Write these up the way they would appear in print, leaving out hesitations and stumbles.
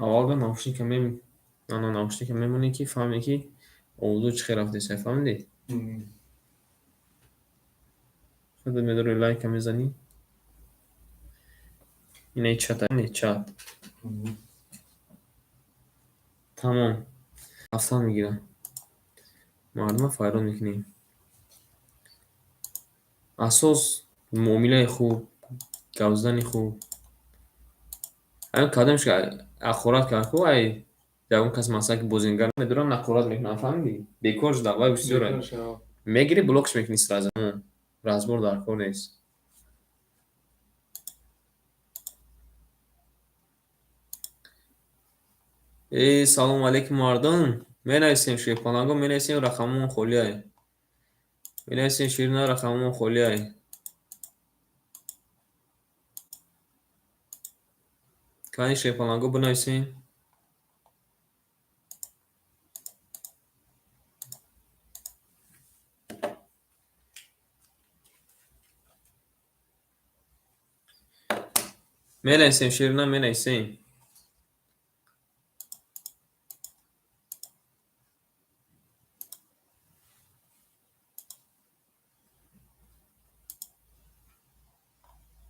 Аввалга наушника мем ана наушника мемонӣ, ки фаҳме, ки овозо чӣ хел рафтеса, фаҳмидӣ? Худат медори, лайка мезанӣ. Инаи чата, не чат. Тамом. Рафтан мегирам. Мардума файрон мекунем. Асос муомилаи хуб, гап задани хуб. Ҳамин кадомш ҳақорат кард ку, ай ягон кас, масалан, ки бозингар медорам, ҳақорат мекунам, фаҳмидӣ? Бекор шуда, вай бисёр мегирӣ, блокш мекунӣ сразу. Разбор дар кор нест. Э, салому алейкум, мардум. Менависем, шерпаланго, менависем, рақамон холиай. Менависем, ширина, рақамон холиай. Кани, шерпаланго, бинависем. Менависем, ширина, менависем.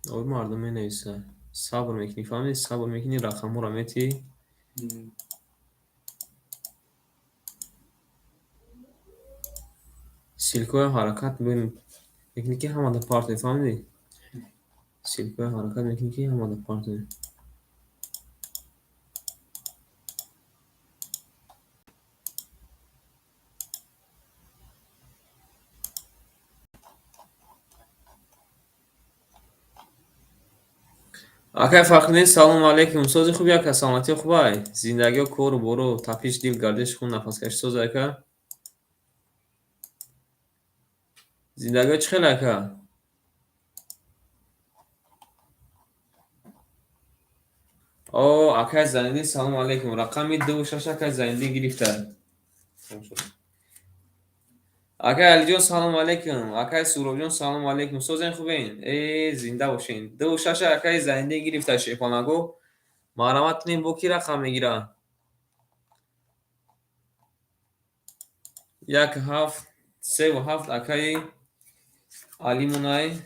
Ой, мардум менависа. Сабр мекунӣ, фаҳмидӣ? Сабр мекунӣ, рақамҳоро метиҳӣ. Ссылкаҳои ҳаракат мекунӣ, ки ҳамада партоӣ, фаҳмидӣ? Ссылкаҳои ҳаракат мекунӣ, ки ҳамада партоӣ. Акай Фахриддин, салому алейкум. Сози хуб, яка, саломатиё хубай? Зиндагиё, кору бору, тапиш дил, гардиши хун, нафаскашӣ соз, ака? Зиндагиё чӣ хел, ака? О, акай Зайниддин, салому алейкум. Рақами 26 акай Зайниддин гирифта. Акай Алиҷон, салому алейкум. Акай Суробҷон, салому алейкум. Созен, хубен? Э, зинда бошен. 26 акай Зайниддин гирифта, шерпаланго. Марҳамат кунем, бо кӣ рақам мегира? Як, ҳафт, севу ҳафт акаи Алимунай.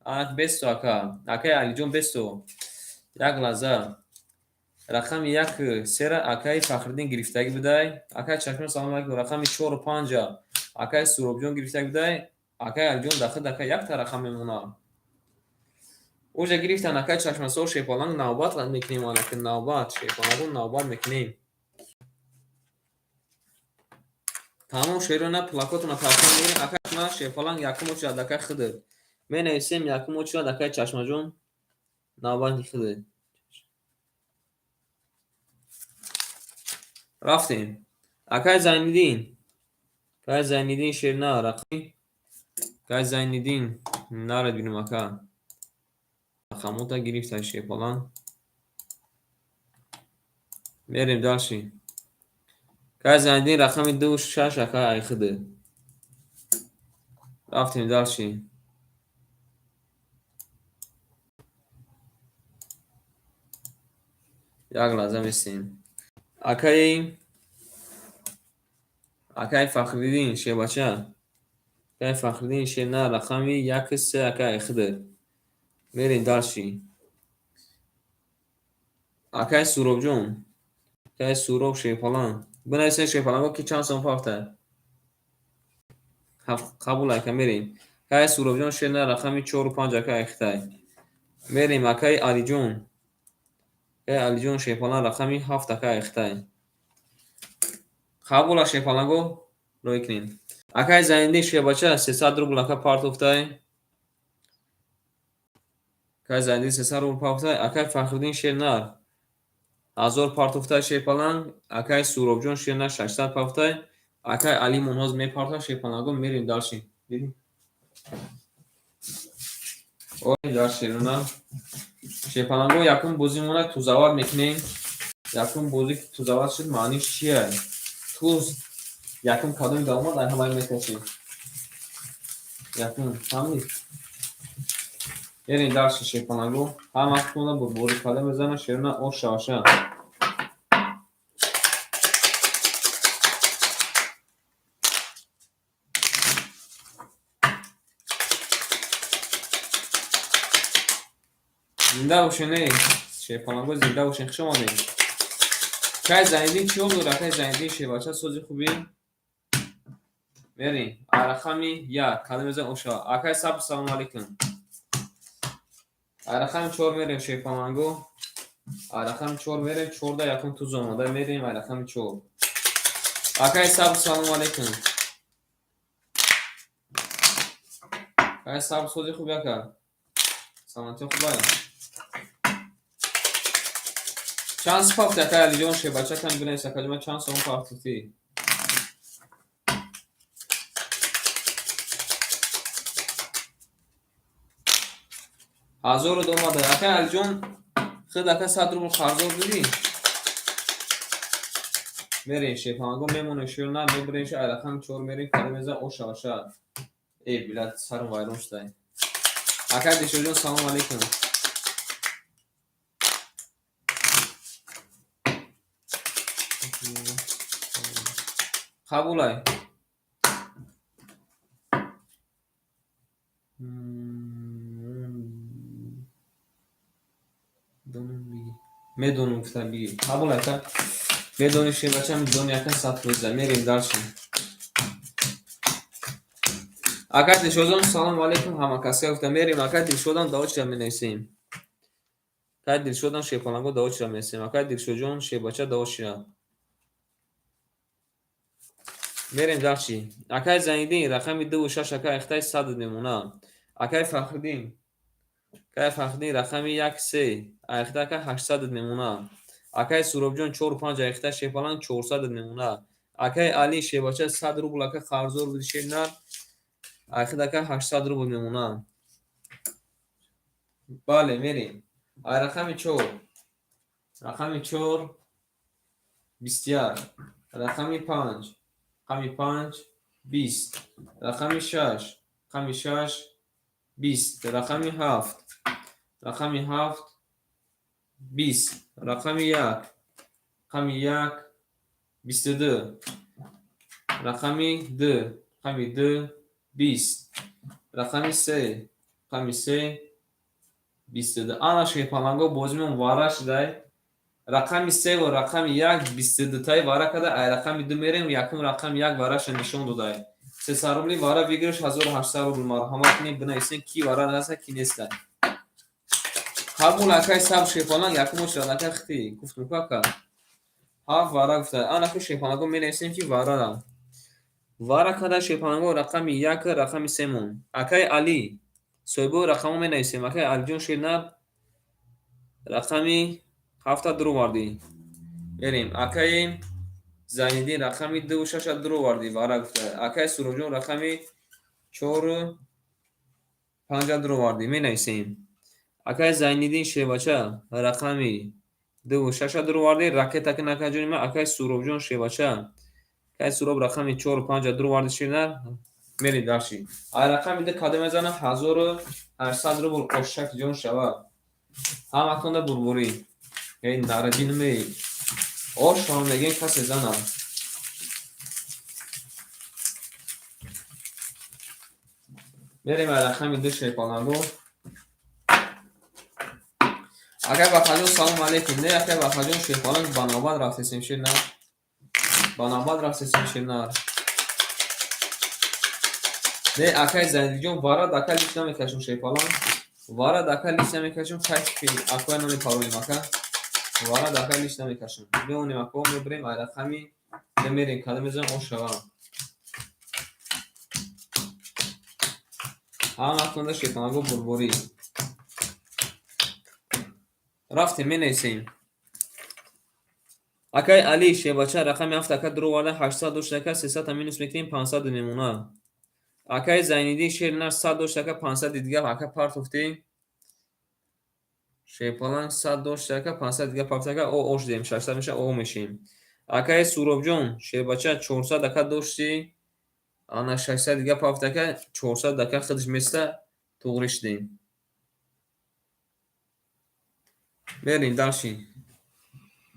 Ак, бесто, ака. Акаи Алиҷон, бесто. Як лаҳза. Рақами як сера акаи Фахриддин гирифтагӣ будай. Акаи Чашма, салому алейкум. Рақами чору панҷа акаи Суробҷон гирифтагӣ будай. Акаи Алиҷон, дахид, ака, якта рақам мемонад. Уже гирифтан, акаи Чашмасор, шерпаланг, навбат мекунем, анаки навбат, шерпалангон, навбат мекунем. Тамом, шерона, плакотона партон мегирем. Акаи Чашма, шерпаланг, якум очередь акаи Хидр. Менависем, якум очередь акаи Чашмаҷон, навбати Хидр. Рафтем. Акаи Зайниддин. Акаи Зайниддин, шерна, рақами. Акаи Зайниддин, нарад бинем, ака. Рақамота гирифта, шерпаланг. Мерем дальше. Акаи Зайниддин, рақами ду шаш акаи Айхидр. Рафтем дальше. Як лаҳза местем. Акаи Фахриддин, шербача. Акаи Фахриддин, шерна, рақами як се акаи Айхидр. Мерем дальше. Акаи Суробҷон. Акаи Суроб, шерпаланг. Бинависед, шерпаланго, ки чанд сом пафта. Қабул, ака, мерем. Акаи Суробҷон, шерна, рақами чору панҷ акаи Айхитай. Мерем, акаи Алиҷон. Акаи Алиҷон, шерпаланг, рақами ҳафт акаи Айхитай. Қабула, шерпаланго, рой кунем. Акаи Зайниддин, шербача, 300 рубл ака партофтай. Акаи Зайниддин 300 рубл партофтай. Акаи Фахриддин, шернар, 1000 партофтай, шерпаланг. Акаи Суробҷон, шернар, 600 партофтай. Акаи Алимон ҳозир мепартояд, шерпаланго, мерем дальше. Дидӣ? Ой, дальше, шерона. Шерпаланго, якум бозимона тузават мекунем. Якум бозӣ ки тузават шуд, маъниш чия? Туз якум кадоми даромад, ай ҳамаи мекашӣ. Якум, фаҳмидӣ? Мерем дальше, шерпаланго. Ҳама хона бурбори када мезана шерна ош шаваша. Зинда бошен, эй шерпаланго, зинда бошен, хуш омадед. Кай Зайниддин чӣ дора? Кай Зайниддин шербача, сози хубӣ? Мерем. Рақами як када мезан оша. Акай Сабр, салому алейкум. Рақами чор мерем, шерпаланго. Рақами чор мерем, чорда якум туз омада мерем, рақами чор. Акай Сабр, салому алейкум. Акай Сабр, сози хуб, ака? Саломатӣ хубая? Чанд пафти, акай Алиҷон шербача, кани бинавис, акаҷон, чанд сом пафтӣ? Ҳазору омада. Акай Алиҷон, худ ака 100 рубл қарздор будӣ? Мерем, шерпаланго, мемонем, шер на мебурем, ай рақами чор мерем, када меза оша оша. Э, билад, сарам вайрон шудай. Акай Дилшодҷон, салому алейкум. Қабулай. Медонам, гуфта бигӣ. Қабул, ака. Медони, шербача, медони, ака, 100%. Мерем дальше. Акай Дилшодон, салому алейкум, ҳамакасга гуфта мерем. Акай Дилшодам дао чира менависем? Акай Дилшодам, шерпаланго, дао чира менависем? Акай Дилшодҷон, шербача, дао чира? Мерем дальше. Акай Зайниддин, рақами дуву шаш, ака, ихтаи 100 мемона. Акай Фахриддин. Акай Фахриддин, рақами як се, айхта, ака, 800 мемона. Акай Суробҷон, чору панҷ, айхта, шерпаланг, 400 мемона. Акай Али шербача, 100 рубл, ака, қарздор буди, шер нар. Айхта, ака, 800 рубл мемона. Бале, мерем. Ай рақами чор. Рақами чор 21. Рақами панҷ. Рақами панҷ 20. Рақами шаш. Рақами шаш 20. Рақами ҳафт. Рақами ҳафт 20. Рақами як. Рақами як 22. Рақами ду. Рақами ду 20. Рақами се. Рақами се 22. Ана, шерпаланго, бозимон вара шудай. Рақами севу рақами як 22таи вара када, ай рақами ду мерем, якум рақами як вараша нишон додай. 300 рубли вара выигрыш 1800 рубл. Марҳамат кунед, бинависен, ки вара раста, ки неста. Қабул, акай Сабр, шерпаланг, якум очерад, ака хти. Гуфтум ку, ака. Ҳафт вара гуфта. Ана ку, шерпаланго, менависем, ки варара. Вара када, шерпаланго, рақами як, рақами семон. Акай Али, соҳибои рақамҳо менависем. Акай Алиҷон шернар, рақами ҳафта дуровардӣ. Мерем. Акаи Зайниддин, рақами дуву шаша дуровардӣ, вара гуфта. Акаи Суроҷон, рақами чору панҷа дуровардӣ. Менависем. Акаи Зайниддин шербача, рақами дуву шаша дуровардӣ. Ракета ки накаҷони ман. Акаи Суробҷон шербача. Акаи Суроб, рақами чору панҷа дуровардӣ, шернар. Мерем дальше. Ай рақами ду кадом мезана 1800 рубл ошак ҷон шава. Ҳаматонда бурбурӣ. Эй нарадинме. Ошам мегем, касе зана. Мерем ай рақами ду, шерпаланго. Акай Бахаҷон, салому алейкум. Не, акай Бахаҷон, шерпаланг, ба навбат рафтесем, шернар. Ба навбат рафтесем, шернар. Не, акай Зайниддинҷон, вара дака лич намекашем, шерпаланг. Вара дака лич намекашем, кайфи акоя намепаролем, ака. Вара дака лич намекашем. Меонем, ако, мебарем, ай рақами ду мерем, када мезанем ош шава. Ҳаматонда, шерпаланго, бурборӣ. Рафтем, менависем. Акай Али шербача, рақами ҳафт, ака, дуроварда, 800 дошт, ака, 300 минус мекунем, 500 мемона. Акаи Зайниддин шернар 100 дошт, ака, 500 дигар, ака, партофтем. Шерпаланг 100 дошт, ака, 500 дигар партофт, ака, о ош дем, 600 меша, о мешем. Акаи Суробҷон шербача, 400, ака, дошти, ана 600 дигар партофт, ака, 400, ака, худаш места, туғри шудем. Мерем дальше.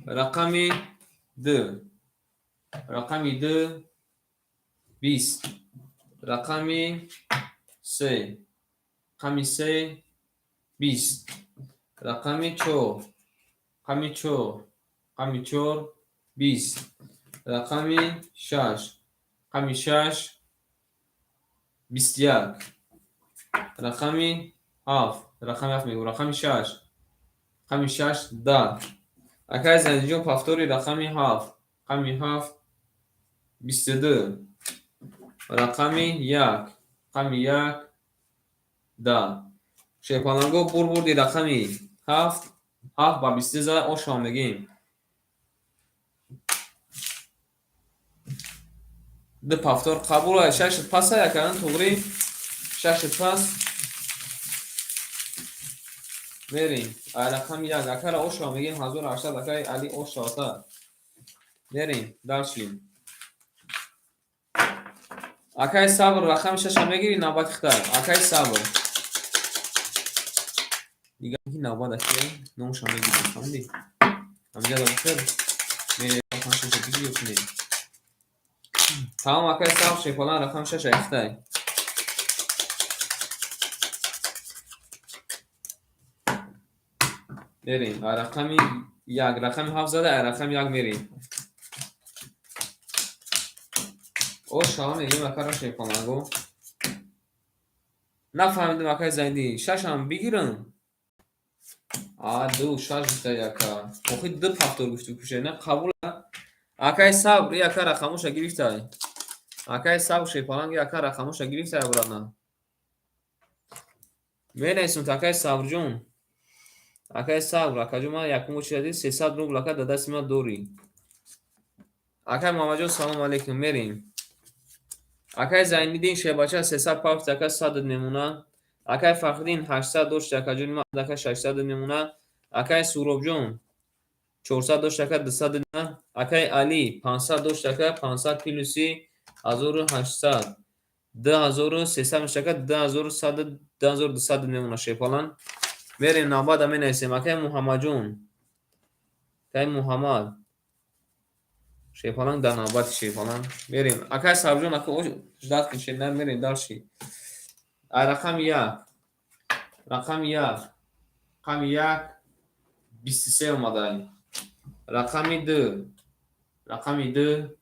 Рақами ду. Рақами ду 20. Рақами се. Рақами се 20. Рақами чор. Рақами чор. Рақами чор 20. Рақами шаш. Рақами шаш 21. Рақами ҳафт. Рақами ҳафт мегӯм. Рақами шаш. Рақами шаш 10. Акай Зайниҷон, повтори рақами ҳафт. Рақами ҳафт 22. Рақами як. Рақами як 10. Шерпаланго бурди рақами ҳафт. Ҳафт ба 22 зада ошам мегӯем. Ду повтор қабул. Шаш паса якан туғри. Шаш пас. Мерем. Рақами як. Акара ошам мегӯем 1800 акай Али ошавата. Мерем дальше. Акай Сабр рақами шаша мегири, навбати хитай. Акай Сабр. Дигар ки навбат акай номша мегирем, фаҳмидӣ? Ҳамҷа да бихер. Мерем рақами шаша бигири ё не? Тамом, акай Сабр шепалан рақами шаша хитай. Мерем. Рақами як, рақами ҳафт зада, рақами як мерем. О, шава мегӯем акара шепаланго. Нафаҳмидам акай Зайдӣ. Шашам бигирам? А, ду, шаш гуфта яка. Охи ду повтор гуфту куше, на қабул. Акай Сабр, и ака рақамоша гирифтай. Акай Сабр шепаланг, и ака рақамоша гирифтай обратно. Менависам акай Сабрҷон. Акай Сабр, акаҷон, ман якум очи дадӣ 300 рубл ака дар дасти ман дорӣ. Акай Муҳаммадҷон, салом алейкум, мерем. Акай Зайниддин шербача 300 пафт ака 100 мемона. Акай Фахриддин 800 дошт акаҷони ман ака 600 мемона. Акай Суробҷон 400 дошт ака 200 мемона. Акай Али 500 дошт ака 500 плюси 1800 2300 мешавад ака 2100 2200 мемона шерпалан. Мерем навбата менависем. Акай Муҳаммадҷон. Акай Муҳаммад. Шерпаланг дар навбати шерпаланг. Мерем. Акай Сабрҷон, ака ждать кун шер, мерем дальше. Рақами як. Рақами як. Рақами як 23 омадай. Рақами ду. Рақами ду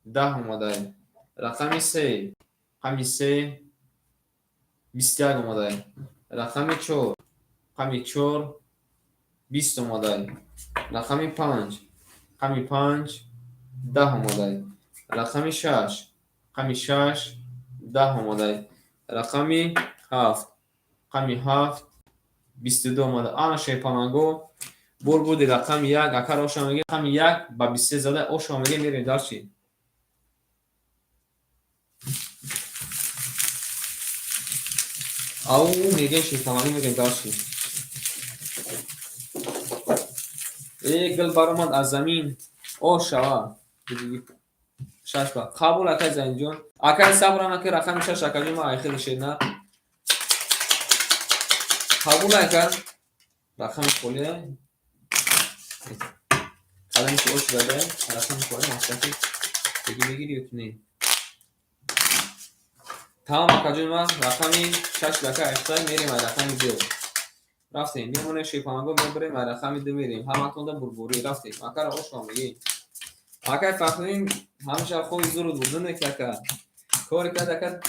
10 омадай. Рақами се. Рақами се 21 омадай. Рақами чор. Рақами чор 20 омадай. Рақами панҷ. Рақами панҷ 10 омадай. Рақами шаш. Рақами шаш 10 омадай. Рақами ҳафт. Рақами ҳафт 22 омада. Ана шерпаланго бурди рақами як. Акар оша мегӯем рақами як ба 23 зада оша мегӯем, мерем дальше. Ау мегӯем шерпаланго, мерем дальше. Э, гул баромад аз замин. О, шава. Шаш ба. Қабул акай Зайниҷон. Акай Сабр анаки рақами шаш акаҷон ман айхели шерна. Қабул ака. Рақами холия. Қадами ки ош зада, рақами холия маслиҳати беги мегири ё ки не? Тамом акаҷон ман рақами шаш ака айхтай мерем ай рақами ду. Рафтем, мемонем шерпаланго мебарем ай рақами ду мерем. Ҳаматонда бурбурӣ рафтем. Акара ошам мегӯем. Акай Фахриддин ҳамеша хоби зуруд буд, ки ака. Кори кард ака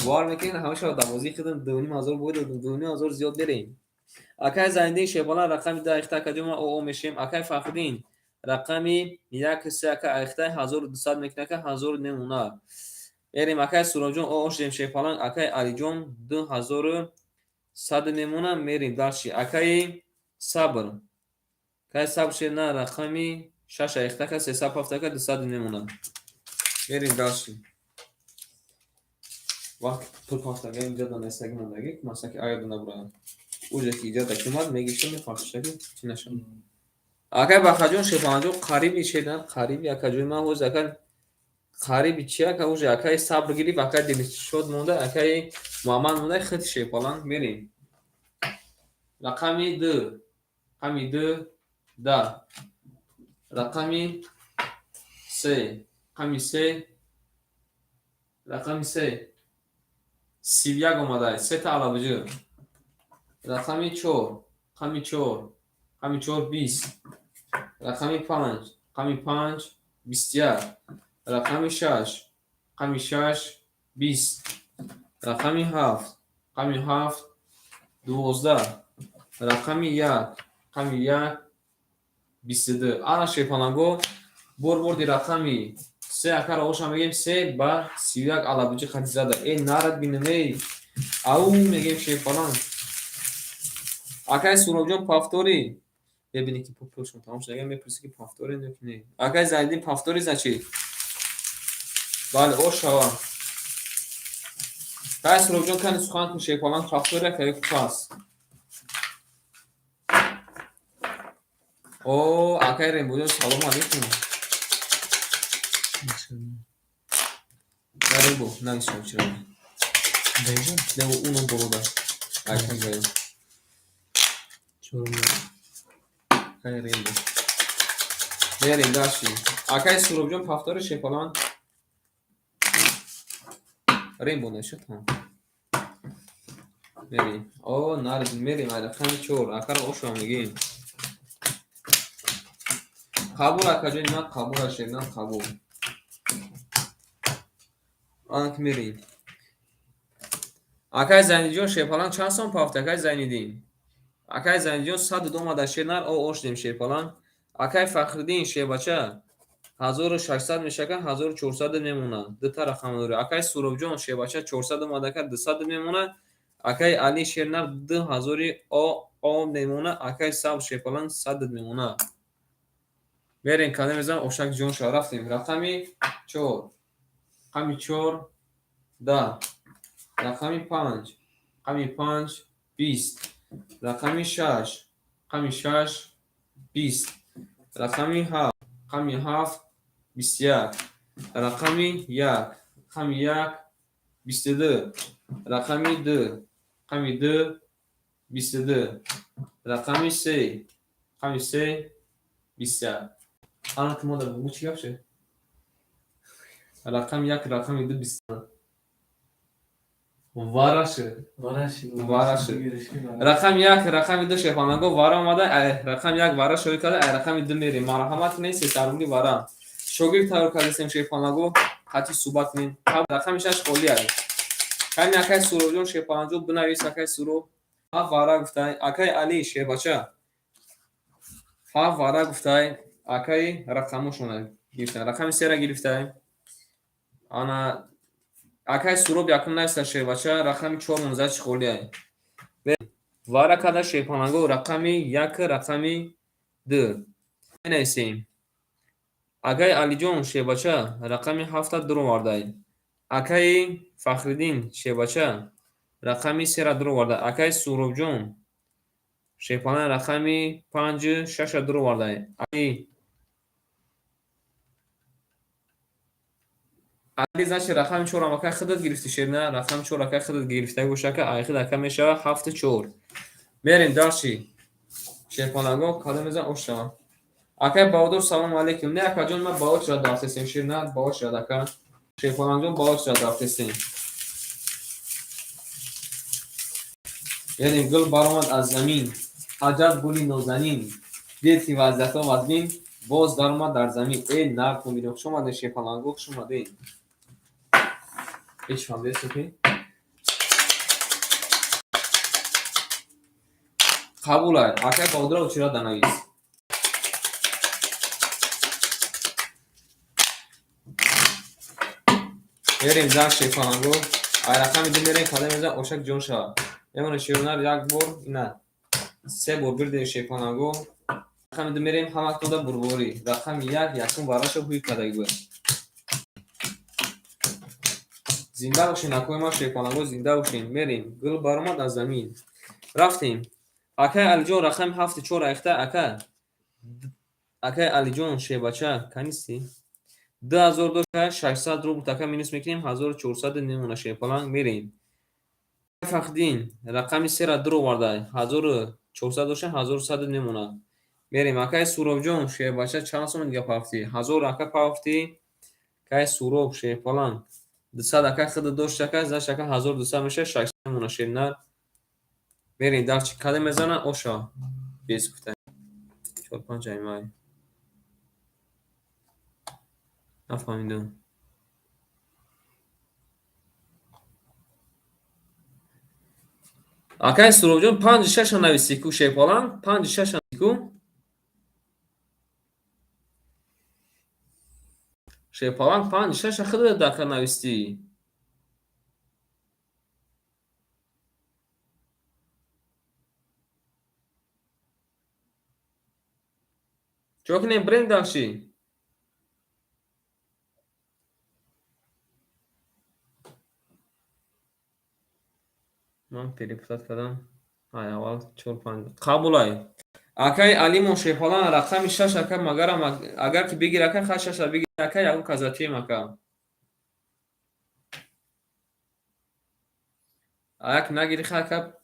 бовар мекунед ҳамеша дарвозаи худам 2500 бой додам, 2500 зиёд берем. Акай Зайниддин шерпалан рақами ду айхта акаҷон ман оо мешем. Акай Фахриддин рақами як се ака айхта 1200 мекунад ака 1000 мемона. Мерем акай Суробҷон оо шудем шерпалан. Акай Алиҷон 2100 мемона. Мерем дальше. Акай Сабр. Акай Сабр шерна рақами шаш айхта ака 307 ака 200 мемона. Мерем дальше. Вақт пул пафтага инҷа данестаги мондаги, масалан ки агар набурам. Уҷа ки иҷа дакимад мегишта мефахшаги чи нашад. Акай Бахаҷон шерпаланҷон қариби шерна қариби акаҷони ман ҳоз ака қариби чи ака уже акай Сабр гирифт, акай Дилшод монда, акай Муҳаммад монда, хит шерпаланг мерем. Рақами ду. Рақами Рақами ду, 10. Рақами се, рақами се, рақами се, 31 омадай, сета алабуҷӣ. Рақами чор, рақами чор, рақами чор, 20. Рақами панҷ, рақами панҷ, 21. Рақами шаш, рақами шаш, 20. Рақами ҳафт, рақами ҳафт, 12. Рақами як, рақами як, 22. Ана, шерпаланго, бор бурди рақами се. Акара оша мегем, се ба 31 алабуҷи хати зада. Э, нарад бинем, эй, ау мегем, шерпаланг. Акай Суробҷон, повтори мебинӣ, ки пулшон тамом шуда, мепурсӣ, ки повтори не. Акай Зайниддин, повтори, значит, бале, ош шава. Кай, Суробҷон, кани сухан кун. Шерпаланг, повтори, акай, пас. О, акай Рембоҷон, салому алейкум. На, Рембо, нависам чиро. Не, уно болода. Акай гаё. Акай Рембо. Мерем дальше. Акай Суробҷон, повтори, шерпаланг. Рембо нашуд ҳам. Мерем. О, нарид, мерем ай рақами чор. Акаро ошо мегем. Қабул, акаҷони ман, қабул, шернам, қабул. Анак, мерем. Акай Зайниддинҷон, шерпаланг, чанд сом пафт, акай Зайниддин? Акай Зайниддинҷон, 102 омада, шернар, о, ошдем, шерпаланг. Акай Фахриддин, шербача, 1600 мешака, 1400 мемонад. Дута рақам дорӣ. Акай Суробҷон, шербача, 400 омада, ака, 200 мемонад. Акай Али, шернар, 2000 о о мемонад. Акай Сабз, шерпаланг, 100 мемонад. Мерем, када мезанам, ошак ҷон шава. Рафтем. Рақами чор. Рақами чор, 10. Рақами панҷ. Рақами панҷ, 20. Рақами шаш. Рақами шаш, 20. Рақами ҳафт. Рақами ҳафт, 21. Рақами як. Рақами як, 22. Рақами ду. Рақами ду, 22. Рақами се. Рақами се, 21. Ана, ки мода бугӯ, чӣ гап шуд? Рақами як, рақами ду, 20. Вара шуд. Вара шуд. Рақами як, рақами ду, шерпаланго, вара омада, рақами як вара шоӣ карда, ай рақами ду мерем. Марҳамат кунед, 300 рубли вара. Шогирд тайёр кардастем, шерпаланго, қатъи суҳбат кунем. Рақами шаш холӣ ай. Кани, акай Суробҷон, шерпаланҷон, бинавис, акай Суроб. Ҳафт вара гуфтай. Акай Али, шербача. Ҳафт вара гуфтай. Акай, рақамошона гирифтан. Рақами сера гирифтай. Ана, акай Суроб якум нависта, шербача, рақами чор монзачи холӣ ай. Вара када, шерпаланго, рақами як, рақами ду. Менависем. Акай Алиҷон, шербача, рақами ҳафта дуровардай. Акаи Фахриддин, шербача, рақами сера дуроварда. Акаи Суробҷон, шерпаланг, рақами панҷу шаша дуровардай. Али Али, значит, рақами чорам, акай, худат гирифтӣ, шерна, рақами чор, акай, худат гирифтаги боша, ака, айхид, ака, мешава ҳафту чор. Мерем дальше. Шерпаланго, кадом мезан, ош шава. Акай Баҳодур, салому алейкум. Не, акаҷон, ман ба очрат рафтестем, шерна, ба очрат, ака. Шерпалангҷон, ба очрат рафтестем. Мерем, гул баромад аз замин. Аҷаб гули нозанин. Дид ки вазъиятҳо вазмин, боз даромад дар замин. Э, нард мебинем. Хуш омадед, шерпаланго, хуш омадед. Ҳеҷ фаҳмидастед, ки? Қабул ай. Акай Баҳодур, очрат данавис. Мерем дар, шерпаланго. Ай рақами ду мерем, кадом мезан, ошак ҷон шава. Мемонед, шернар, як бор, ина. Се бор бирдем, шерпаланго. Рақами ду мерем, ҳаматонда бурборӣ. Рақами як, якум вараша ҳуй кардаги буд. Зинда бошен, акои ман, шерпаланго, зинда бошен. Мерем. Гул баромад аз замин. Рафтем. Акай Алиҷон, рақами ҳафту чор айхта, ака. Акай Алиҷон, шербача, канисти? 2000 дошта, 600 рубл така минус мекунем, 1400 мемона, шерпаланг, мерем. Фахриддин, рақами сера дуровардай, 1400. 400 доша 1100 мемонад. Мерем, акай Суробҷон, шербача чанд сом дига пафтӣ? 1000 ака пафтӣ. Акай Суроб, шерпаланг. 200 ака худа дошт ака, заш ака 1200 меша, 600 мемона шернар. Мерем дарчи каде мезана оша. Бес гуфта. 4-5 аймай. Нафаҳмидам. Акай Суробҷон 5-6 нависӣ ку шерпаланг, 5-6 ку. Шерпаланг 5-6 худа дака навистӣ. Чо кунем бренд дальше? Ман перепутать кардам. Ай аввал 4-5. Қабулай. Акай Алимон шерпаланг рақами 6 ака магарам агар ки бигир ака ха 6 бигир ака ягон казатием ака. Аяк нагири ха ака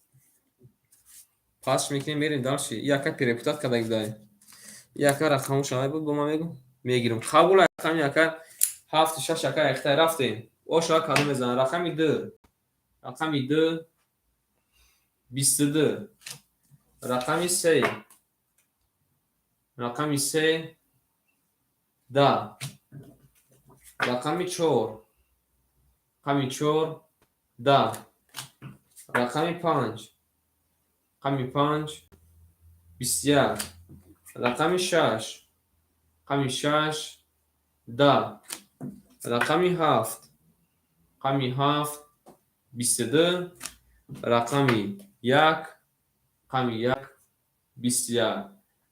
пас мекунем мерем дальше. И ака перепутать карда гидай. И ака рақамош ай буд бо ман мегум мегирам. Қабулай рақами ака 7-6 ака яхтай рафтем. Оша кадом мезанад рақами 2. Рақами 2 22. Рақами 3. Рақами 3 10. Рақами 4. Рақами 4 10. Рақами 5. Рақами 5 21. Рақами 6. Рақами 6 10. Рақами 7. Рақами 7 22. Рақами 1. Рақами 1 21.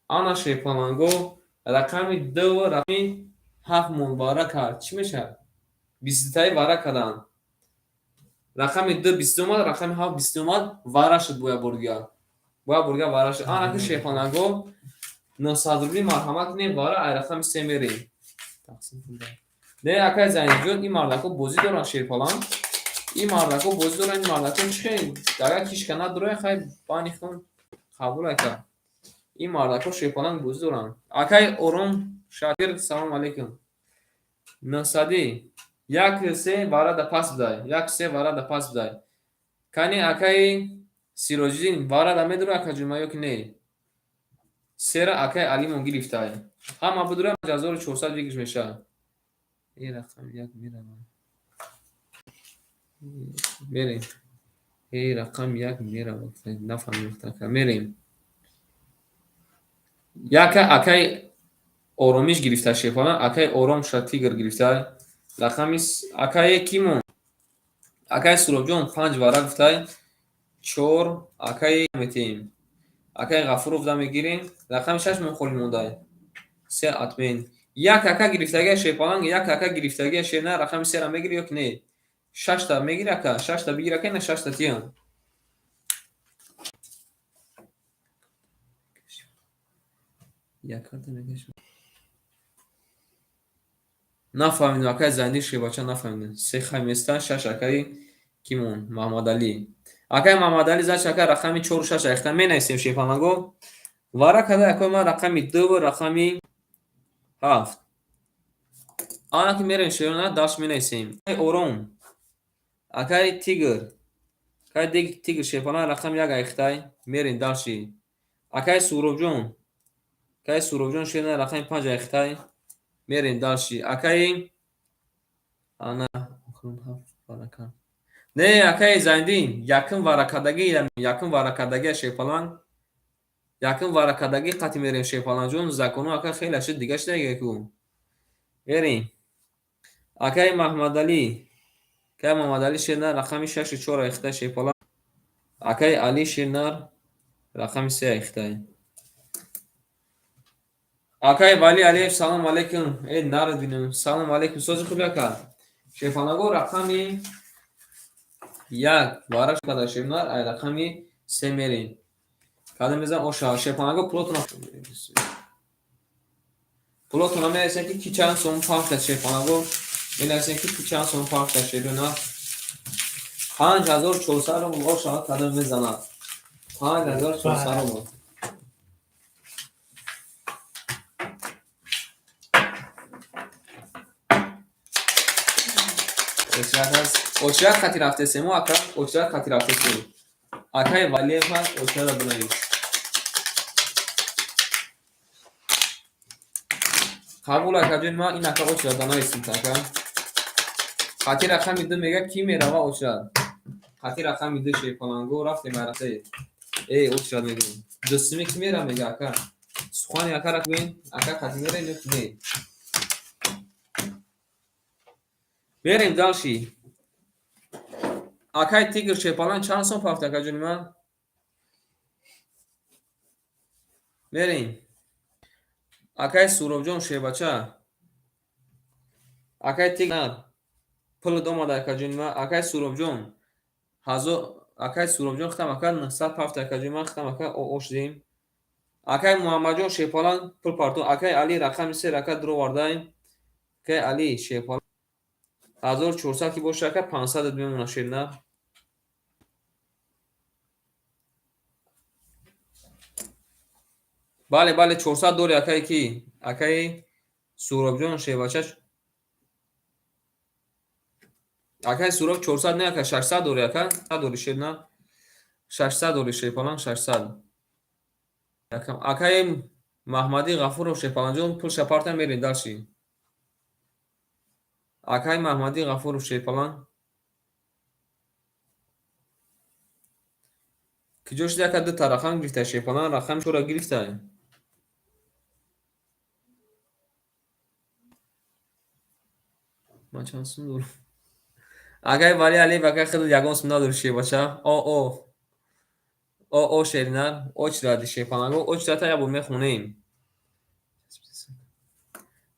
Ана шерпаланго рақами 2 ва рақами 7 мон вара кард. Чӣ мешавад? 22таи вара карданд. Рақами 2 22 омад, рақами 7 22 омад, вара шуд бо як бор дигар. Бо як бор дигар вара шуд. Ана ки шерпаланго 900 рубли марҳамат кунем, вара ай рақами 3 мерем. Тақсим кунем. Не, акай Зайниҷон, ин мардако бозӣ доранд шерпаланг. Ин мардако бозӣ доранд, ин мардако чӣ хел агар кишка надорад, хай бани хун қабул ака. Ин мардако шерпаланг бозӣ доранд. Акай Ором Шакир, салом алейкум. 900 1-3 вара да пас бидай. 1-3 вара да пас бидай. Кани акай Сироҷиддин вара да медура ака ҷума ё ки не? Сера акай Алимон гирифтай. Ҳама бидура 5400 выигрыш мешавад. Э рақам 1 меравад. Мерем. Э рақам 1 меравад. Нафаҳмидам ака. Мерем. Яка акай Оромиш гирифта шерпаланг, акай Ором Шатигр гирифта. Рақами акай кимон? Акай Суробҷон 5 вара гуфтай. 4 акай метем. Акай Ғафуров да мегирем. Рақами 6 мон холӣ мондай. 3 атмен. Як ака гирифтагия шерпаланг, як ака гирифтагия шерна, рақами 3 ра мегири ё ки не? 6 та мегири ака, 6 та бигир ака, на 6 та тиям. Як карта мекашам. Нафаҳмидам акай Зайниддин шербача нафаҳмидам. 3 хай места, 6 акай кимон? Маҳмадалӣ. Акай Маҳмадалӣ зач ака рақами 4 6 айхта менависем шерпаланго. Вара када акай ман рақами 2 ва рақами 7. Ана ки мерем шерона даш менависем. Акай Ором. Акай Тигр. Акай Тигр шерпаланг рақами 1 айхтай. Мерем даши. Акай Суробҷон. Акай Суробҷон шерона рақами 5 айхтай. Мерем дальше. Акай ана варака. Не, акай Зайниддин, якум варакадаги, якум варакадаги шерпаланг. Якум варакадаги қати мерем шерпалангҷон, закону ака хеле шуд дига шудаги ку. Мерем. Акай Маҳмадалӣ. Акай Маҳмадалӣ шернар рақами 6 4 айхтай шерпаланг. Акай Али шернар рақами 3 айхтай. Акай Вали Алиев, салом алейкум. Э, нарад бинам. Салом алейкум. Сози хуби ака. Шерпаланго рақами 1 вара када шернар ай рақами 3 мерем. Када мезан оша шерпаланго пулотона менависем ки ки чанд сом фарқ аст шерпаланго. Менависем ки ки чанд сом фарқ аст шерона. 5400 рубл оша када мезанад. 5400 рубл. Очрат аст. Очрат хати рафтесему ака, очрат хати рафтесем. Акаи Валиев ҳаст, очрата бинавис. Қабул, акаҷон, ман ин ака очрата нависем, ака. Хати рақами ду мега ки мерава очрат. Хати рақами ду шерпаланго рафтем арасе. Эй, очрат мегӯем. Дустиме ки мера мега ака. Сухани ака ра гӯем, ака хати мера ё ки не. Мерем дальше. Акай Тигр шерпаланг чанд сом пафт, акаҷони ман? Мерем. Акай Суробҷон шербача. Акай Тигр пул омада, акаҷони ман. Акай Суробҷон ҳазор, акай Суробҷон хитам ака 900 пафт, акаҷони ман, хитам ака ош дем. Акай Муҳаммадҷон шерпаланг пул партон. Акай Али рақами се рака дуровардаем. Акай Али шерпаланг 1400 ки боша, ака, 500 мемона, шерна. Бале, бале, 400 дори, акай ки? Акай Суробҷон шербача. Акай Суроб 400 не, ака, 600 дори, ака, дори, шерна. 600 дори, шерпаланг 600. Акай Маҳмадӣ Ғафуров шерпалангҷон пул шапарта, мерем дальше. Акай Маҳмадӣ Ғафуров шерпаланг. Куҷо шуди, ака, дута рақам гирифта шерпаланг, рақами чора гирифта. Ман чанд сум дорам? Акай Вали Алиев, акай, худат ягон сум надори, шербача. О, о. О, о, шеринар, очради шерпаланго, очрата як бор мехонем.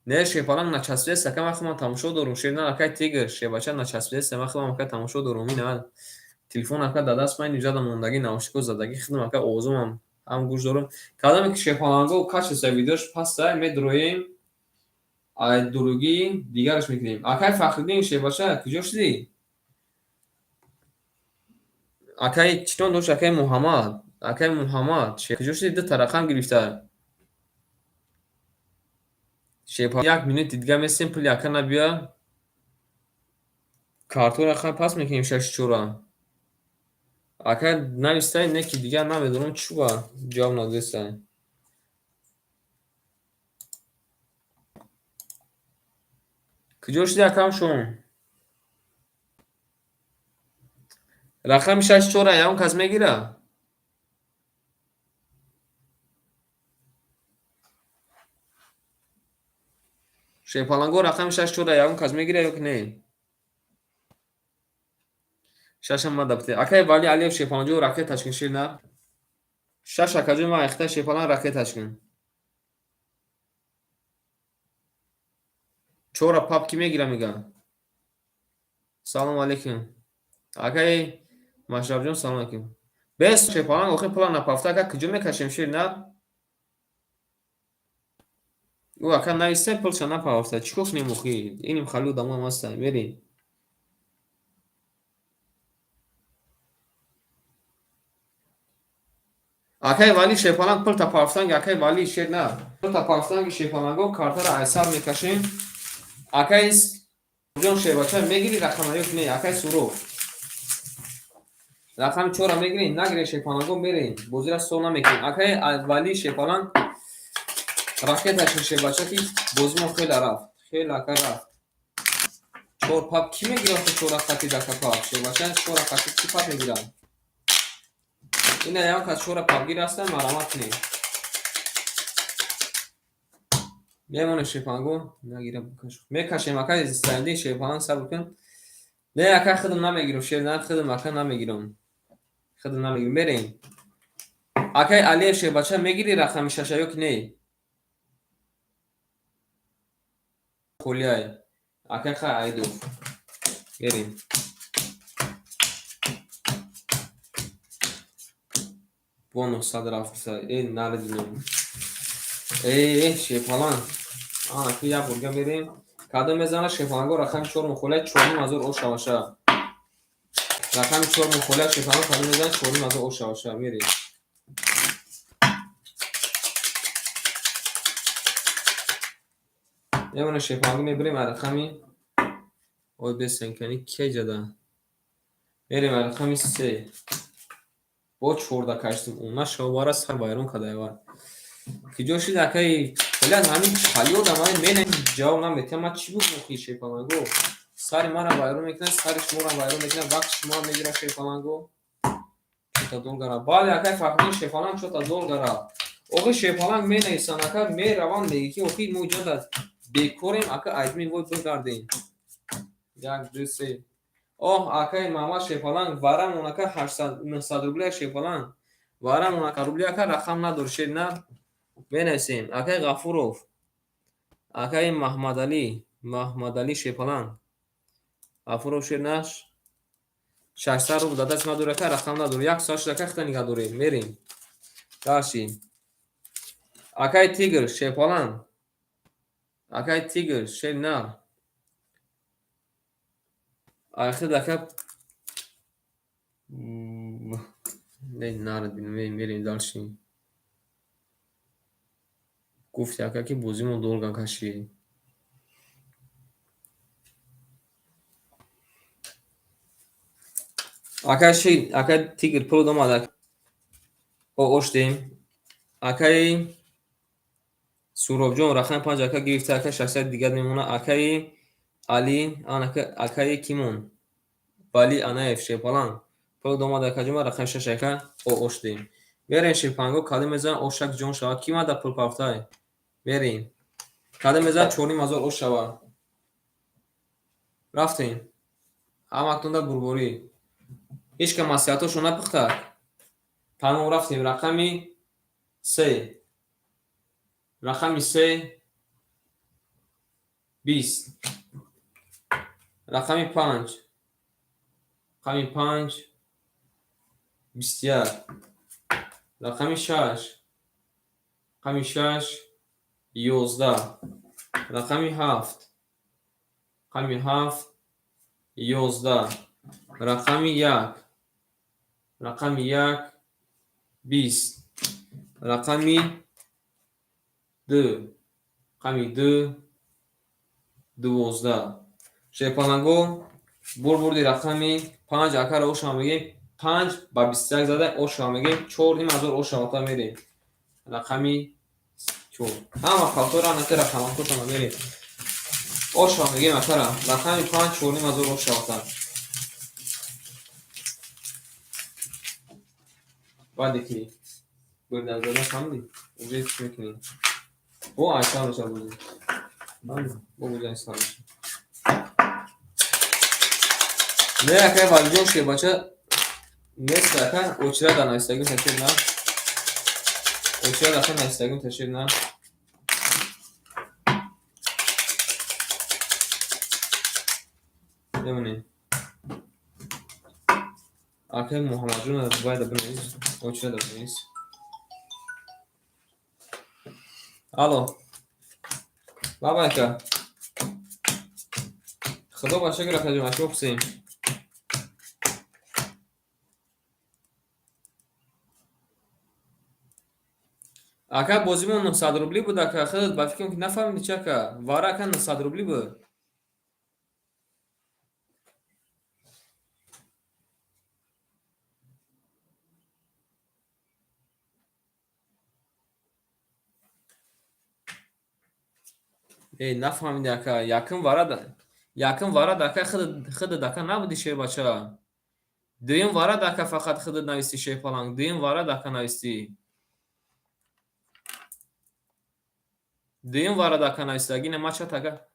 Не, шерпаланг начаспидест, ака, ман худам тамошо дорум. Шеринар, акай Тигр, шербача начаспидест, ман худам, ака, тамошо дорум. Ина телефон, ака, дар даст ман иҷада мондагӣ, наушнико задагӣ, худам, ака, овозумам ҳам гӯш дорум. Кадоме ки шерпаланго качество видеош паста, медроем, ай дуругӣ дигараш мекунем. Акай Фахриддин шербача, куҷо шудӣ? Акай чӣ ном дошт? Акай Муҳаммад. Акай Муҳаммад, куҷо шудӣ? Дута рақам гирифта. Шерпа як минути дига местем, пули ака набиёя. Картора рақам пас мекунем шаши чора. Ака навистай, не ки дигар намедонам чӣ ба ҷавоб надодистай. Куҷо шуди, акам шом? Рақами шаши чора ягон кас мегира? Шерпаланго рақами шаши чора ягон кас мегира ё ки не? Шашам ма дабте. Акай Вали Алиев шерпаланҷо ракеташ кун, шерна. Шаш, акаҷон, ман айхта шерпаланг ракеташ кун. Чора пап ки мегира мега? Салом алейкум. Акай Машрабҷон, салом алейкум. Бес шерпаланг охир пула напафта, ака, куҷо мекашем, шерна? Ӯ ака нависта, пулша напафта. Чӣ кор кунем охир? Иним хали одамоам ҳастанд. Мерем. Акай Вали шерпаланг пулта пафтанги, акай Вали, шер на. Пулта пафтанги шерпаланго картара айсар мекашем. Акай ҷон шербача мегири рақама ё не? Акай Суроб. Рақами чора мегирем, нагирем, шерпаланго мерем. Бозира сол намекунем. Акай Вали шерпаланг ракеташ шербача, ки бозимо хеле рафт. Хеле, ака, рафт. Чор пап ки мегирад чора хати дака пап? Шербача чора хати ки пап мегирад? Ина ягон кас чора папгир ҳастам, марамат кунем. Мемонем, шерпаланго, нагира мекашем, акай Саидин шерпаланг, сабр кун. Не, ака, худам намегирам, шер на, худам, ака, намегирам. Худам намегирам. Мерем. Акай Алиев шербача мегири рақами шаша ё ки не? Холияй. Акай хай Айдов. Мерем. Бо 900 рафт. Э, нарединам. Э, шерпаланг. Ана ки як бурга мерем. Кадом мезана шерпаланго рақами чор мухолия 4500 ошаваша. Рақами чор мухолия шерпаланг кадом мезана 4500 ошаваша. Мерем. Мемона шерпаланго, мебирем рақами ой бесенкани кеҷада. Мерем рақами се. Бо чорда каштим. Она шавара сар вайрон кадаева. Киҷо шид акаи блядь, ҳамин чалёда ман менем ҷавоб наметиҳам. Ман чӣ бугум хи шерпаланго? Сари мара вайрон мекунад, сари шуморо вайрон мекунад, вақти шуморо мегирад шерпаланго. Чё-то долго рафт. Бале, акай Фахриддин, шерпаланг чё-то долго рафт. Охи шерпаланг менависанд, ака, мераванд, меги ки охи мо иҷода бекорем, ака, айдми вой бигардем. Як, ду, се. Оҳ, акаи Маҳмад шерпаланг, варамон ака 800 900 рубля шерпаланг. Варамон ака рубли ака рақам надор, шер на менависем. Акаи Ғафуров, акаи Маҳмадалӣ, Маҳмадалӣ шерпаланг. Ғафуров шер наш 600 рубл дар дасти ман дори ака, рақам надор. Як соат шуд ака, хита нигаҳ дорем. Мерем. Дальше. Акаи Тигр шерпаланг. Акаи Тигр шер нар. Ахир ака не нар мерем дальше. Гуфти ака ки бозимон долго кашид. Акай ши акай Тигр пул омад. О оштем. Акаи Суробҷон рақами панҷ ака гирифта, ака 600 дигар мемона. Акаи Али, акаи Кимон. Вали Анаев шерпаланг. Пул омад акаҷон, рақами шаш ака о оштем. Мерем шерпаланго, кадом мезанад ошак ҷон шава. Ки мада пул пафтай? Мерем. Кадом мезанад 4500 ош шава. Рафтем. Ҳаматонда бурборӣ. Ҳеҷ ка маслиҳатошо напухта. Тамом, рафтем. Рақами се. Рақами се 20. Рақами панҷ. Рақами панҷ 21. Рақами шаш. Рақами шаш 11. Рақами ҳафт. Рақами ҳафт 11. Рақами як. Рақами як 20. Рақами ду. Рақами ду 12. Шерпаланго бурбурди рақами панҷ акаро ошам мегем. Панҷ ба 21 зада ошам мегем. 4500 ошавата мерем. Рақами чор. Ҳама фактора анаки рақамакошона мерем. Ошава мегем акара. Рақами панҷ 4500 ошавата. Баъде ки бурда зада фаҳмидӣ? Уже чӣ мекунӣ? Бо айсар мешавад бозӣ. Фаҳмидӣ? Бо бозӣ айсар мешавад. Не, акай Валиҷон шербача нест ака, очира дар нависагим ташриф на. Очира ака нависагим ташриф на. Мемонем. Акай Муҳаммадҷон байда бинавис. Очира да бинавис. Алло. Баба ака. Худо ба шукр акаҷон, ашмо Ҳусейн. Ака, бозимон 900 рубли буд ака, худат ба фикрам ки нафаҳмидӣ чи ака. Вара ака 900 рубли буд. Э, нафаҳмидӣ ака, якум варад, якум варад ака худат ака набудӣ шербача. Дуюм варад ака фақат худат навистӣ шерпаланг, дуюм варад ака навистӣ. Дуюм варад ака навистагӣ, не ма чат ака.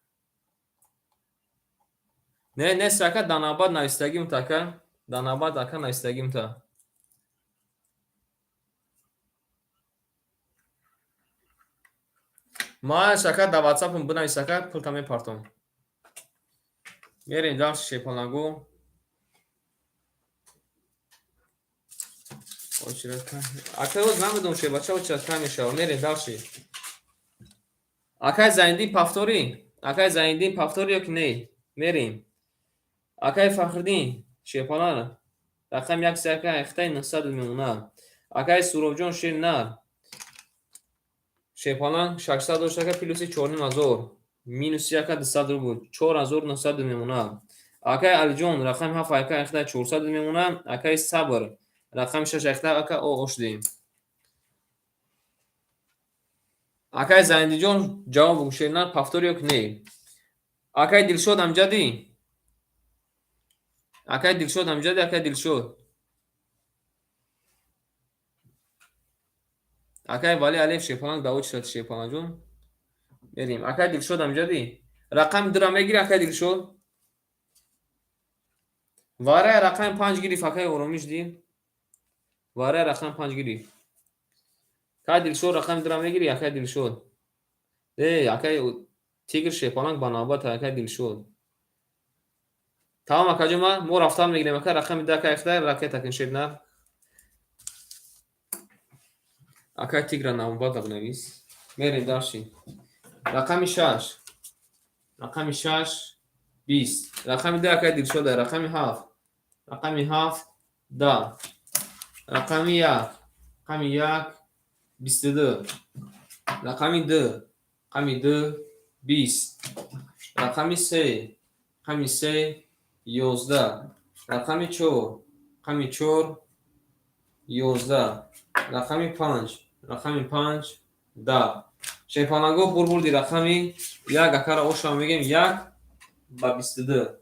Не, нест ака, дар навбат навистагим та ака. Дар навбат ака навистагим та. Мааш ака дар ватсапам бинавис ака, пулта мепартом. Мерем дальше шерпаланго. Ака оз намедонам шербача очират кай мешавад. Мерем дальше. Акай Зайниддин повтори? Акай Зайниддин повтори ё ки не? Мерем. Акай Фахриддин шерпаланг. Рақами як се ака хитаи 900 мемонад. Акай Суробҷон шер нар. Шерпаланг 600 дошт ака, плюси 4500. Минуси ака 200 рубл. 4900 мемонад. Акай Алиҷон, рақами 7 ака айхта 400 мемонад. Акай Сабр, рақами 6 айхта ака ошдем. Акай Зайниддинҷон, ҷавоб бигӯ, шернар повтор ё ки не? Акай Дилшод Амҷадӣ? Акай Дилшод Амҷадӣ, акай Дилшод. Акай Вали Алиев Шерпаланг даво чӣ шуд, Шерпалангҷон? Мерем. Акай Дилшод Амҷадӣ? Рақами 2-ра мегирӣ, акай Дилшод? Варая рақами 5 гирифт, акай оромиш дид. Варая рақами 5 гирифт. Акай Дилшод рақами 2-ра мегирӣ, акай Дилшод? Э, акай Тигр Шерпаланг ба навбат, акай Дилшод. Тамом, акаҷон, мо рафтан мегирем, ака рақами 2 акай ихта ракета кун, шернар. Акай Тигра навбат бинавис. Мерем дальше. Рақами 6. Рақами 6 20. Рақами 2 акай Дилшода, рақами 7. Рақами 7 10. Рақами 1. Рақами 1 22. Рақами 2. Рақами 2 20. Рақами 3. Рақами 3 11. Рақами 4. Рақами 4 11. Рақами 5. Рақами 5 10. Шерпаланго бурбурди рақами 1 акара ошам мегем 1 ба 22.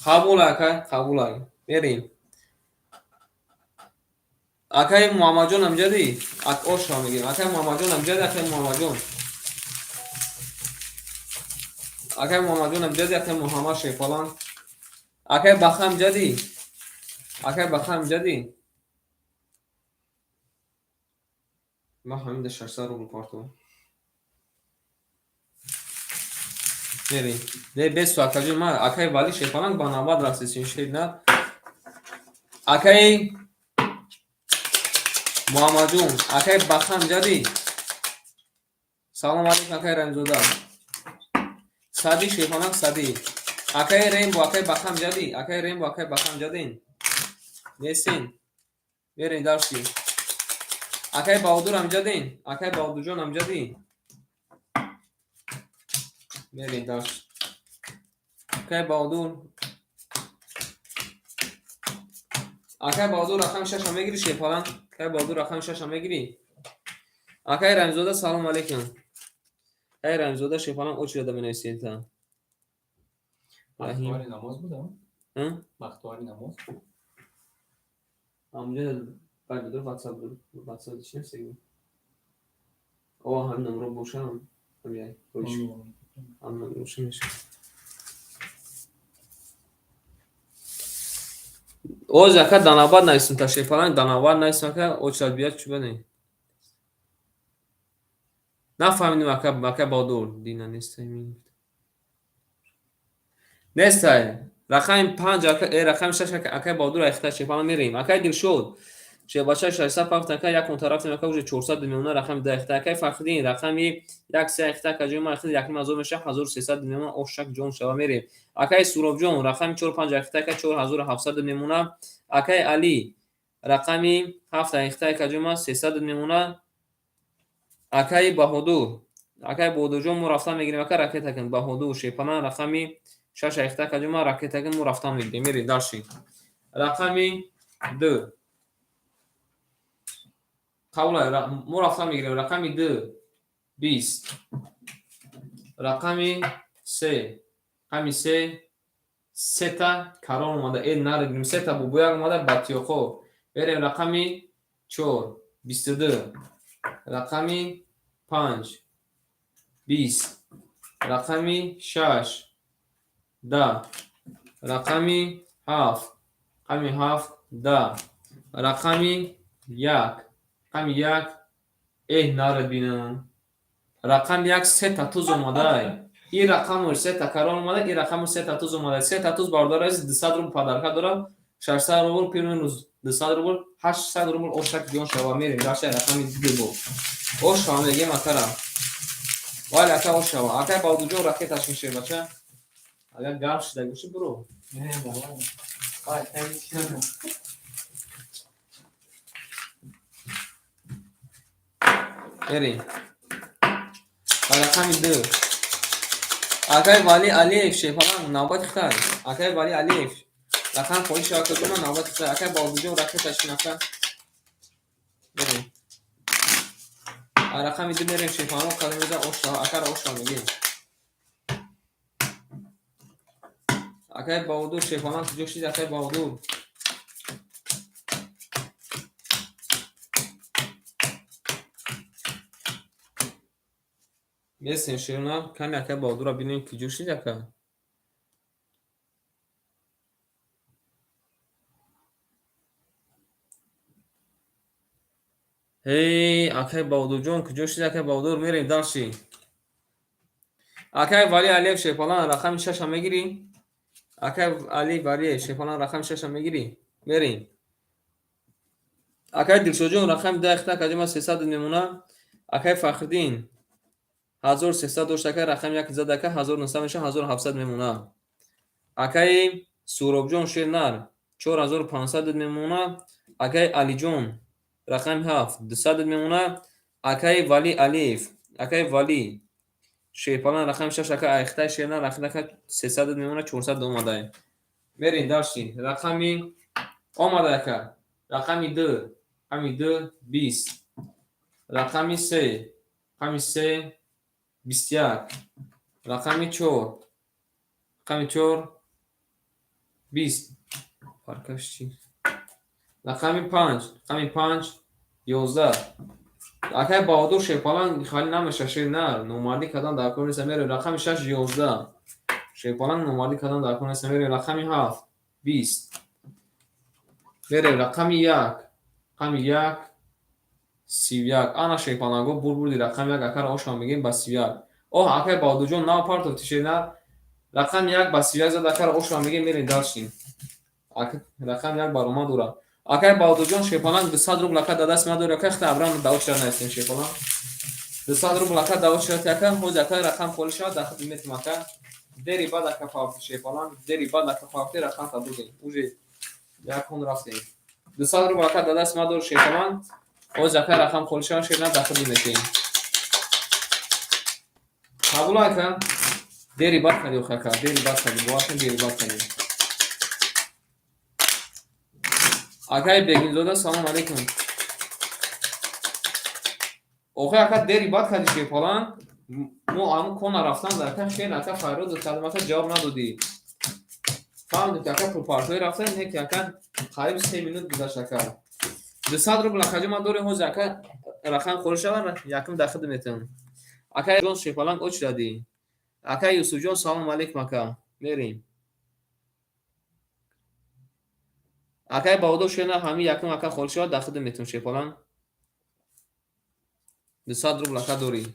Қабул ака, қабул. Мерем. Акай Муҳаммадҷон Амҷадӣ, ошам мегем. Акай Муҳаммадҷон Амҷадӣ, акай Муҳаммадҷон. Акай Муҳаммадҷон Амҷадӣ, акай Муҳаммад Шерпаланг. Акай Баха Амҷадӣ. Акай Баха Амҷадӣ. Ман ҳамин 600 рубл партовам. Мерем. Не бесу акаҷон, ман акай Вали Шерпаланг ба навбат расидем, шернар. Акай Муҳаммадҷон, акай Баха Амҷадӣ. Салом алейкум, акай Раҳимзода. Сади Шерпаланг Сади. Акай Рембо, акай Баха Амҷадӣ, акай Рембо, акай Баха Амҷадин. Нестин. Мерем дальше. Акай Баҳодур Амҷадин, акай Баҳодурҷон Амҷадӣ. Мерем дальше. Акай Баҳодур. Акай Баҳодур рақами 6-ро мегирӣ, Шерпаланг? Акай Баҳодур рақами 6-ро мегирӣ? Акай Раҳимзода, салом алейкум. Акай Раҳимзода Шерпаланг очередь менависед. Раҳим. Вақтвари намоз будам? Вақтвари намоз? Амҷа бай бидор WhatsApp буд. WhatsApp чӣ нависагӣ? О, ҳамин номро бошам. Ҳамин роиш. Ҳамин номро боша мешавад. Оз ака дар навбат нависем та Шерпаланг, дар навбат нависем ака, очередь биёд чӣ бане? Нафаҳмидем ака, ака Баҳодур. Дина нестай. Нестай. Рақами 5 ака, рақами 6 ака, акай Баҳодур айхта Шерпаланг мерем. Акай Дилшод. Шербача 600 пафт ака, як он тараф ака уже 400 мемона, рақами 2 айхта. Акай Фахриддин, рақами 1 3 айхта ака, ҷои ма айхта 1500 меша, 1300 мемона, ошак ҷон шава мерем. Акай Суробҷон, рақами 4 5 айхта ака, 4700 мемона. Акай Али, рақами 7 айхта ака, ҷои ма 300 мемона. Акай Баҳодур, акай Баҳодурҷон, мо рафтан мегирем, ака ракета кун. Баҳодур Шерпаланг рақами 6 айхта ака, ҷои ма ракета кун, мо рафтан мегирем. Мерем дальше. Рақами 2. Қабул, мо рафтан мегирем. Рақами 2 20. Рақами 3. Рақами 3 сета карон омада. Э, наридим, сета бобояк омада батиёқо. Берем рақами 4 22. Рақами 5 20. Рақами 6 10. Рақами 7. Рақами 7 10. Рақами 1. Рақами 1 эҳ нарад бинам. Рақами 1 сета туз омадай. Ин рақаму сета карон омада, ин рақаму сета туз омада. Сета туз бародар азиз 200 рубл подарка дорад. 600 рубл плюс 200 рубл, 800 рубл ошак ҷон шава мерем. Дальше рақами 2 бо. Ош шава мегем акара. Вале ака ош шава. Акай Баҳодурҷон ракеташ мешавӣ бача. Агар гарм шуда бошӣ биро. Не, нормально. Ай, ай, Мерем. Рақами ду. Акай Вали Алиев, Шерпаланг, навбати хай. Акай Вали Алиев. Рақам хоҳиш шава каҷона, навбати хай. Акай Баҳодурҷон, ракета шинака. Мерем. Рақами ду мерем, Шерпаланг, кадомеда оша, акара оша мегем. Акай Баҳодур, Шерпаланг, куҷо шид, акай Баҳодур? Месем шерона, ками акай Баҳодурро бинем, куҷо шид ака? Эй, акай Баҳодурҷон, куҷо шид, акай Баҳодур? Мерем дальше. Акай Вали Алиев, Шерпаланг, рақами шаша мегирӣ? Акай Али Валиев, Шерпаланг, рақами шаша мегирӣ? Мерем. Акай Дилшодҷон, рақами даҳ ихта каҷома сесад мемона. Акай Фахриддин 1300 дошт, акай рақами як зад, ака 1900 меша, 1700 мемона. Акай Суробҷон, Шернар, 4500 мемона. Акай Алиҷон, рақами ҳафт, 200 мемона. Акай Вали Алиев, акай Вали Шерпаланг, рақами шаш, ака Айхтай Шернар, ака 300 мемона, 400 омадай. Мерем дальше. Рақами омадай ака. Рақами ду, рақами ду, 20. Рақами се, рақами се, 21. Рақами чор, рақами чор, 20. Фарқаш чи? Рақами панҷ, рақами панҷ, 11. Акай Баҳодур, Шерпаланг, хали намеша, Шернар, номардӣ кардан дар кор нест, мерем. Рақами шаш, 11. Шерпаланг, номардӣ кардан дар кор нест, мерем. Рақами ҳафт, 20. Мерем. Рақами як, рақами як, 31. Ана Шерпаланго бур бурди рақами як, акара ошам мегем ба 31. Оҳ, акай Баҳодурҷон, нав партофти, Шернар. Рақами як ба 31 зад, акара ошам мегем, мерем дальше. Рақами як баромад дорад. Акай Баҳодурҷон, Шерпаланг, 200 рубл ака да даст надори, ака хта абрам да очра наистем, Шерпаланг. 200 рубл ака да очра ака, ҳоз ака рақам холӣ шавад, да худ метим ака. Дери бад ака фавти, Шерпаланг, дери бад ака фавти, рақам та додем. Уже як хон рафтем. 200 рубл ака да даст надори, Шерпаланг. Ҳоз ака рақам холӣ шавад, Шернар, да худ метем. Қабул ака? Дери бад кардӣ охи ака, дери бад кардӣ, бовар кун, дери бад кардӣ. Акай Бегимзода, салом алейкум. Охи ака, дери бад кардӣ, Шерпаланг. Мо ҳамун кона рафтан дар ака хел ака файроз кардам, ака ҷавоб надодӣ. Фаҳмидем ки ака пулпартоӣ рафта, не ки ака қариб 3 минут гузашт ака. 200 рубл акаҷо ман дорем, ҳозир ака рақам холӣ шавад, якум дар худ метавонам. Акай ҷон, Шерпаланг, очирадӣ. Акай Юсуфҷон, салом алейкум ака. Мерем. Акай Баҳодур, Шернар, ҳамин якум ака холӣ шавад, дар худ метавонам, Шерпаланг. 200 рубл ака дорӣ.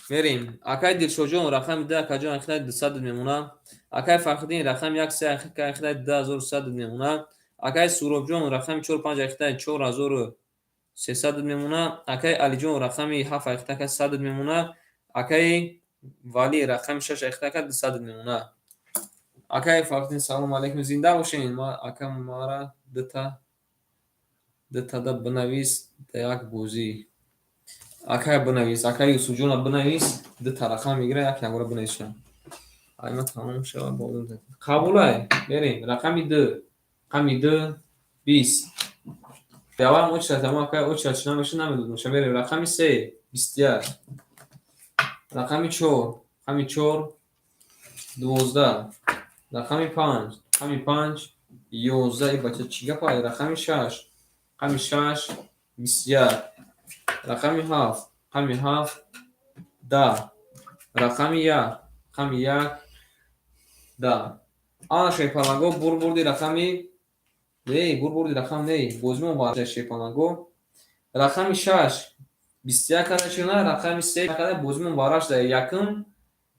Мерем. Акай Дилшодҷон, рақами ду акаҷон ахитай 200 мемона. Акай Фахриддин, рақами як се ахитай 2300 мемона. Акай Суробҷон, рақами чор панҷ ахитай 4300 мемона. Акай Алиҷон, рақами ҳафт ахитай ака 100 мемона. Акай Вали, рақами шаш ахитай ака 200 мемона. Акай Фахриддин, салом алейкум, зинда бошед. Ма ака мара дутада бинавис да як бозӣ. Акай бинавис, акай Юсуфҷонро бинавис, дута рақам мегира, як ягора бинависшам. Айма тамом шава, қабулай. Мерем. Рақами ду, рақами ду, 20. Яварам очрат, ама акай очрат чи намеша, намедодам. Ша мерем. Рақами се, 21. Рақами чор, рақами чор, 12. Рақами панҷ, рақами панҷ, 11. И бача чӣ гапай? Рақами шаш, рақами шаш, 21. Рақами ҳафт, рақами ҳафт, 10. Рақами як, рақами як, 10. Ана Шерпаланго бур бурди рақами не, бур бурди рақам не, бозимо бар Шерпаланго. Рақами шаш 21 карда шуна, рақами се карда бозимо бараш да якум,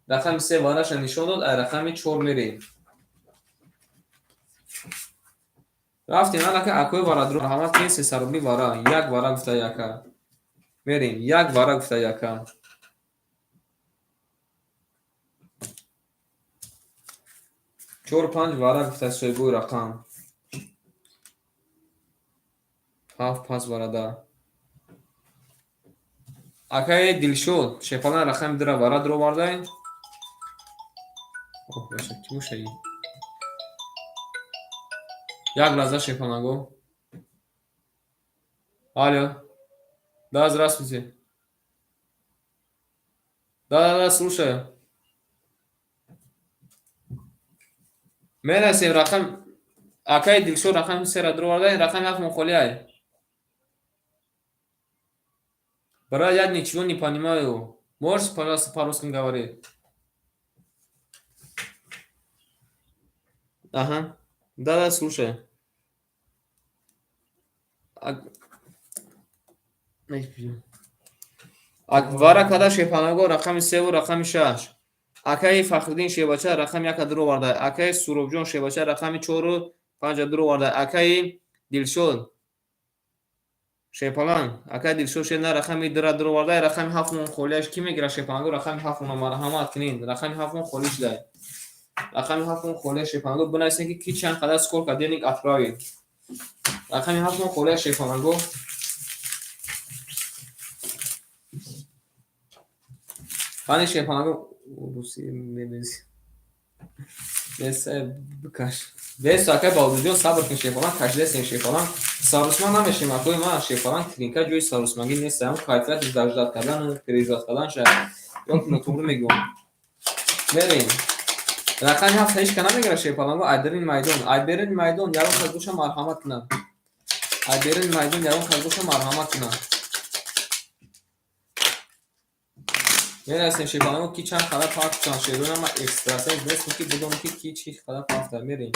рақами се вараша нишон дод, ай рақами чор мерем. Рафтем, анака акои варадро раҳмат кунед, 300 рубли вара, як вара гуфта яка. Мерем, як вара гуфта яка. Чор панҷ вара гуфта соҳибои рақам. Ҳафт пас варада. Акаи Дилшод шепалан рақами дура вара дуровардай. Оҳ, баша, кӣ бошаи? Як лаҳза, шепаланго. Алло. Да, здравствуйте. Да, да, да, слушаю. Менасем рақам акаи Дилшод рақами сера дуровардай, рақами ҳафт мухолиай. Брат, я ничего не понимаю. Можешь, пожалуйста, по-русски говорить? Ага. Да, да, слушаю. Вара када шепанаго рақами севу рақами шаш. Акаи Фахриддин шебача рақами яка дуроварда. Акаи Суробҷон шебача рақами чору панҷа дуроварда. Акаи Дилшод шепалан, акаи Дилшод шена рақами дура дуроварда. Рақами ҳафтмон холиаш кӣ мегирад шепаланго? Рақами ҳафтмона марҳамат кунед. Рақами ҳафтмон холӣ шуда. Рақами ҳафтмон холия шепаланго. Бинависед, ки ки чанд қадар, сколько денег отправил. Рақами ҳафтмон холия шепаланго. Қани шепаланго руси мебези. Беса бикаш. Бес, акай Баҳодурҷон, сабр кун, шепалан, кашидасем, шепалан. Сарусман намешем, акои ман, шепалан, клинка ҷои сарусмагӣ нест. Ҳам кайфияти даждат кардан, переживать кардан шояд. Ё нотуғрӣ мегӯям. Мерем. Рақами ҳафт ҳеч ка намегирад шепаланго. Айберини майдон. Айберини майдон ягон кас боша, марҳамат кунад. Айберини майдон ягон кас боша, марҳамат кунад. Мерасем шепаланго, ки чанд қадар пафтан шерона. Ман экстрасенс нестам, ки бидонам, ки ки чӣ қадар пафта. Мерем.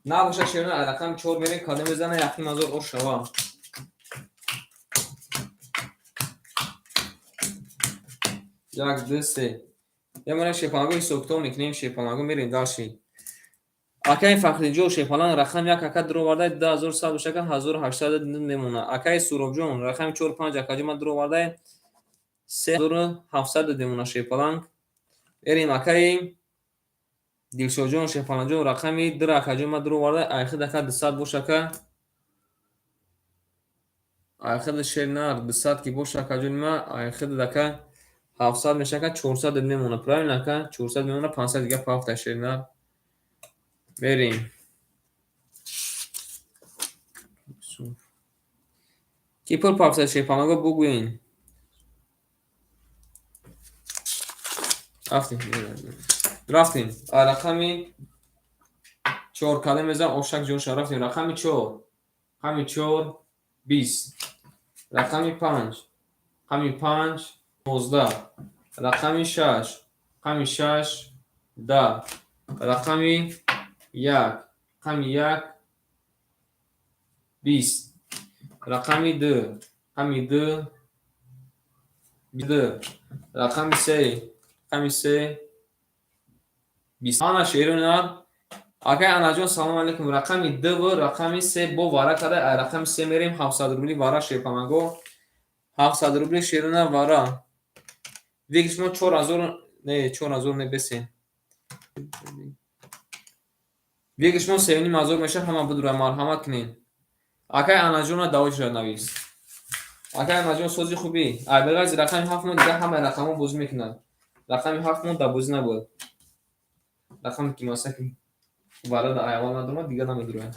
Набоша, шерона, ай рақами чор мерем, кадом мезана, яқин мазор ош шава. Як, ду, се. Мемонем шепаланго, ҳисобкитоб мекунем шепаланго, мерем дальше. Акаи Фахриддинҷон шепалан рақами як ака дуровардай, 2100 бошака, 1800 мемонад. Акаи Суробҷон рақами чор панҷ акаҷон ман дуровардай, 3700 мемонад шепаланг. Мерем, акаи Дилшодҷон шепаланҷон рақами дура акаҷон ман дуровардай, айхид ака 200 бошака. Айхид шернар 200 ки боша, акаҷони ман, айхид ака 700 мешака, 400 мемонад. Правильно, ака? 400 мемонад, 500 дига пафта шернар. Мерем. Ки пул пафта шепаланго, бугӯен. Рафтем. Рафтем. Рақами чор кадом мезанам, ошак ҷонша, рафтем. Рақами чор. Рақами чор 20. Рақами панҷ. Рақами панҷ 19. Рақами шаш. Рақами шаш 10. Рақами як. Рақами як 20. Рақами ду. Рақами ду ду. Рақами се. Рақами се 20. Ана шерунар. Акай Анаҷон, салом алейкум. Рақами дуву рақами се бо вара када, ай рақами се мерем, 700 рубли вара шепанаго. 700 рубли шерунар вара. Вики шумо 4000 не, 4000 не, бесен. Вики шумо 3500 меша, ҳама будура, марҳамат кунед. Акай Анаҷона давошра навис. Акай Анаҷон, сози хубӣ. Ай беғайзи рақами ҳафт мо дига ҳамаи рақамҳо бозӣ мекунад. Рақами ҳафт мо дар бозӣ набуд. Рақаме ки маса ки вара дар аввал надорад, дига намедурояд.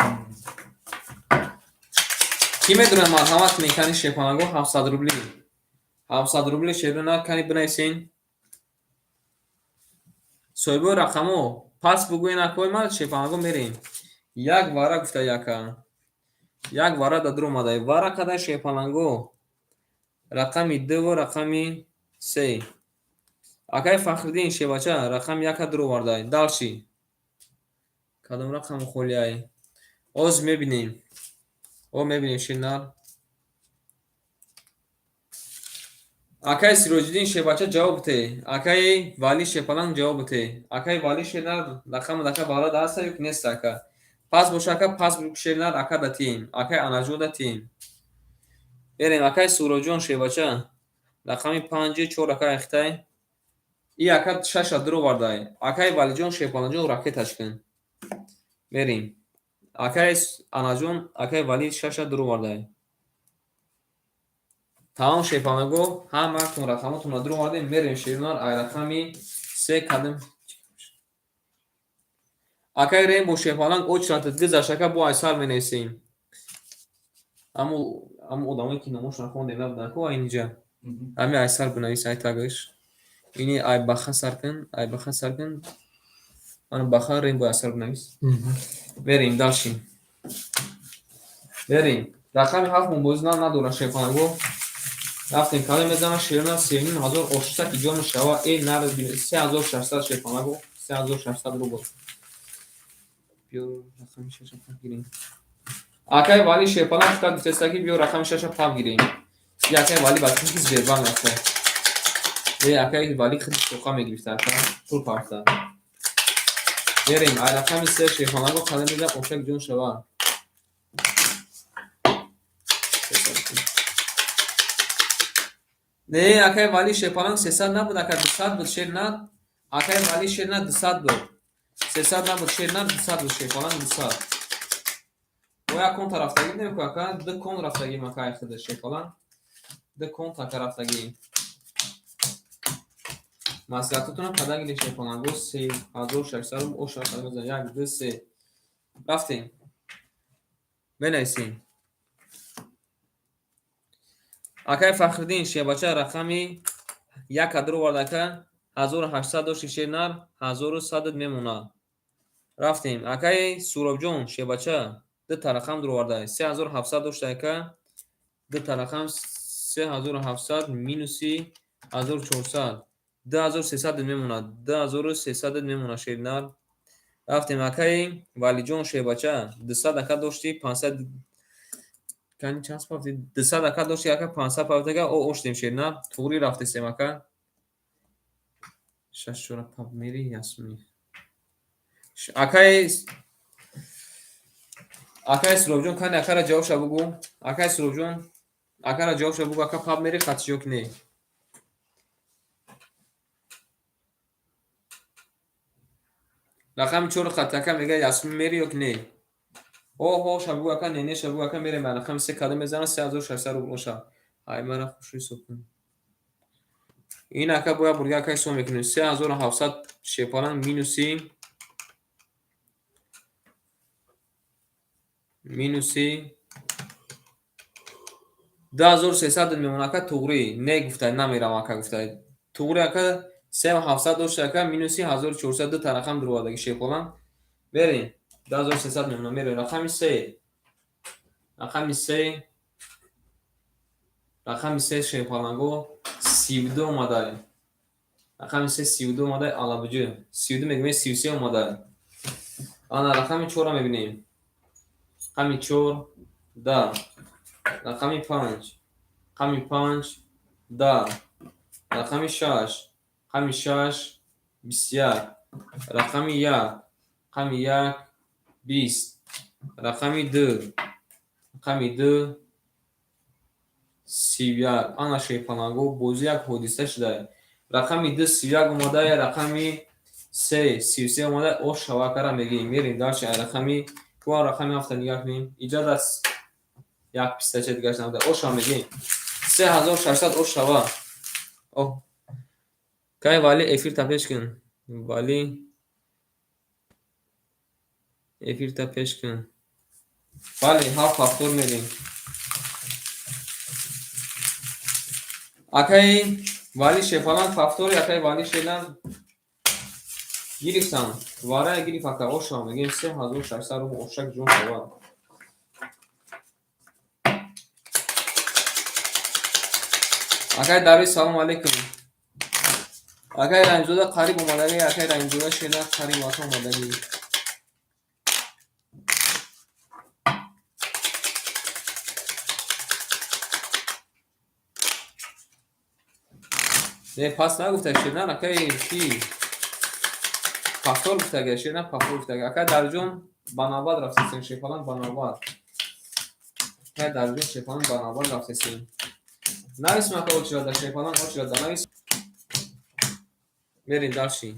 Кӣ медонад, марҳамат кунед, кани шепанаго, 700 рубли. 700 рубли шерона, кани бинависен. Соҳибои рақамҳо пас бугӯен, акои ман шепанаго, мерем. Як вара гуфта яка. Як вара да дур омада. Вара када шепаланго. Рақами дуву рақами се. Акай Фахриддин шебача рақами яка дур овардай. Дальше. Кадом рақам холиай? Оз мебинем. О, мебинем, ширнар. Акай Сироҷиддин шебача, ҷавоб бите. Акаи Вали шепаланг, ҷавоб бите. Акаи Вали шернар, рақами дака вара даста ё ки нест, ака? Пас боша, ака, пас шернар, ака датием. Акай Анаҷон датием. Берем, акай Суроҷон шебача. Рақами панҷи чор ака айхтай. И ака шаша дур овардай. Акаи Валиҷон шепаланҷон, ракеташ кун. Мерем. Акаи Анаҷон, акаи Вали шаша дур овардай. Тамом, шерпаланго, ҳамаатон рақамотонро дур овардем, мерем, шернар, ай рақами се кадем. Акай Рембо, шерпаланг, очрата гузашт, ака, бо айсар менависем. Аммо одамое ки номошон хондем, набуданд ку инҷа. Ҳами айсар бинавис, ай тагаш. Ини ай баха сар кун, ай баха сар кун. Ана баха Рембо айсар бинавис. Мерем дальше. Мерем. Рақами ҳафт мубориза надорад, шерпаланго. Рафтем, кале мезанад, шерна, 3500 ошса ки ҷо мешава, э нар 3600, шерпаланго, 3600 рубл. Биё рақами шаша пап гирем. Акай Вали шерпаланг фикр гуфтеста ки биё рақами шаша пап гирем. И акай Вали ба ки Сбербанк рафта. Э акай Вали хеле соқа мегирифта, ака пул парта. Мерем, ай рақами се, шерпаланго, кале мезанад, ошак ҷон шава. Не, акай Вали шерпаланг, 300 набуд, ака, 200 буд, шер на. Акай Вали шер на, 200 буд. 300 набуд, шер на, 200 буд, шерпаланг, 200. Бо як конта рафтагӣ будем ку, ака, ду кон рафтагим, ака, ай худ шерпаланг. Ду конт, ака, рафтагӣ. Маслиҳатотонро када гиред, шерпаланго, 3600 рубл оша мезанад. Як, ду, се. Рафтем. Менависем. Акай Фахриддин шербача рақами як кадр овард, ака, 1800 дошти, шернар, 1100 мемонад. Рафтем. Акай Суробҷон шербача дута рақам дуроварда. 3700 дошта, ака, дута рақам, 3700 минуси 1400, 2300 мемонад, 2300 мемонад, шернар. Рафтем, акай Валиҷон шербача 200, ака, дошти, 500 кани чанд пафти, 200, ака, дошти, ака, 500 пафти, ака, о оштем, шернар, туғри рафтесем, ака. Шаш чора пап мери ясми. Акай Суробҷон, кани акара ҷавобша бугӯ. Акай Суробҷон, акара ҷавобша бугӯ, ака, пап мери хатшиё ки не? Рақами чор хат, ака, мега ясми мери ё ки не? Оҳо, шабгӯ, ака, не, не, шабгӯ, ака, мерем, рақами се кадом мезанад, 3600 рубл оша. Ай мара хуш ҳисоб кун. Ин, ака, бояд бурга, ака, ҳисоб мекунем. 3700, шерпаланг, минуси 2300 мемонад, ака, туғрӣ. Не гуфтай, намерам, ака, гуфтай. Туғрӣ, ака, 3700 дошта, ака, минуси 1400, дута рақам дуровардаги, шерпаланг. Мерем. 2300 мемонад, мерем. Рақами се. Рақами се. Рақами се, шерпаланго, 32 омадай. Рақами се 32 омадай, алабуҷӣ. 32 мегӯем, 33 омадай. Ана рақами чорро мебинем. Рақами чор да. Рақами панҷ. Рақами панҷ да. Рақами шаш. Рақами шаш 21. Рақами як. Рақами як 20. Рақами ду. Рақами ду 31. Ана, шерпаланго, бозӣ як ҳодиса шуда. Рақами ду 31 омада, рақами се 33 омада, ош шавакара мегирем. Мерем дальше, ай рақами куа рақами ҳафта нигаҳ кунем. Иҷа даст як пистача дигаш набуда. Оша мегирем. 3600 ош шава. Оҳ. Кай Вали эфирта пеш кун. Вали эфирта пеш кун. Бале, ҳафт ҳафтор мерем. Акай Вали шерпаланг ҳафтори, акай Вали шернар гирифтам. Варая гирифт, ака, оша мегирем, 3600 рубл ошак ҷон шава. Акай Дарвиш, салом алейкум. Акай Раҳимзода қариб омадагӣ, акай Раҳимзода шернар қариб ака омадагӣ. Не, пас нагуфта, шернар, акай ки пахтор гуфтага, шернар, пахтор гуфтага. Акай Дарҷон, ба навбат рафтесем, шерпаланг, ба навбат. Акай Дарҷон шерпаланг, ба навбат рафтесем. Нависм, ака, очирада, шерпаланг, очирада навис. Мерем дальше.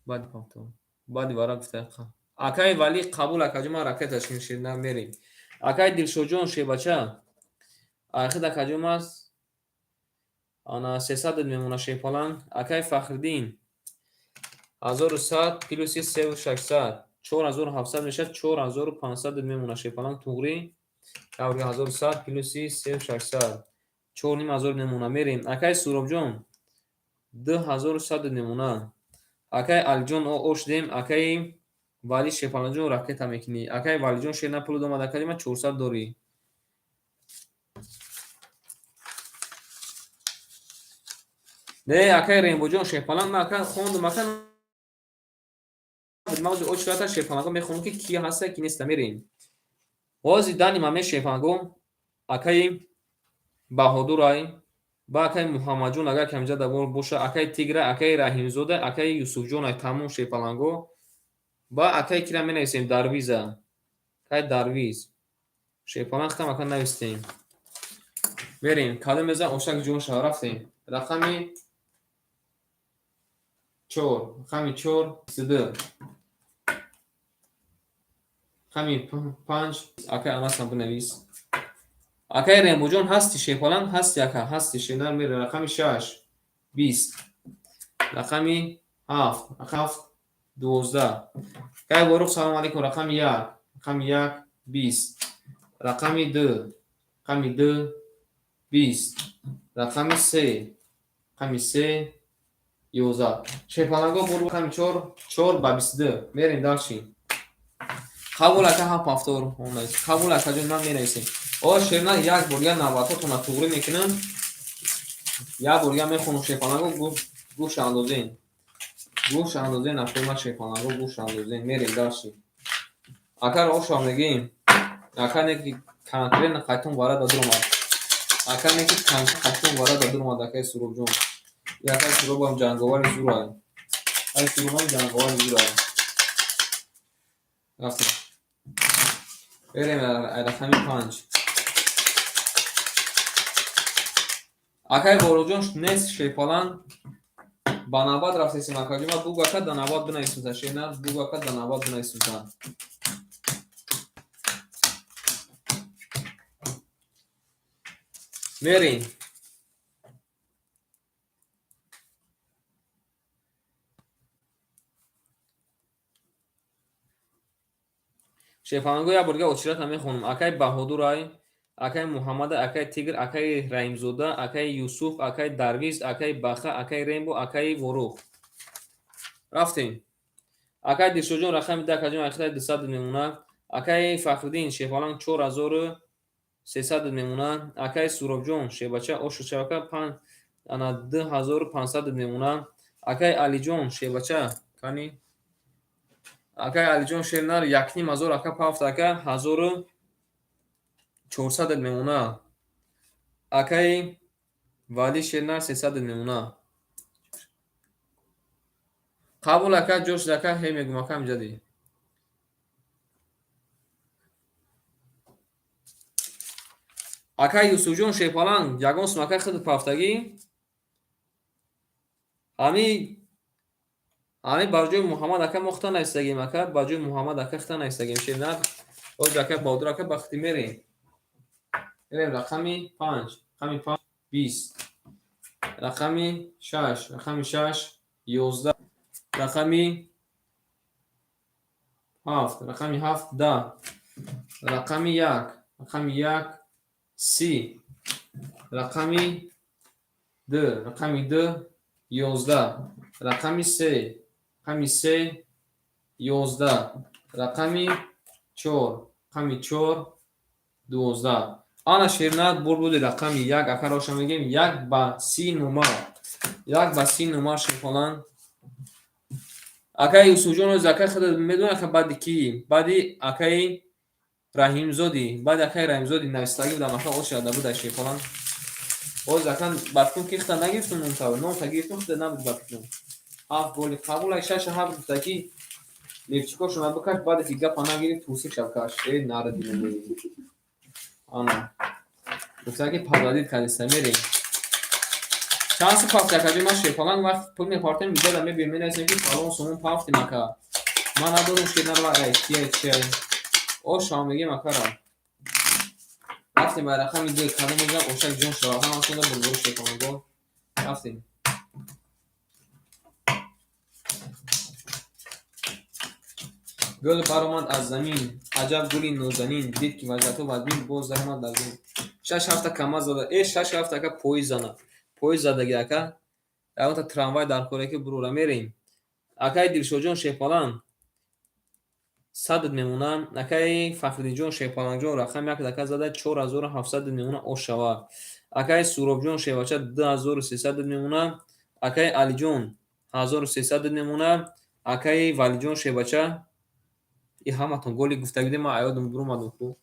Баъди пахтор. Баъди вара гуфта. Акай Вали қабул, акаҷон, ман ракеташ кун, шернар, мерем. Акай Дилшодҷон шербача. Айхид акаҷон аст. Ана 300 мемона шерпаланг. Акай Фахриддин 1100 плюси 3600 4700 мешавад, 4500 мемона шерпаланг туғрӣ. Яврга 1100 плюси 3600 4500 мемона. Мерем. Акай Суробҷон 2100 мемона. Акай Алиҷон ош дем. Акаи Вали шерпалангҷон ракета мекунӣ. Акай Валиҷон шер на пул омад, акаи ман 400 дорӣ. Не, акай Рембоҷон шерпаланг ман ака хондум, ака мавзи очрата шерпаланго мехонам ки ки ҳаста ки неста. Мерем. Ҳози дани маме шерпаланго акаи Баҳодурай ба акаи Муҳаммадҷон агар камҷа давор боша, акаи Тигра, акаи Раҳимзода, акаи Юсуфҷон ай тамом шерпаланго. Ба акаи кира менависем Дарвиза. Акаи Дарвиз. Шерпаланг хитам ака навистем. Мерем. Кадом мезан ошак ҷон шава рафтем. Рақами 4, рақами 4 22. Рақами 5 акаи Анасам бинавис. Акаи Рембоҷон ҳасти шерпаланг ҳасти ака ҳасти шернар мере. Рақами 6 20. Рақами 7 рақами 7 12. Акаи Воруқ салом алейкум. Рақами 1 рақами 1 20. Рақами 2 рақами 2 20. Рақами 3 рақами 3 11. Шерпаланго бур рақами 4 4 ба 22. Мерем дальше. Қабул ака ҳафт ҳафтор. Қабул акаҷон ман менависем. О шерна як бор я навбатотона туғрӣ мекунам. Як бор я мехонам шерпаланго гӯш андозен. Гӯш андозен акои ман шерпаланго гӯш андозен. Мерем дальше. Акаро ошав мегӯем. Ака неки конкретно қайтон варада дуромад. Ака неки қайтон варада дуромад акаи Суробҷон. Акаи Суробам ҷанговари зурай. Акаи Суробам ҷанговари зурай. Рафтем. Берем рақами 5. Акаи Воруқҷон нест шерпаланг. Ба навбат рафтесем акаҷон. Ма бугу ака да навбат бинависем шерна, бугу ака да навбат бинависем. Мерем. Шерпаланго як борга очирата мехонам. Акаи Баҳодурай, акаи Муҳаммада, акаи Тигр, акаи Раҳимзода, акаи Юсуф, акаи Дарвиз, акаи Баха, акаи Рембо, акаи Воруқ. Рафтем. Акаи Дилшодҷон рақами 10 акаҷон ахираи 200 мемона. Акаи Фахриддин шерпаланг 4300 мемона. Акаи Суробҷон шербача ошу шабака ана 2500 мемона. Акаи Алиҷон шербача кани акаи Алиҷон шернар 1500 ака пафт ака 1400 мемона. Акаи Вали шернар 300 мемона. Қабул ака ҷош ака ҳе мегум ака амҷади. Акаи Юсуфҷон шерпаланг ягон сум ака худ пафтагӣ ҳами бар ҷои Муҳаммад ака мо хита нависагем ака ба ҷои Муҳаммад ака хита нависагем шернар. Оз ака Баҳодур ака ба хити мерем. Мерем рақами 5, рақами 5 20. Рақами 6, рақами 6 11. Рақами 7, рақами 7 10. Рақами 1, рақами 1 30. Рақами 2, рақами 2 11. Рақами 3, рақами 3 11. Рақами 4, рақами 4 12. Ана шернат бур буди рақами 1 ака роша мегем 1 ба 30 номар. 1 ба 30 номар шерпаланг. Акаи Юсуфҷон оз акаи худ медонад ака баъди ки? Баъди акаи Раҳимзоди, баъди акаи Раҳимзоди навистагӣ будам ака ош яда буда шерпаланг. Оз ака ба фикрам ки хита нагирифтум номта, номта гирифтум хита набуд ба фикрам. 7 голи қабул ай 6 7 гуфта ки левчикошона бикаш баъде ки гапа нагирифт ҳусик шав каш. Э нара динам. Ана. Гуфта ки подводить кардиста мерем. Чанд сум пафти акаҷон ман шерпаланг вақт пул мепартем видеода мебинем менависем ки фалон сумон пафтим ака. Ман надорам шернар ва ай кия чия. Ошам мегем акара. Рафтем. Рафтем ба рақами 2. Кадом мезанам, ошак ҷон шава. Ҳамаатонда бурдборӣ, шерпаланго. Рафтем. Гул баромад аз замин, аҷаб гули нозанин, дид ки вазъиятҳо вазмин, боз даромад дар зин. Шаш ҳафта камаз зада, э шаш ҳафта ака поиз зана. Поиз задаги ака. Ягонта трамвай дар коре ки бурура мерем. Акаи Дилшодҷон шерпаланг 100 мемона. Акаи Фахриддинҷон шерпалангҷон рақами як дака зада 4700 мемона, ош шава. Акаи Суробҷон шербача 2300 мемона. Акаи Алиҷон 1300 мемона. Акаи Валиҷон шербача и ҳаматон голи гуфтагиде ман аёдам буромадам ку.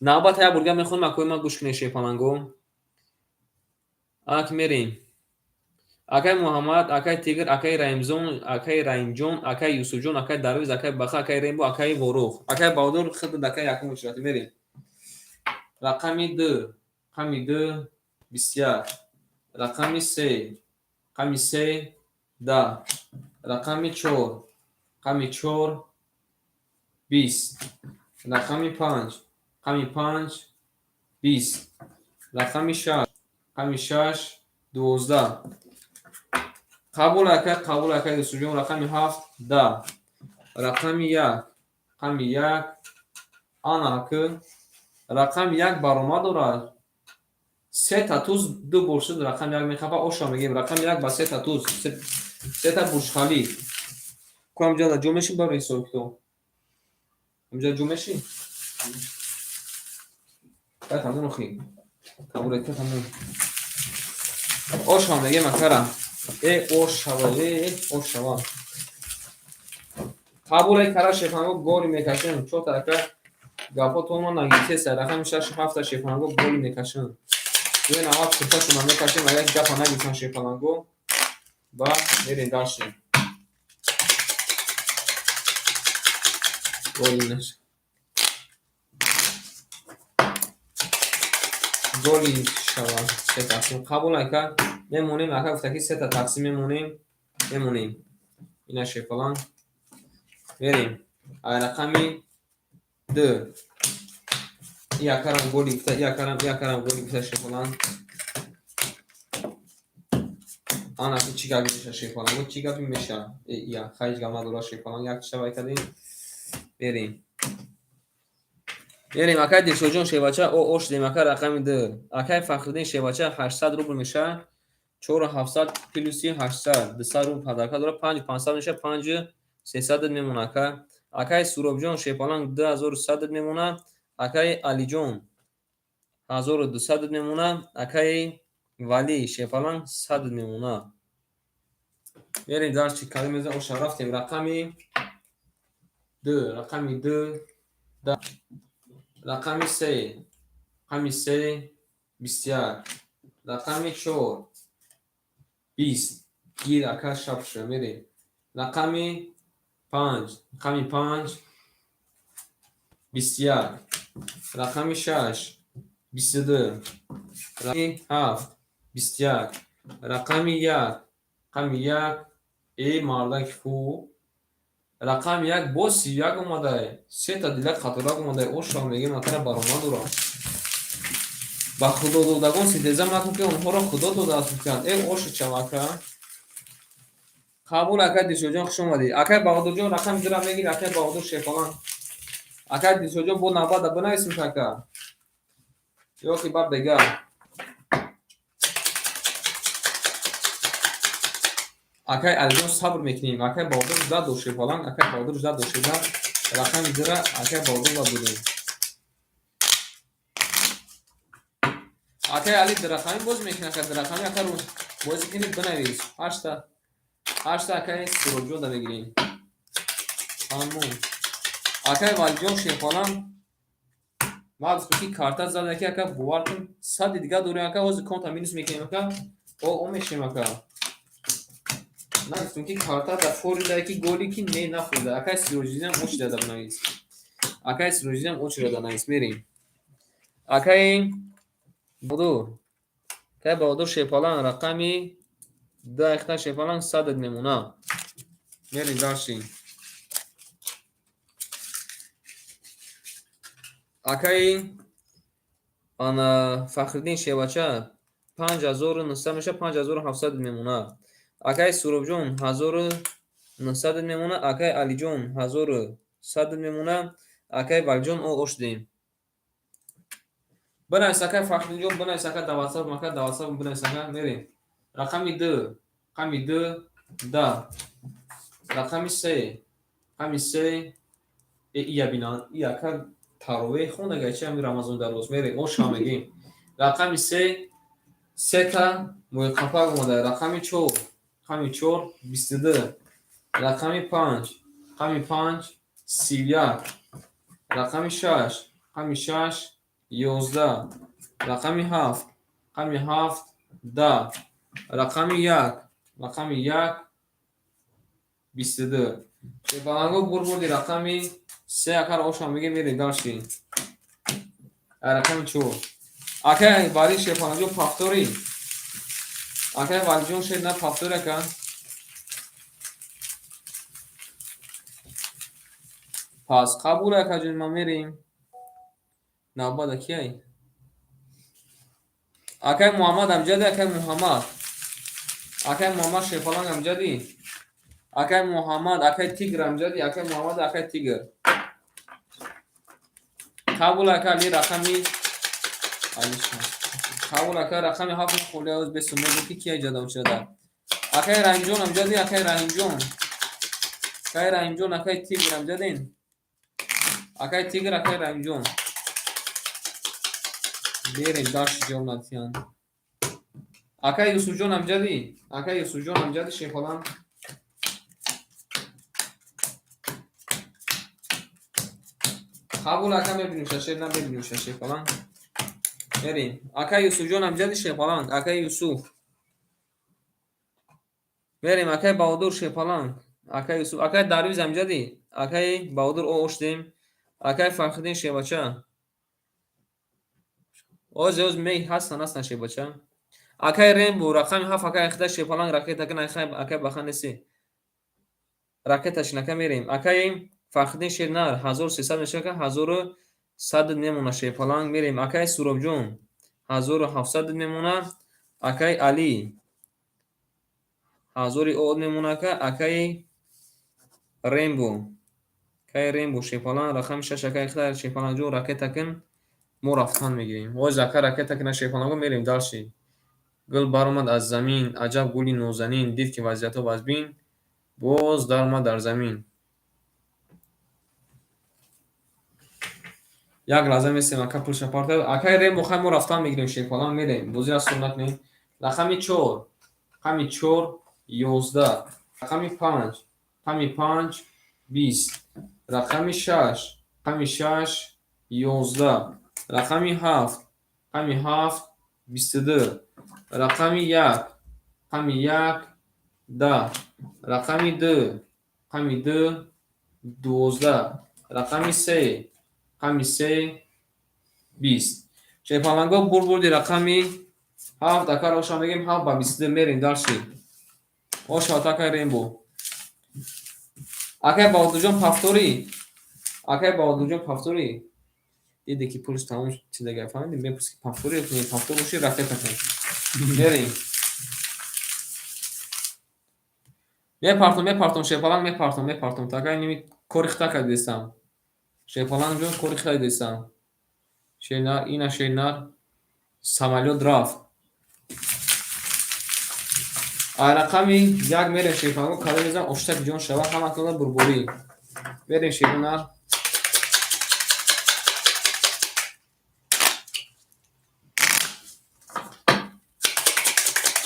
Навбат як бурга мехонем, акои ман гӯш кунед, шерпаланго. Ак мерем. Акаи Муҳаммад, акаи Тигр, акаи Раимзон, акаи Раимҷон, акаи Юсуфҷон, акаи Дарвиз, акаи Баха, акаи Рембо, акаи Ворух. Акаи Баҳодур худат акаи якум очередь мерем. Рақами 2, рақами 2 21, рақами 3, рақами 3 10, рақами 4, рақами 4 20, рақами 5, рақами 5 20, рақами 6, рақами 6 12. Қабул ака, қабул ака Юсуфҷон, рақами 7 10, рақами 1, рақами 1 ана ака, рақами 1 баромад дорад. Сета туз ду бор шуд, рақами 1 мехапа, оша мегем, рақами 1 ба сета туз, сета бурҷхалиф. Ку ҳамҷа ҷо меши барои ҳисоб китоб? Ҳамҷа ҷо меши? Тамом охи. Табуретка тамом. Оша мегем акара. Э ош шава, э ош шава. Қабуле кара шефанго голи мекашем. Чота ака гапотонма нагитеса. Рақами 6 7 шефанго голи мекашем. Дуе навад курташона мекашем, агар гапа нагирифтан шефанго ба мерем дальше. Голи наш. Голи шава се тақсим. Қабул ака мемонем, ака гуфта ки сета тақсим мемонем, мемонем. Ина шефалан мерем. Ай рақами 2. И акарам голи гуфта, и акарам, и акарам голи гуфта шефалан. Ана ки чӣ гапи меша шефалан? Чӣ гапи меша? Э я, хайҷ гап надора шефалан, як шавай кардем. Мерем. Мерем акай Дилшодҷон шевача, о ош дем ака рақами 2. Акай Фахриддин шевача 800 рубл меша. 4700 плюси 800, 200 рубл подарка дора, 5500 меша, 5300 мемона ака. Акай Суробҷон шепаланг 2100 мемона. Акай Алиҷон 1200 мемона. Акай Вали шепаланг 100 мемона. Мерем дальше, кадом мезан оша рафтем рақами 2, рақами 2 10, рақами 3, рақами 3 21, рақами 4 20. Гир ака шаб шуда мерем. Рақами 5, рақами 5 21, рақами 6 22, рақами 7 21, рақами 1, рақами 1 э мардаки хуб. Рақами 1 боз 31 омадае. Сета дила қаторак омадае. Оша мегем акара баромад дорам. Ба худододагон синтеза макун ки онҳоро Худо додааст гуфтанд. Э оша чавака. Қабул акай Дилшодҷон, хуш омадӣ. Акай Баҳодурҷон рақами 2 мегирӣ, акай Баҳодур шефалан. Акай Дилшодҷон бо навбат бинависем ака. Ё ки баъд бега. Акай Алиҷон сабр мекунем. Акай Баҳодур жда дошт шефалан, акай Баҳодур жда дошт шуда. Рақами 2 акай Баҳодур ба додем. Акай Али дурақамӣ боз мекунӣ, ака дурақамӣ ака рӯ бозӣ кунӣ бинавис. 8та 8та акай Суробҷон да мегирем. Тамом. Акай Валиҷон шефалан ман гуфтам ки карта зада ки ака бовар кун сади дига дорем ака, ҳозир конта минус мекунем ака. О мешем ака. Нагуфтам ки карта да форида ки голи ки не нафорида. Акай Сироҷиддинам очередь да бинавис. Акай Сироҷиддинам очередь да навис мерем. Акай Баҳодур. Акай Баҳодур шефалан рақами 2 ахта шефалан 100 мемона. Мерем дальше. Акай Ана Фахриддин Шевача 5900 меша, 5700 мемонад. Акай Суробҷон 1900 мемонад, акай Алиҷон 1100 мемонад, акай Валиҷон ош дем. Бинавис акай Фахриддинҷон, бинавис ака дар WhatsApp, ака дар WhatsApp бинавис ака, мерем. Рақами 2, рақами 2, 10. Рақами 3, рақами 3, ия бинан, и ака таровеҳ хондага чи ҳами Рамазон дар рӯз мерем, оша мегем. Рақами 3, сета мӯйқапак омада. Рақами 4, рақами 4, 22. Рақами 5, рақами 5, 31. Рақами 6, рақами 6, 11. Рақами 7, рақами 7, 10. Рақами 1, рақами 1, 22. Шерпаланго бурбурди рақами 3 акар оша мегем, мерем дальше. Рақами 4. Акай Вали Шерпаланҷон повтори. Акай Валиҷон шер на повтори ака. Пас қабул акаҷон, ма мерем. Навбат акияй? Акай Муҳаммад амҷади, акай Муҳаммад. Акай Муҳаммад Шерпаланг амҷади. Акай Муҳаммад, акай Тигр амҷади, акай Муҳаммад, акай Тигр. Қабул ака Али рақами қабул ака рақами 7 холӣ оз бесу мегӯ ки кия ҷадам шуда. Акай Раҳимҷон амҷади, акай Раҳимҷон. Акай Раҳимҷон, акай Тигр амҷадин. Акай Тигр, акай Раҳимҷон. Берем дальше ҷавоб надиҳанд. Акай Юсуфҷон амҷади, акай Юсуфҷон амҷади Шерпаланг. Қабул ака мебинем шашер на мебинем Шерпаланг. Мерем. Акай Юсуфҷон амҷади Шерпаланг, акай Юсуф. Мерем акай Баҳодур Шерпаланг, акай Юсуф, акай Дарвиз амҷади, акай Баҳодур ош дем, акай Фархиддин Шербача. Оз оз мей ҳастан ҳастан Шербача. Акай Рембо рақами 7 акай Ахта Шерпаланг ракета кун акай бахан неси. Ракеташин ака мерем. Акай Фархиддин Шернар 1300 мешава ака 1100 мемона Шерпаланг мерем. Акай Суробҷон 1700 мемона. Акай Али 1000 од мемона ака. Акай Рембо. Акай Рембо Шерпаланг рақами 6 акай Ахта Шерпалангҷон ракета кун. Мо рафтан мегирем. Оз ака ракета куна Шерпаланго мерем дальше. Гул баромад аз замин, аҷаб гули нозанин, дид ки вазъиятҳо вазбин, боз даромад дар замин. Як лаҳза месем ака пулша парта. Акай Рембо хай мо рафтан мегирем Шерпаланг мерем. Бозиро сур накунем. Рақами 4, рақами 4, 11. Рақами 5, рақами 5, 20. Рақами 6, рақами 6, 11. Рақами 7, рақами 7, 22. Рақами 1, рақами 1, 10. Рақами 2, рақами 2, 12. Рақами 3, рақами 3, 20. Шерпаланго бурбурди рақами 7 акар оша мегем 7 ба 22 мерем дальше. Оша акай Рембо. Акай Баҳодурҷон повтори. Акай Баҳодурҷон повтори. Диде ки пулш тамом чидага фаҳмидӣ? Мепурси ки повтори ё не повтор боши ракета кун. Мерем. Мепартом, мепартом Шерпаланг мепартом, мепартом. Такай ними кори хита кардесам. Шерпалангҷон кори хита дидесам. Шернар, ина Шернар самолёт рафт. А рақами 1 мерем Шерпаланго кадом мезанам оштак ҷон шава ҳаматона бурборӣ. Мерем Шернар.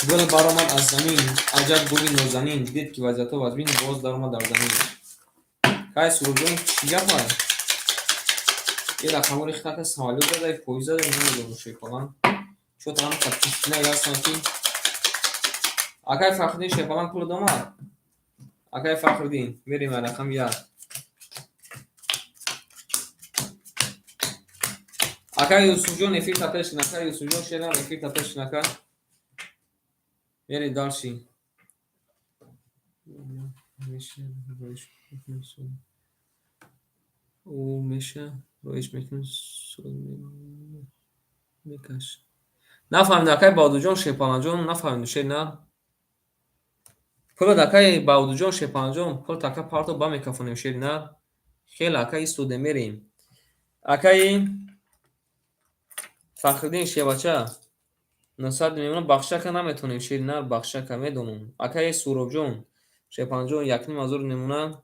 Гул баромад аз замин, аҷаб гули нозанин, дид ки вазъиятҳо вазбин, боз даромад дар замин. Кай Суробҷон чӣ гапай? Ин рақамҳоро хита самолёт задай, поезд задай, намедонам Шерпаланг. Чо там тишина ястан ки акай Фахриддин Шерпаланг пул домад? Акай Фахриддин, мерем рақами 1. Акай Юсуфҷон эфир тапеш кун, акай Юсуфҷон шерам эфир тапеш кун ака. Мерем дальше. Ӯ меша роиш мекунад. Бикаш. Нафаҳмидам, акай Баҳодурҷон, Шерпаланҷон, нафаҳмидам, шер на. Пулат, акай Баҳодурҷон, Шерпаланҷон, пулат ака парто ба мекафонем, шер на. Хеле ака истодем, мерем. Акаи Фахриддин Шевача 900 мемона, бахшака наметонем, шер нар, бахшака медонам. Акаи Суробҷон Шерпаланҷон 1500 мемона.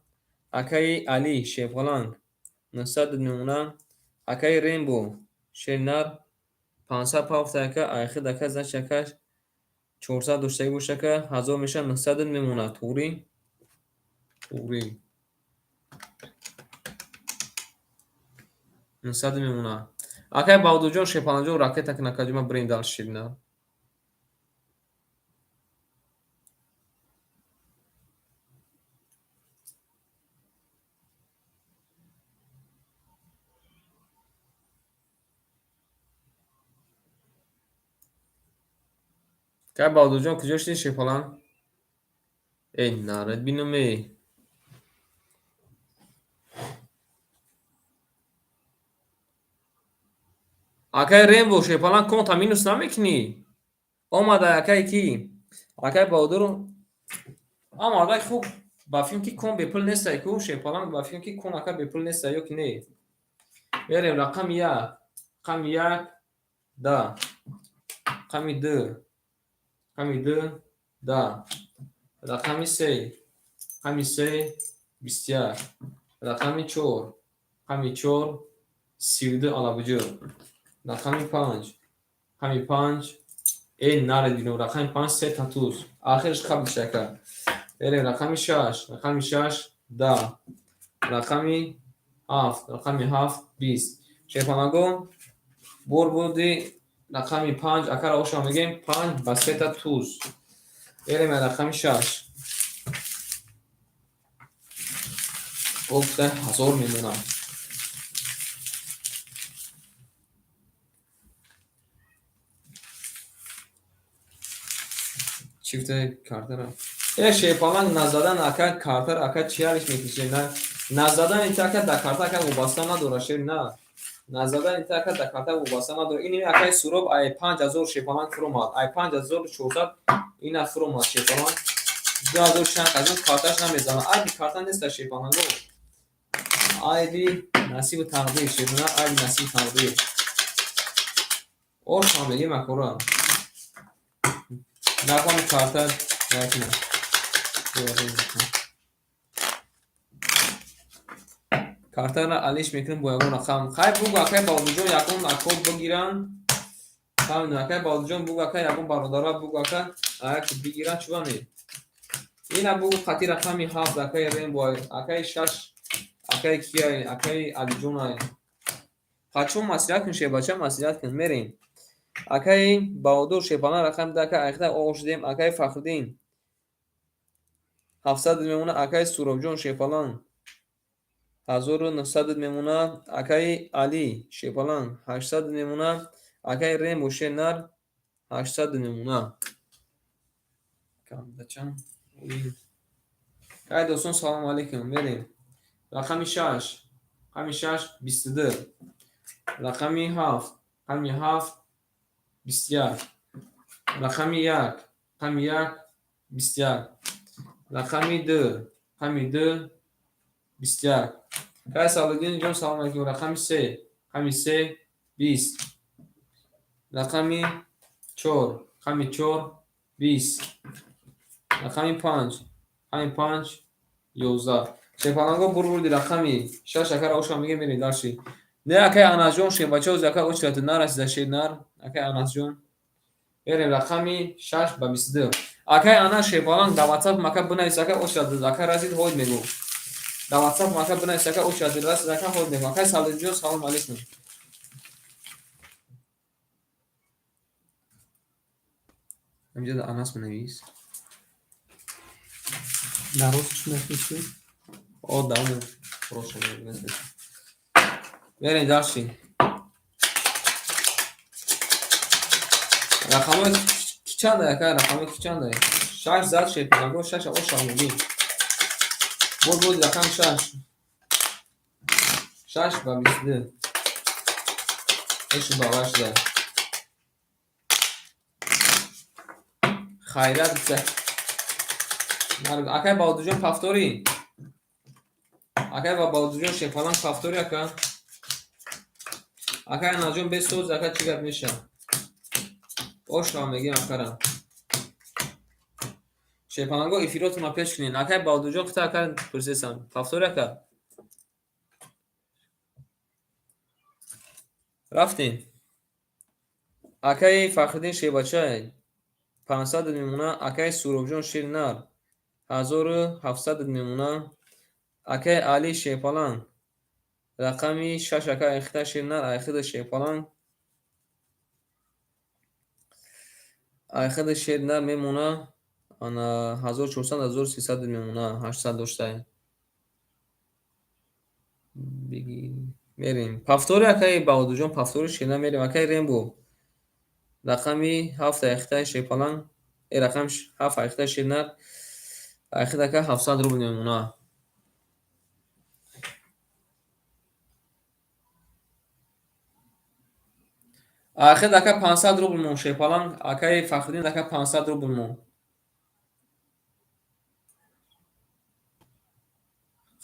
Акаи Али Шерпаланг 900 мемона. Акаи Рембо шернар 500 пафта ака, айхид ака, значит ака 400 доштагӣ боша ака, 1000 меша, 900 мемона. Туғри? Туғри. 900 мемона. Акай Баҳодурҷон Шерпаланҷон ракета кун ака, ҷума бирем дальше, ширина. Акай Баҳодурҷон куҷо шудӣ, Шерпаланг? Эй, наред бинам, эй. Акай Рембо Шерпаланг конта минус намекунӣ? Омада акай ки? Акай Баҳодур омада, хуб ба филм ки кон бепул нестай ку, Шерпаланг ба филм ки кон ака бепул нестай ё ки не? Мерем рақами як, рақами як, да. Рақами ду, рақами ду, да. Рақами се, рақами се, 21. Рақами чор, рақами чор, 32 алабуҷӯ. Рақами панҷ, рақами панҷ, эй наред бинам, рақами панҷ се татуз. Ахирш қабл шака. Мерем рақами шаш, рақами шаш, да. Рақами ҳафт, рақами ҳафт, 20. Шерпалангон бурбуди рақами панҷ, акара оша мегем панҷ ба сета туз. Мерем рақами шаш. Гуфта 1000 мемонам. Чӣ гуфта картара? Э, Шерпаланг назадан ака картара ака чӣ ҳалиш мекуши? На, назадан ин ака да карта ака вобаста надора, шер на. Назадан ин ака да карта вобаста надора. Ин акаи Суроб ай 5000 Шерпаланг фуромад. Ай 5400 ина фуромад Шерпаланг. 2000 чанд аз карташ намезанад. Айби карта неста, Шерпаланго. Айби насибу тақдир, шерна, айби насибу тақдир. Ош ҳам мегем акора. Нахони карта накунам. Картаро алиш мекунем бо ягон рақам. Хай бугу акай Баҳодурҷон ягон акод бигиранд. Фаҳмидем, акай Баҳодурҷон бугу ака ягон бародара бугу ака аяк бигиранд чува не? Ина бугу қати рақами ҳафт акаи Рембо, акаи шаш, акаи кияй, акаи Алиҷонай. Қачон маслиҳат кун, шербача, маслиҳат кун, мерем. Акаи Баҳодур Шерпаланг рақами ду ака айхта оғоз шудем, акаи Фахриддин 700 мемона, акаи Суробҷон Шерпаланг 1900 мемона, акаи Али Шерпаланг 800 мемона, акаи Рембо Шернар 800 мемона. Камдачан. Кай дӯстон, салому алейкум, мерем. Рақами шаш, рақами шаш, 22. Рақами ҳафт, рақами ҳафт, 21. Рақами як, рақами як, 21. Рақами ду, рақами ду, 21. Кай Салуддин ҷон, салому алейкум. Рақами се, рақами се, 20. Рақами чор, рақами чор, 20. Рақами панҷ, рақами панҷ, 11. Шерпаланго бурбурди рақами шаш акара оша мегем, мерем дальше. Не, акай Анасҷон, шербача ози ака очередь нарасида, шернар, акай Анасҷон. Мерем рақами шаш ба 22. Акай Анас Шерпаланг дар WhatsApp мака бинавис ака, очередь ака расид, ҳоид мегӯ. Дар WhatsApp мака бинавис ака, очередь расид ака, ҳоид мегӯ. Акай Салуддинҷон, салому алейкум. Инҷа дар Анас бинавис. Дар росташ мефиристӣ? О, да, просто мефиристӣ. Мерем дальше. Рақамҳои ки чанда ака, рақамҳои ки чанда? Шаш зад Шерпаланго, шаш оша мегӣ. Буд буд рақам шаш. Шаш ба 22. Эшу ба шуда. Хайрат. Акай Баҳодурҷон, повтори. Акай Баҳодурҷон, шерпаланг повтори, ака. Акай Анаҷон, бесоз, ака, чӣ гап меша? Ошава мегем акара. Шерпаланго, эфиротонро пеш кунед. Акай Баҳодурҷон, хита ака пурсесам. Повтори, ака. Рафтем. Акаи Фахриддин шербача 500 мемона. Акаи Суробҷон шери нар 1700 мемона. Акаи Али шерпаланг рақами 6, ака, айхита шери нар, айхида шерпаланг, айхида шери нар мемона. Ана 1400, 1300 мемона, 800 доштай. Мерем. Повтори, акаи Баҳодурҷон, повтори шери нар мерем. Акаи Рембо рақами 7 айхитаи шерпаланг, рақами 7 айхитаи шери нар, айхида ака 700 рубл мемона. Айхид ака 500 рубл мон шерпаланг, акаи Фахриддин ака 500 рубл мон.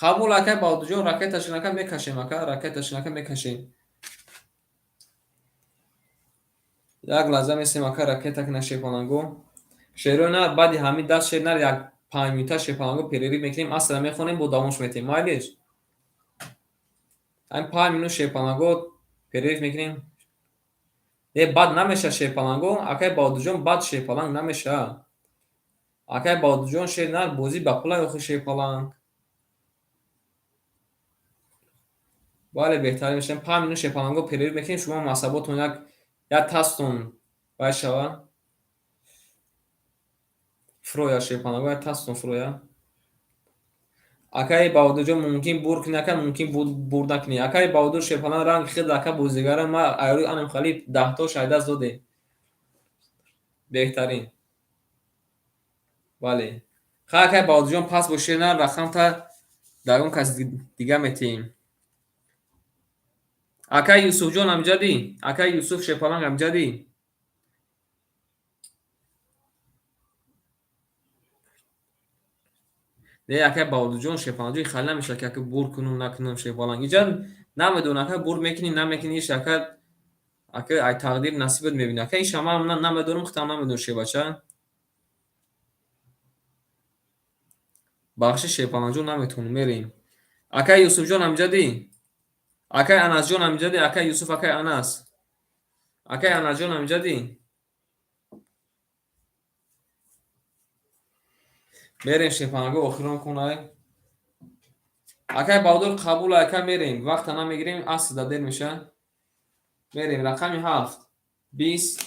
Қабул, акаи Баҳодурҷон, ракеташон ака мекашем, ака, ракеташон ака мекашем. Як лаҳза месем, ака, ракета кина шерпаланго. Шерои нар баъди ҳамин даст шер нар як 5 минута шерпаланго перерыв мекунем, асра мехонем, бо давомш метем. Майлиш? Ҳамин 5 минут шерпаланго перерыв мекунем. Не, бад намеша шерпаланго, акаи Баҳодурҷон, бад шерпаланг намеша. Акаи Баҳодурҷон, шер нар бозӣ ба пулай охи шерпаланг. Бале, беҳтарин мешавем. 5 минут шерпаланго перерыв мекунем, шумо масаботон як тастон вай шава. Фуроя шерпаланго, як тастон фуроя. Акаи Баҳодурҷон, мумкин бур кунӣ, ака, мумкин бур накунӣ. Акаи Баҳодур шерпаланг ранг хел ака бозигара ма айрӯи анам хали даҳто шайдаст додем. Беҳтарин. Бале. Хай, акаи Баҳодурҷон, пас бо шер нар рақамта дар он кас дига метиҳем. Акаи Юсуфҷон амҷадӣ? Акаи Юсуф шерпаланг амҷадӣ? Не, акаи Баҳодурҷон, шерпалангҷон, хали намешавад, ки ака бур кунум, накунам шерпаланг. Иҷа намедонам, ака, бур мекунӣ, намекунӣ, иш ака, ака ай тақдир насибат мебинӣ. Ака, иша ман намедонам, худам намедонам, шербача. Бахши шерпалангҷон, наметавонам, мерем. Акаи Юсуфҷон амҷадӣ? Акаи Анасҷон амҷадӣ? Акаи Юсуф, акаи Анас. Акаи Анасҷон амҷадӣ? Мерем шерпаланго, охирон кун ай. Акаи Баҳодур, қабул, ака, мерем. Вақта намегирем, аср да дер меша. Мерем. Рақами 7 20,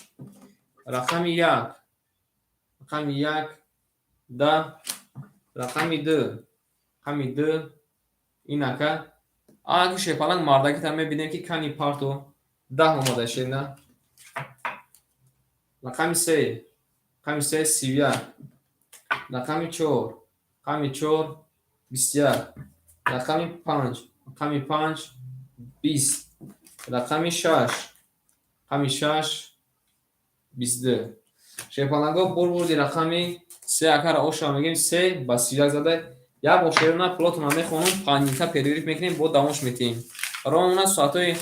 рақами 1, рақами 1 10, рақами 2, рақами 2 ин ака. Аки шерпаланг мардакита мебинем, ки кани парто 10 омада шерна. Рақами 3, рақами 3 31, рақами 4, рақами 4 21, рақами 5, рақами 5 20, рақами 6, рақами 6 22. Шерпаланго бурбурди рақами 3 акара оша мегем, 3 ба 31 зада. Як бор шерона пулотона мехонум, 5 минута перерыв мекунем, бо давомш метиҳем. Ровно соатҳои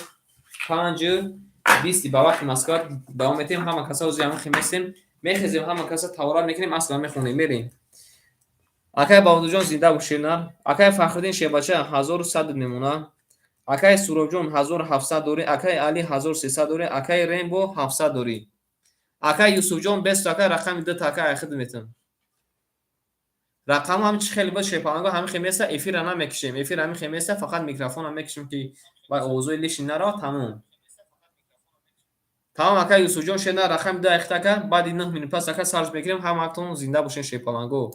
5:20 ба вақти Москва давом метиҳем. Ҳама каса ҳозир ҳамин хемесем, мехезем, ҳама каса тавора мекунем, асла мехонем, мерем. Акаи Баҳодурҷон, зинда бош, шернар. Акаи Фахриддин шербача 1100 мемона. Акаи Суробҷон 1700 дорӣ, акаи Али 1300 дорӣ, акаи Рембо 700 дорӣ. Акаи Юсуфҷон бест, ака, рақами 2 та ака айхид метам. Рақам ҳам чи хеле буд шерпаланго, ҳамин хемеса, эфира намекишем. Эфир ҳамин хемеса, фақат микрофонам мекишем, ки вай овозои лишний нарава, тамом. Тамом, акаи Юсуфҷон, шернар рақами 2 айхид, ака, баъди 9 минут пас ака сарш мекунем, ҳамаатон зинда бошен, шерпаланго.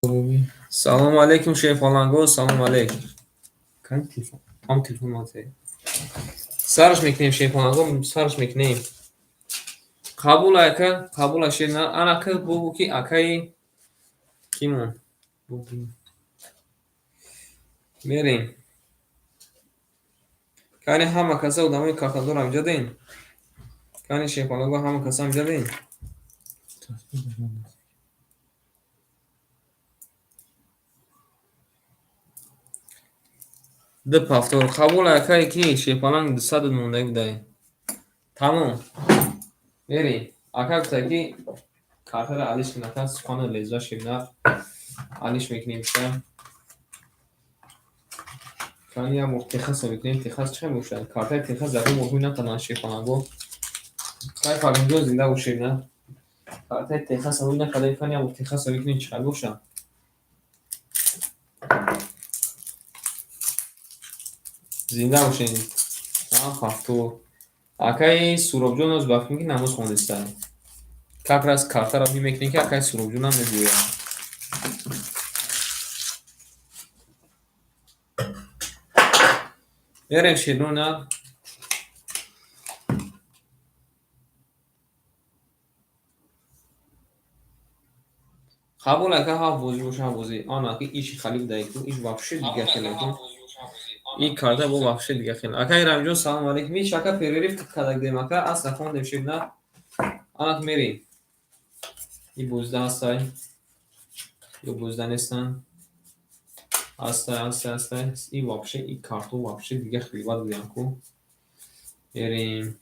Салому алейкум, шерпаланго, салому алейк. Кани телефон? Ам телефон мате. Сараш мекунем, шерпаланго, сараш мекунем. Қабул ака, қабул шер ана ка бугу ки акаи кимон. Мерем. Кани ҳама каса одамои картадор ҳамҷа ден. Кани шерпаланго ҳама каса ҳамҷа ден. Ду повтор. Қабул акае ки шерпаланг 200 мондаги будай. Тамом. Мерем. Ака гуфта ки картара алиш кун, ака сухана леза ширна алиш мекунем ша. Кани як бор Техаса мекунем. Техас чӣ бошад? Картаи Техас дар бор ҳуй натанан шерпаланго. Кай фаринҷон зинда бошед на. Картаи Техаса ҳуй накардем, кани як бор Техаса мекунем чӣ бошад? Зинда бошед. Повтор. Акаи Суробҷон оз ба фикр ки намоз хондиста. Как раз картаро ҳуй мекунем ки акаи Суробҷонам мегӯяд. Мерем шерона. Қабул ака ҳафт бозӣ боша, ҳафт бозӣ. Ана ки иши хали будай ку, иш вообще дига хеле ку. И карта бо вообще дига хеле. Акаи Рамҷон салом алейкум. Иш ака перерыв кардак дем ака, асла хондем шерна. Анак мерем. И бозида ҳастай. Ё бозида нестан. Ҳастай, ҳастай, ҳастай. И вообще и карту вообще дига хеле бад будем ку. Мерем.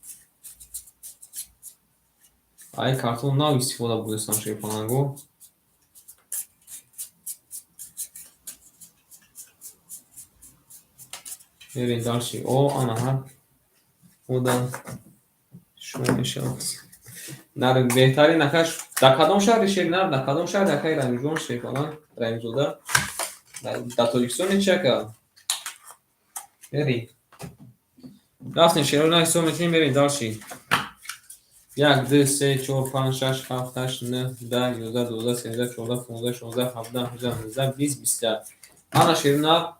Ай карту нав истифода бурдастам шерпаланго. Мерем дальше. О, ана ода шумо мешавад. Нар беҳтарин акаш дар кадом шаҳри шер нар дар кадом шаҳри акаи Рамиҷон шерпаланг Раимзода дар Тоҷикистоне чи ака? Мерем. Рафтем шерона ҳисоб мекунем, мерем дальше. 1, 2, 3, 4, 5, 6, 7, 8, 9, 10, 11, 12, 13, 14, 15, 16, 17, 18, 19, 20, 21. Ана шерона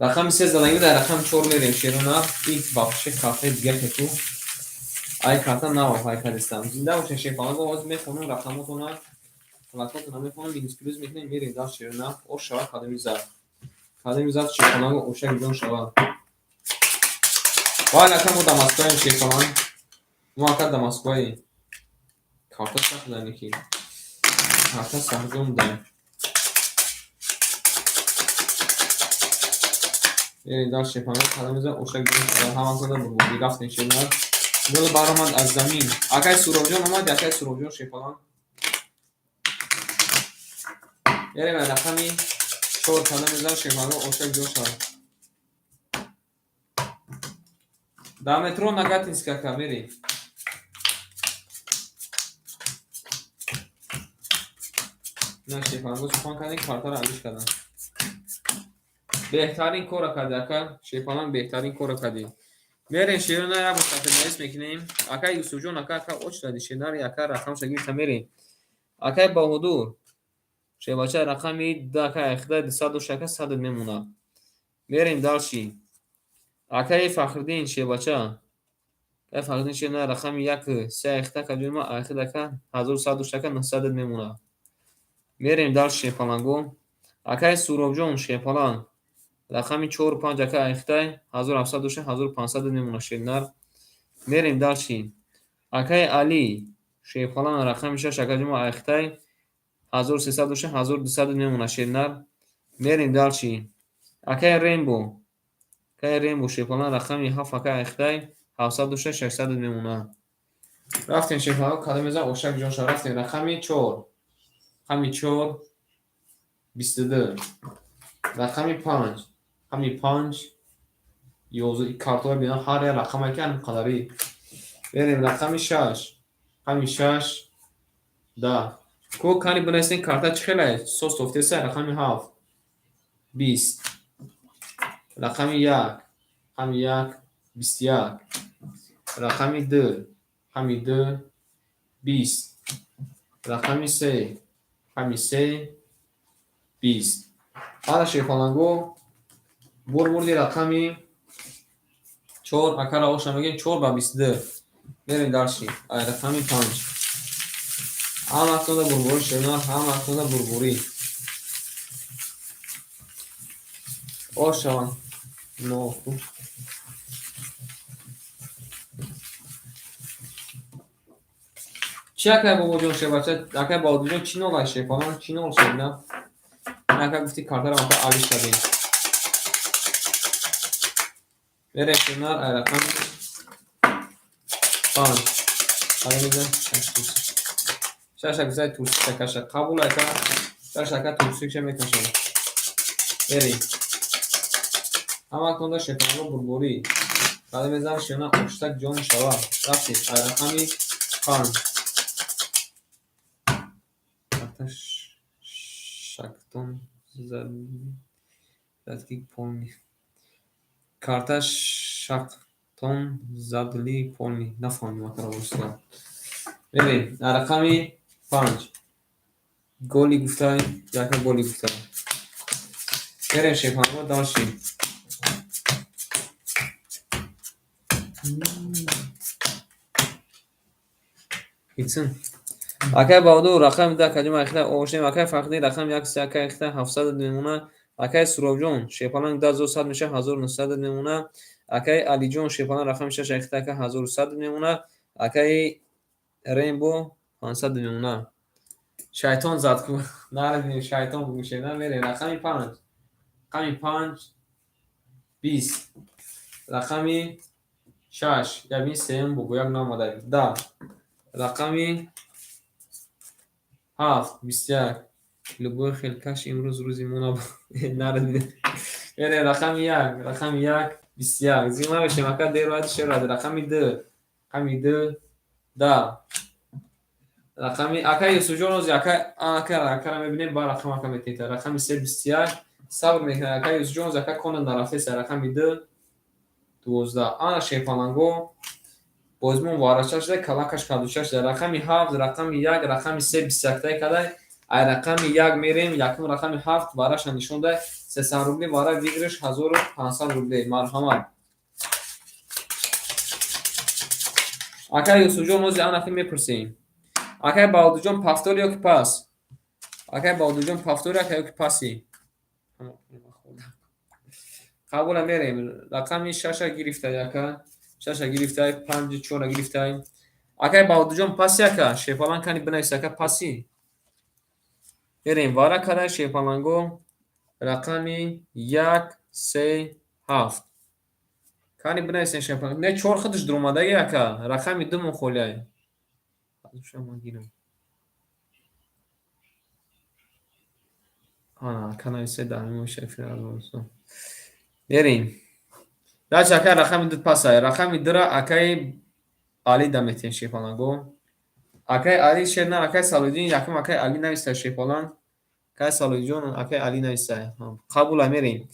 рақами се задаги дар рақами чор мерем шерона. И вообще картаи дига хеку. Ай карта нав ҳай кардистам. Зинда бошед шерпаланго, ҳозир мехонам рақамотона, плакотона мехонам, минус плюс мекунем, мерем дар шерона. Ош шавад кадами зад. Кадами зад шерпаланго ошак ҷон шавад. Вай ака мо дар Москваем шерпаланг. Мо ака дар Москваем. Карта сахт ки. Карта сахтҷон будаем. Мерем дар шерпаланго кадами зад ошак ҷон шавад. Ҳамасада бурбодӣ рафтем шерона. Гул баромад аз замин. Акаи Суробҷон омад, акаи Суробҷон шерпаланг. Мерем рақами 4 кадами зад шерпаланго ошак ҷон шавад. Дар метро Нагатинск ака мерем. На шерпаланго сухан кардем, картаро алиш кардам. Беҳтарин корро карди ака, шерпаланг беҳтарин корро кардӣ. Мерем шерона як бор сафеднавис мекунем. Акаи Юсуфҷон ака ака оч ради шернари ака рақамша гирифта мерем. Акаи Баҳодур шербача рақами 2 ака айхда 200 ака 100 мемонад. Мерем дальше. Акаи Фахриддин шербача. Акаи Фахриддин шерна рақами 1 3 айхда ака ҷои айхда ака 1100 ака 900 мемонад. Мерем дальше шерпаланго. Акаи Суробҷон шерпаланг рақами 4 5 ака айхтай 1700 1500 мемонад шернар. Мерем дальше. Акаи Али шерпаланг рақами 6 ака ҷои айхтай 1300 1200 мемонад шернар. Мерем дальше. Акаи Рембо. Акаи Рембо шерпаланг рақами 7 ака айхтай 700 600 мемонад. Рафтем шерпаланг кадом мезан ошак ҷон шав. Рафтем рақами 4. Рақами 4 22. Рақами 5. Рақами 5 11. Картҳоро бинам ҳар як рақаме ки ҳамин қадари. Берем рақами 6. Рақами 6 10. Ко кани бинависем карта чӣ хеле сос тофтеса рақами 7 20. Рақами 1. Рақами 1 21. Рақами 2. Рақами 2 20. Рақами 3. Рақами 3 20. Ана шерпаланго бурбурди рақами 4 акара оша мегем 4 ба 22. Мерем дарши. Ай рақами 5. Ҳаматонда бурбурӣ шернар, ҳаматонда бурбурӣ. Ошаван. Но. Чи акай бобоҷон шербача, акай Баҳодурҷон чӣ нол ай шерпалан, чӣ нол шерна? Ака гуфти картаро ака алиш кардем. Мерем шернар ай рақами 5. Қадам шаш турси. Шаш акзай турси каша. Қабул ака, шаш ака турсиша мекашам. Мерем. Ҳаматонда шерпаланго бурбурӣ. Қадам мезанам шерна оштак ҷон шава. Рафтем ай рақами 5. Шактон задки полни. Карта шактон задли полни. Нафаҳмидам акара бошад. Мерем рақами 5. Голи гуфтай, яка голи гуфтай. Мерем шефанго дальше. Итсин. Акай Баҳодур рақами 10 каҷум айхта ошем, акай Фахриддин рақами 1 се акай айхта 700 мемона, акай Суробҷон шерпаланг 10100 меша 1900 мемона, акай Алиҷон шерпаланг рақами 6 айхта ака 1100 мемона, акай Рембо 500 мемона. Шайтон зад ку. Нарадем шайтон бугӯше, на мерем рақами 5. Рақами 5 20. Рақами 6 ябин сеюм бугӯ як наомада. 10. Рақами 7 21. Любой хелкаш имрӯз рӯзи мо набуд. Нарадем. Мерем рақами 1, рақами 1 21. Зиқ набошем ака дер бояд шер рад. Рақами 2, рақами 2 10. Рақами ака Юсуфҷон ози ака ака акара мебинем ба рақам ака метета. Рақами 3 21. Сабр мекунад ака Юсуфҷон ози ака кона нарафтеса. Рақами 2 12. Ана шерпаланго бозмон варача шуда, калакаш кадуча шуда. Рақами 7, рақами 1, рақами 3 21 кадай. Ай рақами 1 мерем, якум рақами 7 вараша нишон дай. 300 рубли вара выигрыш 1500 рублей. Марҳамат. Акай Юсуфҷон ози анафи мепурсем. Акай Баҳодурҷон повтор ё ки пас? Акай Баҳодурҷон повтор ака ё ки паси? Қабула мерем. Рақами 6 гирифтай ака. 6 гирифтай, 5 4 гирифтай. Акай Баҳодурҷон паси ака, шерпаланг кани бинавис ака паси. Мерем вара кадай шерпаланго рақами 1 3 7. Кани бинависен шерпаланг. Не 4 худаш дуромадаги ака, рақами 2 мон холиай. Ана ака нависе дар Мерем. Дальше ака рақами 2 пасай. Рақами 2-ра акаи Али да метем шерпаланго. Акаи Али шерна, акаи Салоҳиддин якум акаи Али нависта шерпаланг. Акаи Салоҳиддинҷон акаи Али нависта. Қабула мерем.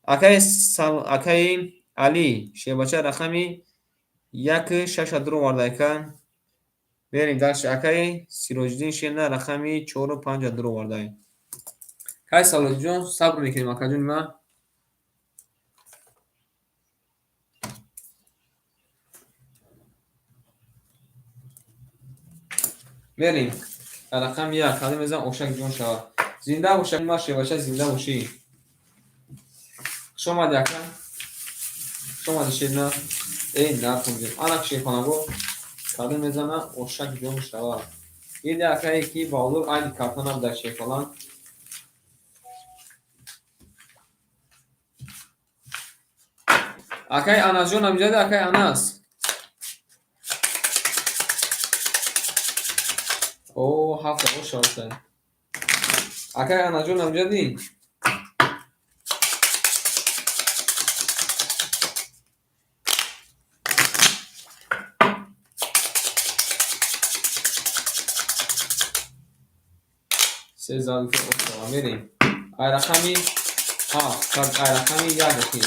Акаи Али шербача рақами 1 6 дуроварда ака. Мерем дальше акаи Сироҷиддин шерна рақами 4 5 дуроварда. Акаи Салоҳиддинҷон сабр мекунем акаҷони ман. Мерем. Рақами 1 қадам мезанам ошак ҷон шавад. Зинда боша ма шербача зинда бошӣ. Хуш омадӣ ака. Хуш омадӣ шерна. Эй нархун. Ана шерпанаго қадам мезанам ошак ҷон шавад. Иди акае ки Баҳодур айди карта набуда шерпаланг. Акай Анасҷон амҷади акай Анас. О, ҳафта ошавса. Акай Анасҷон амҷади? Се залифа ошава. Мерем. Ай рақами 7, ай рақами 1 охи.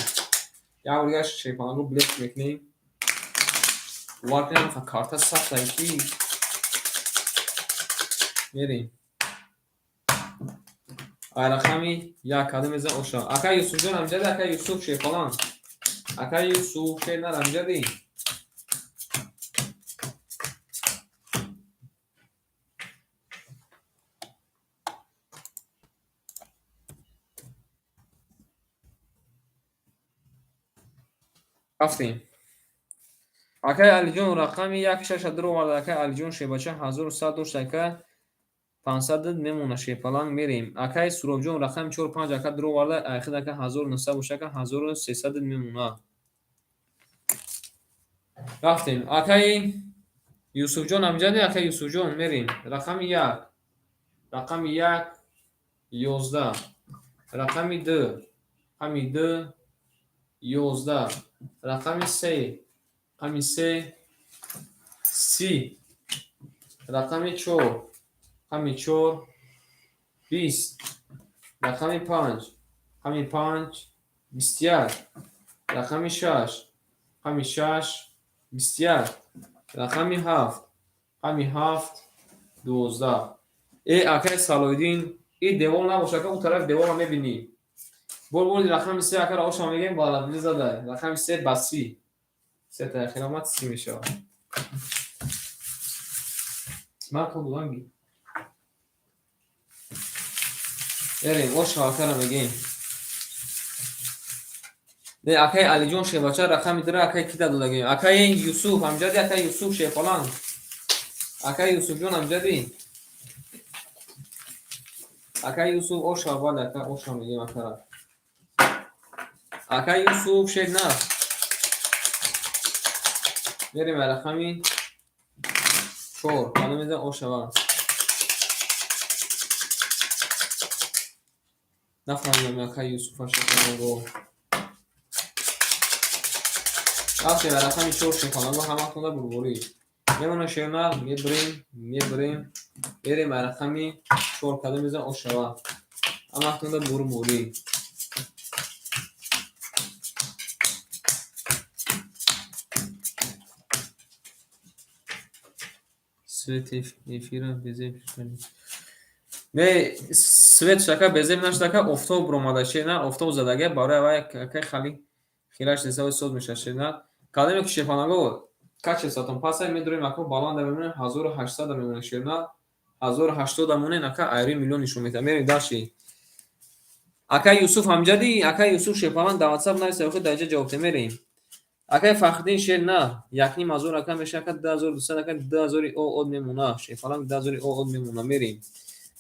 Як бор дигар шерпаланго блек мекунем. Бовар кунем карта сахта ки. Мерем. Рақами як кадом мезан оша. Ака Юсуфҷон амҷади, ака Юсуф шерпаланг. Ака Юсуф шернар амҷади. Рафтем. Акай Алиҷон рақами як шаша дуровард. Акай Алиҷон шебача 1100 дошт, ака 500 мемона шерпаланг мерем. Акай Суробҷон рақами чор панҷ ака дуроварда, айхид ака 1900 боша, ака 1300 мемона. Рафтем. Акай Юсуфҷон амҷади, акай Юсуфҷон мерем. Рақами як. Рақами як 11. Рақами ду. Рақами ду 11. Рақами се. Рақами се 30. Рақами чор. Рақами чор 20. Рақами панҷ. Рақами панҷ 21. Рақами шаш. Рақами шаш 21. Рақами ҳафт. Рақами ҳафт 12. Э акай Салоҳиддин, и девол набоша, ака, у тараф деволро мебинӣ. Бор бори рақами се акара оша мегем, баландӣ зада. Рақами се ба 30. Се таъхир омад, 30 мешавад. Ман то додам ги. Эрем, оша акара мегем. Не, акай Алиҷон шербача рақами дира акай ки дадодагем? Акай Юсуф амҷади, акай Юсуф шерпаланг. Акай Юсуфҷон амҷади. Акай Юсуф оша, бале, ака оша мегем акара. Акай Юсуф шер на. Мерем рақами чор. Кадом мезан ошава? Нафаҳмидам акай Юсуфа шерпаланго. Рафтем ба рақами чор шерпаланго, ҳаматонда бурборӣ. Мемона шерна, мебирем, мебирем, мерем ба рақами чор, кадом мезан ошава. Ҳаматонда бурборӣ. Свет эфира безеб шудани. Не, свет шака безеб нашуда, ака, офтоб ромада шерна, офтоб задага, барои авай акай хали хираш несавой соз меша шерна. Кадоме ки шерпаланго качестватон пасай медурем, ака, баланда мемонем, 1800 мемонем шерна, 1080 монем, ака, айри миллион нишон метавад. Мерем дальше. Акай Юсуф ҳамҷади, акай Юсуф шерпаланг дар WhatsApp нависа, охир дар инҷа ҷавоб мерем. Акай Фахриддин шер на, 1500 ака меша, ака 2200, ака 2000 од мемона, шерпаланг 2000 од мемона, мерем.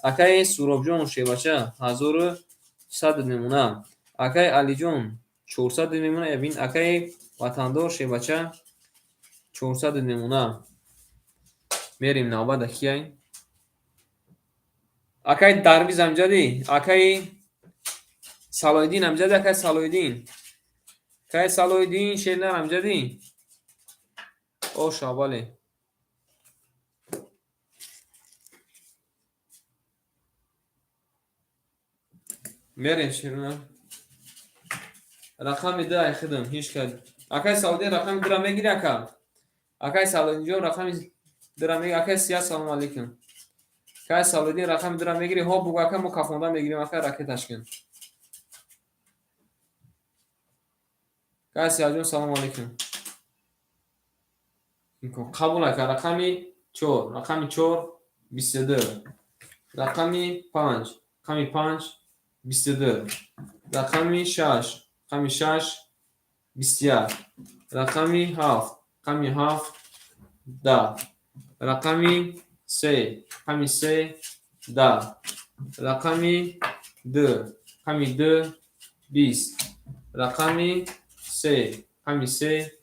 Акай Суробҷон шербача 1100 мемона. Акай Алиҷон 400 мемона, ябин акай Ватандор шербача 400 мемона. Мерем навбат акияй. Акай Дарвиз амҷади, акай Салоҳиддин амҷади, акай Салоҳиддин. Акай Салоҳиддин шернар амҷади. Оша, бале. Мерем шернар. Рақами ду айхидам, ҳеҷ кад. Акай Салоҳиддин рақами дура мегири, ака? Акай Салоҳиддинҷон рақами дура мегири. Акай Сия, салому алейкум. Акай Салоҳиддин рақами дура мегири? Ҳо, бугу ака, мо кафонда мегирем, ака, ракеташ кун. Акай Сияҷон, салому алейкум. Қабул ака, рақами чор, рақами чор 22. Рақами панҷ, рақами панҷ 22. Рақами шаш, рақами шаш 21. Рақами ҳафт, рақами ҳафт 10. Рақами се, рақами се 10. Рақами ду, рақами ду 20. Рақами се, рақами се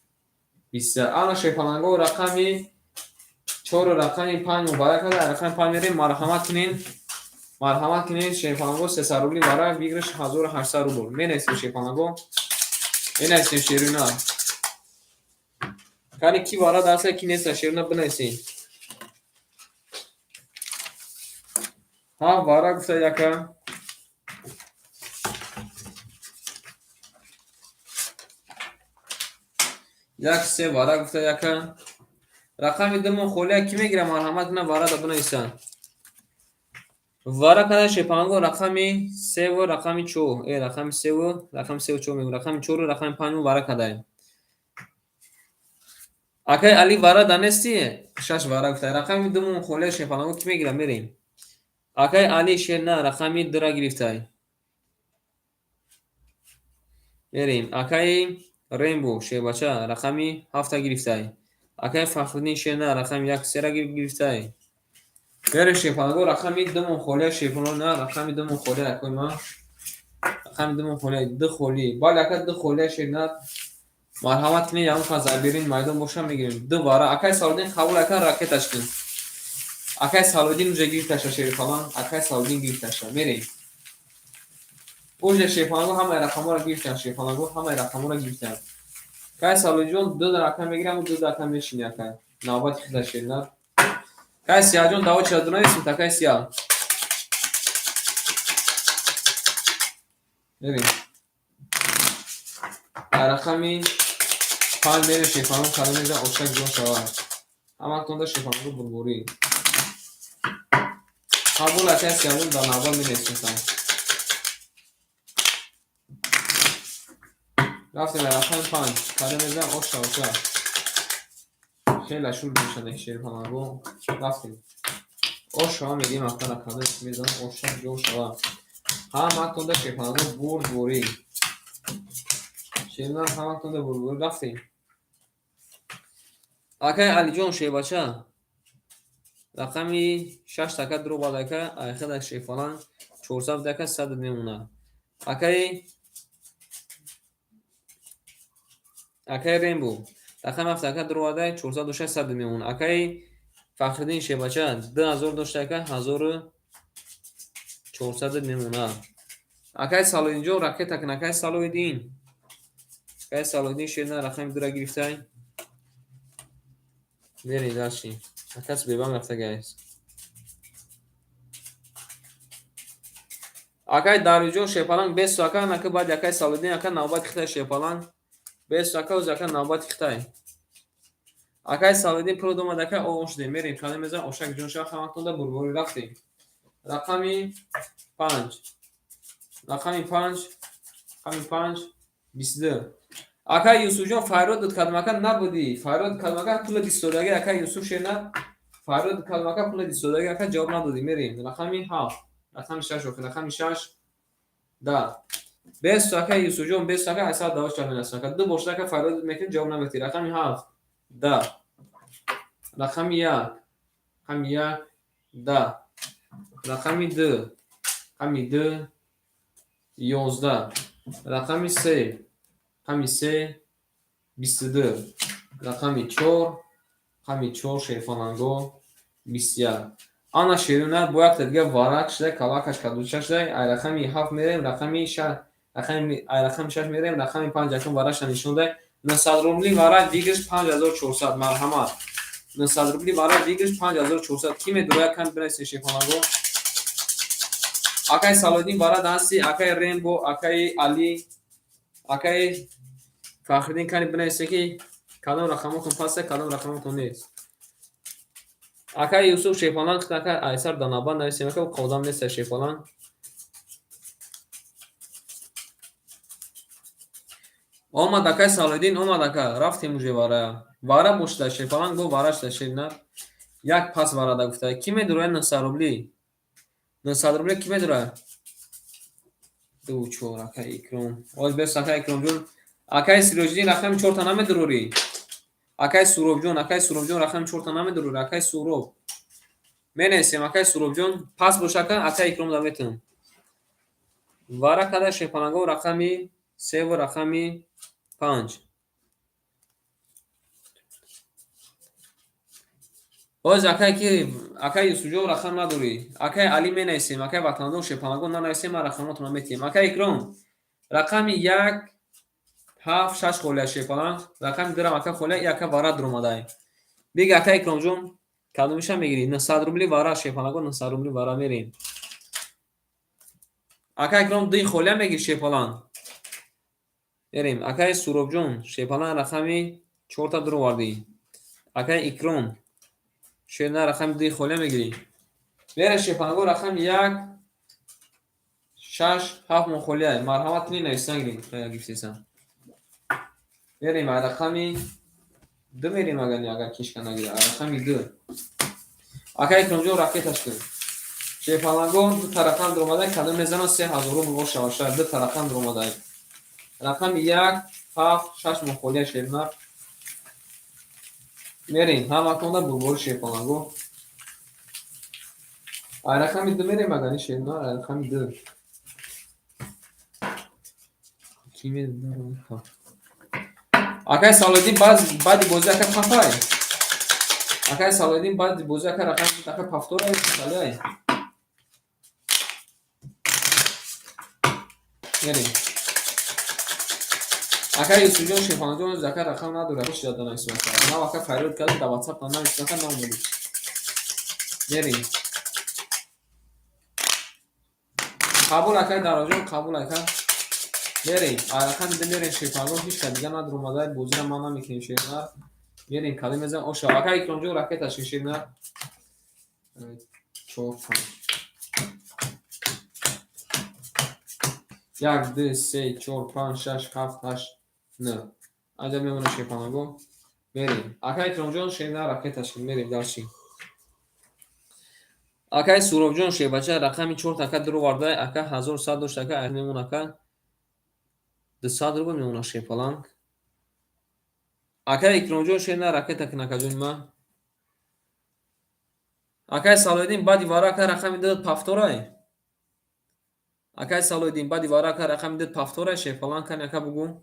21. Ана шерпаланго рақами чору рақами панҷ муборак карда, рақами панҷ мерем, марҳамат кунед. Марҳамат кунед, шерпаланго 300 рубли варак, выигрыш 1800 рубл. Менависем шерпаланго. Менависем шеруна. Кани ки вара даста, ки неста шеруна бинависем. Ҳа, вара гуфта яка. Як се вара гуфта яка. Рақами ду мо холия ки мегирам, марҳамат кунад варада бинависанд. Вара када шепанго рақами севу рақами чор. Рақами севу, рақами севу чор мегӯ. Рақами чору рақами панҷу вара кадаем. Акай Али вара данести? Шаш вара гуфта. Рақами думон холия шепанго ки мегира мерем. Акай Али шер на рақами дура гирифтай. Мерем. Акай Рембо шербача рақами ҳафта гирифтай. Акай Фахриддин шер на рақами як сера гирифтай. Мерем шерпанго рақами думон холия шерпанго на рақами думон холия акой ма. Рақами думон холия ду холи. Бале ака ду холия шер на. Марҳамат кунед, ягон кас берин майдон боша мегирем. Ду вара. Акай Салуддин қабул ака ракеташ кун. Акай Салуддин уже гирифташа шерпалан. Акай Салуддин гирифташа. Мерем. Уже шерпаланго ҳамаи рақамҳоро гирифтан шерпаланго ҳамаи рақамҳоро гирифтан. Акай Салуддинҷон ду рақам мегирам, ду рақам мешини акай. Навбати хида шерна. Акай Сияҷон даво чира дунависим акай Сия. Мерем. Рақами панҷ мерем шерпаланго кадом мезан ошак ҷон шавад. Ҳаматонда шерпаланго бурбурӣ. Қабул акай Сияҷон дар навбат менависем. Рафтем рақами панҷ. Кадом мезан оша оша. Хеле шур мешавад шерпаланго. Рафтем. Оша мегӯем акара кадом мезан оша ҷон шавад. Ҳаматонда шерпаланго бурдборӣ. Шернар ҳаматонда бурдборӣ. Рафтем. Акай Алиҷон шербача. Рақами шаш така дуробад ака, айхада шерпалан чорсад дака сад мемонад. Акай Рембо рақами ҳафт ака дуроварда чорсад дошта сад мемонад. Акай Фахриддин шербача ду ҳазор дошта ака ҳазору чорсад мемонад. Акай Салоҳиддинҷон ракета кун. Акай Салоҳиддин. Акай Салоҳиддин шерна рақами дура гирифтай. Мерем дальше. Акас бебам рафта гайс. Акай Дарвиҷон шерпаланг бесу ака нака баъди акай Салоҳиддин ака навбати хитай шерпаланг. Бесу ака оз ака навбати хитай. Акай Салоҳиддин пул омад ака оғоз шудем. Мерем кадом мезан ошак ҷон шава ҳаматонда бурборӣ рафтем. Рақами панҷ. Рақами панҷ. Рақами панҷ. Бисту ду. Акай Юсуфҷон фарёд дод кадом ака набудӣ. Фарёд кадом ака пули дистодагӣ акай Юсуф шерна. Фарёд кадом ака пули дистодагӣ ака ҷавоб надодӣ. Мерем. Рақами ҳафт. Рақами шаш охир. Рақами шаш. Да. Бесу акай Юсуфҷон бесу ака айсад давош чар менасам ака. Ду бошад ака фарёд мекунӣ ҷавоб наметӣ. Рақами ҳафт. Да. Рақами як. Рақами як. Да. Рақами ду. Рақами ду. Ёздаҳ. Рақами се. Рақами се. Бисту ду. Рақами чор. Рақами чор шерфаланго. Бисту як. Ана шерина бо якта дига варак шуда калакаш кадуча шуда. Ай рақами ҳафт мерем, рақами шаш, рақами ай рақами шаш мерем, рақами панҷ якум вараша нишон дай. 900 рубли вара выигрыш 5400. Марҳамат. 900 рубли вара выигрыш 5400. Ки медурояд кан бинависед шерфаланго. Акай Салоҳиддин вара дасти, акай Рембо, акай Али, акай Фахриддин кани бинависед ки кадом рақамотон паста, кадом рақамотон нест. Акай Юсуф шерпаланг ака айсар данабанд нависем ака қодам нест шерпаланг. Омад акай Салоҳиддин омад ака рафтем уже вара. Вара бошда шерпаланг бо вара шуда шерна. Як пас варада гуфта. Ки медурояд 900 рубли? 900 рубли ки медурояд? Ду чор акай Икром. Оз бес акай Икромҷон. Акай Сироҷиддин рақами чорта намедурорӣ. Акай Суробҷон, акай Суробҷон рақами чорта намедурорӣ. Акай Суроб. Менависем акай Суробҷон пас бош ака, акай Икром да метавонам. Вара када шерпаланго рақами севу рақами панҷ. Боз акай ки акай Юсуфҷон рақам надорӣ. Акай Али менависем, акай Ватандор шерпаланго нанависем, ман рақамотро метиҳем. Акай Икром рақами як ҳафт шаш холия шерпаланг, рақами дурам ака холия, и ака вара дуромадай. Бига акай Икромҷон кадомиша мегирӣ? 900 рубли вара шерпаланго 900 рубли вара мерем. Акай Икром дуи холия мегирӣ шерпаланг. Мерем. Акай Суробҷон шерпаланг рақами чорта дуровардӣ. Акай Икром шерна рақами дуи холия мегирӣ. Мерем шерпаланго рақами як, шаш, ҳафт мухолия. Марҳамат кунед, нависан гирифтесан. Мерем рақами ду, мерем, агар кишка нагира. Рақами ду. Ака Икромҷон, ракеташ кун. Шерпаланго дута рақам дуромада, кадом мезанад 3000 рубл бошава. Шояд дута рақам дуромада. Рақами як, ҳафт, шаш мухолия шернар. Мерем, ҳаматонда бурбори шерпаланго. Ай рақами ду мерем, агар шернар, ай рақами ду. Ки медонад? Акай Салоҳиддин баъди бозӣ ака пафай. Акай Салоҳиддин баъди бозӣ ака рақами ака пафторай, саляй. Мерем. Ака Юсуфҷон Шерпаланҷон ака рақам надорад, ҳеч дада нависад. Нав ака фарёд кард, дар WhatsApp нависад, ака наомадӣ. Мерем. Қабул акай Дароҷон, қабул ака. Мерем. Рақами ду мерем шерпалангон, ҳеч кас дига надуромада, бозиро ман намекунем шернар. Мерем, кадом мезанам оша. Ака Икромҷон, ракеташ шернар. Чор, панҷ. Як, ду, се, чор, панҷ, шаш, ҳафт, ҳашт, нӯ. Аҷа мемона шерпаланго. Мерем. Ака Икромҷон шернар ракеташ, мерем дальше. Акай Суробҷон шербача рақами чор така дуроварда, ака 1100 дошт, ака мемон ака 200 рубл мемона шерпаланг. Акай Икромҷон шернар ракета кун, акаҷони ман. Акай Салоҳиддин баъди вара ака рақами ду пафторай. Акай Салоҳиддин баъди вара ака рақами ду пафторай шерпаланг кани ака бугӯ.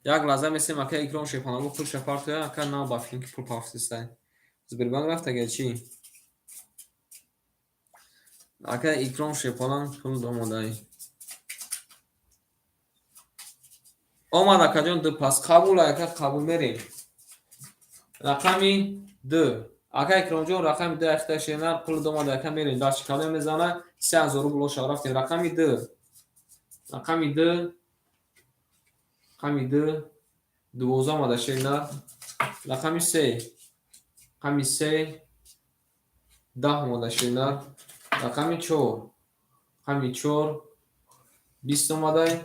Як лаҳза месем ака Икром шерпаланго пулша партоя, ака нав ба фикрам ки пул пафтистай. Сбербанк рафтага чӣ? Ака Икром шерпаланг пул омодай. Омад акаҷон ду пас қабул ака қабул мерем. Рақами ду. Ака Икромҷон рақами ду ахта шернар пул омада ака мерем. Дальше кадом мезана 3000 рубл оша рафтем. Рақами ду. Рақами ду. Рақами ду. 12 омада шернар. Рақами се. Рақами се. 10 омада шернар. Рақами чор. Рақами чор. 20 омадай.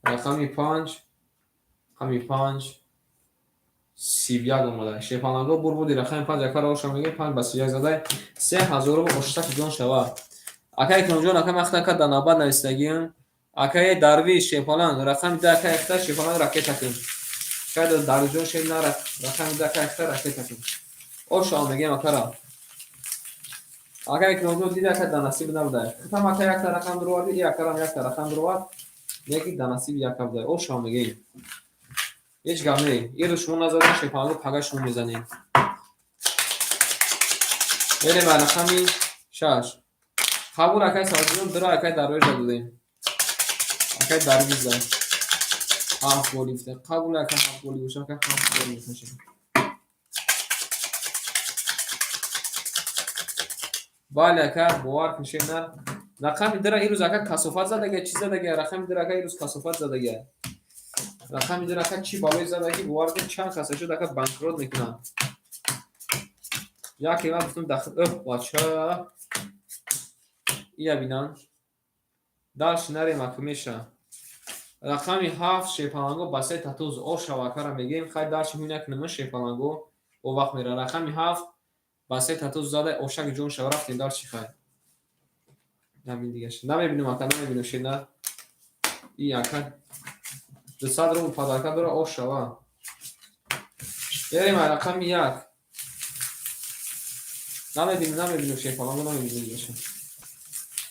Рақами панҷ. Рақами панҷ. 31 омадай. Шерпаланго бур буди рақами панҷ ака роша мегӯем панҷ ба 31 задай. 3000 рубл оштак ҷон шавад. Ака Икромҷон ака махта ака дар навбат навистагиам. Акаи Дарвиш шерпаланг рақами ду ака якта шерпаланг ракета кун. Акаи Дарвишҷон шернар рақами ду ака якта ракета кун. Ошо мегӯем акара. Ака Икромҷон диди ака дар насиб набудай. Хитам ака якта рақам дуроварди, и акарам якта рақам дуровард. Лекин дар насиби яка будай. Ошо мегӯем. Ҳеҷ гап не. Ирӯз шумо назадем шерпаланго, пага шумо мезанем. Мерем ба рақами шаш. Қабул акай Салоҳиддин дура акай Дарвеш додем. Акай Дарвиш зад. Ҳафт гол гирифта. Қабул ака ҳафт гол боша, ака ҳафт гол гирифта. Бале ака, бовар кун шернар. Рақами дура ирӯз ака касофат задага, чӣ задага? Рақами дура ака ирӯз касофат задага. Рақами дура ака чӣ балое задаги, бовар кун чанд каса шуд ака банкрот мекунанд. Яке ман гуфтам дахл, ӯ бача. Ия бинан. Дальше нарем ака меша. Рақами ҳафт шерпаланго ба се татуз ошава акара мегӯем. Хай дальше ҳуй накунем шерпаланго. О вақт мера. Рақами ҳафт ба се татуз зада ошак ҷон шава рафтем дальше хай. Намин дигаш. Намебинем ака, намебинем шернар. И ака 200 рубл подарка дора ошава. Берем рақами як. Намебинем, намебинем шерпаланго, намебинем дигаша.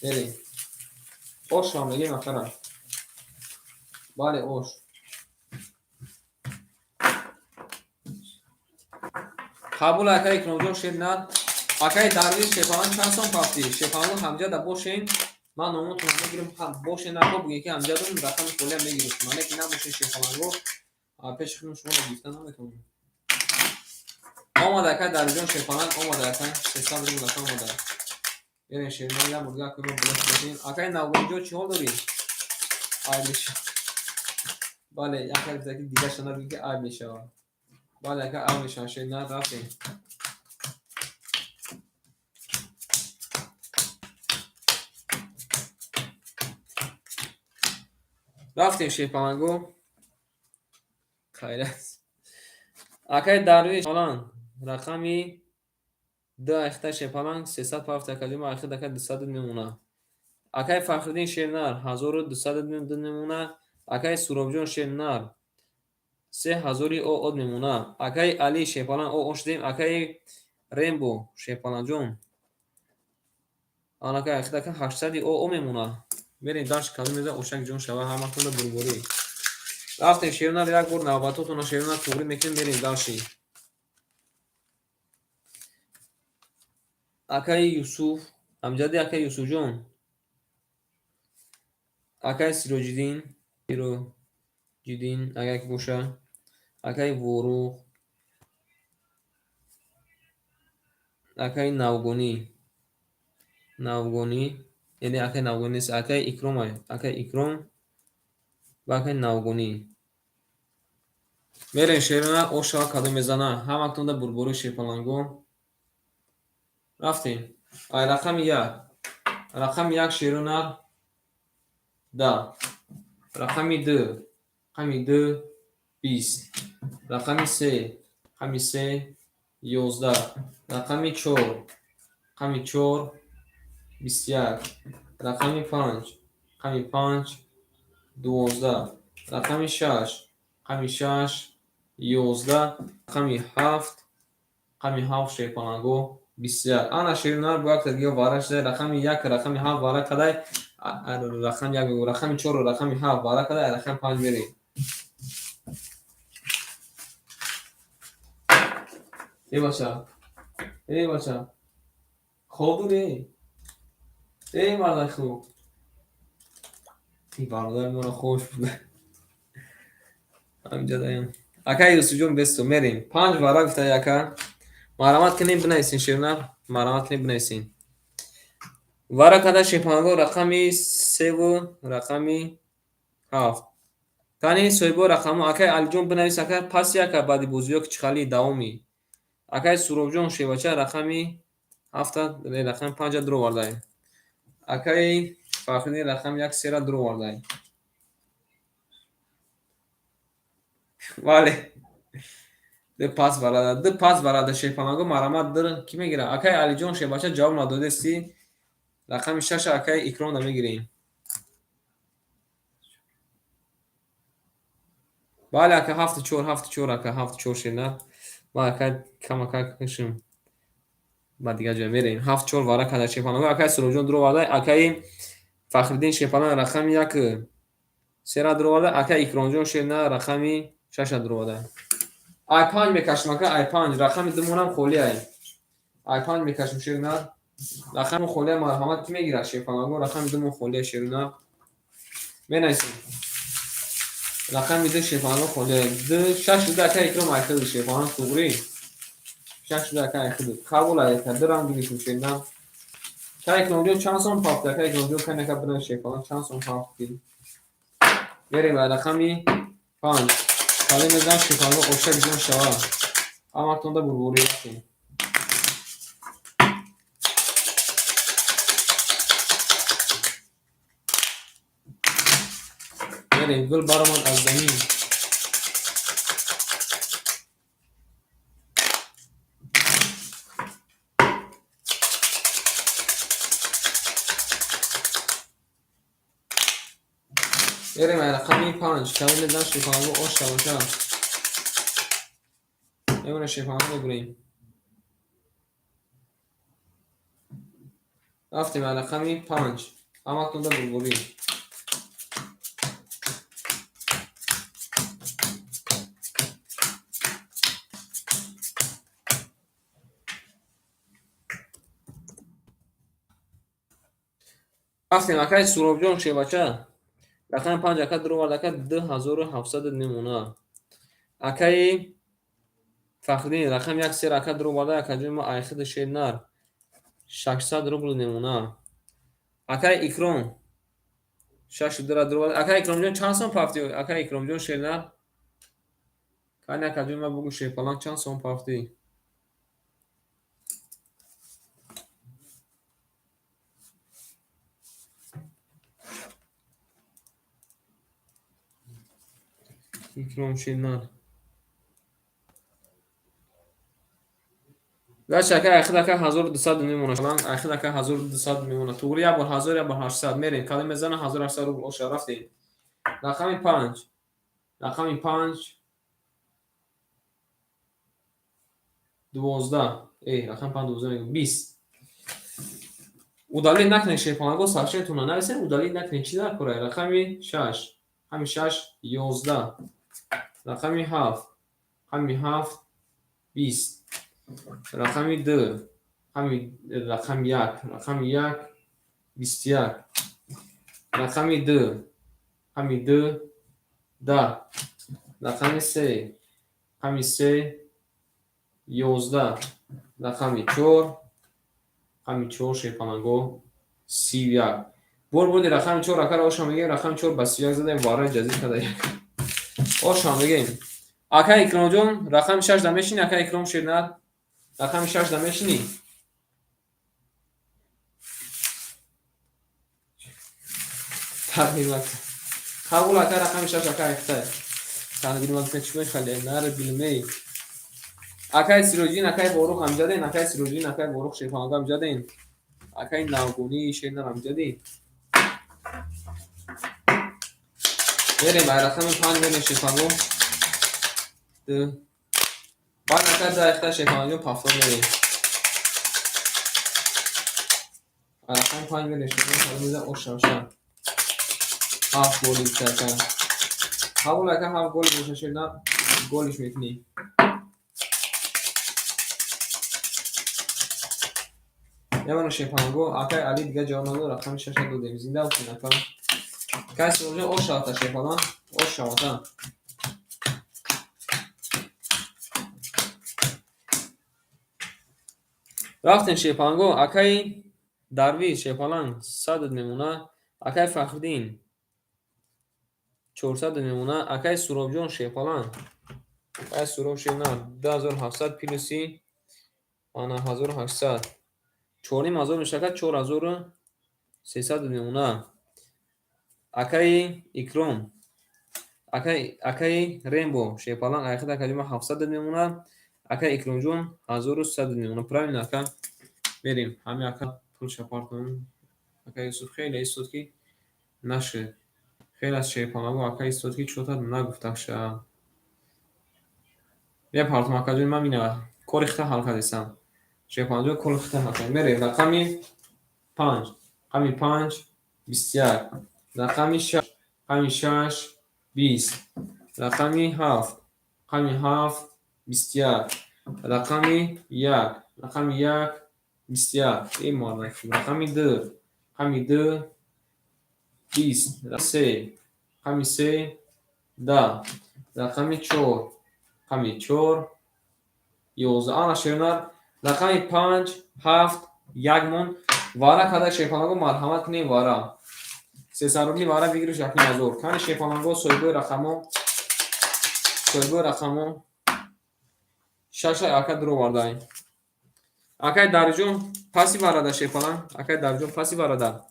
Берем. Ошава мегӯем акара. Бале ош. Қабул ака Икромҷон шернар. Акаи Дарвиш шерпаланг чанд сом пафтӣ? Шерпаланго ҳамҷада бошен. Ман номотонро мегирам, бошен нако бугем ки ҳамҷадон рақами холиам мегирем. Ман ки набошен шерпаланго, пеши худам шуморо гирифта наметавонам. Омада акай Дарвишҷон шерпаланг омада ака 300 рубл ака омада. Берем шернар як бор дигар акаи мо билет бошем. Акаи Навбонҷо чӣ ҳол дорӣ? Айлиш. Бале, яка гуфта ки дигаша набигӣ, ки айб мешавад. Бале, ака, айб мешавад. Шернар, рафтем. Рафтем, шерпаланго. Хайрат. Акаи Дарвеш паланг рақами ду айхта шерпаланг 300 пафт, акаҷон, айхид ака 200 мемона. Акаи Фахриддин шернар 1202 мемона. Акаи Суробҷон шернар 3000 оод мемона. Акаи Али шерпаланг о шудем. Акаи Рембо шерпалангҷон, анака айхид ака 800 оо мемона. Мерем дальше, кадом меза ошак ҷон шава. Ҳаматонда бурборӣ. Рафтем, шернар, як бор навбатотона, шернар, туғрӣ мекунем, мерем дальше. Акаи Юсуф Амҷади, акаи Юсуфҷон, акаи Сироҷиддин, Сироҷиддин агар ки боша, акаи Ворух, акаи Навгонӣ, Навгонӣ, яъне акаи Навгонӣ нест, акаи Икром, акаи Икром ва акаи Навгонӣ. Мерем, шерона, ошава кадом мезана. Ҳаматонда бурборӣ, шерпаланго. Рафтем. Ай рақами як. Рақами як, шерона, да. Рақами ду. Рақами ду 20. Рақами се. Рақами се 11. Рақами чор. Рақами чор 21. Рақами панҷ. Рақами панҷ 12. Рақами шаш. Рақами шаш 11. Рақами ҳафт. Рақами ҳафт, шерпаланго, 21. Ана, шернар, бо якта дига вара шуда. Рақами як, рақами ҳафт вара кадай, рақами як, рақами чору рақами ҳафт вара кадай, рақами панҷ мерем. Э бача, э бача, хоб дорӣ? Э мардаи хуб, ин бародари моро хош буда. Ҳаминҷа акай Юсуфҷон бесту мерем. Панҷ вара гуфта, ака. Марҳамат кунем, бинависен, шернар, марҳамат кунем, бинависен. Вара када, шерпаланго, рақами севу рақами ҳафт. Кани соҳибо рақамҳо? Акай Алиҷон, бинавис, ака, паси, ака, баъди бозиё ки чихали давоми. Акай Суробҷон, шевача, рақами ҳафта, рақами панҷа дуровардаем. Акаи Фахриддин рақами як сера дуровардаем. Бале, ду пас барада, ду пас барада, шерпаланго, марҳамат, д кӣ мегирад? Акаи Алиҷон, шевача, ҷавоб надодести. Рақами шаша акаи Икромда мегирем. Бале, ака, ҳафту чор, ҳафту чор, ака, ҳафту чор, шерна. Ма, ака, камакак шим, ба дигар ҷой мерем. Ҳафт чор вара када, шерпаланго, акаи Суробҷон дуроварда. Акаи Фахриддин шерпаланг рақами як сера дуроварда. Акаи Икромҷон шерна рақами шаша дуроварда. Ай панҷ мекашем, ака, ай панҷ. Рақами думонам холӣ ай. Ай панҷ мекашем, шерна. Рақами холия, марҳамат, кӣ мегирад, шерпаланго? Рақами думон холия, шерна, менависем. Рақами ду, шерпаланго, холия. Ду шаш ду, ака Икром, айхиду, шерпаланг, туғрӣ. Шаш ду, ака, айхиду қабул, ака, дурам гирифтем, шерна. Ака Икромҷон, чанд сом пафт? Ака Икромҷон, канака бинавис, шерпаланг, чанд сом пафт. Мерем ба рақами панҷ. Кале мезанам, шерпаланго, ошак ҷон шава. Ҳаматонда бурборӣ, рафтем. Мерем, гул баромад аз замин. Мерем ай рақами панҷ. Кале мезанам, шерпаланго, ош шавоша. Мемона, шерпаланго, мебурем. Рафтем ай рақами панҷ. Ҳаматонда бурборӣ. Рафтем, акаи Суробҷон, шевача. Рақами панҷ, ака, дуровард, ака, 2700 мемона. Акаи Фахриддин рақами як сер, ака, дуроварда, акаҷони мо, айхиди шернар 600 рубл мемона. Акаи Икром Шашу дура дуровард. Ака Икромҷон, чанд сом пафтӣ? Ака Икромҷон шернар. Кани, акаҷон, ма бугу, шерпаланг, чанд сом пафтӣ? Икром шернар. Дальше ака айхид ака 1200 мемона. Шаланг айхид ака 1200 мемона. Туғри як бор 1000, як бор 800 мерем. Кадом мезана 1800 рубл оша рафтем. Рақами 5. Рақами 5 12. Эй, рақами 5 12 мегӯм. 20. Удалить накунед, шерпаланго, сообщениятонро нависед, удалить накунед. Чӣ дар кора? Рақами 6. Рақами 6 11. Рақами 7. Рақами 7 20. Рақами 2. Рақами 1. Рақами 1 21. Рақами 2. Рақами 2 10. Рақами 3. Рақами 3 11. Рақами 4. Рақами 4, шерпаланго, 31. Бор буди рақами 4 акара оша мегем, рақами 4 ба 31 задаем, вара ҷазир када як. Оша мегем. Ака Икромҷон, рақами 6 да мешини, ака Икром шернар? Рақами 6 да мешини? Тағйир макун. Қабул, ака, рақами 6 ака айхтай. Тағйир макун, чӣ мехали? Нар билмей. Акай Сироҷиддин, акай Борух амҷаден, акай Сироҷиддин, акай Борух шерпаланго амҷаден. Акай Навгонӣ шернар амҷадӣ. Мерем, ай рақами 5 мерем, шерпаланго. Ду. Баъд ака ду айхта, шерпаланго, пафтор мерем. Ай рақами 5 мерем, шерпаланго, меза ошавша. Ҳафт голи ака. Қабул, ака, ҳафт голи боша, шернар, голиш мекунӣ. Ямана, шерпаланго, акай Али дига ҷавоб надод, рақами шаша додем. Зинда бошед, ака. Кай Сироҷон, ош шавата, шерпаланг, ош шавата. Рафтем, шерпаланго, акаи Дарвиш шерпаланг 100 мемона, акаи Фахриддин 400 мемона, акаи Суробҷон шерпаланг, акаи Суроб шернар 2700 плюси ана 1800, 4500 мешавад, 4300 мемона. Акаи Икром, акаи Рембо шерпаланг айхид акаҷума 700 мемона, акаи Икромҷон 1100 мемона. Правильно, ака? Мерем. Ҳами ака пулша партон. Ака Юсуф хеле истод, ки нашуд. Хеле аз шерпаланго ака истод, ки чота нагуфташа. Мепартом, акаҷон, ман мина кори хита ҳал кардесам. Шерпаланҷон, кори хита ҳал кардем. Мерем рақами 5. Рақами 5 21. Рақами 6. Рақами 6 20. Рақами 7. Рақами 7 21. Рақами 1. Рақами 1 21. Эй мардак. Рақами 2. Рақами 2 20. 3. Рақами 3 10. Рақами 4. Рақами 4 11. Ана, шернар, рақами 5 7 1 мон. Вара када, шерпаланго, марҳамат кунем, вара. 300 рубли вара выигрыш 1500. Кани, шерпаланго, соҳибои рақамо, соҳибои рақамо шаша ака дуровардаем. Акай Дариҷон паси варада, шерпаланг, акай Дариҷон паси варада.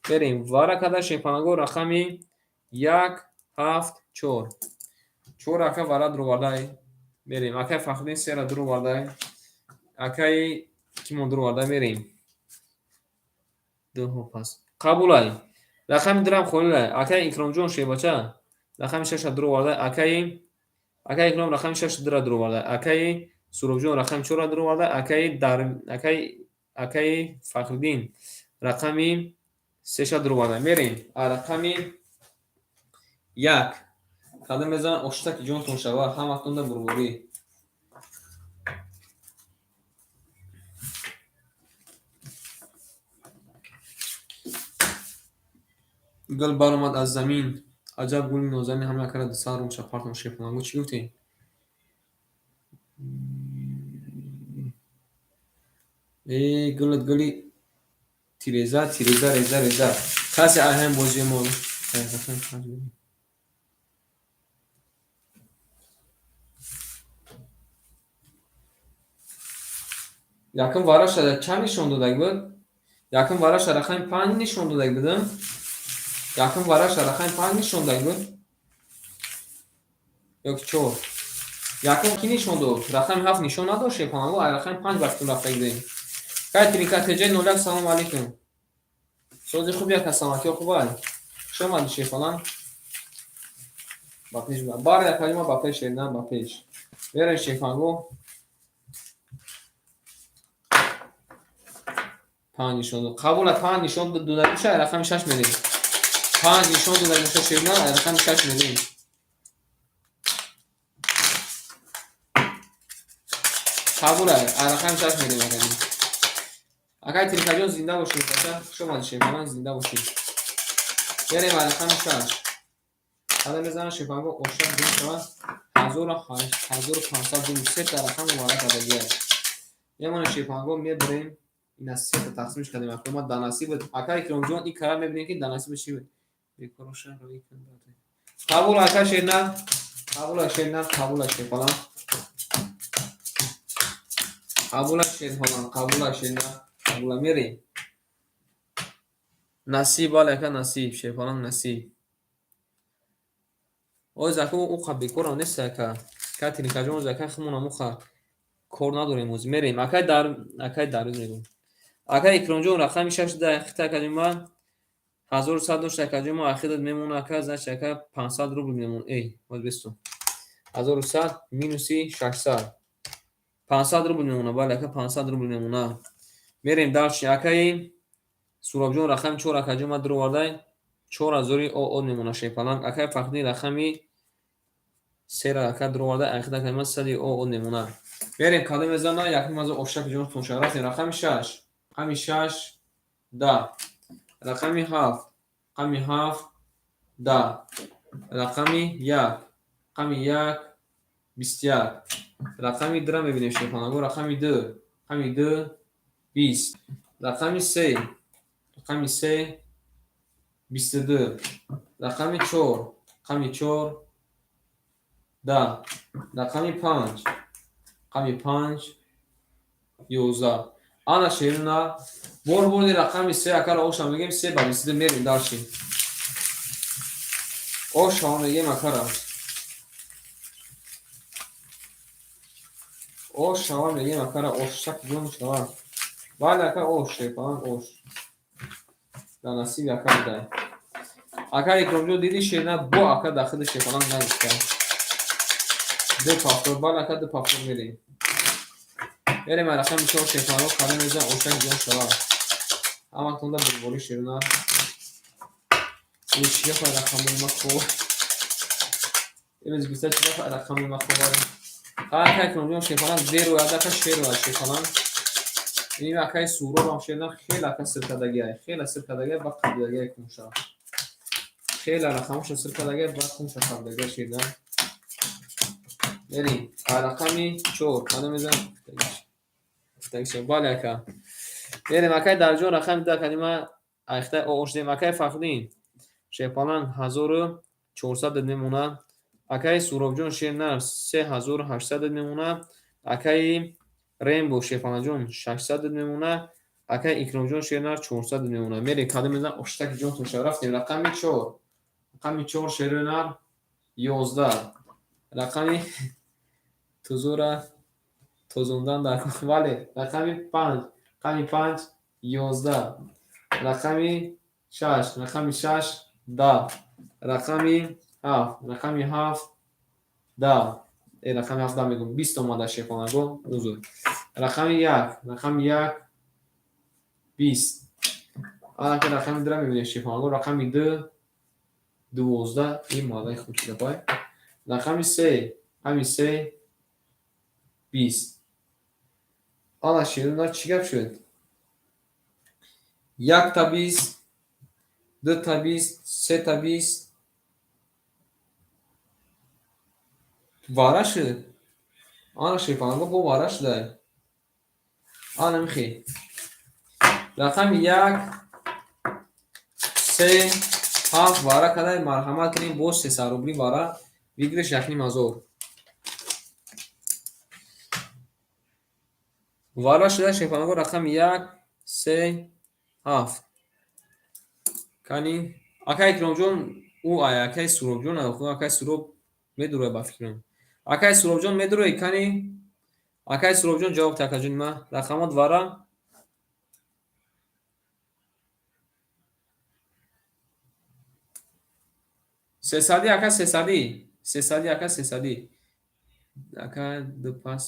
Берем. Вара када, шерпаланго, рақами 1 7 4. 4 ака вара дуровардаем. Мерем. Акай Фахриддин сера дуровардаем. Акай кимон дуроварда мерем. Дуҳо пас. Қабулай. Рақами дурам холилай. Акай Икромҷон шербача. Рақами шаша дуроварда. Акай Икром рақами шаш дура дуроварда. Акаи Суробҷон рақами чорра дуроварда. Акаи дар акаи Фахриддин рақами сеша дуроварда. Мерем. А рақами 1. Кадом мезанад ошта, ки ҷонтон шава, ҳаматонда бурборӣ. Гул баромад аз замин. Аҷаб гули нозанин, ҳама акара 200 рубл шапартон, шерпаланго, чӣ гуфтем? Э, гулат гули тиреза, тиреза, реза, реза. Касе ай ҳамин бозии мо Рақами панҷ мерем. Якум вараша чанд нишон додаг буд? Якум вараша рақами панҷ нишон додаг будам. Якум вараша рақами панҷ нишон додаг буд? Ё ки чор? Якум ки нишон дод? Рақами ҳафт нишон надошт, шефанаго, ай рақами панҷ вақтун рафта будем. Кай тринка теҷаи 01, салом алейкум. Сози хуб яка, саломатиё хубай? Хуш омадӣ, шефалан. Ба пеш бар якалима, ба пеш шердан, ба пеш. Мерем, шефанго. Панҷ нишон дод. Қабула, панҷ нишон дода боша, ай рақами шаш мерем. Панҷ нишон дода боша, шердан, ай рақами шаш мерем. Қабула, ай рақами шаш мерем акаҷон. Акай Тиркаҷон, зинда бошед, ака, хуш омадӣ, шефалан, зинда бошед. Мерем ай рақами шаш. Ҳада мезанам, шефанго, ошак ду шавад 1500 рубл, сета рақам муборак кардагиай. Мемонем, шефанго, мебарем. Ина сета тақсимш кардем, ака ма дар насибат. Ака Икромҷон, ин кара мебинем, ки дар насибат чӣ буд. Бекороша роӣ кун. Қабул, ака Шернар. Қабула, Шернар, қабула, шефалан. Қабула, Шерҳолан, қабула, Шернар. Қабула, мерем. Насиб, бале, ака, насиб, шефалан, насиб. Оз ака уқа бекорам нест, ака. Катринкаҷон, оз ака химонам уқа кор надорем оз. Мерем. Акай дар акай Дарӯз мегӯм. Ака Икромҷон, рақами шаш да хита акаҷон ма 1100 дошт, акаҷон ма ахират мемона, ака, значит, ака, 500 рубл мемон. Эй, боз бесту. 1100 минуси 600. 500 рубл мемона, бале, ака, 500 рубл мемона. Мерем дальше. Акаи Суробҷон, рақами чор, акаҷон ма дуровардай 4000 ОО мемона, шепаланг. Акаи Фахриддин, рақами сера, ака, дуровардай ахир акаи ма сади ОО мемона. Мерем, кадом мезана? Якум аз ошак ҷон тонша. Рафтем, рақами шаш. Рақами шаш да. Рақами ҳафт. Рақами ҳафт да. Рақами як. Рақами як 21. Рақами дура мебинем, шефанаго. Рақами ду. Рақами ду 20. Рақами се. Рақами се 22. Рақами чор. Рақами чор да. Рақами панҷ. Рақами панҷ 11. Ана, шерина бор бурди рақами се, акара оша мегем, се ба 22. Мерем дальше. Оша мегем, акара. Ош шава мегем, акара, ошак ҷон шава. Бале, ака, ош, шефалан, ош. Дар насиби ака будай. Ака Икромҷон, диди, шерина бо ака дар худи шефалан нагуфта. Ду повтор, бале, ака, ду повтор мерем. Мерем рақами чор, шефалан, кара мезан, ошак ҷон шава. Ҳаматонда бурбори, шерина. Ин чӣ гапа, рақамои ма хоб? Имрӯз гуфта, чӣ гапа, рақамои ма хоб? Ака Икромҷон, шефалан, зерояд, ака, шерояд, шефалан. Ин акаи Суробам, шерина, хеле ака сир кардагиай. Хеле сир кардагиай, ба қабидагиай кунша. Хеле рақамоша сир кардагиай, ба кунша қабидагиай, шерина. Мерем. Рақами чор. Кадом мезан? Бале, ака. Мерем, акаи Дарҷон, рақами ду, акаи айхта ош дем. Акаи Фахриддин, шефалан, 1400 мемона. Акаи Суробҷон, шернар, 3800 мемона. Акаи Рембо, шефаланҷон, 600 мемона. Акаи Икромҷон, шернар, 400 мемона. Мерем, кадом мезан, оштаки ҷон тоша. Рафтем, рақами чор. Рақами чор, шернар, 11. Рақами тузура тозондан дар, бале, рақами панҷ. Рақами панҷ 11. Рақами шаш. Рақами шаш 10. Рақами ҳафт. Рақами ҳафт 10. Э, рақами ҳафт 10 мегӯм. 20 омада, шефонаго, узр. Рақами як. Рақами як 20. Анака рақами дура мебинем, шефонаго. Рақами ду 12. Ин маъдаи хуб чӣ гапай? Рақами се. Рақами се 20. Ана, ширина, чӣ гап шуд? Якта 20, дута 20, сета 20. Вара шуд. Ана, шефанго, бо вара шудай. Ана михи. Рақами як, се, Ҳафт вара кадай, марҳамат кунем, боз 300 рубли вара, выигрыш 1500. Вара шуда шефанго рақами як, се, ҳафт. Кани акай Икромҷон, ӯ ай акай Суробҷон, акай Суроб медурояд ба фикрам. Акай Суробҷон медуроӣ, кани? Акай Суробҷон ҷавоб та, акаҷони ман. Рақамот вара? Сесадӣ, ака, сесадӣ. Сесадӣ, ака, сесадӣ. Ака, ду пас.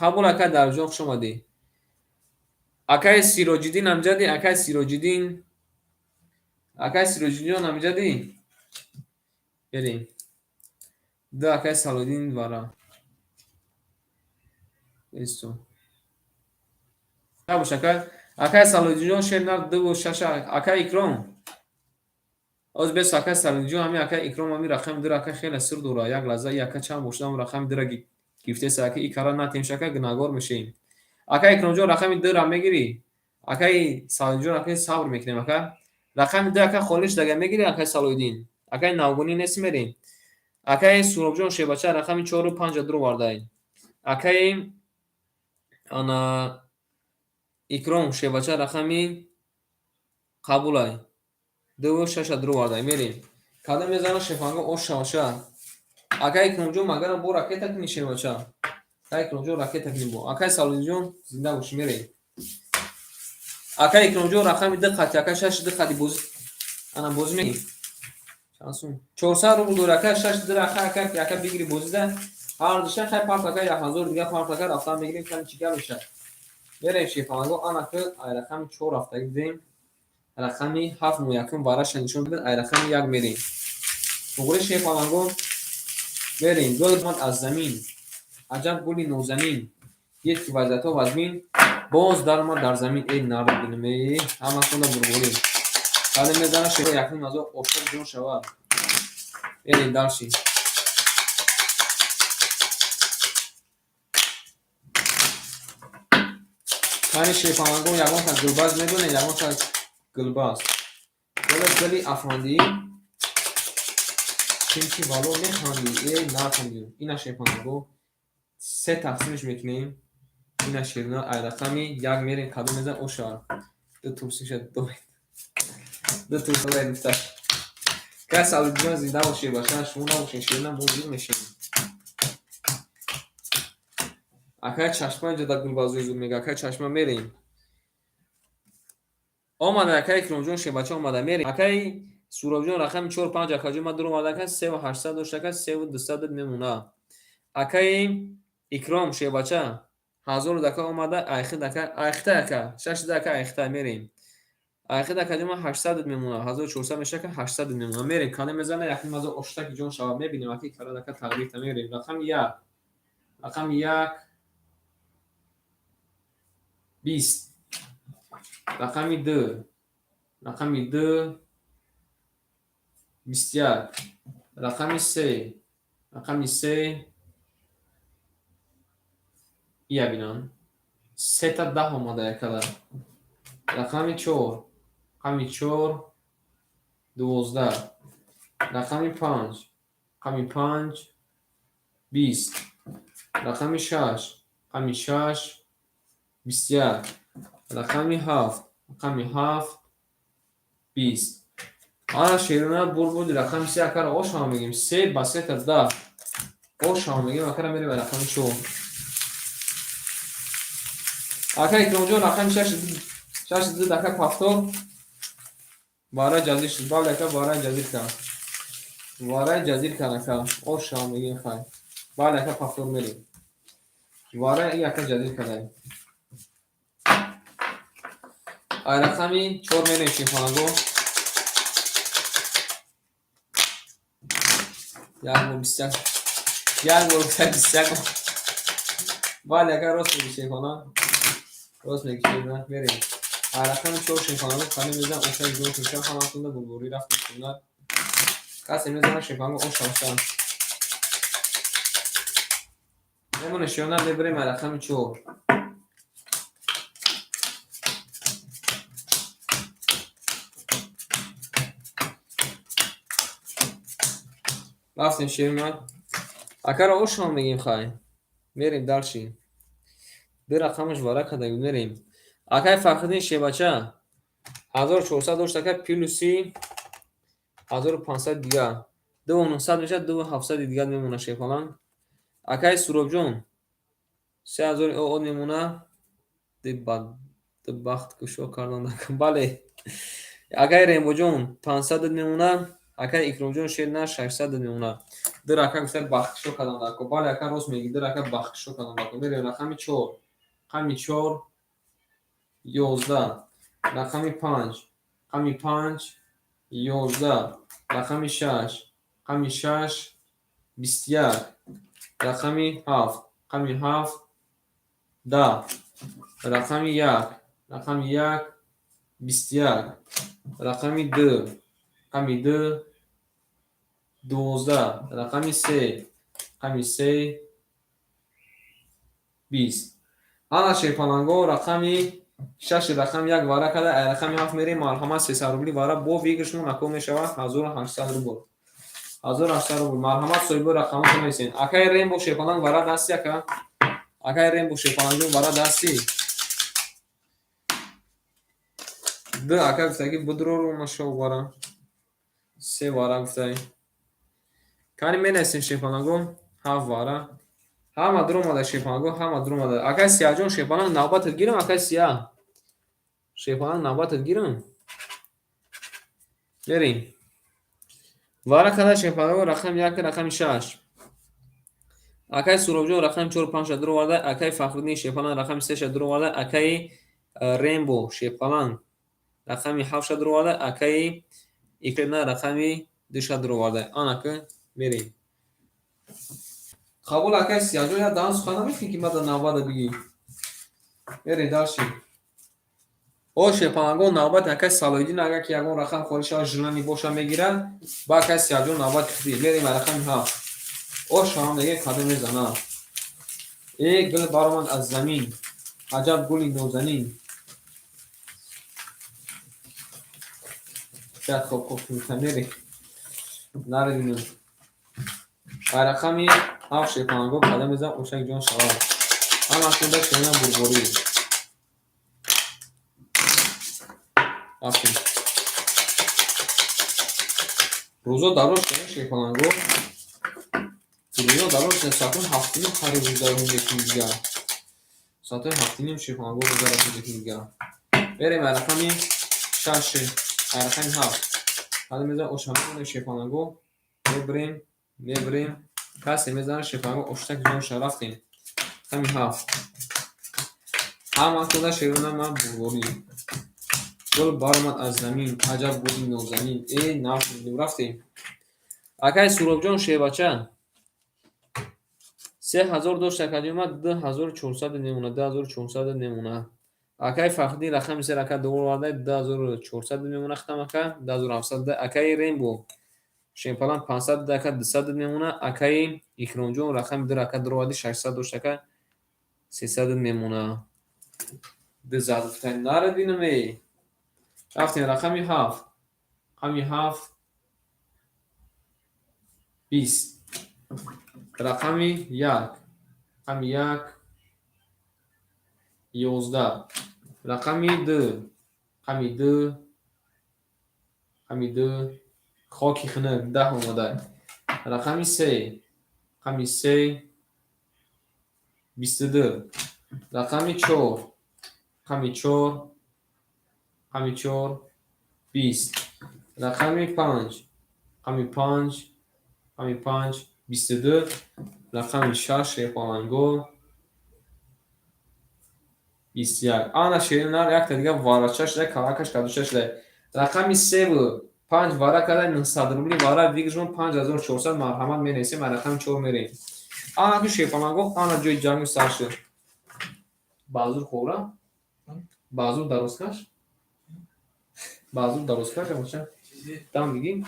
Қабул, ака Дарҷон, хуш омадӣ. Акай Сироҷиддин амҷадӣ, акай Сироҷиддин. Акай Сироҷиддинҷон амҷадӣ? Берем. Ду акай Салоҳиддин вара. Бесто. Набош, ака. Акай Салоҳиддинҷон шер нар дуву шаша. Акай Икром. Оз бес, акай Салоҳиддинҷон, ҳами акай Икром ҳами рақами дура ака хеле сир дора. Як лаҳза и ака чанд бошад, ҳам рақами дура гирифтеса, ака и кара натемш, ака гунаҳгор мешавем. Акай Икромҷон, рақами дура мегирӣ? Акай Салоҳиддинҷон, акай сабр мекунем, ака. Рақами ду ака холиш дага мегирӣ, акай Салоҳиддин? Акай навгунӣ нест, мерем. Акай Суробҷон шебача рақами чору панҷа дур овардай. Акай ана Икром шебача рақами қабулай. Дуву шаша дур овардай. Мерем. Кадом мезана шефанго ош шаваша? Акай Икромҷон, магарам бо ракета кунӣ, шебача. Акай Икромҷон, ракета кунӣ бо. Акай Салоҳиддинҷон, зинда бошӣ, мерем. Акай Икромҷон рақами ду қати, ака шаш ду қати бозӣ. Ана бозӣ мекунӣ. Чанд сум? 400 рубл дора, ака шаш ду ака ака ака бигири бозида. Ҳар душа хай парт, ака 1000 дига парт, ака рафтан мегирем, кани чӣ гап мешавад. Мерем шефанго, ана ки ай рақами чор рафтагӣ будем. Рақами ҳафт мо якум вараша нишон дод, ай рақами як мерем. Туғри шефанго мерем. Гул омад аз замин. Аҷаб гули нозанин. Дид ки вазъиятҳо вазмин, боз даромад дар замин. Эй нард бинем, эй ҳама хонда бурборӣ. Кадом мезана шеф 1500 ошоб ҷон шавад. Мерем дальше. Кани шефанго ягонта гулбаз медонед, ягонта гулбаз. Вале гули афандӣ чунки вало механдӣ, эй нахандӣ. Ина шефанго се тақсимш мекунем. Ина ширина ай рақами як мерем, кадом мезан оша. Ду турсиша доред. Ду турси доред гуфта. Кас Алиҷон зинда бошед, баша шумо набошед, ширина мо зуд мешавем. Акай чашма инҷо дар гулбазои зуд мега, акай чашма мерем. Омада акай Икромҷон шебача омада мерем. Акай Суробҷон рақами чор панҷ акаҷон ман дур омада, ака севу ҳаштсад дошт, ака севу дусад мемона. Акай Икром шебача ҳазору дака омада, айхид ака, айхита ака, шашида ака айхита мерем. Айхид акаҷон ман 800 мемона, 1400 меша, ака 800 мемона. Мерем, кадом мезана 1500 оштаки ҷон шава, мебинем ака карад ака тақдирта мерем. Рақами як. Рақами як 20. Рақами ду. Рақами ду 21. Рақами се. Рақами се ия бинам. Сета даҳ омада якада. Рақами чор. Рақами чор 12. Рақами панҷ. Рақами панҷ 20. Рақами шаш. Рақами шаш 21. Рақами ҳафт. Рақами ҳафт 20. Ана шерина бур буд рақами се акара ошама мегем. Се ба сета даҳ. Ошама мегем, акара мерем рақами чор. Ака Икромҷон рақами шаш шаш ду дака пафтор. Барои ҷазир шуд. Бале ака, барои ҷазир кард. Вараи ҷазир кард ака. Ошама мегем хай. Бале ака, пафтор мерем. Вараи ака ҷазир кардаем. Ай рақами чор мерем шефанаго. Як бор 21. Як бор 21. Бале ака, рост мегӣ шефана. Рост мегӣ шефана. Мерем. Ай рақами чор шефанаго кане мезан оша ҷон шуша ҳаматонда бурборӣ рафт мекунад. Касе мезана шефанаго оша оша. Мемоне шефана, мебарем ай рақами чор. Рафтем, шерина. Акаро ошам мегем, хай. Мерем дальше. Ду рақамаш вара карда, мерем. Акай Фахриддин шебача 1400 дошт, ака, плюси 1500 дига. 2900 мешавад, 2700 дига мемона, шерпаланг. Акай Суробҷон 3000 од мемона. Ди бахт кушо кардан. Бале. Акай Рембоҷон 500 мемона. Акай Икромҷон шерина 600 мемона. Ду рака гуфта бахткушо кардан дако. Бале, ака, рост мегӣ, ду рака бахткушо кардан дако. Мерем рақами 4. Рақами 4 11. Рақами 5. Рақами 5 11. Рақами 6. Рақами 6 21. Рақами 7. Рақами 7 10. Рақами 1. Рақами 1 21. Рақами 2. Рақами 2 12. Рақами 3. Рақами 3 20. Ана, шерпаланго, рақами 6, рақами 1 вара карда, ай рақами 7 мерем. Марҳамат, 300 рубли вара бо выигрышмон ако мешавад 1800 рубл. 1800 рубл. Марҳамат, соҳиби рақамото нависен. Акай Рембо шерпаланг, вара дасти, ака. Акай Рембо шерпалангҷон, вара дасти. Ду ака гуфта ки будро нашав вара. Се вара гуфтай. Кани менависем, шерпаланго, ҳафт вара. Ҳама дуромада, шерпаланго, ҳама дуромада. Акай Сияҷон шерпаланг, навбатат гирам, акай Сия. Шерпаланг, навбатат гирам. Мерем. Вара када, шерпаланго, рақами 1, рақами 6. Акай Суробҷон рақами 4 5 дуроварда, акай Фахриддин шерпаланг рақами 3 дуроварда, акай Рембо шерпаланг рақами 7 дуроварда, акай Икрина рақами 2 дуроварда. Анака мерем. Қабул, акай Сияҷон, як даҳан сухан намекунӣ ки мада навбата бигӣ. Мерем дальше. О, шерпаланго, навбати акай Салоҳиддин, агар ки ягон рақам холӣ шавад, желание боша, мегирад. Ба акай Сияҷон навбати худӣ. Мерем рақами 7. О, шавам мегем, кадом мезанад. Э, гул баромад аз замин. Аҷаб гули нозанин. Шояд хоб хоб мерем. Нарединем. Ба рақами 7, шерпаланго, кадом мезанад, ошак ҷон шавад. Ҳама кунда шерина бурборӣ. Рафтем. Рӯзо дароз шуда, шерпаланго. Рӯзо дароз шуда, соатҳои 7:30 қариб рӯза мекунем дигар. Соатҳои 7:30 шерпаланго рӯза мекунем дигар. Мерем ба рақами 6, ба рақами 7. Кадом мезанад, оша мемонем, шерпаланго. Мебирем, мебирем. Касе мезанад, шерпаланго, оштак ҷон ша, рафтем. Рақами 7. Ҳама кунда шерина ман бурборӣ. Гул баромад аз замин, аҷаб гули нозанин. Э, наф рафтем. Акай Суробҷон шербача. 3000 дошт, акаҷон, 2400 мемона, 2400 мемона. Акай Фахриддин рақами 3 рака дуоварда, 2400 мемона, хитам ака, 2700. Акай Рембо шерпаланг 500, ака, 200 мемона. Акай Икромҷон рақами 2 рака дуроварди, 600 дошт, ака, 300 мемона. Ду зад гуфтай, нарединам э. Рафтем рақами 7. Рақами 7 20. Рақами 1. Рақами 1 11. Рақами 2. Рақами 2. Рақами 2 хоки хунук 10 омада. Рақами 3. Рақами 3 22. Рақами 4. Рақами 4. Рақами 4 20. Рақами 5. Рақами 5. Рақами 5 22. Рақами 6, шерпаланго, 21. Ана, шеринар, якта дига варача шуда, калакаш кадуша шуда. Рақами 3 5 вара карда, 900 рубли вара, выигрышмон 5400. Марҳамат, менависем, рақами 4 мерем. Ана ки, шерпаланго, ана ҷои ҷангу сар шуд. Баъзур хӯра? Баъзур дарозкаш? Баъзур дарозкаш, бача? Дам бигӣ?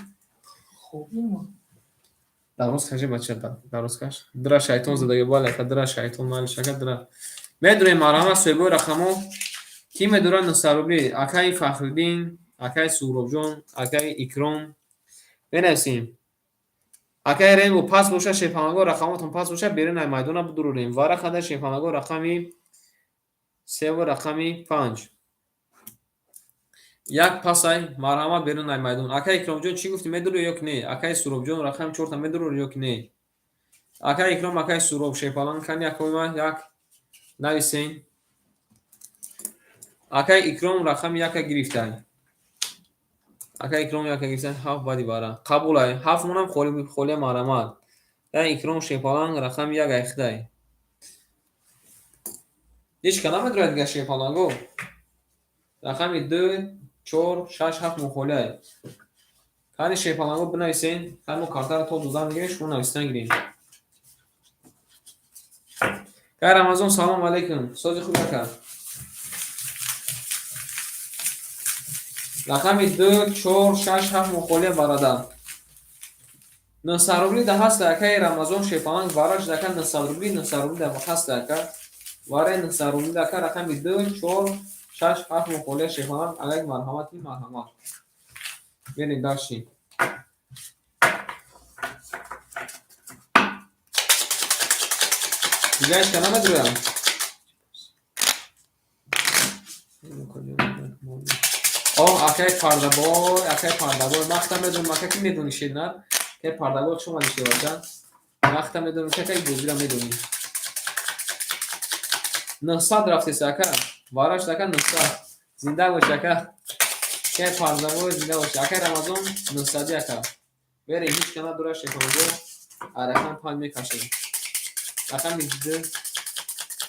Дароз каши, бача, дароз каш. Дра шайтон задаги, бале, ака, дра шайтон, малиш, ака, дра. Медурем, марҳамат, соҳибои рақамҳо. Кӣ медорад 900 рубли? Акаи Фахриддин, акаи Суҳробҷон, акаи Икром. Менависем. Акай Рембо пас боша, шерпаланго, рақамотон пас боша, берун ай майдона бидурорем. Вара хада, шерпаланго, рақами севу рақами панҷ. Як пасай, марҳамат, берун ай майдон. Акай Икромҷон, чӣ гуфтӣ, медурӣ ё ки не? Акай Суробҷон, рақами чорта медурорӣ ё ки не? Акай Икром, акай Суроб, шерпаланг, кани акои ман як нависен. Акай Икром рақами яка гирифтай. Акай Икром яка гирифтай, ҳафт баъди вара. Қабулай. Ҳафт монам холия, марҳамат. Я Икром шерпаланг рақами як айхидай. Ҳеч ка намедурад дигар, шерпаланго. Рақами ду, чор, шаш, ҳафт мухолиай. Кани, шерпаланго, бинависен. Кани, мо картаро то додан мегирем, шумо нависта гирем. Кай Рамазон, салом алейкум. Сози хуб, ака. Рақами ду, чор, шаш, ҳафт мухолия, бародар. 900 рубли да ҳаста, акаи Рамазон шерпаланг, вараш ака 900 рубли, 900 рубли да ҳаста, ака. Вараи 900 рубли, ака, рақами ду, чор, шаш, ҳафт мухолия, шерпаланг, алайк марҳамати, марҳамат. Берем дальше. Дигар ҳеч ка намедурам. О, акаи Пардабой, акаи Пардабой, ман худам медонам, ака, ки медонӣ, шернар. Акаи Пардабой, хуш омадӣ, шербача. Ман худам медонам, ки акаи бозиро медонӣ. 900 рафтеса, ака. Вараш, ака, 900. Зинда бошӣ, ака. Акаи Пардабой, зинда бошӣ. Акаи Рамазон, 900, ака. Берем, ҳеч ка надорад, шерпаланго. Рақами панҷ мекашем. Рақами ду.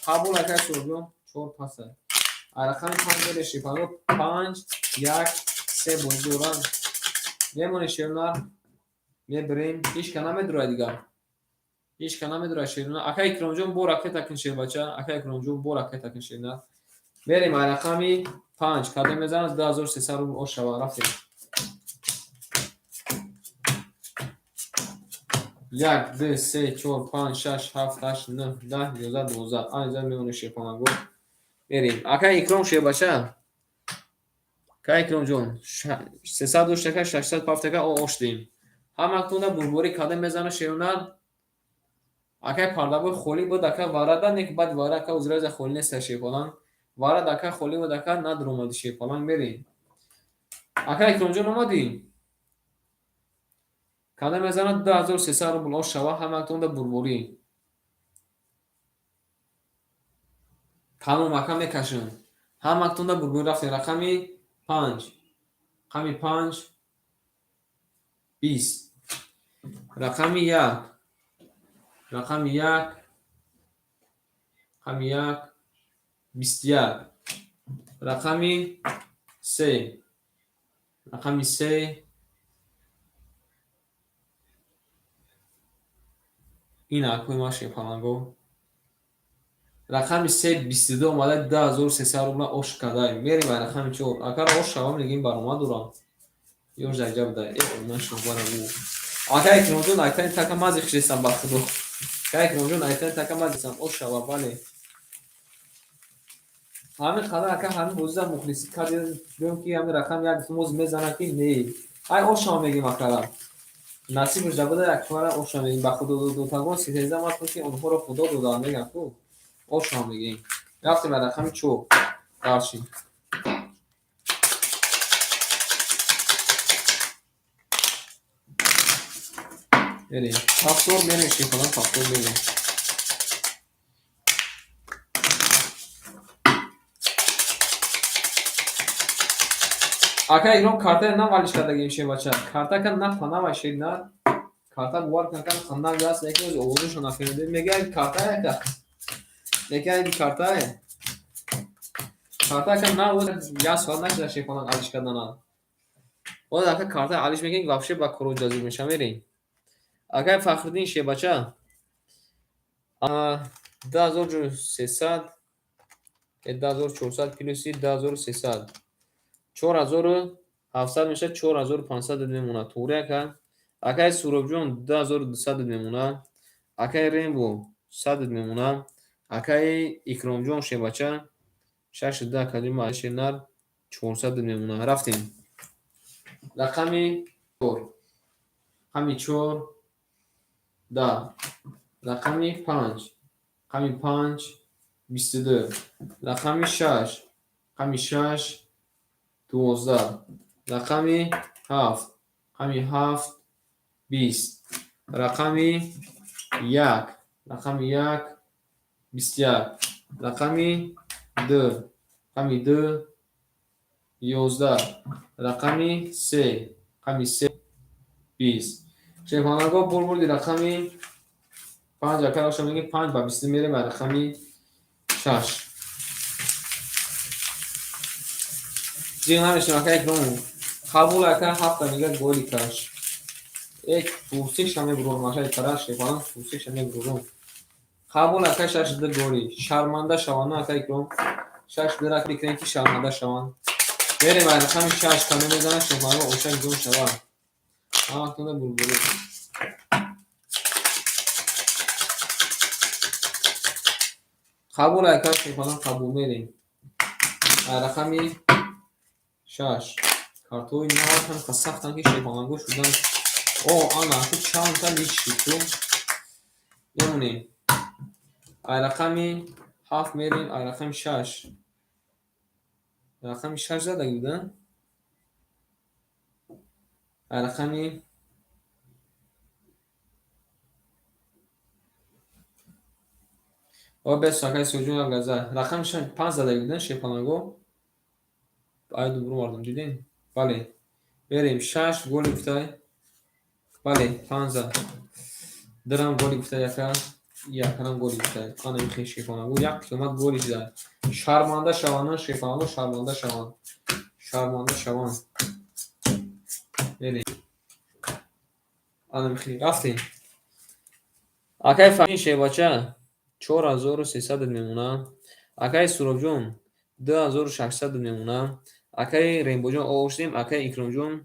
Қабул, акаи Суробҷон, чор паса. Рақами панҷ бере, шерпаланго, панҷ, як, се бозӣ доранд. Мемонем, шернар. Мебирем. Ҳеч ка намедурад дигар. Ҳеч ка намедурад, шернар. Ака Икромҷон, бо ракета кун, шербача. Ака Икромҷон, бо ракета кун, шернар. Мерем ай рақами панҷ. Кадом мезанад, 2300 рубл ош шава. Рафтем. Як, ду, се, чор, панҷ, шаш, ҳафт, ҳашт, нӯҳ, 10, 11, 12. Анҷа мемонем, шерпаланго. Мерем. Ака Икром, шербача. Ака Икромҷон, 300 дошт, ака, 600 пафт, ака, ош дем. Ҳаматонда бурборӣ, кадом мезана, шернар? Акай Пардабой холӣ буд, ака, варада, не ки баъди вара, ака, узраза холӣ неста, шерпаланг. Варад, ака, холӣ буд, ака, надуромадӣ, шерпаланг, мерем. Ака Икромҷон, омадӣ? Кадом мезанад, 2300 рубл ош шава, ҳаматонда бурборӣ. Тамом, ака, мекашам. Ҳаматонда бурборӣ, рафтем, рақами панҷ. Рақами панҷ 20. Рақами як. Рақами як. Рақами як 21. Рақами се. Рақами се ин акои ман, шерпаланго. Рақами се 22 омада, 2300 рубла ош кардай. Мерем ба рақами чор. Акара ош шавам, мегим, баромад дорам. Ёш дар ҷа буда. Э, ман шобара бу. Ака Икромҷон, айтани така мази хишестам, ба худо. Ака Икромҷон, айтани така мазисам, ош шава, бале. Ҳамин қадар, ака, ҳамин бозида мухлисӣ кардем, гӯем ки ҳамин рақам як моз мезанад, ки не. Ай, ош шава мегим, акара. Насибаш да буда, як чора ош шава мегим. Ба худо додагон ситеза макун, ки онҳоро худо доданд, мегам ку. Ош шава мегим. Рафтем ба рақами чор. Дальше. Мерем. Повтор мерем, шефалан, повтор мерем. Ака Икром, картаи нав алиш кардагим, шербача. Карта ка на панава, шернар. Карта бовар кун, ака, нав аст, лекин оз овозашо нафаҳмидем. Мега картае, ака. Лекин картае. Карта, ака, нав як соат нашуда, шефалан, алиш кардана. Боз, ака, карта алиш мекунем, вообще ба коро ҷазир меша, мерем. Акай Фахриддин, шербача. 2300, 2400 плюси 2300. 4700 мешавад, 4500 мемонад. Туғри, ака? Акай Суробҷон, 2200 мемонад. Акай Рембо, 100 мемонад. Акай Икромҷон, шербача, шашу ду, акаҷон, шернар, 400 мемонад. Рафтем. Рақами чор. Рақами чор. 10, рақами 5, рақами 5, 22, рақами 6, рақами 6, 12, рақами 7, рақами 7, 20, рақами 1, рақами 1, 21, рақами 2, рақами 2, 11, рақами 3, рақами 3, 20. Шерпаланго, бурбурди рақами 5, ака оша мегем, 5 ба 20 мерем, ба рақами 6. Зиқ намешем, ака Икром. Қабул, ака, ҳафта мега голи каш. Эк пурсиша мебурорам, ака кара шерпаланг, пурсиша мебурорам. Қабул, ака, 6 ду голи. Шарманда шаванд, ака Икром. 6 ду рак бикунем, ки шарманда шаванд. Мерем ба рақами 6, каме мезанад шерпаланго, оша ҷон шавад. Ҳаматонда булбулӣ. Қабул, ака шерпаланг, қабул, мерем. Рақами 6. Картҳои нав ҳам сахтанд, ки шерпаланго шудан. О, ана, ку чандта лич шуд ту. Мемонем. Ай рақами 7 мерем, ай рақами 6. Рақами 6 задаги буда? Ай рақами О, бес, акай Сиёҷон, як газа. Рақами 5 задаги буда, шерпаланго? Ай дубур мардум, дидем? Бале. Мерем, 6 голи гуфтай. Бале, 5 зад. Дирам голи гуфтай, яка. Якарам голи гуфтай. Ана ихе шерпаланго, як қиёмат голи шуда. Шарманда шаванд, шерпаланго, шарманда шаванд. Шарманда шаванд. Мерем. Ана ихе рафтем. Акай Фахриддин шербача 4300 мемона. Акай Суробҷон 2600 мемона. Акай Рембоҷон оштем, акай Икромҷон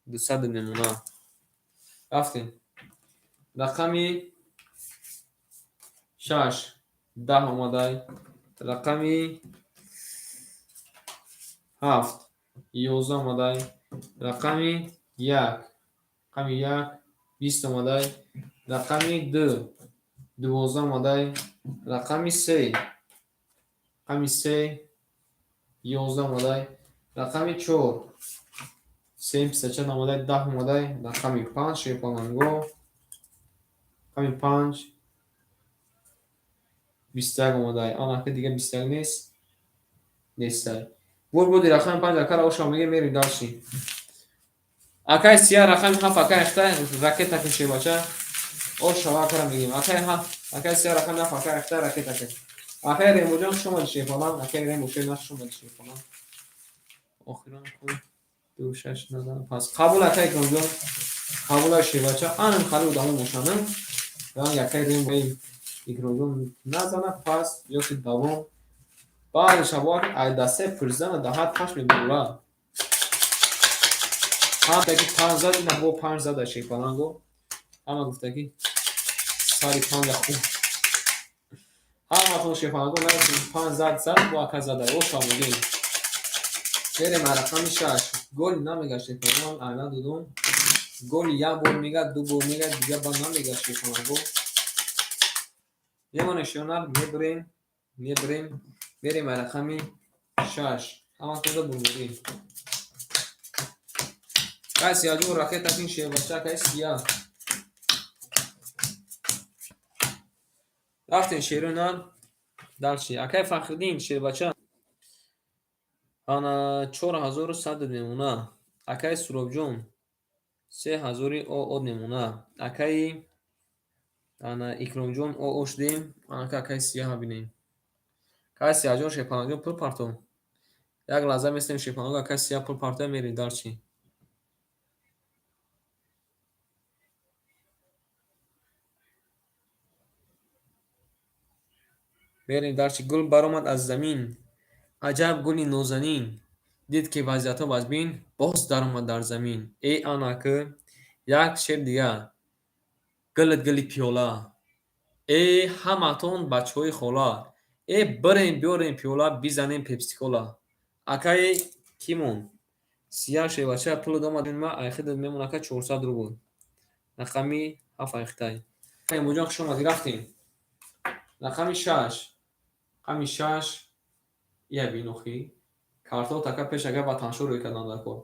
200 мемона. Рафтем. Рақами 6, 10 омадай. Рақами 7, 11 омадай. Рақами 1, рақами 1, 20 омадай. Рақами 2, 12 омадай. Рақами 3, рақами 3, 11 омадай. Рақами 4, 3 54 омадай, 10 омадай. Рақами 5, шерпаланго. Рақами 5, 21 омадай. Ана дига 21 нест. Нестай. Бур буди рақами 5, акара оша меге, мерем дальше. Акай Сия, рақами 7, акай Ахта, ракета ки шербача. Оша акара мегем. Акай 7, акай Сия, рақами 7, акай Ахта, ракета ки. Акай Рембоҷон, хуш омадӣ, шерпаланг. Акай Рембо шер, хуш омадӣ, шерпаланг. Охирон кун 2 6 надан пас. Қабул, акай Икромҷон. Қабул, шербача. Анам хали одамо бошанд. Ранг акай Рембо Икромҷон назана пас ёки давом. Баъди шабоҳат ай дастаи пурзана даҳат паш мебурад. Ҳам ки 5 зад, ина бо 5 зада шерпаланго. Ҳама гуфта, ки сари панҷа хуб. Ҳаматон шерпаланго наёфтем, 5 зад зад, бо ака зада. Оша мегем. Мерем рақами 6. Голи намега шерпаланго, айна дудум. Голи як бор мега, ду бор мега, дига ба намега шерпаланго. Мемонем шонар, мебурем, мебурем, мерем рақами 6. Ҳаматонда бурбурӣ. Кай Сияҷон, ракета кин, шербача, кай Сия. Рафтем, шерои нар. Дальше. Акай Фахриддин шербача. Ана 4100 мемона. Акай Суробҷон 3000 од мемона. Акаи ана Икромҷон о шудем. Анака акаи Сия бинем. Акай Сияҷон, шерпаланҷон, пул партов. Як лаҳза местем, шерпаланго, акай Сия пул партоя, мерем дальше. Мерем дальше. Гул баромад аз замин. Аҷаб гули нозанин. Дид, ки вазъиятҳо вазмин, боз даромад дар замин. Э, анаки як шер дига. Гулат гули пиёла. Э, ҳаматон бачаҳои хола. Э, бирем, биёрем пиёла, бизанем пепсикола. Акаи кимон? Сия шербача пулат омад, ма айхидат мемон, ака, 400 рубл. Рақами 7 айхитай. Эмоҷон, хуш омадӣ, рафтем. Рақами шаш, рақами шаш, я бинохӣ. Картҳо така пеш ака ватаншо рӯй кардан дар кор.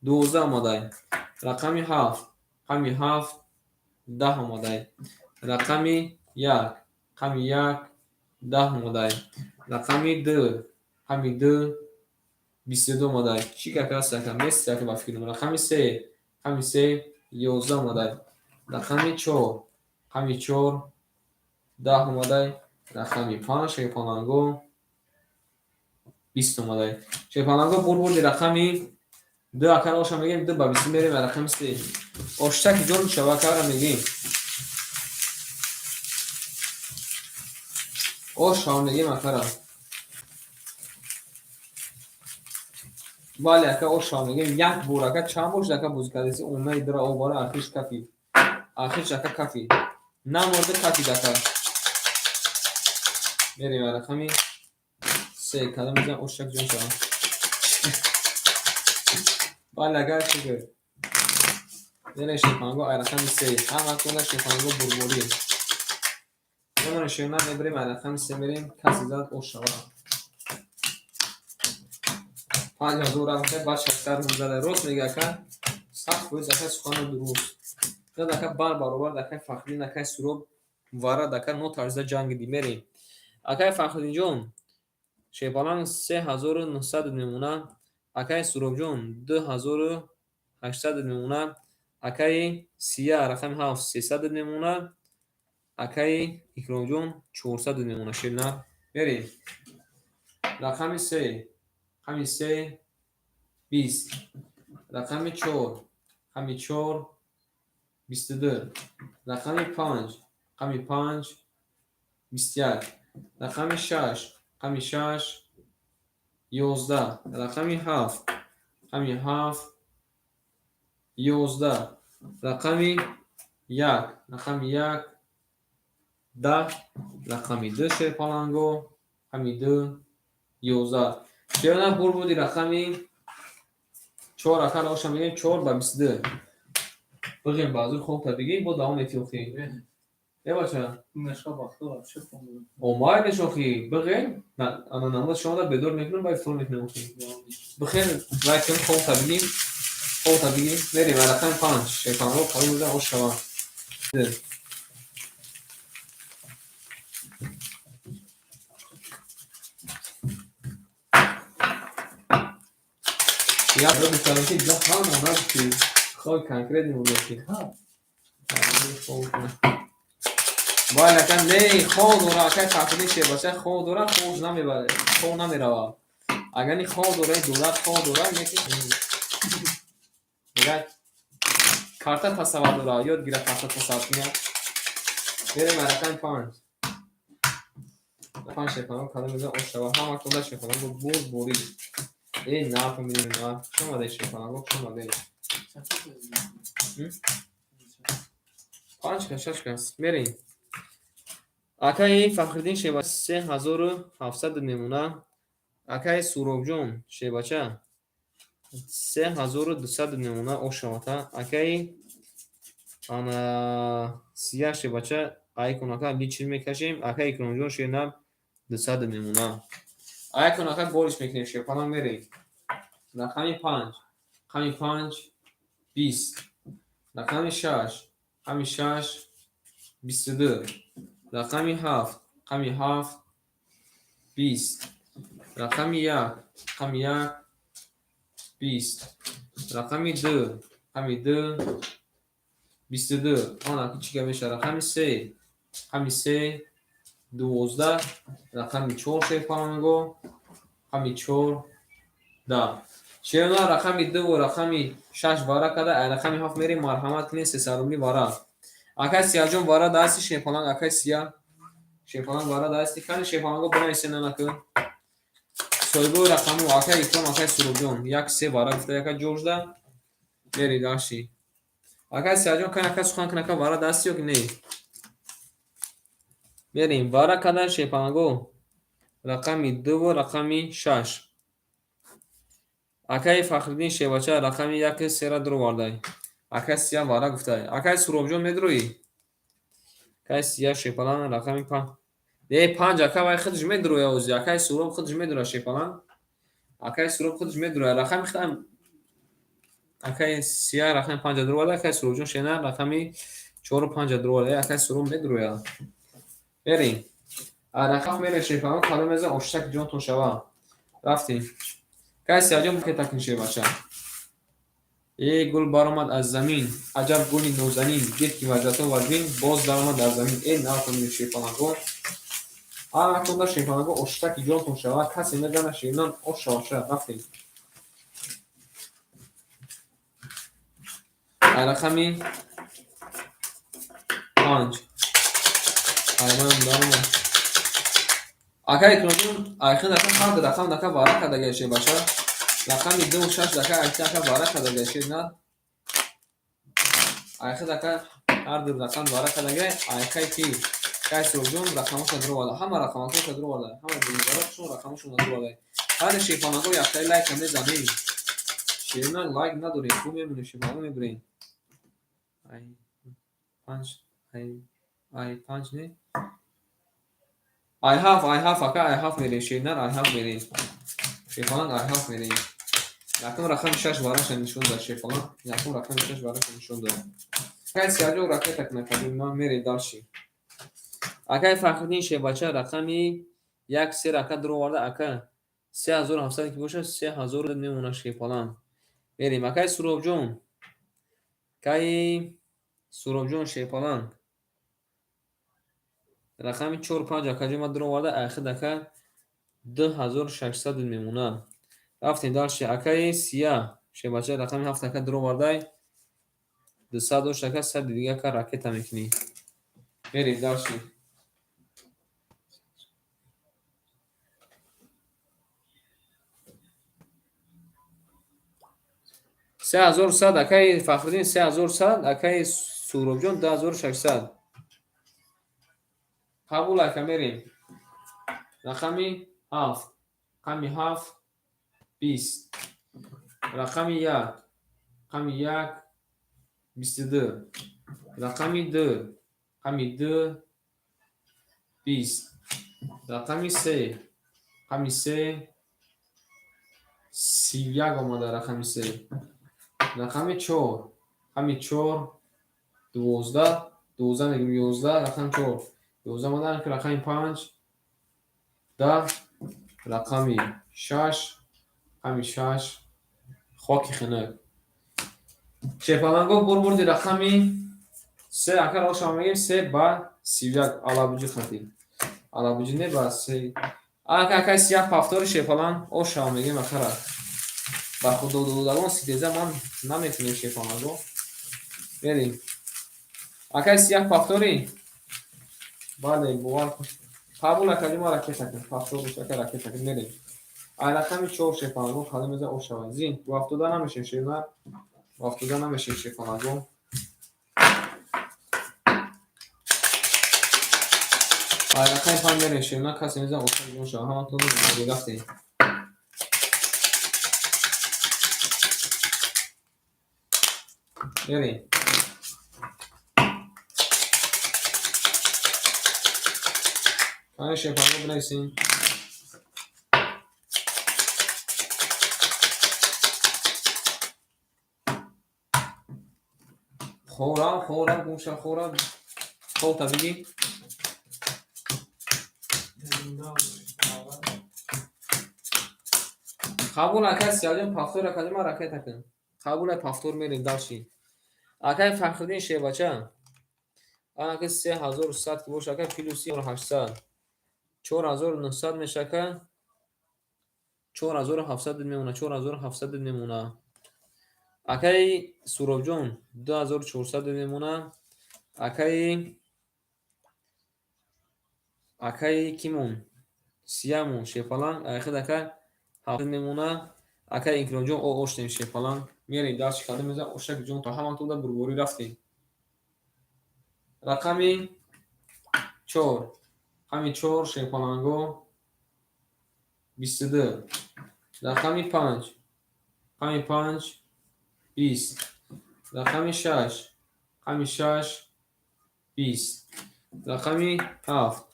12 омадай. Рақами ҳафт, рақами ҳафт, 10 омадай. Рақами як, рақами як, 10 омадай. Рақами ду, рақами ду, 22 омадай. Чӣ гап аст ака? Мести ака ба фикрам. Рақами се, рақами се, 11 омадай. Рақами чор, рақами чор, 10 омадай. Рақами панҷ, шерпаланго, 20 омадай. Шерпаланго бурбурди рақами ду акара оша мегем, ду ба 20 мерем, рақами се. Оштаки ҷон мешава акара мегем. Ош ҳам мегем акара. Бале ака, ош ҳам мегем. Як бор ака чанд бор шуд ака бозӣ кардеси? Омаи дира обара ахирш кафид. Ахирш ака кафид. Наморда кафид ака. Мерем рақами се. Кадом мезанам оштак ҷон шава. Бале ака шукр. Мерем шерпаланго ай рақами се. Ҳама кунда шерпаланго бурборӣ. Мемонем шерна мебарем ай рақами се мерем касе зад ош шава. 5000 рафта баъд 600 рубл зада. Рост мега ака, 100% ака сухани дуруст. Зад ака бар баробар акай Фахриддин, акай Суроб варад ака нотарзида ҷангиди мерем. Акай Фахриддинҷон шерпаланг 3900 мемона, акай Суробҷон 2800 мемона, акаи Сия рақами ҳафт 300 мемона, акаи Икромҷон 400 мемона. Шерна мерем. Рақами се, рақами се, 20. Рақами чор, рақами чор, 22. Рақами панҷ, рақами панҷ, 21. Рақами шаш, рақами шаш, 11. Рақами ҳафт, рақами ҳафт, 11. Рақами як, рақами як, 10. Рақами ду шерпаланго, рақами ду, 11. Шерна бурбуди рақами чор акара оша мегем чор ба 22. Бигем баъзур хоб та бигем, бо давом метиҳ охи. Э бача? Омай нешохи, бигем, ана намоз шомада бедор мекунам, ба ифтор мекунам охи. Бихер, вай кун хоб та бигем, хоб та бигем, мерем рақами панҷ, шерпаланго қабул буда ош шава. Я гуфтам ки ҳама нагуфти, хой конкретно гуфти. Бале ака, не хоб дора акай Фахриддин шербача хоб дора, хоб намебарад, хоб намеравад. Агар ни хоб дора, дурат хоб дора, лекин мегӯяд карта тасаввур дора, ёд гира карта тасаввур кунад. Мерем рақами панҷ. Панҷ шерпаланго кадом мезанам ош шава. Ҳама кунда шерпаланго бурд борид. Э, на, фамилия на. Хуш омадед шерпаланго, хуш омадед. Панҷ кас, шаш кас. Мерем. Акаи Фахриддин шербача 3700 мемона. Акаи Суробҷон шербача 3200 мемона ош шавата. Акаи ана Сия шербача айкон ака личил мекашем. Акаи Икромҷон шернаб 200 мемона. Айкон ака бориш мекунем шерпаланг мерем. Рақами панҷ, рақами панҷ, 20. Рақами шаш, рақами шаш, 22. Рақами ҳафт, рақами ҳафт, 20. Рақами як, рақами як, 20. Рақами ду, рақами ду, 22. Он аки чӣ гап мешавад? Рақами се, рақами се, 12. Рақами чор шерпаланго, рақами чор, 10. Шерна рақами дуву рақами шаш вара карда, ай рақами ҳафт мерем, марҳамат кунед, 300 рубли вара. Акай Сияҷон вара дасти шерпаланг, акай Сия шерпаланг вара дасти кани шерпаланго бинависе нанакун. Соҳибои рақаму акай Икром, акай Суробҷон як се вара гуфта яка ҷожда мери дашти. Акай Сияҷон кани ака сухан кун ака вара дасти ё ки не? Мерем вара кардан шерпаланго рақами дуву рақами шаш. Акаи Фахриддин шербача рақами яки сера дуровардай. Акай Сия вара гуфтай. Акай Суробҷон медуроӣ? Кай сия шепалан рақами панҷ. Э, панҷ ака вай худаш медуроя ози. Акай Суроб худаш медуроя шепалан. Акай Суроб худаш медуроя. Рақами худам акай сия рақами панҷа дуроварда, акай Суробҷон шена рақами чору панҷа дуроварда. Э, акай Суроб медуроя. Берем. Рақам мерем шепалан, калом мезан оштак ҷонтон шава. Рафтем. Кай сияҷон кетакин шебача. Э, гул баромад аз замин, аҷаб гули нозанин, дид ки вазъиятҳо вазнин, боз даромад дар замин. Э, натонед шепаланго. Ҳаматонда шепаланго оштаки ҷонтон шава, касе мезана ширинон ош шава. Рафтем. Рақами панҷ. Айман даромад. Акай Икромҷон, айхин ака ҳар рақам дака вара кардагай шебача. Рақами ду шаш дака айхин ака вара кардагай шер на. Айхин ака ҳар ду рақам вара кардагай, айхай ки кай Суробҷон рақамоша дуроварда. Ҳама рақамакоша дуроварда. Ҳама дилбарашон рақамошона дуроварда. Ҳар шепанаго яктаи лайка мезанем. Ширина лайк надорем, хуб мемонем, шепанаго мебурем. Ай панҷ, ай ай панҷ не? Ай ҳафт, ай ҳафт ака, ай ҳафт мерем, ширинар ай ҳафт мерем. Шепаланг ай ҳафт мерем. Якум рақами шаш вараша нишон дад шепаланг. Якум рақами шаш вараша нишон дад. Акай Сияҷон ракета накардем, ман мерем дальше. Акай Фахриддин шебача рақами як се рака дуроварда, ака 3700 ки бошад, 3000 мемонад шепаланг. Мерем. Акай Суробҷон. Акай Суробҷон шепаланг. Рақами чор панҷ акаҷон ма дуроварда, айхид ака 2600 мемонад. Рафтем дальше. Акаи Сия шебача рақами ҳафт ака дуровардай. 200 дошт ака, сади дига ака ракета мекунӣ. Мерем дальше. 3100 акаи Фахриддин, 3100, акаи Суробҷон 2600. Қабул ака, мерем. Рақами ҳафт, рақами ҳафт бист, рақами як, рақами як 22, рақами ду, рақами ду 20, рақами се, рақами се 31 омада рақами се, рақами чор, рақами чор 12, 12 мегӯем 11, рақами чор 11 омада, рақами панҷ 10, рақами шаш, рақами шаш хоки хунук. Шепаланго бурбурди рақами се ака рошам мегӯем се ба 31 алабуҷи хати. Алабуҷи не ба се. Ака акай сиях пафтори шепаланг ошам мегӯем акара. Ба худододагон ситеза ман наметунем шепаланго. Мерем. Акай сиях пафтори? Бале, бовар кун. Қабул акаҷон, ма ракета кун. Пафтор боша ака ракета кун. Мерем. Ай рақами чор шепаланго калом меза ошава. Зин, бо афтода намешем шернар. Бо афтода намешем шепаланго. Ай рақами панҷ мерем шернар, касе меза оша ҷон шава. Ҳаматон рафтем. Мерем. Кани шепаланго бинависем. Хӯрам, хӯрам, гӯша хӯрам. Холта бигӣ. Қабул ака Сияҷон пафтор акаҷон ма ракета кун. Қабул ай пафтор мерем дальше. Акай Фахриддин шебача. Анаки 3100 ки боша ака плюси 800. 4900 меша ака. 4700 мемона, 4700 мемона. Акаи Суробҷон 2400 мемона. Акаи кимон? Сиямон шепаланг айхид ака ҳафт мемона. Акаи Икромҷон о оштем шепаланг. Мерем дальше кардем меза ошак ҷон то ҳаматонда бурборӣ рафтем. Рақами чор, рақами чор шепаланго 22, рақами панҷ, рақами панҷ 20, рақами шаш, рақами шаш 20, Рақами ҳафт.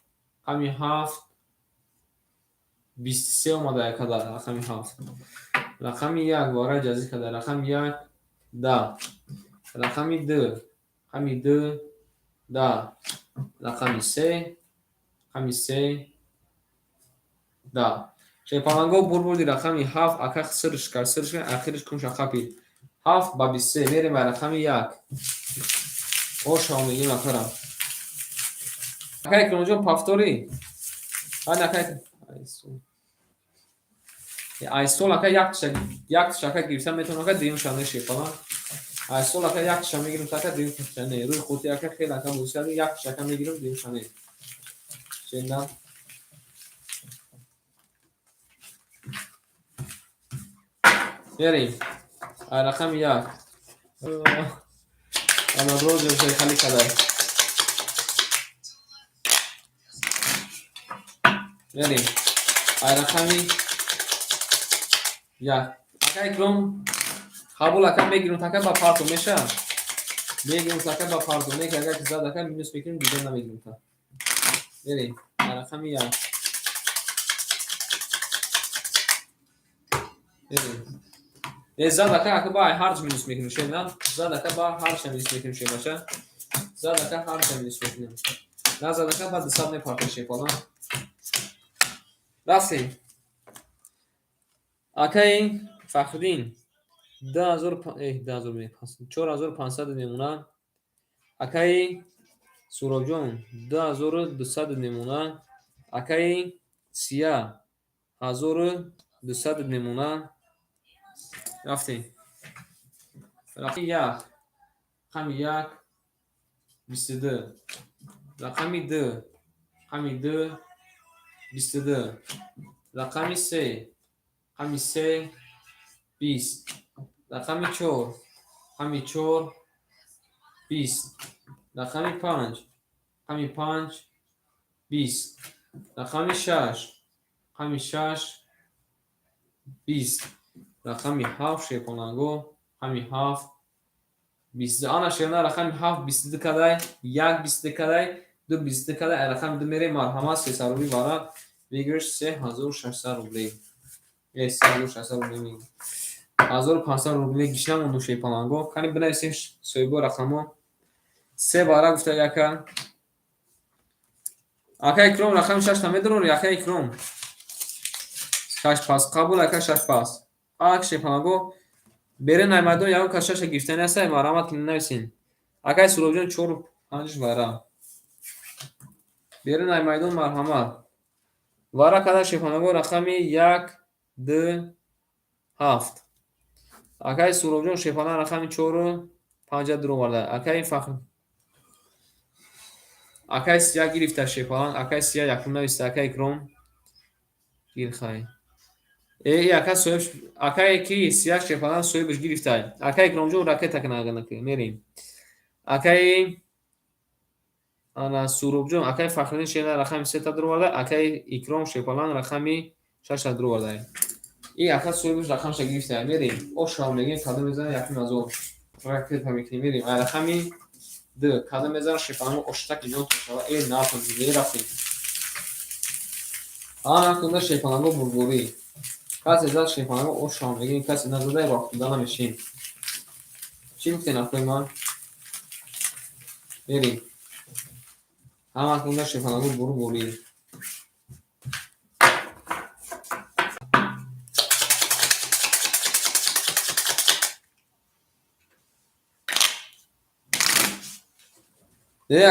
Рақами ҳафт 23 омада якада рақами ҳафт. Рақами як вара ҷазӣ карда. Рақами як 10. Рақами ду. Рақами ду 10. Рақами се. Рақами се 10. Шерпаланго бурбурди рақами ҳафт ака сирш кард, сирш кард, ахириш кунша қапид. Ҳафт ба 23 мерем ба рақами як. Ошав мегим акара. Ака Икромҷон повтори. Ҳай ака айсол ака якташа ака гирифта метавонам ака дуюмша не шерпаланг. Айсол ака якташа мегирам ака дуюмша не. Рӯи хути ака хеле ака бозӣ кард, якташа ака мегирам дуюмша не. Шенда. Мерем. Рақами як. Ама рози хали кадай. Мерем. Рақами як. Ака Икром қабул ака мегирам така ба парту меша? Мегирам така ба парту. Не ки агар ки зад ака минус мекунем, дигар намегирам та. Мерем. Рақами як. Мерем. Зад ака ака ба ҳарч минус мекунем ше на? Зад ака ба ҳарч минус мекунем ше бача. Зад ака ҳарч минус мекунем. На зад ака ба 200 мепартем ше пала. Рафтем. Акаи Фахриддин 4500 мемона. Акаи Суробҷон 2200 мемона. Акаи Сия 1200 мемона. Рафтем. Рақами як. Рақами як 22. Рақами ду. Рақами ду 22. Рақами се. Рақами се 20. Рақами чор. Рақами чор 20. Рақами панҷ. Рақами панҷ 20. Рақами шаш. Рақами шаш 20. Рақами ҳафт шерпаланго. Рақами ҳафт 22. Ана шерна рақами ҳафт 22 кадай, як 22 кадай, ду 22 кадай. Рақами ду мерем марҳамат 300 рубли вара выигрыш 3600 рублей. 3600 рублей мегирем. 1500 рублей гишна монду шерпаланго. Кани бинависем соҳибо рақамо. Се бара гуфта яка. Ака Икром рақами шашта медорор, ака Икром. Шаш пас қабул ака шаш пас. Ак шерпаланго берен ай майдон ягон кас шаша гирифтани аст, марҳамат ки нависен. Акай Суробҷон чор панҷ вара. Берен ай майдон марҳамат. Вара када шерпаланго рақами як, ду, ҳафт. Акай Суробҷон шерпаланг рақами чору панҷа дуроварда. Акай Фахр Акай Сия гирифта шерпаланг, акай Сия якум нависта, акай Икром гирхай. Ака соҳиб, акае ки Сия шерпаланг соҳибаш гирифта. Акай Икромҷон ракета кана мерем. Акаи ана Суробҷон, акаи Фахриддин шерпаланг рақами сета дуроварда, акаи Икром шерпаланг рақами шашта дуроварда. И ака соҳибаш рақамша гирифта. Мерем. Ошав мегем кадом мезанем якум ҳазор. Ракета мекунем мерем. Ай рақами ду кадом мезанем шерпаланг оштаки ҷон шава. Натон рафтем. Ана кунда шерпаланго бурбурӣ. Касе зад шерпаланго ошав мегем, касе назада роҳ намешем. Чӣ гуфтен акои ман? Мерем. Ҳама кунда шерпаланго бурбурӣ.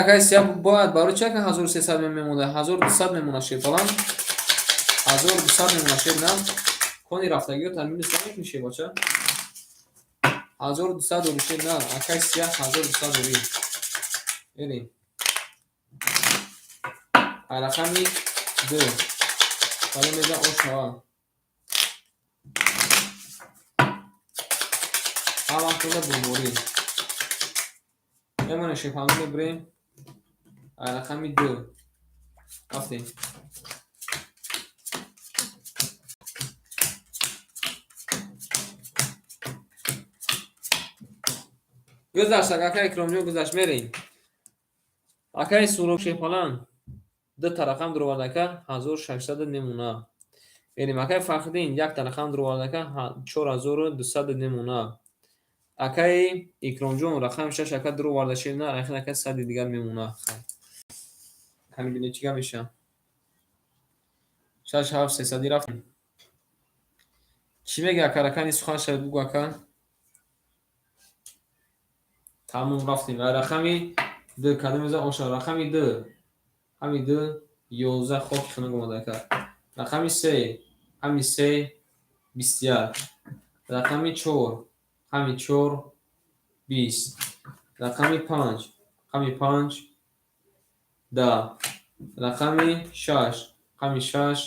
Акай Сия бояд барои чи ака 1300 мемонда? 1200 мемона шерпаланг. 1200 мемона шер на? Кони рафтагиё та минус намекунӣ шер бача? 1200 дори шер на? Акай Сия 1200 дори. Мерем. Рақами ду. Кадом мезан ошава. Ҳама кунда бурбурӣ. Мемонем шерпаланг мебурем. Рақами ду. Рафтем. Гузашт, ака Икромҷон гузашт, мерем. Акаи Суроб Шерпаланг дута рақам дуровард, ака, 1600 мемона. Мерем, акаи Фахриддин якта рақам дуровард, ака, 4200 мемона. Акаи Икромҷон рақами шаш, ака, дуроварда шена, ахир, ака, 100-и дигар мемона. Кани бинем, чӣ гап мешавад. Шаш, ҳафт, сесадӣ рафтем. Чӣ мега, ака, ракани сухан шавед, бугӯ, ака. Тамом, рафтем. Рақами д кадом мезан оша? Рақами д, ҳами д, 11, хоки хунук омада, ака. Рақами се, ҳами се, 21. Рақами чор, ҳами чор, 20. Рақами панҷ, ҳами панҷ, 10. Рақами шаш, ҳами шаш,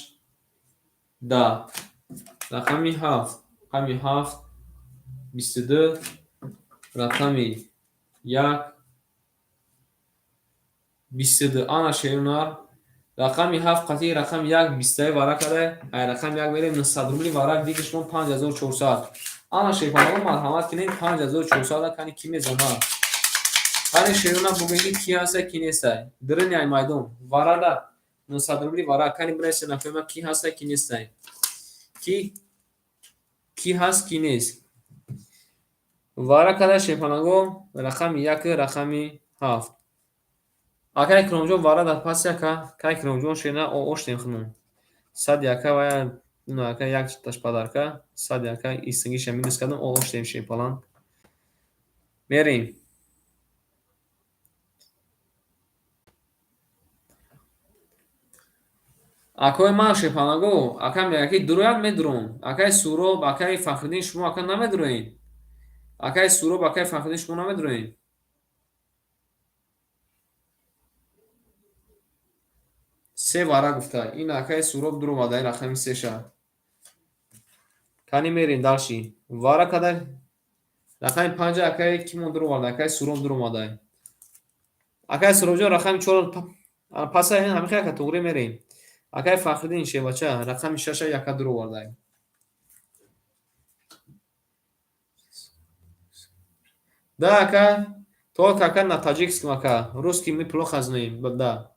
10. Рақами ҳафт, ҳами ҳафт, 22. Рақами як, 22. Ана, шерунар, рақами ҳафт қатъи рақами як бистаи вара кадай. Ай рақами як мерем, 900 рубли вара выигрыш мон 5400. Ана, шерпалаҳо, марҳамат кунед, 5400. Кани, кӣ мезанад? Кани, шеруна, бугӯед, ки кӣ ҳаста, кӣ нестай? Дирини ай майдон варада 900 рубли вара. Кани, бинависед, нафаҳма, кӣ ҳаста, кӣ нестай, кӣ ҳаст, кӣ нест. Вара када, шерпаланго, рақами як, рақами ҳафт. Ака Икромҷон, вара дар паси, ака. Ка Икромҷон шена оштем хунум сади, ака, вая ака, якташ подарка сади, ака, истингиша минус кардам, оштем, шерпаланг. Мерем. Акои ман, шерпаланго, ака мегӯяд, ки дурояд, медуром. Акаи Суроб, акаи Фахриддин, шумо, ака, намедуроед? Акаи Суроб, акаи Фахриддин, шумо намедуроед? Се вара гуфта ин акаи Суроб дуромада, ин рақами сеша. Кани, мерем дальше. Вара када рақами панҷа, акаи кимон дуроварда? Акаи Суроб дуромада. Акаи Суробҷон, рақами чор паса, ҳамихел, ака, туғри мерем. Акаи Фахриддин шевача рақами шаша яка дуроварда. Да, ака, только, ака, на таджикском, ака, русский мы плохо знаем, да.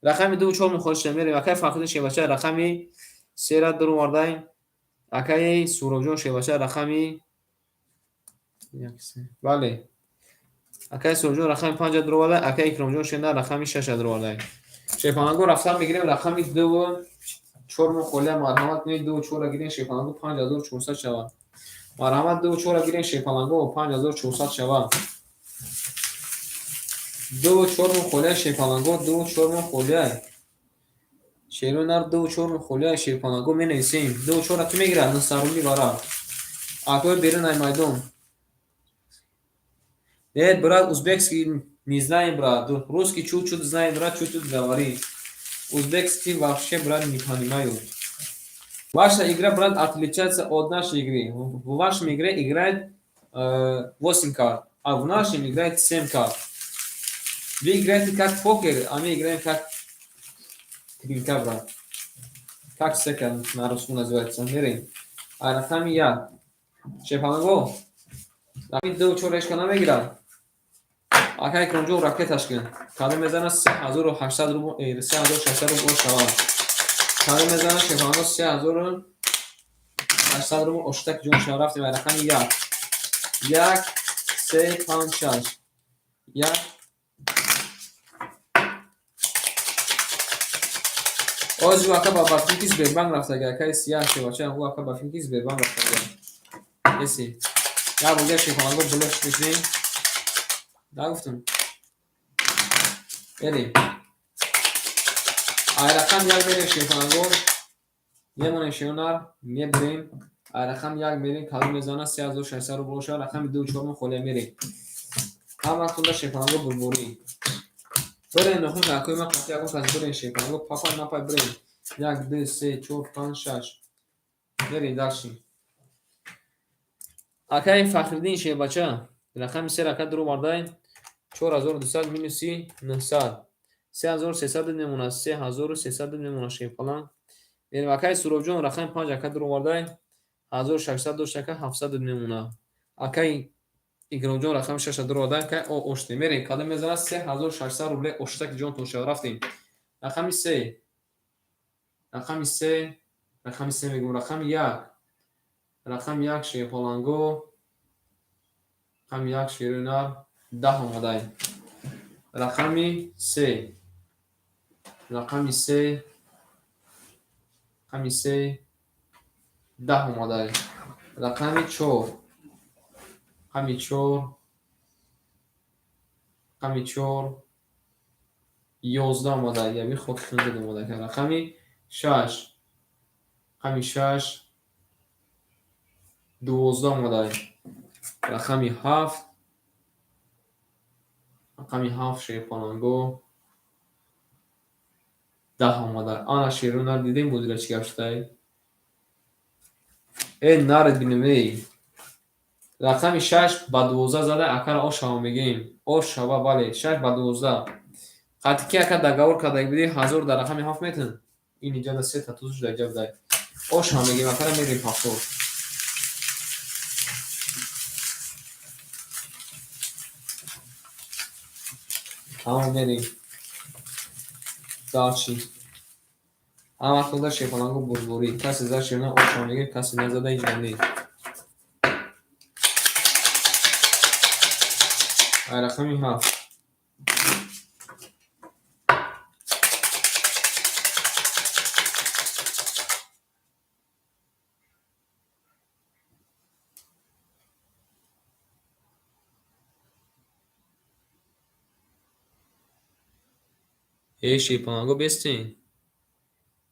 Рақами ду, чор мухолиш мерем. Акаи Фахриддин шевача рақами сера дуроварда. Акаи Суробҷон шевача рақами, бале, акаи Суробҷон рақами панҷа дуроварда. Акаи Икромҷон шена рақами шаша дуроварда. Шерпаланго, рафтан мегирем, рақами дуву чор мухолия. Марҳамат кунед, дуву чорра гирем, шерпаланго, 5400 шавад. Марҳамат, дуву чорра гирем, шерпаланго, 5400 шавад. Дуву чор мухолия, шерпаланго, дуву чор мухолия. Шерунар, дуву чор мухолия, шерпаланго, менависем. Дуву чорра кӣ мегирад? 900 рубли вара. Акои берун ай майдон. Нет, брат, узбекский не знаем, брат. Русский чуть-чуть знаем, брат, чуть-чуть говори. Узбекский вообще, брат, не понимаю. Ваша игра, брат, отличается от нашей игры. В вашем игре играет 8 карт, а в нашем играет 7 карт. Вы играете как покер, а мы играем как тринка, брат. Как сека на русском называется? Мерем. А рақами як. Шерпаланго. Рақами ду, чор ешка намегирад. Ака Икромҷон, ракеташ кун. Кадом мезана, 3800 рубл, 3600 рубл шавад. Кадом мезана, шерпаланго, 3800 рубл оштак ҷон шава. Рафтем рақами як. Як, се, панҷ, шаш. Як. Ози ака ба фикри Сбербанк рафтага, акаи сияҳ шевача, ӯ ака ба фикри Сбербанк рафтага. Еси. Як бор шерпаланго блок мекунем. Нагуфтам. Мерем. Ай рақам як мерем, шерпаланго. Мемонем, шерунар, мебурем. Ай рақам як мерем, кадом мезана, 3600 рубл шава, рақами ду, чорум холия мерем. Ҳаматонда, шерпаланго, бурборӣ. Бирем, нохун акои ман қатъи ягон кас бирем, шерпаланго, папай напай бирем. Як, ду, се, чор, панҷ, шаш. Мерем дальше. Акаи Фахриддин шербача рақами се рака дуровардай, 4200 минуси 900, 3300 мемонад, 3300 мемонад, шерпаланг. Мерем, акаи Суробҷон рақами панҷ ака дуровардай, 1600 дошт, ака, 700 мемонад. Акаи Икромҷон рақами шаша дурода кай ошти. Мерем, кадом мезанад 3600 рубле оштаки ҷонтон шава. Рафтем. Рақами се. Рақами се. Рақами се мегӯм. Рақами як. Рақами як шерпаланго. Рақами як шери нар 10 омадай. Рақами се. Рақами се. Рақами се 10 омадай. Рақами чор. Рақами чор. Рақами чор 11 омадай. Ями хоки хунзад омадай. Рақами шаш. Рақами шаш 12 омадай. Рақами ҳафт. Рақами ҳафт шерпаланго 10 омадай. Ана шеру нар дидем бозира чӣ гап шудай? Э наред бинем эй. Рақами шаш ба 12 зада акара ошава мегӯем. Ошава, бале, шаш ба 12. Қатъи ки ака договор карда будӣ 1000 дар рақами ҳафт метун? Ин иҷода сета туз шуда иҷа будай. Ошава мегӯем акара, мерем повтор. Тамом, мерем. Дальше. Ҳама вақт ода шерпаланго бурдборӣ. Касе зад шерна ошава мегӯем, касе назада ҳеҷ гап нест. Ай рақами ҳафт. Э шерпаланго бестен.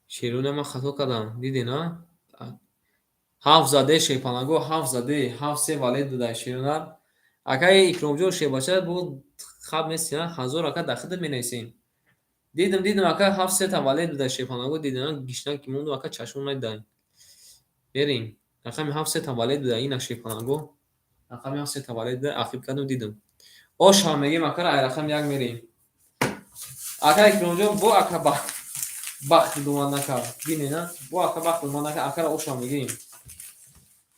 Шеруна ман хато кардам. Диден, а? Ҳафт заде шерпаланго, ҳафт заде, ҳафт се валет додай шерунар. Акаи Икромҷон шербача бо хаб нести, а? 1000 ака дар худат менависем. Дидам, дидам ака, ҳафт сета валет додай шерпаланго, дидам, гишна ки мондум ака, чашмон надидай. Мерем. Рақами ҳафт сета валет додай ина шерпаланго. Рақами ҳафт сета валет додай, ақиб кардам, дидам. Ошава мегӯем акара, ай рақами як мерем. Ака Икромҷон бо ака бахт думан накард. Бинед, а? Бо ака бахт думан накард, акара ошава мегӯем.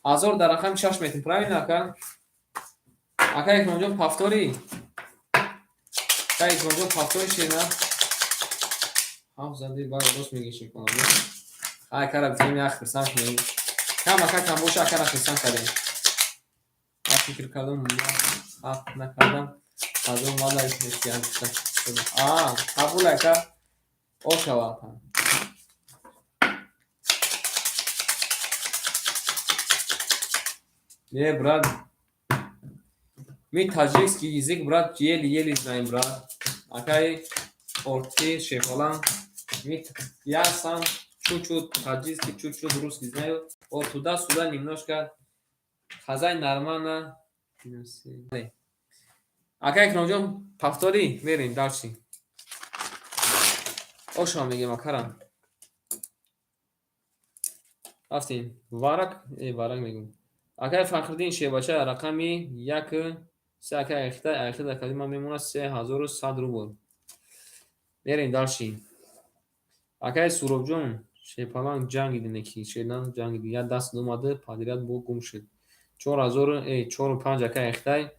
1000 дар рақами шаш метем, правильно ака? Ака Икромҷон повтори? Ака Икромҷон повтори шена? Ҳафт зади, бале, рост мегӯӣ шерпаланго. Ай акара гуфтем як хирсанд кунем. Кам ака кам боша, акара хирсанд кардем. Ман фикр кардам, хат накардам. 1000 мада А, қабул ака. Ошава ака. Не, брат. Мы таджикский язык, брат, еле-еле знаем, брат. Акай Орти, Шерпаланг. Я сам чуть-чуть таджикский, чуть-чуть русский знаю. Вот туда-сюда немножко. Хозяин нормально. Акай Икромҷон, повтори, мерем дальше. Ошава мегӯем акара. Рафтем. Варак, э варак мегӯм. Акай Фахриддин шербача рақами як се акай айхита айхита кади ман мемонад 3100 рубл. Мерем дальше. Акай Суробҷон шерпаланг ҷангидине ки шернан ҷангиди як даст омада подряд бо гум шуд. 4000 э чору панҷ акай айхитай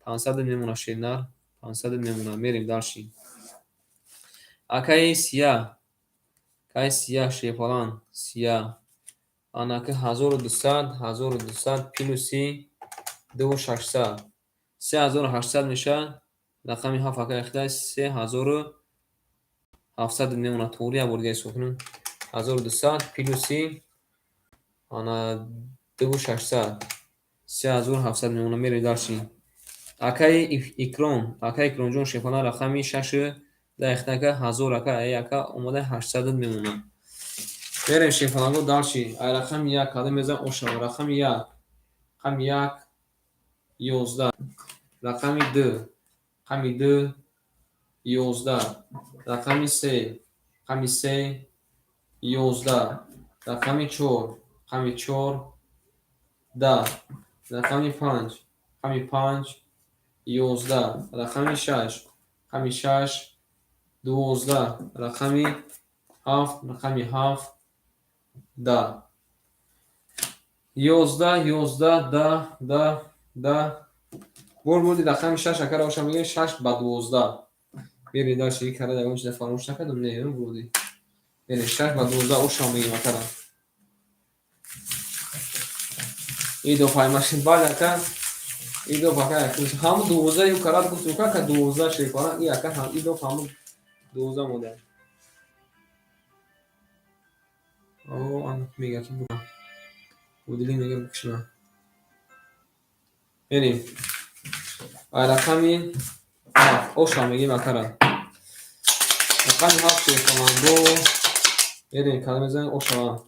500 мемонад шернар, 500 мемонад. Мерем дальше. Акаи Сия. Акаи Сия шерпаланг Сия. Анаки 1200, 1200 плюси 2600. 3800 мешавад. Рақами ҳафт акай айхитай 3700 мемонад. Туғри як бор дига ҳисоб кунем. 1200 плюси ана 2600. 3700 мемонад. Мерем дальше. Акаи Икром, акаи Икромҷон шерпаланг рақами шашу да айхитай ака 1000 ака ай ака омада 800 мемонад. Мерем шерпаланго дальше. Ай рақами як кадом мезанам ошава. Рақами як. Рақами як 11. Рақами ду. Рақами ду 11. Рақами се. Рақами се 11. Рақами чор. Рақами чор 10. Рақами панҷ. Рақами панҷ 11. Рақами шаш. Рақами шаш 12. Рақами ҳафт. Рақами ҳафт 10. 11, 11, 10, 10, 10. Бурди рақами 6 акара оша мегӯем 6 ба 12. Мерем дальше, ин кара ягон чиза фаромӯш накардам, не, бурди. Мерем 6 ба 12 оша мегӯем акара. Идо паймашин, бале ака. Идо ака, ҳаму 12 ю карат гуфтем, ка 12 шерпаланг, и ака ҳам идо ҳаму 12 мода. О, ан мега ки бука. Будили мега букшма. Мерем. Ай рақами 7 оша мегӯем акара. Рақами 7 шерпаланго. Мерем, кала мезанем ошава.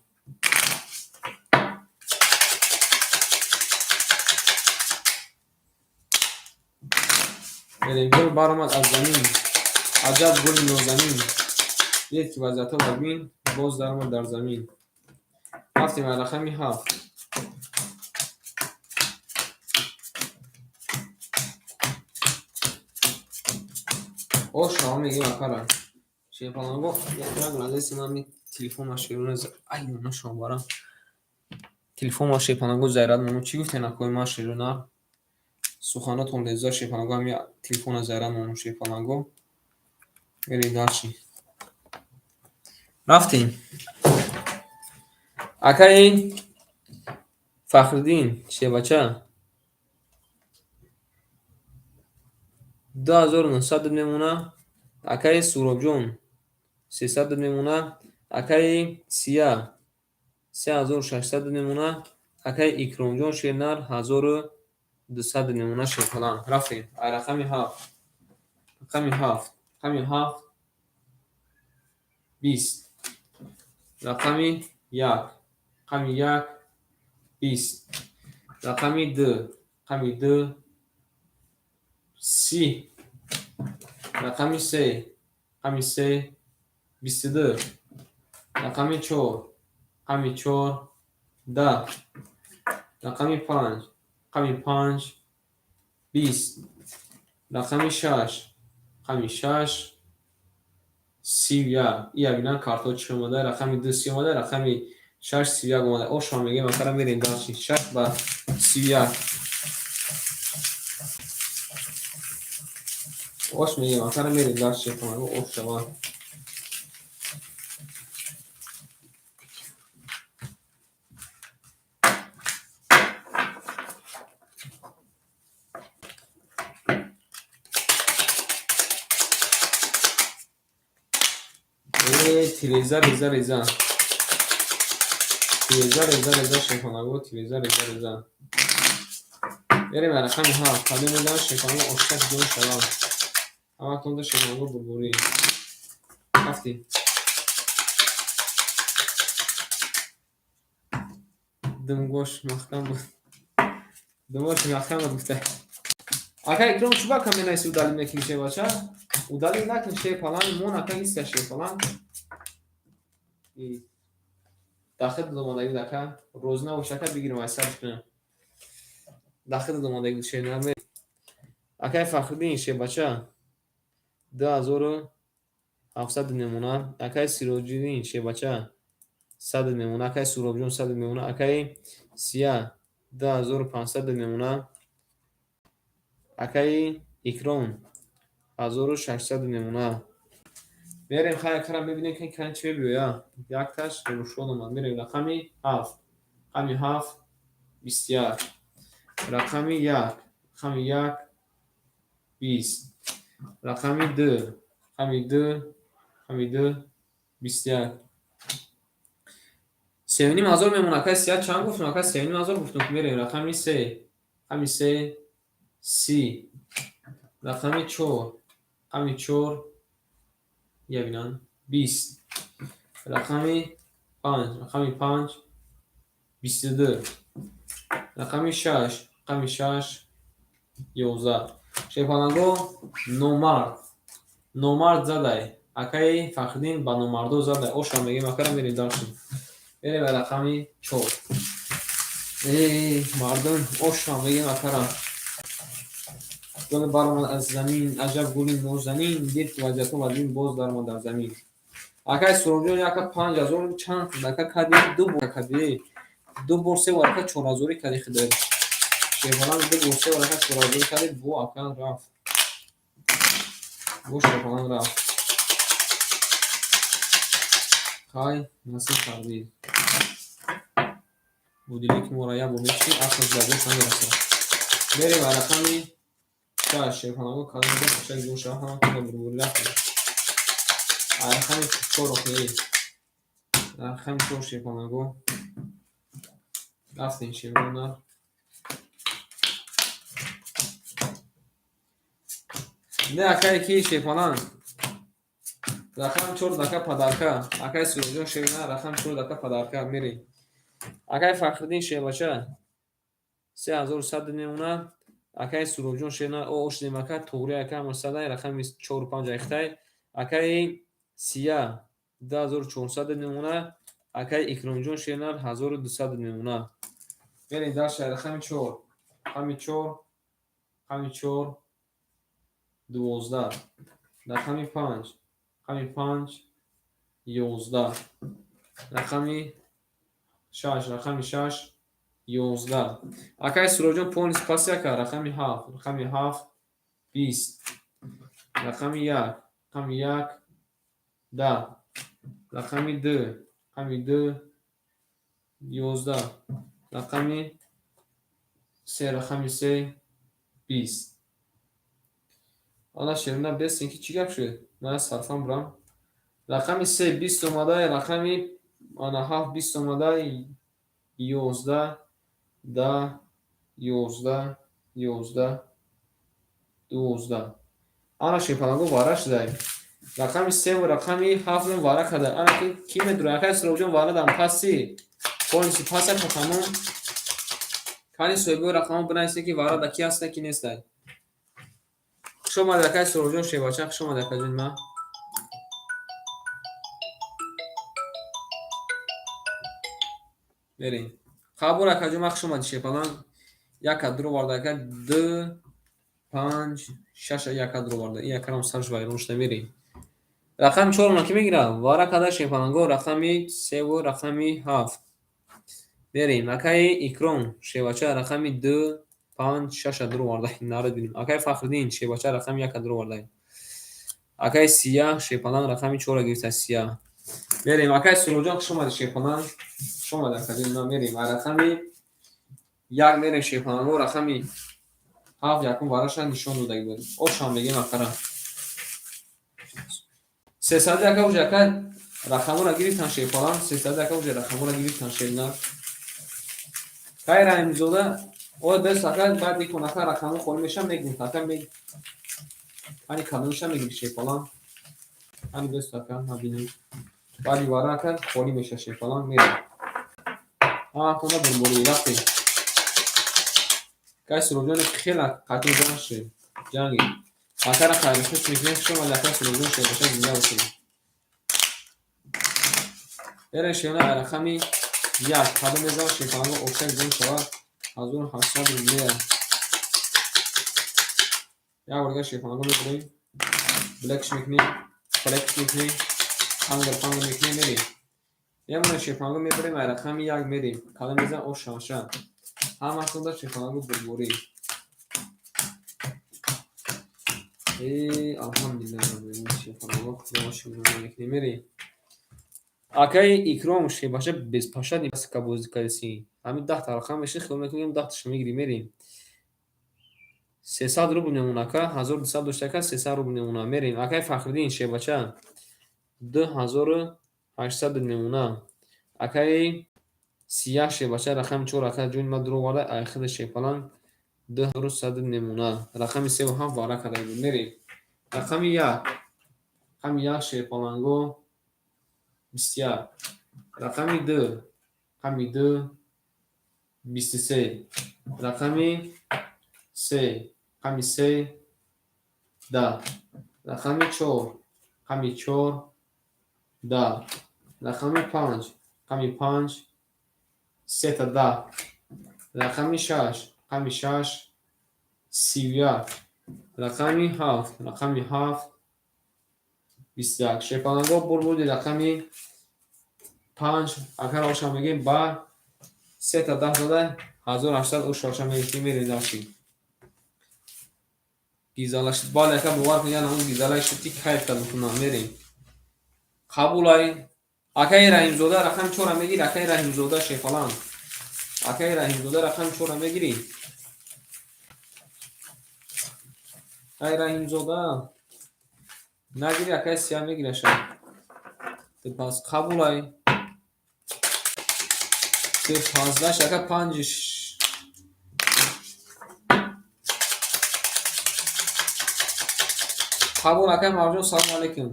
Мерем, гул баромад аз замин. Аҷаб гули нозанин. Дид ки вазъиятҳо вазмин, боз даромад дар замин. Рафтем ай рақами 7. Ошава мегӯем акара. Шерпаланго, як лаҳза ман телефонма шерона ай нашон барам. Телефонма шерпаланго заряд монд. Чӣ гуфтем акои ман шерона? Суханотон леза шерпаланго, ҳами телефона заряд монд шерпаланго. Мерем дальше. Рафтем. Акаи Фахриддин шербача 2900 мемона. Акаи Суробҷон 300 мемона. Акаи Сия 3600 мемона. Акаи Икромҷон шернар 1200 мемона шерпаланг. Рафтем. Ай рақами 7. Рақами 7. Рақами 7 20. Рақами 1. Рақами 1 20. Рақами 2. Рақами 2 30. Рақами 3. Рақами 3 22. Рақами 4. Рақами 4 10. Рақами 5. Рақами 5 20. Рақами 6. Рақами 6 31. Ия бинан картҳо чӣ омада? Рақами 2 30 омада, рақами 6 31 омада. Ошо мегӯем акара, мерем дальше. 6 ба 31. Ош мегӯем акара, мерем дальше. Ош шава. Тиреза реза реза. Тиреза реза реза шерпаланго, тиреза реза реза. Мерем рақами 7. Кадом мезанам шерпаланго ошкаш ҷон шава. Ҳаматонда шерпаланго бурбурӣ. Рафтем. Думгош маҳкам буд. Думгош маҳкам буд гуфта. Ака Икром, чӣ ба каменаиси удалить мекунӣ шербача? Удалить накун шерпаланг, мон ака иста шерпаланг. Дахил омадагӣ буд ака. Розӣ набошӣ ака, бигирам ай сабр кунам. Дахил омадагӣ буд шернар. Акаи Фахриддин шербача 2700 мемона. Акаи Сироҷиддин шербача 100 мемона. Акаи Суробҷон 100 мемона. Акаи Сия 2500 мемона. Акаи Икром 1600 мемона. Мерем хай акара, мебинем ки кани чӣ мебиёя. Якташ рӯшон омад. Мерем рақами 7. Рақами 7 21. Рақами 1. Рақами 1 20. Рақами 2. Рақами 2. Рақами 2 21. 3500 мемона. Акаи Сия чанд гуфтем? Акаи 3500 гуфтем. Мерем рақами 3. Рақами 3 30. Рақами 4. Рақами 4 я бинан 20. Рақами 5. Рақами 5 22. Рақами 6. Рақами 6 11. Шерпаланго номард. Номард задай. Акаи Фахриддин ба номардо задай. Оша мегӯем акара, мерем дальше. Мерем ба рақами 4. Эй мардум, оша мегӯем акара. Гул баромад аз замин, аҷаб гули нозанин, дид ки вазъиятҳо вазмин, боз даромад дар замин. Акаи Суробҷон яка 5000 чанд ака кади, ду бор кади, ду бор, се бор ака 4000 кади худои. Шерпаланг ду бор се бор ака суратбозӣ кардед, бо ака рафт. Бо шерпаланг рафт. Хай, насиб кардӣ. Будиле ки моро як бор мекушӣ, ақлаш ба ҷош намерасад. Мерем ба рақами шаш. Шерпаланго кадом ҷо пашак ҷон шава, ҳама кунда бурбурӣ рафтем. Рақами чор охирӣ. Рақами чор шерпаланго. Рафтем шерпаланг. Не акае ки шерпаланг. Рақами чор дака подарка. Акаи Суроҷон шерна, рақами чор дака подарка. Мерем. Акаи Фахриддин шербача 3100 мемонад. Акаи Суроҷон шерна, о ошдем ака, туғри ака ҳама садай, рақами чору панҷ айхтай. Акаи Сия 2400 мемонад. Акаи Икромҷон шерна 1200 мемонад. Мерем дальше рақами чор. Рақами чор, рақами чор, 12. Рақами панҷ, рақами панҷ, 11. Рақами шаш, рақами шаш, 11. Акаи Суроҷон полис паси ака, рақами ҳафт, рақами ҳафт, 20. Рақами як, рақами як, 10. Рақами ду, рақами ду, 11. Рақами се, рақами се, 20. Ана шерина бестин ки чӣ гап шуд? Ман сарфам бурам. Рақами се 20 омада, рақами ана ҳафт 20 омада, 11, 10, 11, 11, 12. Ана шерпаланго вара шудай. Рақами севу рақами ҳафтм вара карда. Ана ки ки медура? Акаи Суробҷон вара дан паси. Полиси паса ка тамом. Кани соҳибои рақамҳо бинависед ки вара да ки ҳаста, ки нестай. Хуш омадед, акаи Суробҷон шербача, хуш омадед, акаҷони ман. Мерем. Қабул акаҷон ман, хуш омадед шерпаланг. Як кад дуроварда ака, ду, панҷ, шаш як кад дуроварда. Ин якарам сарш вайрон шуда мерем. Рақами чорумро ки мегирам? Вара када шерпаланго рақами севу рақами ҳафт. Мерем. Акаи Икром шербача рақами ду, панҷ, шаша дуроварда. Народ бинем. Акаи Фахриддин шербача рақами яка дуроварда. Акаи Сия шерпаланг рақами чорро гирифта Сия. Мерем. Акаи Суроҷон хуш омадед шерпаланг. Хуш омадед акаҷони ман мерем. Рақами як мерем шерпаланго рақами ҳафт якум вараша нишон додагӣ буд. Ошам мегем акара. Сесади ака уже ака рақамҳоро гирифтан шерпаланг. Сесади ака уже рақамҳоро гирифтан шернар. Кай Раҳимзода о бес ака баъд икон ака рақамҳо холӣ мешаванд мегирем ака мег ани кадомиша мегири шерпаланг. Ани бес ака набинем. Баъди вара ака холӣ меша шерпаланг мерем. Ҳаматонда бурбурӣ рафтем. Кай Суроҷон хеле қатъи ҷанг шуд. Ҷанги. Акара хайрухуш мекунем, хуш омадед акаи Суроҷон шербача, зинда бошед. Берем шерна рақами як. Кадом мезанад шерпаланго ошак ҷон шавад 1800 рублея. Як бор дигар шерпаланго мебурем. Блекш мекунем, флекш мекунем, пангр пангр мекунем, мерем. Ямона шерпаланго мебурем, рақами як мерем. Кадом мезанад ош шаваша. Ҳаматонда шерпаланго бурбурӣ. Э, алҳамдулиллаҳ, шерпаланго худо шукр мекунем, мерем. Акаи Икром шербача беспашад бозӣ кардеси. Ҳамин 10-та рақам мешид, хиёл мекунем 10-таша мегирем, мерем. 300 рубл мемона ака, 1200 дошта ака, 300 рубл мемона. Мерем. Акаи Фахриддин шербача 2800 мемона. Акаи Сия шербача рақами чор ака ҷони ман дуроварда, айхида шерпаланг 2100 мемона. Рақами севу ҳафт вара карда буд. Мерем. Рақами як. Рақами як шерпаланго 21. Рақами ду. Рақами ду 23. Рақами се. Рақами се 10. Рақами чор. Рақами чор 10. Рақами панҷ. Рақами панҷ сета 10. Рақами шаш. Рақами шаш 31. Рақами ҳафт. Рақами ҳафт 21. Шерпаланго бурбуди рақами панҷ акара ошам мегем ба сета 10 зада 1800 ошаша мегирифтем, мерем дальше. Гизала шид. Бале, ака, бовар кун, яна он гизала шид, ки кайф кард мекунам, мерем. Қабулай. Акаи Раҳимзода рақами чора мегири, акаи Раҳимзода шефалан. Акаи Раҳимзода рақами чора мегирӣ. Акаи Раҳимзода нагири, акаи Сия мегираша. Пас қабулай. Се панздаш, ака, панҷ. Қабул, акаи Мавҷон, салому алейкум.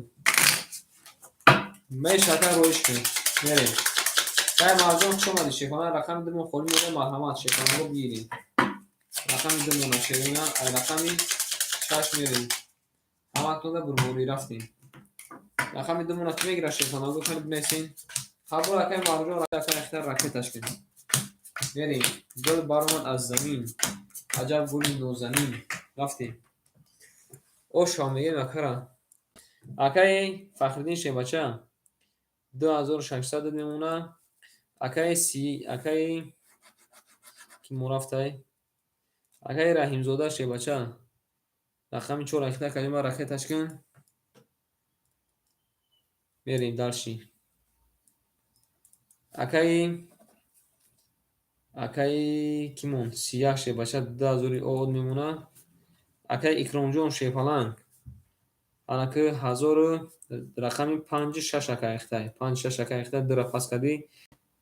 Меш, ака, роиш кун. Мерем. Акаи Мавҷон, хуш омадӣ, шефана, рақами думон холӣ мода, марҳамат, шефанаро бигирем. Рақами думона шерина, ай рақами шаш мерем. Ҳаматонда бурборӣ рафтем. Рақами думона ки мегира, шефанаго, кани бинесин. Қабул, акаи Мавҷон, акаи Ахтар, ракеташ кун. Мерем. Гул баромад аз замин. Аҷаб гули нозанин. Рафтем. Ошо мегем акара. Акаи Фахриддин шебача 2600 мемона. Акаи си, акаи ки мо рафтай? Акаи Раҳимзода шебача. Рақами чор ахта калима ракеташ кун. Мерем дальше. Акаи кимон? Сиях шебача 2000 од мемона. Акаи Икромҷон шефаланг. Анаки ҳазору рақами панҷи шаш акай ахтай. Панҷ шаш акай ахтай, дура пас кардӣ.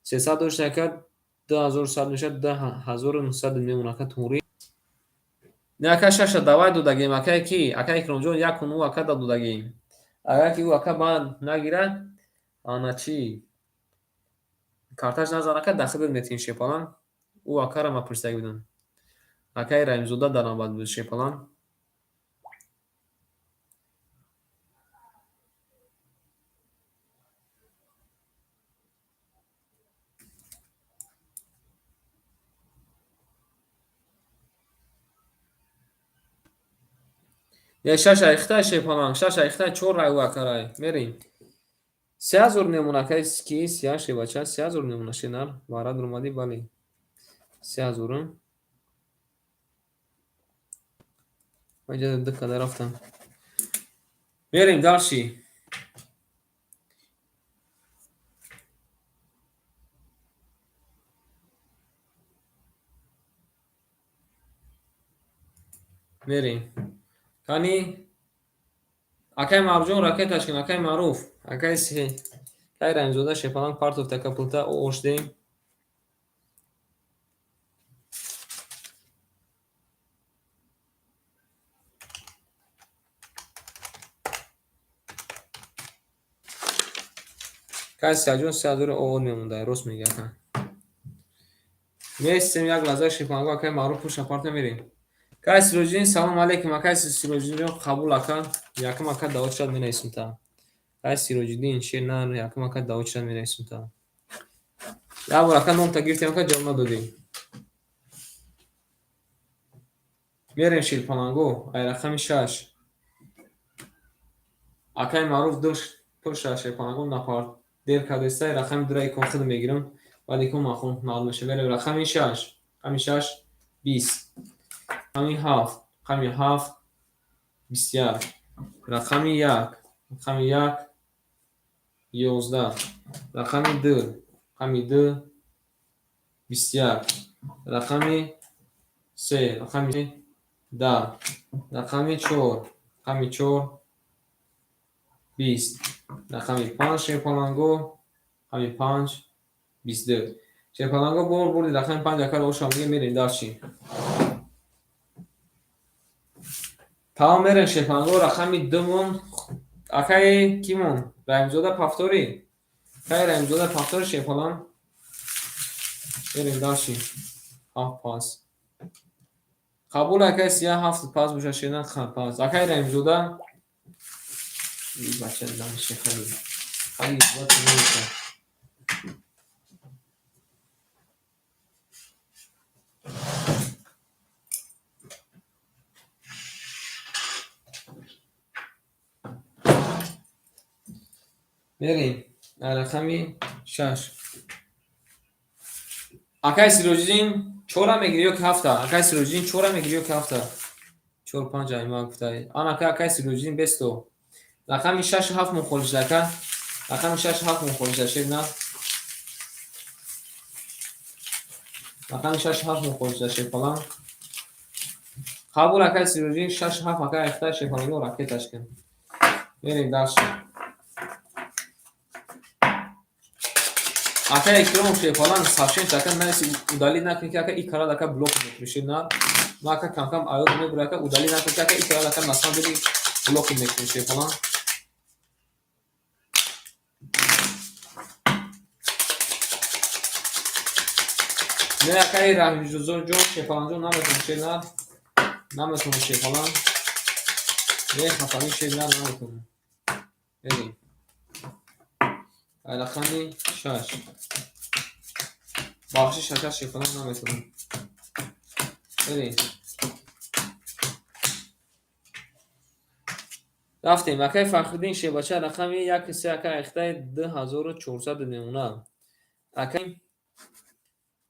300 дошт, ака, 2100 мешавад, 2900 мемона, ака, туғри. Не, ака, шаша давай додагем, акай ки? Акай Икромҷон якун ӯ ака да додагем. Агар ки ӯ ака баъд нагирад, ана чӣ? Карташ назан, ака, дахилат метиҳем, шепалан. Ӯ акара ман пурсида будам. Акаи Раҳимзода дар навбат буд, шепалан. Я шаш айхта, шепалан, шаш айхта, чор рай ӯ акарай. Мерем. 3000 мемона, акаи ки сия шебача, 3000 мемона, шенар. Варад омадӣ, бале. 3000. Инҷа ду када рафтам. Мерем дальше. Мерем. Кани акаи Марҷон ракеташ кун, акаи Маъруф, акаи акаи Раҳимзода шепаланг партофт, ака, пулта ошдем. Акаи Сияҷон 3000 овод мемонда, рост мегӯяд, ака. Местем як лаҳза, шепаланго, акаи Маъруф пуша парта, мерем. Акаи Сироҷиддин, салом алейкум, акаи Сироҷиддинҷон, қабул, ака. Якум ака давот шуд, менависем та. Акаи Сироҷиддин шер на, якум ака давот шуд, менависем та. Як бор, ака, номта гирифтем, ака, ҷавоб надодем. Мерем, шерпаланго, ай рақами шаш. Акаи Маъруф душ пурша, шерпаланго, нафар дер кардеста, рақами дура икон худ мегирам. Баъд икон махун маълум мешавад. Мерем рақами шаш. Рақами шаш 20. Рақами ҳафт. Рақами ҳафт 21. Рақами як. Рақами як 11. Рақами ду. Рақами ду 21. Рақами се. Рақами 10. Рақами чор. Рақами чор 20. Рақами панҷ, шерпаланго. Рақами панҷ 22. Шерпаланго, бор бурди рақами панҷ, акаро оша мегем, мерем дальше. Тамом, мерем, шерпаланго, рақами думон. Акаи кимон? Раҳимзода повтори. Акаи Раҳимзода повтори, шерпалан. Мерем дальше. Ҳафт пас. Қабул, акаи Сия, ҳафт пас боша, шерна пас. Акаи Раҳимзода бача намеше хали. Хали избат намеша. Мерем. Рақами шаш. Акаи Сироҷиддин. Чора мегири ё ки ҳафта? Акай Сироҷиддин, чора мегири ё ки ҳафта? Чор панҷ айма гуфтай. Ана ака, акай Сироҷиддин, бесто. Рақами шашу ҳафт мухолишда, ака. Рақами шашу ҳафт мухолишда, шер на. Рақами шашу ҳафт мухолишда, шерпалан. Қабул, акай Сироҷиддин, шашу ҳафт, акай Айхтай, шерпаланго ракеташ кун. Мерем дальше. Ака Икромов, шерпалан, сообщение ака наиси, удалить накунӣ, ки ака и карад, ака блок мекунӣ, шер на. Ма ака кам-кам аёд мебура, ака, удалить накунӣ, ки ака и карад, ака на самом деле блок мекунӣ, шерпалан. Не, акаи Раҳимҷон, шерпаланҷон, наметавонӣ, шер на. Наметавонӣ, шерпалан. Не, хафагӣ, шер на, наметавонӣ. Мерем. Рақами шаш. Бахшиш, ака, шерпалан, наметавонам. Мерем. Рафтем. Акаи Фахриддин, шербача, рақами як се, ака Айхтай, 2400 мемонад. Акаи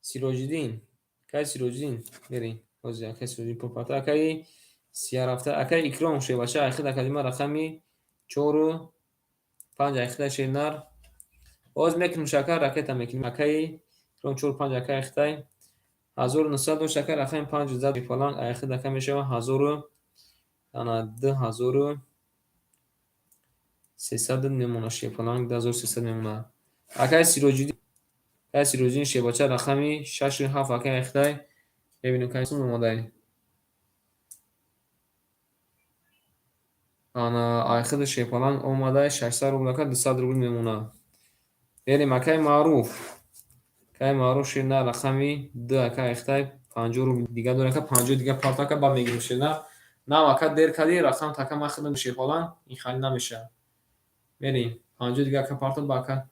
Сироҷиддин, акаи Сироҷиддин, мерем. Ҳозир акаи Сироҷиддин пурпарта, акаи Сиярафта, акаи Икром, шербача, Айхид академия, рақами чору панҷ, Айхитай, шернар. Ҳозир мекунем, шака, ракета мекунем. Акаи Икром, чору панҷ, акаи Айхитай. 1900 дошт, ака, рақами панҷ зад, фалан, Айхид ака мешавад ҳазору ана 2300 мемонад, шерпаланг, 2300 мемонад. Акаи Сироҷиддин, акаи Сироҷиддин, шербача, рақами шашу ҳафт, акаи Айхитай. Мебинем, кай сум омадай. Ана Айхиди шерпаланг омадай 600 рубл, ака, 200 рубл мемонад. Мерем, акаи Маъруф. Акаи Маъруф, шерна, рақами ду, акаи Айхитай, 50 рубл дига дорем, ака, 50 дига парта, ака, баъд мегирем, шерна. Нав, ака, дер кардӣ, рақам така ман худам, шерпаланг, ин хали намешавад. Мерем. 50 дига, ака, парта, ба ака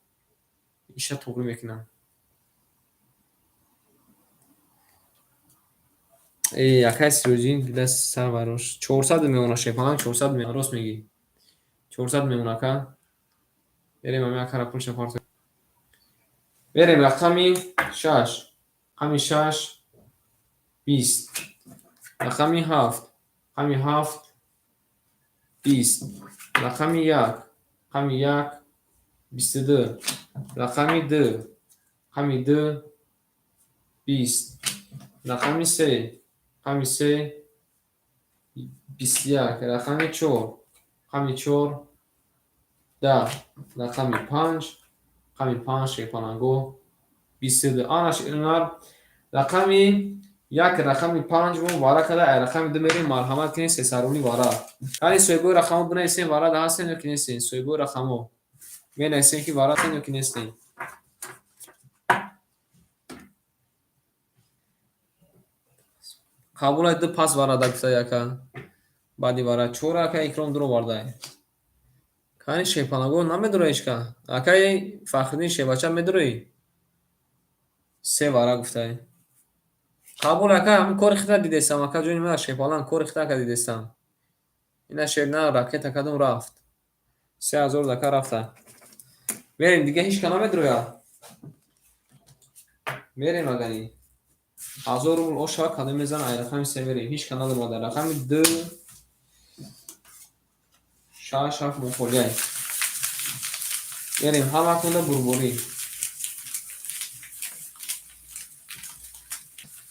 иша туғрӣ мекунам. Э, акаи Сироҷиддин, дида сар барош. 400 мемонад, шерпаланг, 400 мемонад, рост мегӣ. 400 мемонад, ака. Мерем, ами акара пулша парта. Мерем рақами шаш. Рақами шаш 20. Рақами ҳафт. Рақами ҳафт 20. Рақами як. Рақами як 22. Рақами ду. Рақами ду 20. Рақами се. Рақами се 21. Рақами чор. Рақами чор 10. Рақами панҷ. Рақами панҷ, шерпаланго, 22. Ана, шернар, рақами як, рақами панҷ мо вара када, ай рақами ду мерем, марҳамат кунед, 300 рубли вара. Кани, соҳибои рақамҳо, бинависем, вара да ҳастен ё ки нестен? Соҳибои рақамҳо менависем, ки вара ҳастен ё ки нестен. Қабулай, ду пас вара да гуфта яка. Баъди вара чора, ака Икром дуровардай. Кани, шерпалаго, намедура ҳечка. Акаи Фахриддин, шербача, медуроӣ? Се вара гуфтай. Қабул, ака, ҳамин кори хита дидестам, ака ҷони ман, шерпаланг, кори хита, ака, дидестам. Ина, шерна, ракета кадом рафт. 3000 ака рафта. Мерем, дига ҳечка намедурояд. Мерем, агани. 1000 рубл ошава, кадом мезана, ай рақами се мерем. Ҳечка надомада. Рақами ду шаш ҳафт мухолияй. Мерем, ҳаматонда бурборӣ.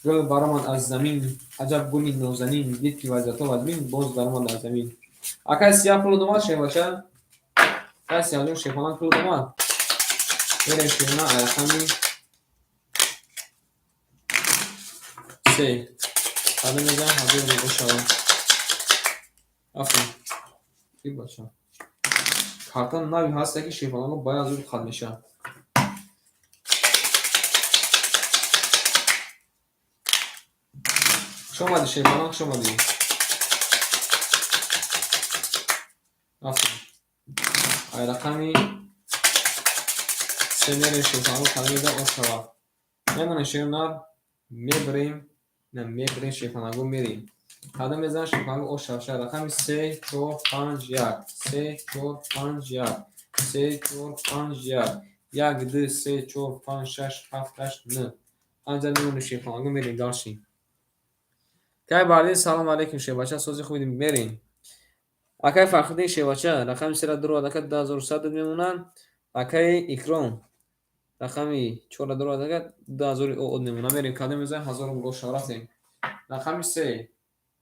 Гул баромад аз замин, аҷаб гули нозанин, дид ки вазъиятҳо вазмин, боз даромад аз замин. Акай Сия пул домад, шербача? Акай Сияҷон, шерпаланг, пул домад? Мерем, шерна, ай рақами се. Кадом мезанам, 1000 рубл ошава. Рафтем. И бача. Карта нави ҳаста, ки шерпаланго бояд зуд хат мешавад. Хуш омадӣ, шерпаланг, хуш омадӣ. Рафтем. Ай рақами се мерем, шерпаланго, кадом мезанам, ошава. Мемонем, шернар, мебарем, на мебарем, шерпаланго, мерем. Кадом мезанам, шерпаланго, ошава. Рақами се, чор, панҷ, як. Се, чор, панҷ, як. Се, чор, панҷ, як. Як, ду, се, чор, панҷ, шаш, ҳафт, ҳашт, нӯ. Панҷа мемонем, шерпаланго, мерем дальше. Акай Бардин, салом алейкум, шербача, сози хуби, мерем. Акай Фахриддин, шербача, рақами сера дуровад, ака, 2100 мемонанд. Акаи Икром, рақами чора дуровад, ака, 2000 од мемонад. Мерем, кадом мезанем, 1000 рубл оша, рафтем. Рақами се,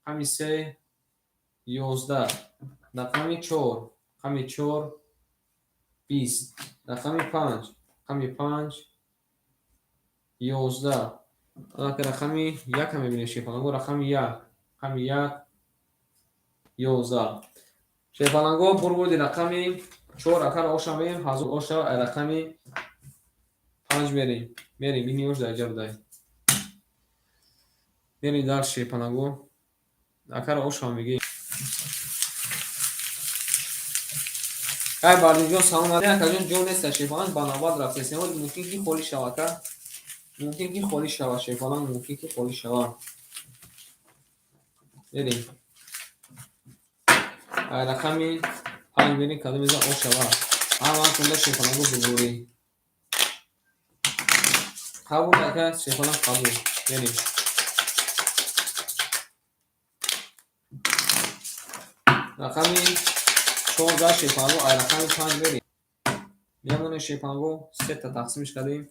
рақами се, 11, рақами чор, рақами чор, 20, рақами панҷ, рақами панҷ, 11. Ака, рақами якам мебинем, шерпаланго, рақами як, рақами як, 11. Шерпаланго, бурбурди рақами чор, акара оша мегем, 1000 оша, рақами панҷ мерем. Мерем, ини ош дар ҷа будай. Мерем дальше, шерпаланго. Акара оша мегем. Ай Бардинҷон, салом алейкум. Акаҷон, ҷо нест, шерпаланг, ба навбат рафтесем. Мумкин ки холӣ шавад, ака. Мумкин ки холӣ шавад, шерпаланг, мумкин ки холӣ шавад. Мерем. Ай рақами панҷ мерем, кадом мезан ош шавад. Ҳама кунда, шерпаланго, бубурӣ. Қабул, ака, шерпаланг, қабул. Мерем. Рақами 14, шерпаланго, ай рақами панҷ мерем. Мемонем, шерпаланго, сета тақсимиш кардем.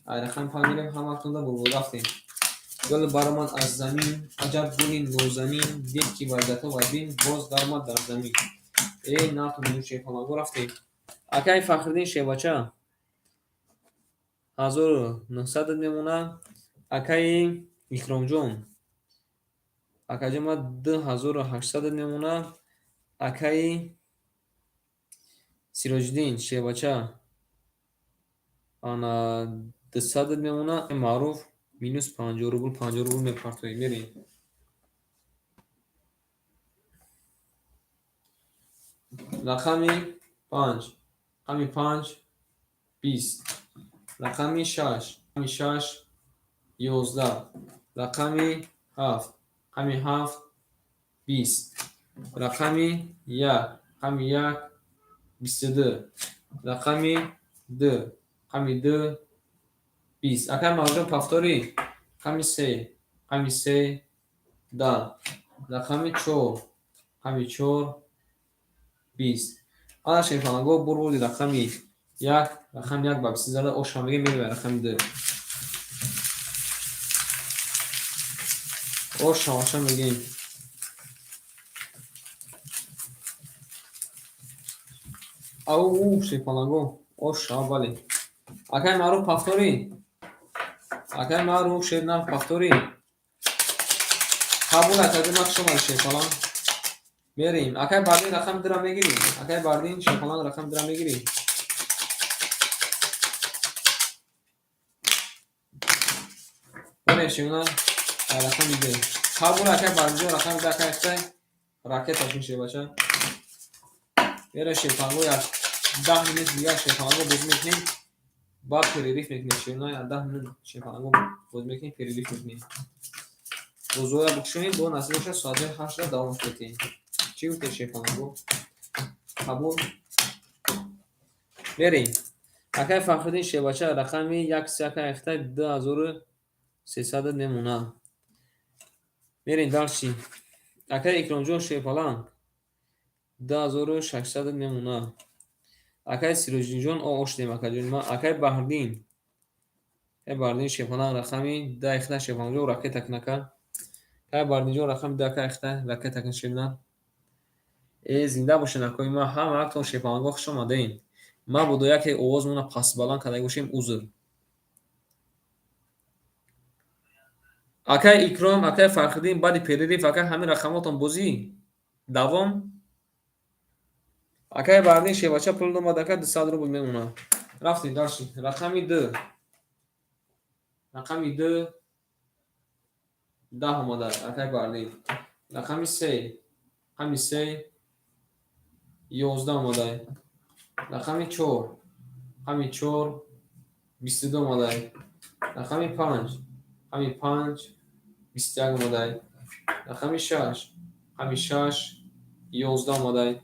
Ай рақами панҷ мерем, ҳаматонда бурбур, рафтем. Гул баромад аз замин, аҷаб гули нозанин, дид ки варгато ва бин, боз даромад дар замин. Эй, натонем, шерпаланго, рафтем. Акаи Фахриддин, шербача, 1900 мемонад. Акаи Икромҷон, акаҷон ма, 2800 мемонад. Акаи Сироҷиддин, шербача, ана 200 мемонад. Маъруф минус 50 рубл, 50 рубл мепартоем, мерем. Рақами панҷ, рақами панҷ, 20, рақами шаш, рақами шаш, 11, рақами ҳафт, рақами ҳафт, 20, рақами як, рақами як, 22, рақами ду, рақами ду, 20. Акай Мавлудҷон, повтори. Рақами се, рақами се, 10, рақами чор, рақами чор, 20. Ана, шерпаланго, бурбурди рақами як, рақами як ба 20 зада оша мегем, мерем ба рақами ду. Оша оша мегем. Ау, шерпаланго, оша, бале. Акай Маъруф, повтори. Акай Маъруф, шернав, повтори. Қабул, акаҷон, хуш омадӣ, шерпаланг. Мерем. Акай Бардин, рақами дура мегирӣ? Акай Бардин, шерпаланг, рақами дура мегирӣ? Мерем, шерна, рақами ду. Қабул, акай Бардинҷон, рақами ду, акай Хитай. Ракета шин, шербача. Мерем, шерпаланго, як 10 минут дигар, шерпаланго, бозӣ мекунем. Баъд перерыв мекунем, шерна, як 10 минут, шерпаланго, бозӣ мекунем, перерыв мекунем. Бозиҳоя бикушоем, бо насиб бошад, соатҳои 8-да давом метиҳем. Чӣ гуфтед, шерпаланго? Қабул? Мерем. Акай Фахриддин, шербача, рақами як се, акай Хитай, 2300 мемонад. Мерем дальше. Акай Икромҷон, шерпаланг, 2600 мемонад. Акай Сироҷиддинҷон, ош дем, акаҷони ман. Акай Баҳриддин. Акай Баҳриддин, шерпаланг, рақами даҳ, Хитай, шерпалангҷон, ракета кун, ака. Акай Баҳриддинҷон, рақами даҳ, акай Хитай, ракета кун, шерна. Э, зинда бошед, акои ман, ҳамаатон, шерпаланго, хуш омадем. Мабодо яке овозмона пастбаланд карда бошем, узр. Акай Икром, акай Фарҳиддин, баъди перерыв, акай, ҳамин рақамотон бозӣ давом. Акай Баҳриддин, шербача, пул омад, ака, 200 рубл мемонад. Рафтем дальше. Рақами ду. Рақами ду, 10 омада, акай Баҳриддин. Рақами се, рақами се, 11 омада. Рақами чор, рақами чор, 22 омада. Рақами панҷ, рақами панҷ, 21 омада. Рақами шаш, рақами шаш, 11 омада.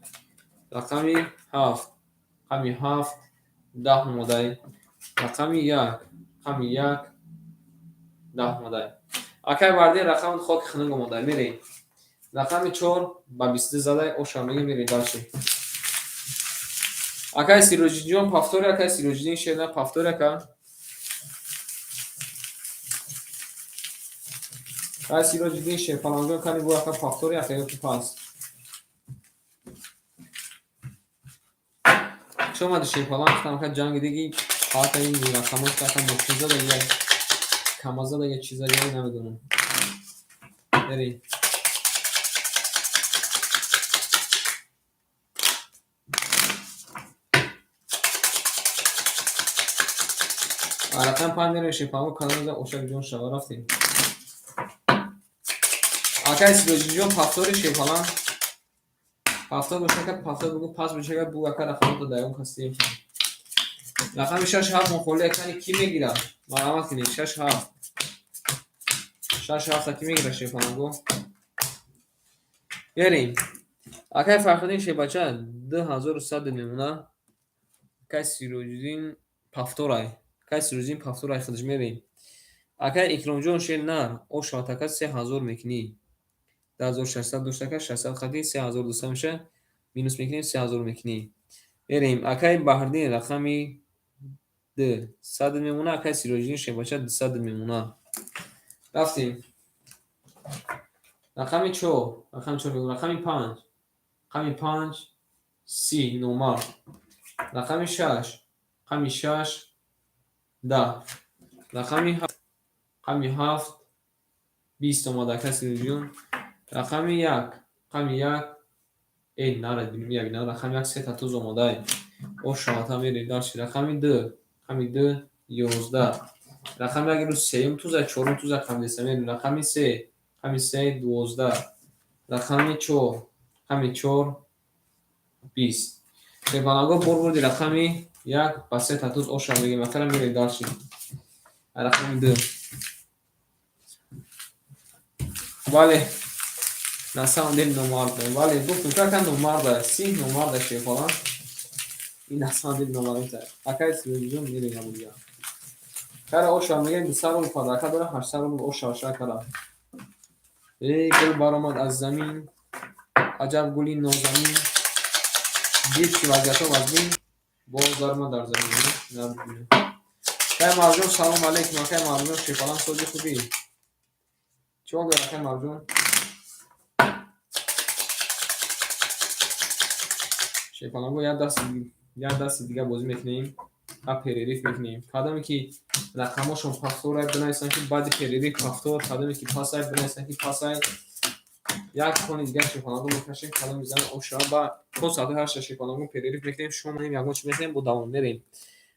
Рақами ҳафт, рақами ҳафт, 10 омада. Рақами як, рақами як, 10 омадай. Акай Бардин, рақами хоки хунук омадай, мерем. Рақами 4 ба 22 задай, оша мегем, мерем дальше. Акай Сироҷиддинҷон, повтори, акай Сироҷиддин шерна, повтори, ака. Акай Сироҷиддин шерпаланҷон, кани бу, ака, повтори, ака, ёки пас. Хуш омади, шерпаланг, гуфтам, ака, ҷанги диги ҳалка ин рақамош, ака, мошин зада я кама зада я чиза я намедонам. Мерем. Рақами 5 мерем, шерпаланг, кадом ошак ҷон шава, рафтем. Акай Сироҷиддинҷон, повтори, шерпаланг. Повтор бошака, повтор бугу, пас бошака, бугу, ака, рақамото даён кастием. Рақами 6 7 мухоли, акани кӣ мегирад? Марҳамат кунед, 6 7. 6 7 кӣ мегирад, шерпаланго? Берем. Акай Фархиддин шербача 2100 мемона. Акай Сироҷиддин повторай. Акай Сироҷиддин повторай худаш, мерем. Акай Икромҷон шер нар, ош шавад, ака, 3000 мекунӣ. 2600 дошт, ака, 600 хати 3200 меша, минус мекунем, 3000 мекунӣ. Мерем. Акай Баҳриддин рақами 2 100 мемона, акай Сироҷиддин шербача 200 мемона. Рафтем. Рақами 4, рақами 4 мегӯям, рақами 5. Рақами 5 30 номар. Рақами 6, рақами 6 10. Рақами 7, рақами 7 20 омада, акай Сироҷиддин. Рақами 1, рақами 1 э нара як на рақами 1 сета туз омадай. Ош шавата, мерем дальше. Рақами 2, рақами 2 11. Рақами 1 рӯз сеюм туза, чорум туза қабдеса, мерем. Рақами 3, рақами 3 12. Рақами 4, рақами 4 20. Шерпаланго, бор бурди рақами 1 ба сета туз, оша мегем, акара, мерем дальше. Рақами 2. Бале, на самом деле номарда. Бале, гуфтум, ака, номарда, си номарда, шерпаланг. Ин на самом деле номарда. Акай Сироҷиддин, мерем ябудига. Кара оша мегем, 200 рубл подарка дора, 800 рубл оша оша кара. Эй, гул баромад аз замин, аҷаб гули нозанин, дид ки вазъиятҳо вазнин, боз даромад дар замин. Акай Марҷон, салом алейкум, акай Марҷон, шерпаланг, сози хубӣ? Чӣ ҳол дорӣ, акай Марҷон? Шерпаланго, як дасти дига бозӣ мекунем ва перерыв мекунем. Кадоме ки рақамошон повторай, бинависанд, ки баъди перерыв повтор, кадоме ки пасай, бинависанд, ки пасай. Як кони дигар, шерпаланго, мекашем, кадоми зан оша ба то соати 8 шерпаланго перерыв мекунем, шом мекунем, ягон чи мекунем, бо давом мерем.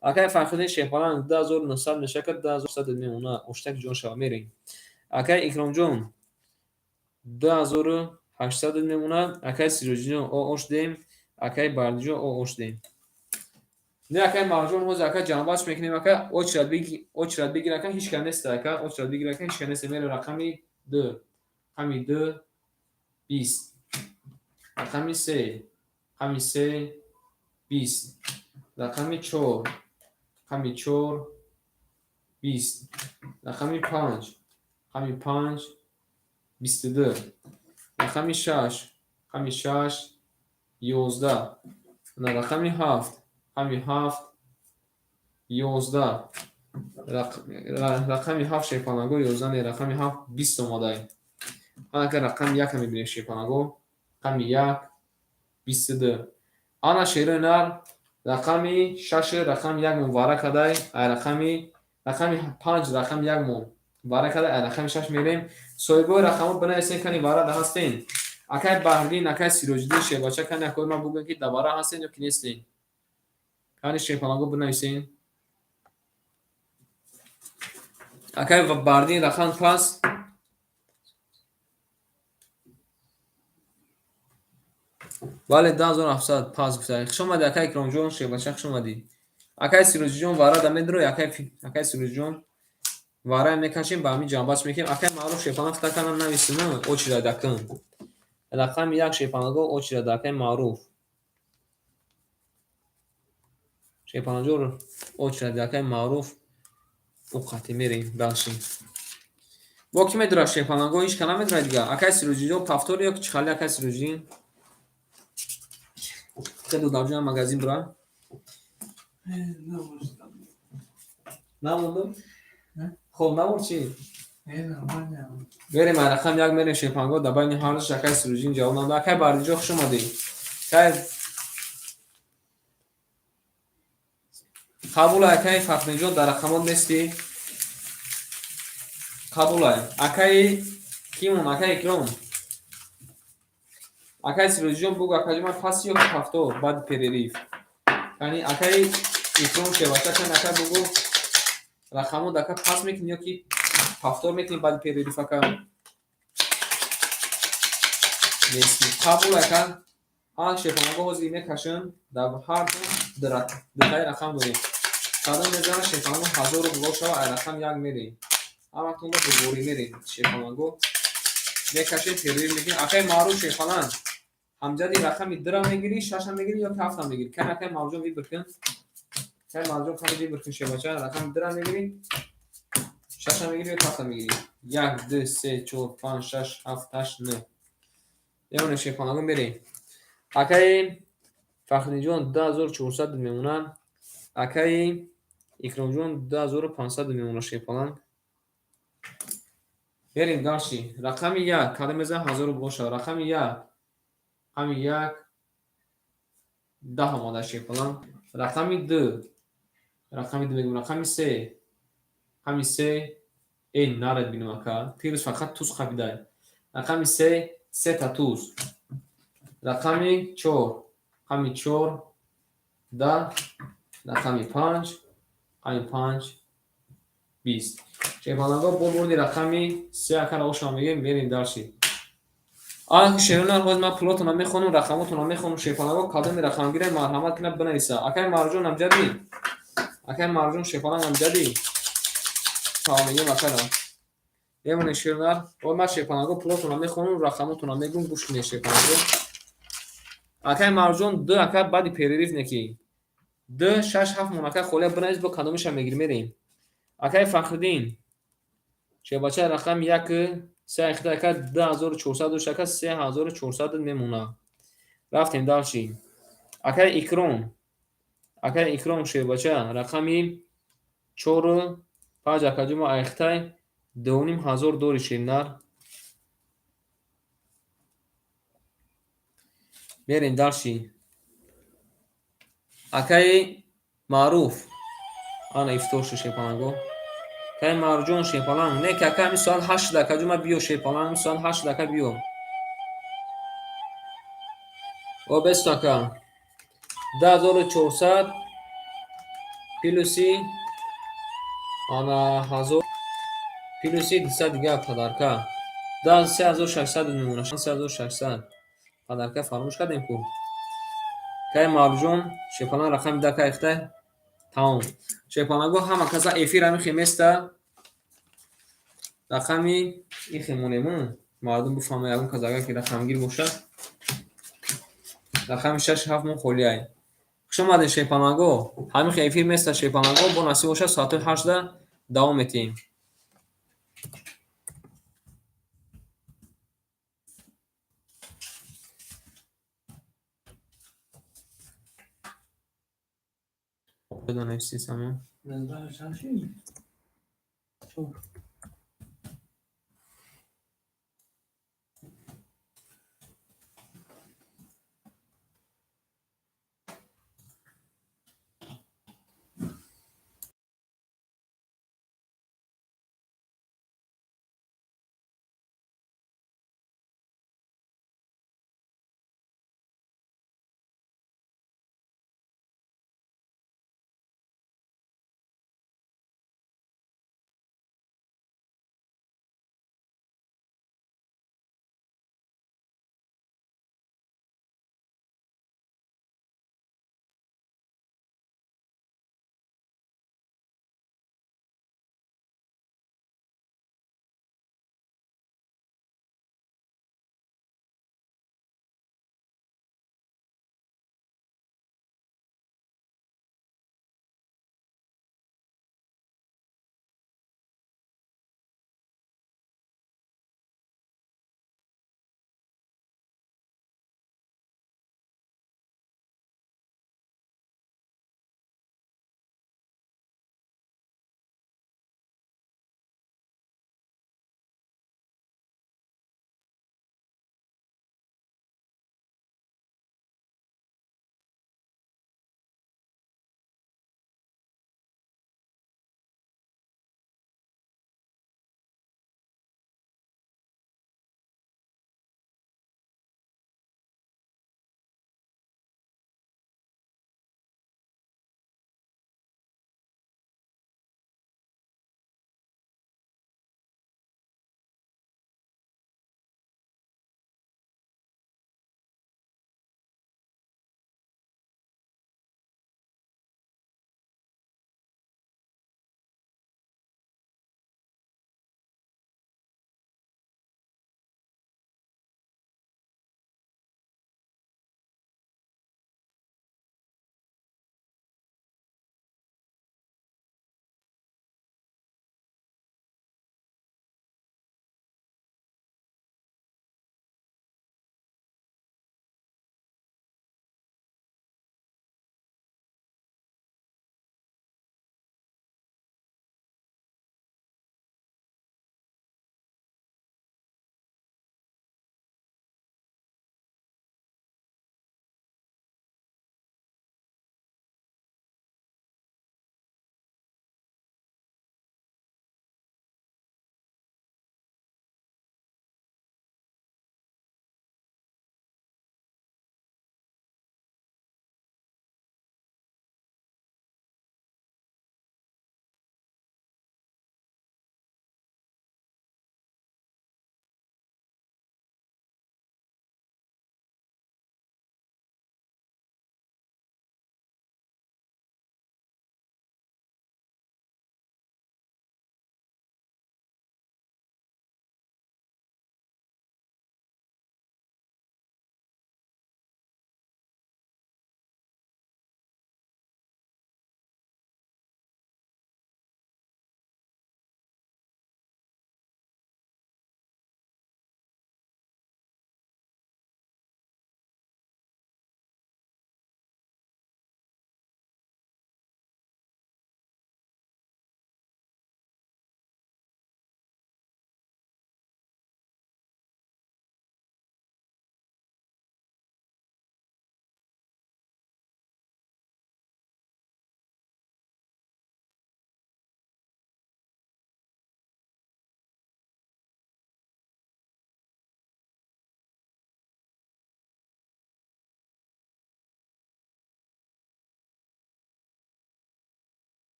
Акай Фархиддин шерпаланг, 2900 мешака, 2100 мемона, оштак ҷон шава, мерем. Акай Икромҷон, 2800 мемона, акай Сироҷиддин, о ош дем, акай Бардиҷон, о ош дем. Не, акай Марҷон, ҳозир, ака, ҷамъбаст мекунем, ака, очередь бигир, ака, ҳеч кас нест, ака, очередь бигир, ака, ҳеч кас нест, мерем. Рақами 2, рақами 2 20, рақами 3, рақами 3 20, рақами 4, рақами 4 20, рақами 5, рақами 5 22, рақами 6, рақами 6 11, рақами 7, рақами 7 11, рақами 7, шерпаланго, 11 не, рақами 7 20 омадаем. Анака рақами 1-а мебинем, шерпаланго, рақами 1 22. Ана шерои нар, рақами 6, рақами 1 мон вара кадай, ай рақами 5, рақами 1 мон вара кадай, ай рақами 6 мерем. Соҳибои рақамҳо бинависен, кани варада ҳастен. Акай Баҳриддин, акай Сироҷиддин шербача, кани акои ман бугӯен, ки дар вара ҳастен ё ки нестен. Кани, шерпаланго, бинависен. Акай Баҳриддин, рақам пас. Бале, 2700 пас гуфта. Хуш омадӣ, акай Икромҷон, шербача, хуш омадӣ. Акай Сироҷиҷон, варада медрои, акай Сироҷиҷон, вара мекашем, ба ҳамин ҷамъбаст мекунем. Акай Маъруф шерпаланг, хита канам нависем, очередь акун. Рақами 1, шерпаланго, очередь, акай Маъруф. Шерпаланҷон, очередь, акай Маъруф, уқати мерем дальше. Бо ки медурад шерпаланго? Ҳеч ка намедурад дига. Акай Сироҷиддин, повтор ё ки чӣ хали, акай Сироҷиддин? Хе додарҷон, магазин бура? Намондум? Хоб, намонд чӣ? Мерем ай рақам як, мерем шерпаланго, дар байни ҳардуш акай Сироҷиддин ҷавоб надод. Акай Бардиҷон, хуш омадӣ. Кай қабул, акай Фахриддинҷон, дар рақамот нестӣ? Қабулай. Акаи кимон, акаи Икром. Акаи Сироҷиҷон, бугӯ, акаҷон, ман паси ё ки повтор баъди перерыв? Яъне акаи Икром шевача кани, ака, бугӯ, рақамот, ака, пас мекунӣ ё ки повтор мекунӣ баъди перерыв, ака? Нестӣ. Қабул, ака. Ҳа, шерпаланго, ҳозир мекашем, дар ҳар дутаи рақам дорем. Кадом мезанад шерпаланго, 1000 рубл шава, ай рақам як мерем. Ҳаматонро бурборӣ мерем шерпаланго. Мекашем, перерыв мекунем. Акаи Маъруф шерпаланг, ҳамҷади рақами дура мегирӣ, шаша мегирӣ ё ки ҳафта мегирӣ? Кани, акаи Маъруфҷон, выбор кун. Акаи Маъруфҷон, кани, выбор кун, шербача, рақами дура мегирӣ, шаша мегирӣ ё ки ҳафта мегирӣ? Як, ду, се, чор, панҷ, шаш, ҳафт, ҳашт, нӯҳ. Мемонем шерпаланго, мерем. Акаи Фахриддинҷон, 2400 мемонад. Акаи Икромҷон, 2500 мемонад шерпаланг. Мерем дальше. Рақами як, кадом мезанад, 1000 рубл бошад? Рақами як, рақами як, 10 омада шерпаланг. Рақами ду, рақами ду мегӯм, рақами се, рақами се, эй, наред бинем, ака, тирус фақат туз қапидай. Рақами се, сета туз. Рақами чор, рақами чор, 10, рақами панҷ, рақами панҷ, 20. Шерпаланго, бо бурди рақами се, ака, равошам мегӯем, мерем дальше. Ах, шеронар, ҳозир ман пулотонро мехонам, рақамотонро мехонам. Шерпаланго, кадоми рақамгире, марҳамат кунад, бинависа. Акаи Марҷон, амҷадӣ, акаи Марҷон шерпаланг, амҷадӣ мегӯем, акара мемонем шеронар. Ҳозир ман шерпаланго пулотонро мехонам, рақамотонро мегӯм, гӯш кунед шерпаланго. Акаи Марҷон, ду, ака, баъди перерыв неки ду, шаш, ҳафт мон, ака, холия бинавис, бо кадомиша мегирӣ, мерем. Акаи Фахриддин шербача, рақами як, се, ахида, ака, 2400 дошт, ака, 3400 мемонад. Рафтем дальше. Акаи Икром, акаи Икром шербача, рақами чору панҷ, акаҷума, айхтай 2500 дори, шернар. Мерем дальше. Акаи Маъруф, ана ифтор шуд шерпаланго. Акаи Марҷон шерпаланг, не ки, ака, ҳамин соат 8 шуда, акаҷума, биё шерпаланг, ҳамин соат 8 шуда, ака, биё. О, бесто, ака. 2400 плюси ана ҳазор плюси 200 дига подарка. 3600 мемонад, 3600. Подарка фаромӯш кардем ку. Акаи Марҷон шерпаланг, рақами 10, кайхтай тамом. Шерпаланго, ҳама каса эфир ҳамин хеместа, рақами ин хемонему, мардум бифаҳмад, ягон кас агар ки рақамгир бошад, рақами шаш, ҳафт мон холиай. Хуш омадед шерпаланго. Ҳамин хел эфир места шерпаланго, бо насиб бошад, соатҳои 8да давом метиҳем. Нависӣ самон. Чор.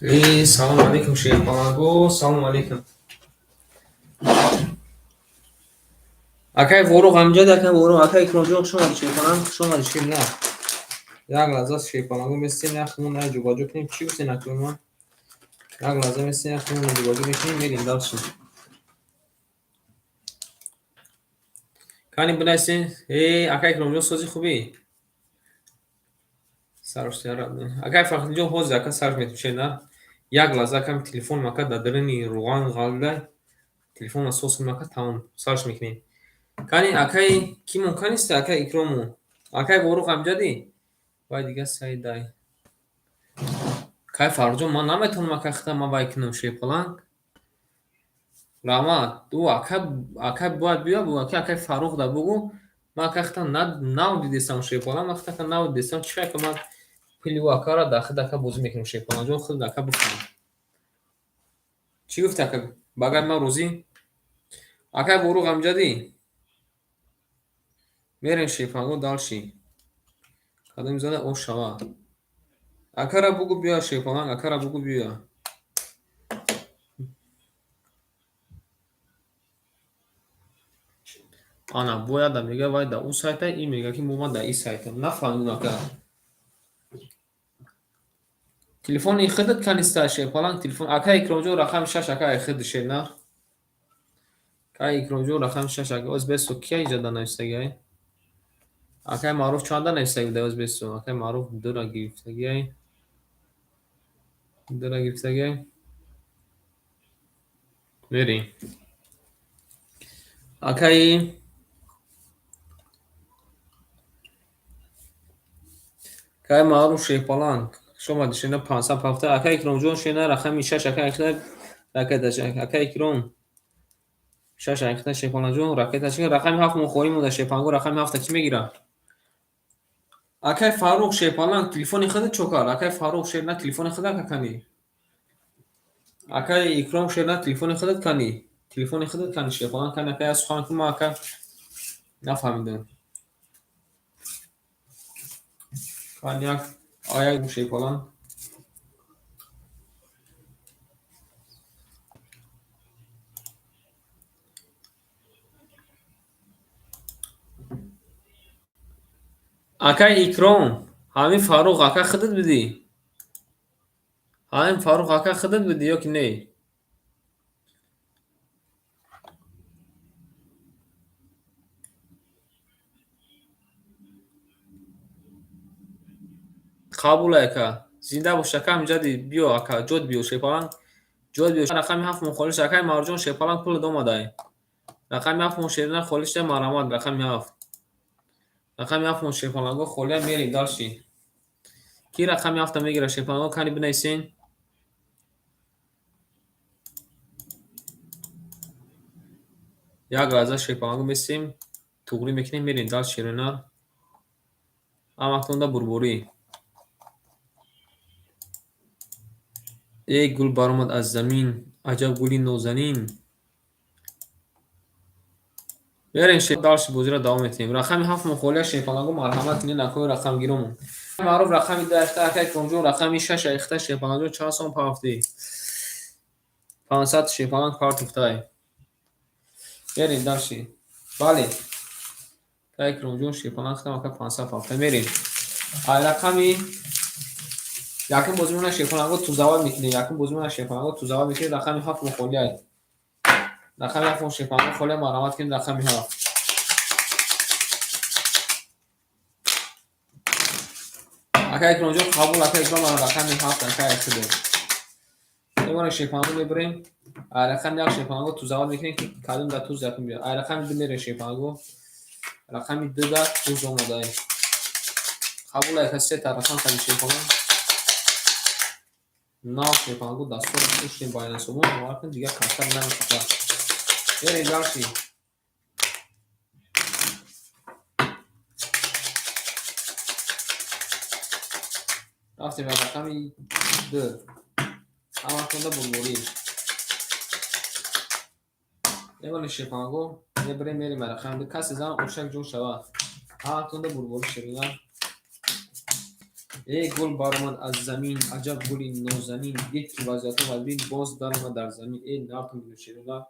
Салом алейкум, шерпаланго, салом алейкум. Акай Воруқ ҳамҷад, акай Воруқ, акай Икромҷон, хуш омадӣ шерпаланг, хуш омадӣ шер на. Як лаҳза шерпаланго местем, як хумон ай ҷобаҷо кунем. Чӣ гуфтем акои ман? Як лаҳза местем, як хумон ҷобаҷо мекунем, мерем дальше. Кани бинависем. Акай Икромҷон, сози хубӣ? Сарш акай Фахриддинҷон, ҳозир ака сарш метем шер на. Як лаҳза акам телефонам ака дар даруни рӯған ғалда, телефонро сос кунем ака, тамом сарш мекунем. Кани акай кимон каниста, акай Икрому? Акай Воруқ ҳамҷадӣ? Вай дига сайдай. Кай Фаррухҷон, ман наметавонам ака хита ман вай кунам шерпаланг. Раҳмат. Ӯ ака, ака бояд биё, бу ака, акай Фаррух да бугӯ. Ман ака хита нав дидестам шерпаланг, ман хита ака нав дидестам. Чӣ ака ман пули ӯ акара дар худ ака бозӣ мекунам шерпалангҷон, худ ака бифаҳм. Чӣ гуфти ака? Ба гапи ман розӣ? Акай Воруқ ҳамҷадӣ? Мерем шерпаланго дальше. Кадоми зада ош шава. Акара бугӯ биё шерпаланг, акара бугӯ биё. Ана бояд да мега вай да ӯ сайта, ин мега ки мо ман да ин сайтам. Нафаҳмидам ака. Телефони худат каниста шерпаланг, телефон ака Икромҷон рақами 6 ака ай худ шер на. Акай Икромҷон рақами 6 ака оз бесо кия иҷа да навистагиай? Акай Маъруф чанда навистаги буда оз бесо? Акай Маъруф дура гирифтагиай. Дура гирифтагиай. Мерем. Акай Маъруф шерпаланг. Хуш омадӣ шена 500 пафта. Акай Икромҷон шена рақами 6 акай айхта ракеташ. Акай Икром 6 айхта шерпалангҷон ракеташ. Рақами 7 мо холӣ монда шерпаланго, рақами 7 кӣ мегира? Акай Фаррух шерпаланг, телефони худат чо кард? Акай Фаррух шерна телефони худат ака канӣ? Акай Икром шерна телефони худат канӣ? Телефони худат канӣ шерпаланг кани акай сухан кун, ман ака нафаҳмидам. Кани як ая шерпаланг. Акай Икром, ҳамин Фаррух ака худат будӣ? Ҳамин Фаррух ака худат будӣ ё ки не? Қабул ака. Зинда бош ака, ҳамҷади биё ака, ҷод биё шерпаланг. Ҷод биё. Рақами 7 мо холиш акай Марҷон шерпаланг пулат омадай. Рақами 7 мо шерина холиш да марҳамат рақами 7. Рақами 7 мо шерпаланго холия мерем дальше. Ки рақами 7 мегира шерпаланго кани бинависен? Як лаҳза шерпаланго месем, туғрӣ мекунем, мерем дальше шерина. Ҳамактонда бурборӣ. Эй гул баромад аз замин, аҷаб гули нозанин. Мерем дальше бозиро давом метиҳем. Рақами 7 мо холия шерпаланго марҳамат кунед акои рақамгиромон. Маъруф рақами 2 айхта, акай Икромҷон рақами 6 айхта шерпалангҷон чанд сом пафтӣ? 500 шерпаланг партуфтай. Мерем дальше. Бале. Акай Икромҷон шерпаланг хитам ака 500 пафта. Мерем. Ай рақами якум бозимона шерпаланго тузават мекунем. Якум бозимона шерпаланго тузават мекунем. Рақами 7 мо холия. Рақами 7 мо шерпаланго холия марҳамат кунед рақами 7. Акай Икромҷон қабул, акай Икром рақами 7 акай худо. Мебарем шерпаланго мебарем. Ай рақами 1 шерпаланго тузават мекунем ки кадом да туз якум биёд. Ай рақами 2 мерем шерпаланго. Рақами 2 да туз омадай. Қабул ака сета рақам кади шерпаланг. Нав шерпаланго дастур пуштем байнасомон, бовар кун дигар камтар намехӯрад. Мерем дальше. Рафтем ба рақами 2. Ҳаматонда бурборӣ. Мебарем шерпаланго, мебарем мерем ба рақами 2. Касе зан ошак ҷо шавад. Ҳаматонда бурборӣ шерина. Э, гул баромад аз замин, аҷаб гули нозанин, дид ки вазъиятҳо вазбин, боз даромад дар замин. Э, нартон шерона.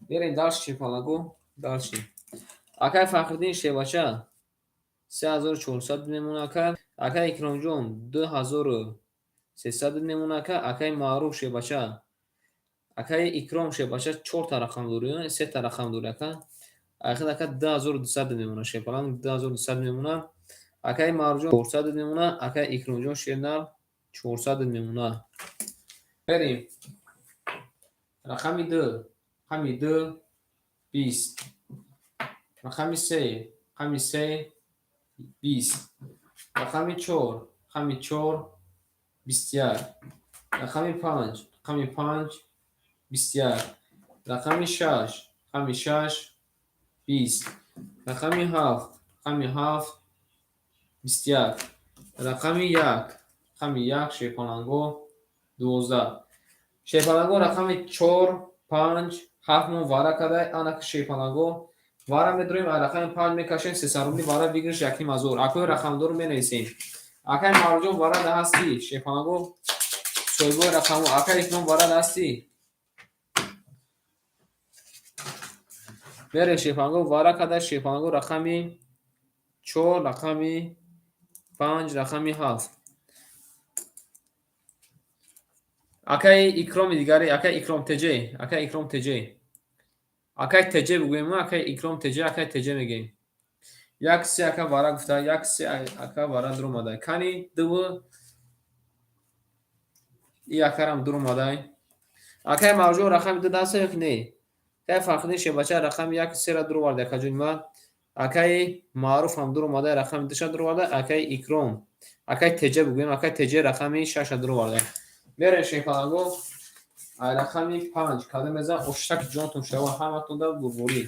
Мерем дальше, шерпаланго, дальше. Акай Фахриддин шербача 3400 мемона, ака. Акай Икромҷон 2300 мемона, ака. Акай Маъруф шербача, акаи Икром шербача чорта рақам дорӣ, сета рақам дорӣ, ака. Ахир, ака, 2200 мемона, шерпаланг 2200 мемона. Акаи Маъруфҷон 400 мемона, акаи Икромҷон шернар 400 мемона. Мерем. Рақами ду, рақами ду 20, рақами се, рақами се 20, рақами чор, рақами чор 21, рақами панҷ, рақами панҷ 21, рақами шаш, рақами шаш 20, рақами ҳафт, рақами ҳафт 21, рақами як, рақами як, шерпаланго, 12. Шерпаланго, рақами чор, панҷ, ҳафт мо вара кардай. Анаки шерпаланго, вара медорем, а рақами панҷ мекашем, 300 рубли вара, выигрыш 1500. Акои рақамдору менависем. Акаи Маъруфҷон, вара да ҳастӣ? Шерпаланго, соҳибои рақамҳо. Акаи Икром, вара да ҳастӣ? Мерем, шерпаланго, вара карда. Шерпаланго, рақами чор, рақами панҷ, рақами ҳафт. Акаи Икроми дигаре, акаи Икром теҷе, акаи Икром теҷе, акаи теҷе бигӯем, акаи Икром теҷе, акаи теҷе мегӯем. Як се, ака, вара гуфта, як се, ака, вара дуромадай. Кани дуву и акарам дуромадай. Акаи Маъруфҷон, рақами ду даста ё ки не? Акаи Фархиддин шербача рақами як сера дуроварда, акаҷони ман. Акаи Маъруф ҳам дуромадай, рақами душа дуроварда. Акаи Икром, акаи Теҷа бигӯем, акаи Теҷа рақами шаша дуроварда. Мерем, шерпаланго, ай рақами панҷ када мезан, оштаки ҷонтон шава, ҳаматонда бурборӣ.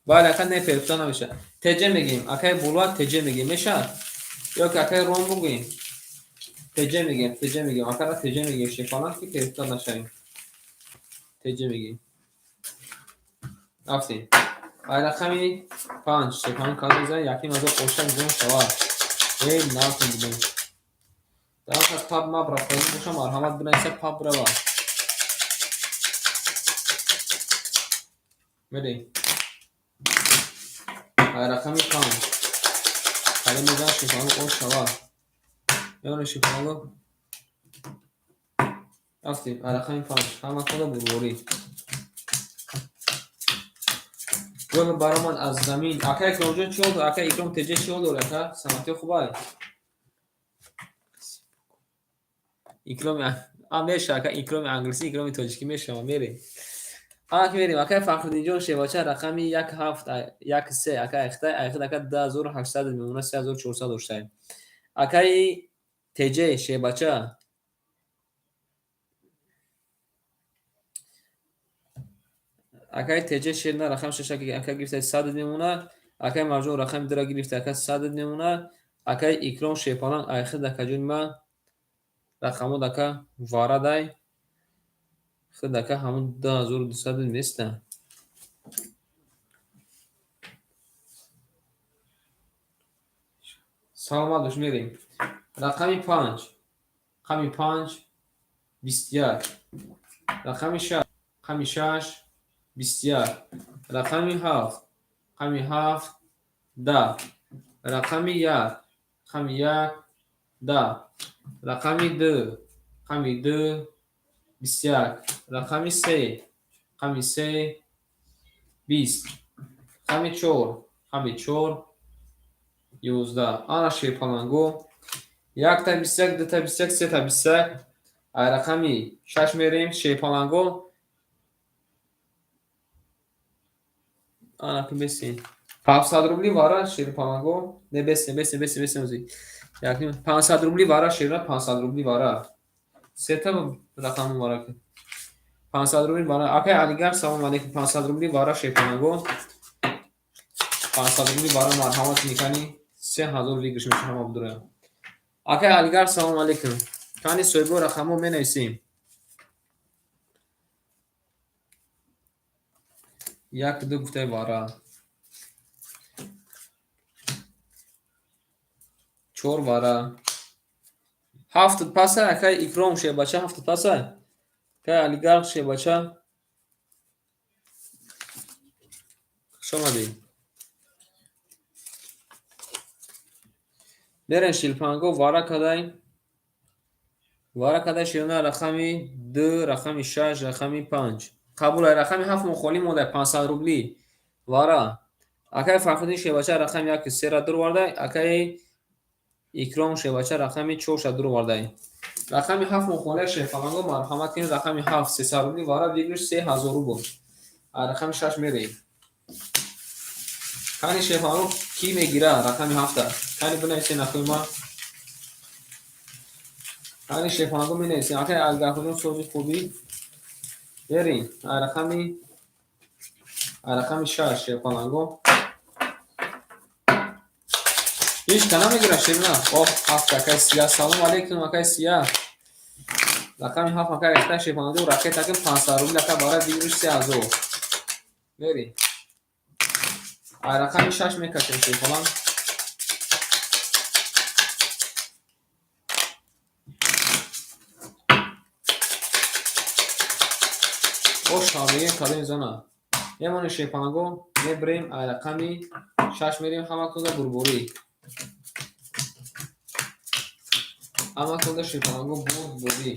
Бале, ака, не, перепита намешавад. Теҷа мегӯем, акаи Булат, теҷа мегӯем, мешавад? Ё ки акаи Ром бигӯем? Теҷа мегӯем, теҷа мегӯем, акара теҷа мегӯем, шерпаланг, ки перепита нашавем. Теҷа мегӯем. Рафтем. Ай рақами панҷ шерпаланг када мезанем, 1500, оштак ҷон шавад. Эй, нартон будем. Дар аз паб маб рафтагӣ бошам, марҳамат бинависа, паб рава. Мерем. Ай рақами панҷ када мезанам, шерпаланг, ош шавад. Меонем, шерпаланго. Рафтем, ай рақами панҷ, ҳаматонда бурборӣ. Гул баромад аз замин. Акаи Икромҷон, чӣ ҳол дорӣ? Акаи Икром теҷа, чӣ ҳол дорӣ, ака? Саломатиё хубай? Икроми а мешава, ака, Икроми англисӣ, Икроми тоҷикӣ мешава, мерем. Ак мерем, акаи Фахриддинҷон шербача рақами як ҳафт, як се, ака айхтай, айхит, ака, 2800 мемона, 3400 доштаем. Акаи Теҷе шербача акаи Теҷе шерна рақами шаш, ака, гирифта, 100 мемона. Акаи Марҷон рақами дура гирифта, ака, 100 мемона. Акаи Икром шерпаланг, айхит, акаҷони ман, рақамот, ака, варадай. Худ, ака, ҳамун 2200 неста. Саломат бош, мерем. Рақами панҷ, рақами панҷ 21, рақами шаш, рақами шаш 21, рақами ҳафт, рақами ҳафт 10, рақами як, рақами як 10, рақами ду, рақами ду 21, рақами се, рақами се 20, рақами чор, рақами чор 11. Ана, шерпаланго, якта 21, дута 21, сета 21. Ай рақами шаш мерем, шерпаланго. Ана ки бесен. 500 рубли вара, шерпаланго. Не, бесен, бесен, бесен, бесен ози. 500 рубли вара, шера, 500 рубли вара. Сета рақам вара. 500 рубли вара. Акай Алигар, салом алейкум. 500 рубли вара, шерпаланго. 500 рубли вара, марҳамат мекани. 3000 выигрыш меша, ҳама будура. Акай Алигар, салом алейкум. Кани соҳибо рақамҳо менависем. Як ду гуфтаи вара. Чор вара. Ҳафт паса, акай Икром шебача, ҳафт паса. Акай Алигарх шебача. Хуш омадед. Мерем шилпанго вара кадай. Вара кадай широна рақами 2, рақами 6, рақами 5. Қабул ай рақами 7 мо холӣ монда 500 рубли. Вара. Акай Фарҳуддин шебача рақами 1 сера дур вардай, акай Икром шебача рақами 4 дур вардай. Рақами 7 мо холия шефаланго марҳамат кунед рақами 7 300 рубли вара выигрыш 3000 рубл. А рақами 6 мерем. Кани шефаланго ки мегира рақами 7-та? Кани бинависен акои ма. Кани шефаланго менависен. Акай Алгаҳуҷон сози хубӣ. Мерем. А рақами 6 шефаланго. Ҳеҷ ка намегира ширина. Ох, ҳафт акай Сия. Салом алейкум акай Сия. Рақами 7 акай рехта шефаланго ракета кун 500 рубл ака барои выигрыш 3000. Мерем. А рақами 6 мекашем шефаланг. Ош шабеги кадоми зона. Мемонем шефаланго, мебирем а рақами 6 мерем ҳама кунда бурборӣ. Ҳама кунда шефаланго бурборӣ.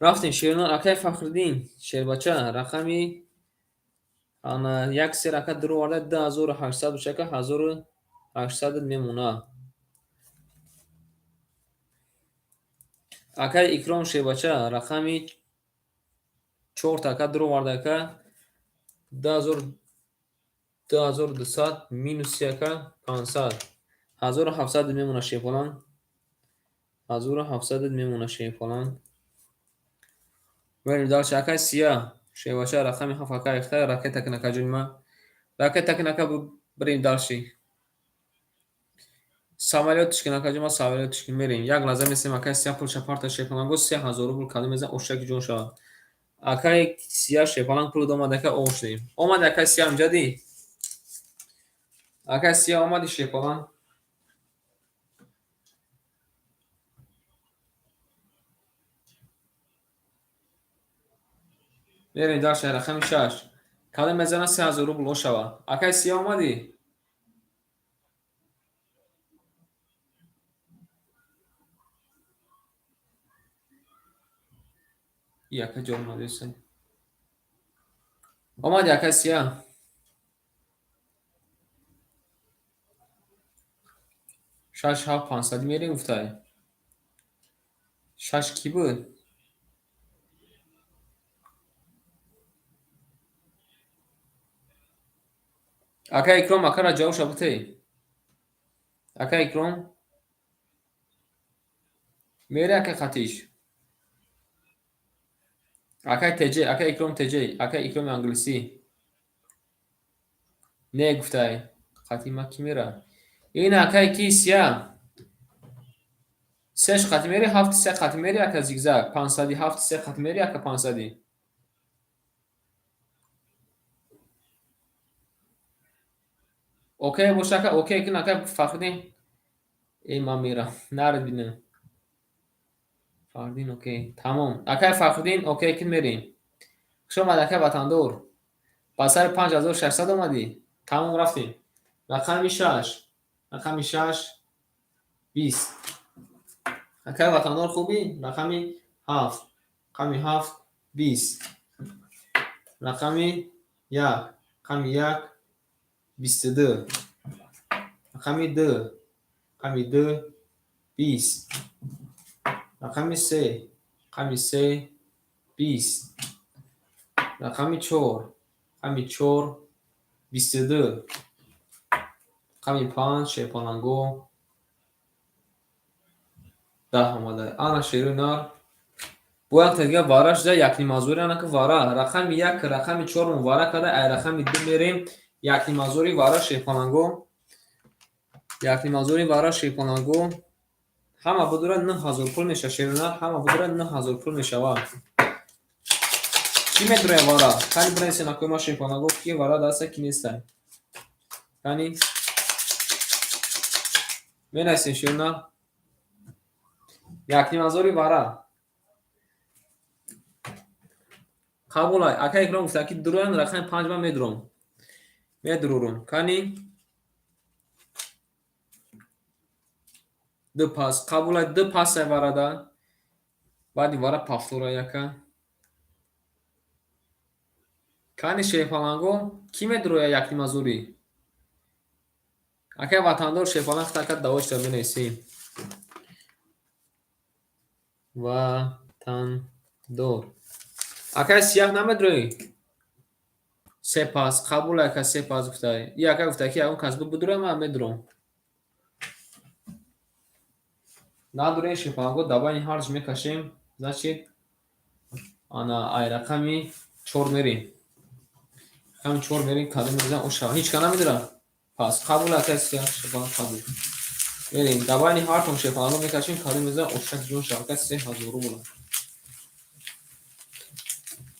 Рафтем ширинон акай Фахриддин шербача рақами ана як сер ака дур оварда 2800 бошака 1800 мемона. Акай Икром шербача рақами 4 ака дур оварда ака 2200 минус ака 500. 1700 мемона шефалан. 1700 мемона шефалан. Мерем дальше акай Сия шербача рақами 7 ака рехта ракета кун ака ҷони ман. Ракета кун ака бирем дальше. Самолётиш кун ака ҷони ман, самолётиш кун мерем. Як лаҳза месем акай Сия пулша парта шефаланго 3000 рубл кадом мезан ошаки ҷон шавад. Акай Сия шефаланг пул омад ака ош дем. Омад акай Сия амҷадӣ. Акай Сия омади шефаланг. Мерем дальше рақами 6. Кадом мезана 3000 рубл ошава. Акай Сия омадӣ? И ака ҷо омадеса. Омади акай Сия. Шаш ҳафт пансадӣ мерем гуфтай. Шаш кӣ буд? Акай Икром акара ҷавобша бутей. Акай Икром мери акай хатиш. Акай ТЖ, акай Икром ТЖ, акай Икроми англисӣ. Не гуфтай. Хати ма кӣ мера? Ин акай ки Сия. Сеш хати мери, ҳафт се хати мери ака зигзаг. Пансади ҳафт се хати мери ака пансади. Окей боша ака, окей кун ака Фахриддин. Э ман мерам. Наред бинам. Фахриддин окей. Тамом. Акай Фахриддин окей кун мерем. Хуш омад акай ватандор. Ба сари 5600 омадӣ? Тамом рафтем. Рақами 6. Рақами 6 20. Акай ватандор хубӣ? Рақами 7. Рақами 7 20. Рақами 1. Рақами 1 22. Рақами 2. Рақами 2 20. Рақами 3. Рақами 3 20. Рақами 4. Рақами 4 22. Рақами 5 шерпаланго 10 омада. Ана шеруи нар. Бо як та дига вара шуда якнимазори анака вара. Рақами 1 рақами 4 мо вара карда, ай рақами 2 мерем якнимазори вара шерпаланго. Якнимазори вара шерпаланго. Ҳама будура 9000 пул мешава шеруи нар, ҳама будура 9000 пул мешава. Кӣ медуроя вара? Кани бинависен акои ма шерпаланго ки вара даста ки нестай. Кани менависем, ширна 1,5 ҳазори вара қабулай. Ака Икром гуфта, ки дуроян рақами панҷ, ман медуром, медурурум. Кани, ду пас қабулай, ду пасай варада, баъди вара повтора яка. Кани, шерпаланго, кӣ медуроя 1,5 ҳазорӣ? Акай Ватандор, шерпаланг ака, давошта менависем. Ватандор, акай Сияҳ намедуроӣ? Се пас қабул, ака, се пас гуфтай. И ака гуфта, ки ягон кас бидуроя, ман медуром. Надурем, шерпаланго, да байни ҳарч мекашем. Значит, ана ай рақами чор мерем, рақами чор мерем. Кадом мезан оша? Ҳеч ка намедура. Пас қабул, акай Сияҳ, шерпаланг қабул. Мерем, да байни ҳартон, шерпаланго, мекашем. Кадом мезан ошак ҷон шава, ака? 3000 рубла.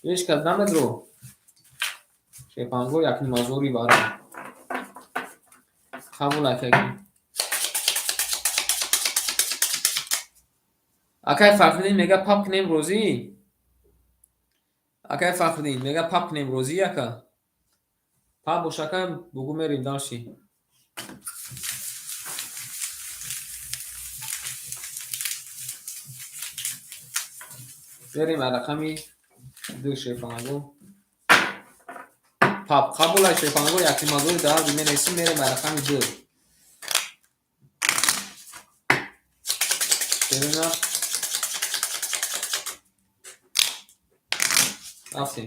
Ҳеч кас намедуро. Шерпаланго, 1,5 ҳазори вара қабул, акаки. Акай Фахриддин мега, пап кунем, розӣ? Акай Фахриддин мега, пап кунем, розӣ? Ака, пап бош, ака, бугу, мерем дальше. Мерем рақами ду, шерпаланго. Пап қабул ай, шерпаланго, 1,5 ҳазори даҳ менависем. Мерем рақами ду. Шерина рафтем,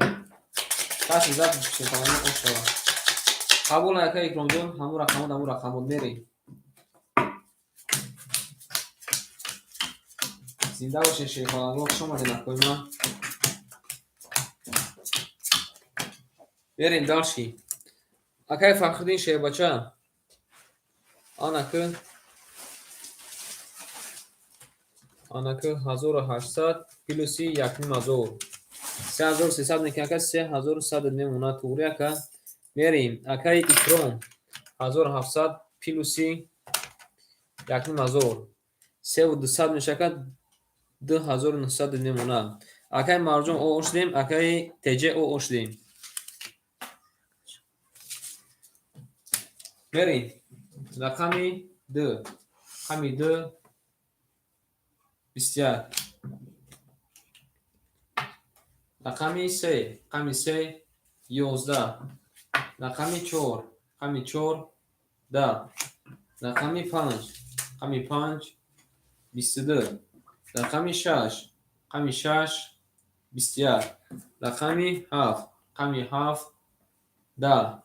каси зад, шерпаланго, ош шава. Қабул, ака Икромҷон, ҳамун рақамот, ҳамун рақамот, мерем. Зинда бошед, шерпаланго, хуш омадед, акои ман. Мерем дальше. Акай Фахриддин, шербача, анаки, анаки, 1800 плюси 1,5 ҳазор, 3300 мекунад, ака, 3100 мемонад. Туғри, ака? Мерем. Акаи Икром, 1700 плюси 1,5 ҳазор, 3200 мешавад, 2900 мемонад. Акаи Марҷон, о шудем, акаи Теҷе, о шудем. Мерем рақами ду, рақами ду, 21, рақами се, рақами се, 11, рақами чор, рақами чор, 10, рақами панҷ, рақами панҷ, 22, рақами шаш, рақами шаш, 21, рақами ҳафт, рақами ҳафт, 10,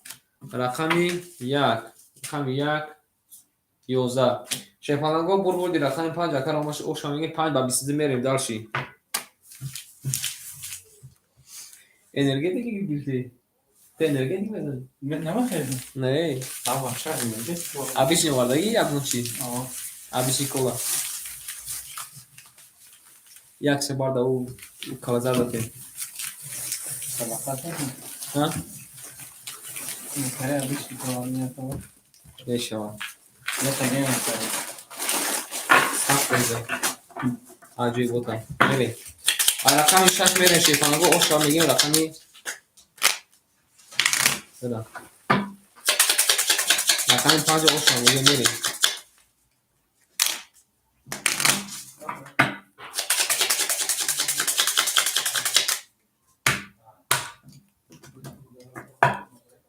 рақами як, рақами як, 11. Шерпаланго, бурбурди рақами панҷ, ака ромаш оша мегем, панҷ ба 22. Мерем дальше. Энергетики гирифтӣ? Ту энергетик мезанӣ? Намехезм. Не. Вообще энергетик. Обычный овардагӣ, ягон чи? Обычный кола. Як се барда ӯ калазар датем. Сабақат. А? Мехарӣ обычный кола мехарӣ. Мешавад. Я таге мехарӣ. Сахт реза. Аҷоибота. Мерем. А рақами шаш мерем, шерпаланго, оша мегем, рақами буда. Рақами панҷ оша мегем, мерем.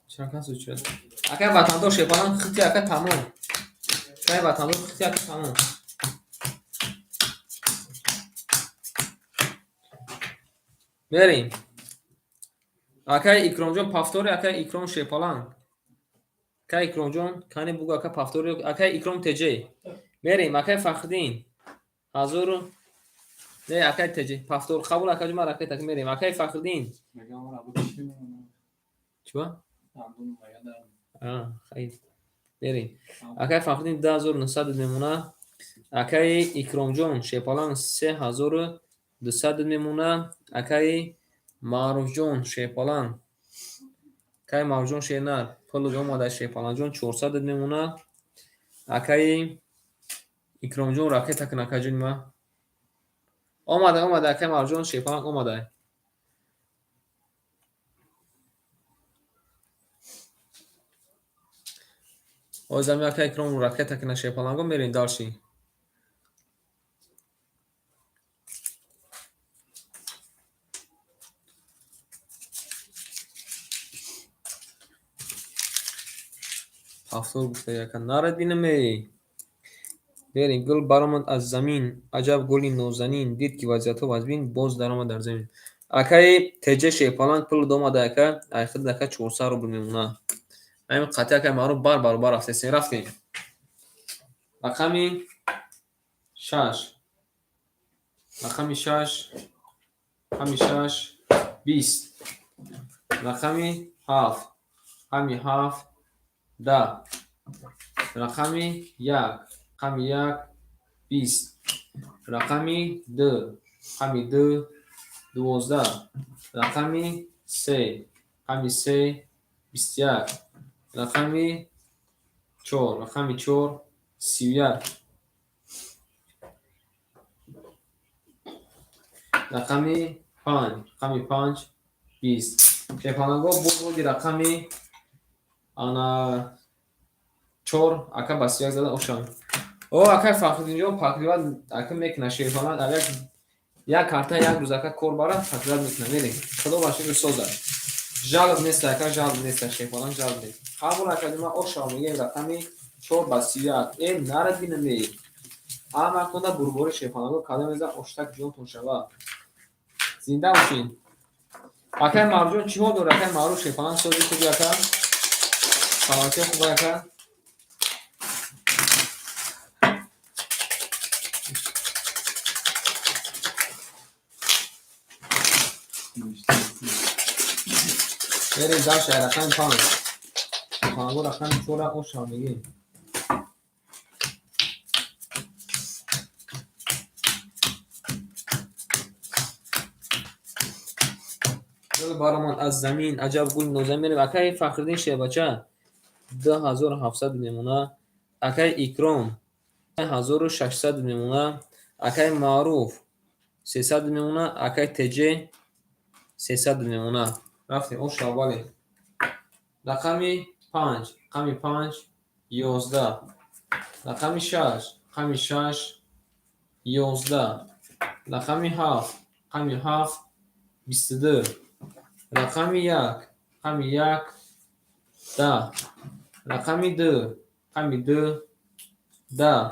Чанд кас учад? Акай Ватандор, шерпаланг, хити, ака, тамом. Акай Ватандор, хити, ака, тамом. Мерем. Акай Икромҷон, повтори, акай Икром, шерпаланг. Акай Икромҷон, кани бугу, ака, повтори, акай Икром Теҷе. Мерем, акай Фахриддин. Ҳазору не, акай Теҷе. Повтор қабул, акаҷон, ман ракета мерем. Акай Фахриддин. Чӣ? А, хайр. Мерем. Акай Фахриддин, 2900 мемона. Акаи Икромҷон, шерпаланг, 3200 мемона. Акаи Маъруфҷон, шерпаланг. Акаи Маъруфҷон, шернар. Пул омада, Шерпаланҷон, 400 мемонад. Акаи Икромҷон, ракета кун, акаҷони ман. Омада, омада, акаи Марҷон, Шерпаланг омада. Ҳозир акаи Икром ракета куна, Шерпаланго, мерем дальше. Ҳафтор гуфта яка нарад бинаме. Берем, гул баромад аз замин, аҷаб гули нозанин, дид ки вазъиятҳо вазбин, боз даромад дар замин. Акаи Теҷа, Шерпаланг, пул омада, ака, айхид ака 400 рубл мемонад. Ҳамин қатъи акаи Маъруф бар баробар рафтесем. Рафтем. Рақами 6. Рақами 6, рақами 6, 20. Рақами 7, рақами 7, 10. Рақами 1, рақами 1, 20. Рақами 2, рақами 2, 12. Рақами 3, рақами 3, 21. Рақами 4, рақами 4, 31. Рақами 5, рақами 5, 20. Шерпаланго, боз води рақами ана 4 ака ба 31 зада ошам. О, акай Фахриддинҷон, покрывать ака мекуна Шерпаланг, агар як карта як рӯз ака кор барад, покрывать мекуна. Мерем. Худо ба шукр, созад. Жалоб нест, ака, жалоб нест, Шерпаланг жалоб нест. Қабул, акаҷон, ман ошам мегӯем, рақами 4 ба 31. Э, нарад бинаме. Ама кунда бурбори, Шерпаланго, кадом мезан оштак ҷонтон шава. Зинда бошин. Акай Марҷон, чӣ ҳол дор, акай Маъруф, Шерпаланг, сози хуби, ака? Саломатӣ хуба, ака? Мерем дальше, рақами 5. Шерпаланго, рақами 4-а ошам мегӯем. Гул баромад аз замин, аҷаб гули нозанин. Мерем, акаи Фахриддин, Шербача, 2700 мемона. Акаи Икром, 1600 мемона. Акаи Маъруф, 300 мемона. Акаи Теҷе, 300 мемона. Рафтем, ош аввале. Рақами 5, рақами 5, 11. Рақами 6, рақами 6, 11. Рақами 7, рақами 7, 22. Рақами 1, рақами 1, 10. Рақами 2, рақами 2, 10.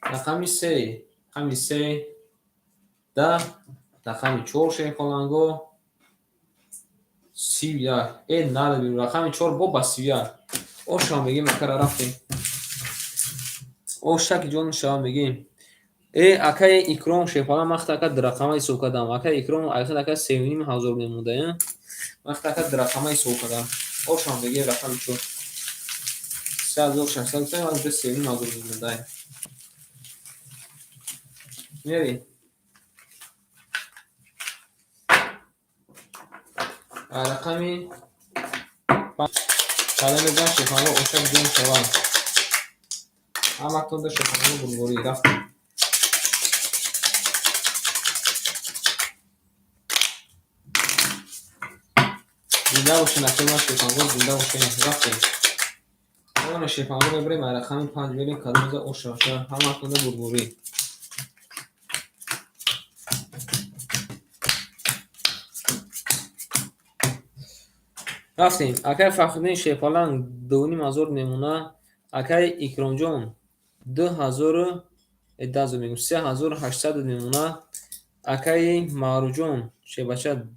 Рақами 3, рақами 3, 10. Рақами 4, Шерпаланго, 31. Э, нарад, рақами 4 бо ба 31. Ошам мегӯем, акара, рафтем. Ошаки ҷон шава мегӯем. Э, акаи Икром, Шерпаланг, ман ака дурақама ҳисоб кардам. Акаи Икром, айхад ака 3500 мемонда. Ман ака дурақама ҳисоб кардам. Ошам мегӯем, рақами 4. 3600 гуфтем, вале 3500 мемонда. Мерем. Рақами када мезанам, Шерпаланго, ошак ҷон шава. Ҳаматонда, Шерпаланго, бурборӣ, рафтем. Зинда бошен, акаи ман, Шерпаланго, зинда бошен. Рафтем. Ҳамана, Шерпаланго, мебарем, рақами 5 мерем, кадом мезан оша ҳаматонда бурборӣ. Рафтем. Акаи Фахриддин, Шерпаланг, 2500 мемона. Акаи Икромҷон, 2000, 10 000 мегӯм, 3800 мемона. Акаи Маъруфҷон, Шербача,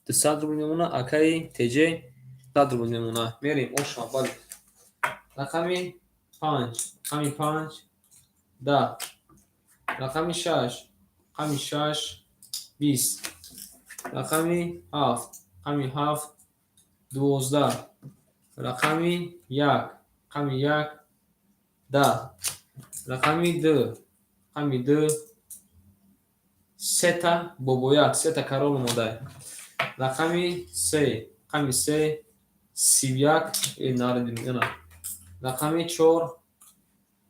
200 рубл мемона. Акаи Теҷе, 100 рубл мемона. Мерем, ош аввал. Рақами 5, рақами 5, 10. Рақами 6, рақами 6, 20. Рақами 7, рақами 7, 12. Рақами 1, рақами 1, 10. Рақами 2, рақами 2, сета бобояк, сета король омода. Рақами 3, рақами 3. 31 нарадим. Рақами 4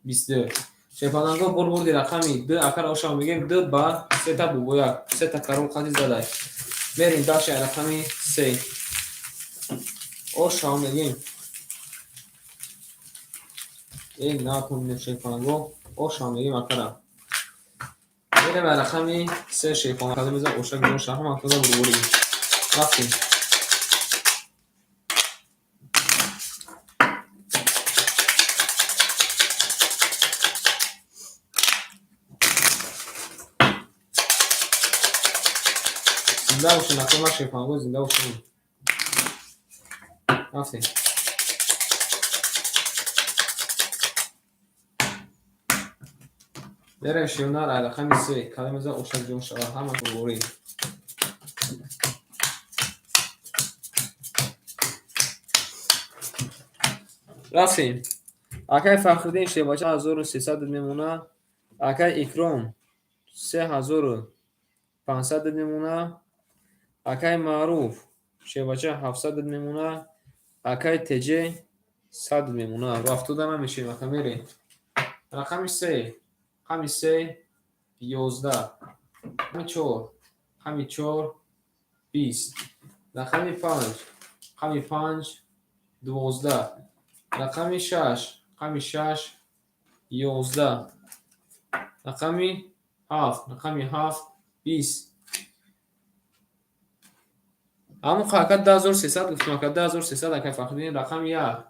22. Шерпаланго бурди рақами 2 акара ошам мегем 2 ба 3 та бубояк. 3 та карол қади задай. Мерим дальше рақами 3. Ошам мегем. Натон шерпаланго ошам мегем акара. Мерим рақами 3 шерпаланго кадом меза ошак ҷон шаҳам акара бурбури. Рафтим. Зинда бошед, акои шерпаланго зинда бошед. Рафтем. Мерем ширнар рақами 3 кадом меза ошак ҷон шавад ҳама бурбури. Рафтем. Акай Фахриддин шербача 1300 мемона. Акай Икром 3500 мемона. Акай Маъруф шербача 700 мемона. Акай Теҷе 100 мемона. Рафтода намешем ака мерем. Рақами 3, рақами 3 11, рақами 4, рақами 4 20, рақами 5, рақами 5 12, рақами 6, рақами 6 11, рақами 7, рақами 7 20. Ҳамон ака 2300 гуфтем ака 2300 ака Фахриддин рақами 1,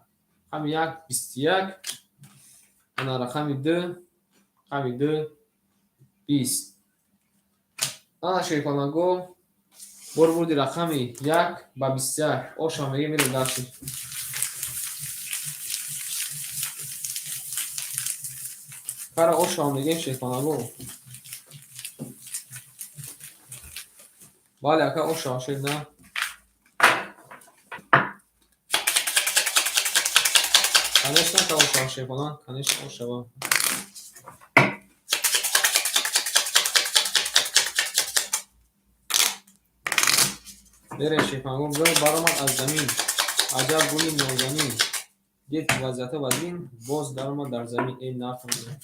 рақами 1 21, ана рақами 2, рақами 2 20. Ана шерпаланго бурди рақами 1 ба 21. Ошам мегем мерем дальше. Кара ошам мегем шерпаланго. Бале ака ошам шерна. Конечно, ошава шерпалан, конечно ошава. Мерем шерпаланго гул баромад аз замин. Аҷаб гули нозанин. Дид вазъията вазин, боз даромад дар замин. Эй нафаҳмидам.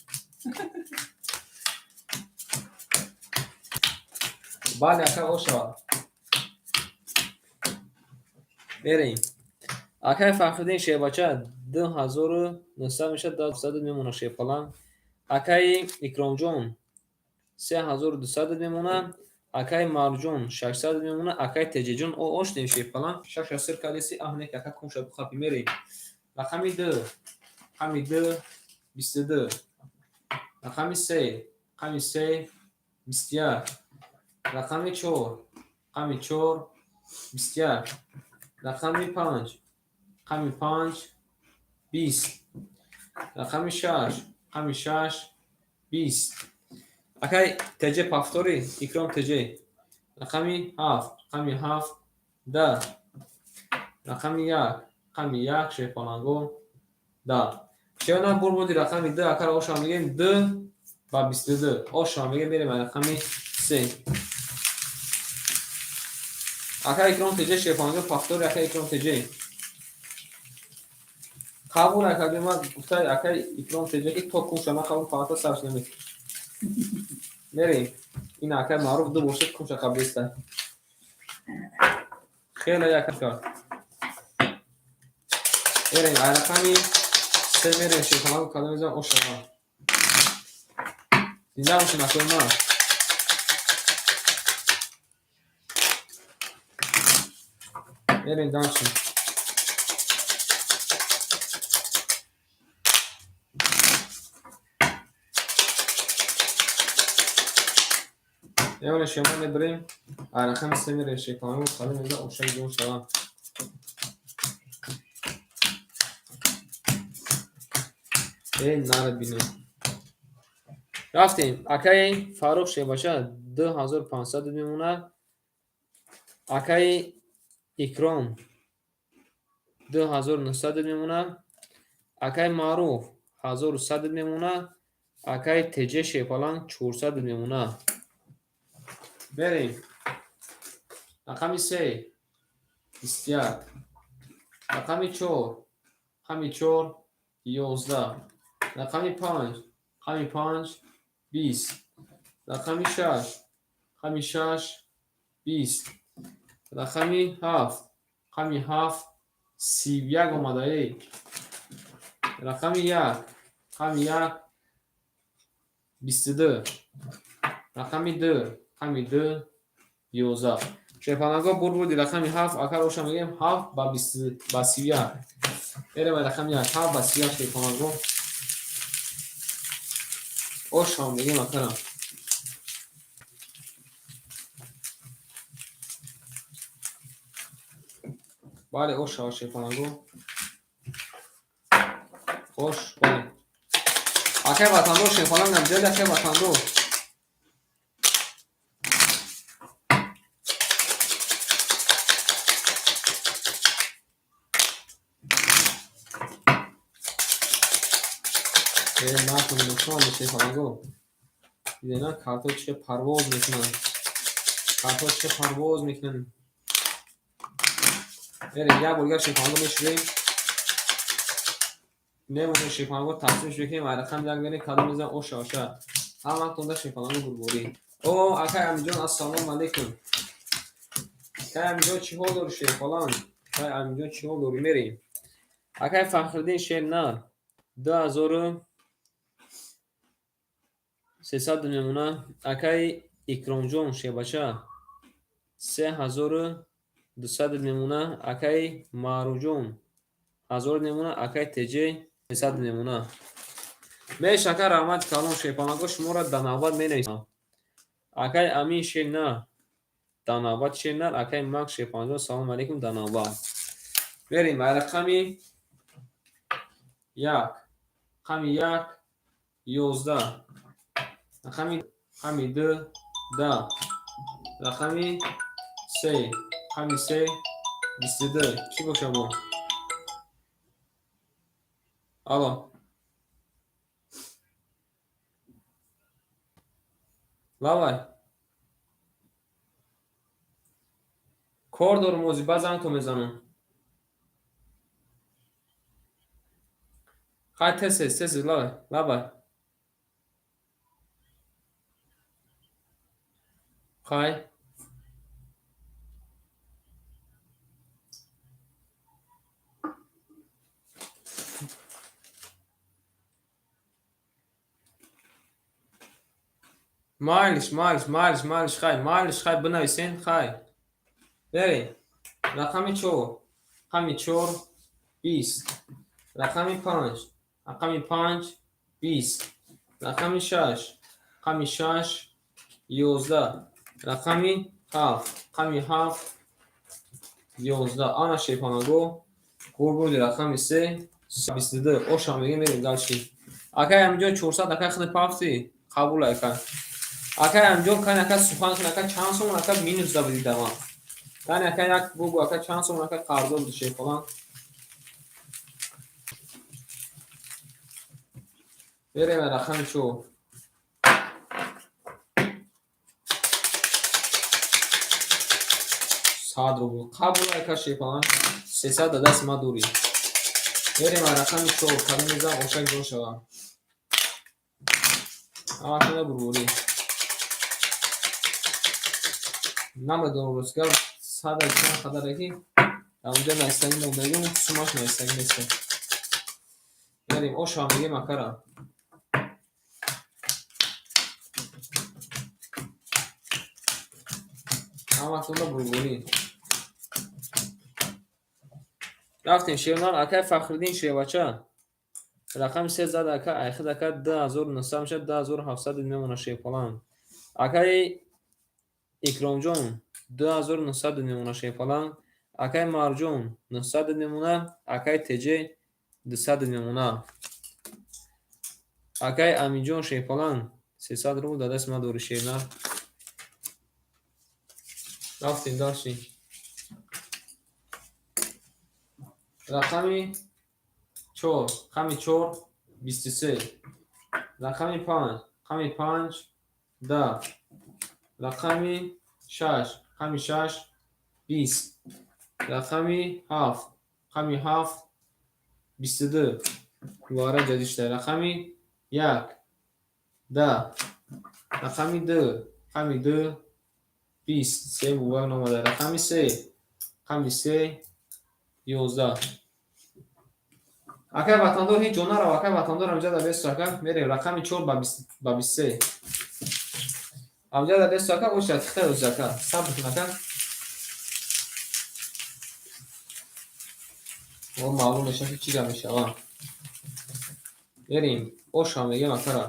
Бале ака ошава. Мерем. Акай Фахриддин шербача 2900 мешавад, 200 мемона шерпалан. Акаи Икромҷон 3200 мемона. Акаи Марҷон 600 мемона. Акаи Теҷеҷон оштем шерпалан. 6 сир кардеси аҳнек ака кумша бухапи мерем. Рақами 2, рақами 2 22, рақами 3, рақами 3 21, рақами 4, рақами 4 21, рақами 5, рақами 5 20, рақами 6, рақами 6 20. Акай Теҷе повтори, Икром Теҷе. Рақами 7, рақами 7 10, рақами 1, рақами 1 шерпаланго 10. Шерна бурбуди рақами 2 акара ошам мегем 2 ба 22. Ошам мегем мерем рақами 3. Акай Икром Теҷе шерпаланго повтори, акай Икром Теҷе. Қабул акади ма гуфта акай Икром Теҷе ки то кумша ма қабул палата сарш намекунам. Мерем. Ин акай Маъруф ду бошад кумша қабулиста. Хеле яка. Мерем рақами 3 мерем шерпаланго кадом мезанам ошава. Зинда бошед акои ма. Мерем дальше. Явне шема мебарем. Рақами 3 мерем шерпаланго кадом мезанам ошак ҷон шава. Эй нарад бинем. Рафтем. Акаи Фаррух шербача 2500 мемонад. Акаи Икром 2900 мемонад. Акаи Маъруф 1100 мемонад. Акаи Теҷе шерпаланг 400 мемонад. Мерем. Рақами 3 21, Рақами чор, рақами чор, 11. Рақами панҷ, рақами панҷ, 20. Рақами шаш, рақами шаш, 20. Рақами ҳафт, рақами ҳафт, 31 омадаe. Рақами як, рақами як, 22. Рақами ду, рақами ду, 11. Шерпаланго бурд, рақами ҳафт, акар оша мегӯем, ҳафт ба 31. Мерем ба рақами як, ҳафт ба 31, шерпаланго. Оша мегӯем, акарам. Бале, оша, шерпаланго. Ош, бале. Акай ватандор, шерпаланг намҷали, акай ватандор. Шерпаланго. Дидена, картҳо чӣ парвоз мекунанд. Картҳо чӣ парвоз мекунанд. Мерем, як бор дигар шерпаланго мешӯем. Мемонем, шерпаланго тақсимш мекунем, ай рақам як мерем, кадом мезанем, оша, оша. Ҳаматонда шерпаланго бурборӣ. О, акай Амиҷон, ассалому алайкум. Акай Амиҷон, чӣ ҳол дорӣ, шерпаланг? Акай Амиҷон, чӣ ҳол дорӣ? Мерем. Акай Фахриддин Шернар, 2300 мемона. Акай Икромҷон Шербача, 3200 мемона. Акай Маъруфҷон, 1000 мемона. Акай Теҷе, 300 мемона. Меш, ака, раҳмати калон, шерпаланго, шуморо дар навбат менависам. Акай Амин Шернар, дар навбат Шернар. Акай Макс Шерпаланҷон, салому алайкум, дар навбат. Мерем, ай рақами як, рақами як, 11. Рақами ду, 10. Рақами се, рақами се, 22. Кӣ боша бо? Алло. Лавай. Кор дорум ози, баъд зангто мезанам. Хай, тез, тез, тез, лавай, лавай. Хай. Майлиш, майлиш, майлиш, майлиш, хай, майлиш, хай, бинависен, хай. Берем. Рақами чор, рақами чор, 20. Рақами панҷ, рақами панҷ, 20. Рақами шаш, рақами шаш, 11. Рақами ҳафт, рақами ҳафт, 11. Ана шерпанаго, бурбурди рақами се, 22. Оша мегем, мерем дальше. Акай Амиҷон, 400, акай худи пафти, қабул, акай. Акай Амиҷон, кани ака сухан кун, ака чанд сомон ака минус да будӣ дама. Кани ака як бугу, ака чанд сомон ака қарздор буди, шерпалан. Берем рақами чор. 100 рубл. Қабул, ака шерпалан, 300 да дасти ма дорӣ. Берем рақами чор, кадом мезанам, ошак ҷо шавад. Ҳаматонда бурборӣ. Намедонам, ростгар, сада чанд қадаре ки дар онҷа нависагӣ мондагӣ, сумаш нависагӣ нест. Берем, оша мегем, акара. Ҳаматонда бурборӣ. Рафтем, шернар, акай Фахриддин Шербача. Рақами се зад, ака, айхид, ака, 2900 мешавад, 2700 мемона, шерпалан. Акай Икромҷон, 2900 мемона, шерпалан. Акай Марҷон, 900 мемона. Акай Теҷе, 200 мемона. Акай Аминҷон Шерпалан, 300 рубл дар дасти ман дорӣ, шернар. Рафтем дальше. Рақами чор, рақами чор, 23. Рақами панҷ, рақами панҷ, 10. Рақами шаш, рақами шаш, 20. Рақами ҳафт, Рақами ҳафт 22. Вара ҷадишта. Рақами як 10. Рақами ду. Рақами ду 20. Се муборак наомада. Рақами се. Рақами се 11. Акай ватандор ҳеҷ ҷо нарав, акай ватандор ҳамҷа бесу ака мерем рақами чор ба 23. Ҳамҷа бесу ака оша тихта оша ака. Сабр кун ака. О маълум мешавад ки чӣ гап мешавад. Мерем оша мегем акара.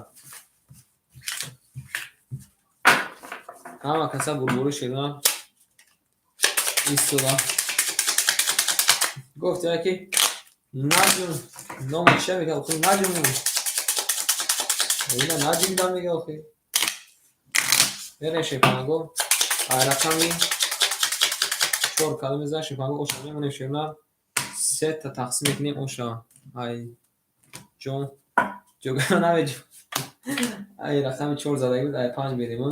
Ҳама каса бурбурӣ шуда истода. Гуфт яке наҷм номи чия мегӯяд охи наҷм ина наҷм да мегӯяд охи. Мерем шепанго ай рақами чор калом мезанем шепанго оша мемонем шена сета тақсим мекунем оша ай ҷон ҷога намеҷ ай рақами чор задаги буд ай панҷ берем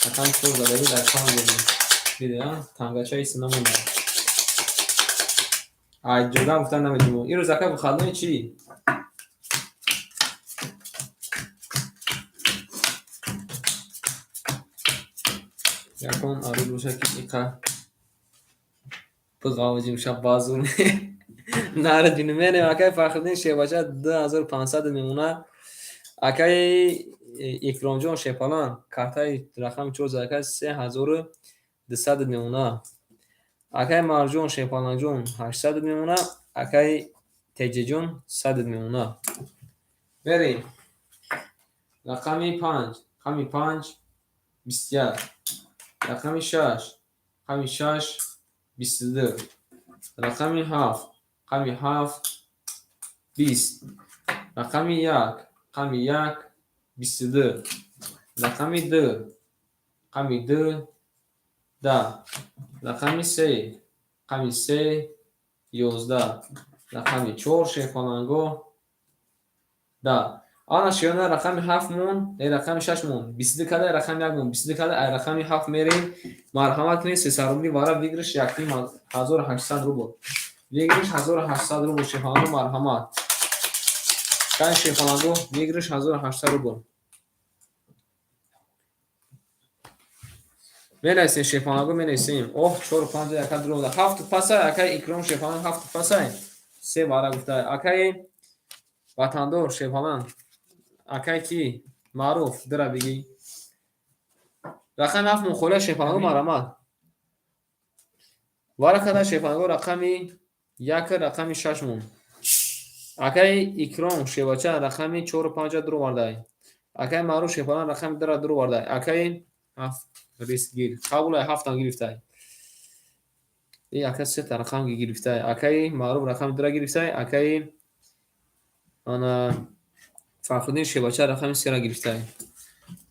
рақами чор задаги буд ай панҷ берем диде тангача ист намонда ай ҷога гуфтан намеҷимо ирӯз ака выходной чӣ ягон арӯз бошад ки иқа биғавҷим шаб базур нараҷунем мерем акай Фахриддин шебача 2500 мемона акаи Икромҷон шепалан картаи рақами чор задака 3200 мемона акаи Марҷон шепаланҷон 800 мемона акаи Теҷеҷон 100 мемона. Мерем рақами панҷ рақами панҷ 21 рақами шаш рақами шаш 22 рақами ҳафт рақами ҳафт 20 рақами як рақами як 22 рақами ду рақами ду 10 рақами се рақами се 11 рақами чор шерпаланго 10. Ана шиёна рақами ҳафт мон э рақами шаш мон 22 када рақами як мон 22 када ай рақами ҳафт мерем. Марҳамат кунед 300 рубли вара выигрыш 1800 рубл выигрыш 1800 рубл шерпаланго марҳамат кани шерпаланго выигрыш 1800 рубл менависем шерпаланго менависем. Оҳ чору панҷ яка дуро ҳафту пасай акаи Икром шерпаланг ҳафту пасай се вара гуфта акаи ватандор шерпаланг акай ки маъруф дира бигӣ рақами ҳафт мухолия шерпаланго марҳамат вара када шерпаланго рақами як рақами шаш мон акаи Икром шебача рақами чору панҷа дур овардай акаи маъруф шерпаланг рақами дира дур овардай акаи ҳафт риск гир қабулай ҳафтам гирифтай и ака сета рақам гирифтай акаи маъруф рақами дира гирифтай акаи ана Фахриддин шебача рақами сера гирифтай.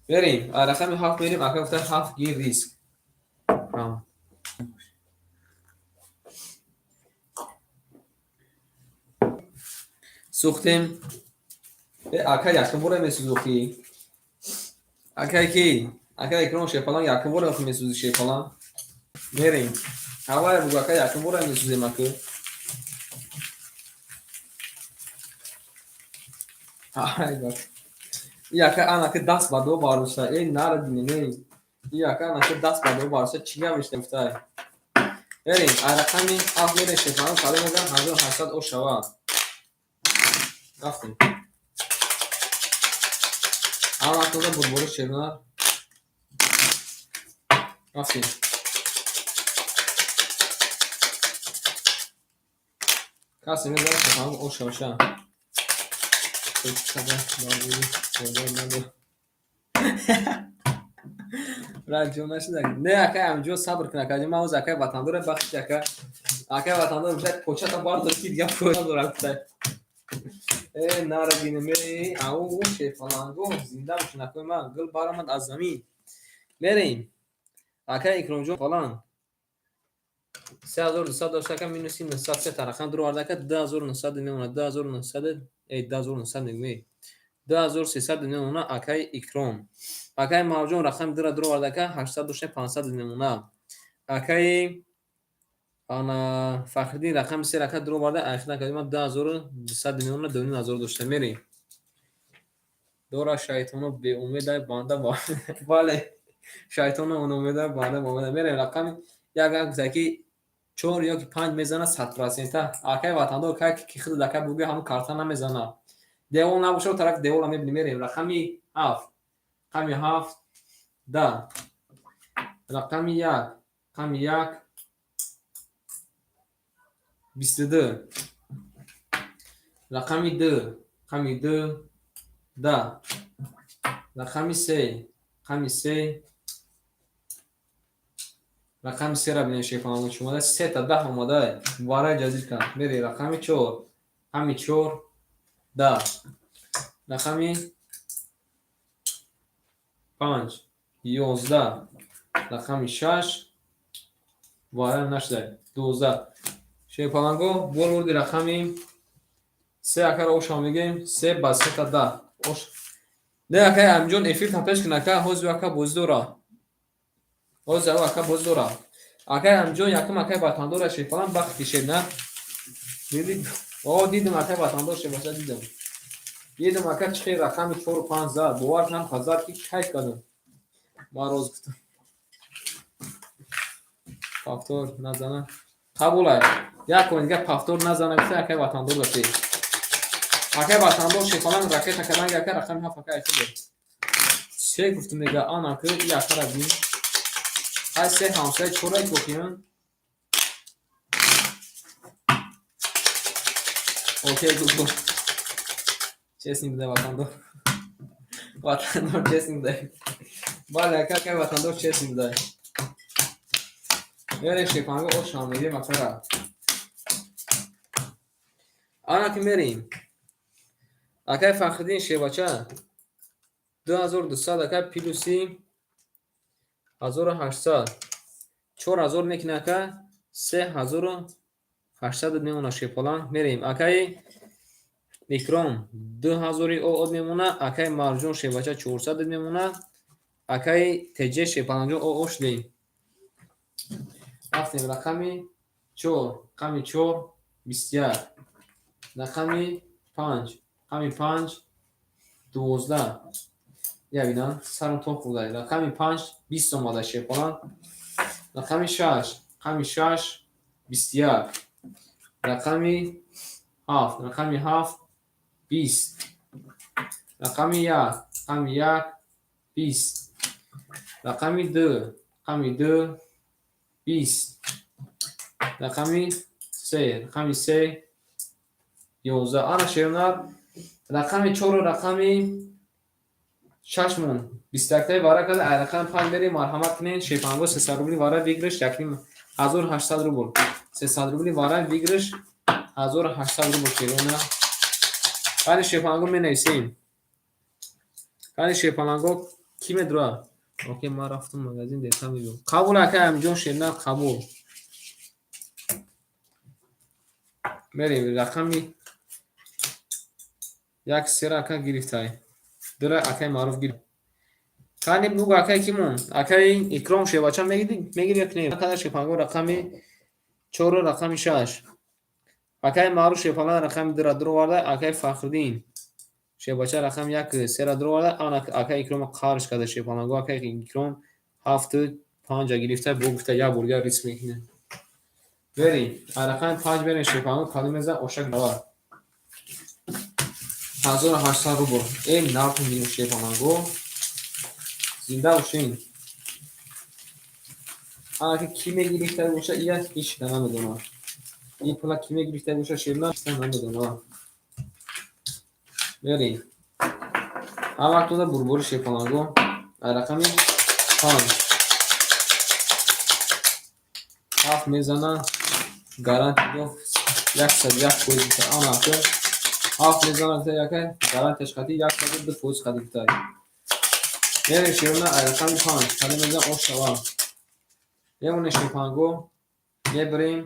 Мерем рақами ҳафт мерем ака гуфта ҳафт гир риск. Раҳмат. Сӯхтем э ака якум бора месӯзохӣ акай ки акай Икром шерпаланг якум бора месӯзи шерпаланг мерем ҳавая бугу ака якум бора месӯзем ака ай бак и ака анаки даст ба дуо бароша э нара динем э и ака анаки даст ба дуо бароша чӣ гап мешта гуфтай. Мерем ай рақами ҳафт мерем шерпаланг кадом мезанам 1800 о шава рафтем ҳаматонда бурбори шернар рафтем. Касе мезанад шерпаланг о шаваша. Раҷо нашуда. Не акай ҳамҷо сабр кун ака. Ман ҳоз акай ватандора бахши ака. Акай ватандор гуфта почата бардор ки дига поча дорад гуфта. Э нара бинем э ау шерпаланго зинда бошин акои ман гул баромад аз замин. Мерем. Акай Икромҷон фалан 3200 дошта ака минуси 900 сета рақам дур оварда ака 2900 мемонад 2900 э 2900 мегӯм 2300 мемонад акаи Икром. Акаи Мавҷон рақами дура дур оварда ака 800 дошта 500 мемонад. Акаи Ана Фахриддин рақами се рака дуро оварда, айхи накарди, ман 2200 мемона, 2500 дошта мерем. Дора шайтоно беумеда, банда ба бале, шайтоно умеда, банда ба умеда. Мерем рақами як, як гуфта ки чор ё ки панҷ мезана 100%. Акай ватандор, кай ки худ дака бугӯ, ҳамун карта намезана. Девол набошад, тарафи девола мебинем. Мерем рақами ҳафт, рақами ҳафт да, рақами як, рақами як 22, рақами ду, рақами ду да, рақами се, рақами се, рақами сера бинем, шефанагӯ чӣ омада, сета даҳ омада, варай ҷазир кард. Мере рақами чор, рақами чор да, рақами панҷ 11, рақами шаш варай нашуда, 12. Шерпаланго бор бурди рақами се, акаро ошам мегӯем, се ба сета даҳ ош. Не, акай Амиҷон, эфир тапеш кун, ака, ҳозир ака бозӣ дора, ҳозир ака бозӣ дора. Акай Амиҷон, якум акай ватандора, шерпаланг бахт кишед на диди? О, дидим, акай ватандор, шебаша, дидам, дидам, ака, чӣ хел рақами чору панҷ зад, бовар кунам, зад ки кайф кардам. Ман роз гуфтам, повтор назана, қабулай, як кор дига повтор назана гуфта, акай ватандор дошти, акай ватандор, шефаланг ракета карданг, ака, рақами ҳафт, ака, айхудо се гуфтум, мега анаки и акара бин, ҳай се ҳамсоя чорай кохиён. Окей, гугл, честный буда ватандор, ватандор честный буда, бале, ака, акай ватандор честный буда. Мерем, шефанго, ошам мегирем, акара, ана ки мерем, акай Фахриддин, шебача, 2200, ака, плюси 1800, 4000 мекунӣ, ака, 3800 мемона, шепаланг. Мерем, акаи Икром, 2000 од мемона, акаи Марҷон, шебача, 400 мемона, акаи Теҷе, шепалангҷон, о шудем. Рафтем рақами чор, рақами чор 21, рақами панҷ, рақами панҷ 12. Я бина, сарам то хӯрда, рақами панҷ 20 омада, шепаланг. Рақами шаш, рақами шаш 21, рақами ҳафт, рақами ҳафт 20, рақами як, рақами як 20, рақами ду, рақами ду 20, рақами се, рақами се 11. Ана, шернар, рақами чору рақами шаш мон бистяктаи вара карда, ай рақами панҷ мерем. Марҳамат кунед, шепанго, 300 рубли вара выигрыш, 1500 рубл, 300 рубли вара выигрыш, 1800 рубл. Шерона кани, шепанго, менависем, кани, шепаланго, кӣ медура? Окей, ман рафтам магазин, дета мебиём. Қабул, акай Амиҷон, шернар, қабул. Мерем рақами як, сера ака гирифтай, дура акай Маъруф гирифт. Кани, бугу, акай кимон, акай Икром, шевача, мегири ё не? Када, шепанго, рақами чору рақами шаш, акай Маъруф, шепалан, рақами дура дуроварда, акай Фахриддин, шебача, рақами як сера дуроварда. Ана, акай Икрома қарш карда, шепаланго, акай Икром ҳафту панҷа гирифта, бо гуфта як бор дигар риск мекунем. Берем рақами панҷ, берем, шепаланго, кадом мезан, ошак давар, 1800 рубл. Э, нарх мегирем, шепаланго, зинда бошен. Анаки кӣ мегирифта боша, ия ҳеч намедонам, ин пула кӣ мегирифта боша, шерна намедонам. Мерем ҳамактонда бурбори, шепаланго, рақами панҷ ҳафт мезана, гарантия 101%. Анака ҳафт мезана, яка гарантияш қати 102% қати гуфта. Мерем, шерона, рақами панҷ кадом мезана, ош шава. Мемонем, шепанго, мебирем,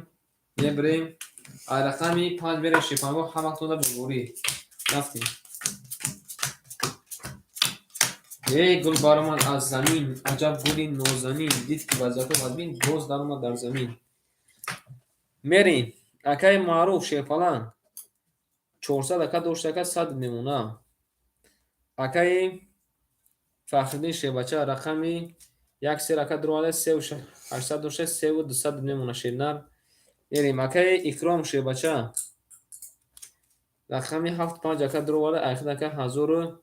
мебирем рақами панҷ, мерем, шепанго, ҳамактонда бурборӣ. Рафтем. Эй, гул баромад аз замин, аҷаб гули нозанин, дид ки вазъиятҳо бадбин, боз даромад дар замин. Мерем. Акаи Маъруф Шерпаланг 400 ака дошт, ака 100 мемона. Акаи Фахриддин Шербача рақами як сер ака дуроварда, 3800 дошта, 3200 мемона шернар. Мерем. Акаи Икром Шербача рақами ҳафт панҷ ака дуроварда, айхид ака ҳазору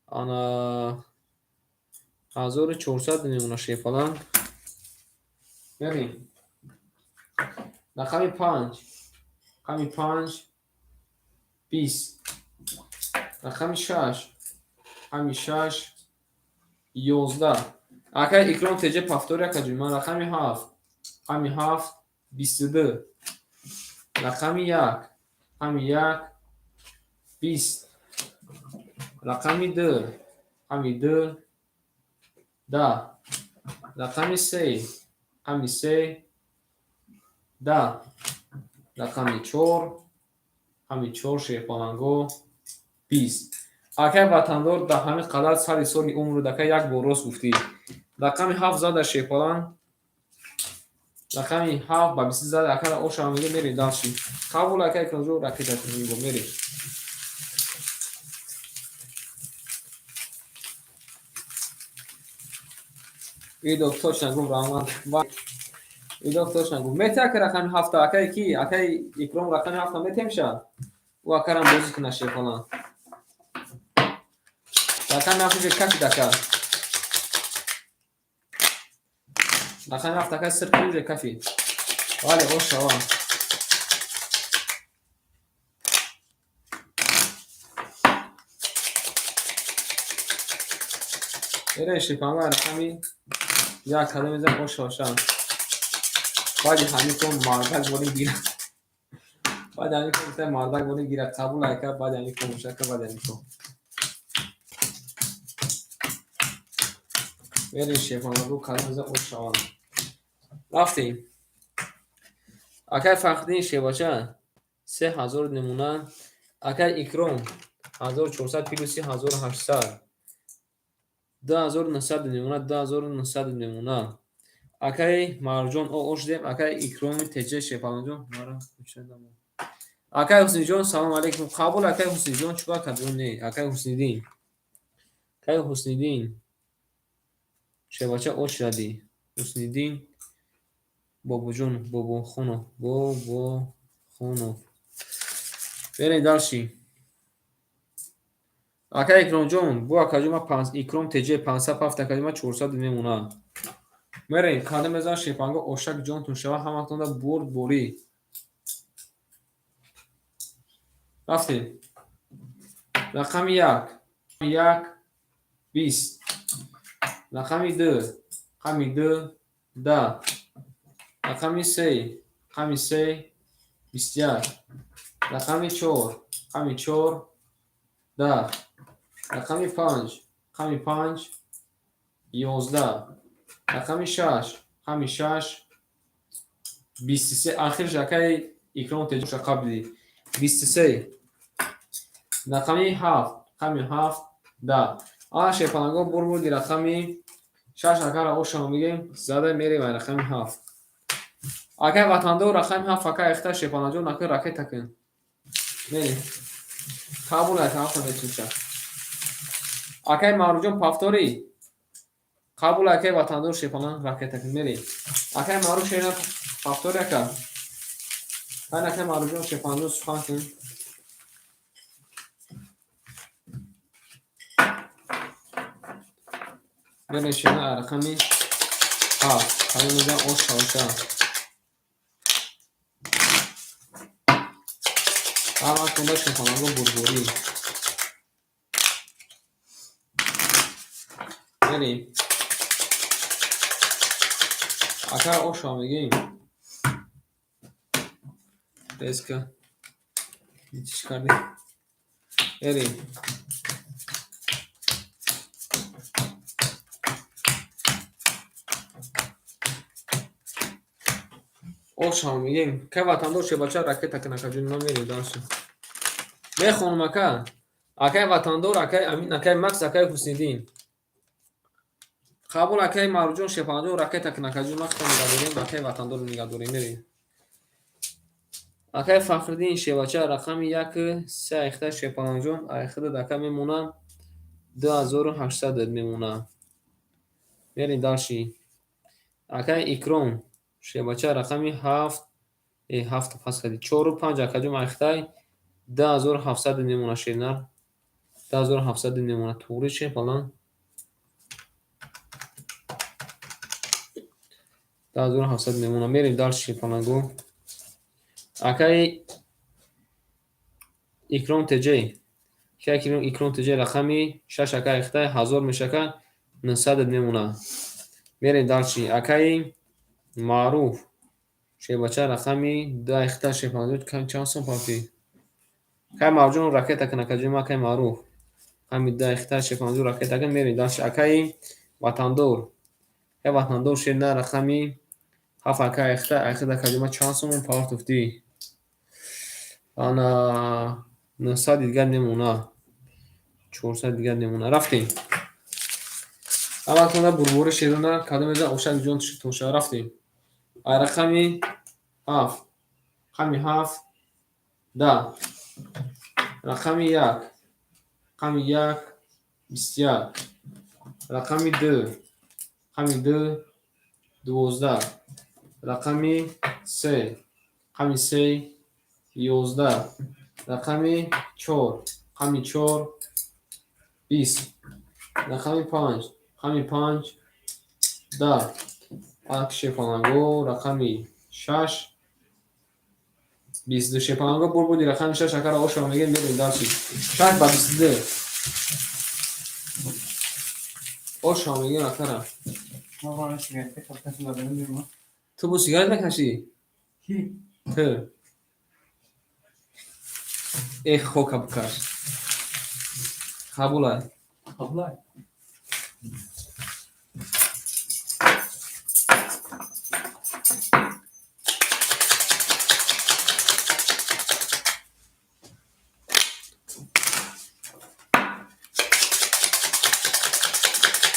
ана 1400 мемона шерпаланг. Мерем. Рақами панҷ, рақами панҷ 20, рақами шаш, рақами шаш 11. Акаи Икром теҷа повтори, акаҷон. Ман рақами ҳафт, рақами ҳафт 22, рақами як, рақами як 20, рақами ду, рақами ду 10, рақами се, рақами се 10, рақами чор, рақами чор шерпаланго 20. Акай Ватандор, дар ҳамин қадар сари соли умру ака як бор рост гуфтӣ. Рақами ҳафт зада шерпаланг, рақами ҳафт ба 20 зада акара ошам мега. Мерем дальше. Қабул, ака Икромҷон, ракета кунем, мерем. Идок точно гуфт, раҳмат. Идок точно гуфт. Мете ака рақами ҳафта, акаи ки? Акаи Икром рақами ҳафта метемша? Ӯ акарам бозӣ куна шерпаланг. Рақами ҳафт уже кафид, ака. Рақами ҳафт ака сир уже кафид. Вале ош шава. Эре шерпаланг, рақами як кадом мезан ош шаваша. Баъди ҳамин кон мардак борин гира. Баъди ҳамин кон гуфта мардак борин гира, қабул ака, баъди ҳамин кон боша ака, баъди ҳамин кон. Мерем шерпаланго, кадом мезан ош шава. Рафтем. Акай Фахриддин Шербача 3000 намуна. Акай Икром 1400 плюси 1800, 2900 намуна, 2900 намуна. Акай Марҷон о ош дем, акай Икроми теҷа Шерпаланҷон мара. Акай Ҳусниҷон, салом алейкум. Қабул, акай Ҳусниҷон, чӯба кадом не? Акай Ҳусниддин. Акай Ҳусниддин Шербача ош радӣ. Ҳусниддин Бобоҷон Бобохонов, Бобохонов. Берем дальше. Акай Икромҷон, бу акаҷон ман Икром теҷ 507 акаҷон ман 400 мемона. Мерем, кадом мезан шерпанго ошак ҷонтон шава, ҳаматонда бурд борӣ. Рафтем. Рақами як, як 20, рақами ду, рақами ду 10, рақами се, рақами се 21, рақами чор, рақами чор 10, рақами панҷ, рақами панҷ 11, рақами шаш, рақами шаш 23. Ахирш акаи Икром теҷа қабли 23, рақами ҳафт, рақами ҳафт 10. Ана шерпаланго бурбурди рақами шаш акара ошам мегем, зада мерем рақами ҳафт. Акай Ватандор рақами ҳафт ака эхта шерпаланҷон ака ракета кун. Мерем. Қабул, ака, ҳафта метунша. Акай Маъруфҷон повтори. Қабул, акай Ватандор шерпаланг ракета кун, мерем. Акай Маъруф шерна повтори, ака. Кайн акай Маъруфҷон шерпаланҷон сухан кун. Мерем шерна рақами ҳафт. Кадом мезан ош шаваша. Ҳаматонда шерпаланго бурборӣ. Мерем. Ака ошо мегем. Резко. Чиш кардем. Мерем. Ошам мегем. Кай Ватандор шебача ракета кун, акаҷон, ман мерем дальше. Мехонам, ака. Акай Ватандор, акай Амин, акай Макс, акай Ҳусниддин. Қабул, акай Маъруфҷон шерпаланҷон ракета кун, акаҷон, ман худам нигоҳ дорем, акай Ватандорро нигоҳ дорем, мерем. Акай Фахриддин Шевача рақами як се айхта Шепаланҷон айхидад ака мемона 2800 мемона. Мерем дальше. Акай Икром Шевача рақами ҳафт ҳафт пас кардӣ чору панҷ акаҷон айхтай 2700 мемона шернар. 2700 мемона. Туғри Шепалан 2700 мемона. Мерем дальше Шепаланго. Акай Икром Теҷей. Икром Теҷей рақами шаш ака айхтай ҳазор мешака 900 мемона. Мерем дальше. Акай Маъруф Шебача рақами ду айхта Шепаланҷон чанд сом партӣ? Акай Маъруфҷон ракета кун акаҷон ма акай Маъруф. Рақами ду айхта Шепаланҷон ракета кун мерем дальше. Акай Ватандор. Акай Ватандор шерна рақами ҳафт ака айхта айхта акаҷон ма чанд сом партуфтӣ? Ана 900 дигар мемона. 400 дигар мемона. Рафтем. Аввал кунда бурбори шерона кадом мезан ошак ҷон тоша рафтем. Ай рақами ҳафт. Рақами ҳафт да. Рақами як. Рақами як 21. Рақами ду. Рақами ду 12. Рақами се. Рақами се 11. Рақами чор. Рақами чор 20. Рақами панҷ. Рақами панҷ 10. Ак Шепаланго рақами шаш 22. Шепаланго бур буди рақами шаш акара ошо мегем мерем дальше. Шаш ба 22. Ошо мегем акара. Ту бо сигарет мекашӣ? Ту. Эх, хока бикаш. Қабулай. Қабулай.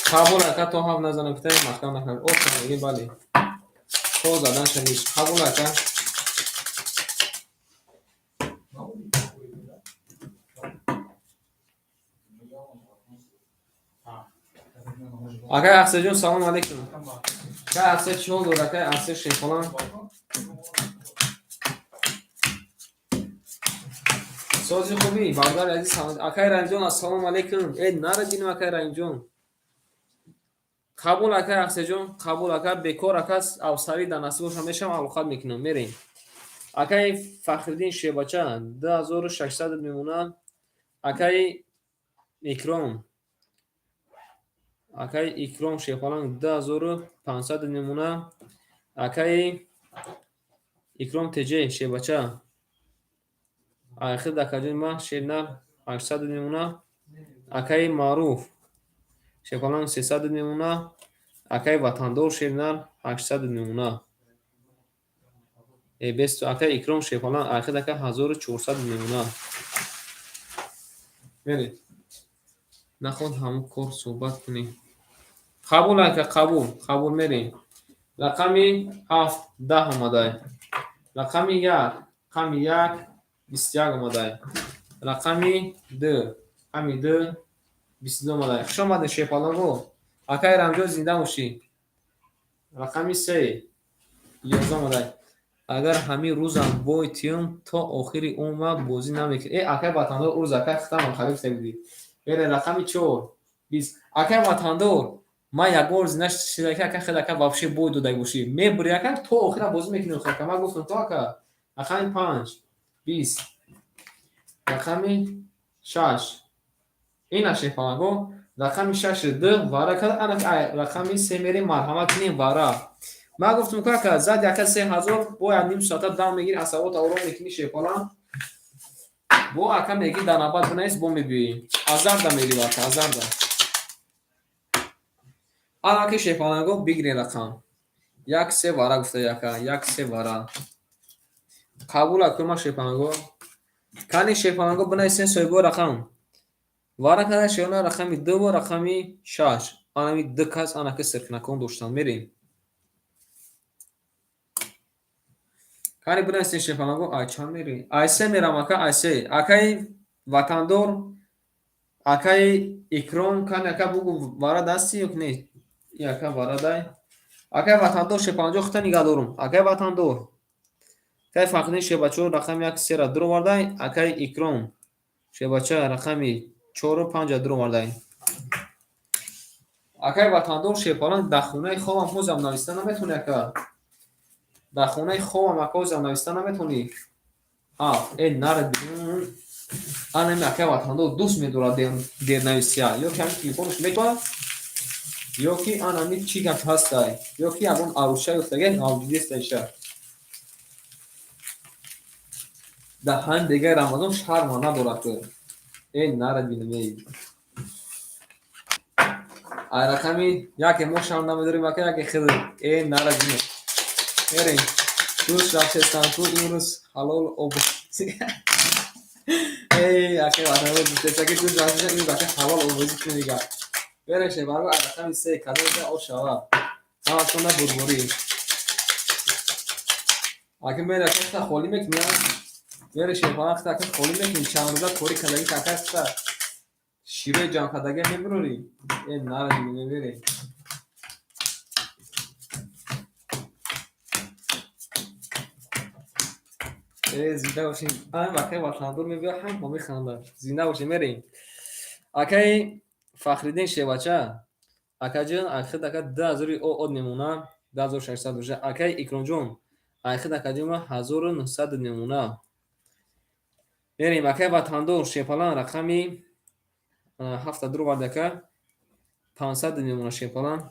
Қабул ака то ҳафт назанам китаби маҳкам накард. Ошо мегем бале. То задан шавиш. Қабул ака. Акай Ахсаҷон салом алейкум. Акай Ахса чӣ ҳол дорад? Акай Ахса Шерхолан. Сози хубӣ бародари азиз. Акай Раҳимҷон ассалому алейкум. Э нара бинем акай Раҳимҷон. Қабул акай Ахсаҷон, қабул ака бекор ака авсарӣ дар насиб бошам мешавам алоқат мекунам. Мерем. Акай Фахриддин Шебача 2600 мемона. Акай Икром. Акай Икром Шерхолан 2500 мемона. Акай Икром Теҷей Шебача айхид акаҷони ма шернар 800 мемона. Акай Маъруф Шерхолан 300 мемона. Акай Ватандор шернар 800 мемона. Бесту акай Икром Шерхолан айхид ака 1400 мемона. Мерем. Наход ҳамон кор суҳбат кунӣ. Қабул ака қабул, қабул мерем. Рақами ҳафт даҳ омадай. Рақами як, рақами як 21 омадай. Рақами ду, рақами ду 22 омадай. Хуш омадед Шерпаланго. Акай Рамҷон зинда бошӣ. Рақами се 11 омадай. Агар ҳамин рӯзам бой тиём то охири умр бозӣ намекунам. Э акай Ватандор урӯз акай хитамам халиф будӣ. Бере рақами чор 20. Акай Ватандор ман як бор зина шида ки ака хел ака вообще бой дода бошӣ. Мебури ака то охира бозӣ мекунӣ ака. Ман гуфтам то ака. Рақами панҷ 20. Рақами шаш. Ина Шерпаланго. Рақами шаш ду вара кард. Ана рақами се мерем марҳамат кунем вара. Ман гуфтам ку ака зад яка 3000 бо як ним соата дам мегири асабота ором мекунӣ Шерпалан. Бо ака мегӣ дар навбат бинавис бо мебиёӣ. Азарда мерӣ ака азарда. Ана ки Шерпаланго бигирен рақам. Як се вара гуфта яка, як се вара. Қабул акӯ ма Шерпаланго. Кани Шерпаланго бинависен соҳибои рақам. Вара карда шерона рақами ду ва рақами шаш. Анами ду кас анаки сиркнакон доштанд. Мерем. Кани бинависен, шефанаго, ай чанд мери? Ай се мерам, ака, ай се. Акаи Ватандор, акаи Икром, кани, ака, бугу, варад ҳастӣ ё не? И ака варадай. Акаи Ватандор, шепанҷо хута нигаҳ дорум. Акаи Ватандор. Акаи Фахриддин шебачо рақами як сера дуровардай. Акаи Икром шебача рақами чору панҷа дуровардай. Акаи Ватандор шепалан, дар хонаи хобам ҳозам нависта наметавонӣ, ака. Дар хонаи хобам, ака, ҳозам нависта наметавонӣ. Ҳафт. Э, нарад. Анами акаи Ватандор дӯст медорад дернависия. Ё ки ҳамин телефонаш мечӯбад, ё ки анами чӣ гап ҳастай, ё ки ягон арӯша ёфтага ғавдидестаиша. Дар ҳамин дегаи Рамазон шарма надорад. Э, нарад бинам, эй. Ай рақами яке мо шарм намедорем, ака, яке хидр. Э, нарад бинам. Мерем. Дӯст рафтестам ку имрӯз ҳалол обозӣ. Эй, акаи Ватандор гуфтеста ки дӯст рафтестам имрӯз, ака, ҳалол обозӣ кунем дига. Мерем, шебарго, ай рақами се кадом об шава. Ҳаматонда бурборӣ. Ака, мери, ака, хута холӣ мекунӣ, мери, шефара, хута, ака, холӣ мекунӣ, чанд рӯза корӣ кардагӣ, ака, хута широи ҷамъ кардагӣ мебурорӣ. Э, нара дига, меберем. Э, зинда бошем. Ам акаи Ватандор мебиёд, ҳама механдад. Зинда бошем, мерем. Акаи Фахриддин шевача, акаҷон, айхид, ака, 2000 од мемона, 2600 боша. Акаи Икромҷон, айхид, акаҷон, 1900 мемона. Мерем, акаи Ватандор шепалан, рақами ҳафта дуровард, ака, 500 мемона, шепалан.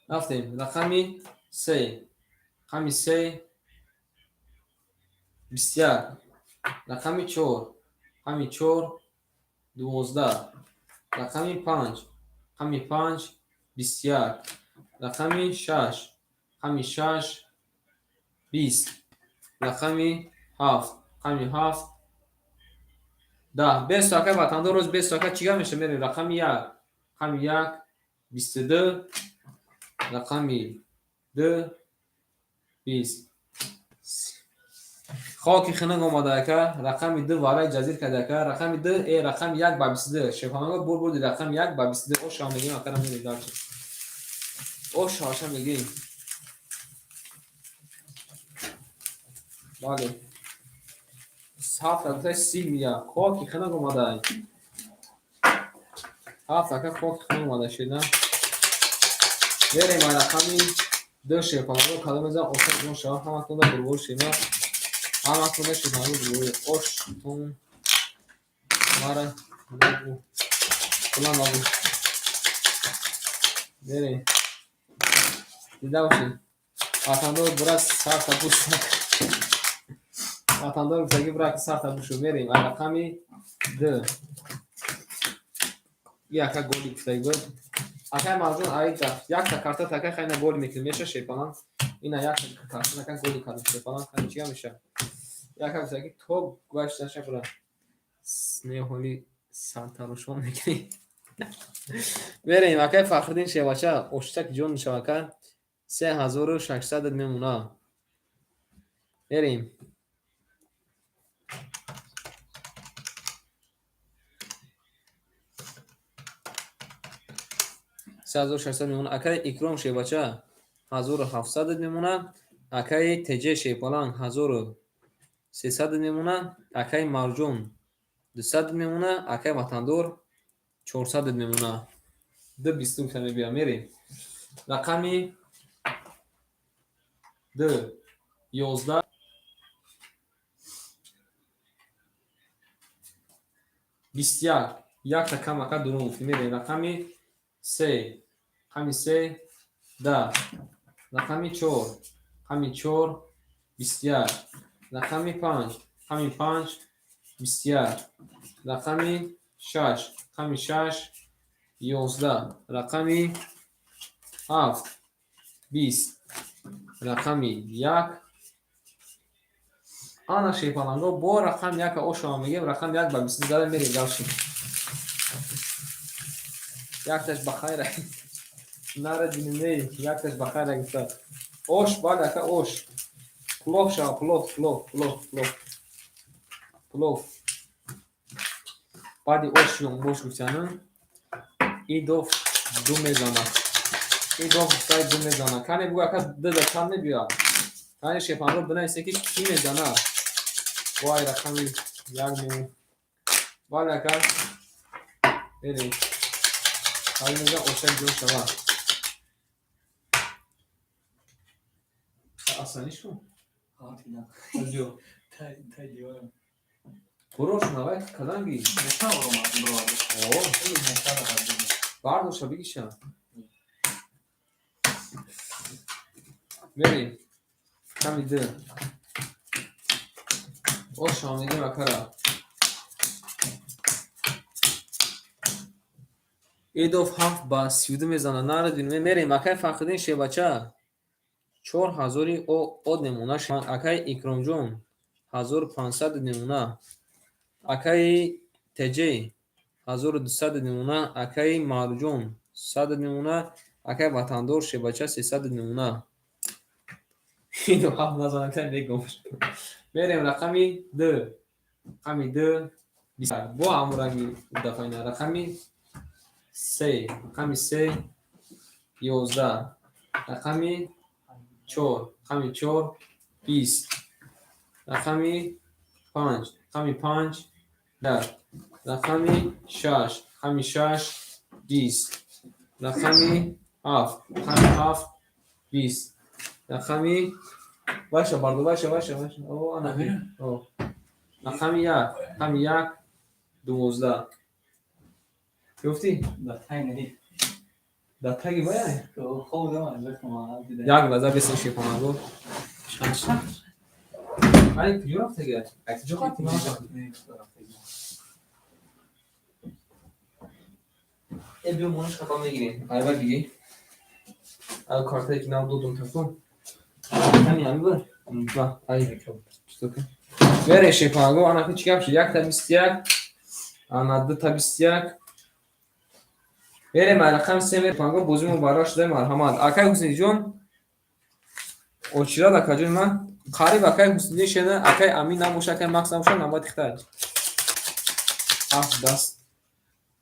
Рафтем, рақами се, рақами се 21, рақами чор, рақами чор 12, рақами панҷ, рақами панҷ 21, рақами шаш, рақами шаш 20, рақами ҳафт, рақами ҳафт 10. Бесто, акаи Ватандор, рӯз бесто, ака, чӣ гап меша? Мерем, рақами як, рақами як 22, рақами ду 20. Хоки хинак омада, ака, рақами ду вараи ҷазир карда, ака, рақами ду, э, рақами як ба 22. Шефанаго, бур бурди, рақами як ба 22. Ошава мегӯем, акара, мерем дальше. Ошаваша мегӯем. Бале, ҳафт ака, си мия хоки хинак омада, ҳафт, ака, хоки хинак омада шена. Мерем, рақами ду, шефанаго, кадом мезанам, оша ҷон шава. Ҳаматонда бурбор, шена, ҳаматонда, шефанаго, бурбори оштон мара нагу, кулан нагу. Мерем, дида бошед. Ватандор, бура сарта буш. Ватандор гуфтаги, бура сарта бушу. Мерем, рақами ду, яка голи гуфтаги буд, акай Марҷон, аида якта карта така хайна голи мекунем, меша, шепалан? Ина якта карта така голи кардем, шепалан, хайна чига меша? Яка гуфтаги то гашт наша, бура не, ҳоли сартарошон мекунем. Мерем, акай Фахриддин шевача, оштак ҷон мешава, ака, 3600 мемона. Мерем, 3600 мемона. Акаи Икром шевача, 1700 мемона. Акаи Теҷе шепалан, 1300 мемона. Акаи Марҷон, 200 мемона. Акаи Ватандор, 400 мемона. Ду бисту гуфта мебиям. Мерем, рақами ду 11, 21, якта кам, ака, дурум гуфтем. Мерем, рақами се, рақами се 10, рақами чор, рақами чор 21, рақами панҷ, рақами панҷ 21, рақами шаш, рақами шаш 11, рақами ҳафт 20, рақами як. Ана, шепаланго, бо рақами яка ошава мегем, рақами як ба бисту зада. Мерем дальше, якташ ба хайр. Нара дининей, якташ ба хайр гуфта. Ош, бале ака, ош. Плов шава, плов, плов, плов, плов. Плов. Баъди ош ёнбош гуфтяну идов ду мезанад. Идов гуфтай ду мезанад. Кане бугӯ ака, дда чанд мебиёяд? Кане шепанро бинависе, ки кӣ мезанад. Вай, рақами як мемон. Бале ака. Берем. Ҳали мезан, ошак ҷон шавад. Асаниш кун. Аҷо. Тай диворам. Бурош навай каданги. О, бардоша бигиша. Мерем. Ками д. Ошам мегем акара. Идов 7 ба 32 мезанад. Нара дунме мерем. Акай Фахриддин шебача. 4000 од немона. Акай Икромҷон 1500 немона. Акаи Теҷей 1200 немона. Акаи Маъруҷон 100 немона. Акаи Ватандор шебача 300 немона. Идов ҳафт назанад, мегом. Мерем рақами д. Рақами д. Бо ҳамон ранги дафъаина. Рақами се. Рақами се 11. Рақами чор. Рақами чор 20. Рақами панҷ. Рақами панҷ 1. Рақами шаш. Рақами шаш 20. Рақами ҳафт. Рақами ҳафт 20. Рақами ваша бардо, ваша, ваша, ваша. О, ана. О. Рақами як. Рақами як 12. Ёфтӣ? Дар таги вая? Як лаҳза бесен, шепанаго. Ай, куҷо рафтага? Ай, куҷо рафтӣ? Э, биё, мониш хата мегирем. Айва биги. Ай, картае ки нав додум тафу. Ҳами ҳами бар. Ба, ай. Чито ка? Бере шепанаго, ана ки чӣ гап шуд? Якта 21, ана дута 21. Берем ай рақами се шепанаго, бозимо барра шуда, марҳамат. Акай Ҳусниҷон, очирад акаҷони ман. Қариб акай Ҳусниҷон шена, акай Амин набоша, акай Макс набоша, навбати хитай. Ҳафт даст.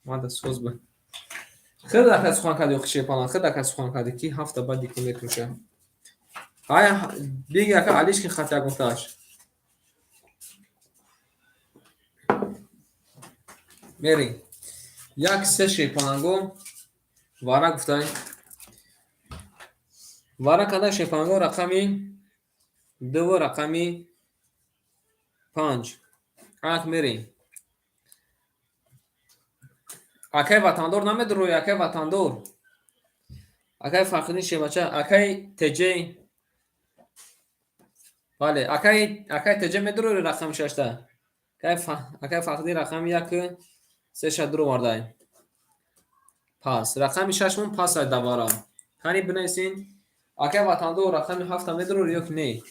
Мада соз ба. Хеле ака сухан карди, охи шепана, хеле ака сухан карди, ки ҳафта баъд дико мекуша. Ай, биги ака Алишкин хат ягонтааш. Мерем. Як се шепананго вара гуфтай. Вара када шепананго рақами дуву рақами панҷ. Ак мерем. Акай Ватандор намедурӯй, акай Ватандор. Акай Фахриддин шебача, акай Теҷей. Бале, акай Теҷей медурӯй рақами шашта. Акай Фахриддин рақами як сеша дуровардай. Пас, рақами шашмон пас ай давара. Кани бинависин. Акай Ватандор рақами ҳафта медурӯй ё ки не?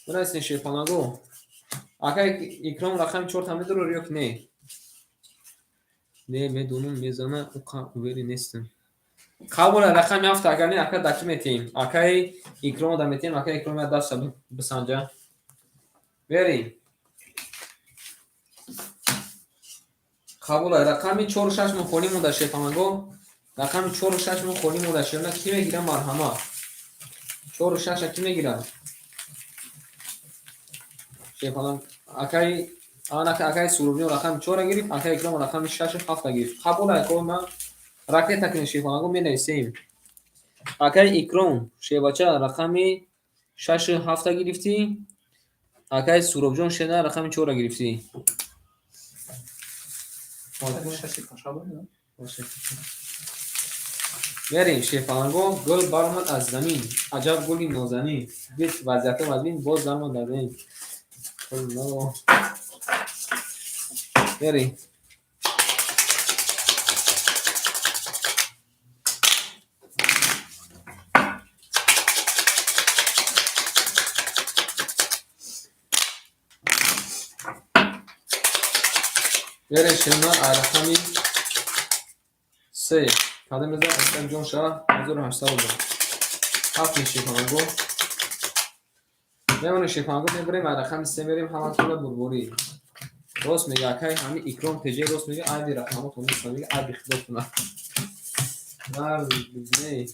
Бинависин, шепанаго. Акай Икром рақами чорта медурӯй ё ки не? Не, медонам, мезана, уқа уверен нестам. Қабула рақами ҳафта агар не, ака даки метиҳем. Акаи Икромо да метиҳем, акаи Икром я даста бисанҷа. Берем. Қабула рақами чору шаш мо холӣ монда, шепанаго. Рақами чору шаш мо холӣ монда, шерна кӣ мегира, марҳамат? Чору шаша кӣ мегира? Шепана акаи ана акаи Сурубиён рақами чора гирифт, акаи Икром рақами шашу ҳафта гирифт. Қабул акои ман ракета кунед, шепанаго, менависем. Акаи Икром шебача рақами шашу ҳафта гирифтӣ. Акаи Суробҷон шена рақами чора гирифтӣ. Шаши паша буд, не? Мерем, шепанаго, гул баромад аз замин. Аҷаб гули нозанин. Дид вазъията вазмин, боз даромад дар замин. Аллоҳ. Мерем. Берем, шена, ай рақами се. Кадом меза оштак ҷон шава 1800 рубл. Ҳафт шерпаланго. Мемонем шерпаланго, мебарем ва рақами се мерем ҳаматонро бурборӣ. Рост мега акай ҳами Икром ТЖ, рост мега, айби рақамотон нест, мега, айби худотона. Не.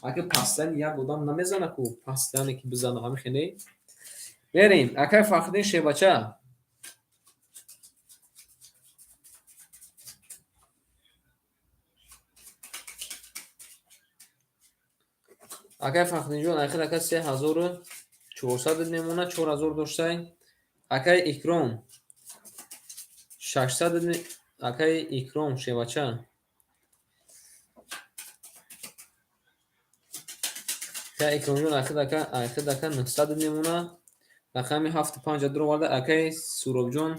Ака пастани як одам намезана ку, пастане ки бизана ҳами хеле. Мерем, акай Фахриддин Шербача. Акай Фахриддинҷон, ахир ака 3400 мемона, 4000 доштай. Акай Икром 600, акай Икром Шербача. Акай Икромҷон, ахир ака, ахир ака 900 мемона. Рақами ҳафту панҷа дуроварда, акай Суробҷон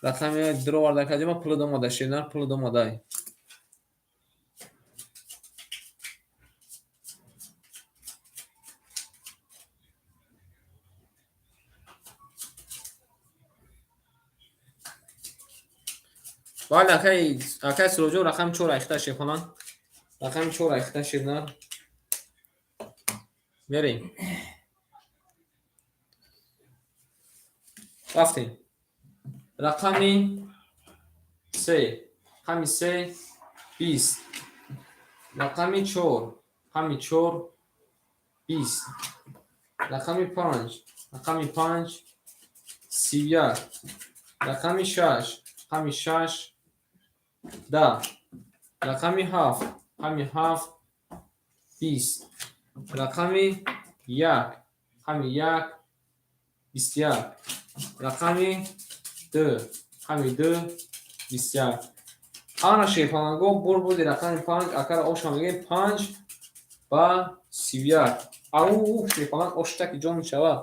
рақами дуроварда, акаҷон пул домада, шернар пул домадай. Бале, акай Суробҷон рақами чор айхта шерхонан. Рақами чор айхта шернар. Мерем. Рафтем. Рақами се. Рақами се 20. Рақами чор. Рақами чор 20. Рақами панҷ. Рақами панҷ 31. Рақами шаш. Рақами шаш 10. Рақами ҳафт. Рақами ҳафт 20. Рақами як. Рақами як 21. Рақами ду. Рақами ду 21. Ана шерпаланго бурбуди рақами панҷ, акара оша мегӯем панҷ ба 31. Ау шерпаланг оштаки ҷон мешавад.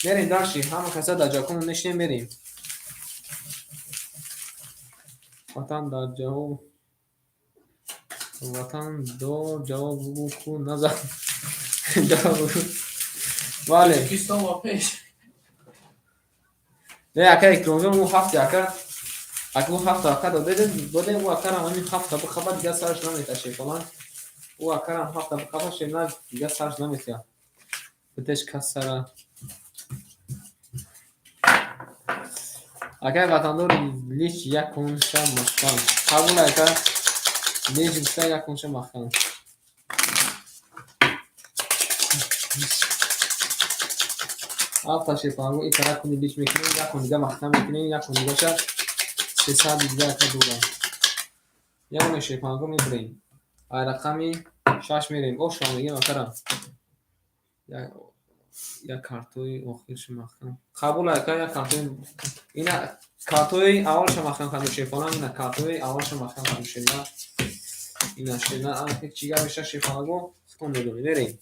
Мерем дальше, ҳама каса дар ҷакону нешинем, мерем. Ватан дар ҷавоб, ватан дор ҷавоб бугӯ ку назар. Ҷавоб бугӯ. Бале. Тоҷикистон ва пеш. Не, ака Икромҷон, ӯ ҳафти ака, ака ӯ ҳафта ака додем, ӯ акарам ҳамин ҳафта бихаба, дигар сараш намета шерпаланг. Ӯ акарам ҳафта бихаба, шернар дигар сараш наметия. Битеш кас сара. Акай ватандор лич як кунша маҳкам. Қабул ака, лич гуфта як кунша маҳкам. Ҳафта шерпаланго ин тараф куни лич мекунем, як кун дига маҳкам мекунем, як кун дигаша сесад дига ака дорам. Ягоне шерпаланго мебурем. Ай рақами шаш мерем. О, шумо мегем акара. Як картои охирша маҳкам. Қабул ака, як картои ина картои аввалша маҳкам кардем шерпаланг, ина картои аввалша маҳкам кардем шерна. Ина шерна, ана чӣ гап меша шерпаланго? Худтон медонед. Мерем.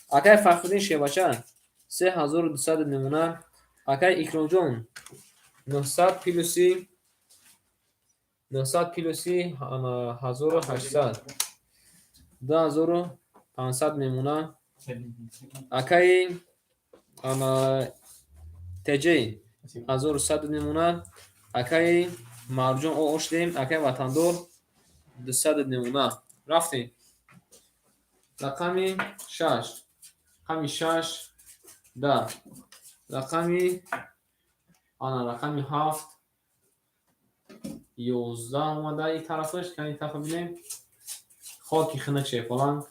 Акай Фахриддин Шербача 3200 намуна. Акай Икромҷон 900 плюси 900 плюси 1800 2500 мемона. Акай ТЖ 1100 мемона. Акай Марҷон о оштем, акай Ватандор 200 намуна. Рафтем. Рақами шаш. Рақами шаш 10. Рақами ана рақами ҳафт 11 омада ин тарафаш, кани ин тарафа бинем. Хоки хинак шерпаланг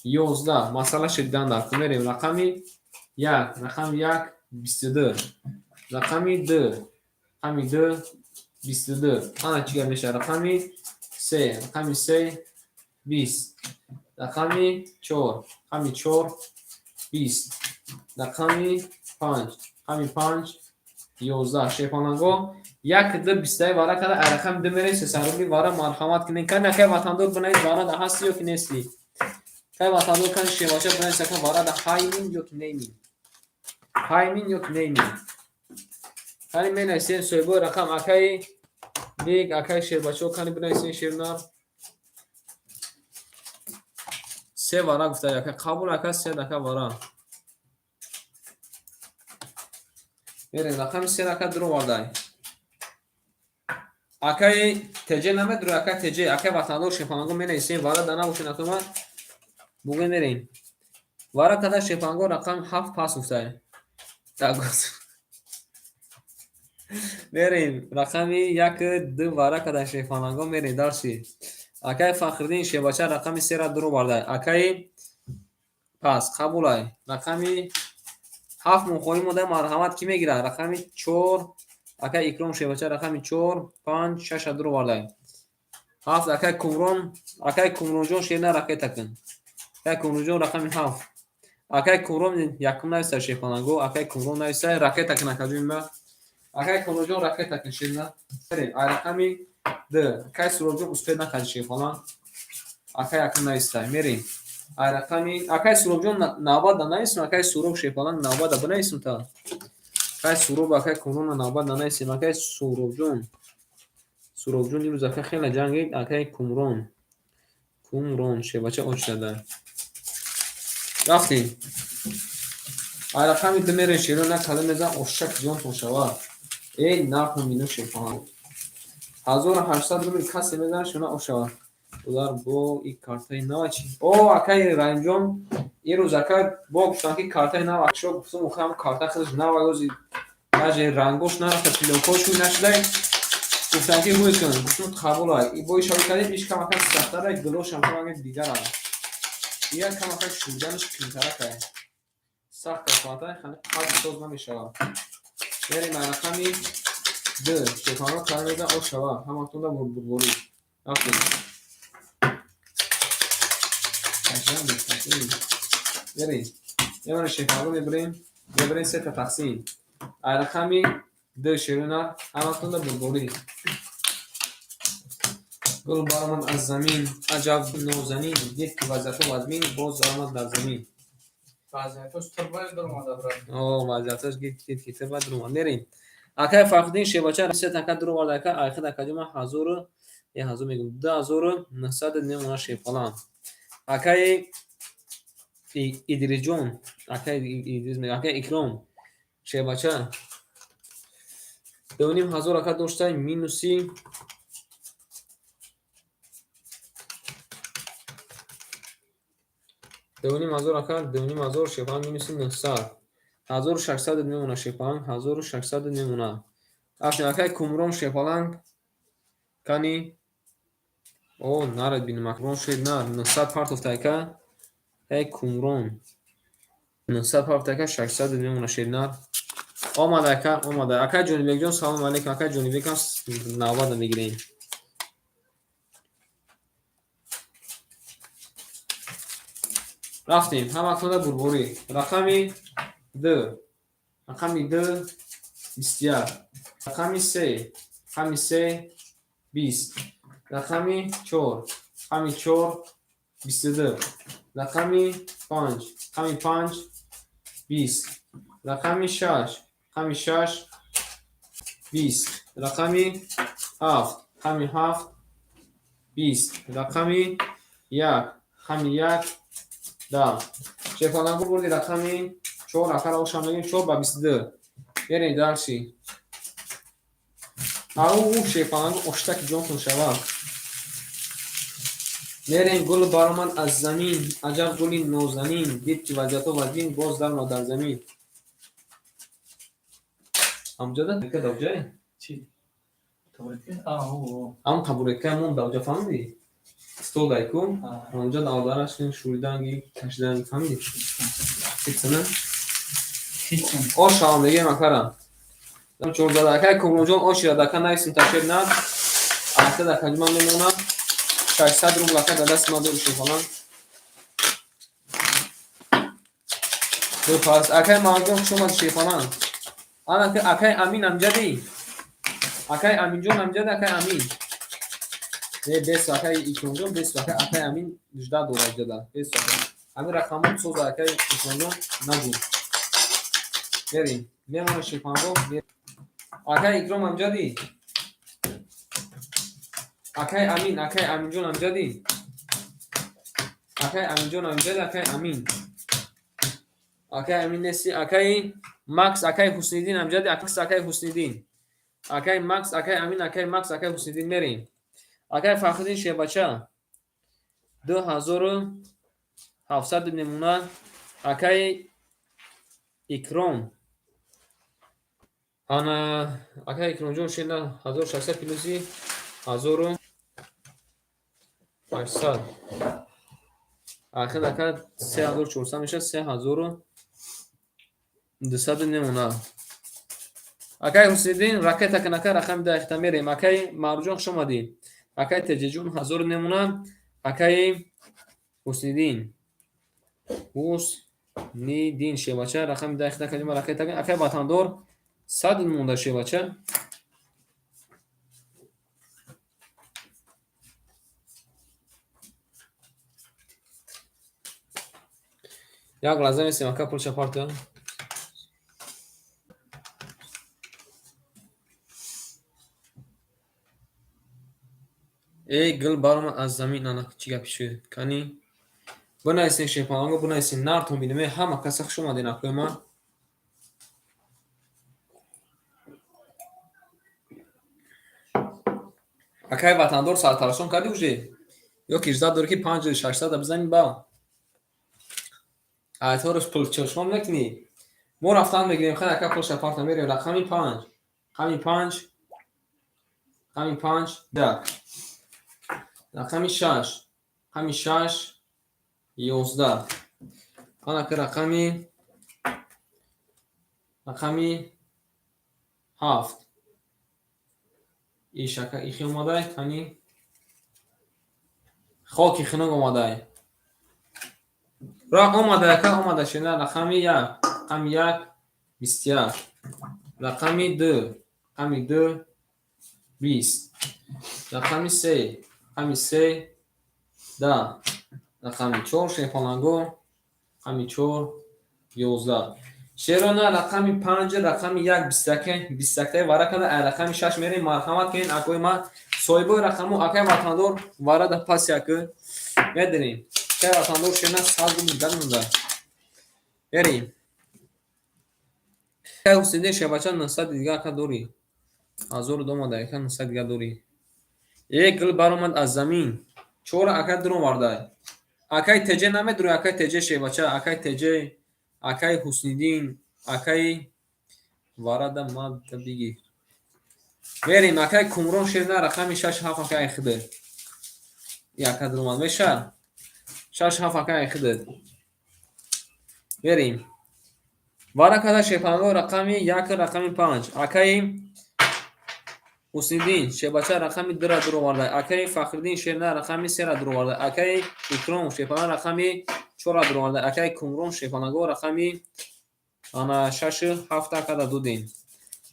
11 масъала шидан дар кун мерем. Рақами як, рақами як 22. Рақами ду, рақами ду 22. Ана чӣ гап мешавад? Рақами се, рақами се 20. Рақами чор, рақами чор 20. Рақами панҷ, рақами панҷ 11. Шерпаланго як ду бистаи вара када, ай рақами ду мерем, сесад рубли вара марҳамат кунед. Кани акай ватандор бинавис, вара да ҳасти ё ки нести? Кай ватандор, кани шербача бинавис, ака вара да ҳаймин ё ки неймин? Ҳаймин ё ки неймин? Кани менависем соҳибои рақам, акаи Бег, акаи шербачаҳо, кани бинависем шернар. Се вара гуфта ака, қабул ака, се ака вара. Мерем рақами се ака дуровардай. Акаи Теҷе намедури, акаи Теҷе, акаи ватандор шепанго менависем, вара да набошед атома бугӯ мерем. Вара када шепанго рақам 7 пас гуфтай. Мерем рақами 1 2 вара када шепанго мерем дарси. Акаи Фахриддин шебача рақами 3-ра дур овардай. Акаи пас қабулай. Рақами 7 мухолӣ монда, марҳамат, кӣ мегирад? Рақами 4 акаи Икром шебача рақами 4 5 6-ра дур овардай. 7 акаи Кумрон, акаи Кумронҷон шерна ракета кун. Акаи Кумронҷон рақами 7. Акаи Кумрон якум нависа шепананго, акаи Кумрон нависа ракета кун акаҷои ма. Акаи Кумронҷон ракета кун шерна. Ай рақами 2. Акаи Суробҷон успед накарди шепалан. Акаи якум нависа. Мерем. Ай рақами акаи Суробҷон навбат да нависем, акаи Суроб шепалан навбат да бинависем та. Акаи Суроб, акаи Кумрон навбат да нависем, акаи Суробҷон. Суробҷон имрӯз ака хеле ҷангид, акаи Кумрон. Кумрон шебача оч зада. Рафтем. Ай рақами 2 мерем шеро на калим мезан ошак ҷонтон шава. Эй нарху мино шепалан. 1800 рубл касе мезанад шуна ошава. Удар бо и картаи нава чи? О, акаи Раимҷон, ирӯз ака бо гуфтанд ки картаи нава шо гуфтам, охи карта хелаш нава ёзи даже рангош нарафта, плёнкош ҳуй нашудай. Гуфтанд ки ҳуй кун, гуфтам қабулай. И бо ишора кардем, иш камака сахтара, гилошам камака дигарам. Ия камака шуданаш қимтаракай. Сахт аст, хани қадр соз намешавад. Мерем ай рақами 2. Шепанро калим мезан ошава. Ҳаматонда бурдборӣ. Рафтем. Мерем. Мемонем шепанро мебарем. Мебарем сета тақсим. Ай рақами 2 шерона ҳаматонда бурдборӣ. Гул баромад аз замин, аҷаб нозанин, дид ки вазъиятҳо вазмин, боз баромад дар замин. Вазъиятош турбай дуромада брат. О, вазъиятош гид ки турбай дуромад. Мерем. Акаи Фархдин шебача се така дур оварда, ака айхид акаҷума ҳазору е ҳазор мегум 2900 мемона шепалан. Акаи Идрисҷон, акаи Идрис мегум, акаи Икром шебача 2500 ака доштай минуси 2500 ака 2500 шепалан минуси 900. 1600 мемона шепалан, 1600 мемона. Рафтем акаи Кумрон шепалан кани о нарад бинам Кумрон шед на 900 партофта ака. Акаи Кумрон 900 партофта ака 600 мемона шед нар. Омада ака, омада. Акаи Ҷонибекҷон салом алейкум. Акаи Ҷонибекам навбата мегирем. Рафтем. Ҳаматонда бурборӣ. Рақами 2. Рақами 2 21. Рақами 3. Рақами 3 20. Рақами 4. Рақами 4 22. Рақами 5. Рақами 5 20. Рақами 6. Рақами 6 20. Рақами 7. Рақами 7 20. Рақами 1. Рақами 1 10. Шефаланго бурди рақами 4 акара ошам мегим 4 ба 22. Мерем дарси. Ау шефаланго оштаки ҷонтон шавад. Мерем гул баромад аз замин, аҷаб гули нозанин, дид ки вазъиятҳо вазмин, боз даромад дар замин. Ҳамҷода ка давҷае? Чи? Табуретка? А, о. Ҳам табуретка мон давҷа фаҳмидӣ? Стол дайку? Ҳамҷо давдараш шуриданги, кашиданги фаҳмидӣ? Хитсана? Хитсан. Ош шавам мегем акара. Чорзада акай Кумронҷон ошира дака нависим ташер на. Ака да каҷман мемонам. 600 рубл ака дар дасти ман дору шефалан. Ду пас акай Маҳмудҷон хуш омадӣ шефалан. Ана акай Амин амҷадӣ. Акай Аминҷон амҷадӣ, акай Амин. Не бес акай Икромҷон бес акай акай Амин 18 дорад ҷада. Бес акай. Ҳамин рақамҳо соза акай Икромҷон нагу. Мерем. Мемонем шефанго. Акай Икром амҷадӣ. Акай Амин, акай Аминҷон амҷадӣ. Акай Аминҷон амҷадӣ, акай Амин. Акай Амин нести, акай Макс, акай Ҳусниддин амҷадӣ, акай Ҳусниддин. Акай Макс, акай Амин, акай Макс, акай Ҳусниддин, мерем. Акай Фахриддин шербача, 2700 мемонад. Акай Икром, ана акай Икромҷон, шена 1600 плюси 1800, ахир ака 3400 мешавад, 3200 мемонад. Акай Ҳусниддин, ракета кун, ака, рақами даҳта мерем. Акай Маъруфҷон, хуш омадӣ. Акай Теҷеҷон, 1000 мемонад. Акай Ҳусниддин, Ҳусниддин шербача, рақами даҳта калима ракета кун. Акай Ватандор, 100 монда, шербача. Як лаҳза месем, ака, пулша парта. Эй, гул баромад аз замин, ана чӣ гапи шуд? Кани бинависен, шерпаланго, бинависен, нартон бинем. Ҳама каса хуш омаден, акои ман. Акай Ватандор, сартарошон кардӣ уже ё ки ждать дорӣ, ки панҷ шашсада бизанӣ, ба айтораш пул чошон мекунӣ? Мо рафтан мегирем. Хай, ака, пулша парта, мерем. Рақами панҷ, рақами панҷ, рақами панҷ, як, рақами шаш, рақами шаш, 11, анака рақами ҳафт. Иш, ака, ихи омадай, кани хоки хунук омадай. Ра омада, ака, омада, шена. Рақами як, рақами як, 21, рақами ду, рақами ду, 20, рақами се, рақами се, 10, рақами чор, шерпаланго, рақами чор, 11. Шерона, рақами панҷ, рақами як, 21, 21-таи вара када, ай рақами шаш мерем. Марҳамат кунед, акои ман, соҳибои рақаму. Акай Ватандор, вара да пас якы медарем. Акай Ватандор, шена, 100 рубл дармонда. Мерем. Акай Ҳусайниддин шербача, 900 дига, ака, дорӣ. 1000 домада, ака, 900 дига дорӣ. Е, гул баромад аз замин. Чора, ака, дуровардай. Акай Теҷе намедурӣ, акай Теҷе шербача, акай Теҷе, акай Ҳусниддин, акай варада мада бигир. Мерем, акай Кумрон, шерна, рақами шаш, ҳафт, акай хидр. И ака дуромад меша? Шаш, ҳафт, акай хидр. Мерем. Вара када, шерпаланго, рақами як, рақами панҷ. Акаи Ҳусниддин шербача, рақами дура дуроварда. Акаи Фахриддин, шерна, рақами сера дуроварда. Акаи Икром шерпаланг, рақами чора дуроварда. Акаи Кумрон шерпаланго, рақами ана шашу ҳафта када додем.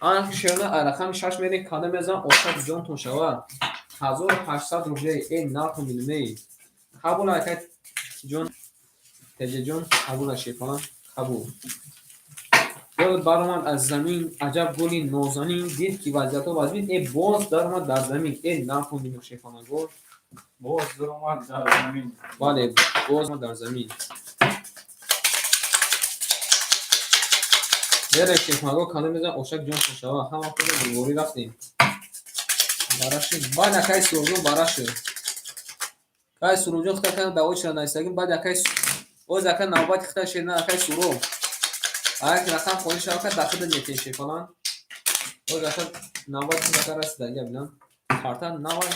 Ана шерна, рақами шаш мерем, када мезанам, ошак ҷонтон шавад. 1800 рублей, э, нарху милмей. Қабул, акай ҷон, Теҷеҷон, қабул, шерпаланг, қабул. Гул баромад аз замин, аҷаб гули нозанин, дид ки вазъиятҳо вазмин, э, боз даромад дар замин, э, нарху милмо, шерпалангор. Боз даромад дар замин. Бале, боз дар замин. Бере, шерпалангор, када мезанам, ошак ҷонтон шавад. Ҳама худо гулворӣ рафтем. Бараши, баъд акай Сурӯҷон бараши. Акай Сурӯҷон хита када давои чира нависагим, баъд акай оз, ака, навбати хита, шерна, акай Суроб. Агар ки рақам холӣ шава, ака, дахида метен, шерпаланг. Оз, ака, навбати хита, ака, расида, ия бинам. Карта навай.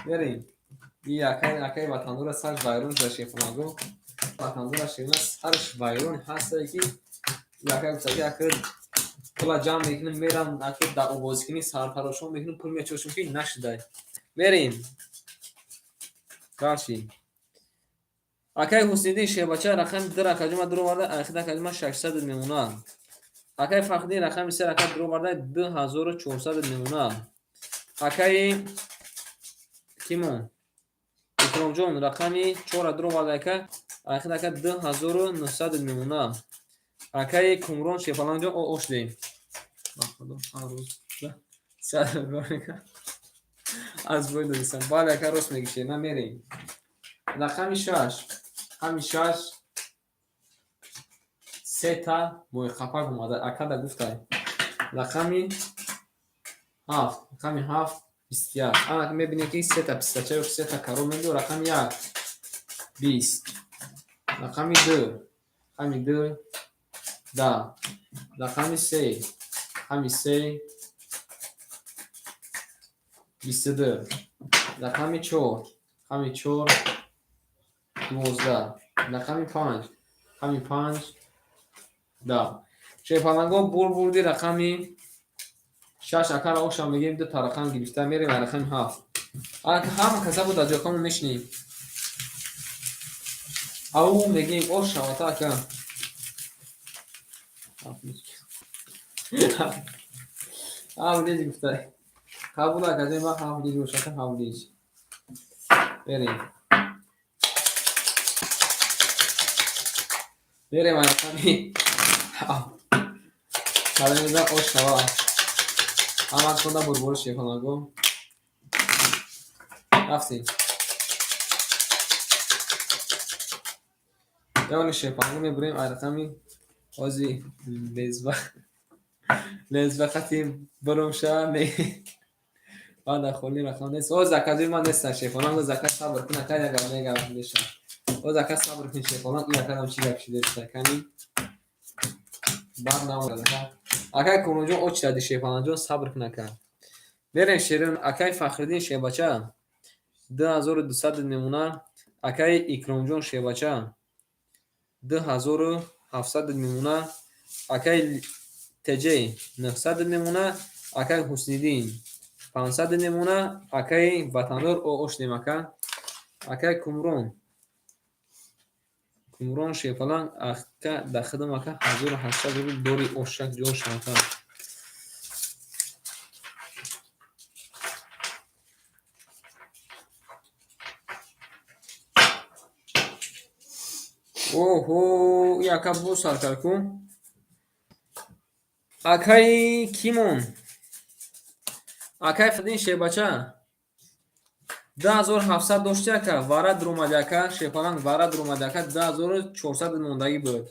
Мерем. И акай Ватандора сарш вайрон шуда, шерпаланго. Ватандора, шерна, сарш вайрон ҳастае, ки акай гуфтаги, ака, пула ҷамъ мекунем, мерам, ака, дар овозкунӣ сартарошон мекунем, пул мечошем, ки нашудай. Мерем. Дальше. Акай Ҳусниддин шербача, рақами ду ракаҷума дуроварда, ахир акаҷума 600 мемонад. Акай Фахриддин, рақами се рака дуроварда, 2400 мемонад. Акаи кимон? Икромҷон, рақами чора дуроварда, ака, ахир, ака, 2900 мемонад. Акаи Кумрон шерпаланҷон, ошдем. Ба худо, ҳар рӯз аз бой додистам. Бале, ака, рост мегӯшед, на мерем. Рақами шаш, рақами шаш, Сета моҳиқапак омада. Акада гуфтай. Рақами 7, рақами 7, 21. Ана мебинем, ки сета пистача ё сета коров мебиё. Рақами 1, 20. Рақами 2, рақами 2, 10. Рақами 3, рақами 3, 22. Рақами 4, рақами 4, 12. Рақами 5, рақами 5, 10. Шерпаланго бурди. Рақами 6, акара оша мегирем, дута рақам гирифта мерем ва рақами 7. Ҳама каса буд, аз ҷокамон мешинем. Ау мегем, ош шавата, ака. Ҳафт лич гуфта. Қабул, акаҷон, ма 7 лич бошад, 7 лич. Мерем. Мерем рақами 7. Калимеда ош шава. Ҳама кода бурбори шерпаланго. Рафтем. Ягони шерпаланго мебурем ай рақами ҳози лезва. Лезва хати бурумша ме. Баъд холи рақам нест. Ҳоз акаҷои ман нестан шерпаланго, зака сабр кун, ака, як гап мегап меша. Ҳоз, ака, сабр кун, шерпаланг, ин акадам чӣ гап шида кани? Баъд намонад, ака. Акай Кумроҷон, оч ради шерпалангҷон, сабр кун, ака. Мерем шерин, акай Фахриддин шербача. 2200 мемона. Акай Икромҷон шербача. 2700 мемона. Акай ТЖ 900 мемона. Акай Ҳусниддин 500 мемона. Акай Ватандор ош ака. Акай Кумрон. Кумрон шерпаланг, ака, дахидам, ака, 1800 рубл дори ошак ҷон шавата. Оҳо, и ака боз сар кард ку. Акаи Кимон. Акай Фардин шербача. 2700 дошти, ака, вара дуромади, ака, шерпаланг, вара дуромади, ака, 2400 мондагӣ буд.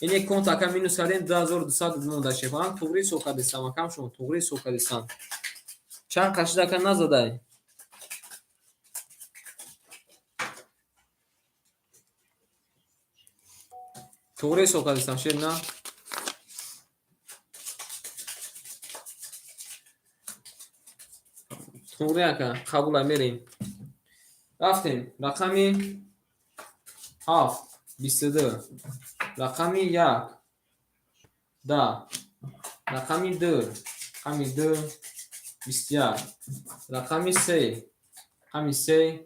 Ин як конт, ака, минус кардем, 2200 монда, шерпаланг, туғри ҳисоб кардистам, акам, шумо туғри ҳисоб кардистам. Чанд қашид, ака, назадай? Туғри ҳисоб кардистам, шер на? Туғри, ака, қабула, мерем. Рафтем. Рақами 7, 22. Рақами 1, 10. Рақами 2, рақами 2, 21. Рақами 3, рақами 3,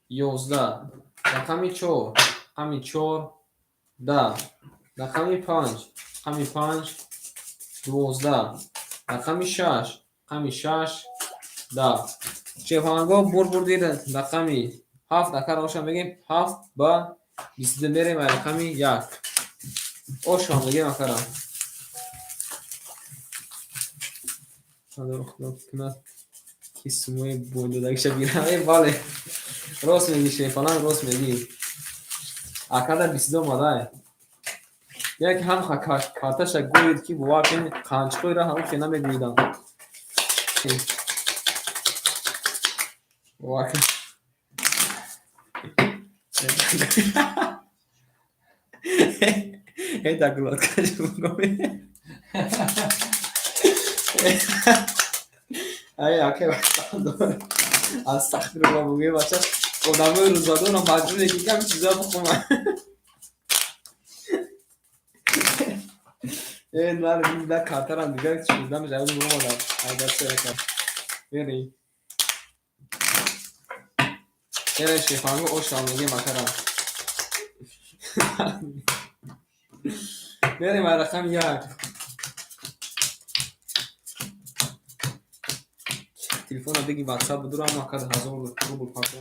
11. Рақами 4, рақами 4, 10. Рақами 5, рақами 5, 12. Рақами 6, рақами 6, 10. Шерпаланго бурди рақами 7, ака, оша мегем, 7 ба 22 мерем ай рақами 1. Оша мегем, акара. Худо кунад, ки сумои бойдодагиша бигирам. Э, бале. Рост мегӣ, шерпаланг, рост мегӣ. Акада 22 омадай. Як ҳам карташа гӯед, ки бовар кунед, қанчқӯйра ҳамон хе намегӯидам. Бовар кунед. Это глотка бугоми. Ай, ака, астағфируллоҳ бугӯи, бача, одамои рӯзадорам маҷбуре, ки кам чиза бихонам. Э, нар да картарам дигар чизда мешавад, омадам. Ай дасти, ака. Мерем. Мерем, шерпаланго, ошам мегем, акара. Мерем ай рақами 1. Телефона биги, ватсап будуро, ама акада 1000 рубл парто.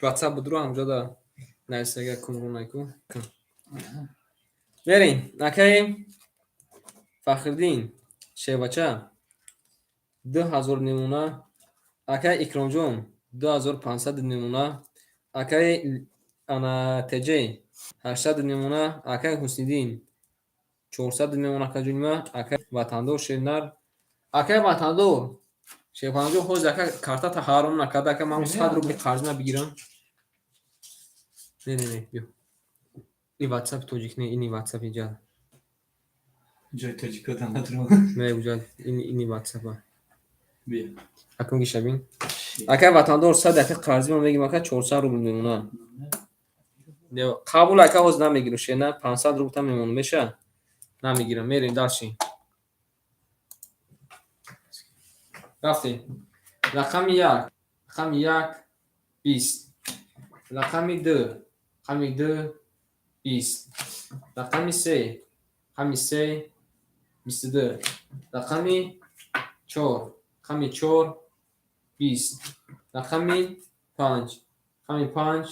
Ватсап будуро, ҳамҷода нависага кумронайку. Мерем, акаи Фахриддин шербача 2000 мемона. Акаи Икромҷон 2500 мемона. Акаи ана ТЖ 800 мемона. Акай Ҳусниддин 400 мемона, акаҷонима. Акай Ватандор шернар. Акай Ватандор шерпаланҷон, ҳозир ака картата ҳаром накарда, ака ман 100 рубли қарзина бигирам. Не, не, не, биё. И ватсапи тоҷик не, ини ватсап иҷа. Ҷои тоҷикода надорам. Не, уҷа ини ватсапа. Биё. Акун гишабин. Акай Ватандор 100 ака қарзима мегирам, ака 400 рубл мемона. Не, қабул ака, ҳозир намегирам, шена 500 рубл та мемонам, меша? Намегирам, мерем дальше. Рафтем. Рақами як, рақами як 20. Рақами ду, рақами ду 20. Рақами се, рақами се 22. Рақами чор, рақами чор 20. Рақами панҷ, рақами панҷ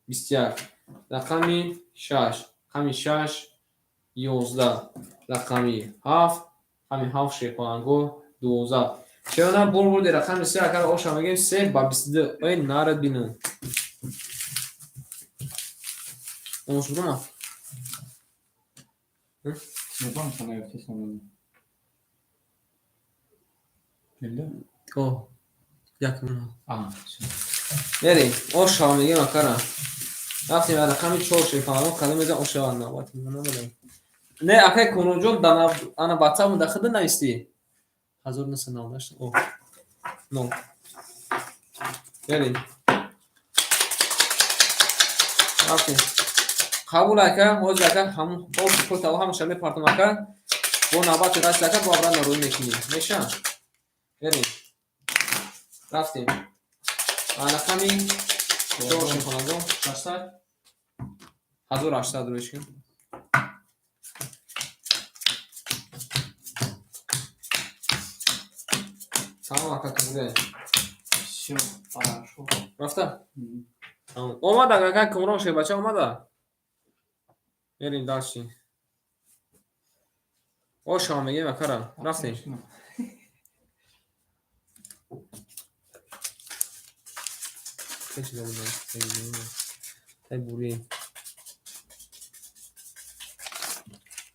21. Рақами шаш, рақами шаш 11. Рақами ҳафт, рақами ҳафт шерпаланго 12. Чаро на бур бурди рақами се, акар оша мегем се ба 22. Ой, нарад бинам. Омош бурума? Мебонам, ка наёфтасам. Бинда? О, як минут. А, всё. Мерем, оша мегем акара. Рафтем ба рақами чор шерпаланго, кадом мезан оша навбати намедонам. Не, акай Комронҷон, ана ватсапмо дар худа навистӣ? 1998. О, нол. Мерем. Рафтем. Қабул ака, ҳозир ака ҳамун ошу котаво ҳамаша мепартам ака. Бо навбати раст ака бо обратно рӯй мекунем. Меша? Мерем. Рафтем. Рақами чор шерпаланго. 600? 1800 рӯй кун. Тамом ака, тугре. Всё, хорошо. Рафта? Тамом. Омада ака Комрон шербача омада? Мерем дальше. Оша мегем акара. Рафтем.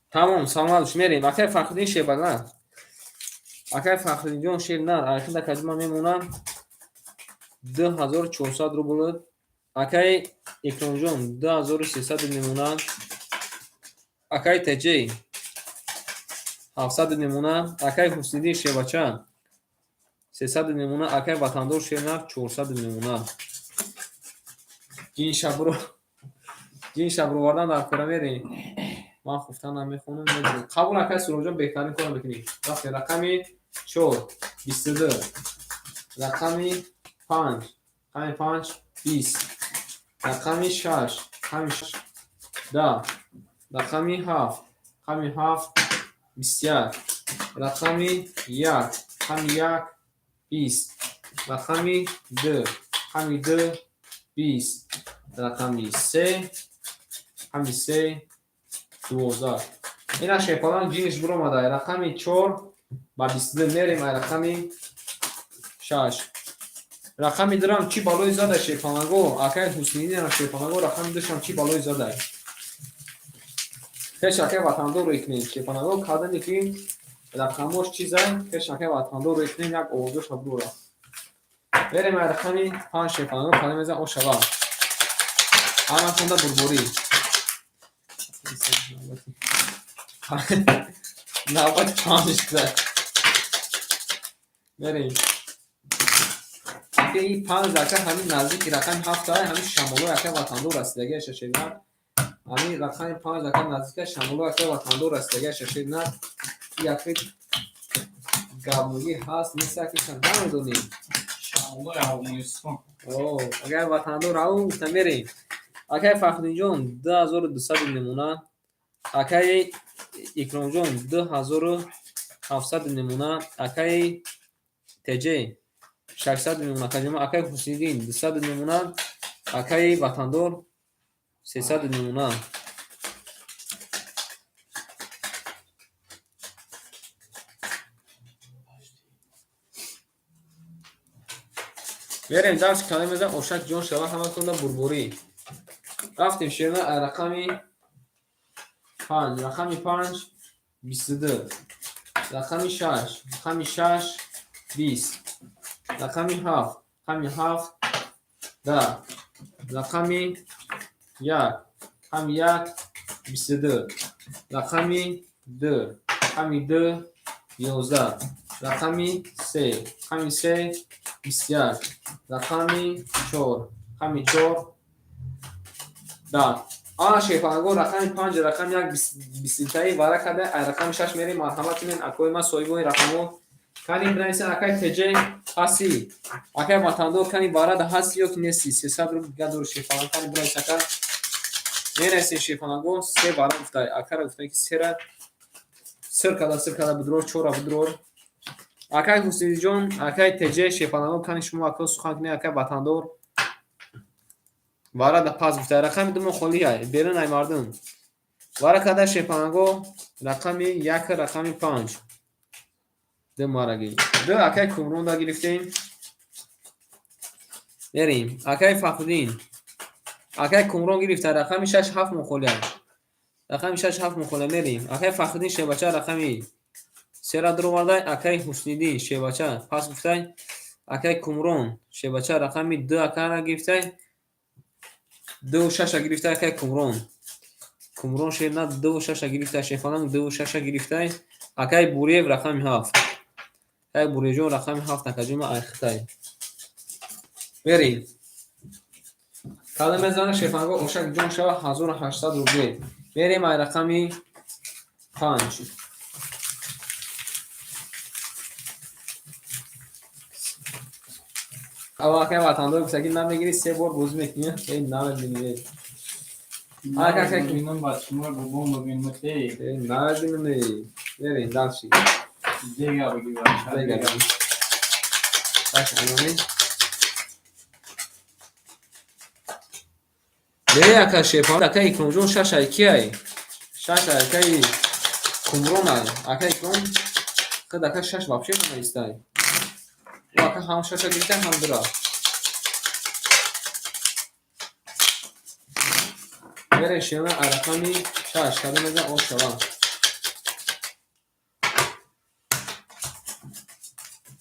Тамом, саломат бош, мерем. Акай Фахриддин шербана. Акай Фахриддинҷон шер нар, архида кажима мемонам 2400 рубл. Акай Икромҷон 2300 мемонад. Акай Теҷей 700 мемонад. Акай Ҳусниддин шербача 300 мемонад. Акай Ватандор шернар 400 мемонад. Ҷин шабро вардан дар кора мерем. Ман хуфтан намехонам, медонам. Қабул акай Суробҷон, беҳтарин корро мекунӣ. Рафтем рақами чор 22. Рақами панҷ, рақами панҷ 20. Рақами шаш, рақами шаш 10. Рақами ҳафт, рақами ҳафт 21. Рақами як, рақами як 20. Рақами ду, рақами ду 20. Рақами се, рақами се 12. Ина шерпаланг ҷиниш буромада. Рақами чор ба 22 мерем, ай рақами шаш. Рақами дурам чӣ балои зада шерпаланго? Акай Ҳусниддин шерпаланго рақами душам чӣ балои зада? Пеш акай Ватандор рӯй кунем. Шерпаланго кардане ки рақамош чизай? Пеш акай Ватандор рӯй кунем, як овозоша бура. Мерем ай рақами панҷ шерпаланго кардем мезан ошава. Ҳама хонда бурборӣ. Навбати панҷ шуда. Мерем. Ака и панҷ ака ҳамин наздики рақами ҳафт ай ҳамин шамолои ака Ватандор расидагиаша шернар. Ҳамин рақами панҷ ака наздика шамолои ака Ватандор расидагиаша шернар. Яке гапнугӣ ҳаст, нест, аки шам намедонем. Шамолои Афғонистон. О, агар Ватандор ау гуфта мерем. Акай Фахриддинҷон 2200 мемона. Акай Икромҷон 2700 мемона. Акай Теҷей 600 мемона. Акаҷома акай Ҳусниддин 200 мемона. Акай Ватандор 300 мемона. Мерем дарс калем мезан ошак ҷон шава ҳаматонда бурборӣ. Рафтем шена рақами 5, рақами 5 22, рақами 6, рақами 6 20, рақами 7, рақами 7 10, рақами 1, рақами 1 22, рақами 2, рақами 2 11, рақами 3, рақами 3 21, рақами 4, рақами 4 10. Ана шефанго рақами 5, рақами 1 биститаи вара карда, ай рақами 6 мерем. Марҳамат кунед, акои ман, соҳибони рақамҳо. Кани бинависен, акай ТЖ ҳасти, акай ватандор, кани варада ҳасти ё ки нести? 300 рубл дига дори шефанго. Кани бинавис, ака. Менависен шефанго, се вара гуфтай. Акара гуфтай, ки сера сир карда, сир карда бидурор, чора бидурор. Акай Ҳусейниҷон, акай ТЖ, шефанго, кани шумо ака сухан кунед, акай ватандор. Варада пас гуфтай. Рақами думо холӣ ай, берун ай мардум. Вара карда шефанго рақами 1, рақами 5. Ду мараги. Ду акай Кумронда гирифтем. Мерем. Акай Фахриддин. Акай Кумрон гирифта рақами 6, 7 мухолия. Рақами 6, 7 мухолия мерем. Акай Фахриддин шебача рақами сера дуровардай. Акай Ҳусниддин шебача пас гуфтай. Акай Кумрон шебача рақами 2 акара гирифтай. 2 6 гирифтай акай Кумрон. Кумрон шена 2 6 гирифтай, шефаланг 2 6 гирифтай. Акай Буриев рақами 7. Акай Буриевҷон рақами 7 акаҷума айхитай. Мерем. Када мезана шефанго ошак ҷон шава 1800 рубле. Мерем ай рақами 5. Ава акай ватандор гуфтаги намегири, се бор бозӣ мекунӣ. Эй, намебинӣ. Ака, ака, Бинам бачимо бобом бинам эй. Эй, намебинӣ. Мерем дальше. Дега бигӣ бача. Дега. Так, анами. Мере ака шефан, ака Икромҷон шаш ай ки ай? Шаш ай акаи Кумрон ай. Ака Икром худ ака шаш вообще наистай. Ӯ ака ҳам шаша гирифта, ҳам дура. Мере шена ай рақами 6, кадом мезан ош шава.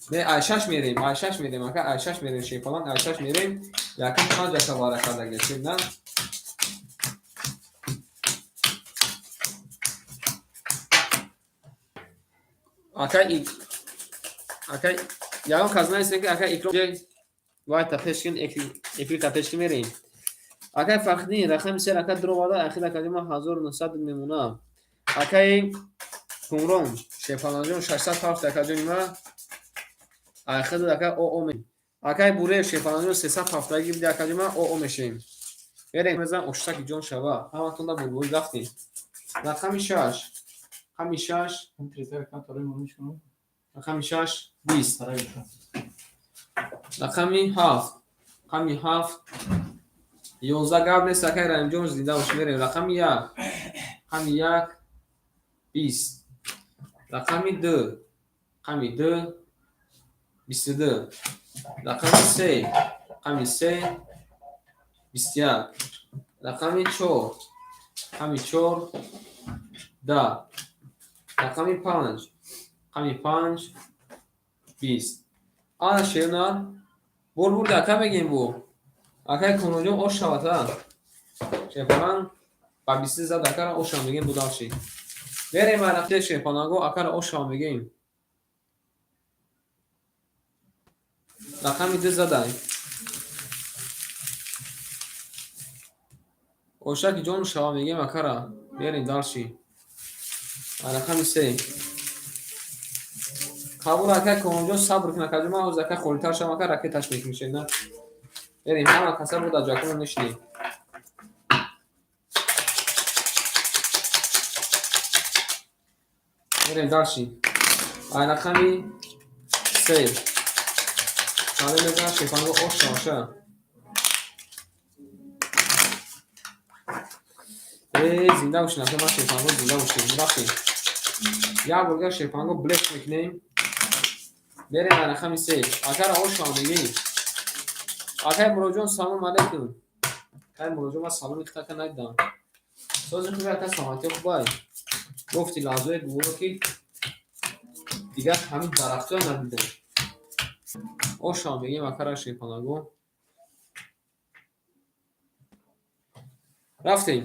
Не, ай 6 мерем, ай 6 мерем, ака ай 6 мерем, шефалан ай 6 мерем. Якум 5 ака вара карда гирифтем, на? Ака ака ягон кас наистем ки ака Икром вай та пеш кин, эфир та пеш кин мерем. Акай Фахриддин рақами 3 ака дуроварда, ахир акаҷума 1900 мемона. Акаи Кумрон шефаланҷон 607 акаҷони ма. Ахир ака ОО ме. Акай Буреев шефаланҷон 307 гирди акаҷума ОО мешем. Мерем мезан оштаки ҷон шава. Ҳаматонда бурбур рафтем. Рақами 6. Рақами 6. Рақами 6 20. Рақами 7. Рақами 7 11 гап нест, акай Раҳимҷон зинда бош. Мерем рақами 1. Рақами 1 20. Рақами 2. Рақами 2 22. Рақами 3. Рақами 3 21. Рақами 4. Рақами 4 10. Рақами 5. Рақами 5 20. Ана шена бур бурда ака мегем бу. Акай Кумронҷон ош шавад ҳа. Шефалан ба 20 зад акара ош шава мегем бу дальше. Мерем ай шефаланго акара ош шава мегем. Рақами 2 задай. Ошаки ҷон шава мегем акара. Мерем дальше. Рақами 3. Қабул ака Кумронҷон сабр кун акаҷума, ҳозир ака холитар шава ака ракеташ мекунем на. Мерем ҳама каса буда ҷакуно нишинем. Мерем дальше. Ай рақами 3. Кадом мезанад шефанго ош шава ша. Эй, зинда бошед, ака ман шефанго зинда бошед. Рафтем. Як бор дигар шефанго блек мекунем. Мерем ай рақами 3. Акара ош шава мегем. Акай Муроҷон салом алейкум. Кай Муродҷон, ман саломи хитака надидам. Сози хуби, ака, саломатӣ хубай. Гуфти лаҳзаи гуворо, ки дигар ҳамин дарахтҳоя надидам. Ошам мегем, акара шепанаго. Рафтем.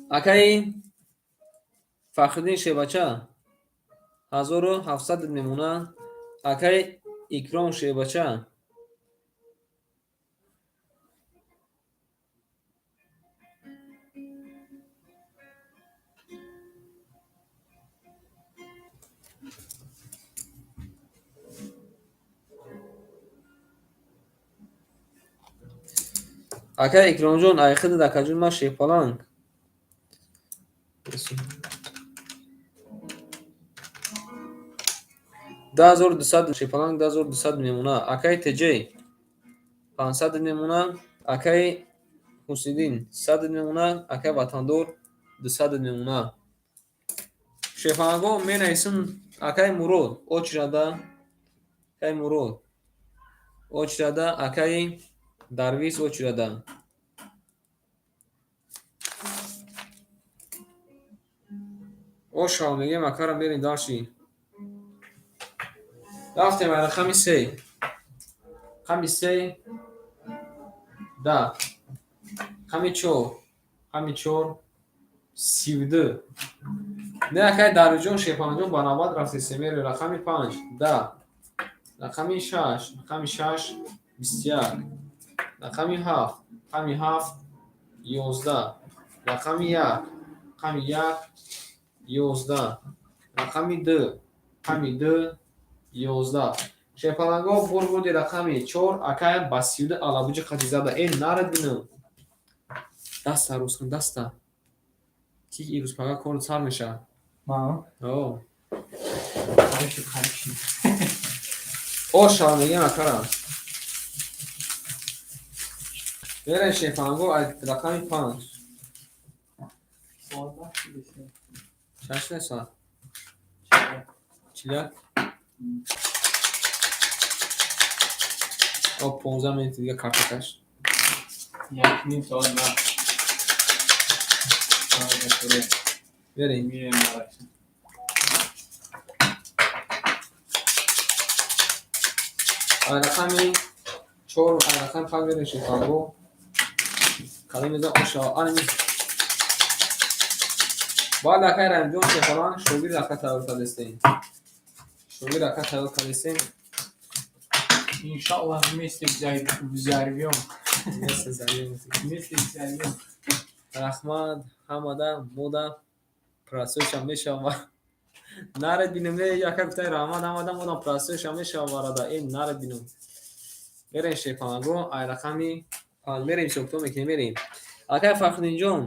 Акаи Фахриддин Шебача 1700 мемона. Акаи Икром Шебача акаи Икромҷон, айхидат, акаҷон, ман Шерпаланг. 10200 Шерпаланг, 10200 мемона. Акаи Теҷей 500 мемона. Акаи Ҳусиддин 100 мемона. Акаи Ватандор 200 мемона. Шерпалангҳо менависам. Акаи Мурод очрада, акаи Мурод очрада, акаи Дарвиз очрада. Ошав мегем, акара, мерем дальше. Рафтем ай рақами се. Рақами се 10. Рақами чор. Рақами чор 32. Не, акай Дарвизҷон, Шерпалангҷон, ба навбат рафтесем. Мерем рақами панҷ 10. Рақами шаш. Рақами шаш 21. Рақами ҳафт. Рақами ҳафт 11. Рақами як. Рақами як 11. Рақами ду. Рақами ду 11. Шерпалангҳо, бурбурди рақами чор, акай ба 32 алабуҷи қатӣ зада. Э, нарад бинам. Даста рӯз кун, даста. Ки ирӯз пага кор сар мешавад. Ман? О. Қариб шуд, қариб шуд. Ошава мегем, акара. Мерем, шерпалангҳо, аз рақами панҷ. Соат вақт шудест. Чанд шуда соат? 41. О, 15 минути дига картакаш. Як ним соат вақт. Мерем. Мирем баракса. Ай рақами чор, ай рақами панҷ мерем, шерпалангҳо. Калим мезан ошава. Ани. Баъд акай Раҳимҷон Шерпаланг шогирд ака тайёр кардестем. Шогирд ака тайёр кардестем. Иншаллах, вместе взорвем. Вместе взорвем. Вместе взорвем. Раҳмат ҳамада мода процессша мешавам. Наред бинем, не, яка гуфтай раҳмат ҳамада мода процессша мешавам варада. Э, наред бинем. Мерем, шерпалангҳо, ай рақами панҷ мерем, ҳисобкитоб мекунем, мерем. Акай Фахриддинҷон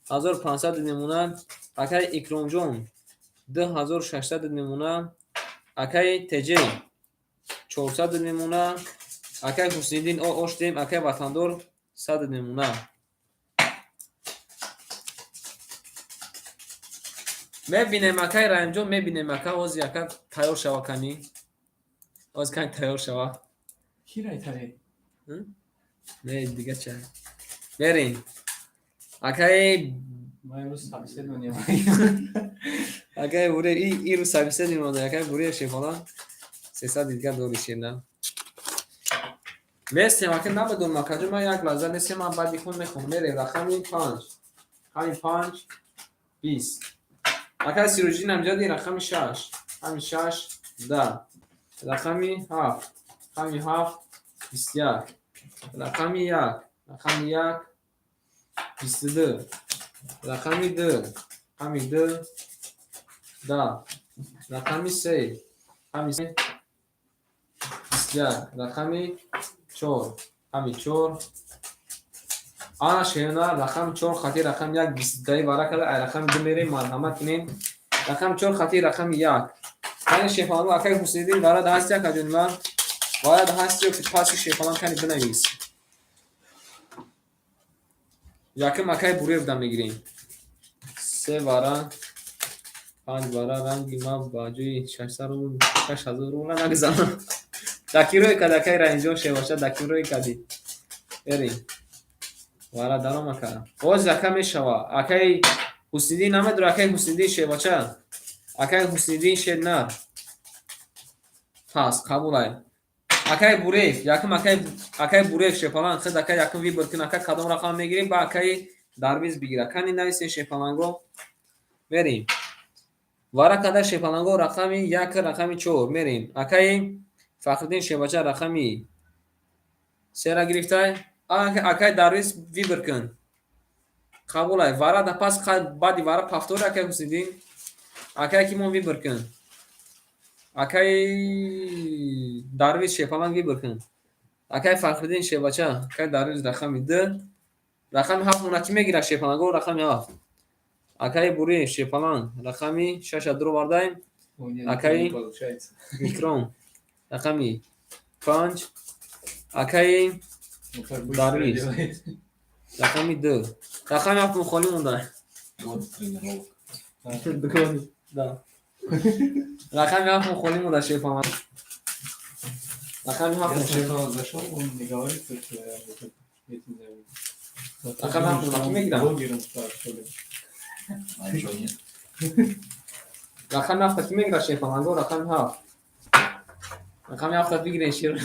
1500 мемона. Акай Икромҷон 2600 мемона. Акаи Теҷей 400 мемона. Акаи Ҳусниддин оштем, акаи Ватандор 100 мемона. Мебинем, акаи Раҳимҷон, мебинем, ака, ҳозир ака тайёр шава кани. Ҳозир кани тайёр шава. Ки райтаре? Не, дига ча. Мерем. Акаи Ман имрӯз собеседование. Акаи Буре, и рӯз собеседование монда, акаи Буре Шерпаланг 300 дигар дори шерна. Нестем, ака, намедонам, акаҷон, ман як лаҳза нестем, ман баъди хун мехонам. Мерем рақами панҷ. Рақами панҷ 20. Акаи Сироҷиддин Амҷади рақами шаш. Рақами шаш 10. Рақами ҳафт. Рақами ҳафт 21. Рақами як. Рақами як 22. Рақами ду. Рақами ду 10. Рақами се. Рақами се 21. Рақами чор. Рақами чор. Ана шена рақами чор хати рақами як бистудаи вара карда, ай рақами ду мерем, марҳамат кунем. Рақами чор хати рақами як. Кани, шерпалангҳо, акаи Ҳусниддин варад ҳасти, акаҷони ман? Варад ҳасти ё ки паси шерпаланг, кани бинавис. Якум акаи Буреевда мегирем. Се вара, панҷ вара, ранги ман ба ҷои 600 рубл, 6000 рубл нагузарам. Дакирое кади, акаи Раҳимҷон Шербача, дакирое кади. Берем. Вара даром, ака. Боз ака мешава. Акаи Ҳусниддин намедора, акаи Ҳусниддин шербача. Акаи Ҳусниддин шер нар. Пас қабулай. Акаи Буреев, якум акаи Буреев шерпаланг, худ акаи якум выбор кун, ака кадом рақам мегирӣ, ба акаи Дарвиз бигира. Кани нависен шерпаланго. Мерим. Вара када шерпаланго рақами 1, рақами 4 мерим. Акаи Фахриддин шербача рақами 3-ра гирифтай. Акаи Дарвиз выбор кун. Қабулай. Вара да пас баъди вара повтор акаи Ҳусниддин. Акаи ки мон выбор кун. Акаи Дарвиз шерпаланг выбор кун. Акаи Фахриддин шербача, акаи Дарвиз рақами 2. Рақами 7 мона кӣ мегирад шерпаланго рақами 7. Акаи Буриев шерпаланг рақами 6-а дуровардаем. Акаи Икром рақами 5. Акаи Дарвиз рақами 2. Рақами 7 холӣ монда. Да. Рақами 7 холӣ монда шерпаланг. Рақами 7 Я сначала зашел, он мне говорит, что я вот этим зовут. Рақами 7 мона кӣ мегирад? Блогером стал, что ли? А чё нет? Рақами 7 кӣ мегирад шерпаланго? Рақами 7. Рақами 7 бигирен шер.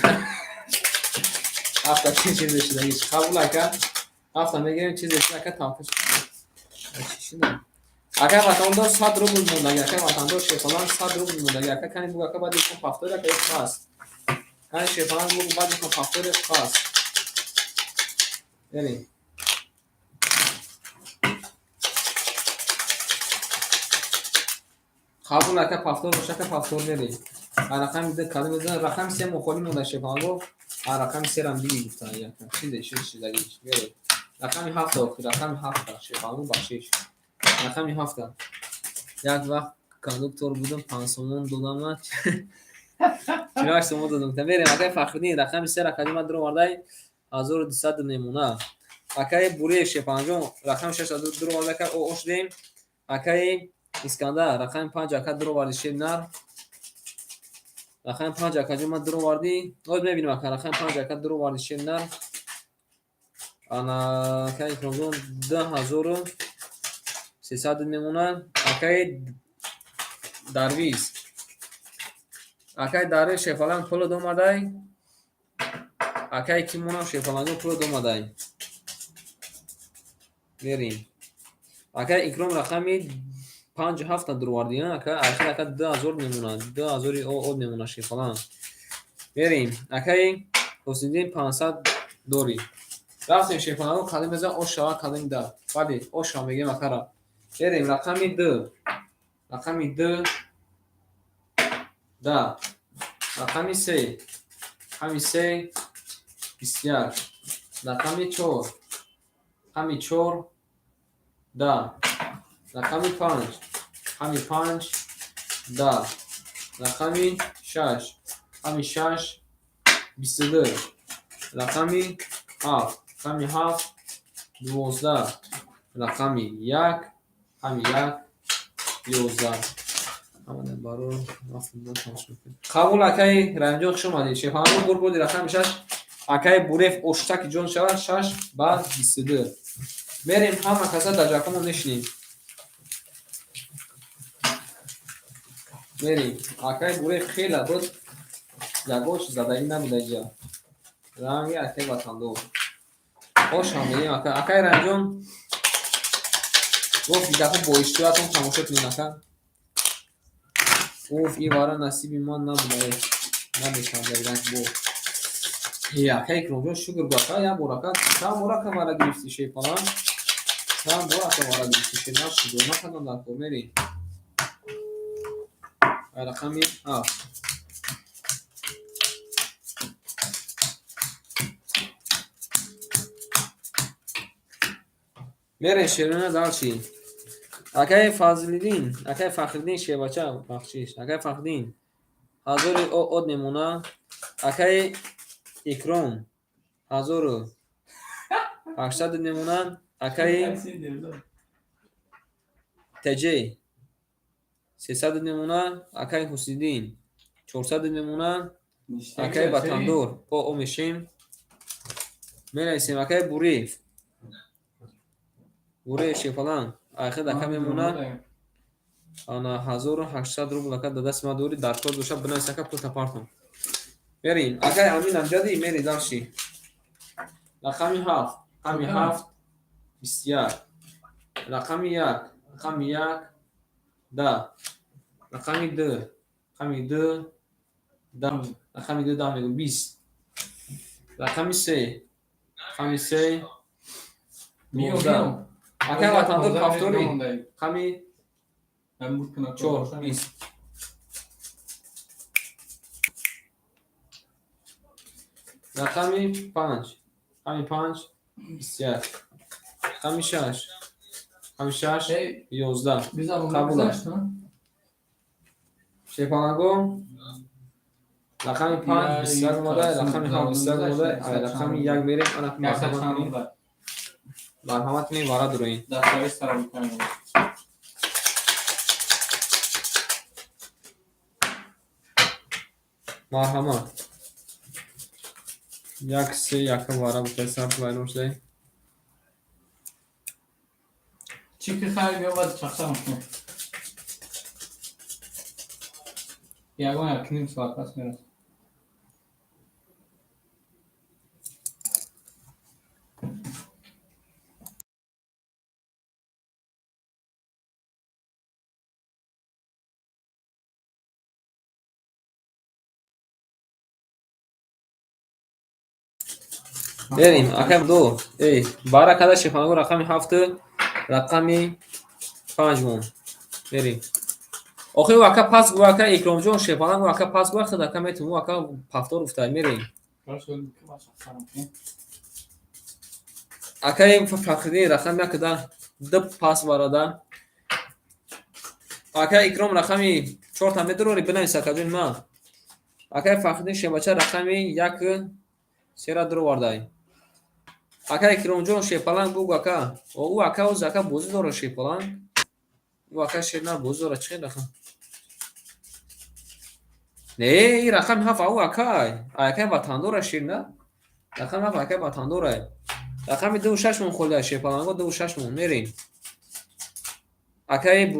7 чӣ чизе шудагӣ? Қабул ака. 7 мегирем чизе шуда ака таваққуф. Чӣ шуда? Акай ватандор 100 рубл мондаги, акай ватандор шерпаланг 100 рубл мондаги. Ака кани бугу ака баъди кун повтор ака пас. Кани шерпаланг бугу баъди кун повтор пас. Берем. Қабул ака повтор боша ака повтор мерем. Рақами 2 кадом мезанад? Рақами 3 мо холӣ монда шерпаланго. Рақами 3-рам диги гуфтан яка. Чизе шудаги мерем. Рақами 7 охир, рақами 7 шерпаланго бахшиш. Рақами 7. Як вақт кондуктор будам, 5 сомон додам. 48 сомон додам. Мерем акаи Фахриддин рақами 3 кадима дуровардай 1200 мемона. Акаи Буриев шерпаланҷон рақами 6 дуроварда ака ош дем. Акаи Искандар рақами 5 ака дуроварди шер нар. Рақами 5 акаҷон ман дуровардӣ. Оз мебинем ака рақами 5 ака дуроварди шер нар. Ана акаи Икромҷон 2300 мемонад. Акаи Дарвиз. Акаи Дарвиз шерпаланг пуло домадай. Акаи ки монам шерпалангон пуло домадай. Мерем. Акаи Икром рақами 5 7 дуровардӣ, ака ахир ака 2000 мемонад. 2000 од мемонад шерпаланг. Мерем. Акаи Ҳусниддин 500 дорӣ. Рафтем шерпаланго кадом мезан ош шава кадом да. Баъди ош шава мегем акара. Мерем рақами 2. Рақами 2 да. Рақами 3. Рақами 3 21. Рақами 4. Рақами 4 да. Рақами 5. Рақами 5 да. Рақами 6. Рақами 6 22. Рақами 7. Рақами 7 12. Рақами 1. Рақами 1 11. Қабул акаи Раҳимҷон хуш омадед. Шерпаланго бур бурди рақами 6. Акаи Бурев оштаки ҷон шавад 6 ба 22. Мерем ҳама каса дар ҷакомон мешинем. Мерем. Акаи Бурев хеле буд. Ягон чиз задагӣ набуда инҷа. Ранги акаи ватандор. Ошам мегем ака. Акаи Раҳимҷон гуфт гапо бо иштиёатон тамошо кунед ака. Уф, ин вара насиби ман набуда. Намешавад як бор. Акаи Икромҷон шукр гу ака, як бор ака, чанд бор ака вара гирифтӣ шерпаланг? Чанд бор ака вара гирифтӣ шерпаланг? Шукр накардам дар кор. Мерем. Рақами 7. Мерем шерона дальше. Акаи Фазлиддин, акаи Фахриддин шербача бахшиш. Акаи Фахриддин 1000 од мемона. Акаи Икром 1800 мемона. Акаи ТЖ 300 мемона. Акаи Ҳусниддин 400 мемона. Акаи Ватандор по о мешем. Менависем акаи Буриев. Буре шефалан. Айхед ака мемона. Ана 1800 рубл ака да дасти ма дори, дар кор боша бинавис ака, пул тапартон. Мерим. Акай Амин Амҷади, мери дальше. Рақами 7, рақами 7, 21. Рақами 1, рақами 1, 10. Рақами 2, рақами 2, 10. Рақами 2, 10 мегӯм, 20. Рақами 3, рақами 3, 19. Акай ватандор повтори. Рақами 4, 20. Рақами 5, рақами 5, 21. Рақами 6, рақами 6, 11. Қабул аст. Шепанаго рақами 5, 21 омада, рақами 7, 21 омада, рақами 1 мерем, ана марҳамат кунем. Марҳамат кунем, вара дуроин. Марҳамат. 1, 3, 1 вара гуфта саб вайрон шуда. Чӣ ки хайр биёмад чақчақ мекунем. Ягон як ним соат пас мерасад. Берем, акай ду. Эй, бара када шефанго рақами 7, рақами 5 мон. Берем. Охи ака пас гу ака Икромҷон шефанго ака пас гу худ ака метум ака повтор уфтай мерем. Акай Фахриддин рақами 1 да д пас барада. Акай Икром рақами 4 та медурори бинавис ака ҷон ма. Акай Фахриддин шебача рақами 1 сера дуровардай. Ака Икромҷон шепаланг бугу ака. Ӯ ака оз ака бозӣ дора шепаланг. Ӯ ака шер на бозӣ дора чӣ рақам? Не, ин рақами 7 ӯ акай. Акай ватандора шер на? Рақами 7 акай ватандора. Рақами 2 6 мон холда шепаланго 2 6 мон мерем. Акай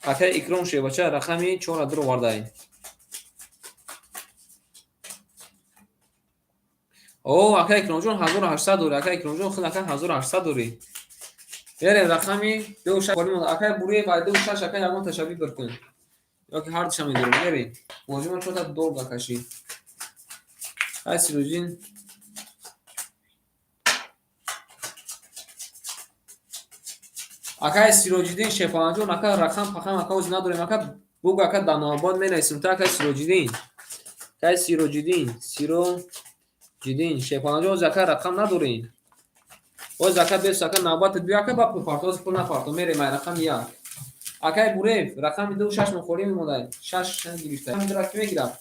акай Икром шебача рақами 4 дуровардай. О, акай Икромҷон 1800 дори, акай Икромҷон худ ака 1800 дори. Берем рақами 2 6 холӣ монда. Акай Буриев ай 2 6 акай ягон ташаббус бир кун. Ёки ҳар душа медорем. Берем. Бозимон чота долго кашид. Ай Сироҷиддин. Акай Сироҷиддин Шефаланҷон ака рақам пақам ака оз надорем ака бугу ака дар навбат менависем та акай Сироҷиддин. Акай Сироҷиддин, Сироҷиддин Шефаланҷон оз ака рақам надорем. Оз ака бес ака навбат биё ака ба пул парто, оз пул напарто мерем ай рақами 1. Акай Буреев рақами 2 6 мо холӣ мемонда, 6 гирифта. Рақами 2 ки мегирад?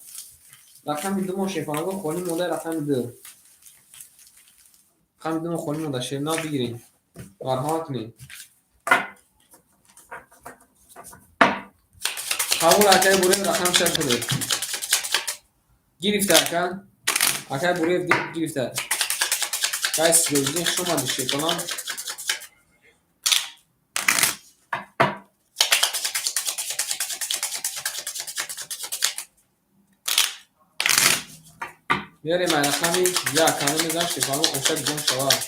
Рақами 2 мо Шефаланго холӣ монда, рақами 2. Рақами 2 мо холӣ монда, шернав бигирем. Марҳамат кунед. Қабул акай Буреев рақами 6 шуд. Гирифта ака. Акай Буреев гирифта. Акай Сироҷиддин хуш омадӣ Шефалан. Мерем ай рақами 1, кано мезанам Шефалан оша ҷон шавад.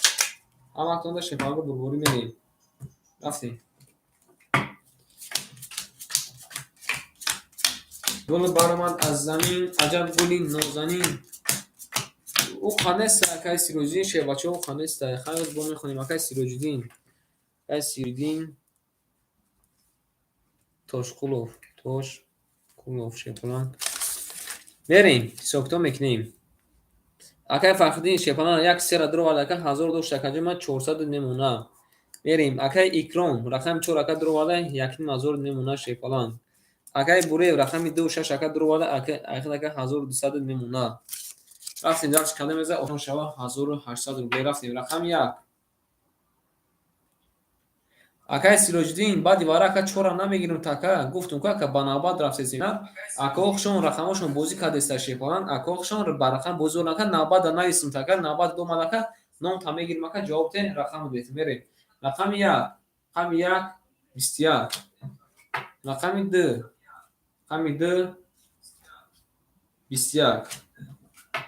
Ҳаматонда Шефаланго бурбурӣ мерем. Рафтем. Гул баромад аз замин, аҷаб гули нозанин. Ӯ қанеста акай Сироҷиддин шебача, ӯ қанеста. Хайр бо мехонем акай Сироҷиддин. Акай Сироҷиддин Тошқулов, Тошқулов Шефалан. Мерем, ҳисобкитоб мекунем. Акай Фахриддин Шефалан 1 сера дуровард, ака 1000 дошт, акаҷо ман 400 мемона. Мерем, акай Икром рақами 4 ака дуроварда, 1500 мемона Шефалан. Акай Буреев рақами 2 6 ака дуроварда, ака 1200 мемона. Рафтем дарс канда меза, осон шава 1800 рубле рафтем рақами 1. Акай Сироҷиддин баъди вара ака 4 намегирем така, гуфтум ку ака ба навбат рафтесем. Акоҳшон рақамошон бозӣ кардеста Шефалан, акоҳшон ба рақам бозӣ доранд, ака навбат да нависем така, навбат домад ака ном та мегирем ака ҷавоб те рақам бет мерем. Рақами як, рақами як, 21. Рақами ду, рақами ду, 21.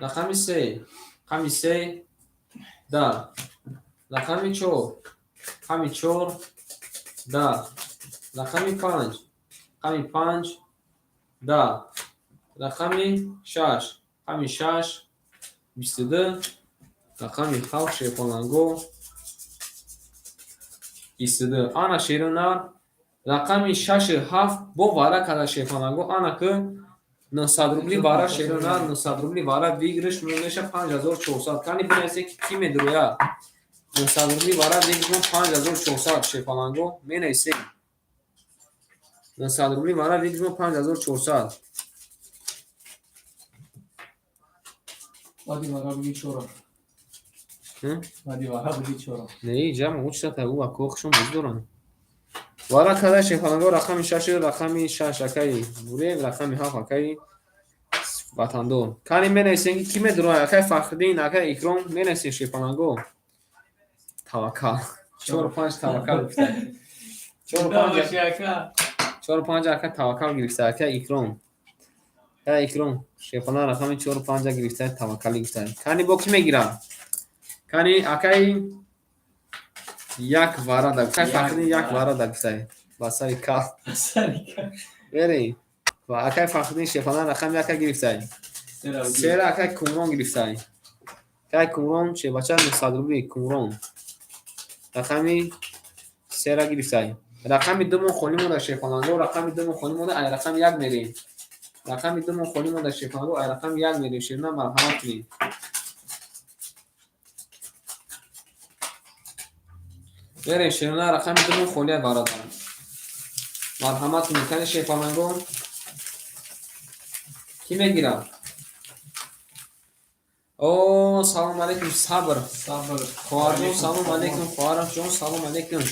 Рақами се, рақами се, 10. Рақами чор, рақами чор, 10. Рақами панҷ, рақами панҷ, 10. Рақами шаш, рақами шаш, 22. Рақами ҳафт, шерпаланго, 22. Ана, шеру нар, рақами шашу ҳафт бо вара када, шерпаланго. Ана ки 900 рубли вара, шеру нар, 900 рубли вара выигрыш меша 5400. Кани бинависе, ки кӣ медурояд. 900 рубли вара выигрыш 5400, шерпаланго, менависем. 900 рубли вара выигрыш 5400. Баъди вара буги чора. Баъди вара буги чора. Не, ҷам учта ӯ акохшон боз доранд. Вара када, шерпаланго, рақами шашу рақами шаш акаи Буреев, рақами ҳафт акаи Ватандор. Кани менависем, ки кӣ медурояд. Акаи Фахриддин, акаи Икром, менависем, шерпаланго. Таваккал, чору панҷ таваккал гуфта, чору панҷ, чору панҷ ака таваккал гирифта. Акаи Икром, акаи Икром, шерпаланг, рақами чору панҷа гирифта, таваккалӣ гуфта. Кани бо кӣ мегирад? Кани, акаи як вара да, акаи Фахриддин як вара да гуфта, ба сари кал бери. Ва акаи Фахриддин, шерпаланг, рақами яка гирифтай, сера акаи Кумрон гирифтай. Акаи Кумрон, шербача, 900 рубли. Кумрон рақами сера гирифтай. Рақами думон холӣ монда, шерпаланго. Рақами думон холӣ монда, ай рақами як мерем. Рақами думон холӣ монда, шерпаланго, ай рақами як мерем. Шерна, марҳамат кунед. Мерем, шерна, рақами думон холия, бародар, марҳамат кунед. Кани, шерпаланго, кӣ мегирад? О, салом алейкум, Сабр. Сабр. Хоҳарҷон, салом алейкум. Хоҳарамҷон, салом алейкум.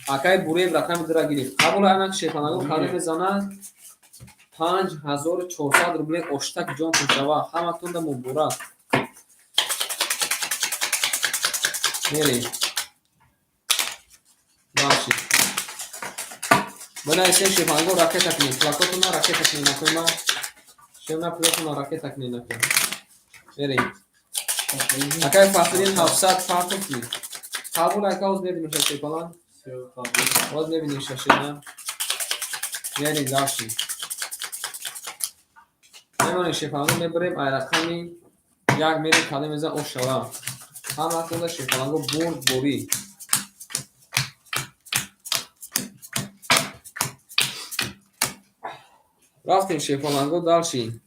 Акаи Буреев рақами дура гирифт, қабул. Анак, шерпаланго, кадом мезанад? 5400 рубле оштак ҷонтон шава. Ҳаматонда муборак. Мерем бахшид. Бинависем, шерпаланго, ракета кунед пулакотона, ракета кунед. Накунма, шерна, пулотона ракета кунед. Накун, мерем. Акаи Фахриддин 700 партофтӣ, қабул. Ака, оз мебинем, шерпаланг, боз мебинем, шашина. Мерем дальше, мемонем, шерпаланго, мебарем, ай рақами як мерем. Кадом мезан ошава? Ҳаматонда, шерпаланго, бурд борӣ. Рафтем, шерпаланго, дальше.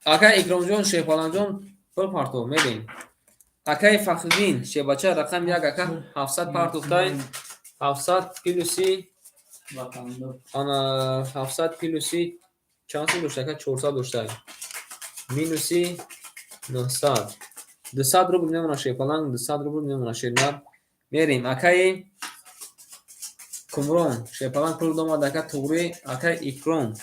Акаи Икромҷон, шерпалангҷон, пул партов, мерем. Акаи Фахриддин, шербача, рақами як, ака, 700 партофтай. 700 плюси ана 700 плюси чанд сум дошта, ака? 400 доштай, минуси 900, 200 рубл мемона, шерпаланг, 200 рубл мемона, шернар. Мерем, акаи Кумрон, шерпаланг, пул домад. Ака, туғрӣ. Акаи Икром,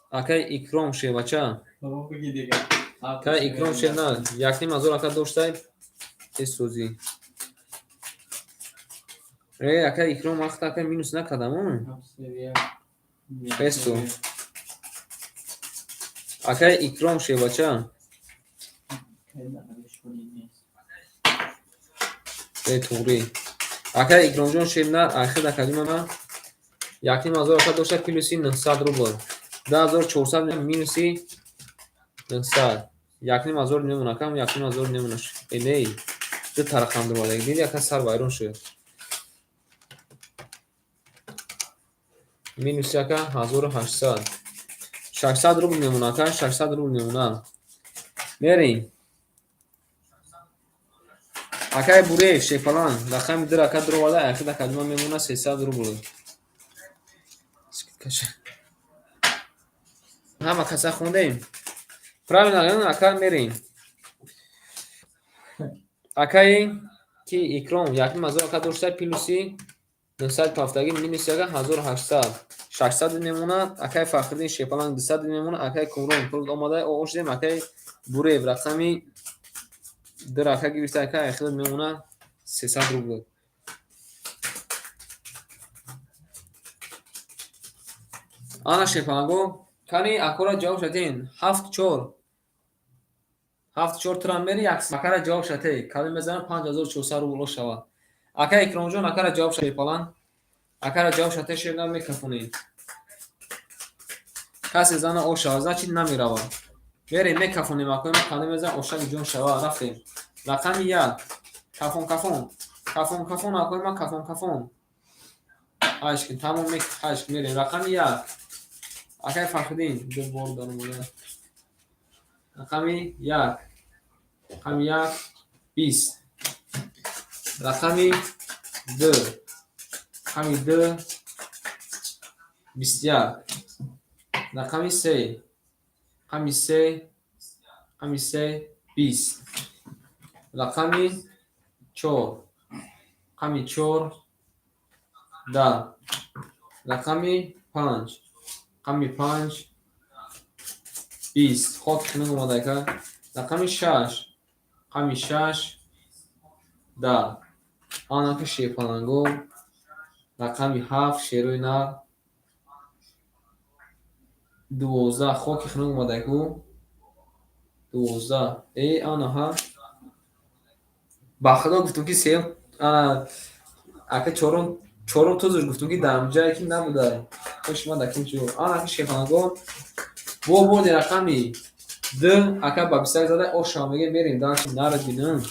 акаи Икром, шербача, акаи Икром, шернар, 1500 ака доштай, тезсозӣ. Э, акаи Икром, вақт ака минус накардам. Бесу, акаи Икром, шербача. Э, туғрӣ. Акаи Икромҷон, шернар, ахир акадимама 1500 ака дошта, плюси 900 рубл, 10400 минуси 900, 1500 мемона, акам, 1500 мемона. Э, не, ду тарақам дурвада диди, ака, сар вайрон шуд. Минуси, ака, 1800, 600 рубл мемона, ака, 600 рубл мемона. Мерем, акаи Буреев, шефалан, рақами ду рака дуроварда, ахир акадима мемона 300 рубл. Ҳама каса хондем, правильно, ака? Мерем, акаи ки Икром 1500 ака дошта, плюси 970 минус яка 1800, 600 мемонад. Акаи Фахриддин, шефаланг, 200 мемонад. Акаи Кумрон пул омада, оғоз шудем. Акаи Буреев рақами Ду рака гирифта, ака, айхилат мемона 300 рубл. Ана шерпаланго, кани акора ҷавоб шатен. 7 4. 7 4 турам мери, як акара ҷавоб шате. Кали мезанам 5400 рубл шава. Ака Икромҷон, акара ҷавоб шерпалан. Акара ҷавоб шате, шер намекафонӣ. Касе зана о шава, значит намерава. Мерем мекафонем, акои ма кали мезанам ошак ҷон шава, рафтем. Рақами 1. Кафон кафон. Кафон кафон, акои ма кафон кафон. Ҳашт, тамом мек ҳашт мерем. Рақами 1. Акай Фахриддин, ду бор даромада. Рақами 1. Рақами 1 20. Рақами 2. Рақами 2 21. Рақами 3. Рақами 3. Рақами 3 20. Рақами 4. Рақами 4 10. Рақами 5. Рақами 5 20. Хок хунук омада, ака. Рақами 6. Рақами 6 10. Анаки шерпаланго. Рақами 7 шерои нар 12. Хоки хунук омада, аку. 12. Э, анаҳа. Ба худо гуфтум ки сеюм, ана ака чорум тузуш гуфтум ки дар ҷае ки набуда. Хуш ма даким чу. Анаки шерпаланго. Бо борди рақами 2 ака ба 21 зада оша меге мерем дальше нара бинам.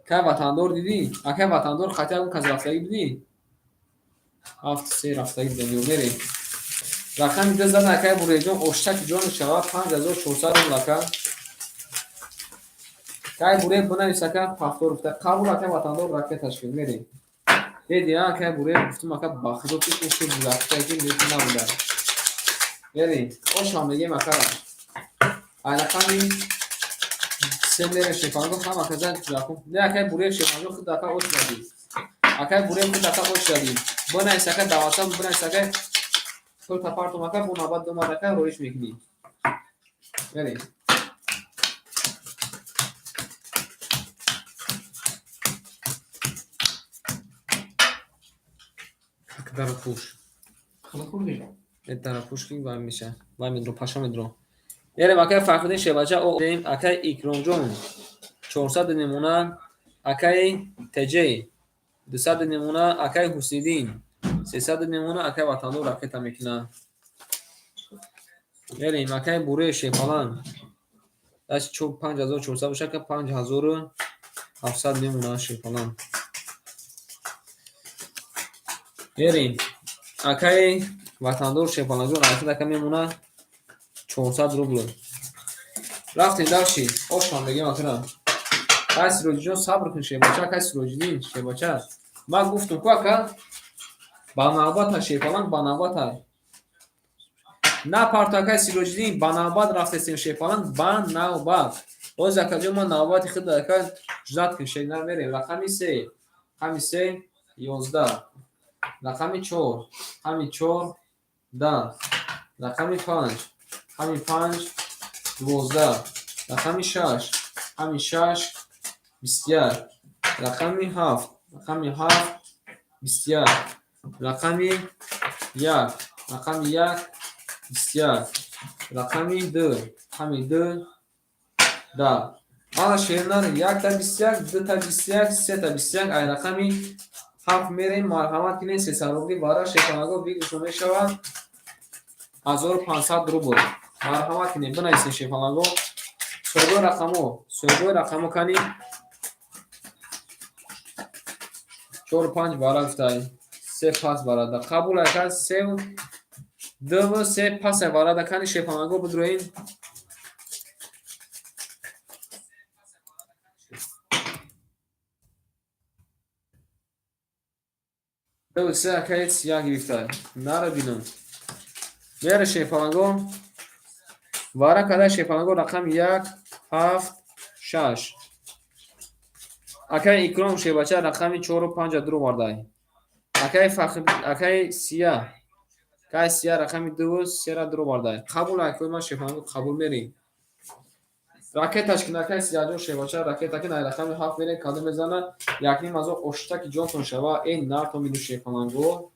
Кай ватандор дидӣ? Акай ватандор хати ягон кас рафтагӣ будӣ? 7 3 рафтагӣ будем, мерем. Рақами 2 зада акай Буреҷон оштак ҷон шава 5400 рубл ака. Кай Буре бинавис ака повтор гуфта. Қабул акай ватандор ракеташ кун мерем. Деди акай Буре гуфтум ака ба худо ки ушуд рафтагӣ лекин набуда. Мерем. Оша мегем ака. Ай рақами 3 мерем шефанго ҳам ака зан ҷакум. Не акай Буре шефанго худ ака ош задӣ. Акай Буре худ ака ош задӣ. Бинавис ака даватам бинавис ака. Пул тапартум ака бу навбат ду марака роиш мекунӣ. Мерем. Дара пуш. Хала хурди. Дара пуш ки вай меша. Вай медро, паша медро. Мерем акай Фахриддин шебача о дем акай Икромҷон 400 намуна, акай ТЖ 200 намуна, акай Ҳусиддин 300 намуна, акай Ватандор ракета мекуна. Мерем акай Буре шепалан. Даш 5400 боша ака 5700 намуна шепалан. Мерем акай Ватандор шепаланҷон ракета ака мемона 400 рубл. Рафтем дальше. Ошам мегем акра. Кай Сироҷиҷон сабр кун шебача, кай Сироҷиддин шебача. Ман гуфтум ку ака ба навбат шепалан ба навбат. На парто акай Сироҷиддин ба навбат рафтесем шепалан ба навбат. Боз акаҷон ман навбати худ ака ждат кун шек намерем. Рақами 3. Рақами 3 11. Рақами 4. Рақами 4 10. Рақами 5. Рақами 5 12. Рақами 6. Рақами 6 21. Рақами 7. Рақами 7 21. Рақами 1. Рақами 1 21. Рақами 2. Рақами 2 10. Ана шернар 1 та 21, 2 та 21, 3 та 21. Ай рақами 7 мерем, марҳамат кунед, 300 рубли бара шефанаго выигрыш мешавад 1500 рубл. Марҳамат кунед, бинависед шефанаго. Соҳибои рақамо, соҳибои рақамо кани 4 5 бара гуфтай. 3 пас барада. Қабул ака 3 2 3 пас барада кани шефанаго бидроин. 2 3 акай сия гирифтай. Нара бинам. Мере шефанаго. Вара када шефанаго рақам 1 7 6. Акай Икром шебача рақами 4 5 дур овардай. Акай Фахр, акай Сия. Акай Сия рақами 2 3 дур овардай. Қабул акай ман шефанаго қабул мерем. Ракеташ ки накай Сияҷон шевача ракета ки най рақами 7 мерем кадом мезана якним ҳазор оштаки ҷонтон шава эй нартон бину шерпаланго.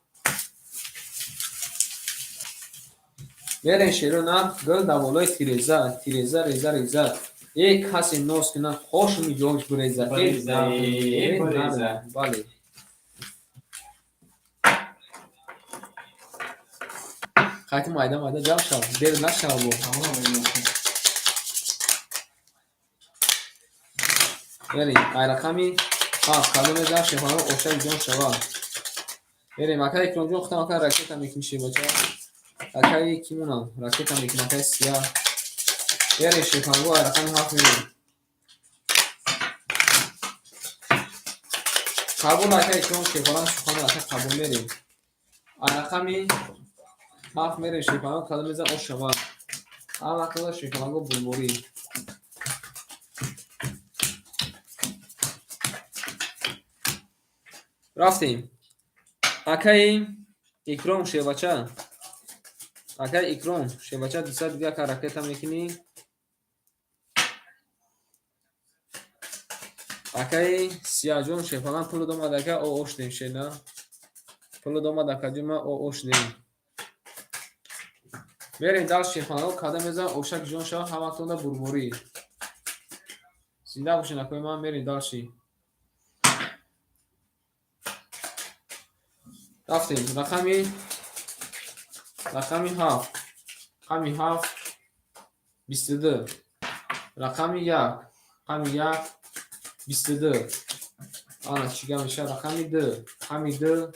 Мерем шеро нар гул дар болои тиреза тиреза реза реза эй касе нос кунад хошми ҷонш буреза эй Буреза. Бале. Хайти майда майда ҷамъ шав дер нашав бо. Мерем ай рақами 7 кадом мезанад шефаро оштаки ҷон шава. Мерем акай Икромҷон худам акай ракета мекунӣ шевача. Акай кимонам ракета мекунӣ акай Сия. Мерем шефанго ай рақами 7 мерем. Қабул акай Икром шефалан сухан акай қабул мерем. Ай рақами 7 мерем шефанго кадом мезанад ош шава. Ҳар вақт шефанго булбурӣ. Рафтем. Акаи Икром шевача. Акаи Икром шевача 200 дига ака ракета мекунӣ. Акаи Сияҷон шефалан пулу домад ака о ош дем шена. Пулу домад ака ҷума о ош дем. Мерем дар шефалан кадам мезан ошак ҷон шава ҳаматонда бурбурӣ. Зинда бошед акои ман мерем дарши. Рафтем рақами 7 рақами 7 22 рақами 1 рақами 1 22 ана чӣ гап мешавад рақами 2 рақами 2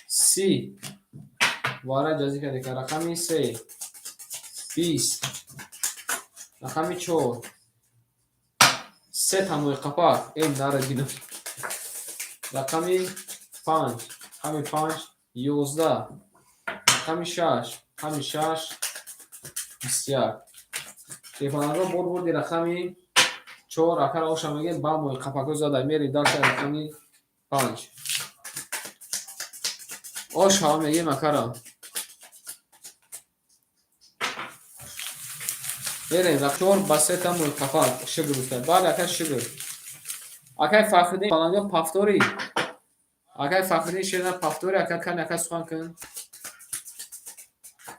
30 вара ҷазӣ кардем рақами 3 20 рақами 4 3 тамои қапак эй нара бинам рақами 5 рақами 5 11 рақами 6 рақами 6 21 Шефаланго бор бурди рақами 4 акара оша мегем ба мои қапако зада мерем дарша рақами 5 ош ҳава мегем акара мерем 4 ба 3 та мои қапак шукр гуфта бале ака шукр акай Фахриддин Паланго пафтори акай Фахриддин шерна пафтори ака кани ака сухан кун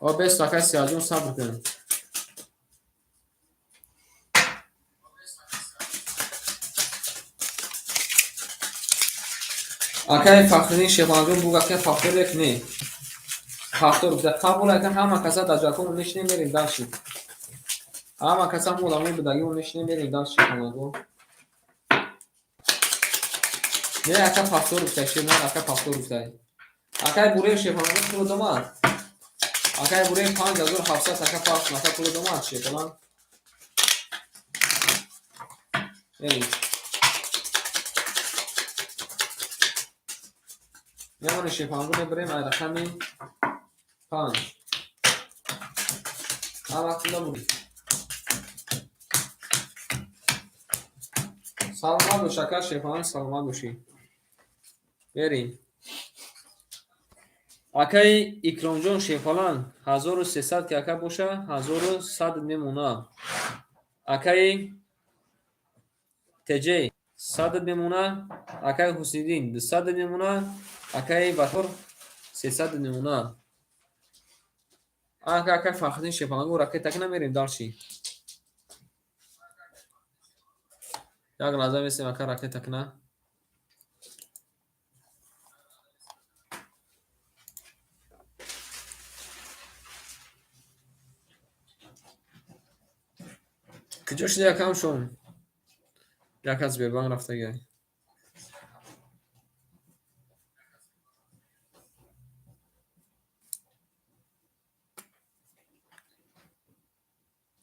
о бест акай Сияҷон сабр кун. Акай Фахриддин Шерпаланго буг акай пафтори як не пафтор гуфта қабул ака ҳама каса дар ҷакон мешинем мерем дарши ҳама каса мо одамои будагимо мешинем мерем дарши Шерпаланго не ака пафтор гуфта шерна ака пафтор гуфта акай Буреев Шерпаланго пулу домад акай Буреев 5700 ака пафт ака пулу домад Шерпалан мерем Мемони Шерпаланго мебарем ай рақами 5 ҳар вақт буд. Саломат бош ака Шерпалан саломат бошӣ. Мерем. Акаи Икромҷон Шерпалан 1300 ки ака боша 1100 мемона. Акаи ТJ 100 мемона. Акаи Ҳусниддин 200 мемона. Акаи Батор 300 мемона. Ака акаи Фахриддин Шерпаланго ракета ки намерем дарши. Як лаҳза месем ака ракета кина. Куҷо шуди акам шом? Як аз Сбербанк рафтагиай.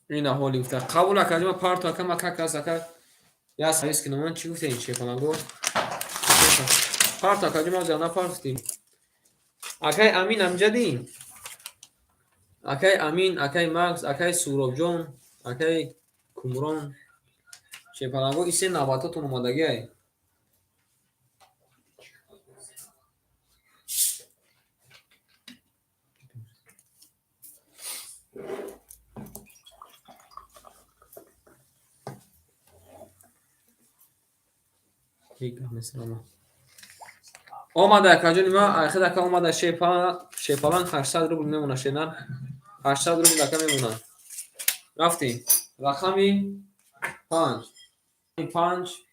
Ина ҳоли гуфта қабул ака ҷума парто ака ма как аз ака я савис кинамон чӣ гуфтем Шерпаланго? Парто ака ҷума ҷана партуфтем. Акай Амин амҷадӣ? Акай Амин, акай Макс, акай Суробҷон, акай Кумрон Шерпаланго исе навбатотон омадагиай. Омада, акаҷони ма, айхид ака омада, шепаланг 800 рубл мемона, шенар 800 рубл ака мемона. Рафтем. Рақами 5, 5,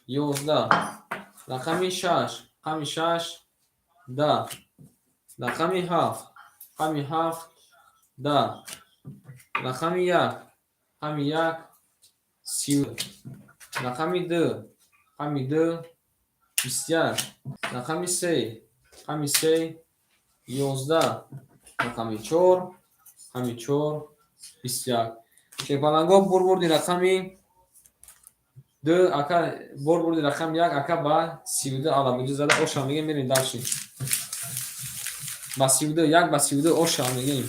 11, рақами 6, рақами 6, 10, рақами 7, рақами 7, 10, рақами 1, рақами 1, 30, рақами 2, рақами 2, 21, рақами 3, рақами 3, 11, рақами 4, рақами 4, 21. Шепаланго бурбурди рақами 2 ака, бурбурди рақами 1 ака ба 32 алабуҷа зада оша мегем, мерем дальше. Ба 32, 1 ба 32 оша мегем.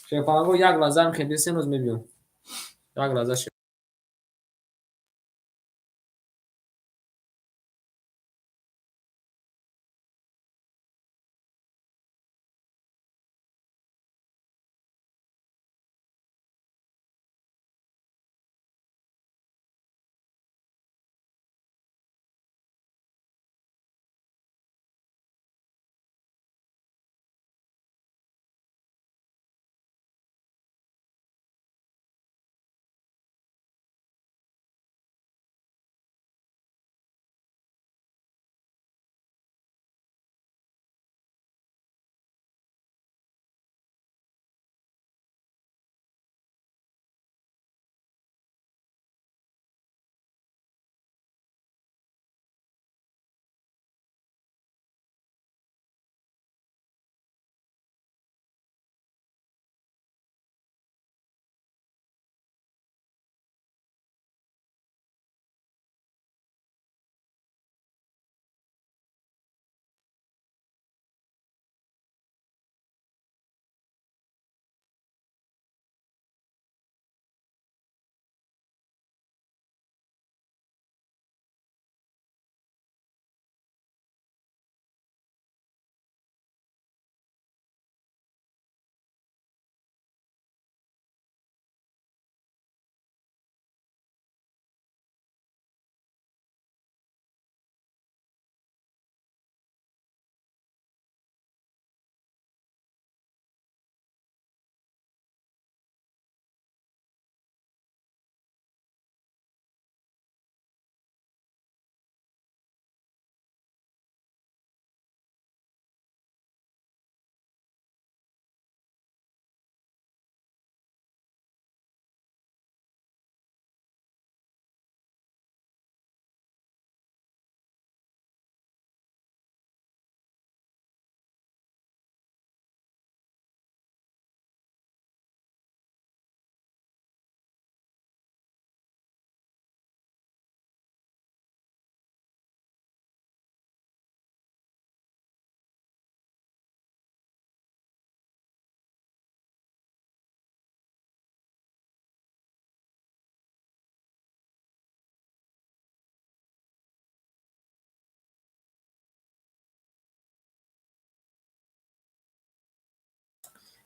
Шепаланго як лаҳза мехебесем, рӯз мебиём. Як лаҳза.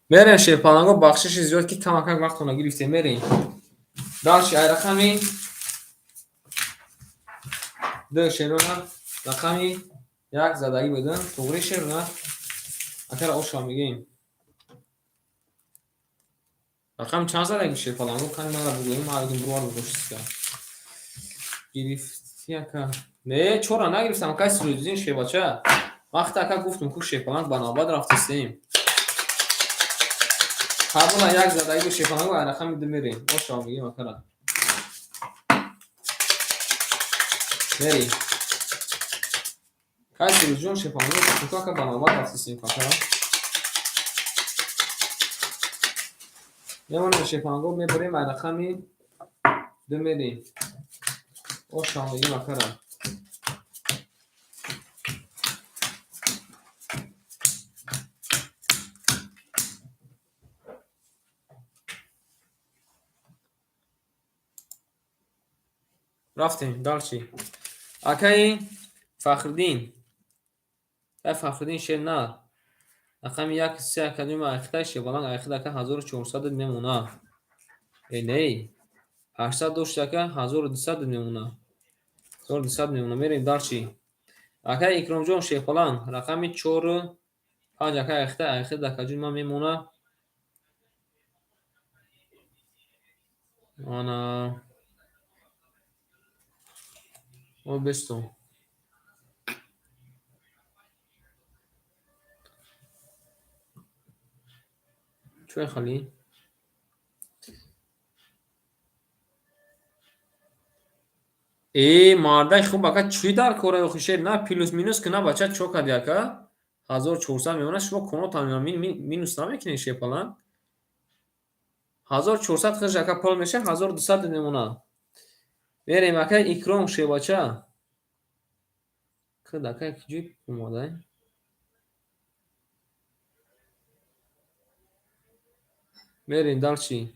Мерем шерпаланго, бахшиши зиёд ки камакак вақтона гирифтем, мерем. Дальше ай рақами 2 шерона рақами 1 задагӣ будам. Туғри шерона акара оша мегем. Рақами чанд задагӣ шерпаланго? Кани мара бугӯем, ма агим бувар бугӯшиска. Гирифти ака. Не, чора нагирифтам, акай Сироҷиддин шербача. Вақте ака гуфтум ку шерпаланг ба навбат рафтистем. Қабула як задагӣ бо шерпаланго ай рақами 2 мерем. Оша мегем акара. Мерем. Кай Сироҷон шерпаланго гуфтум ака ба навбат рафтистем акара. Мемонем шерпаланго мебарем ай рақами 2 мерем. Оша мегем акара. Рафтем дальше. Акаи Фахриддин. Акаи Фахриддин шер на. Рақами 1 3 академия айхитай шербаланг айхид ака 1400 мемона. Не, 800 дошт ака, 1200 мемона. 1200 мемона. Мерем дальше. Ака Икромҷон Шерпалан, рақами 4 5 ака айхта, айхта дакаҷун ман мемона. Ана о бесто. Чӯй хали? Э, мардай хуб ака, чӣ дар кора охи шер? На плюс минус ки на бача чо кади ака? 1400 мемона, шумо конотан минус намекунед Шерпалан? 1400 хиш ака пул меша, 1200 мемона. Мерем ака Икром Шербача. Кид ака ҷой омадай? Мерем дальше.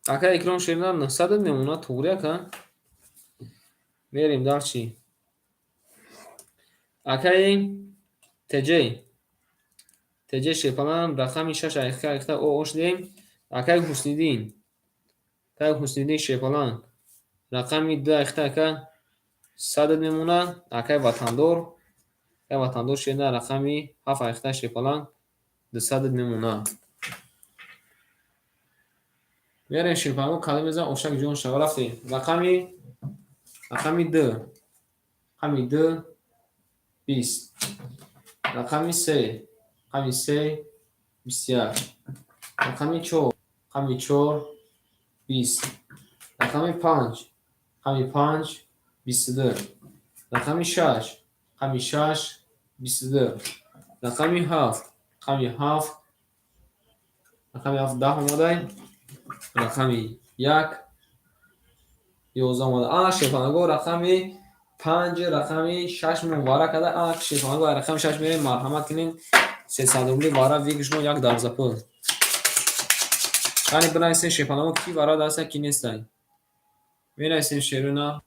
Ака Икром Шерна 900 мемона, туғри ака? Мерем дальше. Акаи ТЖ. ТЖ Шерпалан рақами 6 айхта айхта о ош дем. Акаи Ҳусниддин. Акаи Ҳусниддин Шерпалан рақами 2 айхта ака 100 мемона. Акаи Ватандор. Акаи Ватандор Шерна рақами 7 айхта Шерпалан 200 мемона. Мерем Шерпалан кадом мезан ошак ҷон шава рафтем. Рақами 2. Рақами 2 20. Рақами 3. Рақами 3 21. Рақами 4. Рақами 4 20. Рақами 5. Рақами 5 22. Рақами 6. Рақами 6 22. Рақами 7. Рақами 7. Рақами 7 10 омадай. Рақами 1 11 омада. Ана Шерпаланго рақами 5, рақами 6 мувара када. Ана Шерпаланго рақами 6 мерем, марҳамат кунед. 300 рубли вара вигшмо як дарза пул. Яъне бинависем Шерпаланго ки вара даста ки нестай. Менависем шерона.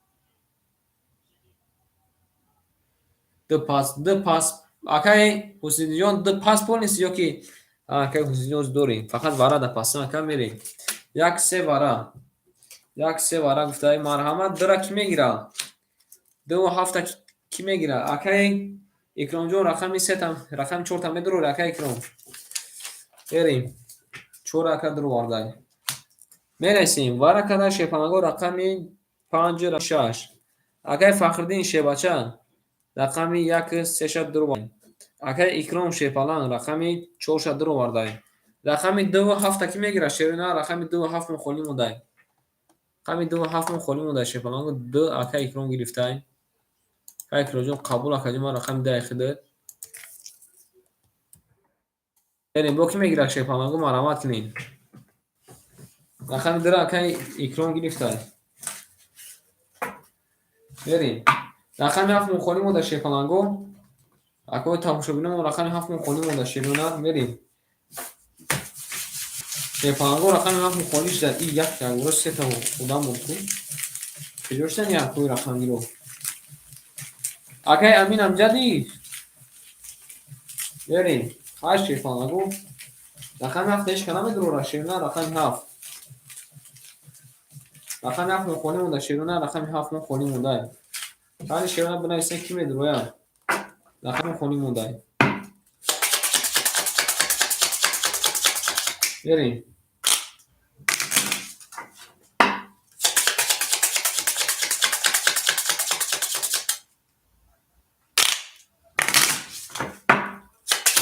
Ду пас, ду пас. Акай Ҳусниддинҷон ду пас пул нест ё ки акай Ҳусниддинҷон дорем. Фақат вара да паса ака мерем. Як се вара. Як се вара гуфтай марҳамат дура ки мегира? Ду ҳафта ки мегира? Акай Икромҷон рақами 3 там, рақами 4 там медурор акай Икром. Берем. 4 ака дурвардай. Мерасем. Вара када Шерпаланго рақами 5 6. Акай Фахриддин Шербача рақами 1 3 ша дурвардай. Акай Икром Шерпалан рақами 4 ша дурвардай. Рақами 2 7 ки мегира? Шерина рақами 2 7 холӣ мондай. Рақами 2 7 холӣ мондай Шерпаланго 2 акай Икром гирифтай. Акай Икромҷон қабул акаҷон ман рақами 2 айхида. Берем бо ки мегира Шерпаланго марҳамат кунед. Рақами 2 акай Икром гирифтай. Берем. Рақами 7 холӣ монда Шерпаланго. Акои тамошобинон рақами 7 холӣ монда Шерона мерем. Шерпаланго рақами 7 холӣ шуда. И як ягора се та одам буд ку. Куҷо шудан якои рақамгиро? Акай Амин Амҷадӣ. Берем. 8 Шерпаланго. Рақами 7 ҳеч ка намедурора Шерона рақами 7. Рақами 7 холӣ монда Шерона рақами 7 холӣ монда. Қани Шерона бинависем ки медурояд? Рақами холӣ монда. Берем.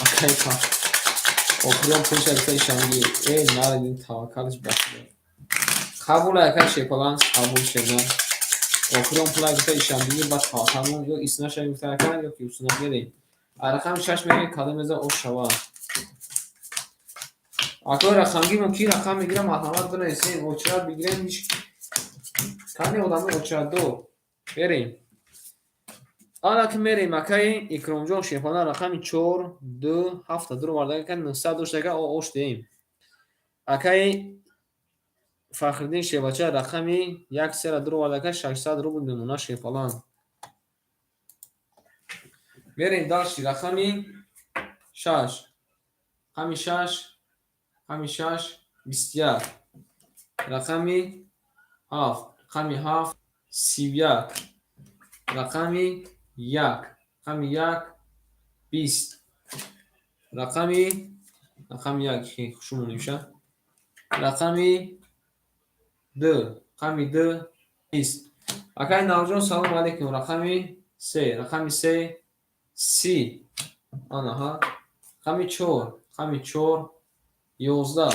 Акай па. Охирон пулша гуфта ишангӣ. Э, нарадин таваккалш ба Худо. Қабул акай Шерпалан, қабул Шерна. Охирон пула гуфта ишангӣ ба таваккалмон ё иснаша гуфта ака ё ки усна мерем. Рақами 6 мерем кадом меза ош шава. Акои рақамгирмон ки рақам мегира марҳамат бинависем, очрат бигирем ҳеч кани одамо очратдор. Берем. Ана ки мерем акаи Икромҷон Шерпалан рақами 4 2 7 дурварда ака 900 дошт ака ош деем. Акаи Фахриддин Шербача рақами 1 3 дурварда ака 600 рубл мемона Шерпалан. Мерем дальше рақами 6. Рақами шаш, рақами шаш, 21. Рақами ҳафт, рақами ҳафт, 31. Рақами як, рақами як, 20. Рақами як, хушум нимша. Рақами ду, рақами ду, 20. Акай Наврӯзҷон, салому алейкум. Рақами се, рақами се, 30. Анаҳа. Рақами чор, рақами чор, 11.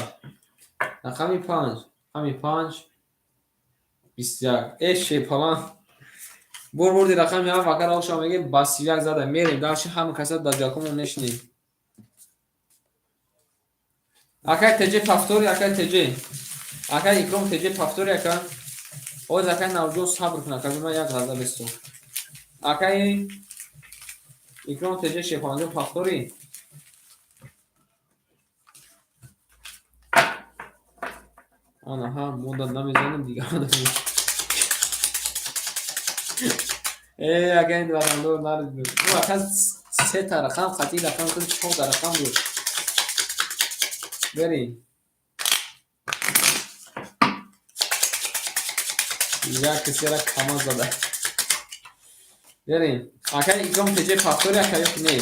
Рақами панҷ, рақами панҷ, 21. Э, шепалан. Бурди рақами ҳафт, ака Равшан меге ба 31 зада. Мерем дарши ҳама каса дар ҷакомон нешинем. Акай теҷе пафтори, акай теҷе. Акай Икром теҷе пафтори, ака. Оз акай Наврӯзҷон сабр кун, ака, ман як лаҳза бесто. Акай Икром теҷе шепаланҷон пафтори. Анаҳа, мода намезанем, дигарро намезанем. Э, акай ватандор нарид. Ну, ака сета рақам, қатъи рақам, чорта рақам буд. Берем. Як касера кама зада. Берем. Акай Икром теҷе пафтори, ака ё не?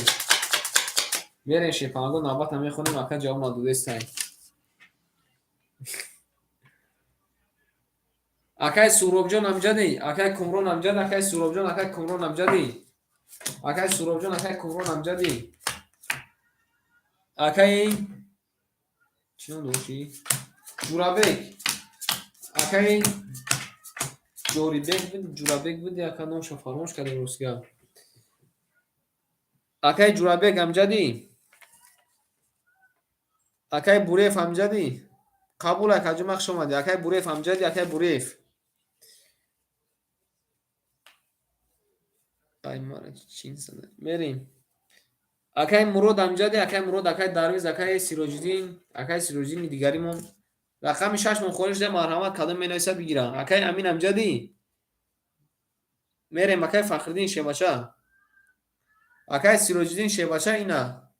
Берем шепанго навбата мехонем, ака ҷавоб надодестай. Акай Суробҷон амҷадӣ, акай Кумрон амҷад, акай Суробҷон, акай Кумрон амҷадӣ. Акай Суробҷон, акай Кумрон амҷадӣ. Акай чӣ ном дошти? Ҷурабек. Акай Ҷорибек буд, Ҷурабек буд, ака номша фаромӯш кардем ростига. Акай Ҷурабек амҷадӣ. Акай Бурев амҷадӣ. Қабул ака ҷума хуш омадӣ. Акай Бурев амҷадӣ, акай Бурев. Ай мара чин зада. Мерем. Акай Мурод амҷадӣ, акай Мурод, акай Дарвиз, акай Сироҷиддин, акай Сироҷиддини дигаримон. Рақами шаш мон холӣ шуда, марҳамат кадом менависад бигира. Акай Амин амҷадӣ. Мерем акай Фахриддин Шебача. Акай Сироҷиддин Шебача ина.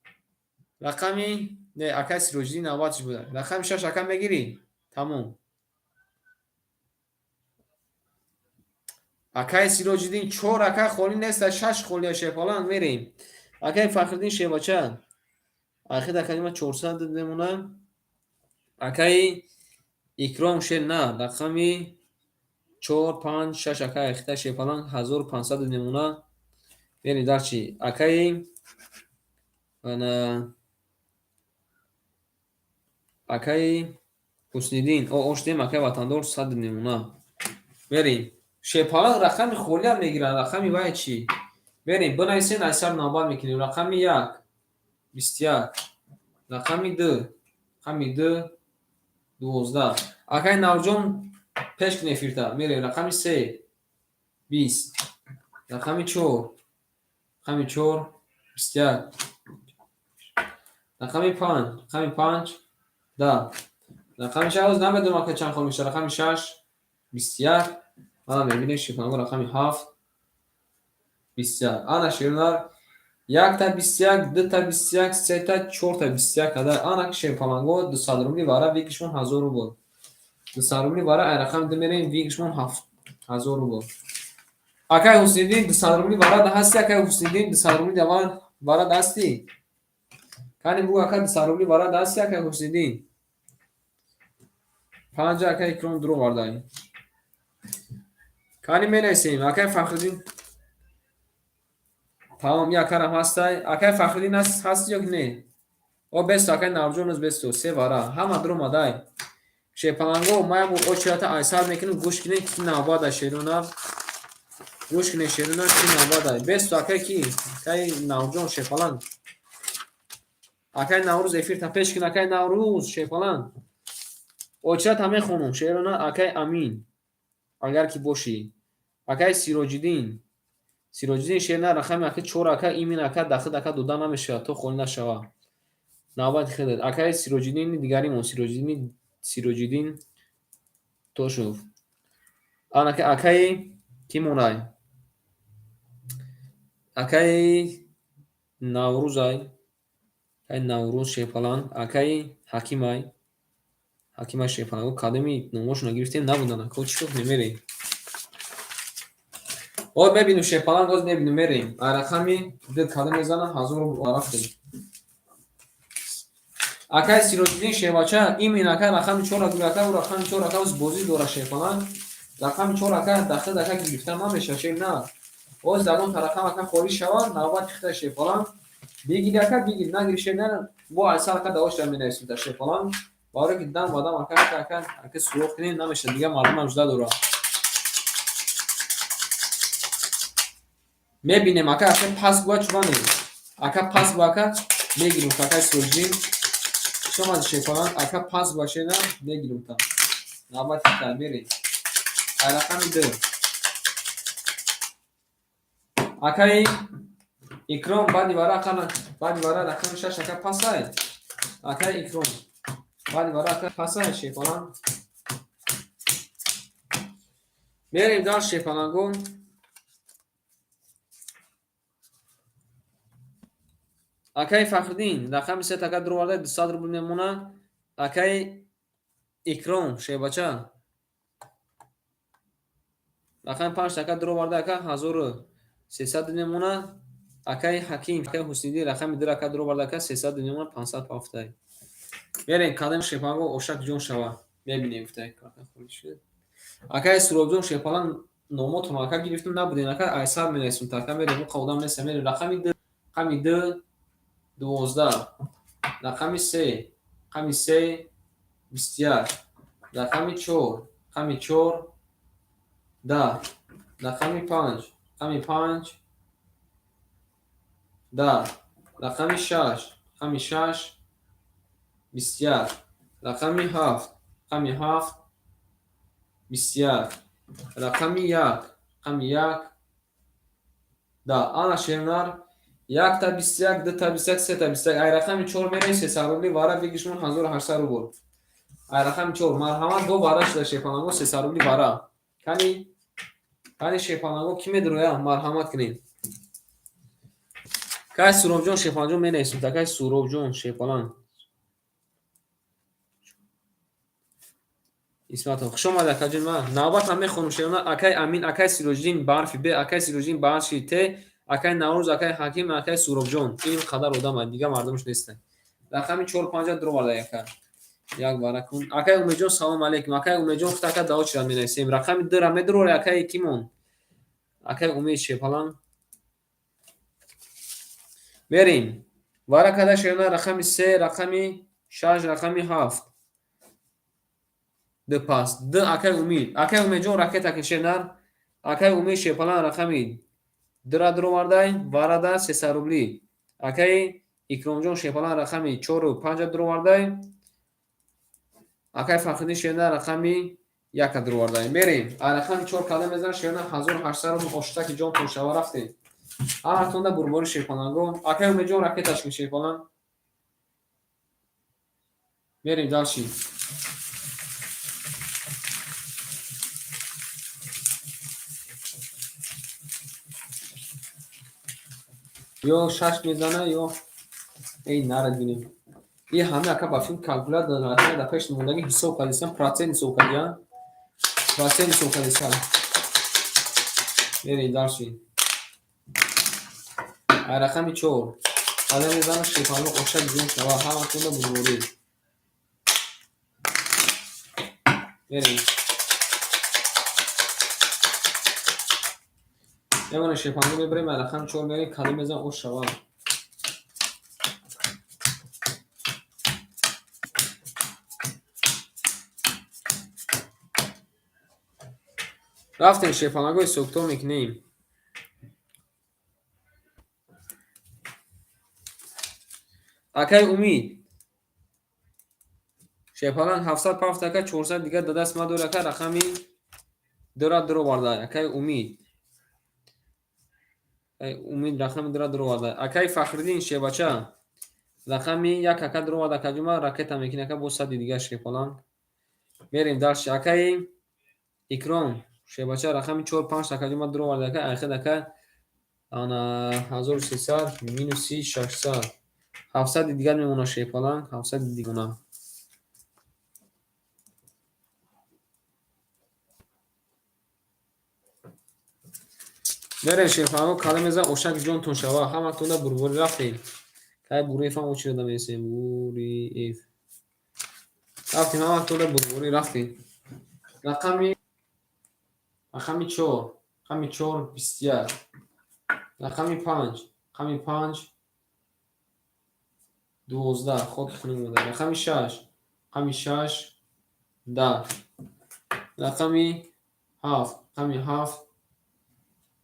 Рақами не, акай Сироҷиддин навбатш буда. Рақами шаш ака мегирӣ? Тамом. Акай Сироҷиддин чор ака холӣ нест, шаш холия шепалан мерем. Акай Фахриддин Шебача. Ахир акадима 400 мемона. Акай Икром шер на, рақами 4, 5, 6 акай ахита шепалан 1500 мемона. Мерем дарчи. Акай ана акай Ҳусниддин, о оштем акай Ватандор 100 мемона. Мерем. Шепалан рақами холиам мегиранд, рақами вай чӣ? Мерем, бинависен, айсар навбат мекунем. Рақами як, 21. Рақами ду, рақами ду, 12. Акай Наврӯзҷон пеш кун эфирта. Мерем, рақами се, 20. Рақами чор, рақами чор, 21. Рақами панҷ, рақами панҷ, 10. Рақами шаш, ҳоз намедонам ака чанд хол мешавад. Рақами шаш, 21. Ана мебинем шепанго рақами ҳафт, 21. Ана шернар якта 21, дута 21, сета, чорта 21 када. Ана шерпаланго 200 рубли вара викишмон 1000 рубл. 200 рубли вара ай рақами ду мерем викишмон 7000 рубл. Акай Ҳусниддин 200 рубли вара да ҳасти, акай Ҳусниддин 200 рубли вара да ҳасти. Кани бугу ака 200 рубли вара да ҳасти, акай Ҳусниддин. Панҷа акай Икром дурӯғ вардай. Кани менависем, акай Фахриддин. Тамом, як акарам ҳастай. Акай Фахриддин ҳасти ё не? О бесто, акай Наврӯзҷон низ бесто, се вара. Ҳама дуромадай. Шерпаланго, ма як бор очерата айсар мекунем, гӯш кунем ки навбат ай шерона. Гӯш кунем шерона ки навбат ай. Бесто акай ки? Акай Наврӯзҷон шерпаланг. Акай Наврӯз эфирта пеш кун, акай Наврӯз шерпаланг. Очерата мехонам шерона, акай Амин. Агар ки бошӣ. Акай Сироҷиддин. Сироҷиддин шерна рақами ака чор ака имин ака дахид ака дода намешавад то холӣ нашава. Навбати хеле. Акай Сироҷиддини дигаримон Сироҷиддини Сироҷиддин Тошов. Ана акай ки монай? Акай Наврӯзай. Акаи Наврӯз Шерпаланг, акаи Ҳакимай, Ҳакимай Шерпаланг. Кадоми номошонро гирифтем, набудан, ака, чӣ кор мерем? Оз мебинем Шерпаланг, оз мебинем, мерем. А рақами д кадом мезана, 1000 рубл рафтем. Акаи Сироҷиддин Шербача, имин ака рақами чор ака, ӯ рақами чор ака оз бозӣ дора Шерпаланг. Рақами чор ака дахил ака гирифта намеша, шер на. Оз ягон рақам ака хориҷ шавад, навбат хита Шерпаланг. Бигир ака, бигир, нагир шер на, бо айсар ака давошра менависем дар Шерпаланг. Барое ки дам ба дам ака ака ака суроғ кунем намеша, дигар мардумам жуда дора. Мебинем ака, ака пас гуа чубане. Ака пас гуа ака мегирем ака Сироҷиддин. Шумо Шерпаланг ака пас гуа шена мегирем та. Навбат хита мерем. Ай рақами д. Акаи Икром баъди вара ака баъди вара рақами шаш ака пасай. Акаи Икром баъди вара ака пасай Шерпаланг. Мерем дар Шерпаланго. Акаи Фахриддин рақами се ака дуроварда 200 рубл мемонад. Акаи Икром Шербача рақами панҷ ака дуроварда ака 1300 мемонад. Акаи Ҳаким, акаи Ҳусниддин рақами ду ака дуроварда ака 300 мемонад, 500 пафтай. Мерем кадом Шерпаланго ошак ҷон шава. Мебинем гуфтай. Акаи Суробҷон Шерпаланг номотон ака гирифтем набудем ака айсар менависем ака мерем уқа одам нест мерем рақами ду рақами ду 12, рақами се рақами се 21, рақами чор рақами чор 10, рақами панҷ рақами панҷ 10, рақами шаш рақами шаш 21, рақами ҳафт рақами ҳафт 21, рақами як рақами як 10. Ана шернар якта 21, дута 21, сета 21. Ай рақами чор мерем, 300 рубли вара бигишмон 1800 рубл. Ай рақами чор марҳамат бо вара шуда Шерпаланго 300 рубли вара. Кани кани Шерпаланго ки медроя марҳамат кунед. Кай Суробҷон Шерпаланҷон менависем, та кай Суробҷон Шерпаланг. Исматов, хуш омадед акаҷон ма. Навбат ҳам мехонам шерона акай Амин, акай Сироҷиддин ба ҳарфи Б, акай Сироҷиддин ба ҳарфи Т, акай Наврӯз, акай Ҳаким, акай Суробҷон. Ин қадар одам аст, дигар мардумаш нестанд. Рақами чор панҷа дуроварда яка. Як вара кун. Акай Умедҷон салом алейкум. Акай Умедҷон худ ака дао чира менависем. Рақами дура медурори акай кимон? Акай Умед Шерпаланг. Мерем. Вара када шерона рақами се, рақами шаш, рақами ҳафт. Д пас. Д акай Умид. Акай Умедҷон ракета ки шернар. Акай Умед Шерпаланг рақами дура дуровардай, варада 300 рубли. Акаи Икромҷон Шерпаланг рақами чору панҷа дуровардай. Акаи Фахриддин Шерна рақами яка дуровардай. Мерем. А рақами чор када мезанад Шерна 1800 рубл оштаки ҷон шава рафтем. Ҳаматонда бурбори Шерпаланго. Акаи Умедҷон ракеташ кун Шерпаланг. Мерем дальше. Ё шаш мезана, ё эй нарад бинем. И ҳама ака ба филм калкулятор дар пеш мондагӣ ҳисоб кардисам, процент ҳисоб кардиям. Процент ҳисоб кардисам. Мерем дальше. Ай рақами чор. Када мезана Шерпаланго ошак ҷон шава, ҳаматонда бурборӣ. Мерем. Мемонем Шерпаланго мебарем, ай рақами чор мерем, када мезана ош шава. Рафтем Шерпаланго ҳисобкитоб мекунем. Акаи Умид. Шерпаланг 700 пафт ака 400 дигар да даст мадор ака рақами дура дуроварда. Акаи Умид. Акаи Умид рақами дура дуроварда. Акаи Фахриддин Шербача рақами як ака дуроварда ака ҷума ракета мекунӣ ака бо сади дигар Шерпаланг. Мерем дальше. Акаи Икром Шербача рақами чор панҷ ака ҷума дуроварда ака айхед ака ана 1300 минуси 600 700 дигар мемона шерпаланг, 700 дигар. Мерем шерпаланго калем мезан ошак ҷонтон шава. Ҳаматонда бурборӣ рафтем. Кай Буриев ҳам очереда месем. Буриев. Рафтем ҳаматонда бурборӣ рафтем. Рақами 4, рақами 4 21. Рақами 5, рақами 5 12. Ход хунук монда. Рақами 6, рақами 6 10. Рақами 7, рақами 7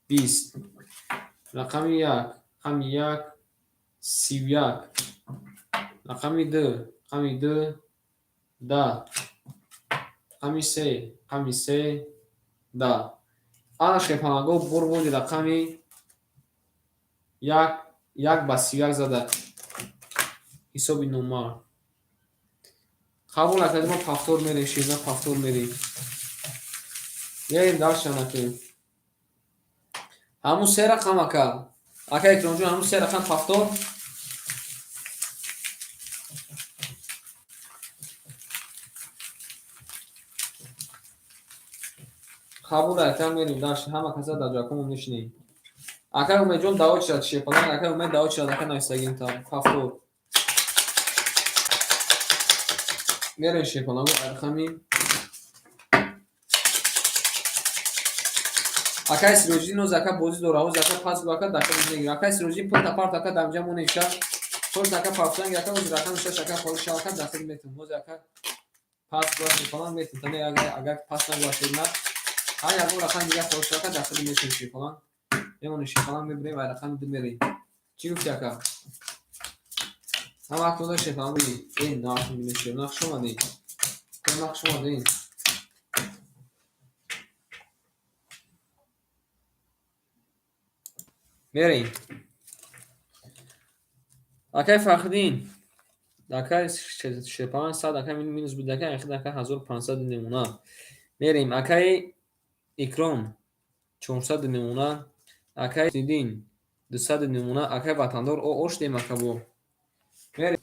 20. Рақами 1, рақами 1 31. Рақами 2, рақами 2 10. Рақами 3, рақами 3 10. Ана шерпаланго бурбуди рақами 1, 1 ба 31 зада. Ҳисоби номар. Қабул накардем, мо повтор мерем, ширина повтор мерем. Мерем дальше накунем. Ҳамун се рақам ака. Ака Икромҷон, ҳамун се рақам повтор. Қабул ака мерем дальше. Ҳама каса дар ҷакомон мешинем. Ака Умедҷон даво чирад шерпаланг, ака Умед даво чирад, ака нависагим та повтор. Мерем шерпаланго рақами акай Сироҷиддин оз ака бозӣ дора, оз ака пас гу ака дака мегира. Акай Сироҷиддин пул тапарт ака дамҷа монеша. Пул ака пафтанг ака оз рақами 6 ака холиш шав ака дахил метун. Оз ака пас гу шерпаланг метун. Тане агар пас нагу шерна. Ҳар ягон рақами дигар холиш шав ака дахил метун шерпаланг. Мемонем шерпаланг мебирем ва рақами 2 мерем. Чӣ гуфти ака? Ҳама вақт шерпаланг биги. Эй, нарх мебинем шерна, хуш омадед. Хуш омадед. Мерем. Акай Фахриддин. Акай шерпаланг 100, акай минус буд, акай ахир ака 1500 намуна. Мерем. Акай Икром 400 намуна. Акай Дин 200 намуна. Акай Ватандор о ош дем ака бо. Мерем.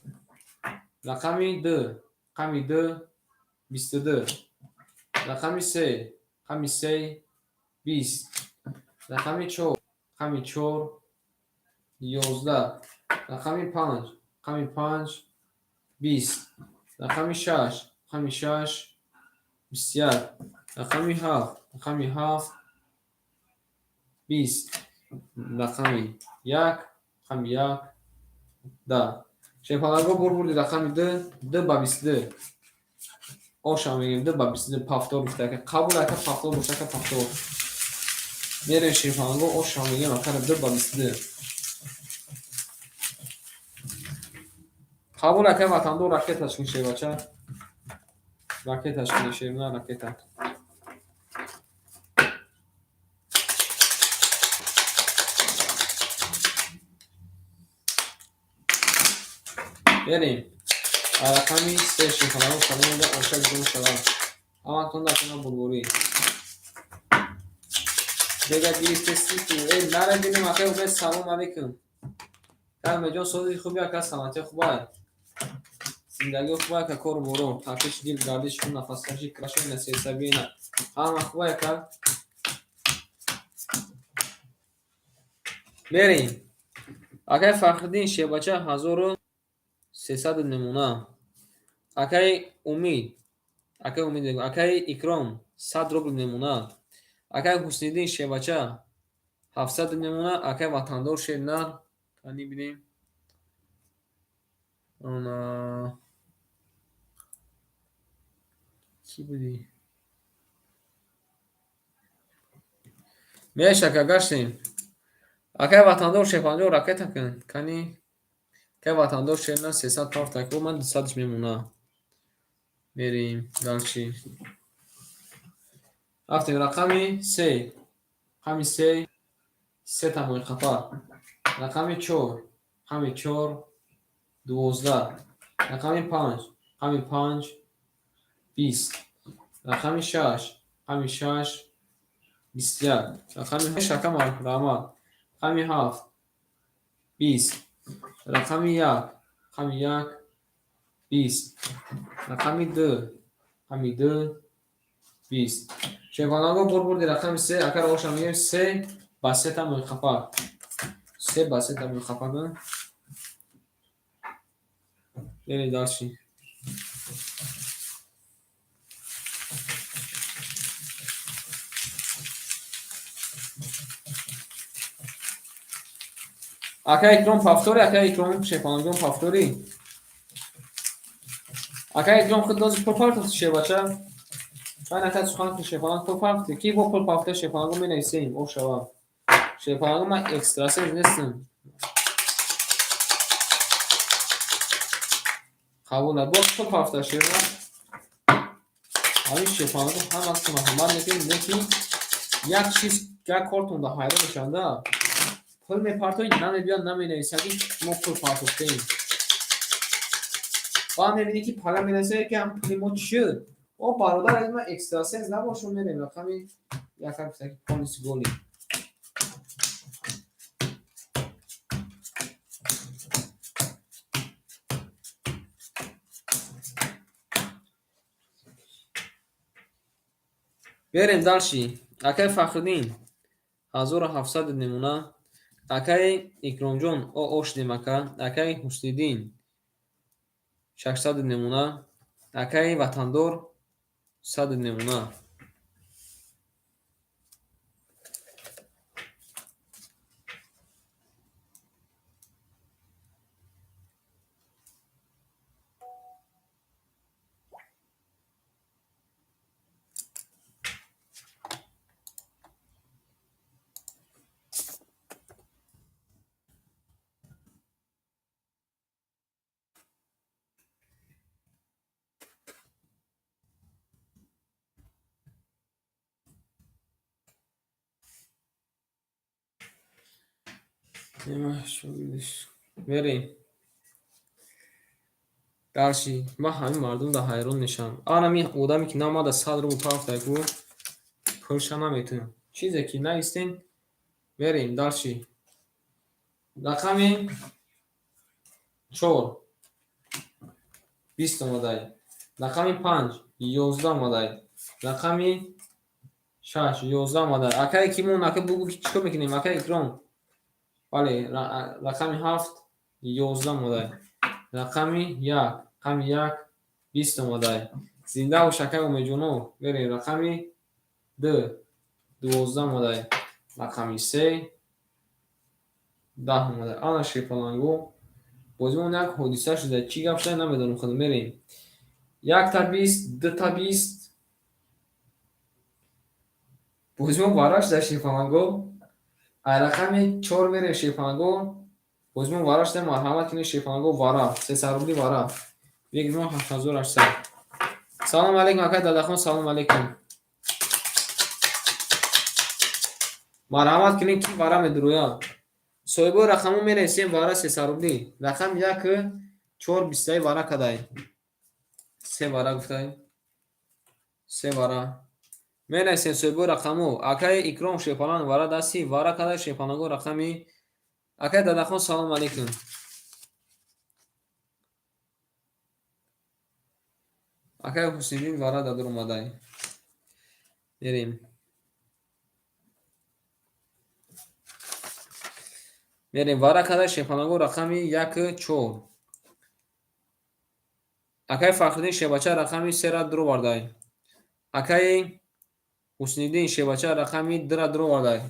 Рақами 2, рақами 2 22. Рақами 3, рақами 3 20. Рақами 4, рақами 4 11. Рақами 5, рақами 5 20. Рақами 6, рақами 6 21. Рақами 7, рақами 7 20. Рақами 1, рақами 1 10. Шерпаланго бурбурди рақами 2, 2 ба 22. Оша мегем 2 ба 22 повтор гуфта ака. Қабул ака повтор боша ака повтор. Мерем шерпаланго оша мегем ака 2 ба 22. Қабул ака ватандор ракеташ кун шербача. Ракеташ кун шерна ракета. Мерем. Рақами 3 шерпаланго салом да оша ҷон шава. Ҳаматон дакона бурбурӣ. Дега гирифтести ту. Эй, нара бинем ака Умед салом алейкум. Кай Умедҷон сози хуби ака саломатӣ хубай. Зиндагӣ хубай ака кору боро. Тапиши дил, гардиши хун, нафаскашӣ, краши насерсабина. Ҳама хубай ака. Мерем. Акай Фахриддин шербача 1300 намуна. Акай Умид, акай Умид, акай Икром 100 рубл намуна. Акай Ҳусниддин шербача 700 намуна. Акай Ватандор шернар кани бинем. Она кӣ будӣ? Меш ака гаштем. Акай Ватандор шерпанҷо ракета кун. Кани акай Ватандор шернар 300 парт ака ман 200 мемона. Мерем дальше. Рафтем рақами 3. Рақами 3 се тамои қафар. Рақами 4, рақами 4 12. Рақами 5, рақами 5 20. Рақами 6, рақами 6 21. Рақами 8 ака раҳмат. Рақами 7 20. Рақами 1, Рақами як 20. Рақами ду. Рақами ду 20. Шерпаланго бурди рақами се. Акар оша мегем се ба сета мӯйқапак. Се ба сета мӯйқапак. Берем дальше. Ака Икром повтори, ака Икром Шерпалангон повтори. Ака Икром худ дози пул партофти шербача. Чанд ака сухан ки Шерпаланг пул партофти. Ки бо пул партофта Шерпалангон менависем, о шава. Шерпалангон ман экстрасенс нестам. Қабул бо пул партофта шерба. Ҳамин Шерпалангон ҳаматон ҳурмат мекунем, лекин як чиз, як кортонда ҳайрон мешаванда. Пул мепартоед, намебиёд, наменависад, ки мо пул партофтем. Баъд мебинӣ, ки пага менависад, ки ҳам пули мо чӣ шуд. О бародар, аз ман экстрасенс набошум, мерем рақами як гуфта, ки полностью голи. Берем дальше. Акай Фахриддин 1700 намуна. Акай Икромҷон о ошдем ака. Акай Ҳусниддин 600 намуна. Акай Ватандор 100 намуна. Мерем. Дальше. Ман ҳамин мардум да ҳайрон мешавам. Анами одаме ки наомада 100 рубл партофта ку, пулша наметавонам. Чизе ки навистем, мерем дальше. Рақами 4 20 омадай. Рақами 5 11 омадай. Рақами 6 11 омадай. Акае ки мон, ака бугу ки чикор мекунем? Ака Икром. Бале, рақами 7 11 омадай. Рақами 1, рақами 1 20 омадай. Зинда бош акай Умедҷонов. Берем рақами 2 12 омадай. Рақами 3 10 омадай. Ана Шерпаланго. Бозимон як ҳодиса шуда. Чӣ гап шуда намедонам худам. Мерем. 1 та 20, 2 та 20. Бозимон вара шуда Шерпаланго. Ай рақами 4 мерем Шерпаланго. Бозимон вара шуда, марҳамат кунед Шерпаланго вара. 300 рубли вара. Бигирем 7800. Салом алейкум акай Дадахон, салом алейкум. Марҳамат кунед ки вара медурояд. Соҳибои рақамҳо менависем вара 300 рубли. Рақам 1 4 20 вара кадай. 3 вара гуфтай. 3 вара. Менависем соҳибои рақамҳо. Акай Икром Шерпаланг вара дасти, вара кадай Шерпаланго рақами. Акай Дадахон, салом алейкум. Акай Ҳусниддин вара дадур омадай. Мерем. Мерем вара кадай Шерпаланго рақами 1 4. Акай Фахриддин Шербача рақами 3 ра дуровардай. Акай Ҳусниддин Шербача рақами 2 ра дуровардай.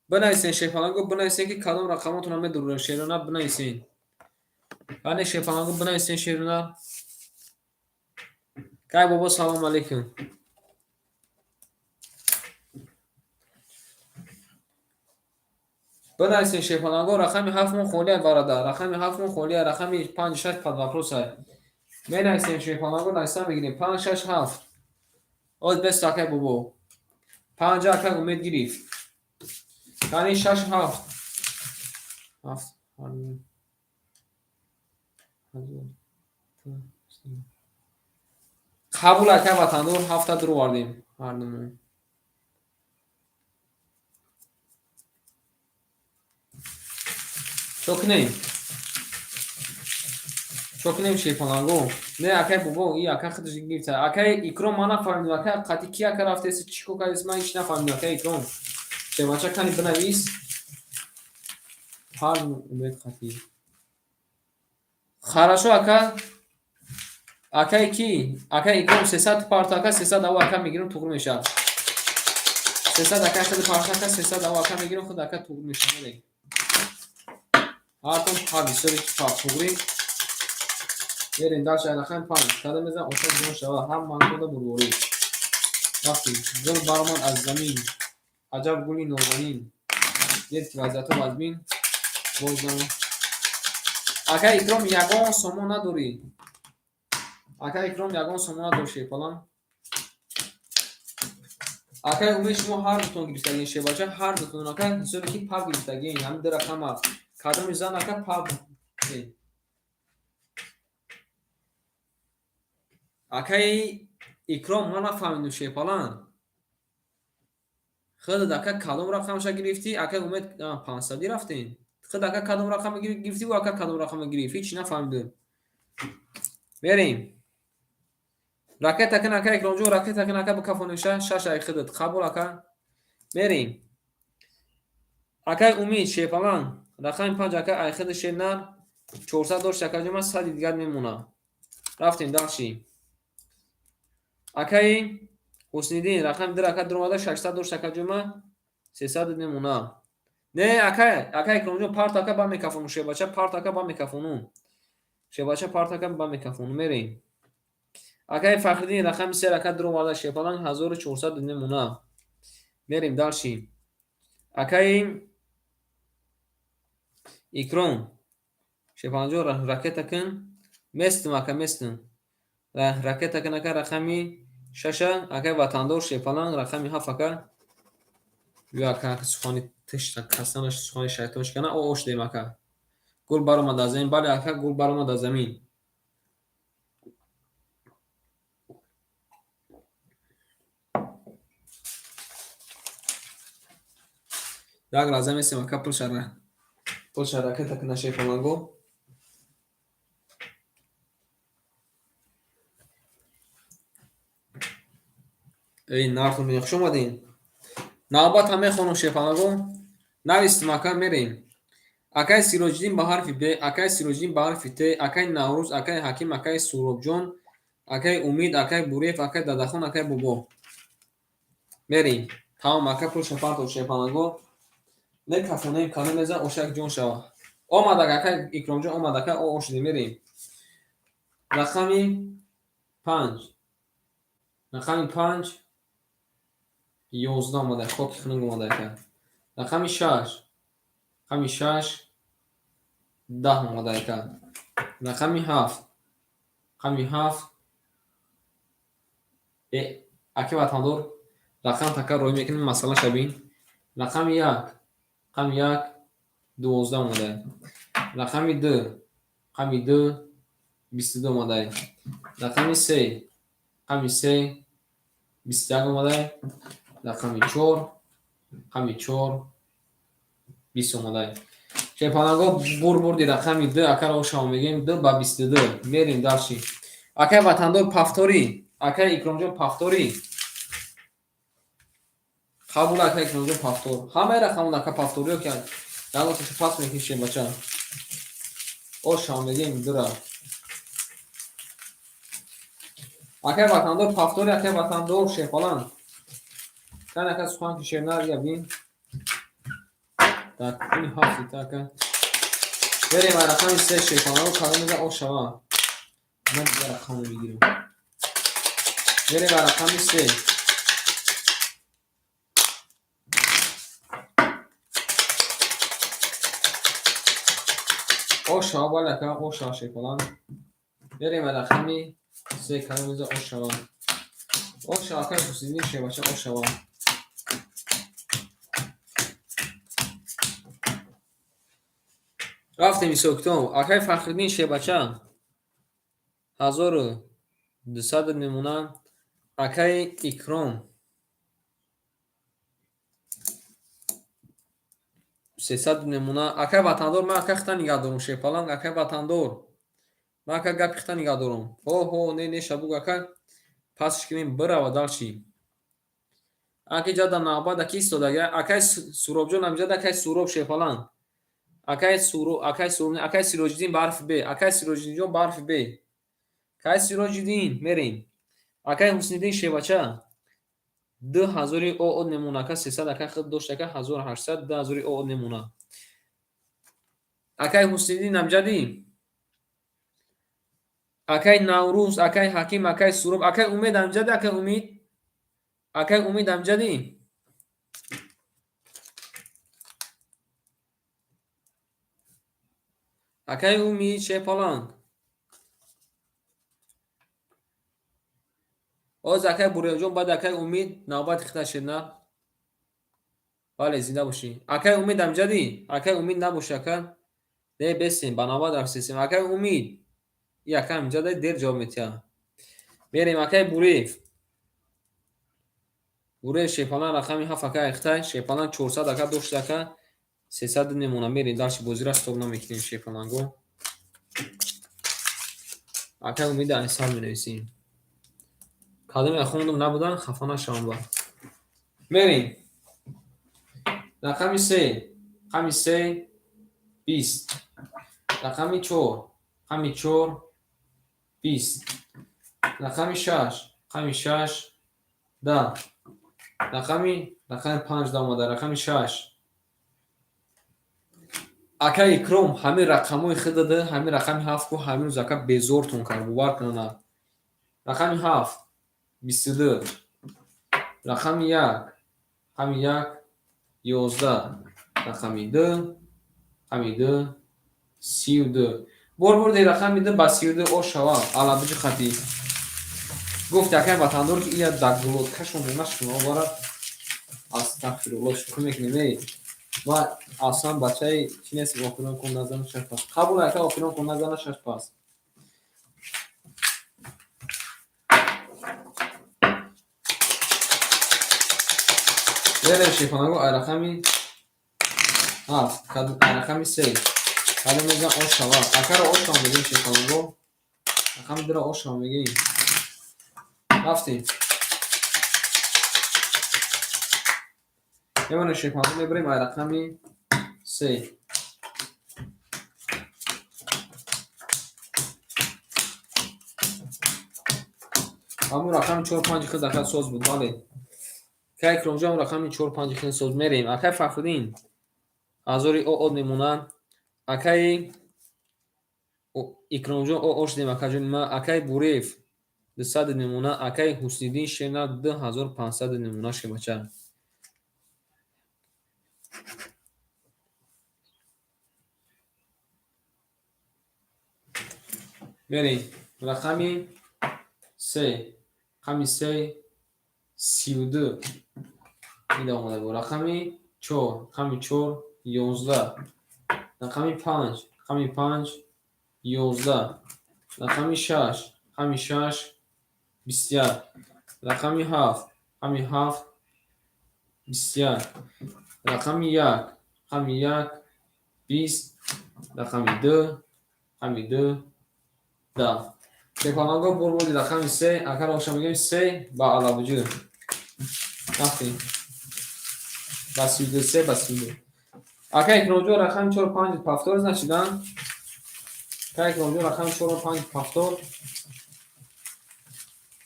Бинависен Шерпаланго, бинависен ки кадом рақамотонро медурем шерона бинависен. Ане Шерпаланго бинависен шерона. Кай бобо, салом алейкум. Бинависен Шерпаланго рақами 7 мон холия бародар. Рақами 7 мон холия, рақами 5 6 под вопросай. Менависем Шерпаланго, нависа мегирем 5 6 7. Оз бест акай бобо. 5 акай Умед гирифт. Яъне 6 7. 7. Қабул акай Ватандор, 7 дуровардем. Ҳардумон. Чо кунем? Чо кунем, шерпаланго? Не, акай бобо, и ака худаш гирифта. Акай Икром, ман нафаҳмидам, ака қати ки ака рафтеси, чӣ кор кардеси, ман ҳеч нафаҳмидам, акай Икром. Шербача, кани бинавис. Ҳар умед қати. Хорошо, ака. Акай ки? Акай Икром, 300 парта, ака, 300 ав ака мегирам, туғри мешавад. 300 ака худ парта, ака, 300 ав ака мегирам, худ ака туғри мешавад. Ҳартон па бисёре ки па туғри. Мерем дальше, рақами панҷ. Када мезан ошак ҷон шава, ҳам манкода бурворӣ. Вақти гул баромад аз замин, аҷаб гули нозанин. Дид ки вазъиятҳо вазмин, бознам. Ака Икром, ягон сомон надорӣ. Ака Икром, ягон сомон надорӣ, шерпалан. Акай Умед, шумо ҳар дутон гирифтагин, шербача, ҳар дутон ака ҳисобе ки паб гирифтагин, ҳамин ду рақама. Кадоми зан, ака, паб? Акаи Икром, ман нафаҳмидам, шерпалан. Худат, ака, кадом рақамша гирифтӣ? Акай Умед, 500-ӣ рафтем. Худ, ака, кадом рақама гирифтӣ, ӯ, ака, кадом рақама гирифт? Ҳеч нафаҳмидам. Мерем. Ракета кун, ака Икромҷон, ракета кун, ака, бикафонеша, шаш ай худат. Қабул, ака. Мерем. Акай Умид, шерпалан, рақами панҷ, ака, ай худи шернар 400 дошт, акаҷон, ман 100-и дигар мемонам. Рафтем дальше. Акаи Ҳусниддин, рақами ду, ака, дуромада, 600 дошт, акаҷон, ман 300 мемонам. Не, ака, ака Икромҷон, парт, ака, ба мекафону, шербача, парт, ака, ба мекафону. Шербача, парт, ака, ба мекафону. Мерем. Акаи Фахриддин, рақами се, ака, дуромада, шерпалан, 1400 мемонам. Мерем дальше. Акаи Икром, шерпаланҷон, ракета кун. Местум, ака, местум. Ракета кун, ака, рақами шаша, акаи Ватандор, шерпалан, рақами ҳафт, ака. Ё, ака, сухани тишта касанаш, сухани шайтон шикана, о ош дем, ака. Гул баромад аз замин, бале, ака, гул баромад аз замин. Як лаҳза месем, ака, пулша ракета куна, шерпаланго. Эй, нарху бинед, хуш омадин. Навбат ҳам мехонам, шерпаланго. Навистем, ака, мерем. Акаи Сироҷиддин ба ҳарфи Б, акаи Сироҷиддин ба ҳарфи Т, акаи Наврӯз, акаи Ҳаким, акаи Суҳробҷон, акаи Умид, акаи Буриев, акаи Дадахон, акаи Бобо. Мерем. Тамом, ака, пулша партов, шерпаланго. Мекафонем, кадом мезан ошак ҷон шава. Омад, ака Икромҷон, омад, ака, о ошидем, мерем. Рақами панҷ. Рақами панҷ 11 омада, хоки хунук омада, ака. Рақами шаш. Рақами шаш 10 омада, ака. Рақами ҳафт. Рақами ҳафт. Аки Ватандор, рақам така роҳӣ мекунем, масъала шабин. Рақами як. Рақами як 12 омада. Рақами ду. Рақами ду 22 омада. Рақами се. Рақами се 21 омада. Рақами чор. Рақами чор 20 омада. Шерпаланго, бурди рақами ду, акаро ошамо мегӯем, ду ба 22. Мерем дальше. Акаи Ватандор, повтори. Акаи Икромҷон, повтори. Қабул, акаи Икромҷон, повтор. Ҳамаи рақамон, ака, повториё ки ягонташа пас мекишем, бача. Ошамо мегӯем дура. Акаи Ватандор, повтори, акаи Ватандор, шерпалан. Кан, ака, сухан ки шернар я бин. Так, ин ҳафти така. Мерем ба рақами се, шерпаланро, кадом мезан ошава. Ман дигар рақамро мегирам. Мерем ба рақами се. Ошава, бале, ака, ошава, шерпалан. Мерем ба рақами се, кадом мезан ошава. Ошава, акаи Ҳусайниддин, шербача, ошава. Рафтем ҳисобкитоб. Акаи Фахриддин, шербача, 1200 мемона. Акаи Икром 300 мемона. Акаи Ватандор, ман ака хита нигаҳ дорум, шерпаланг. Акаи Ватандор, Ман ака гапи хита нигаҳ дорам. Ҳо ҳо не не шабуг ака пасш кунем бирава далчи. Аки ҷада навбат аки истодага. Акай Суробҷон амҷада акай Суроб Шерпаланг. Акай Суро акай Суроб акай Сироҷиддин ба ҳарфи Б. Акай Сироҷиддинҷон ба ҳарфи Б. Акай Сироҷиддин мерем. Акай Ҳусниддин Шевача. 2000 ОО немона ака 300 ака худ дошт ака 1800 2000 ОО немона. Акай Ҳусниддин амҷадӣ. Акай Наврӯз, акай Ҳаким, акай Суроб, акай Умед амҷадӣ, акай Умид. Акай Умид амҷадӣ. Акай Умид Шерпаланг. Оз акай Бурёнҷон баъд акай Умид навбати хита шед на? Бале, зинда бошӣ. Акай Умид амҷадӣ? Акай Умид набошӣ ака? Не, бесем, ба навбат рафтесем. Акай Умид. И акай амҷада дер ҷавоб метиҳад. Мерем акай Буреев. Буреев Шерпаланг рақами 7 акай Ихтай. Шерпаланг 400 ака дошт ака. 300 немона. Мерем дальше бозира стоп намекунем Шерпаланго. Акай Умида айсар менависем. Кадоме хондум набудан, хафа нашавам ба. Мерем. Рақами 3, рақами 3 20. Рақами 4, рақами 4 20. Рақами 6, рақами 6 10. Рақами 5 да омада, рақами 6. Ака Икром, ҳамин рақамҳои худада, ҳамин рақами 7 ку ҳамин рӯз ака безортон кард, бовар кунана. Рақами 7 22. Рақами 1, рақами 1 11. Рақами 2, рақами 2 32. Бор бурди рақами 2 ба 32 ош шава, алабиҷи хати. Гуфт акай ватандор ки ия дар глоткашон нашуна бара. Астағфируллоҳ, шӯхӣ мекунем, эй. Ма аслан бачаи чӣ нестем, охирон кун назана шаш пас. Қабул ака охирон кун назана шаш пас. Мерем Шерпаланго ай рақами 7, ай рақами 3. Кадом мезан ош шава. Акаро ош шава мегӯем Шерпаланго. Рақами 2-ро ош шава мегӯем. Рафтем. Мемонем Шерпаланго мебарем ай рақами 3. Ҳамун рақами 4 5 хел ака соз буд, бале. Акай Икромҷон рақами 4 5 хел соз мерем. Акай Фахриддин ҳазори ОО мемонанд. Акай Икромҷон ОО шудем акаҷони ман. Акай Буреев 200 мемонад. Акай Ҳусниддин Шернак 2500 мемонад шебача. Мерем. Рақами 3, рақами 3 32. Ин омада буд. Рақами 4, рақами 4 11. Рақами 5, рақами 5 11. Рақами 6, рақами 6 21. Рақами 7, рақами 7 21. Рақами 1, рақами 1 20. Рақами 2, рақами 2 10. Шерпаланго бор бурди рақами 3, акар оша мегӯем 3 ба алабуҷӯ. Рафтем. Ба 33, ба 32. Ака Икромҷон рақами 4 5 повтор значидан. Ака Икромҷон рақами 4 5 повтор.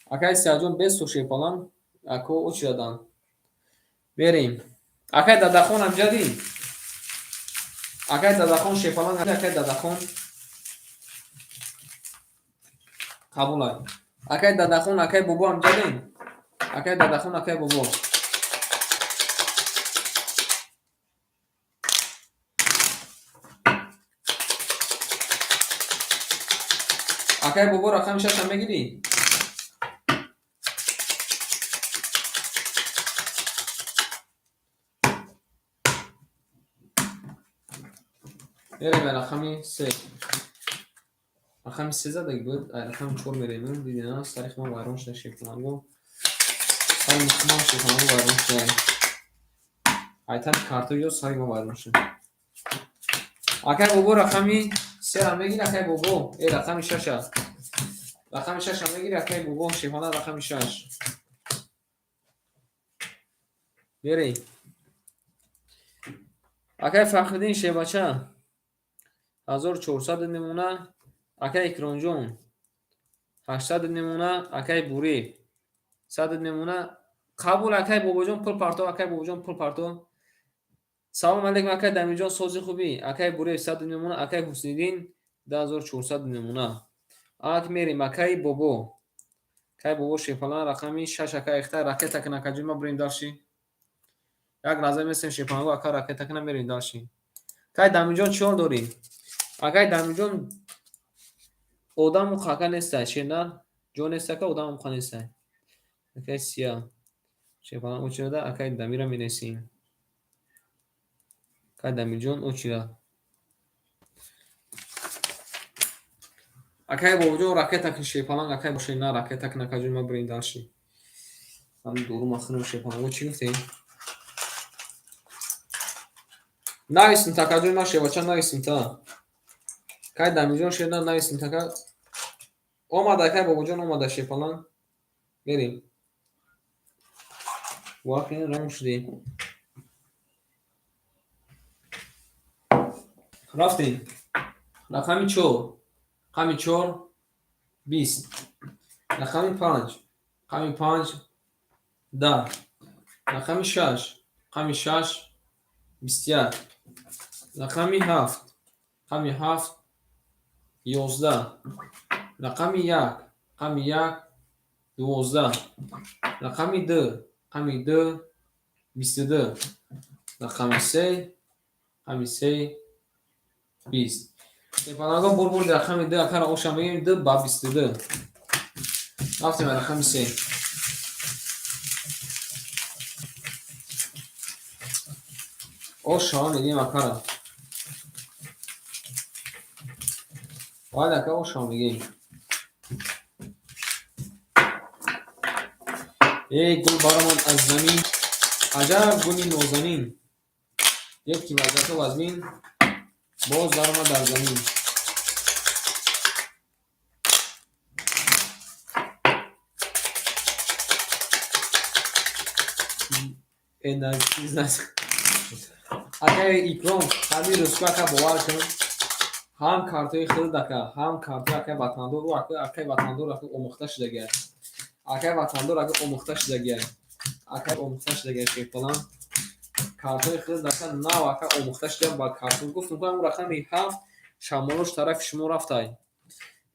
Акай Сияҷон без Шерпаланг ако очирадан. Мерем. Акай Дадахон амҷадӣ. Акай Дадахон Шерпаланг, акай Дадахон. Қабулай. Акай Дадахон, акай Бобо амҷадӣ. Акай Дадахон, акай Бобо. Акай Бобо рақами 6 мегирӣ? Мерем рақами 3. Рақами 3 задаги буд, ай рақами 4 мерем. Дидина, сари ман вайрон шуда Шерпаланго. Сари ман Шерпаланго вайрон шуда. Айтан карто ё сари ман вайрон шуда. Акай Бобо рақами Сера мегири, акай бобо? Э, рақами шаша. Рақами шаша мегири, акай бобо, шефона рақами шаш. Мерем. Акай Фахриддин шебача 1400 мемона. Акай Икромҷон 800 мемона. Акай Бурӣ 100 мемона. Қабул, акай бобоҷон, пул парто, акай бобоҷон, пул парто. Салом алейкум, акай Дамирҷон, сози хубӣ. Акай Бурев 100 мемона, акай Ҳусниддин 2400 мемона. Ак мерем, акай бобо. Акай бобо шефалан рақами 6, акай Ихтар ракета кна, акаҷон, ма бурем дальше. Як лаҳза месем шефаланго, ака ракета кна, мерем дальше. Акай Дамирҷон, чӣ ҳол дорӣ? Акай Дамирҷон, одаму хака нестай, шена ҷо нест, ака, одаму ха нестай. Акай Сия. Шефалан очирада, акай Дамира менесем. Акай Дамирҷон очира. Акай бобоҷон ракета кун шефалан, акай бошена ракета кун, акаҷон, ма бурем дальше. Ҳам дору махунам шефаланго, чӣ гуфтем? Нависм такаҷон, ма шевача нависм та. Акай Дамирҷон шена нависм така. Омада, акай бобоҷон, омада шефалан. Мерем. Воқеан ром шудем. Рафтем. Рақами чор. Рақами чор 20. Рақами панҷ. Рақами панҷ 10. Рақами шаш. Рақами шаш 21. Рақами ҳафт. Рақами ҳафт 11. Рақами як. Рақами як 12. Рақами ду. Рақами ду 22. Рақами се. Рақами се 20. Сепанаго бур бурди рақами ду, акара оша мегирем ду ба 22. Рафтем рақами се. Оша мегирем акара. Вале ака оша мегирем. Эй гул баромад аз замин, аҷаб гули нозанин. Дед ки вазъиятҳо вазмин, боз даромад дар замин. Акай Икром, ҳамин рӯзко ака бовар кун, ҳам картои худ ака, ҳам картои акай ватандор, акай ватандор ака омӯхта шудагиай. Акай ватандор ака омӯхта шудагиай. Акай омӯхта шудагиай шефалан. Картои худ ака нав ака омӯхта шуда ба картон. Гуфтум ку ҳамун рақами ҳафт шамолош тарафи шумо рафтай.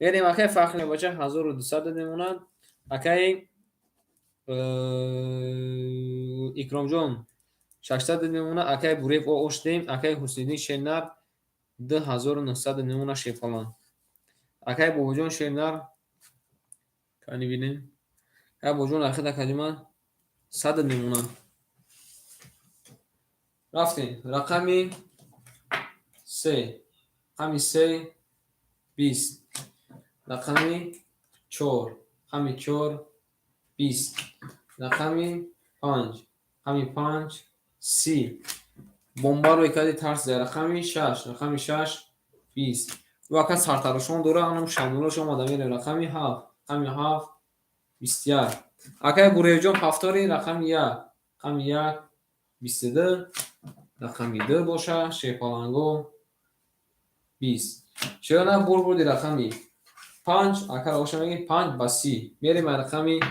Мерем, акай Фахри бача 1200 мемонад. Акай Икромҷон 600 мемонад. Акай Бурев оштем. Акай Ҳусниддин шернар 2900 мемонад шефалан. Акай бобоҷон шернар кани бинем. Акай бобоҷон ахид акадима 100 мемонад. Рафтем. Рақами се. Рақами се 20. Рақами чор. Рақами чор 20. Рақами панҷ. Рақами панҷ 30. Бомбаро икади тарс зад. Рақами шаш. Рақами шаш 20. Ӯ ака сартарошон дора, анам шамолош омада мерем. Рақами ҳафт. Рақами ҳафт 21. Акай Буревҷон ҳафтори рақами як. Рақами як 22. Рақами ду боша шерпаланго 20. Чаро на бур бурди рақами панҷ, ака оша мегим панҷ ба 30. Мерем рақами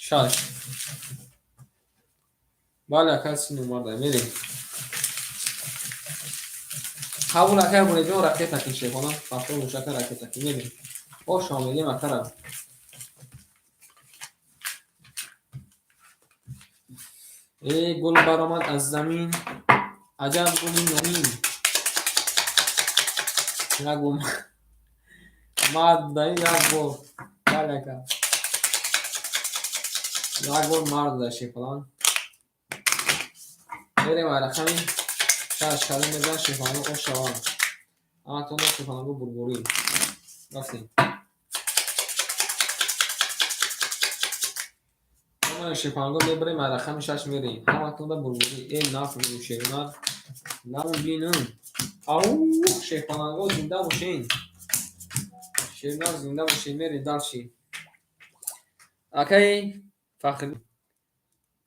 шаш. Бале, ака 30 номарда мерем. Қабул, акай Буревҷон ракета кин шефона. Ҳафтор мушака ракета кин мерем. Оша мегим акара. Эй гул баромад аз замин, аҷаб гули номин. Як бор мард даи, як бор бале ака. Як бор мард да шефалан. Мерем рақами шаш калим мезан шефалан ош шаванд. Ҳаматон шефаланго бурбурӣ. Рафтем. Шефаланго мебарем, рақами шаш мерем. Ҳаматонда бурбурӣ. Эй наф шернар. Намон бинам. Ау, шерпаланго, зинда бошен. Шернар, зинда бошен, мерем дальше. Акаи Фахр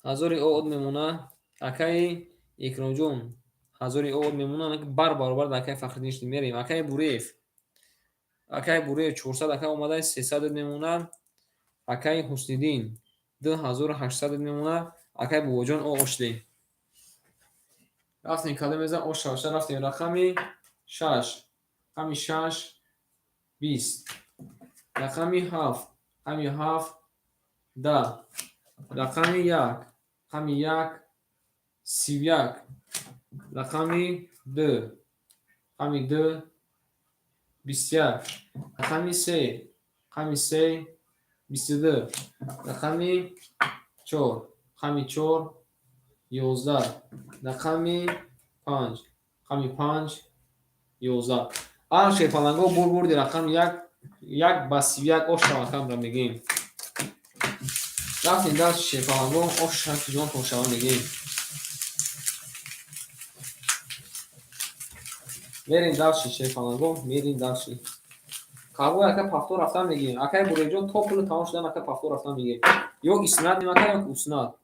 1000 од мемона. Акаи Икромҷон 1000 од мемона, бар баробар акаи Фахриддин шуд, мерем. Акаи Буреев. Акаи Буреев 400 ака омада, 300 мемона. Акаи Ҳусниддин 2800 мемона. Акаи Бобоҷон о ошди. Рафтем, кадом мезан ош шавша, рафтем рақами 6, рақами 6 20, рақами 7, рақами 7 10, рақами 1, рақами 1 31, рақами 2, рақами 2 21, рақами 3, рақами 3 22, рақами 4, рақами 4 11, рақами 5, рақами 5 11. Ан шерпаланго бурди рақами 1, 1 ба 31 ош шавакамра мегӯем. Рафтем дар шерпаланго, ош ҷонтон шава мегӯем. Мерем дальше, шерпаланго, мерем дальше. Қабул, ака, пафто рафтан мегӯем. Акаи Буреҷон, то пули тамом шудан, ака, пафто рафтан мегӯем. Ё иснад ака, ё уснад.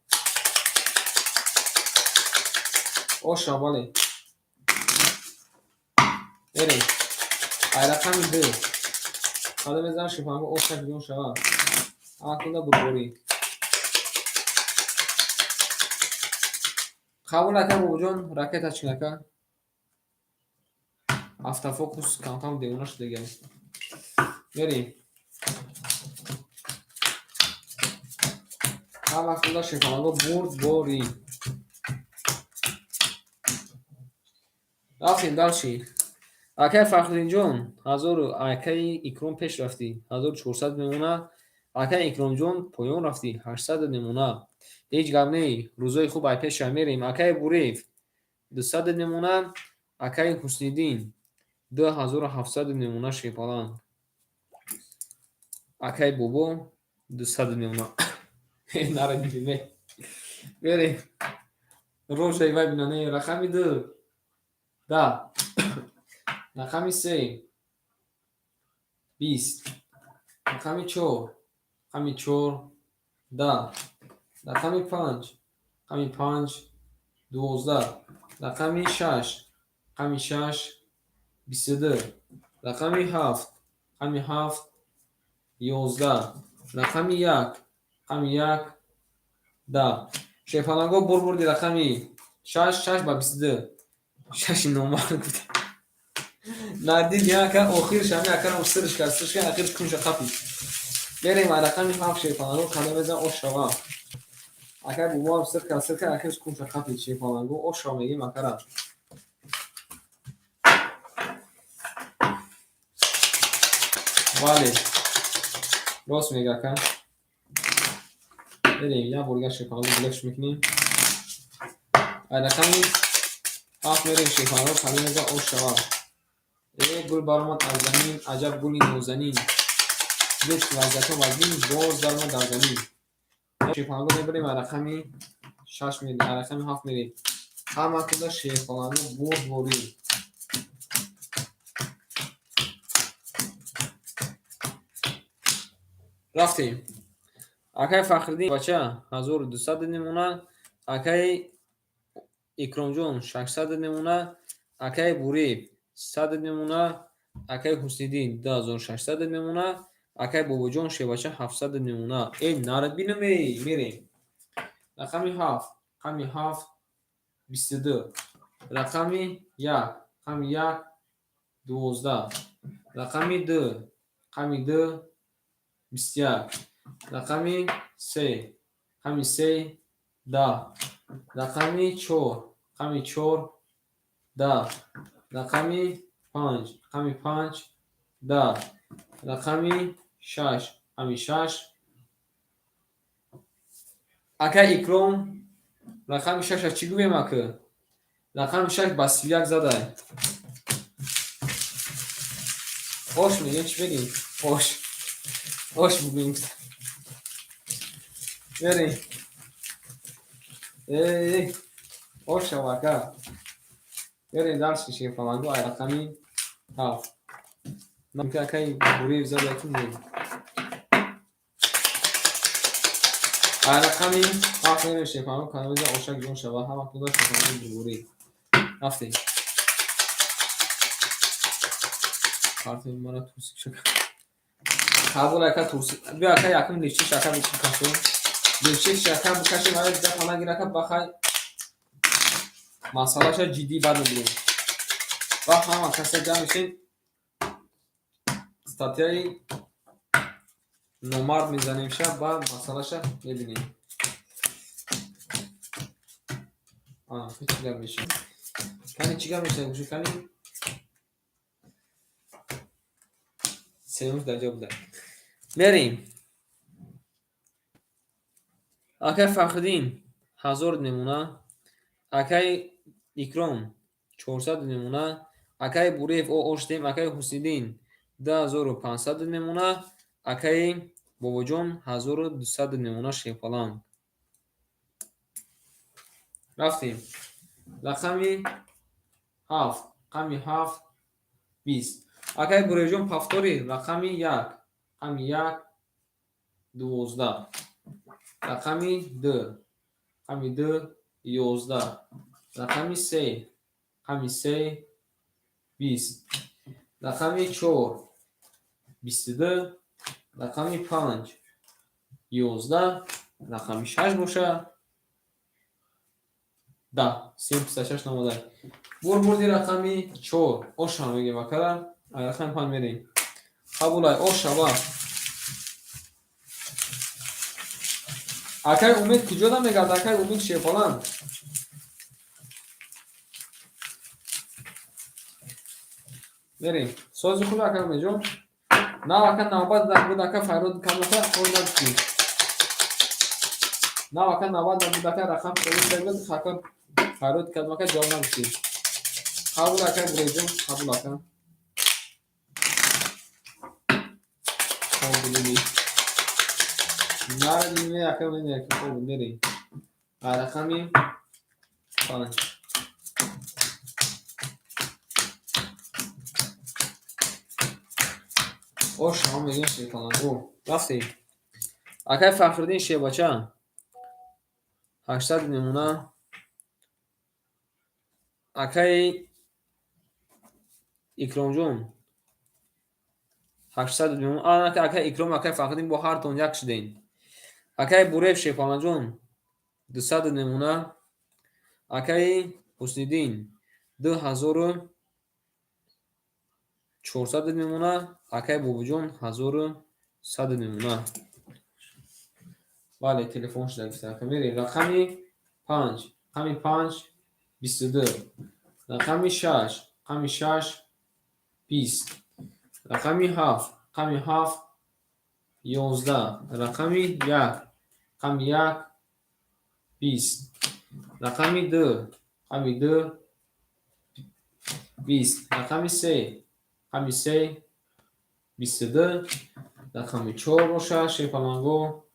Оша, бале. Мерем. Ай рақами 2. Кадом мезанам, шерпаланго, оша ҷон шава. Ҳамакунда бурборӣ. Қабул, ака Бобоҷон, ракета чин, ака. Автофокус камкам девона шуда. Мерем. Ҳамакунда шерпаланго бурдборӣ. Рафтем дальше. Акаи Фахриддинҷон, 1000, акаи Икром пеш рафтӣ, 1400 мемона. Акаи Икромҷон поён рафтӣ, 800 мемона. Ҳеҷ гап не, рӯзои хуб ай пеша мерем. Акаи Буреев 200 мемона. Акаи Ҳусниддин 2700 мемона, шерпаланг. Акаи Бобо 200 мемона. Нара бибине. Мерем. Рожаи вай бинане, рақами 2 10, рақами 3 20, рақами 4, рақами 4 10, рақами 5, рақами 5 12, рақами 6, рақами 6 22, рақами 7, рақами 7 11, рақами 1, рақами 1 10. Шерпаланго бурди рақами 6, 6 ба 22. Шаши номар гуфта. Надид яка охирш ҳами акарам сирш кард, сирш кард, ахирш кунша қапид. Мерем ай рақами 7, шерпаланго, кадом мезан ош шава. Акай бобоам сир кард, сир кард, ахирш кунша қапид, шерпаланго, ош шава мегӯем акара. Бале. Рост мега, ака. Мерем, як бор дигар шерпаланго билефш мекунем. Ай рақами 7 мерем, шерпаланго, кадом мезан ош шава. Э, гул баромад аз замин, аҷаб гули нозанин. Дид вазъиятҳо вазнин, боз даромад дар замин. Шерпаланго мебарем, ай рақами 6 мерем, ай рақами 7 мерем. Ҳама куда шерпаланго бурдворӣ. Рафтем. Акаи Фахриддин бача 1200 мемона. Акаи Икромҷон 600 мемона. Акаи Буреев 100 мемона. Акаи Ҳусниддин 2600 мемона. Акаи Бобоҷон шербача 700 мемона. Э, нарад бинам, эй, мерем. Рақами 7, рақами 7 22, рақами 1, рақами 1 12, рақами 2, рақами 2 21, рақами 3, рақами 3 10, рақами 4, рақами 4 10, рақами 5, рақами 5 10, рақами 6, рақами 6. Акаи Икром, рақами 6 чӣ гӯем, ака? Рақами 6 ба 31 задай. Ош мегӯем, чӣ мегӯем? Ош. Ош бигӯем. Мерем. Эй, ош шава, ака. Мерем дарси шерпаланго ай рақами 7. Намки акай Буриев зад яки не. Ай рақами 7 мерем шерпаланго канализа ошак ҷон шава ҳама куда шерпаланго дубурӣ. Рафтем. Карти мара турсик шак. Қабул ака турсик. Биё ака якум лифчи шака бикашем. Лифчи шака бикашем, ай да панагир ака бахай. Масъалаша ҷиддӣ бад мебинем. Ва ҳама каса ҷамъ мешем. Статьяи номард мезанем ша ба масъалаша мебинем. Ана, чӣ гап мешавад? Кани чӣ гап мешавад? Гӯши кани? Сеюмш дар ҷо буда. Мерем. Акай Фахриддин 1000 намуна, акай Икром 400 намуна, акай Буриев о оштем, акай Ҳусиддин 2500 намуна, акай Бобоҷон 1200 намуна шерпаланг. Рафтем. Рақами 7, рақами 7 20. Акай Буриевҷон повтори рақами 1, рақами 1 12, рақами 2, рақами 2 11, рақами 3, рақами 3 20, рақами 4 22, рақами 5 11, рақами 6 боша 10, 356 намода. Бурбурди рақами 4 оша мегем акара, рақами 5 мерем. Қабулай ошава. Акай Умед куҷода мегард? Акай Умед шерпаланг. Мерем. Сози хуб акай Умедҷон. Нав ака навбат буд ака Файрод камака хор нагуфтӣ. Нав ака навбат буд ака рақам буд ака Файрод камака ҷавоб нагуфтӣ. Қабул акай Буреҷон, қабул ака. Хоб будӣ. Нарадӣ ака Умед ака хоб мерем. Рақами 5. Ош ҳам мегӯем шерпаланго. Рафтем. Акай Фахриддин шербача 800 намуна. Акай Икромҷон 800 намуна. Акай Икром, акай Фахриддин бо ҳартон як шудем. Акай Буреев шерпаланҷон 200 намуна. Акай Ҳусниддин 2400 намуна. Акай Бобоҷон 1100 намуна. Бале, телефон шуда гуфта. Ака мерем. Рақами 5, рақами 5 22, рақами 6, рақами 6 20, рақами 7, рақами 7 11, рақами 1, рақами 1 20, рақами 2, рақами 2 20, рақами 3, рақами 3 22, рақами 4 боша шерпаланго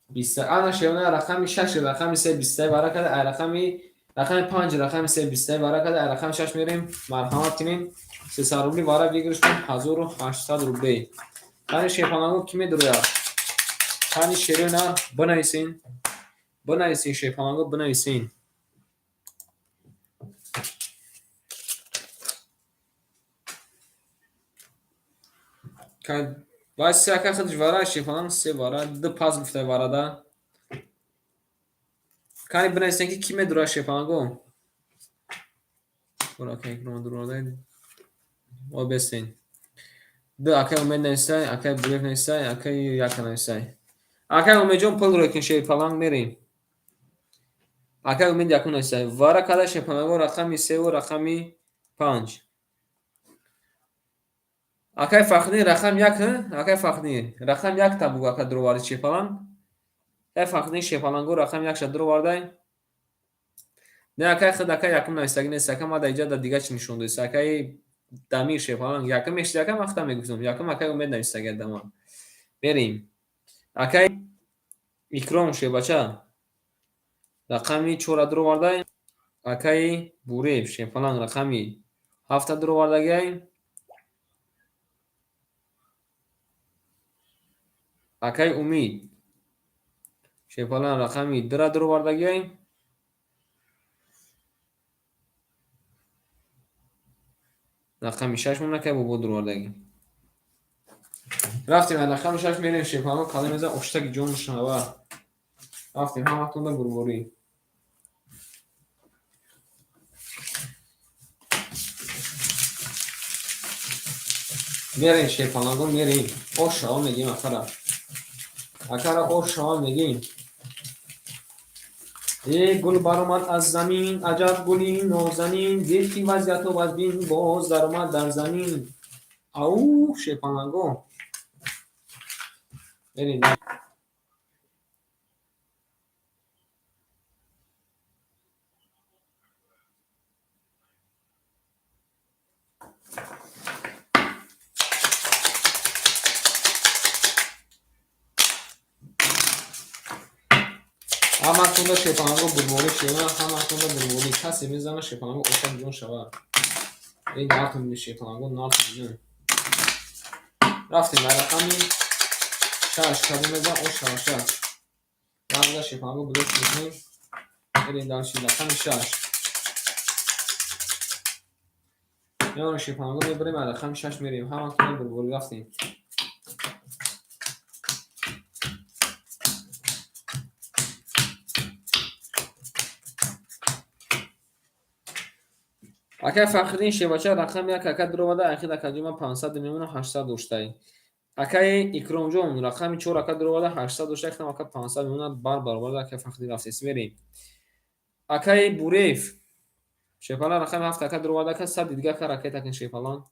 20. Ана шерона рақами 6, рақами 3 20 вара карда, ай рақами 5, рақами 3 20 вара карда, ай рақами 6 мерем. Марҳамат кунем. 300 рубли вара выигрыш кун 1800 рублей. Тани шерпаланго ки медурояд? Тани шерона бинависен. Бинависен шерпаланго бинависен. Вай се ака худш вара шерпаланг се вара ду пас гуфта варада. Кани бинависен ки ки медурояд шерпаланго? Бур ака икрома дурода. О бестен. Ду акай Умед нависай, акай Буриев нависай, акай Яка нависай. Акай Умедҷон пул рӯй кун шерпаланг мерем. Акай Умед якум нависай. Вара када шерпаланго рақами 3 ва рақами 5. Акай Фахриддин рақам 1, акай Фахриддин рақам 1 та бугу ака дуроварди шерпаланг. Акай Фахриддин шерпаланго рақам 1 ша дуровардай. Не акай худ акай якум нависагӣ нест, ака ма дар иҷа дар дига чӣ нишон додист. Акай Дамир шерпаланг якум мешид, ака ман худам мегуфтам. Якум акай Умед нависагӣ дама. Мерем. Акай Икром шербача рақами 4 дуровардай. Акаи Бурев шерпаланг рақами ҳафта дуровардагиай. Акаи Умид шерпаланг рақами дура дуровардагиай. Рақами шаш мон акаи Бобо дуровардагӣ. Рафтем аз рақами шаш мерем шерпаланг калон мезан оштаки ҷон шава. Рафтем ҳаматонда бурборӣ. Мерем шерпаланго мерем. Ош шава мегем акара. Акара ош шава мегем. Э гул баромад аз замин, аҷаб гули нозанин, дид ки вазъияту вазбин боз даромад дар замин. Ау шерпаланго. Мерем. Ҳаматонда шерпаланго бурборӣ шева, ҳаматонда бурборӣ. Касе мезана шерпаланго ошак ҷон шава. Ин нартон бини шерпаланго нартон бини. Рафтем дар рақами шаш кадом мезан ош шава шаш. Лаҳза шерпаланго блок мекунем. Мерем дар рақами шаш. Меонем шерпаланго мебарем дар рақами шаш мерем. Ҳаматонда бурборӣ рафтем. Акай Фахриддин шербача рақами як ака дуроварда, ахир акаҷон ман 500 мемонам, 800 доштай. Акаи Икромҷон рақами 4 ака дуроварда, 800 доштай, хитам ака 500 мемонад, бар баробарда акаи Фахриддин рафтес мерем. Акаи Бурев шерпалан рақами 7 ака дуроварда, ака 100 дига ака ракета кун шерпалан.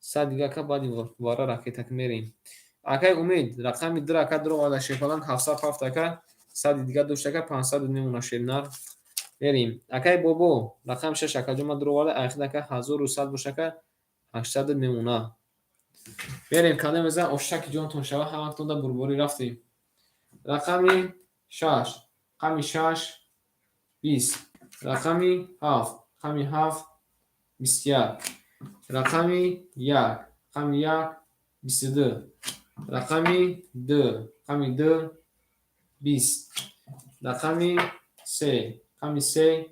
100 дига ака баъди вара ракета кун мерем. Акаи Умид рақами 2 ака дуроварда, шерпалан 707 ака 100 дига дошта ака 500 мемонад шернар. Мерем. Акаи Бобо рақами 6 акаҷон ман дуроварда, ахир ака 1100 боша ака 800 мемона. Мерем кадом мезан оштаки ҷонтон шава, ҳаматонда бурборӣ рафтем. Рақами 6, рақами 6 20, рақами 7, рақами 7 21, рақами 1, рақами 1 22, рақами 2, рақами 2 20, рақами 3, рақами 3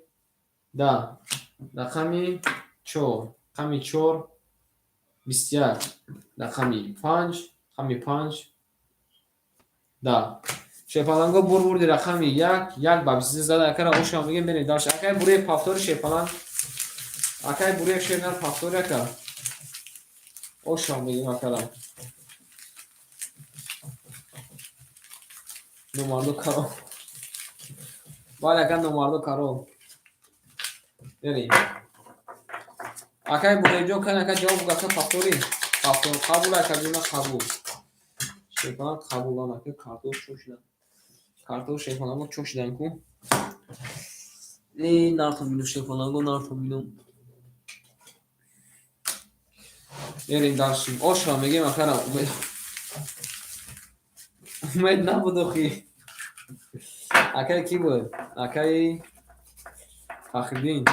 10, рақами 4, рақами 4 21, рақами 5, рақами 5 10. Шерпаланго бур бурди рақами 1, 1 ба 23 зада акара ошам мегем мерем дальше. Акай Буреев пафтори шерпаланг. Акай Буреев шернар пафтори ака. Ошам мегем акара. Номардо каро. Бале ака номардо каро. Мерем. Акай Буреевҷон кан ака ҷавоб гу ака пафтори. Пафтор қабул ака ҷуна қабул. Шерпаланг қабулан ака картоф чошидан. Картоф шерпаланго чошидан ку. Э нартон бину шерпаланго нартон бину. Мерем дальше. Ошра мегем акара умед. Умед набуд охи. Акай ки буд? Акаи Фахриддин.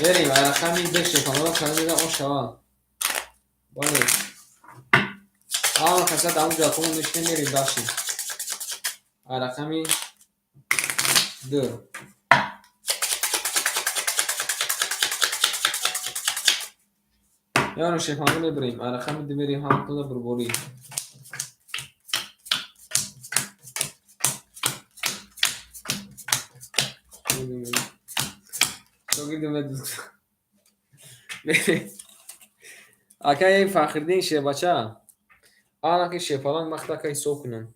Мерем рақами 2 шерпаланго кадом мезан ош шава. Бале. Ҳама каса дар он ҷо мешинем мерем дальше. Рақами 2. Меонем шерпаланго мебарем. Рақами 2 мерем ҳаматонда бурборӣ. Акаи Фахриддин шербача. Ана ки шерпаланг вақт ака ҳисоб кунам.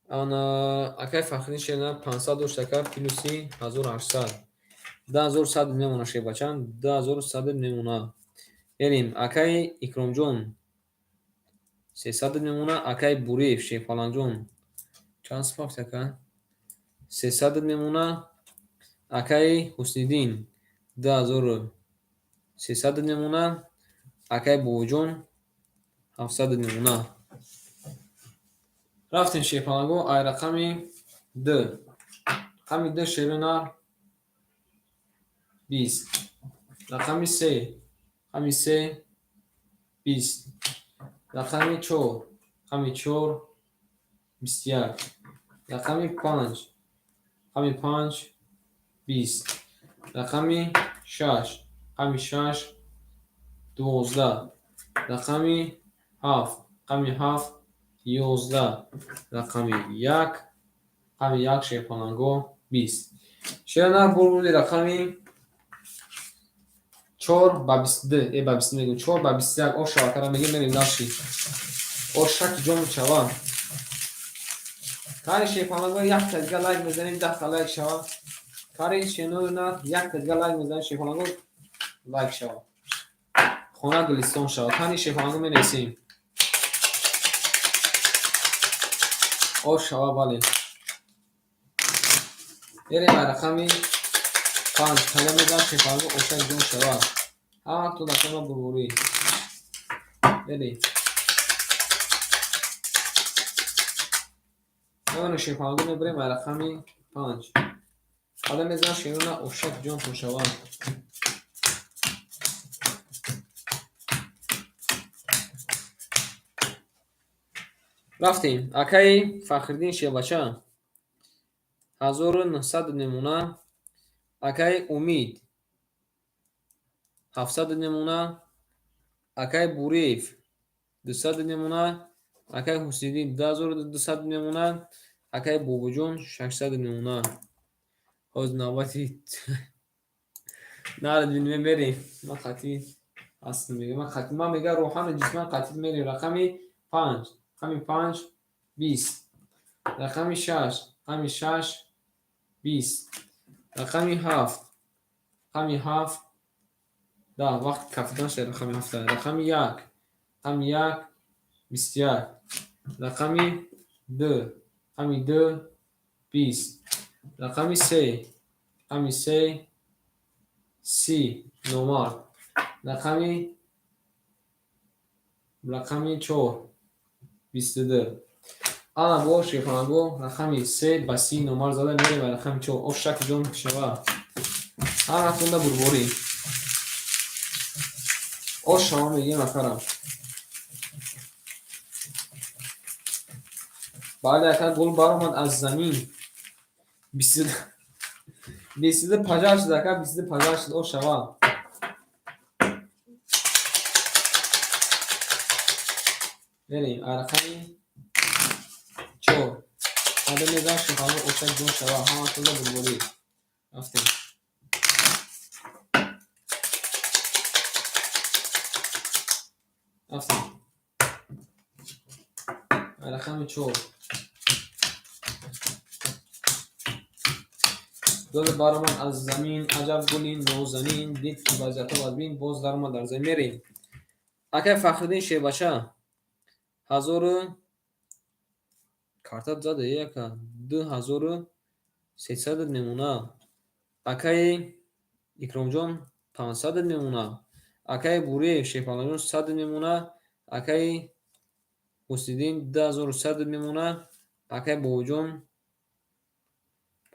Ана акаи Фахриддин шерна 500 дошт ака плюси 1800. 2100 мемона шербача, 2100 мемона. Мерем акаи Икромҷон 300 мемона, акаи Буреев шерпалангҷон чанд сифат ака? 300 мемона. Акаи Ҳусниддин 2300 мемона. Акаи Бобоҷон 700 мемона. Рафтем шерпаланго ай рақами 2. Рақами ду, шерунар, 20. Рақами се, рақами се, 20. Рақами чор, рақами чор, 21. Рақами панҷ, рақами панҷ, 20. Рақами шаш, рақами шаш, 12. Рақами ҳафт, рақами ҳафт, 11. Рақами як, рақами як, шерпаланго, 20. Шернар, бурбуди рақами чор ба 22, ба 22 мегӯм, чор ба 21. Ош шавакара мегӯм, мерем дальше. Ош шаки ҷон шава. Кари шерпаланго якта дига лайк мезанем, 10та лайк шава. Кари шенурнар якта дига лайк мезанем, шерпаланго лайк шава. Хона гулистон шава. Кани шерпаланго менависем. Ош шава, бале. Мерем ба рақами панҷ. Қайда мезанам, шерпаланго, ошак ҷон шава. Ҳаматон рақама бурбурӣ. Мерем. Мемонем, шерпаланго, мебарем ба рақами панҷ. Қайда мезанам, шерона, ошак ҷонтон шава. Рафтем. Акаи Фахриддин шербача. 1900 намуна. Акаи Умид 700 намуна. Акаи Буриев 200 намуна. Акаи Ҳусайниддин 2200 намуна. Акаи Бобоҷон 600 намуна. Ҳозир навбати нарад бинем, мерем. Ман қатъӣ ҳастам, мегӯям. Ман қатъӣ, ман мегӯям, рӯҳану ҷисман қатъӣ мерем. Рақами панҷ, рақами панҷ, 20. Рақами шаш, рақами шаш, 20. Рақами ҳафт, рақами ҳафт, 10. Вақти кафидан шуд рақами ҳафта. Рақами як, рақами як, 21. Рақами ду, рақами ду, 20. Рақами се, рақами се, 30 номар. Рақами чор, 22. Ана бо шерпаланго рақами се ба 30 номар зада, мерем ба рақами чор. Ош шаки ҷон шава. Ҳаматонда бурборӣ. Ош шава мегӯем, акарам. Бале, ака, гул баромад аз замин. 22 пажар шуд, ака, 22 пажар шуд, ош шава. Мерем, рақами чор. Қадам мезанам, шерпаланго, ошак ҷон шава. Ҳаматонда бурборӣ. Рафтем. Рафтем. Рақами чор. Гул баромад аз замин, аҷаб гули нозанин, дид ки вазъиятҳо вазмин, боз даромад дар замин. Мерем. Акай Фахриддин шербача. Ҳазору карта зада, ака, 2300 намуна. Акаи Икромҷон 500 намуна. Акаи Буриев шерпаланҷон 100 намуна. Акаи Ҳусайниддин 2100 намуна. Акаи Бобоҷон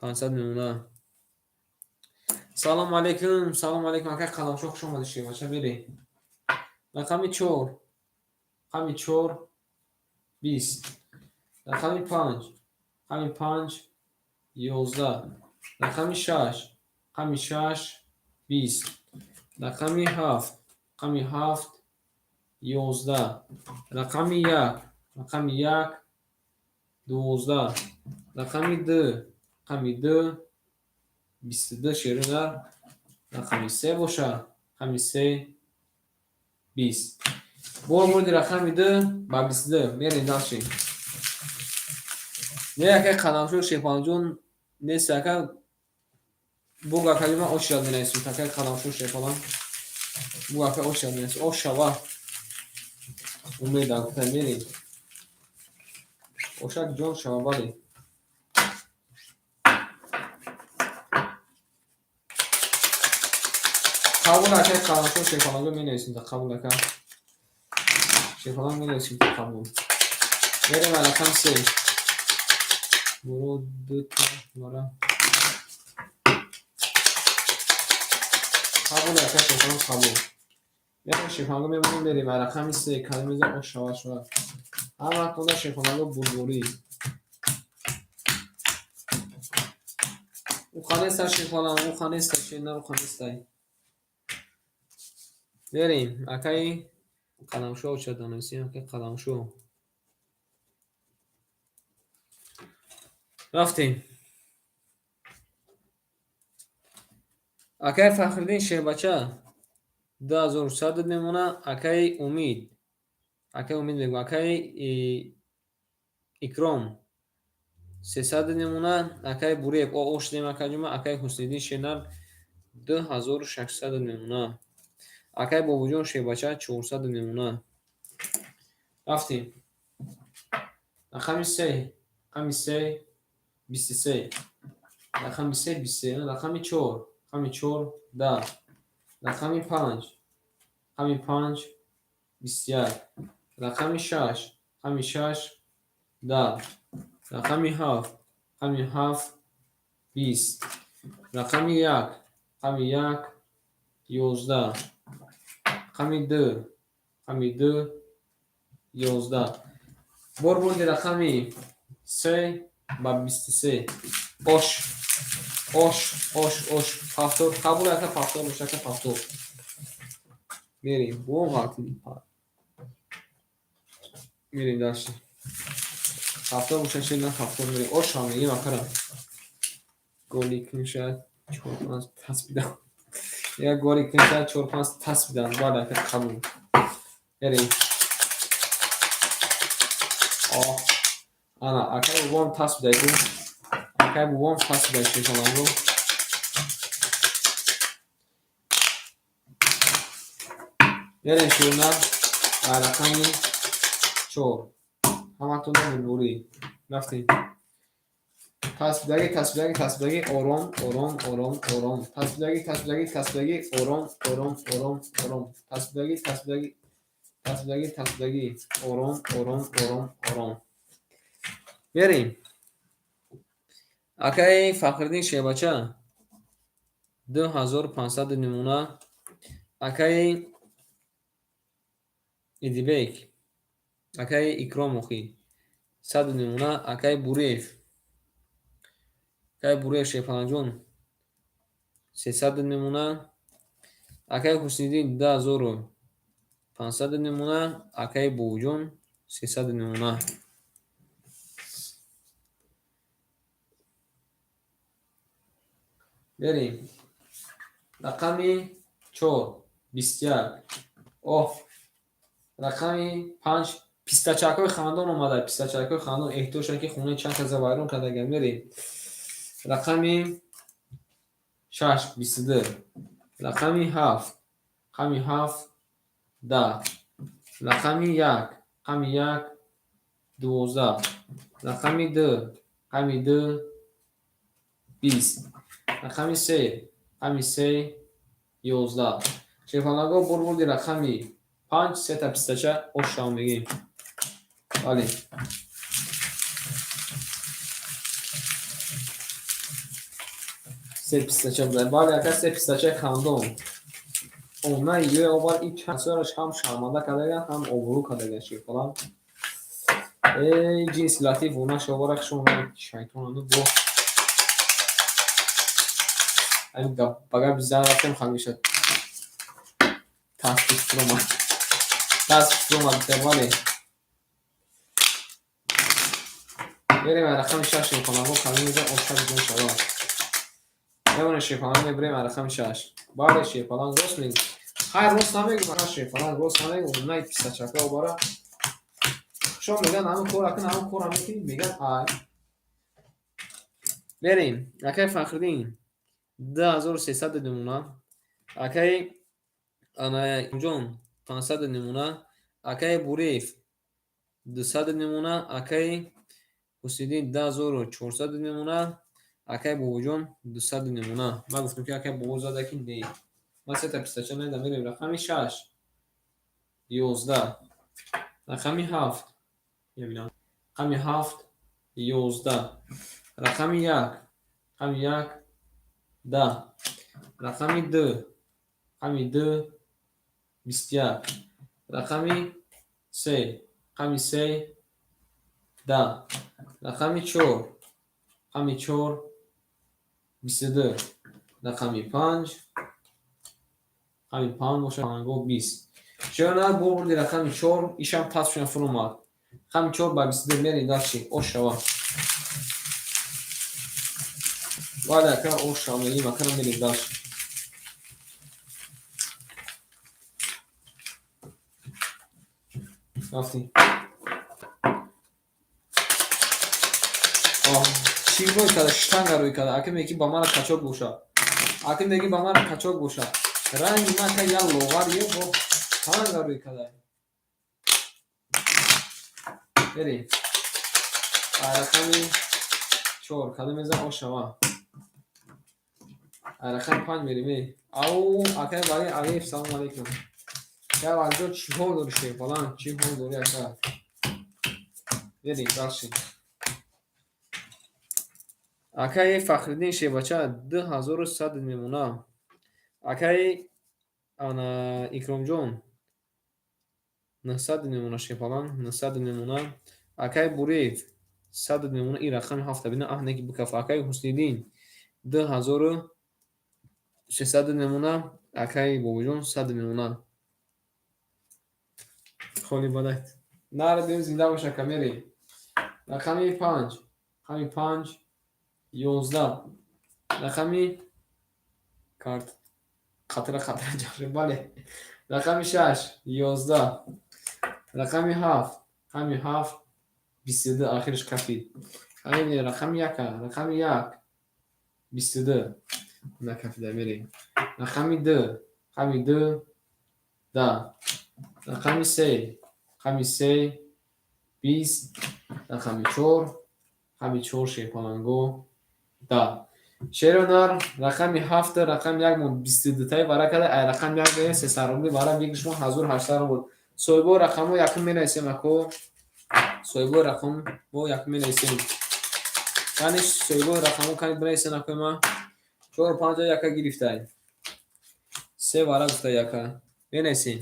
500 намуна. Салом алейкум, салом алейкум, акаи Қаламшо, хуш омадед, шербача, мерем. Рақами чор, рақами чор, 20. Рақами панҷ, рақами панҷ, 11. Рақами шаш, рақами шаш, 20. Рақами ҳафт, рақами ҳафт, 11. Рақами як, рақами як, 12. Рақами ду, рақами ду, 22, шерунар. Рақами се боша, рақами се, 20. Бор бурди рақами ду ба 22. Мерем дальше. Не, акай Қаламшо шерпаланҷон нест, ака. Буг, акаи ман оширад менависем, акай Қаламшо шерпалан. Буг, ака, оширад менависем. Ош шава. Умедам, гуфта мерем. Ошак ҷон шава, бале. Қабул, акай Қаламшо шерпаланҷон, менависем, қабул, ака. Шерпалан менависем, қабул. Мерем ба рақами се. Буро дута мара. Қабул, ака Шерпаланг, қабул. Мерем, Шерпаланг, мемонем, мерем. Рақами се калимеза ош шавад шавад. Ҳар вақт ода, Шерпаланго, бурдборӣ. Уха неста, Шерпаланг, уха неста, шернар уха нестай. Мерем, акаи Қаламшо оча донисем, акаи Қаламшо. Рафтем. Акаи Фахриддин Шербача 2100 мемона, акаи Умид. Акаи Умид мегӯ, акаи Икром 300 мемона, акаи Буриев о ош дем, акаи Ҷума, акаи Ҳусниддин Шернар 2600 мемона. Акаи Бобоҷон Шербача 400 мемона. Рафтем. Рақами се, рақами се, 23. Рақами се, 23, рақами чор, рақами чор, 10. Рақами панҷ, рақами панҷ, 21. Рақами шаш, рақами шаш, 10. Рақами ҳафт, рақами ҳафт, 20. Рақами як, рақами як, 11. Рақами ду, рақами ду, 11. Бор бурди рақами се ба 23. Ош, ош, ош, ош. Повтор, қабул, ака, повтор боша, ака, повтор. Мерем, бо ғалти. Мерем дальше. Повтор боша, шена повтор мерем. Ош ҳам мегем, акара. Голи куншад, чор панҷ тасбидам. Як голи куншад, чор панҷ тасбидам. Бале, ака, қабул. Мерем. Оҳ. Ана, акай бобом тасбидай гу. Акай бобом тасбидай, шешаланго. Мерем, ширна, рақами чор. Ҳаматон бурбурӣ. Рафтем. Тасбидаги, тасбидаги, тасбидаги, ором, ором, ором, ором. Тасбидаги, тасбидаги, тасбидаги, ором, ором, ором, ором. Тасбидаги, тасбидаги, тасбидаги, тасбидаги, ором, ором, ором, ором. Мерем. Акаи Фахриддин Шербача 2500 намуна. Акаи Идибек, акаи Икром охи 100 намуна. Акаи Буриев, акаи Буриев Шерпаланҷон 300 намуна. Акаи Ҳусниддин 2500 намуна. Акаи Бобоҷон 300 намуна. Берем. Рақами чор, 21. Оҳ. Рақами панҷ, пистачакҳои хандон омада. Пистачакҳои хандон эҳтиёҷ ки хонаи чанд каса вайрон кардаган. Мерем. Рақами шаш, 22. Рақами ҳафт, рақами ҳафт, 10. Рақами як, рақами як, 12. Рақами ду, рақами ду, 20. Рақами се, рақами се, 11. Шерпаланго, бурбурди рақами панҷ, сета пистача ошам мегем. Бале. Се пистача буда. Бале, ака, се пистачаи хандон. Она ё овар и чанд ҳам шарманда кардаган, ҳам обрӯ кардаган, шерпаланг. Эй, ҷинси латиф, она шовара хушон шайтонану бо. Ами ба гапи зан рафтем, ҳамеша тасбих фуромад. Тасбих фуромад, бале. Мерем рақами шаш, шерпалангҳо, калимеза оша бидон шавад. Мемонем, шерпаланг, мебирем рақами шаш. Бале, шерпаланг, рост мегӯ. Хайр, рост намегӯ, шерпаланг, рост намегӯ. Най писачака обара. Шо меган, ҳамин кора кун, ҳамин кора мекунӣ, меган ай. Мерем. Акаи Фахриддин 2300 намуна. Акаи Анаҷон 500 намуна. Акаи Буриев 200 намуна. Акаи Ҳусниддин 2400 намуна. Акаи Бобоҷон 200 намуна. Ман гуфтам, ки акаи бобо зада ки не. Ман сета пистача надам. Мерем рақами шаш, 11. Рақами ҳафт, мебинам. Рақами ҳафт, 11. Рақами як, рақами як, 10. Рақами ду, Рақами ду, 21. Рақами се, рақами се, 10. Рақами чор, рақами чор, 22. Рақами панҷ, рақами панҷ бошад, панҷоҳ 20. Чаро на бо бурди рақами чор, ишам пас шудан фуромад. Рақами чор ба 22 мерем дальше, ош шава. Вале ака ош шава мегим, акана мерем дальше. Рафтем. Чӣ рӯй карда? Штанга рӯй карда. Ака меги ба мана качок боша. Ака меги ба мана качок боша. Ранги ман ака як лоғар е бо штанга рӯй карда. Мерем. Рақами чор кадом мезан ош шава. Рақами панҷ мерем. Э. Ау, акай Вали Алиев, салом алейкум. Я Валиҷон, чӣ ҳол дорӣ, шерпаланг? Чӣ ҳол дорӣ, ака? Мерем дальше. Акаи Фахриддин Шебача 2100 мемона. Акаи ана Икромҷон 900 мемона, шерпаланг 900 мемона. Акаи Буриев 100 мемона. Ин рақами ҳафта бина, аҳ неки бикаф. Акаи Ҳусниддин 2300 мемона. Акаи Бобоҷон 100 мемона. Холи бадайт. Нар дем зинда бош, ака, мерем. Рақами панҷ, рақами панҷ, 11. Рақами карт қатра қатра ҷаҳр, бале. Рақами шаш, 11. Рақами ҳафт, рақами ҳафт, 22, ахираш кафид. Рақами яка, рақами як, 22. Накафида, мерем. Рақами ду, рақами ду, 10. Рақами се, рақами се, 20. Рақами чор, рақами чор, шерпаланго, 10. Шеро нар, рақами ҳафт, рақами як мо 22-таи вара карда, ай рақами як берем, 300 рубли вара бигириш мо 1800 рубл. Соҳибо рақамҳо якум менависем, ако. Соҳибо рақамҳо якум менависем. Яъне соҳибо рақамҳо кани бинависен, акои ма. Чор панҷа яка гирифтай. Се вара гуфта яка. Менависем.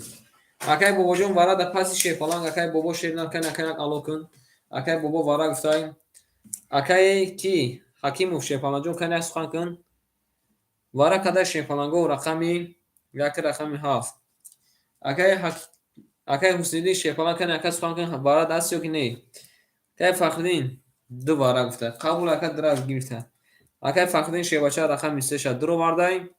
Акай Бобоҷон вара да паси шерпаланг, акай Бобо шер нар кани, акай як ало кун. Акай Бобо вара гуфтай. Акай ки Ҳакимов шерпалангҷон кани як сухан кун. Вара кадай шерпаланго рақами як, рақами ҳафт. Акай Ҳусниддин шерпаланг кани ака сухан кун, вара даст ё ки не? Акай Фахриддин ду вара гуфта. Қабул, ака, дра гирифта. Акай Фахриддин шербача рақами се ша дуровардай.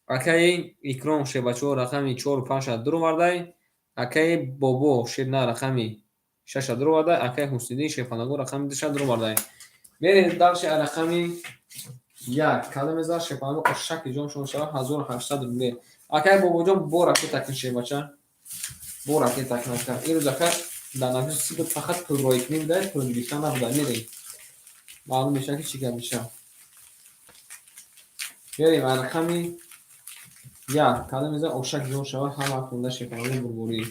Акаи Икром шербачаҳо рақами чору панҷ ша дуровардай. Акаи Бобо шерна рақами шаш ша дуровардай. Акаи Ҳусниддин шерпаланго рақами ду ша дуровардай. Мерем дальше, рақами як. Кадом мезанад шерпаланго ошаки ҷон шумо шава 1800 рубле. Акаи Бобоҷон бо ракета кун, шербача. Бо ракета кун, ака. Ин рӯз ака дар нафиси си буд, фақат пул роӣ кунӣ будай, пул гирифтан набуда. Мерем. Маълум мешавад ки чӣ гап мешавад. Мерем рақами як. Кадом мезанад ошак ҷон шава ҳама хонда шерпаланго бурборӣ.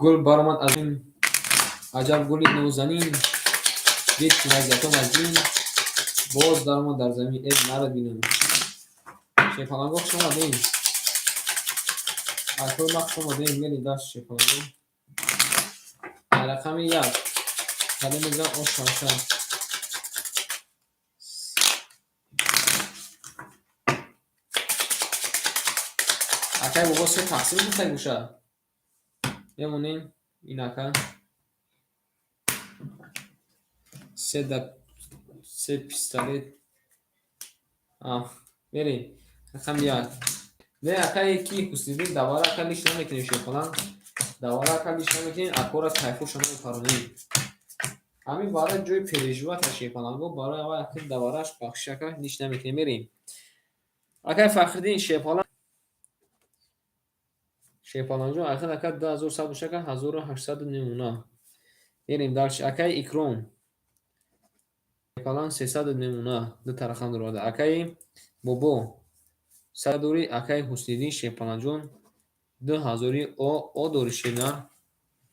Гул баромад аз ин аҷаб гули нозанин, дид ки лаззатом аз ин боз даромад дар замин. Э, нара бинам. Шерпаланго, хуш омадем. Акои ма, хуш омадем. Мерем дальше, шерпаланго. Рақами як. Кадом мезанад ош шавша. Акай Бобо се тақсим гуфтай гӯша. Мемонем ин ака. Се да се пистолет. А, мерем. Рақами як. Не, акай ки Ҳусниддин давара ака лиш намекунем, шерпаланг. Давара ака лиш намекунем, акора кайфоша намепаронем. Ҳамин барои ҷои переживать шерпаланго, барои аввал ака давараш бахшиш, ака лиш намекунем, мерем. Акай Фахриддин шерпаланг. Шерпалангҷон ахир ака 2100 боша, ака 1800 мемона. Мерем дальше. Акай Икром. Шерпаланг 300 мемона. Ду рақам дорад. Акаи Бобо сад дорӣ, акаи Ҳусниддин шерпалангҷон ду ҳазори о дорӣ, шерна.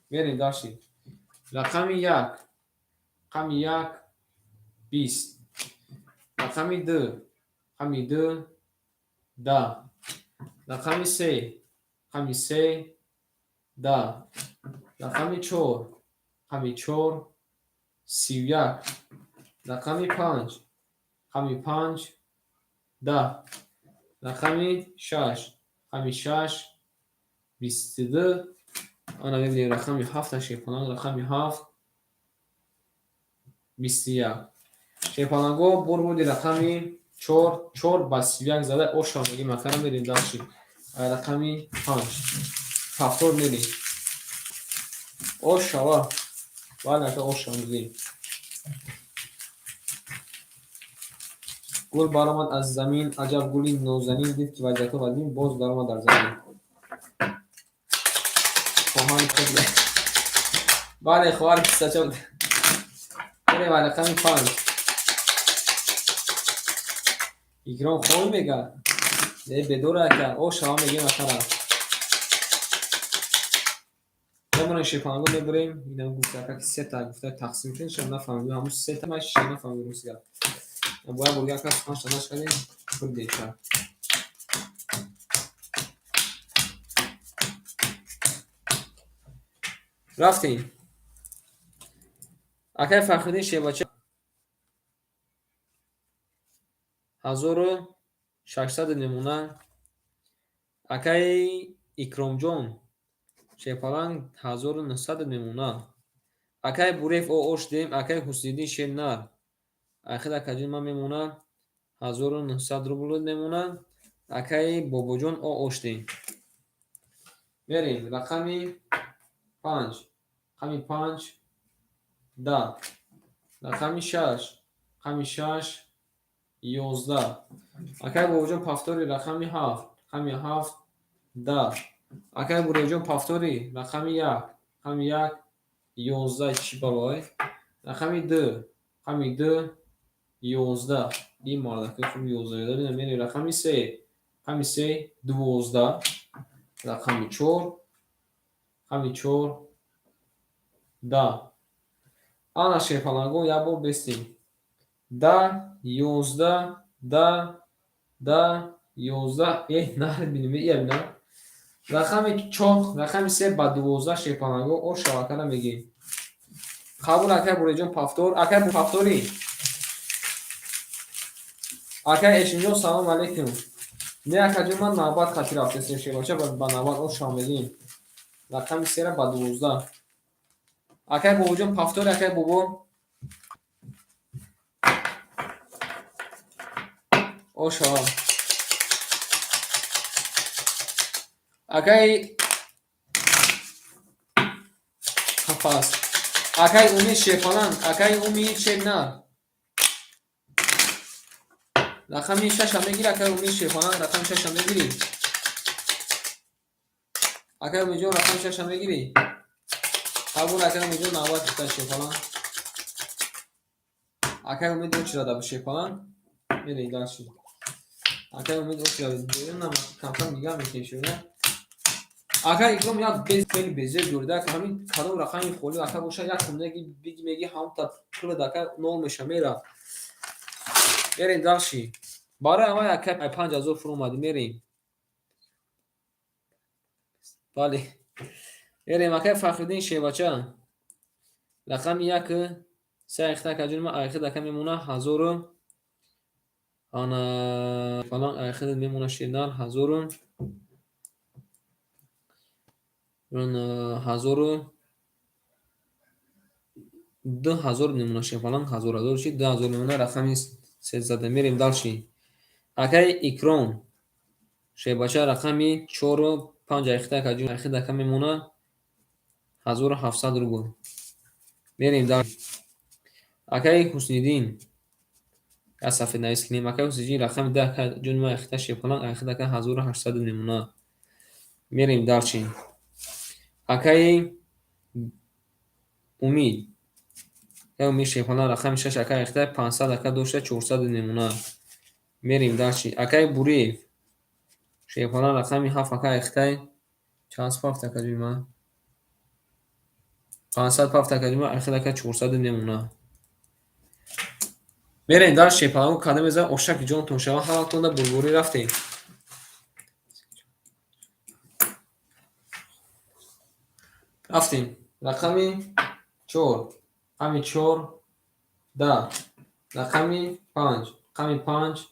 Мерем дальше. Рақами як. Рақами як. 20. Рақами 2, рақами 2, 10. Рақами 3, рақами 3, 10. Рақами 4, рақами 4, 31. Рақами 5, рақами 5, 10. Рақами 6, рақами 6, 22. Ана мебинем рақами 7 шерпаланг, рақами 7, 21. Шерпалангҳо бурбуди рақами 4, 4 ба 31 зада оша мегим, акара мерем дальше. Рақами 5. Повтор мерем. Ошава. Бале, ака оша мегим. Гул баромад аз замин, аҷаб гули нозанин, дид ки вазъиятҳо вазин, боз даромад дар замин. Хоҳани худ. Бале, хоҳар кисача. Мерем ба рақами 5. Икром хоб мега. Не бедора ака, ошава мегем акара. Мемонем шерпаланго мебурем, инам гуфта ака ки сета гуфта тақсим кунед, шумо нафаҳмидем, ҳамун сета ман ши нафаҳмидем рӯзга. Бояд бурга ака панҷ та нашкардем, бурдем ша. Рафтем. Акай Фахриддин Шербача 1600 намуна. Акай Икромҷон Шерпаланг 1900 намуна. Акай Бурев о ош дем, акай Ҳусниддин Шернар. Ахир акаҷон ман мемона 1900 рубл мемона. Акай Бобоҷон о ош дем. Мерем рақами 5, рақами 5, 10. Рақами 6, рақами 6, 11. Акай Бобоҷон повтори рақами 7, рақами 7, 10. Акай Буревҷон повтори рақами 1, рақами 1, 11. Чӣ балой? Рақами 2, рақами 2, 11. Ин мардака хуб 11 бинам. Мерем рақами 3, рақами 3, 12. Рақами 4, рақами 4, 10. Ана шерпалангон як бор бестем. 10, 11, 10, 10, 11. Нарбинем, ия бинам. Рақами 4, рақами 3 ба 12 шерпаланго о шавакара мегем. Қабул акай Буреҷон повтор, акай повтори. Акай Эшинҷон салом алейкум. Не акаҷон ман навбат хати рафтесем шербача ба навбат о шава мегем. Рақами 3 ба 12. Акай Бобоҷон повтори, акай Бобо. О шава. Акай қафас. Акай Умид Шерпаланг, акай Умид Шернар. Рақами 6 мегири, акай Умид Шерпаланг, рақами 6 мегири. Акай Умидҷон рақами 6 мегири. Қабул акай Умидҷон навбат кита Шерпаланг. Акай Умид очирада бу Шерпаланг. Мерем дальше. Акай Умид очирада. Дуюм камкам нигаҳ мекунем шумо. Акай Икром як без хеле безеб дорид. Ака ҳамин кадом рақами холи ака боша як хундаги биги меги ҳамта пулад ака нол меша мера. Мерем дальше. Барои аввал ака 5000 фуромадӣ мерем. Бале. Мерем акай Фахриддин Шербача. Рақами 1 3 ахта акаҷон ман ахир ака мемона 1000 ана фалон ахир мемона Шернар 1000 1000 2000 мемона Шерпаланг 1000 1000 чи 2000 мемона рақами 3 зада мерем дальше. Акай Икром Шербача рақами 4 5 ахта акаҷон ахир ака мемона 1700 рубл. Мерем дальше. Акай Ҳусниддин як сафеднавис кунем. Акай Ҳусниддин рақами 10 акаҷон ман ахта Шерпаланг ахир ака 1800 мемона. Мерем дальше. Акай Умид. Акай Умид Шерпаланг рақами 6 акай ахта 500 ака дошта 400 мемона. Мерем дальше. Акай Буриев Шерпаланг рақами 7 акай ахта чанд пафт акаҷон ман? 500 пафт акаҷон ман ахир ака 400 мемона. Мерем дар шепаланго када мезанам, ошаки ҷонтон шава, ҳаматонда бурбурӣ рафтем. Рафтем. Рақами 4, рақами 4, 10. Рақами 5, рақами 5,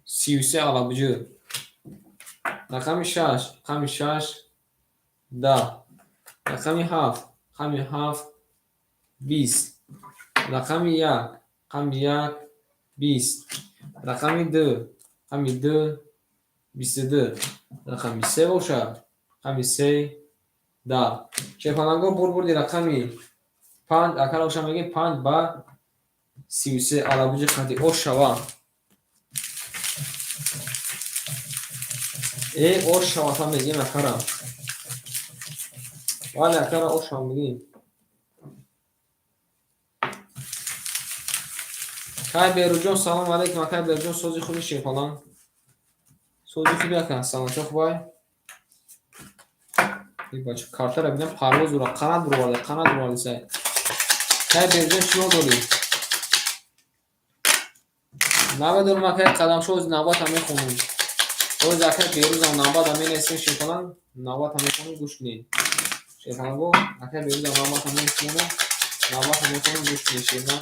33 алабуҷӯ. Рақами 6, рақами 6, 10. Рақами 7, рақами 7, 20. Рақами 1, рақами 1, 20. Рақами 2, рақами 2, 22. Рақами 3 бошад, рақами 3, 10. Шерпаланго бурбурди рақами 5, акара бошад мегӯем 5 ба 33 алабуҷи қади ош шава. Ош шава та мегӯем акара. Вале акара ош шава мегӯем. Кай Беруҷон, салом алейкум, акай Беруҷон, сози хуби шерпаланг. Сози хуби ака, саломатӣ хубай. Бача картара бинам парвоз ура қанат буроварда, қанат буроварда сай. Кай Беруҷон, чӣ ҳол дорӣ? Намедонам акай Қадамшо, оз навбата мехонем. Оз акай Берузам навбата менависем шерпаланг, навбата мехонем, гӯш кунед. Шерпаланго, акай Берузам навбата мехонем, навбата мехонем, гӯш кунед шерна.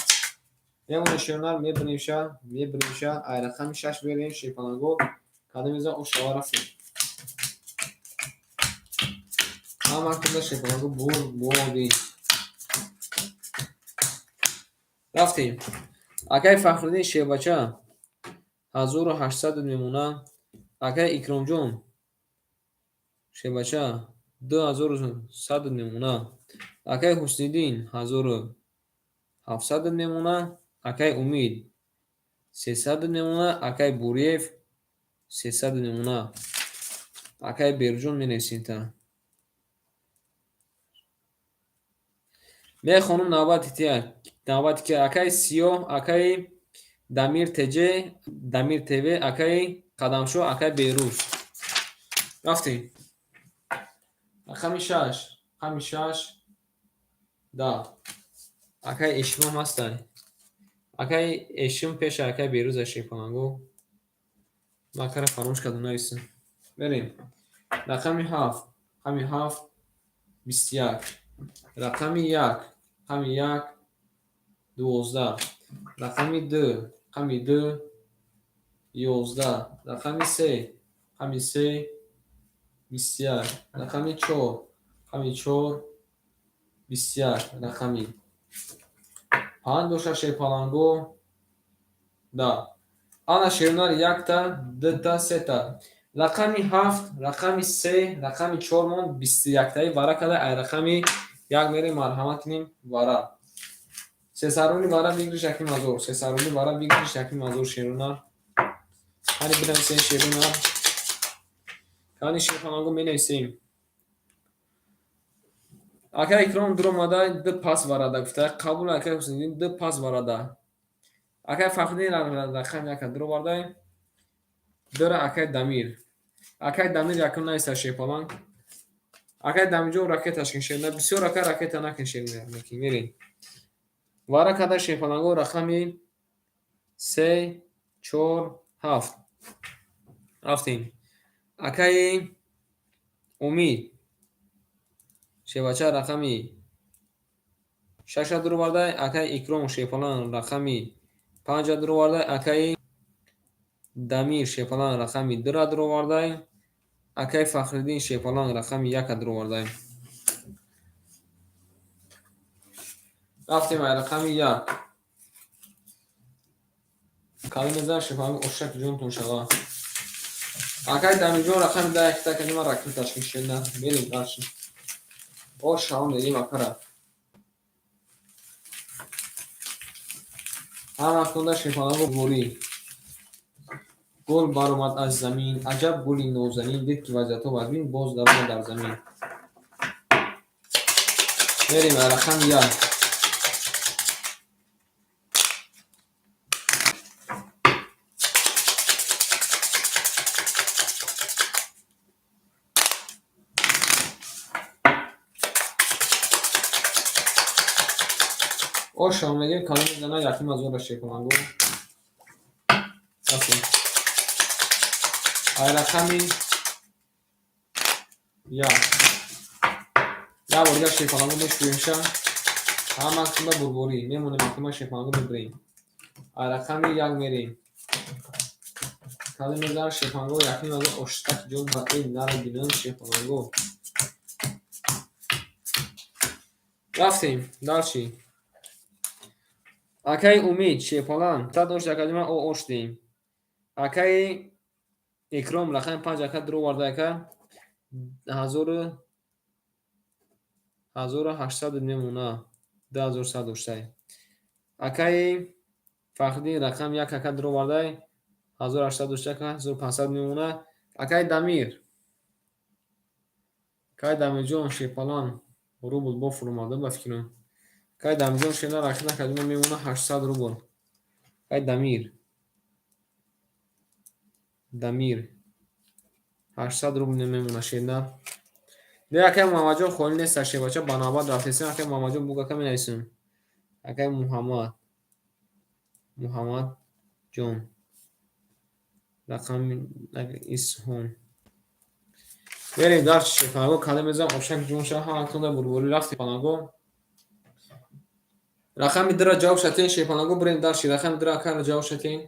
Мемонем шернар, мебинемша, мебинемша, ай рақами 6 берем шерпаланго, кадом мезан ош шава рафтем. Ҳамакунда шерпаланго бурбодӣ. Рафтем. Акай Фахриддин шербача 1800 мемона. Акай Икромҷон шербача 2100 мемона. Акай Ҳусниддин 1700 мемона. Акай Умид 300 мемона. Акай Буриев 300 мемона. Акай Беруҷон менависем та. Мехонум навбати тия. Навбати ки акай Сиёҳ, акай Дамир ТЖ, Дамир ТВ, акай Қадамшо, акай Беруз. Рафтем. Рақами 6, рақами 6, 10. Акай Эшимам ҳастай. Акай Эшим пеша акай Беруза шерпаланго. Ман акара фаромӯш кардам нависем. Мерем. Рақами 7, рақами 7, 21. Рақами 1, рақами 1, 12. Рақами 2, рақами 2, 11. Рақами 3, рақами 3, 21. Рақами 4, рақами 4, 21. Рақами 5 бошад шерпаланго, 10. Ана шернар 1та, 2та, 3та. Рақами 7, рақами 3, рақами 4 монд 21таи вара када, ай рақами 1 мерем, марҳамат кунем вара. Сесаруни вара выигрыш яким ҳазор. Сесаруни вара выигрыш яким ҳазор шерунар. Кани бинависем шерунар. Кани шерпаланго менависем. Акай Икром дуромада 2 пас варада гуфта. Қабул акай Ҳусайниддин 2 пас варада. Акай Фахриддин рақам 1 дуроварда. Дора акай Дамир. Акай Дамир якум нависа шерпаланг. Акай Дамирҷон ракеташ кин шерна. Бисёр акай ракета накин шерна. Мерем. Вара када шерпаланго рақами 3, 4, 7. Рафтем. Акай Умид шербача рақами 6 дуроварда. Акай Икром шерпаланг рақами 5 дуроварда. Акай Дамир шерпаланг рақами 2 дуроварда. Акай Фахриддин шерпаланг рақами 1 дуроварда. Рафтем ай рақами 1. Калима зан шерпаланг ошак ҷонтон шава. Акай Дамирҷон рақами 10 якта калима ракеташ кин шерна. Мерем дальше. Ош шава мерем акара. Ҳамакунда шерпаланго бурӣ. Гул баромад аз замин, аҷаб гули нозанин, дид ки вазъиятҳо вазмин, боз даромад дар замин. Мерем ай рақами 1. Ошам мегем, калом мезана яким ҳазорра шерпаланго. Рафтем. Ай рақами як. Як бор дигар шерпаланго мешӯемша. Ҳаматонда бурборӣ. Мемонем акима шерпаланго мебирем. Ай рақами як мерем. Калом мезана шерпаланго яким ҳазор оштак ҷон ба ин нара бинам шерпаланго. Рафтем. Дальше. Акаи Умид шерпаланг сад ош акадима о ош дем. Акаи Икром рақами панҷ ака дуроварда ака 1800 мемона 2100 доштай. Акаи Фахриддин рақами як ака дуровардай 1800 доштай ака 1500 мемона. Акаи Дамир. Акаи Дамирҷон шерпаланг рубл бо фуромада ба фикрам. Акаи Дамирҷон шена рақами акадима мемона 800 рубл. Акаи Дамир. Дамир 800 рубл мемона шена. Не акаи Муҳаммадҷон холӣ нест шербача ба навбат рафтесем. Акаи Муҳаммадҷон буг ака менависем. Акаи Муҳаммад. Муҳаммадҷон. Рақами Исҳом. Мерем дар шерпаланго калом мезанам ошак ҷонша ҳаматонда бурборӣ рафтем паланго. Рақами дра ҷавоб шатен шерпаланго бирем дарши рақами дра акара ҷавоб шатен.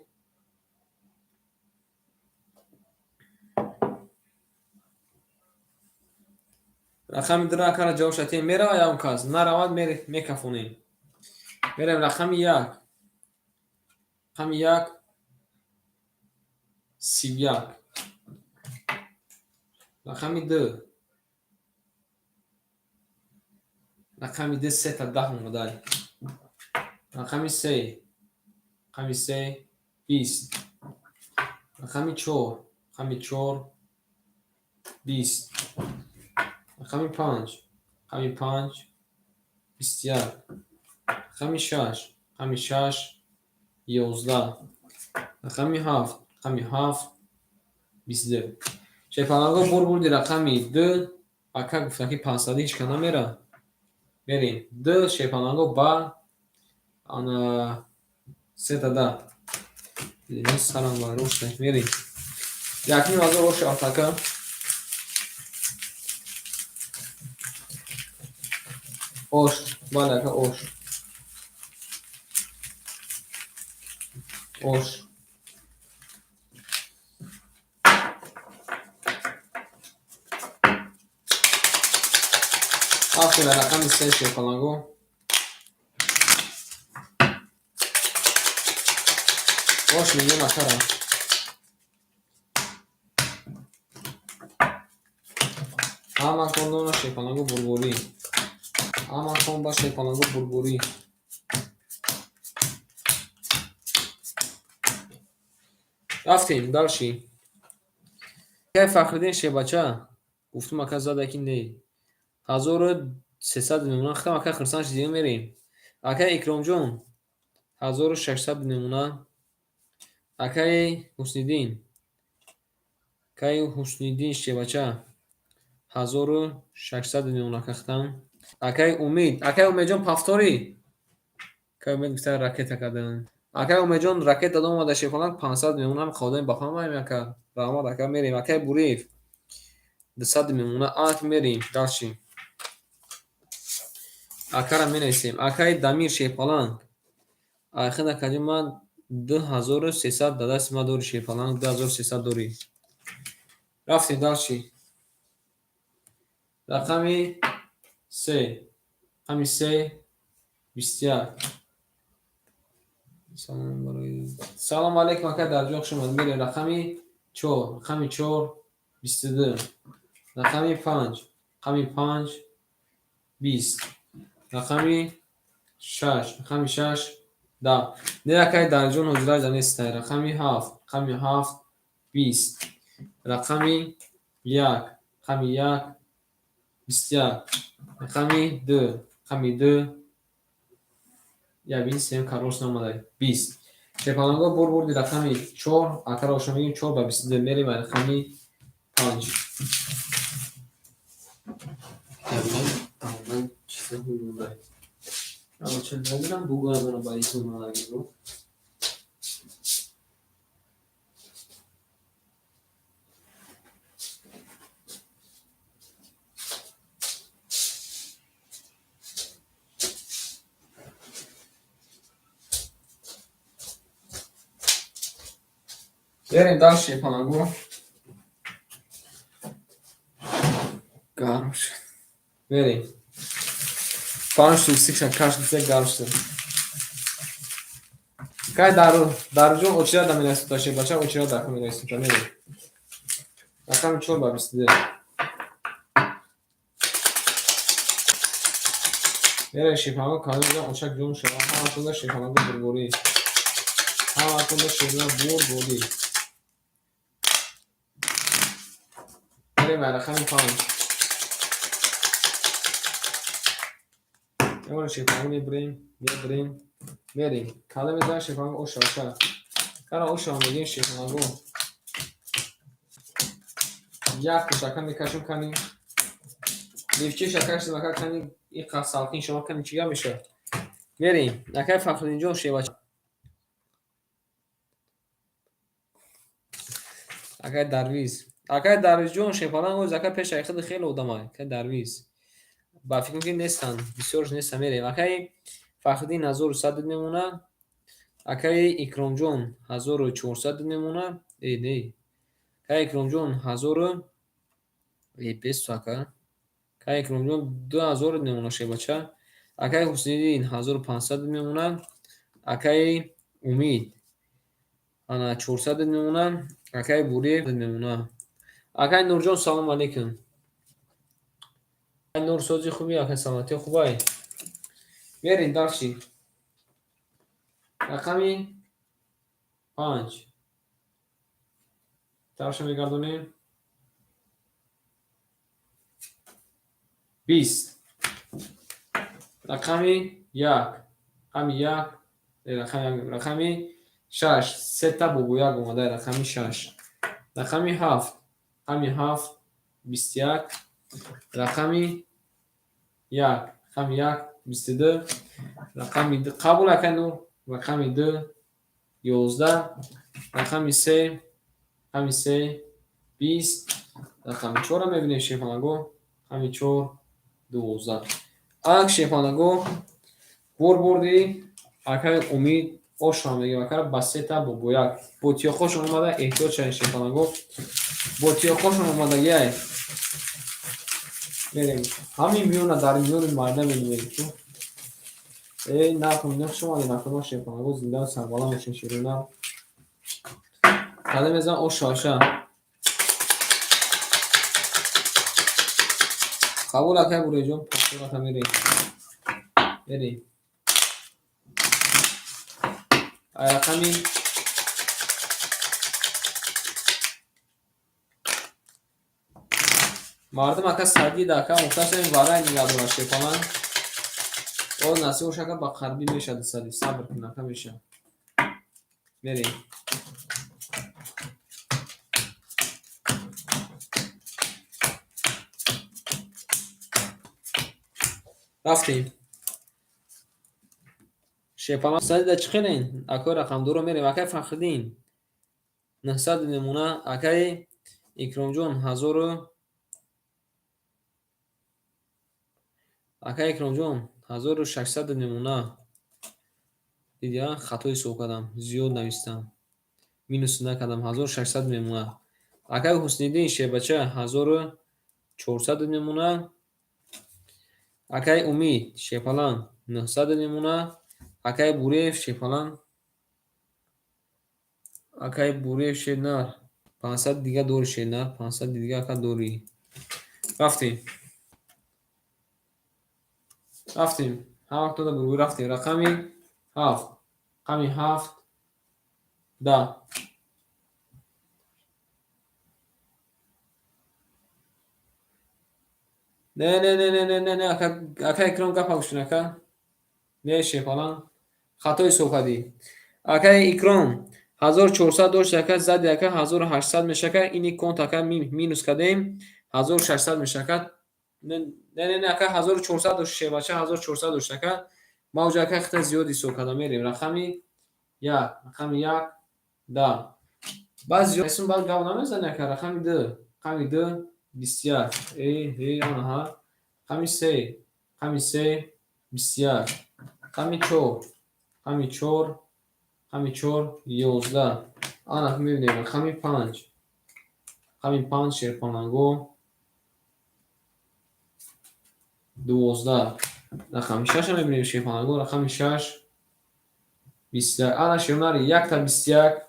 Рақами дра акара ҷавоб шатен мерава ягон кас наравад мекафонем. Мерем рақами як. Рақами як 31. Рақами ду. Рақами ду сета даҳ омадай. Рақами се. Рақами се 20. Рақами чор. Рақами чор 20. Рақами панҷ. Рақами панҷ 21. Рақами шаш. Рақами шаш 11. Рақами ҳафт. Рақами ҳафт 22. Шерпаланго бурди рақами ду. Ака гуфтам ки 500 ҳеч ка намера. Мерем. Ду шерпаланго ба ана сета да. Сарам вайрон шуда. Мерем. Якним ҳазор ош афтака. Ош. Бале ака ош. Ош. Рафтем рақами се шерпаланго. Ош мегӯем акара. Ҳаматон дона шерпаланго бурборӣ. Ҳаматон ба шерпаланго бурборӣ. Рафтем дальше. Акаи Фахриддин шербача гуфтум ака зада ки не. 1300 мемона. Хитам ака хурсанд шудем мерем. Акаи Икромҷон 1600 мемона. Акаи Ҳусниддин. Акаи Ҳусниддин шербача 1600 мемона ака хитам. Акаи Умид. Акаи Умедҷон пафторӣ. Акаи Умед гуфта ракета кардам. Акаи Умедҷон ракета дод омада шерпаланг 500 мемона. Ҳам ходами бахам ака. Раҳмат ака мерем. Акаи Буриев 200 мемона. Ак мерем дальше. Акара менависем. Акаи Дамир шерпаланг. Айхид акаҷон ман 2300 да дасти ман дори шерпаланг 2300 дорӣ. Рафтем дальше. Рақами се. Рақами се 21. Салом барои Салом алейкум ака дар ҷо хуш омад. Мерем рақами чор. Рақами чор 22. Рақами панҷ. Рақами панҷ 20. Рақами шаш. Рақами шаш 10. Не акаи Дарҷон ҳозираҷа нестай. Рақами ҳафт. Рақами ҳафт 20. Рақами як. Рақами як 21. Рақами ду. Рақами ду як бин сем карош наомадай. 20. Шерпаланго бурди рақами чор. Акара оша мегӯем чор ба 22 мерем рақами панҷ. Чанд надорам бугардона ба исмоналагиро. Берем дальше, палаго. Гарм шуд. Берем. Панҷ сусикша кашд гарм шуд. Кай дару даруҷон очирада мерасида шебача очирада мерасида мерем. Рақами 4 ба 22. Мерем шепаго калиҷон очак ҷон шава ҳаматонда шепаго бурборӣ. Ҳаматонда шерна бурборӣ. Мерем рақами 5. Ягона шепаго мебурем, мебурем, мерем. Кала мезанем шепаго оша оша. Кара оша мегем шепаго. Як шака мекашем кани. Лифчи шака шака кани ин салқин шумо кани чига мешавад. Мерем. Акай Фахриддинҷон шевач. Акай Дарвиз. Акай Дарвизҷон шепалан оз ака пеш айхиди хеле одамай. Акай Дарвиз. Ба фикр ки нестанд, бисёрш нестанд. Мерем. Акай Фахриддин 1100 мемона. Акай Икромҷон 1400 мемона. Э, не. Акай Икромҷон 1000 э, бесто ака. Акай Икромҷон 2000 мемона шебача. Акай Ҳусниддин 1500 мемона. Акай Умид ана 400 мемона. Акай Буриев мемона. Акай Нурҷон салом алейкум. Нур сози хуби, акай саломатӣ хубай. Мерем дальше. Рақами 5. Тавша мегардонем. 20. Рақами 1. Рақами 1. Рақами 6. Сета бобояк омада рақами 6. Рақами 7. Рақами 7. 21. Рақами 1. Рақами 1. 22. Рақами 2. Қабул акай Нур. Рақами 2. 11. Рақами 3. Рақами 3. 20. Рақами 4 мебинем шефанаго. Рақами 4. 12. Ак шефанаго бурбурди акай Умид ошро мегем акара ба сета бобояк. Бо тиёқошон омада эҳтиёт шавед шефанаго. Бо тиёқошон омадагиай. Мерем. Ҳамин миёна дар миёни майда менимем ку. Э, накун, не шумо накун шефанаго зинда сарбаланд бошен ширина. Када мезан оша оша. Қабул акай Буреҷон, пасурака мерем. Мерем. Ай рақами мардум ака сагида ака мухтасар варай нигаҳ дорад шепалан. О насиб ака ба қарбӣ мешавад сади сабр кун ака мешавад. Мерем. Рафтем. Шепалан садида чӣ хелен? Акои рақамдоро мерем. Акай Фахриддин 900 мемона. Акай Икромҷон 1000 Акай Икромҷон 1600 мемона. Дидя хато ҳисоб кардам, зиёд навистам. Минус накардам, 1600 мемона. Акай Ҳусниддин шебача 1400 мемона. Акай Умид шепалан 900 мемона. Акай Буреев шепалан. Акай Буреев шернар 500 дига дори шернар, 500 дига ака дори. Рафтем. Рафтем. Ҳама вақт бургу рафтем. Рақами 7. Рақами 7. 10. Не, не, не, не, не, не, не, ака, ака Икром гапа гӯш кун ака. Не шепалан. Хато ҳисоб кардӣ. Ака Икром 1400 дошт ака, зади ака 1800 мешака, ини конт ака минус кардем 1600 мешака. Не, не, не, ака 1400 дошт шебача 1400 дошт ака. Ма уҷа ака хита зиёд ҳисоб карда мерем. Рақами як, рақами як, да. Баъд зиёд баъд гап намезани ака. Рақами ду, рақами ду, 21. Э, э, анаҳа. Рақами се, рақами се, 21. Рақами чор, рақами чор, рақами чор, 11. Ана мебинем рақами панҷ. Рақами панҷ шерпаланго 12. Рақами шаша мебинем шерпаланго, рақами шаш, 21. Ана шернари якта 21,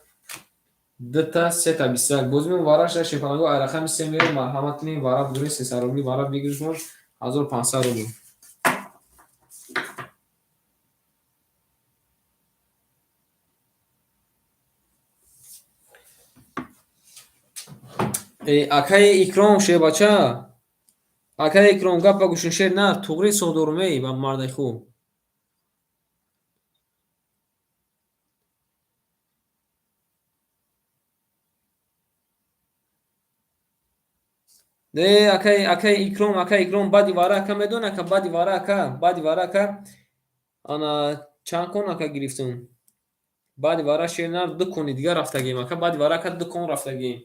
дута, сета 21. Бозимон вара шуда шерпаланго, ай рақами се мерем, марҳамат кунем, вара бидурем, 300 рубли вара бигиришмон, 1500 рубл. Акаи Икром шербача, акаи Икром гап ба гӯшин шер на, туғри ҳисоб эй ба мардаи хуб. Не, акаи, акаи Икром, акаи Икром, баъди вара ака медон, ака, баъди вара ака, баъди вара ака, ана чанд кон ака гирифтум? Баъди вара шер на ду кони дигар рафтагем, ака, баъди вара ака ду кон рафтагем.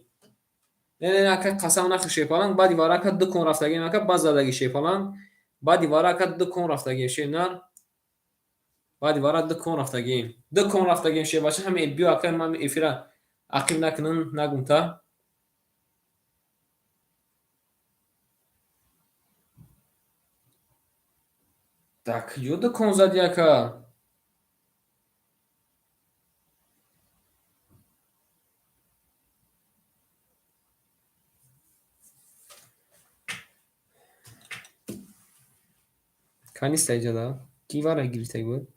Не, не, ака, қасам нахӯр шерпаланг, баъди вара ака ду кон рафтагем, ака, баъд задаги шерпаланг, баъди вара ака ду кон рафтагем, шернар. Баъди вара ду кон рафтагем. Ду кон рафтагем шербача, ҳаме биё ака, ман эфира ақиб накунам, нагум та. Так, ё ду кон зади ака? Каниста иҷода? Ки вара гирифтаги буд?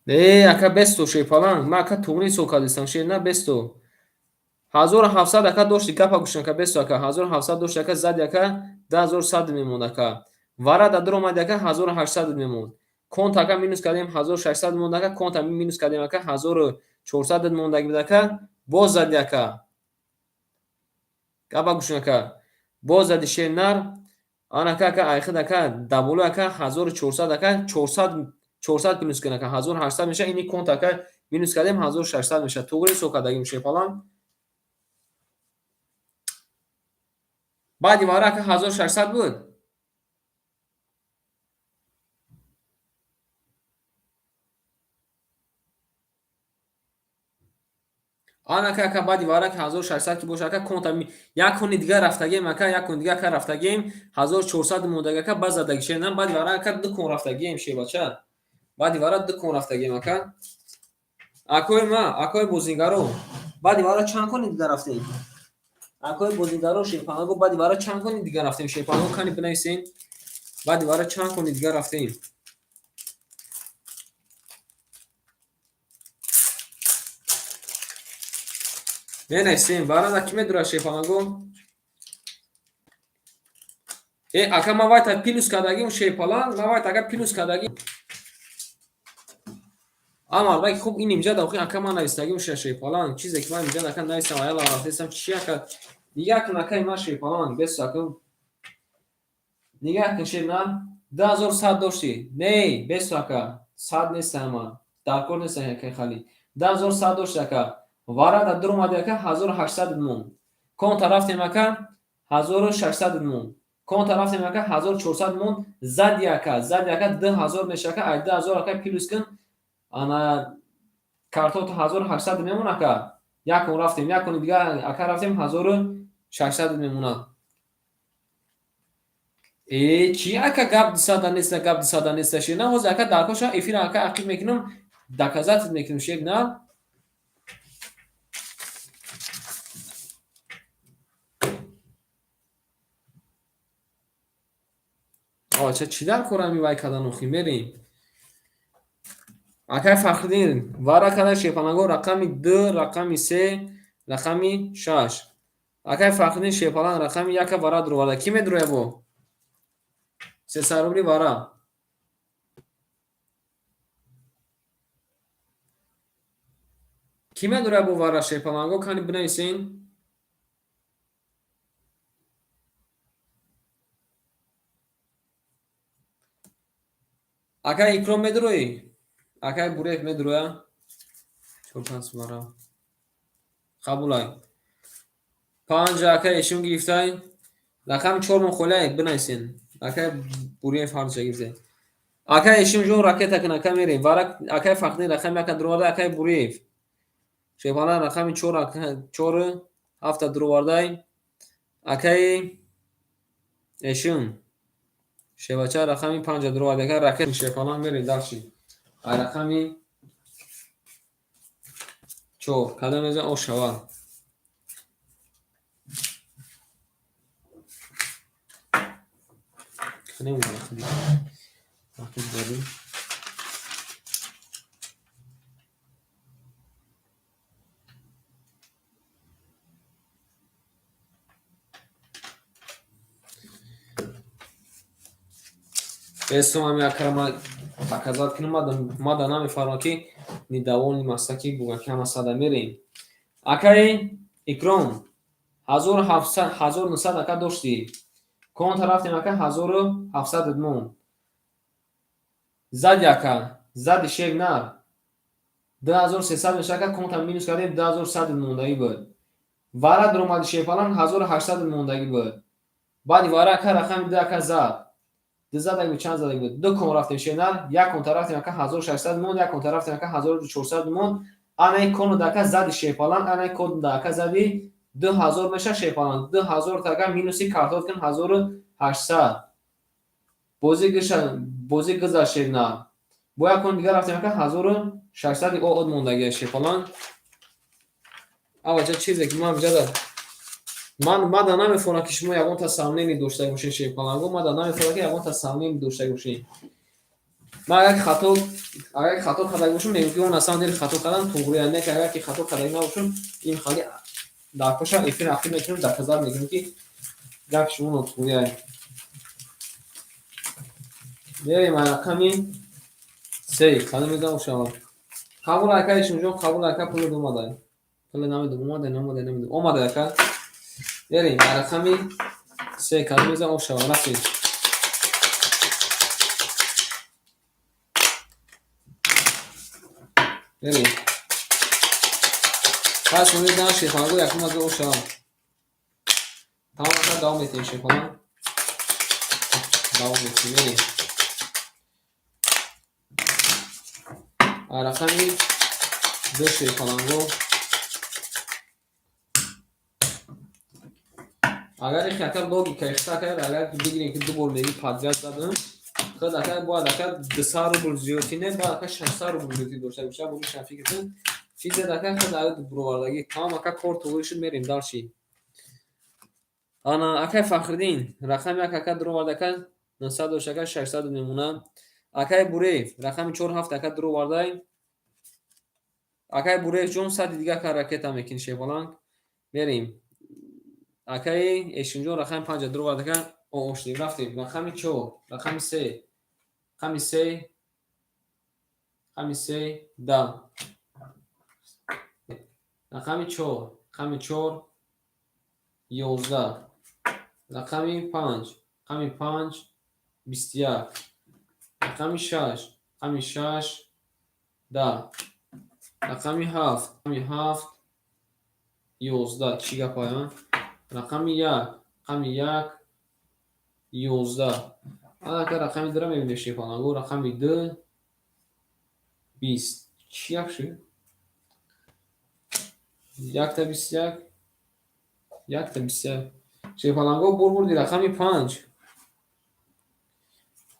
Не, ака бесто шерпаланг, ман ака туғри ҳисоб кардистам, шер на бесто. 1700 ака дошти, гапа гӯшин ака, бесто ака, 1700 дошти ака, зади ака, 10100 мемонд ака. Вара да дуромади ака, 1800 мемонд. Конт ака минус кардем, 1600 монд ака, конт минус кардем ака, 1400 мондаги буд ака, боз зади ака. Гапа гӯшин ака. Боз зади шер нар, ана ака, ака, айхид ака, даболу ака, 1400 ака, 400, 400 плюс кун ака, 1800 меша, ини конт ака минус кардем, 1600 меша. Туғри ҳисоб кардагим шерпаланг. Баъди вара ака 1600 буд. Ана ака, ака, баъди вара ака 1600 ки боша ака, конта як кони дигар рафтагем ака, як кони дигар ака рафтагем, 1400 мондаги ака, баъд задаги шер на, баъди вара ака ду кон рафтагем шербача. Баъди вара ду кон рафтагем ака. Акои ма, акои бозингаро, баъди вара чанд кони дигар рафтем? Акои бозингаро шерпаланго, баъди вара чанд кони дигар рафтем? Шерпаланго кани бинависем. Баъди вара чанд кони дигар рафтем? Менависем, вара да ки медурад шерпаланго? Э, ака ман вайта плюс кардагим шерпаланг, ман вайта ака плюс кардагим. Ама албаки хуб ин имҷа да ака ман навистагим шерпаланг, чизе ки ман имҷа ака навистам, аяла рафтесам, чи ака? Нигаҳ кун акаи ман шерпаланг, бесу ака. Нигаҳ кун шер на, 2100 дошти. Не, бесу ака, сад нест ама, даркор нест акаи хали. 2100 дошти ака. Вара да дуромади ака, 1800 монд. Конта рафтем ака, 1600 монд. Конта рафтем ака, 1400 монд. Зади ака, зади ака 2000 меша ака, ай 2000 ака плюс кун. Ана картото 1800 мемон ака. Як кон рафтем, як кони дигар ака рафтем, 1600 мемонад. Э, чи ака гап дусада неста, гап дусада неста шер на, ҳозир ака даркоша эфира ака ақиб мекунам, доказать мекунам шер на. Оча чӣ дар корами вай кардан охи мерем. Акай Фахриддин, вара карда шерпаланго рақами ду, рақами се, рақами шаш. Акай Фахриддин шерпаланг рақами яка вара дуроварда. Ки медуроя бо? 300 рубли вара. Ки медуроя бо вара шерпаланго? Кани бинависен. Акай Икром медуроӣ? Акай Буреев медуроя? Чор панҷ сумара. Қабулай. Панҷ акай Эшим гирифтай. Рақами чормон холиай, бинависен. Акай Буреев ҳарча гирифтай. Акай Эшимҷон, ракета кун, ака, мерем. Вара акай Фахриддин рақами яка дуроварда, акай Буреев. Шепалан рақами чор, чору ҳафта дуровардай. Акаи Эшим. Шевача рақами панҷа дуроварда. Ака, ракет шепалан, мерем дальше. А рақами чор. Кадом мезан о шава? Кадом рақами? Рақами дорем. Эсом ами акрама показать кунам, мада намефармам, ки недовольный маста, ки буга ки ҳама сада мерем. Акаи Икром, 1700, 1900 ака доштӣ. Конта рафтем, ака, 1700 монд. Зади, ака, зади шер нар. 2300 меша, ака, конта минус кардем, 2100 мондагӣ буд. Вара дуромади шерпалан, 1800 мондагӣ буд. Баъди вара, ака, рақами ду, ака, зад. Ду задаг буд, чанд задаг буд? Ду кон рафтем шернар, як конта рафтем, ака, 1600 монд, як конта рафтем, ака, 1400 монд. Анаи кону ака зади шерпалан, анаи кон ака зади 2000 меша шерпалан. 2000 ака минуси картот кун, 1800. Бозӣ гиша, бозӣ гузашт шернар. Бо як кон дигар рафтем, ака, 1600 од мондагия шерпалан. Авача чизе ки ман биҷада ман мада намефорам, ки шумо ягонта сомнение дошта бошед, шерпаланго, мада намефорам, ки ягонта сомнение дошта бошед. Ман агар ки хато карда бошам, мегӯям, ки он на самом деле хато кардам, туғри не, ки агар ки хато карда набошам, ин хали дар паша эфир ахир мекунем, доказать мекунем, ки гапи шумо нотуғри. Мерем рақами се, кадом мезанам шава? Қабул, ака Ишимҷон, қабул, ака, пули омадай. Пули намедум, омадай, намодай, намедум. Омадай, ака. Мерем рақами се, кадом мезанам шава? Рафтем. Мерем. Пас мезанам шерпаланго, якум аз о шава. Тамом, ака, давом метиҳем, шерпалан. Давом метиҳем, мерем. Рақами ду, шерпаланго. Агар ихи, ака, логика ихта, ака, агар бигирем, ки ду бор меги подряд задам, худ, ака, бояд, ака, 200 рубл зиёдтӣ не, бояд, ака, 600 рубл зиёдтӣ дошта боша, бо фикр кун. Чизе, ака, худ аю буровардагӣ. Тамом, ака, кор туғри шуд, мерем дальше. Ана акай Фахриддин, рақами як, ака, дуровард, ака, 900 дошт, ака, 600 мемона. Акай Буреев, рақами чор ҳафт, ака, дуровардай. Акай Буреевҷон, сади дига, ака, ракета мекунӣ, шерпаланг. Мерем. Акаи Эшимҷон рақами панҷа дуровард, ака, ошдем, рафтем. Рақами чор, рақами се, рақами се, рақами се, да. Рақами чор, рақами чор, 11. Рақами панҷ, рақами панҷ, 21. Рақами шаш, рақами шаш, 10. Рақами ҳафт, рақами ҳафт, 11. Чӣ гапая? Рақами як, рақами як, 11. Анака рақами дура мебинем, шерпаланго, рақами ду, 20. Чӣ гап шуд? Якта 21, якта 21. Шерпаланго, бурбурди рақами панҷ.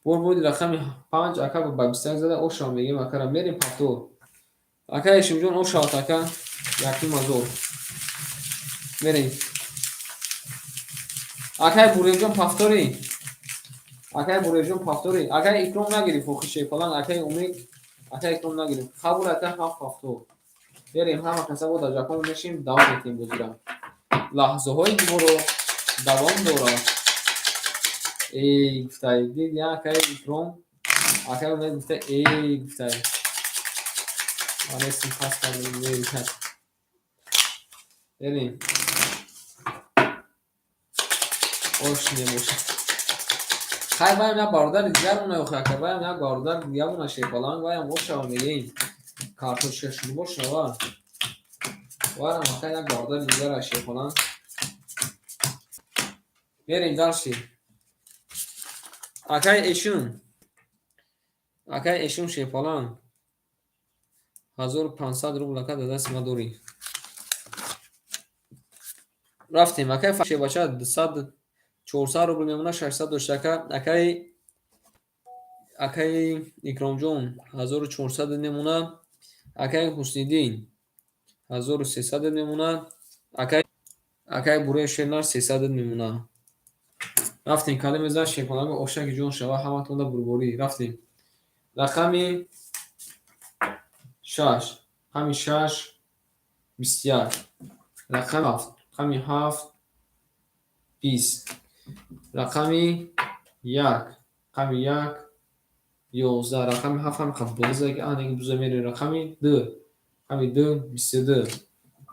Бурбурди рақами панҷ, ака, ба 21 зада, ошава мегем, акара, мерем повтор. Ака Эшимҷон, ошават, ака, якум ҳазор. Мерем. Акай Буреевҷон, повтори. Акай Буреевҷон, повтори. Акай Икром нагирифт охи шерпаланг, акай Умед, акай Икром нагирифт. Қабул, ака, ҳафт повтор. Мерем, ҳама каса бо дар ҷакон мешим, давом метиҳем бозира. Лаҳзаҳои гуворо давом дорад. Эй, гуфтай, дид, акай Икром, акай Умед гуфта, эй, гуфтай. Манестим пас кардем, мерем. Ош небошад. Хай, ваям як бародари дигармона, охи ака, ваям як бародари дигармона, Шерпаланг, ваям ошава мегӯем. Картошка шурбо шава. Ваям ака як бародари дигара, Шерпаланг. Мерем дальше. Акай Эшун. Акай Эшун, Шерпаланг. 1500 рубл, ака, дар дасти ма дорӣ. Рафтем, акай Шербача, 200 400 рубл мемона, 600 дошта, ака. Акаи Икромҷон 1400 мемона, акаи Ҳусниддин 1300 мемона, акаи Бураи Шернар 300 мемона. Рафтем, кале мезан, Шерпаланг, ошаки ҷон шава, ҳаматонда бурборӣ. Рафтем. Рақами 6, рақами 6, 21, рақами 7, рақами 7, 20, рақами 1, рақами 1, 11, рақами 7 ҳам қабл ки ане буза мерем, рақами 2, рақами 2, 22,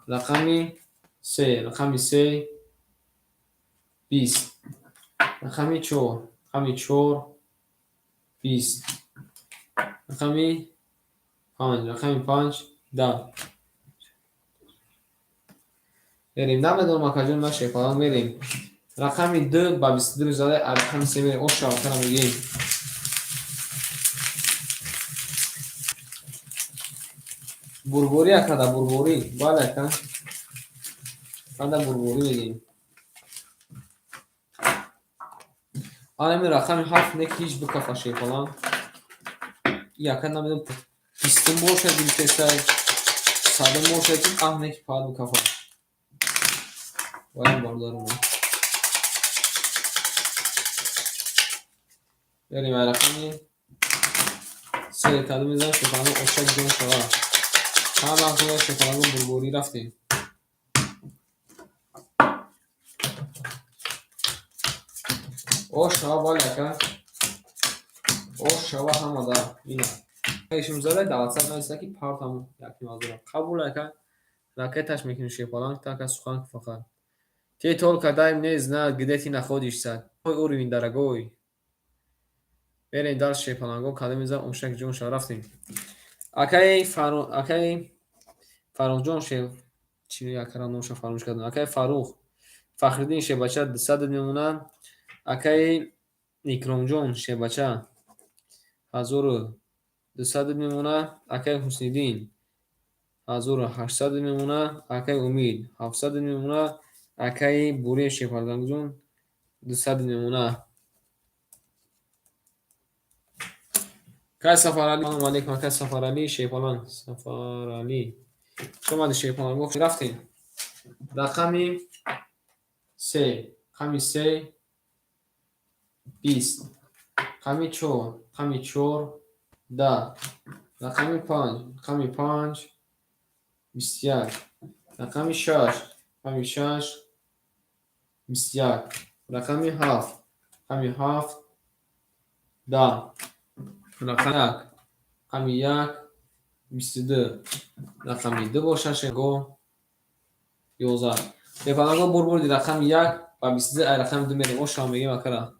рақами 3, рақами 3, 20, рақами 4, рақами 4, 20, рақами 5, рақами 5, 10. Мерем, намедонам, акаҷон, ман Шерпаланг, мерем. Рақами 2 ба 22 зада, рақами 3 мерем. Оша, акара мегӯем. Бурборӣ, ака, да бурборӣ. Бале, ака. Да бурборӣ мегӯем. Анами рақами 7 не ки ҳеҷ бикафа, Шерпаланг. И ака намедонам, бистум бошад, гирифтесай, садум бошад, ки аҳ не ки фақат бикафа. Ваям бародарам. Мерем ай рақами се, кадом мезанам, Шерпаланг, ошак ҷон шава. Ҳама вақт Шерпаланг, бурборӣ, рафтем. Ош шава, бале, ака. Ош шава ҳамада. Ина. Ишум зада дар WhatsApp нависта ки партам якним ҳазора. Қабул, ака. Ракеташ мекунем, Шерпаланг, така сухан фақат. Те только дай мне знать, где ты находишься. Ой, уровень, дорогой. Мерем дальше, Шерпаланго, кадом мезанам, ошак ҷон шава, рафтем. Акаи Фаррухҷон, шер чи акара номша фаромӯш кардам. Акаи Фаррух Фахриддин, Шербача, 200 мемонад. Акаи Икромҷон, Шербача, 1200 мемонад. Акаи Ҳусниддин 1800 мемонад. Акаи Умид 700 мемонад. Акаи Буре Шерпалангҷон 200 мемонад. Акаи Сафаралӣ, салому алейкум, акаи Сафаралӣ, Шерпаланг, Сафаралӣ. Хуш омадед, Шерпаланг. Рафтем. Рақами се, рақами се, 20, рақами чор, рақами чор, 10, рақами панҷ, рақами панҷ, 21, рақами шаш, рақами шаш, 21, рақами ҳафт, рақами ҳафт, 10, рақами як, рақами як, 22, рақами ду бошад, Шерго, 11. Шерпаланго, бурбурди, рақами як ба 22, ай рақами ду мерем. Ошава мегӯем акара.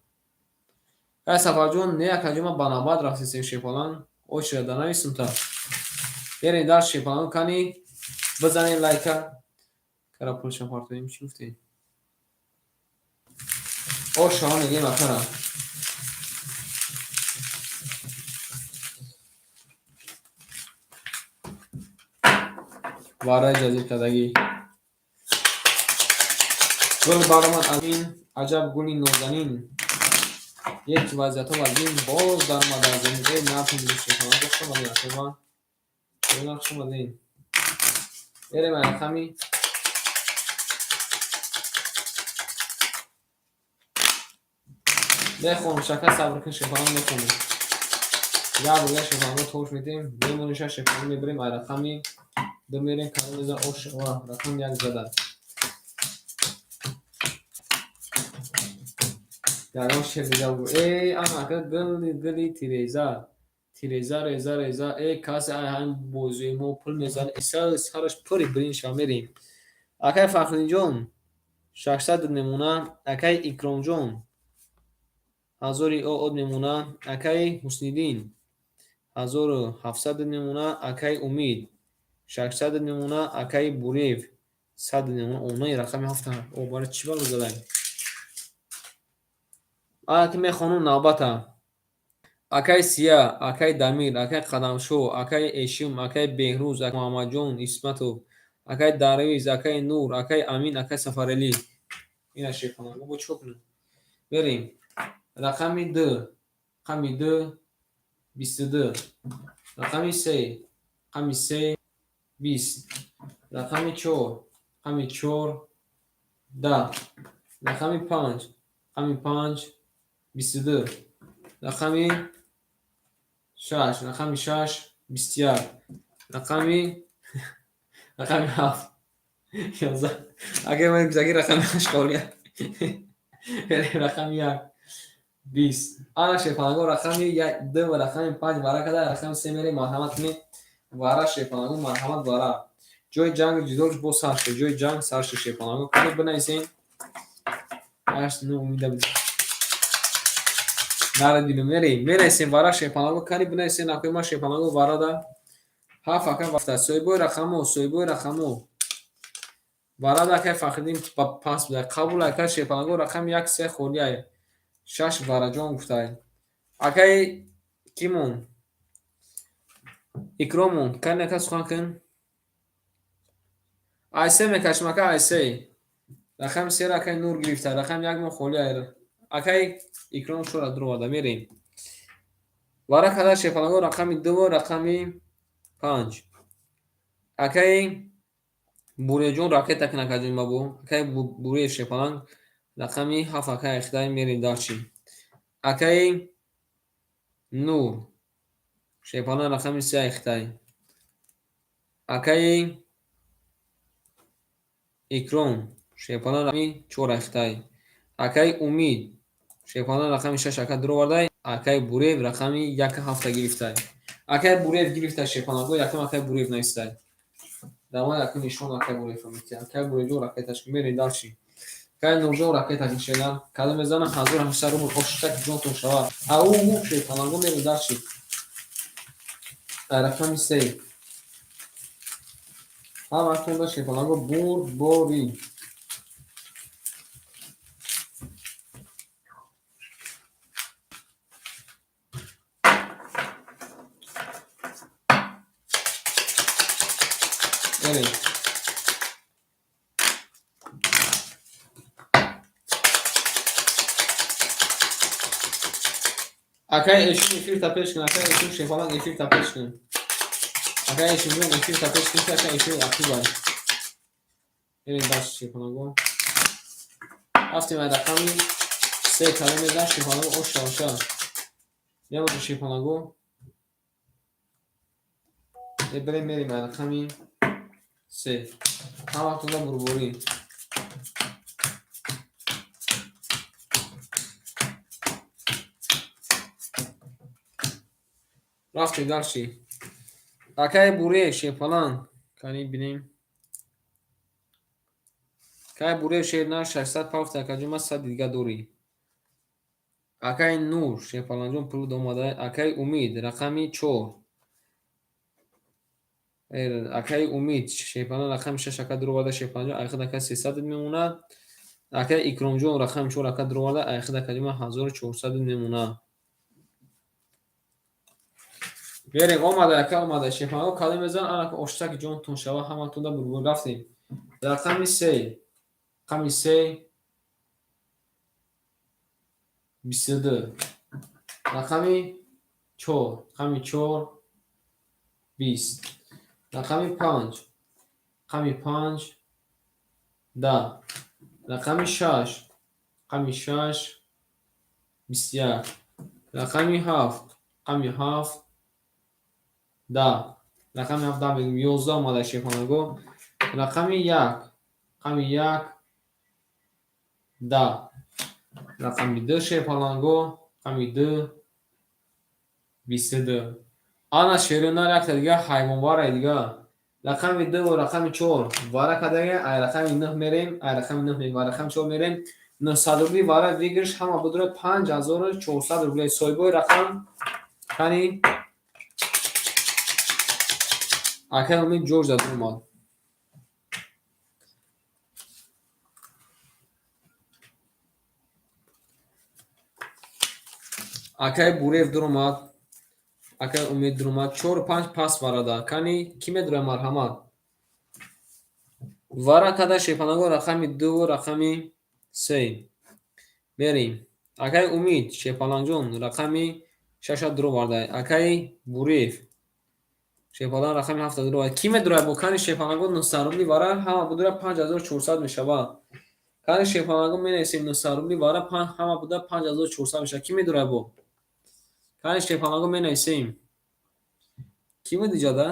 Акай Сафарҷон, не, акаҷон, ман ба навбат рафтесем, Шерпаланг. Очера да нависум та. Мерем дальше, Шерпаланг, кани бизанем лайка. Кара пулша партоем, чӣ гуфтем? Ошава мегӯем акара. Ваъдаи ҷазир кардагӣ. Гул баромад аз ин аҷаб гули нозанин. Як вазъиятҳо вазин боз даромад дар замин. Э, нафин, Шерпаланг, хуш омадед, акоба. Хуш омадед. Мерем ай рақами мехонам, шака, сабр кун, Шерпаланг, мехонем. Як бурга, Шерпаланг, тош медиҳем, мемонем, Шерпаланг, мебарем ай рақами ду мерем, кадом мезан, ошава, рақами як зада. Ягон шер дига бугӯ. Э, ана ака, гули гули тиреза. Тиреза, реза, реза. Э, касе ай ҳамин бозиҳои мо пул мезанад, сараш пури бирин шава, мерем. Акаи Фахриддинҷон 600 мемона, акаи Икромҷон Ҳазори од мемона. Акаи Ҳусниддин 1700 мемона. Акаи Умид 600 мемона. Акаи Буриев 100 мемона. Онаи рақами ҳафта о барои чӣ бало задай? Ана ки мехонум навбата. Акаи Сия, акаи Дамир, акаи Қадамшоҳ, акаи Эшим, акаи Беҳрӯз, Муҳаммадҷон Исматов, акаи Дарвиз, акаи Нур, акаи Амин, акаи Сафаралӣ. Ина шефона. Бо чӣ кунем? Берем. Рақами ду, рақами ду, 22. Рақами се, рақами се, 20. Рақами чор, рақами чор, 10. Рақами панҷ, рақами панҷ, 22. Рақами шаш, рақами шаш, 21. Рақами ҳафт, 11. Агар ман гузаги рақами ҳашт холия. Рақами як, 20. Ана шефанаго, рақами ду ва рақами панҷ вара када, рақами се мерем. Марҳамат кунед, вара, шефанаго, марҳамат, вара. Ҷои ҷанг ҷудош боз сар шуд, ҷои ҷанг сар шуд, шефанаго. Кунед, бинависен. Ҳашт, нӯ, умида буд. Нара динум, мерем, мерасем вара, шефанаго. Кани бинависен, акои ма, шефанаго, варада. Ҳафт ака вафта. Соҳибои рақамо, соҳибои рақамо. Варада акай Фахриддин пас буда. Қабул, ака шефанаго, рақами як, се холиай. Шаш вараҷон гуфтай. Акаи кимон? Икромон, кани ака сухан кун. Ай се мекашем, ака, ай се. Рақами сера акаи Нур гирифта. Рақами як мо холиай. Акаи Икром чора дуроварда, мерем. Вара када, шефанаго, рақами ду ва рақами панҷ. Акаи Буреҷон ракета кун, акаҷон бабо. Акаи Буре шефаланг рақами ҳафт акаи Хитай, мерем дальше. Акаи Нур шефаланг рақами се Хитай. Акаи Икром шефаланг рақами чор Хитай. Акаи Умид шефаланг рақами шаш ака дуровардай. Акаи Бурев рақами як ҳафта гирифтай. Акаи Бурев гирифтай, шефанаго, якум акаи Бурев навистай. Давай, акун нишон акаи Бурев метиҳам. Акаи Буревҷон ракеташ, мерем дальше. Акаи Нурҷон ракета кишедан. Кадом мезанам 1800 рубл ошак ҷонтон шавад. Ау шефанаго, мерем дальше. Рақами се. Ҳаматонда, шефанаго, бурдборӣ. Мерем. Акаи Эшин, эфирта пеш кун, акаи Эшин шефаланг, эфирта пеш кун. Акаи Эшинҷон, эфирта пеш кун, ки ака эфир активай. Мерем дальше, шефанаго. Рафтем ай рақами се, кадом мезан, шефанаго, оша оша. Мебошад, шефанаго. Берем, мерем ай рақами се. Ҳаматонда бурборӣ. Рафтем дальше. Акаи Буре шефаланг. Кани бинем. Акаи Буре шер 600 пафта, акаҷон, ма 100 дига дорӣ. Акаи Нур шефаланҷон пул омада. Акаи Умид рақами чор. Акаи Умид шефалан рақами шаш ака дуроварда, шефаланҷон, айхид ака 300 мемонад. Акаи Икромҷон рақами чор ака дуроварда, айхид акаҷон ма 1400 мемонад. Берем, омада, ака, омада. Шефанаго, кадом мезан? Анака оштаки ҷонтон шава, ҳаматонда бурбур, рафтем. Рақами се, рақами се, 22. Рақами чор, рақами чор, 20. Рақами панҷ, рақами панҷ, 10. Рақами шаш, рақами шаш, 21. Рақами ҳафт, рақами ҳафт, 10. Рақами ҳафт 10 мегӯем, 11 омада, шефанаго. Рақами як, рақами як, 10. Рақами ду, шефаланго, рақами ду, 22. Ана шеринар якта дига ҳайвонварай дига. Рақами ду ва рақами чор вара кардага, ай рақами нӯҳ мерем, ай рақами нӯҳ мерем, ва рақами чор мерем. 900 рубли вара выигрыш ҳама будура 5400 рубли. Соҳибои рақам кани? Акай Умид ҷош зад омад. Акай Буреев дуромад. Акай Умид дуромад. Чору панҷ пас варада. Кани кӣ медурояд, марҳамат? Вара када шерпаланго рақами дуву рақами се. Мерем. Акай Умид шерпалангҷон рақами шаша дуроварда. Акай Буреев шерпаланг рақами ҳафта дуроварда. Кӣ медурояд бо кани шерпаланго 900 рубли вара ҳама будура 5400 мешавад. Кани шерпаланго менависем 900 рубли вара ҳама буда 5400 мешавад. Кӣ медурояд бо? Кани шерпаланго менависем. Кӣ буд иҷода?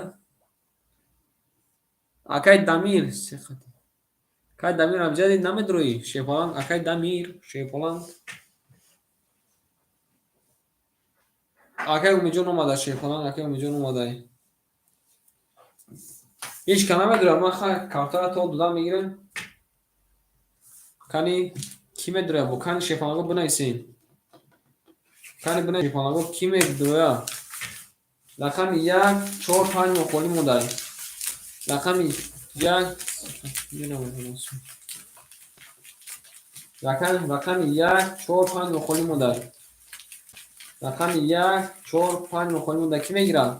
Акай Дамир. Акай Дамир амҷади намедуроӣ? Шерпаланг, акай Дамир, шерпаланг. Акай Умидҷон омада, шерпаланг, акай Умидҷон омада. Ҳеҷ ка намедурад, ман хай картара то додам мегирам. Кани кӣ медурояд бо? Кани шерпаланго бинависем. Кани бинависем шерпаланго кӣ медурояд? Рақами як, чор, панҷ нохолӣ мондай. Рақами як, рақами як, чор, панҷ нохолӣ мондай. Рақами як, чор, панҷ нохолӣ мондай. Кӣ мегирад?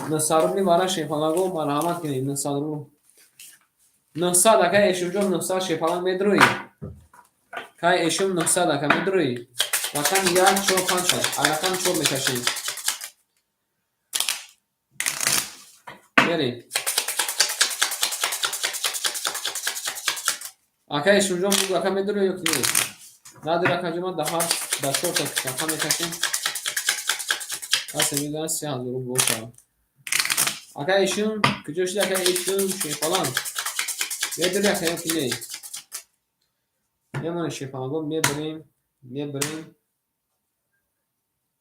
900 рубли вара шерпаланго марҳамат кунед. 900 рубл. 900 акай Эшумҷон 900 шерпаланг медуроӣ? Кай Эшум 900 ака медуроӣ? Рақами як, чор, панҷ шаш. Ай рақами чор мекашем. Мерем. Акай Эшумҷон бугӯ ака медуроӣ ё ки не? Надури акаҷон, ман дар чорта рақам мекашем. Касе медонад 3000 рубл бошад. Акай Эшум, куҷо шуди акай Эшум шерпаланг? Медури ака ё ки не? Мемонем шерпаланго, мебарем, мебарем.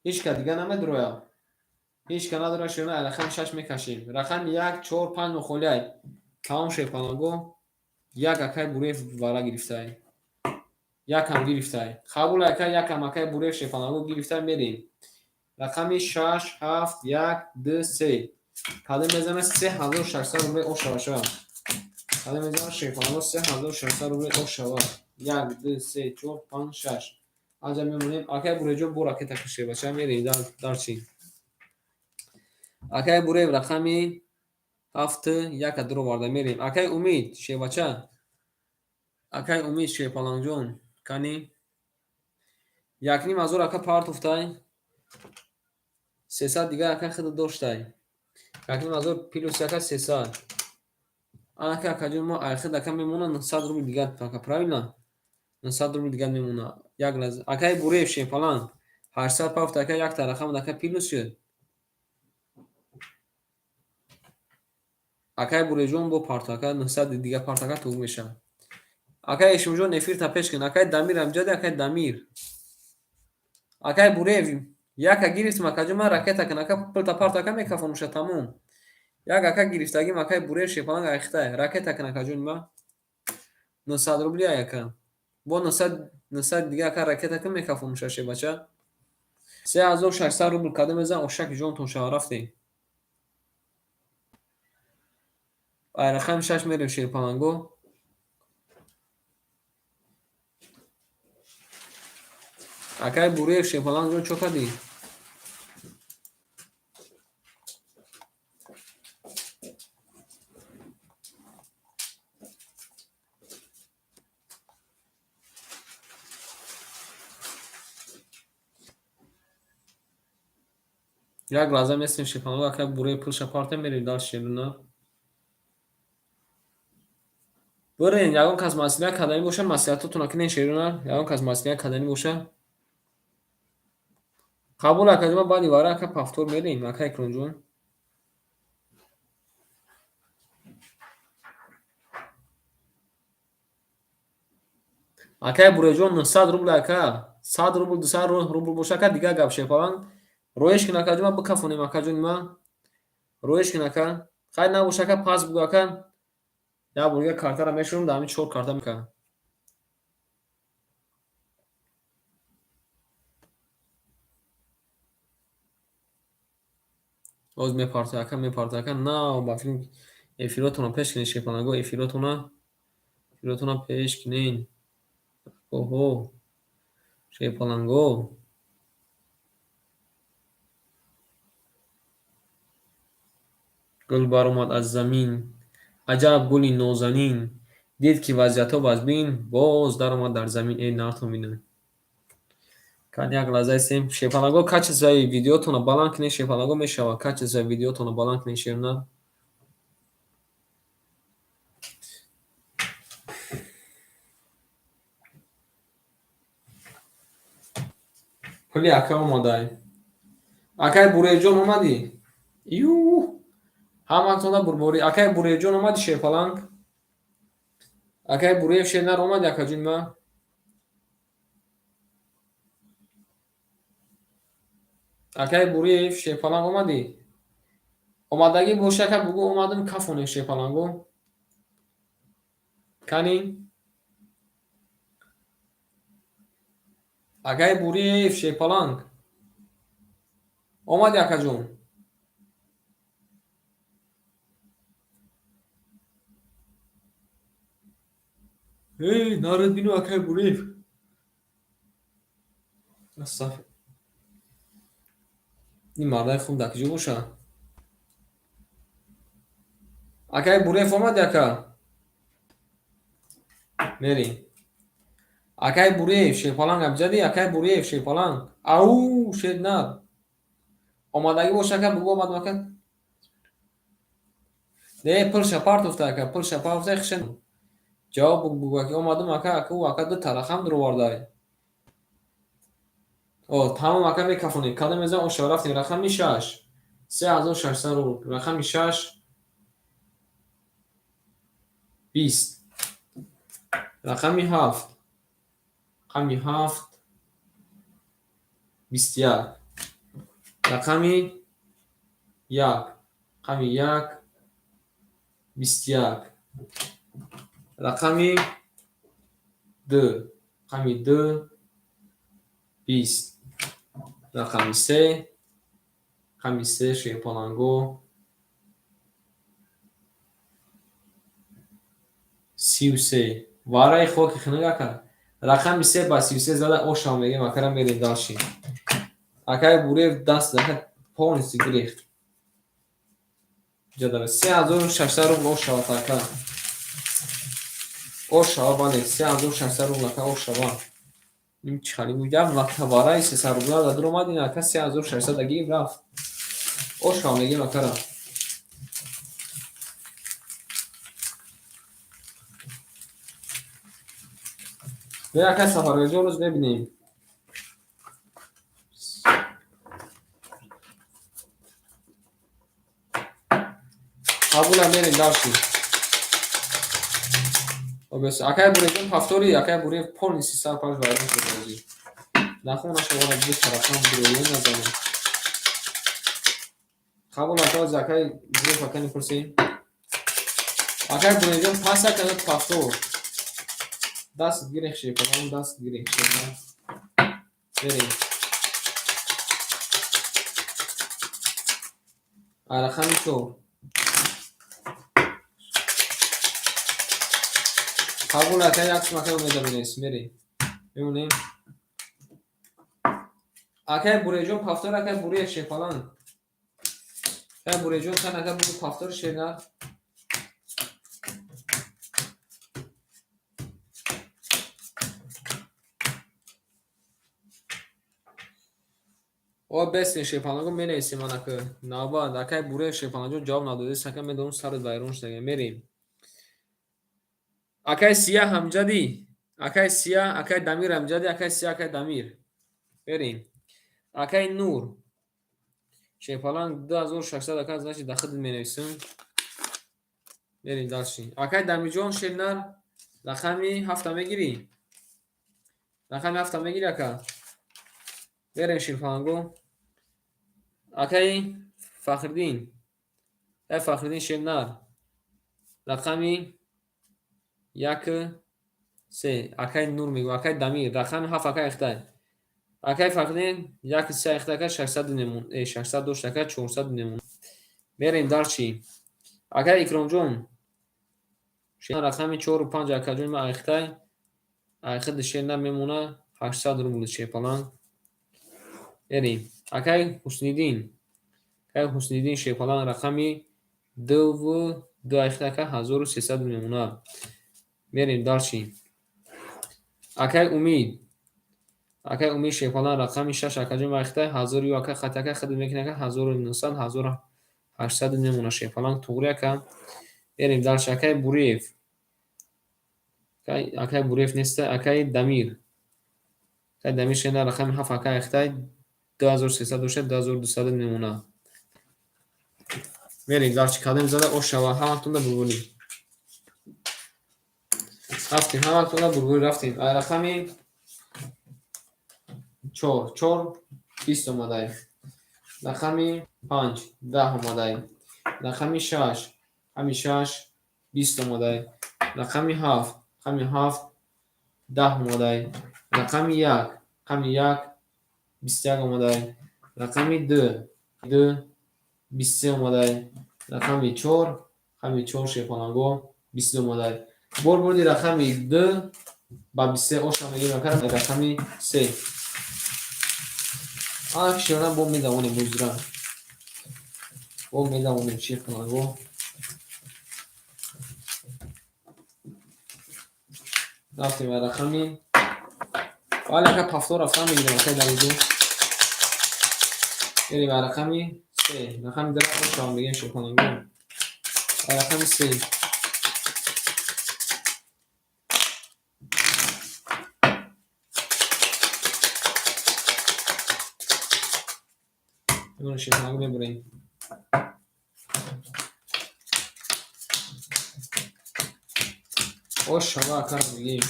Ҳеҷ ка дига намедурояд. Ҳеҷ ка надорад шерона, ай рақами шаш мекашем. Рақами як, чор, панҷ нохолиай. Тамом шерпаланго. Як акай Буреев вара гирифтай. Якам гирифтай. Қабул акай, якам акай Буреев шерпаланго гирифтай, мерем. Рақами шаш, ҳафт, як, ду, се. Кадом мезанад 3600 рубли ош шава. Кадом мезанад шерпаланго 3600 рубли ош шава. Як, ду, се, чор, панҷ, шаш. Анҷа мемонем. Акай Буреевҷон бо ракета кашед. Бача мерем дар чӣ? Акай Буреев рақами ҳафт, яка дуроварда мерем. Акай Умид шербача. Акай Умид шерпалангҷон. Кани? 1500 ака партофтай. 300 дигар ака худо доштай. 1500 плюс яка 300. Анака акаҷон мо айхид ака мемона 900 рубл дигар ака, правильно? 900 рубл дигар мемона. Як лаҳза. Акай Буреев шерпаланг 800 пафт ака якта рақам ака плюс шуд. Акай Буреевҷон бо парто ака 900 дигар парто ака туғ мешавад. Акай Эшумҷон эфирта пеш кун. Акай Дамир амҷади акай Дамир. Акай Буреев яка гирифтим акаҷон ман ракета кун ака пулта парто ака мекафонуша тамом. Як ака гирифтагим акай Буреев шерпаланг айхтай. Ракета кун акаҷон ма. 900 рубли ай ака. Бо 900 дига ака ракета кун мекафонуша шербача. 3600 рубл кадом мезан ошаки ҷонтон шава рафтем. Ай рақами шаш мерем шерпаланго. Акай Буреев шерпалангҷон чо кардӣ? Як лаҳза местем шерпаланго акай Буреев пулша партем мерем дальше шерона. Бирен, ягон кас маслиҳат карданӣ боша, маслиҳатотонро кунед шерона. Ягон кас маслиҳат карданӣ боша. Қабул акаҷон, ман баъди вара ака повтор мерем, ака Икромҷон. Акай Буреевҷон 900 рубл ака, 100 рубл, 200 рубл боша ака дигар гап шерпаланг. Роиш кун акаҷон, ман бикафонем акаҷони ман. Роиш кун ака. Хайр набоша ака, пас бугӯ ака. Як бор дигар картаро мешӯрам, дар ҳамин чор карта мекунам. Боз мепарто, ака, мепарто, ака, на ба филм эфиротонро пеш кунед, шерпаланго, эфиротонро пеш кунед. Оҳо, шерпаланго. Гул баромад аз замин, аҷаб гули нозанин, дид ки вазъиятҳо вазмин, боз даромад дар замин. Э, нартон бинам. Кад як лаҳза истем. Шерпаланго, качествои видеотонро баланд кунед, шерпаланго мешавад. Качествои видеотонро баланд кунед, шернар. Пули ака омадай. Акай Буреҷон омадӣ? Юҳ! Ҳаматонда бурборӣ. Акай Буреҷон омадӣ, шерпаланг? Акай Буреев шернар омадӣ, акаҷон ма? Акай Буреев шерпаланг омадӣ? Омадагӣ боши, ака, бугӯ омадам, кафонем шерпаланго. Кани? Акай Буреев шерпаланг. Омадӣ, акаҷон? Эй, нарад бину, акай Буреев. Астағфир. Ин мардаи хуб дар куҷо боша? Акай Буреев омадӣ, ака? Мерем. Акай Буреев шерпаланг абҷадӣ, акай Буреев шерпаланг. Ау, шернар. Омадагӣ боша, ака, бугӯ омадам, ака. Не, пулша партофта, ака, пулша партофта, хиша. Ҷавоб бугӯ, ки омадам, ака, ака, ӯ ака ду тарахам дуровардай. О, тамом, ака, мекафонем. Кадом мезанам, оша рафтем. Рақами 6. 3600 рубл. Рақами 6. 20. Рақами 7. Рақами 7. 21. Рақами 1. Рақами 1. 21. Рақами 2. Рақами 2. 20. Рақами 3. Рақами 3 шерпаланго. 33. Вараи хоки хунук, ака. Рақами 3 ба 33 зада ошам мегем, акара мерем дальше. Акай Буреев даст ака полностью гирифт. Ҷадара 3600 рубл ошава, ака. Ошава, бале, 3600 рубл, ака, ошава. Ин чӣ хали буд? Як вақт вараи 300 рубла дар омад, ин ака 3600 гирифт рафт. Ошава мегем, акара. Не, ака Сафарбекҷон, рӯз мебинем. Қабула, мерем дальше. Акай Буреҷон повтори, акай Буреев полностью сар паш вайрон шуд бозӣ. Нахо нашавад ду тарафам дуроя назанем. Қабул, ака, оз акай Буреев ака мепурсем. Акай Буреҷон пас ака повтор. Даст гирих шепалан, даст гирих шепалан. Мерем. Рақами 4. Қабул, ака, як сум ака умеда менависем, мерем. Мемонем. Акай Буреҷон повтор, акай Буреев шепалан. Акай Буреҷон сан ака бугу повтор шернар. О, бестин шерпаланго менависем ман ака. Навбат, акай Буреев шерпаланҷон ҷавоб надодест, ака медонам сарат вайрон шуда. Мерем. Акай Сия ҳамҷадӣ. Акай Сия, акай Дамир ҳамҷадӣ, акай Сия, акай Дамир. Мерем. Акай Нур. Шерпаланг 2600 ака, значит, дар худат менависам. Мерем дальше. Акай Дамирҷон шернар, рақами 7 мегирӣ? Рақами 7 мегирӣ, ака? Мерем шерпаланго. Акай Фахриддин. Акай Фахриддин шернар. Рақами 1 3. Акай Нур мегӯ, акай Дамир, рақами 7 акай Ихтай. Акай Фахриддин 1 3 айхта ака 600 мемон, 600 дошт ака 400 мемон. Мерем дальше. Акай Икромҷон. Рақами 4 5 акаҷони ман айхтай. Айхиди шер намемона 800 рубл шерпаланг. Мерем. Акай Ҳусниддин. Акай Ҳусниддин шерпаланг рақами 2 2 айхта ака 1300 мемона. Мерем дальше. Акай Умид. Акай Умид шерпаланг рақами 6 акаҷони ман айхтай 1000 ю ака хат ака хидмат мекунад ака 1900 1800 мемона шерпаланг туғри ака. Мерем дальше. Акай Буриев. Акай Буриев неста, акай Дамир. Акай Дамир шена рақами 7 ака айхтай 2300 дошта 2200 мемона. Мерем дальше. Кадем зада ошава ҳаматонда булбулӣ. Рафтем, ҳаматонда булбулӣ рафтем. Ай рақами 4, 4 20 омадай. Рақами 5 10 омадай. Рақами 6, рақами 6 20 омадай. Рақами 7, рақами 7 10 омадай. Рақами 1, рақами 1 21 омадай. Рақами 2, 2 23 омадай. Рақами 4, рақами 4 шерпаланго 22 омадай. Бор бурди рақами 2 ба 23 оша мегирем ака рақами 3. Ана шерона бо медавонем музра. Бо медавонем шерпаланго. Рафтем ба рақами вале ака пафто рафтан мегирем ака дар инҷо. Мерем ба рақами 3. Рақами 2 оша мегирем шерпаланго. Ба рақами 3. Шерпаланго мебарем. Ошава ака мегирем.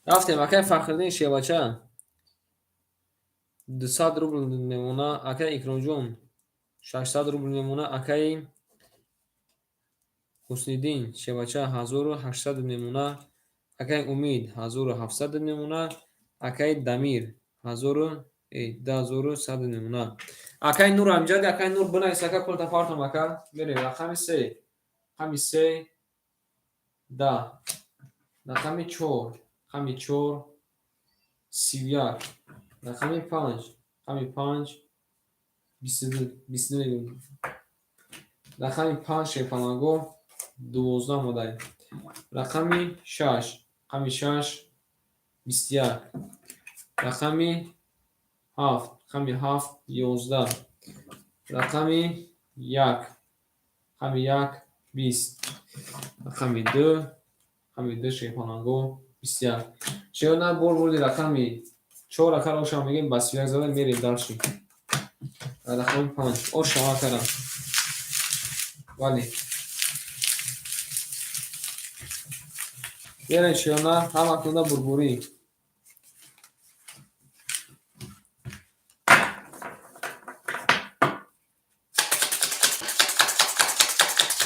Рафтем акай Фахриддин шевача. 200 рубл мемона. Акай Икромҷон 600 рубл мемона. Акай Ҳусниддин шевача 1800 мемона. Акай Умид 1700 мемона. Акай Дамир 2100 мемона. Акай Нур амҷади, акай Нур бинавис ака пулта партом ака. Мерем рақами 3. Рақами 3 10. Рақами 4, рақами 4 31. Рақами 5, рақами 5 22, 22 мегӯем. Рақами 5 шерпаланго 12 омадай. Рақами 6, рақами 6 21. Рақами 7, рақами 7 11. Рақами 1, рақами 1 20. Рақами 2, рақами 2 шерпаланго 21. Шерона бор бурди рақами 4 акара оша мегем ба 31 зада мерем дальше. Рақами 5 оша акара. Вале. Мерем шерона ҳаматонда бурбурӣ.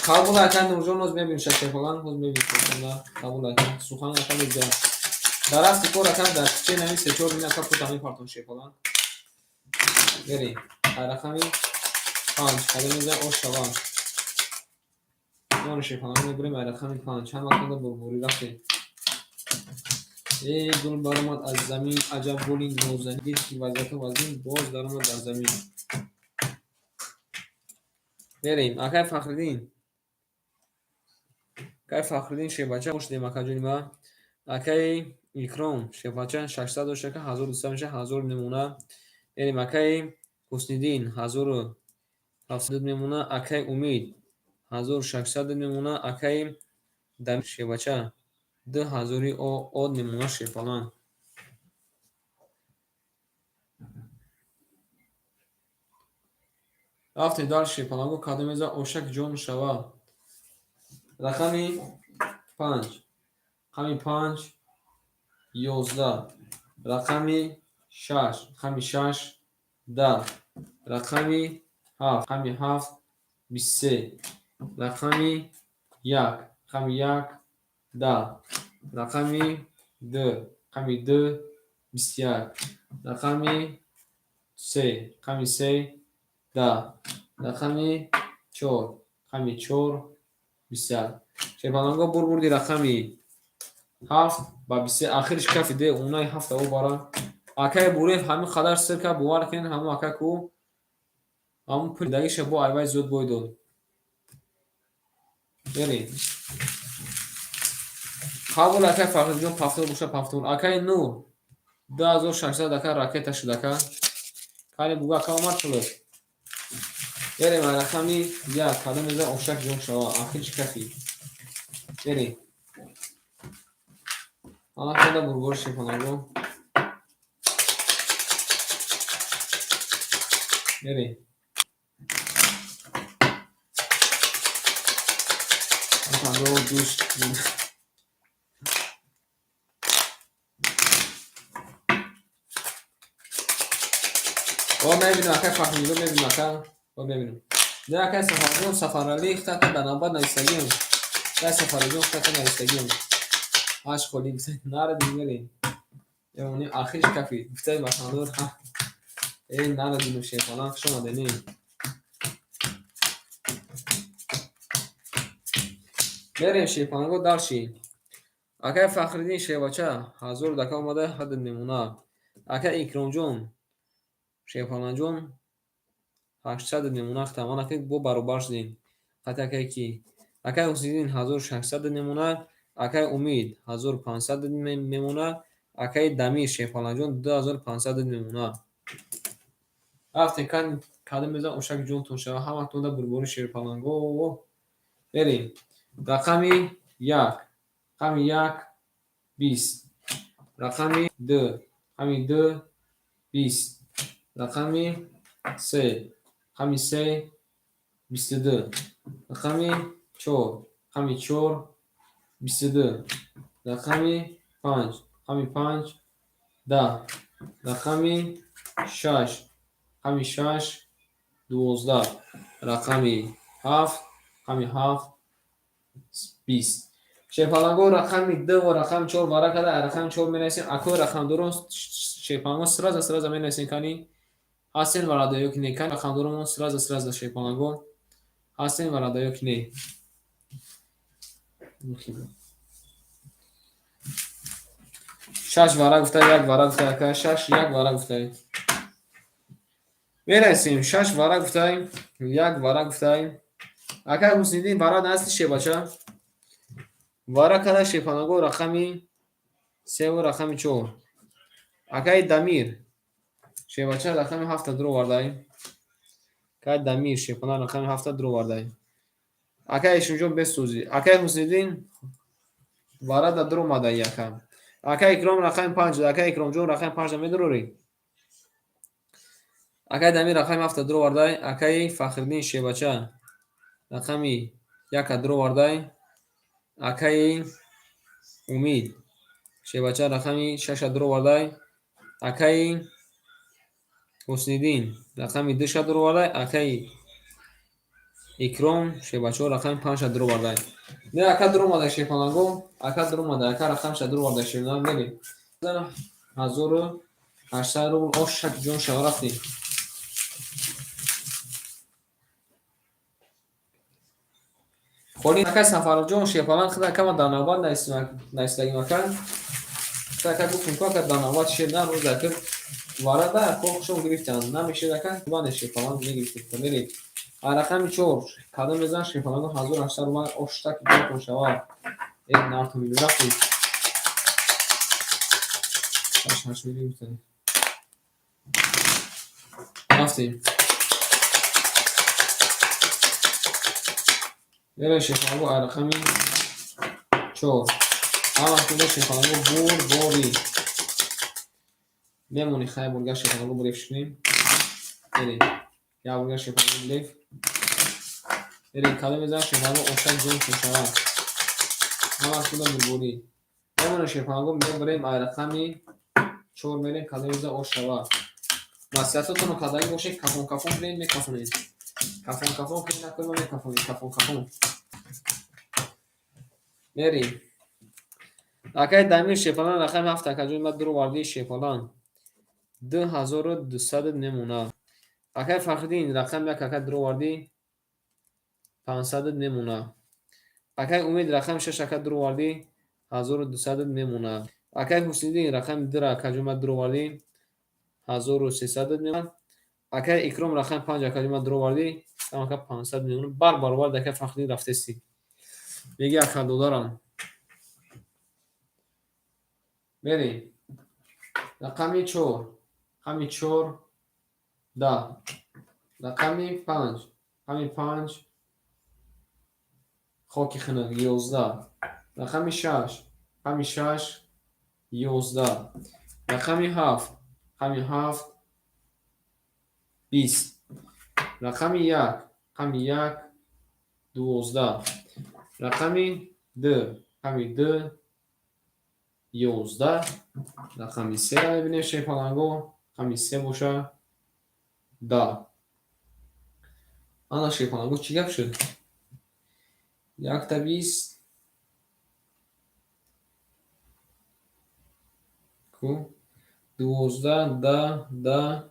Қабул ака Нурҷон ҳоз мебинем шерпаланг ҳоз мебинем қабул ака сухан ака меза. Дар рафти кор ака дар кӯчаи нави 3-4 мин ака пулта мепартон шерпаланг. Мерем. Рақами 5 кадом меза ош шава. Мо шерпаланг мебурем рақами 5. Ҳаматонда бурбурӣ рафтем. Эй гул баромад аз замин, аҷаб гули нозанин, дид ки вазъияту вазин боз даромад дар замин. Мерем. Акай Фахриддин. Акай Фахриддин шербача хушдем акаҷони ма. Акай Икром шербача 600 дошт ака 1200 меша 1000 мемона. Мерем акай Ҳусниддин 1700 мемона. Акай Умид 1600 мемона. Акай Дамир шербача 2000 од мемона шерпаланг. Рафтем дальше шерпаланго кадом меза ошак ҷон шава. Рақами 5, рақами 5 11. Рақами 6, рақами 6 10. Рақами 7, рақами 7 23. Рақами 1, рақами 1 10. Рақами 2, Рақами ду, 21. Рақами се, рақами се, 10. Рақами чор, рақами чор, 21. Шерпаланго бурди рақами ҳафт ба 23. Ахириш кафиде, унаи ҳафта о бара. Акай Бурев ҳамин қадар сир кард, бовар кунед, ҳамун ака ку ҳамун пули дагиша бо айвай зуд бой дод. Берем. Қабул, акай Фахриҷон, пафтор боша, пафтор. Акай Нур, 2600, ака, ракета шуд, ака. Кани бугу, ака, омад пулот. Берем, рақами як, кадом меза ошак ҷон шава, ахириш кафи. Берем. Ана хонда бурбор шефанаго. Берем. Душ. О, мебинам, акай Фахриддин, мебинам, ака. О, мебинам. Не, акай Сафарҷон, Сафаралӣ, хтака дар навбат навистагиам. Акай Сафаралиҷон, хтака навистагиам. Ҳаш холӣ гуфта, нарадим, мерем. Эмонем, ахириш кафи. Гуфтаи ватандор, ҳа. Э, нарадим, шефалан, хуш омадед. Мерем, шефаланго, дарши. Акай Фахриддин шевача, 1000 дака омада, ҳад мемона. Акай Икромҷон, шефаланҷон, 800 мемона хта. Ман акай бо баробар шудем. Хати акай ки? Акай Ҳусайниддин 1600 мемона, акай Умид 1500 мемона, акай Дамир шефаланҷон 2500 мемона. Рафтем, кадом мезан ошак ҷонтон шава, ҳаматонда бурбори шерпаланго. Берем. Рақами як, рақами як, 20. Рақами ду, рақами ду, 20. Рақами се, рақами се, 22. Рақами чор, рақами чор, 22. Рақами панҷ, рақами панҷ, 10. Рақами шаш, рақами шаш, 12. Рақами ҳафт, рақами ҳафт, 20. Шерпаланго, рақами ду ва рақами чор вара карда, рақами чор менависем. Акои рақамдорон, шерпаланго, сразу сразу менависем, кани ҳастен варадаё ки не? Кани рақамдоронмон, сразу сразу, шерпаланго, ҳастен варадаё ки не? Шаш вара гуфта, як вара гуфта, ака, шаш, як вара гуфта. Мерасем, шаш вара гуфта, як вара гуфта. Ака Ҳусниддин, вара насти, шебача? Вара када, шерпаланго, рақами севу рақами чор. Акаи Дамир шебача рақами ҳафта дуровардай. Акаи Дамир шерпалан рақами ҳафта дуровардай. Акаи Ишимҷон, бесӯзӣ. Акаи Ҳусниддин варада дуромадай, ака. Акаи Икром рақами панҷ, акаи Икромҷон рақами панҷа медурорӣ. Акаи Дамир рақами ҳафта дуровардай. Акаи Фахриддин шебача рақами яка дуровардай. Акаи Умид шебача рақами шаша дуровардай. Акаи Ҳусниддин рақами душа дуровардай. Акаи Икром шебачо рақами панҷа дуровардай. Не, ака дуромада, шерпаланго, ака дуромада, ака рақамша дуровардай, шерпаланго, мерем. 1800 рубл, ошак ҷон шава, рафтем. Холи, акай Сафарҷон шерпалан, худа ака, ман дар навбат навистагим, ака. Худа ака, гуфтем ку, ака, дар навбат шер на рӯз ака варада ака хушом гирифтан. Намешед, ака, бане шерпалан мегирифтем. Мерем. А рақами чор кадом мезан, шерпаланго, 1800 рубл, оштак ҷонтон шава. Э, нарту милион, рафтем. Шаш ҳашт милион гуфтем. Рафтем. Мерем, шерпаланго, а рақами чор. Ҳама худа, шерпаланго, бурборӣ. Мемонӣ, хай, бурга, шерпаланго, буреф шунем. Мерем. Як бурга, шерпаланго, буреф. Мерем, кадом мезан, шерпаланго, ошак ҷонтон шава. Ҳама худа бурборӣ. Мемонем, шерпаланго, мебарем, ай рақами чор мерем, кадом мезан ош шава. Маслиҳатотонро кардагӣ бошед, кафон кафон кунед, мекафонед. Кафон кафон кунед, накунед, мекафонед, кафон кафон. Мерем. Акай Дамир Шепалан рақами ҳафт, акаҷон, ма дуровардии Шепалан 2200 мемона. Акай Фахриддин рақами як, ака, дуровардӣ 500 мемона. Акай Умед рақами шаш, ака, дуровардӣ 1200 мемона. Акай Ҳусниддин рақами дура, акаҷон, ма дуровардӣ 1300 мемона. Акай Икром рақами панҷ, акаҷон, ма дуровардӣ ака 500 мемона. Бар баробар акай Фахриддин рафтестӣ. Меги ака додарам. Мерем. Рақами чор, рақами чор 10, рақами панҷ, рақами панҷ хоки хунук 11, рақами шаш, рақами шаш 11, рақами ҳафт, рақами ҳафт 20, рақами як, рақами як 12, рақами ду, рақами ду 11, рақами сера мебинем, шерпаланго, рақами се боша 10. Ана, шерпаланго, чӣ гап шуд? Якта 20 ку 12, 10, 10,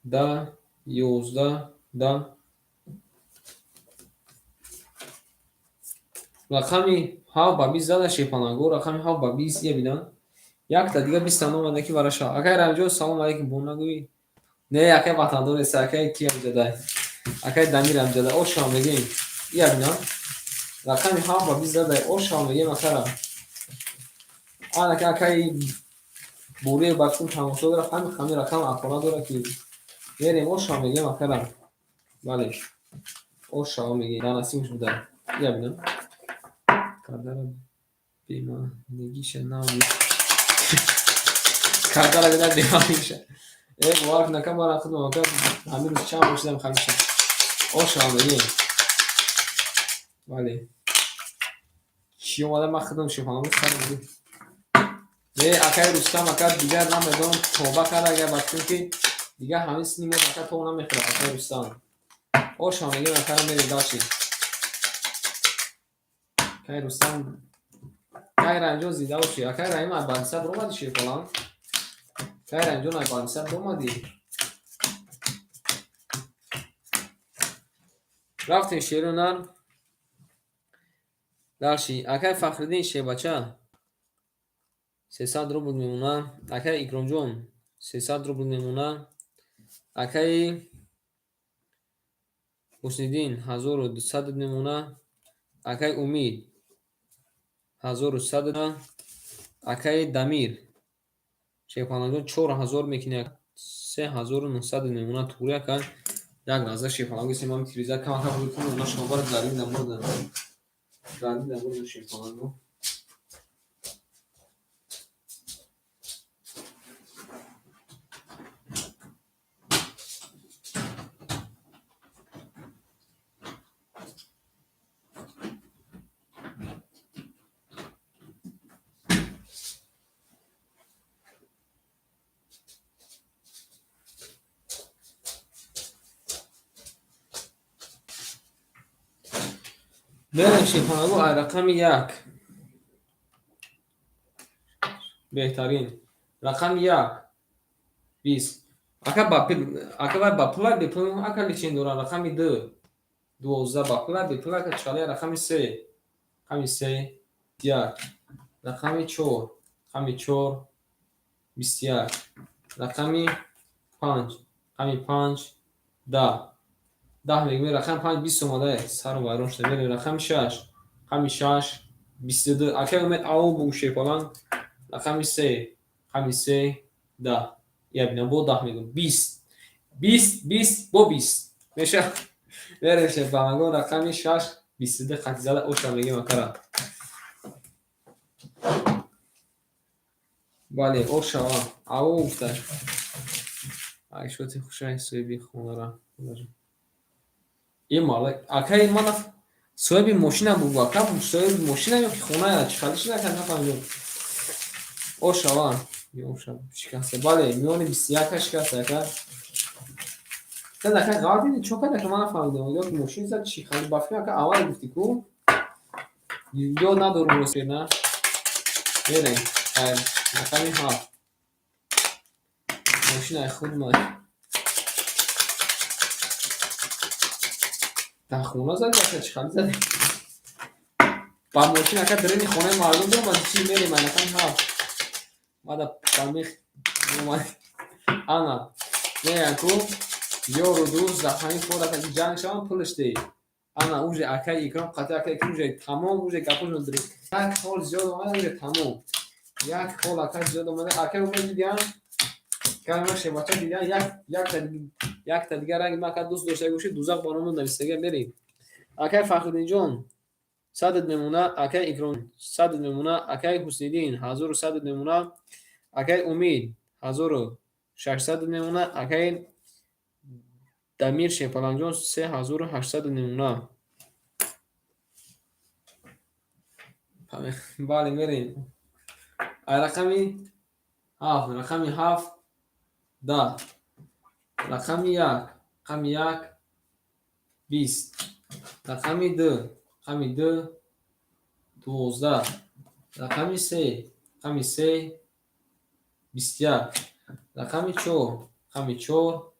10, 11, 10. Рақами ҳафт ба 20 зада, шерпаланго, рақами ҳафт ба 20 я бинам. Якта дига 20 та номада ки бараша. Акай Рамҷон, салом алейкум, бо нагӯӣ. Не, акай ватандор нест, акай ки амҷадай? Акай Дамир амҷадай. Ошам мегем. Я бинам. Рақами ҳафт ба 20 задай. Ошам мегем акара. Ана акай Бурие бачкун тамошо дора, ҳами ҳами рақам ахона дора ки мерем, ошам мегем акара. Бале. Ошам мегем. Дар насибаш буда. Я бинам. Кардара бемаънигиша нав кардара бина бемаъниша. Э, бовар кун, ака, мара худам ака ҳамин рӯз чанд бор шудам хамиша. Ошам мегем. Бале. Чӣ омада, ман худам шефанам сар буд. Не, акай Рустам ака дигар намедонам, тоба карда агар бачкун ки дигар ҳамин сини мо ака то намехӯрад, акай Рустам. Ошам мегем акара, мерем дальше. Акай Рустам, акай Рамҷон, зинда бошӣ. Акай Раҳим аз больница биромадӣ, шерпалан? Акай Раҳимҷон, аз больница биромадӣ? Рафтем, шеру нар. Дальше. Акай Фахриддин шербача 300 рубл мемона. Акай Икромҷон 300 рубл мемона. Акаи Ҳусниддин 1200 мемона. Акаи Умид 1100. Акаи Дамир шерпаланҷон 4000 мекунӣ, 3900 мемона. Туғри ака, як лаҳза, шерпаланго, ман телевизор камака бикунам, она шомбара гармӣ намурдам. Гармӣ намурдам, шерпаланго. Мерем, шерпаланго, ай рақами як. Беҳтарин. Рақами як 20. Ака ба ака вай ба пула бепул ака личин дора. Рақами ду 12 ба пула бепул ака чале. Рақами се, рақами се як, рақами чор, рақами чор 21, рақами панҷ, рақами панҷ 10, 10 мегӯем, рақами панҷ 20 омада, сару вайрон шуда. Мерем рақами шаш, рақами шаш 22. Акай Умед, ау бугӯ, шерпалан. Рақами се, рақами се 10. Я бинам, бо 10 мегӯм, 20, 20, 20, бо 20 меша. Мерем, шерпаланго, рақами шаш 22 хати зада, оша мегем акара. Бале, ошава ау гуфта. Айшоти хушай соҳиби хонара. Е мала акай мана соҳиби мошина бугу, ака, соҳиби мошина ё ки хона чӣ хали шуда, нафаҳмидам. Ошава оша шикаста. Бале, миёни 21-а шикаста, ака. Зад, ака, ғалат диди, чо кард, ака, ман нафаҳмидам. Ё ки мошин зад, чӣ хали ба фикр, ака, аввал гуфтӣ ку? Ёд надорум, росте, на. Мерем. Рақами 7. Мошинаи худ ма. Дар хона зади ака, чӣ хали зади? Ба мошин ака дарини хонаи мардум биромади, чӣ? Мерем ай рақами 7. Мада памех омад. Ана. Мегӯянд ку ёру дӯст дар ҳамин кор ака ки ҷанг шаванд, пулаш деҳ. Ана уже акаи Икром қатъи акаи Икром уже тамом, уже гапошон дурӣ. Як хол зиёд омада, уже тамом. Як хол ака зиёд омада. Акаи Умед дидиам, калима шебача дидиам, якта дигар ранги ман ака дӯст дошта бошӣ, дузах ба номи нависага мерем. Акаи Фахриддинҷон 100 мемона, акаи Икром 100 мемона, акаи Ҳусниддин 1100 мемона, акаи Умид 1600 мемона, акаи Дамир Шепаланҷон 3800 мемона. Бале, мерем. Ай рақами 7, рақами 7 10, рақами 1, рақами 1 20, рақами 2, рақами 2 12, рақами 3, рақами 3 21, рақами 4, рақами 4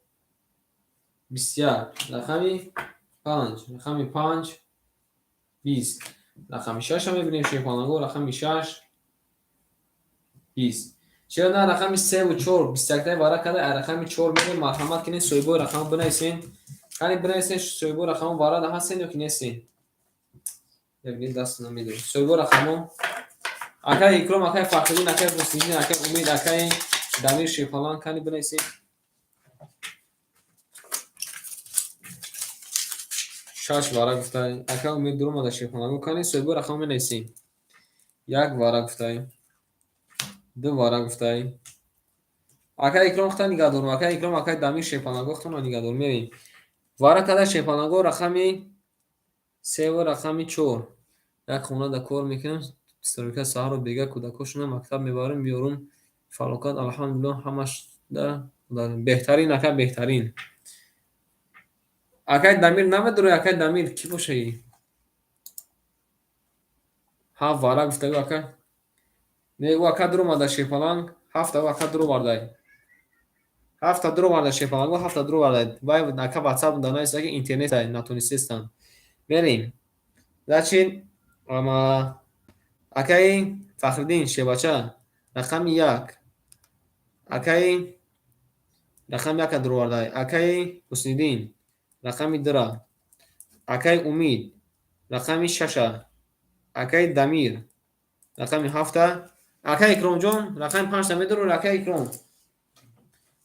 21, рақами 5, рақами 5 20, рақами 6 мебинем шепаланго, рақами 6 20. Чиро на рақами 3 4 21 вара карда, ай рақами 4 мерем, марҳамат кунед, соҳибои рақам бинависен. Кани бинависен, соҳибои рақамо варада ҳастен ё ки нестен? Бибинед, даст намедорем. Соҳибои рақамо акаи Икром, акаи Фахриддин, акаи Ҳусниддин, акаи Умид, акаи Дамир Шепалан, кани бинависен. 6 вара гуфтай. Ака Умид дуромада шепаланго, кани соҳибои рақамо менависем. 1 вара гуфтай. 2 вара гуфтай. Ака Икром хта нигаҳдорм, ака Икром, акаи Дамир Шепаланго хтона нигаҳдор мерем. Вара када шепаланго рақами 3 ва рақами 4. Як хона да кор мекунам, стройка саҳару бега кӯдакошона мактаб мебарам, меорум. Фалокат, алҳамдулиллоҳ, ҳамаш да беҳтарин, ака беҳтарин. Акаи Дамир намедорӣ, акаи Дамир кӣ бошаи? 7 вара гуфтагу ака. Не, ӯ ака дуромада шепаланг, 7 ӯ ака дуровардай. 7 дуроварда шепаланго, 7 дуровардай. Вай ака WhatsApp да нависта ки интернет натонистестанд. Мерем. Значит, ама акаи Фахриддин Шебача рақами 1. Акаи рақами 1 дуровардай. Акаи Ҳусниддин рақами 2. Акаи Умид рақами 6. Акаи Дамир рақами 7. Акаи Икромҷон рақами 5 медорӣ, акаи Икром.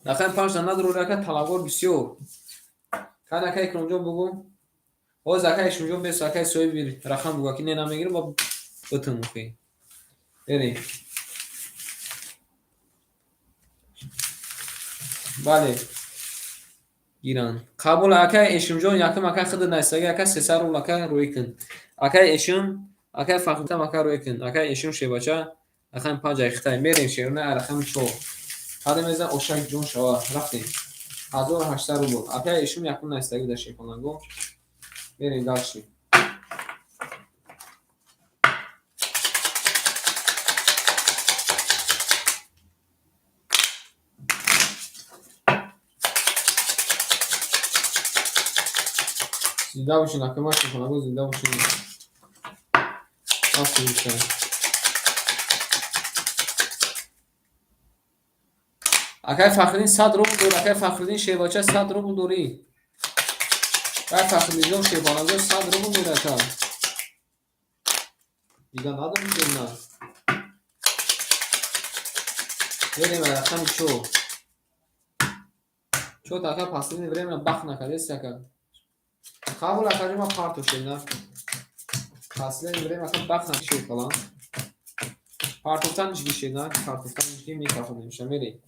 Рақами 5 надорӣ, ака талабгор бисёр. Кани акаи Икромҷон бугӯ. Ҳозир акаи Ишмҷон бес, акаи соҳиби рақам бугӯ, ки не намегирам, ба битун охи. Берем. Бале. Гиранд. Қабул акаи Эшимҷон, якум акаи худат нависагӣ, ака 300 рубл ака рӯй кун. Акаи Эшим, акаи Фахриддин ака рӯй кун. Акаи Эшим Шебача рақами 5 ай хитай. Мерем шерона ай рақами 4. Ҳада мезан ошак ҷон шава. Рафтем. 1800 рубл. Акаи Эшим якум нависагӣ дар шепаланго. Мерем дальше. Зинда бошин, акаи ман шепаланго, зинда бошин. Рафтем гуфтам. Акаи Фахриддин 100 рубл дорӣ, акаи Фахриддин Шебача 100 рубл дорӣ. Акаи Фахриддинҷон Шепаланго 100 рубл дорӣ ака. Дигар надорӣ на. Мерем рақами 4. Чё-то ака последнее время бахт накардест ака. Қабул акаҷон, ман партошем на. Последнее время ака бахт накардем фалан. Партофтан ҳеҷ на, партофтан ҳеҷ микрофон намеша мерем.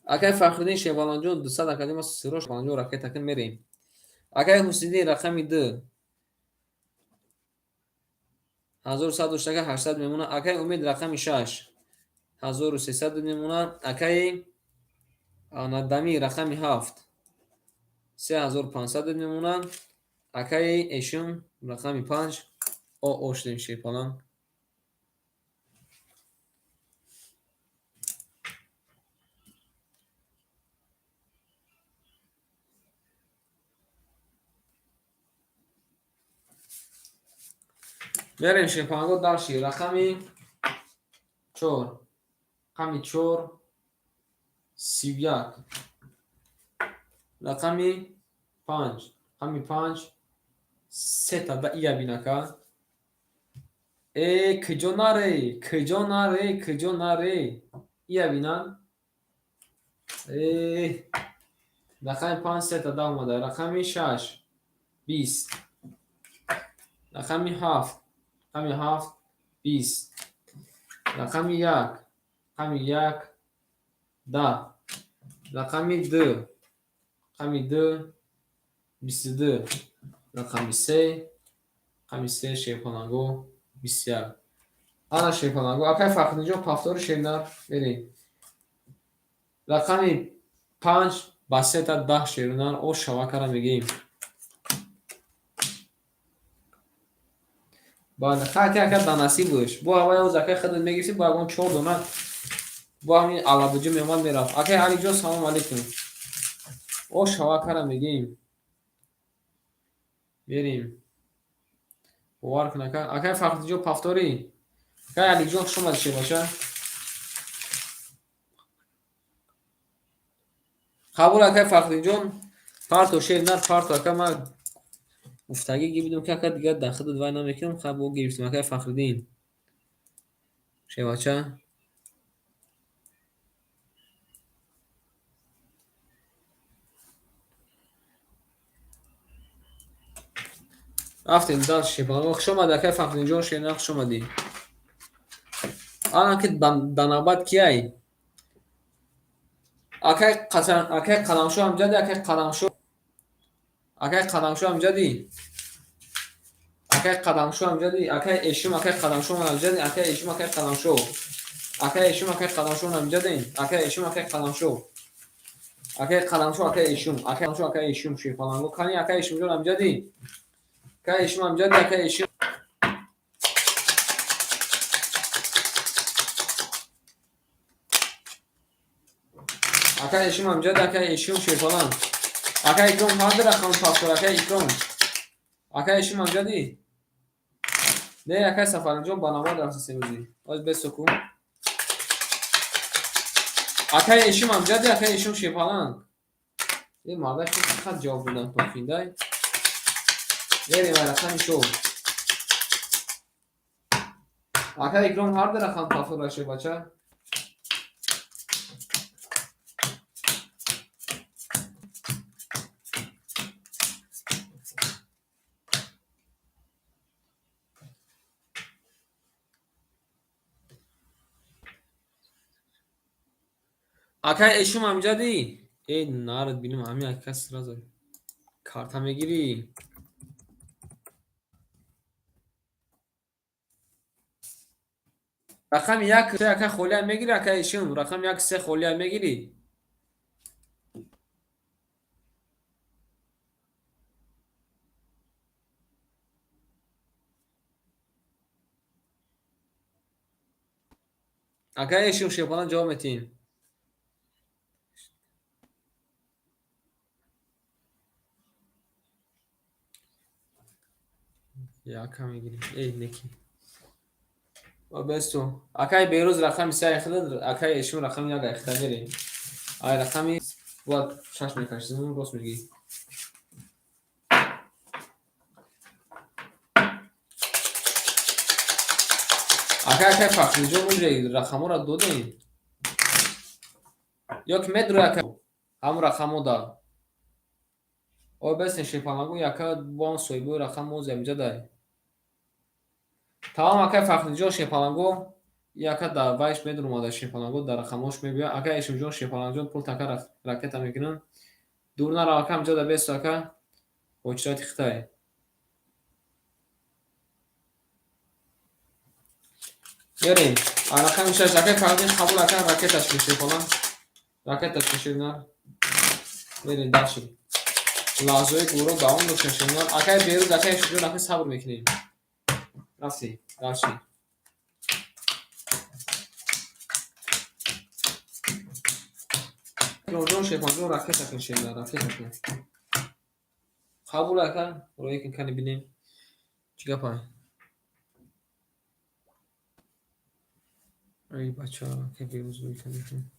Акаи Фахриддин Шеваланҷон 200 акаҷон, ма сиро Шеваланҷон ракета кун мерем. Акаи Ҳусниддин рақами 2. 1100 доштака 800 мемона. Акаи Умид рақами 6. 1300 мемона. Акаи Дамир рақами 7. 3500 мемона. Акаи Эшим рақами 5. О, шудем шепалан. Мерем, шерпаланго, дальше. Рақами чор. Рақами чор 31. Рақами панҷ. Рақами панҷ сета да ия бинака. Э, куҷо наре, куҷо наре, куҷо наре. Ия бинан. Э, рақами панҷ сета да омада. Рақами шаш 20. Рақами ҳафт. Рақами ҳафт 20. Рақами як. Рақами як 10. Рақами ду. Рақами ду 22. Рақами се. Рақами се, шерпаланго, 21. Ана, шерпаланго. Акай Фахриддинҷон, повтори, шернар мерем. Рақами панҷ ба сета 10, шернар о шавакара мегӯем. Бале, хайти ака да насибаш. Бо аввал оз акай худат мегирифти, бо ягон чор дона бо ҳамин алабуҷа меомад, мерафт. Акай Алиҷон, салом алейкум. О шавакара мегӯем. Мерем. Бовар кун, ака. Акай Фахриддинҷон, повтори. Акай Алиҷон, хуш омадӣ, шербача. Қабул, акай Фахриддинҷон. Парто, шер нар парто, ака, ман гуфтагӣ гибидум, ки ака дигар дар худат вай намекунам, хай бо гирифтем, акай Фахриддин. Шербача. Рафтем дальше, шерпаланго. Хуш омадӣ, акай Фахриддинҷон, шернар, хуш омадӣ. Ана ки да навбат кияй? Акай акай Қаламшо амҷади, акай Қаламшо. Акай Қаламшо амҷади. Акай Қадамшо амҷади, акай Эшум, акай Қадамшо амҷади, акай Эшум, акай Қадамшо. Акай Эшум, акай Қадамшо амҷадин. Акай Эшум, акай Қадамшо. Акай Қаламшо, акай Эшум, акай Қадамшо, акай Эшум, шерпаланго. Кани, акай Эшумҷон амҷади. Акай Эшум амҷади, акай Эшум. Акай Эшум амҷади, акай Эшум, шерпаланг. Акай Икром, ҳар ду рақам повтор, акай Икром. Акай Эшум амҷади? Не, акай Сафаринҷон ба навбат рафта семӯзӣ. Оз бесоку. Акай Эшум амҷади, акай Эшум, шерпаланг. Э, мардак фақат ҷавоб додан тофиндай. Мерем ай рақами чор. Акай Икром, ҳар ду рақам повтор, шербача. Акай Эшум амҷадӣ? Э, нарад бинам, ҳамин ака сразу карта мегирӣ. Рақами як се, ака, холия мегирӣ, акай Эшум? Рақами як се холия мегирӣ? Акай Эшум, шерпалан, ҷавоб метиҳем. Яка мегирӣ. Эй, неки. Бесто. Акай Берӯз, рақами се айхида, акай Эшум рақами як айхида, мерем. Ай рақами бояд шаш мекашидем, рост мегӣ. Акай Фахриҷон, уже рақамҳоро додем. Ё ки медурӣ, ака, ҳамун рақамҳо да. Ой, бестен, шерпалангу, яка бо он соҳибои рақам мози амҷадай. Тамом, акай Фахриҷон, шерпалангу, яка дар вайш медуромада, шерпалангу, дар рақамҳош мебиёяд. Акай Эшумҷон, шерпалангҷон, пул така ракета мекунанд. Дур нарав, ака, амҷада бесто, ака. Очрати Хитай. Мерем. Рақами шаш, акай Фахриддин, қабул, ака, ракеташ кун, шерпаланг. Ракеташ кун, шернар. Мерем дальше. Лаҳзаҳои гурӯҳ давом дошта, шернар. Акай Берӯз, акай Эшумҷон, ака, сабр мекунем. Рафтем. Дальше. Икромҷон, шерпалангҷон, ракета кун, шернар, ракета кун. Қабул, ака, роя кун, кани бинем. Чӣ гапай? Ай бача, ки Берӯз мекунем.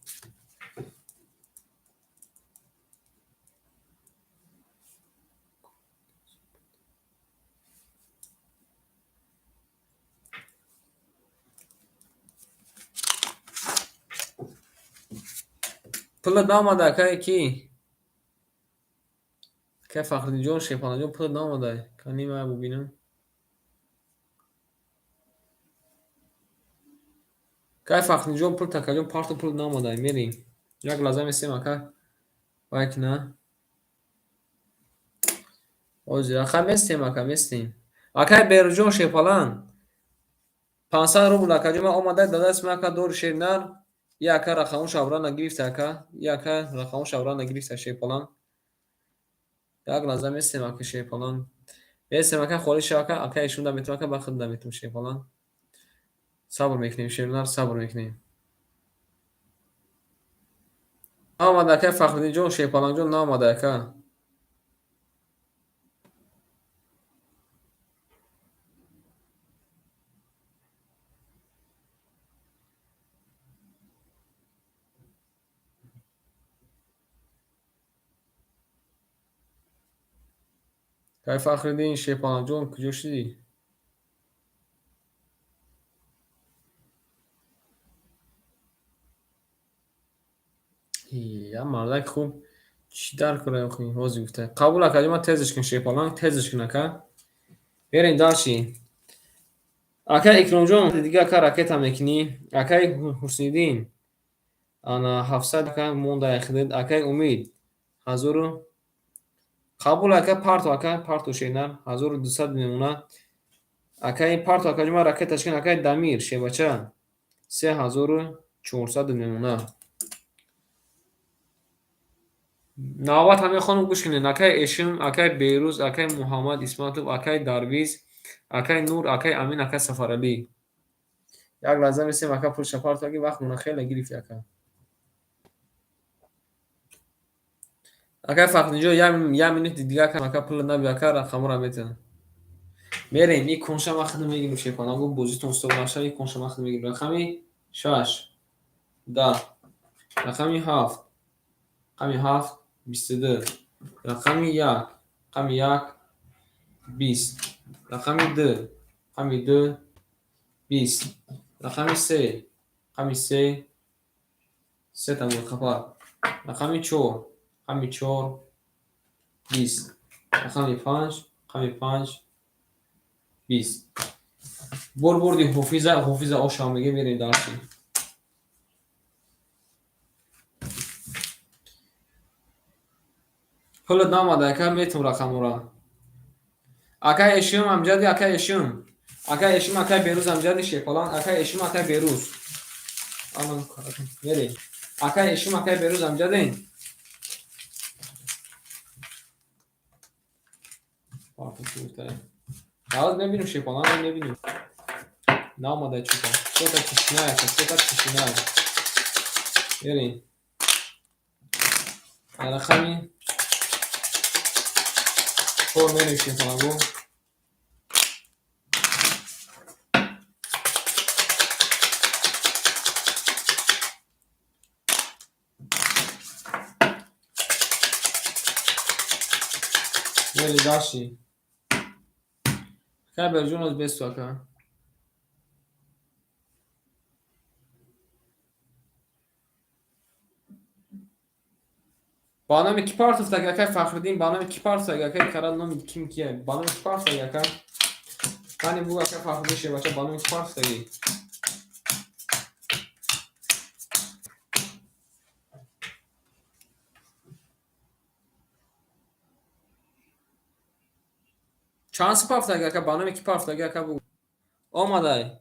Пулат наомада, акай ки? Акай Фахриддинҷон, Шерпаланҷон, пулат наомада. Кани ман бубинам. Акай Фахриддинҷон, пул такаҷон, парту пул наомада. Мерем. Як лаҳза месем, ака. Вай кина. Ҳозир, ака местем, ака местем. Акай Берӯзҷон, Шерпалан. 500 рубл, акаҷон, ман омада дадаст ман, ака дори шернар. Я ака рақаму шаврана гирифта, ака. Я ака рақаму шаврана гирифта, Шерпалан. Як лаҳза местем, ака Шерпалан. Местем, ака, холӣ шав, ака, ака ишунда метум, ака, ба худда метум, Шерпалан. Сабр мекунем, Шернар, сабр мекунем. Наомада, ака Фахриддинҷон, Шерпаланҷон, наомада, ака. Акай Фахриддин, Шерпаланҷон, куҷо шудӣ? Я мардак хуб чӣ дар кора охи? Ҳозир гуфта. Қабул, акаҷон, ман тезш кун, Шерпалан, тезш кун, ака. Берем дальше. Акай Икромҷон, дига ака ракета мекунӣ. Акай Ҳусниддин, ана 700 ака монда яхидид. Акай Умид, ҳазору қабул, ака, парту, ака, парту, Шернар, 1200 мемона. Акай парту, акаҷон, ман ракеташ кун, акай Дамир, Шербача, 3400 мемона. Навбат ҳамин хонум гӯш кунед. Акай Эшим, акай Берӯз, акай Муҳаммад Исматов, акай Дарвиз, акай Нур, акай Амин, акай Сафаралӣ. Як лаҳза месем, ака, пулша парту, аки вақт мона хеле гирифти, ака. Акай Фахриддинҷон, як минути дига, ака, ака пула наби, ака, рақамҳоро метиҳам. Мерем, ин конша ман худам мегирам, Шерпалан, гуфт бозитон стоп наша, ин конша ман худам мегирам. Рақами 6, 10, рақами 7, рақами 7, 22, рақами 1, рақами 1, 20, рақами 2, рақами 2, 20, рақами 3, рақами 3, сета мулқафар, рақами 4, рақами 4, 20, рақами 5, рақами 5, 20. Бор бурди Ҳофиза, Ҳофиза ошам мегем, мерем дальше. Пулат наомада, ака, метум рақамҳоро. Акай Эшим, Амҷади, акай Эшим. Акай Эшим, акай Берӯз, Амҷади, Шерпалан, акай Эшим, акай Берӯз. Мерем. Акай Эшим, акай Берӯз, Амҷади. Ҳозир мебинем, Шерпалан, мебинем. Наомада чӯпа. Что-то тишина, ака, что-то тишина. Мерем. Рақами 4 мерем, Шерпаланго. Мерем дальше. Акай Берҷон, аз бесту, ака. Ба номи ки партофтаг, акай Фахриддин, ба номи ки партофтаг, акай кара номи ким кия? Ба номи ки партофтаг, ака? Кани бугу, ака Фахриддин, Шербача, ба номи ки партофтагӣ? Чанд су партофтагӣ, ака? Ба номи ки партофтагӣ, ака, бугу. Омадай.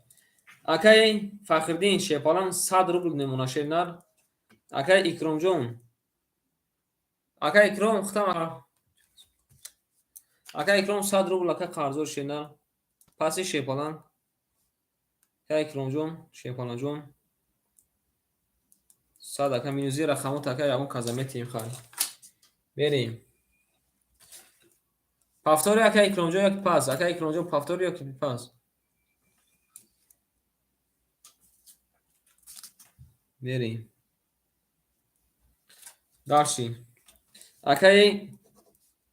Акай Фахриддин, Шерпалан, 100 рубл мемона, Шернар. Акай Икромҷон. Акай Икром, хутам. Акай Икром 100 рубл, ака, қарздор, Шернар. Паси, Шерпалан. Акай Икромҷон, Шерпаланҷон. 100, ака, минузи рақамот, ака, ягон каза метиҳем, хай. Мерем. Повтори, ака Икромҷон, ёки пас? Ака Икромҷон, повтори ёки пас? Мерем. Дальше. Акаи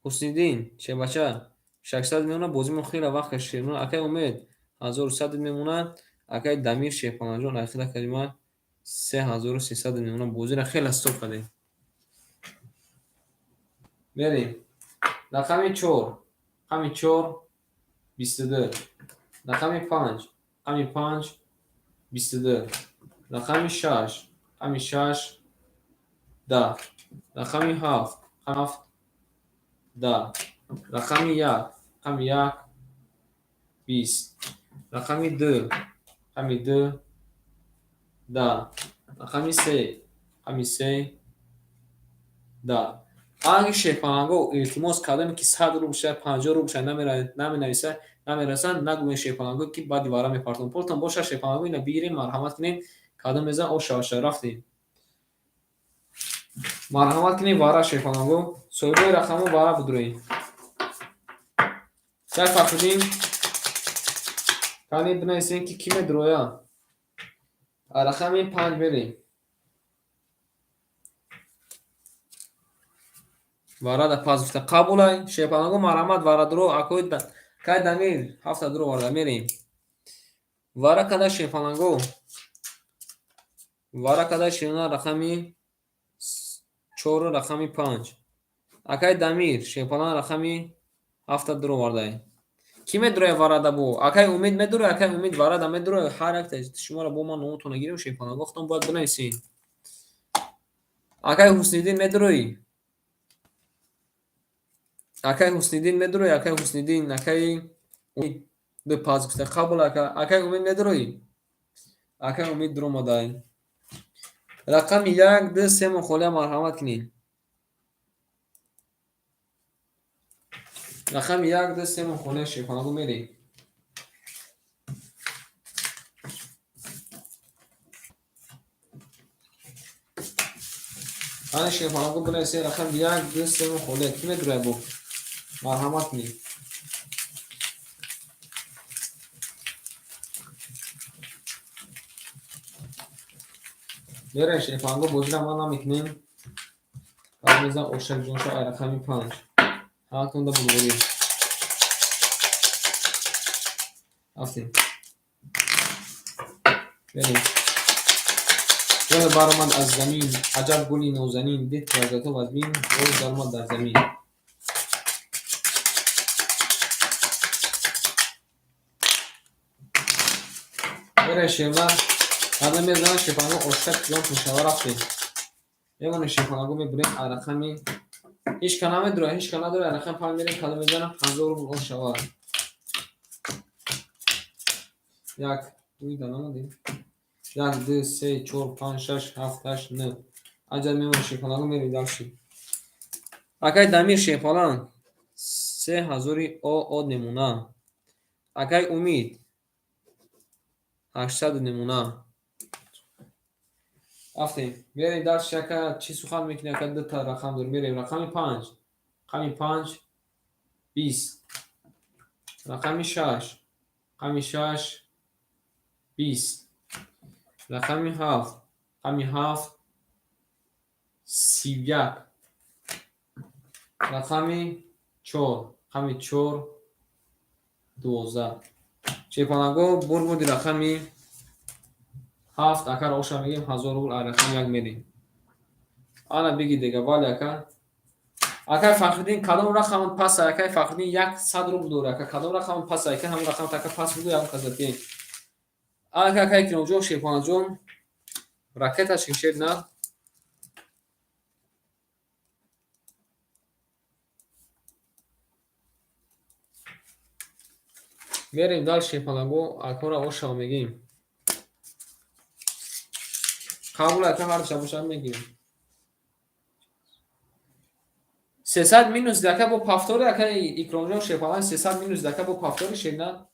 Ҳусниддин, шербача, 600 мемонад, бозимон хеле вақт кашид. Акаи Умед, 1100 мемонад. Акаи Дамир Шерпаланҷон, айхила калима 3300 мемонад. Бозиро хеле стоп кардем. Мерем. Рақами 4, рақами 4, 22. Рақами 5, рақами 5, 22. Рақами 6, рақами 6, 10. Рақами 7, 7, 10. Рақами 1, рақами 1, 20. Рақами 2, рақами 2, 10. Рақами 3, рақами 3, 10. Аги шерпаланго, илтимос кардем, ки 100 рубл шая, 50 рубл шая наменависа, намерасанд, нагӯем шерпаланго, ки баъди вара мепартом. Пултон боша, шерпаланго, ина бигирем, марҳамат кунем, кадом мезан ош шаваша, рафтем. Марҳамат кунем, вара шерпаланго, соҳибои рақамҳо вара бидуроем. Сай Фахриддин, кани бинависем, ки кӣ медуроя. Рақами 5 мерем. Варада пас гуфта қабулай, шерпаланго, марҳамат, варадуро, акои кай Дамир ҳафта дуро варда мерем. Вара када, шерпаланго. Вара када, шерна, рақами 4, рақами 5. Акай Дамир, шерпалан, рақами ҳафта дуро вардай. Кӣ медуроя варада бо? Акай Умед медуроя, акай Умед варада медуроя. Ҳар якта шуморо бо ман номотона гирем, шерпаланго, худтон бояд бинависед. Акай Ҳусниддин медуроӣ? Акай Ҳусниддин медуроӣ? Акай Ҳусниддин, акай Умид ду пас гуфта қабул, ака. Акай Умид медуроӣ? Акай Умид дуромадай. Рақами 1, 2, 3 мухолия, марҳамат кунед. Рақами 1, 2, 3 мухолия, шерпаланго, мерем. Ани шерпаланго, бинависед рақами 1, 2, 3 мухолия. Кӣ медуроя бо? Марҳамат кунед. Мерем, шерпаланго, бозиро ман намекунем. Кадом мезан ошак ҷонша, ай рақами 5. Ҳаматонда булбурӣ. Рафтем. Мерем. Гуле баромад аз замин, аҷаб гули нозанин, дид лаззату вазмин, боз даромад дар замин. Мерем, шерна, кадом мезанад, шерпаланго, ошак ҷон мешава, рафтем. Мемонем, шерпаланго, мебурем ай рақами ҳеҷ ка намедуроя, ҳеҷ ка надуроя, рақами 5 мерем, кадом мезанад 1000 рубл ош шава. Як, дуида намодем. Як, ду, се, чор, панҷ, шаш, ҳафт, ҳашт, нӯ. Аҷаб, мемонем, шерпаланго, мерем дальше. Акай Дамир шерпалан 3000 о од мемона. Акай Умид 800 мемона. Рафтем. Мерем дальше, ака, чӣ сухан мекунӣ, ака, дута рақам дорем. Мерем рақами 5. Рақами 5, 20. Рақами 6. Рақами 6, 20. Рақами 7. Рақами 7, 31. Рақами 4. Рақами 4, 12. Шерпаланго, бурбуди рақами 7, акаро оша мегирем, 1000 рубл, ай рақами 1 мерем. Ана биги дега, бале, ака. Акай Фахриддин, кадом рақам пас, акай Фахриддин, 100 рубл дора, ака, кадом рақам пас, ака, ҳамон рақам така пас буду, ягон казатин. Ака, акай Икромҷон, Шерпаланҷон, ракета шимшер на. Мерем дальше, шерпаланго, акора оша мегирем. Қабул, ака, ҳар шабоша мегирем. 300 минус дака бо повтори, ака Икромҷон, шерпалан, 300 минус дака бо повтори, шерна.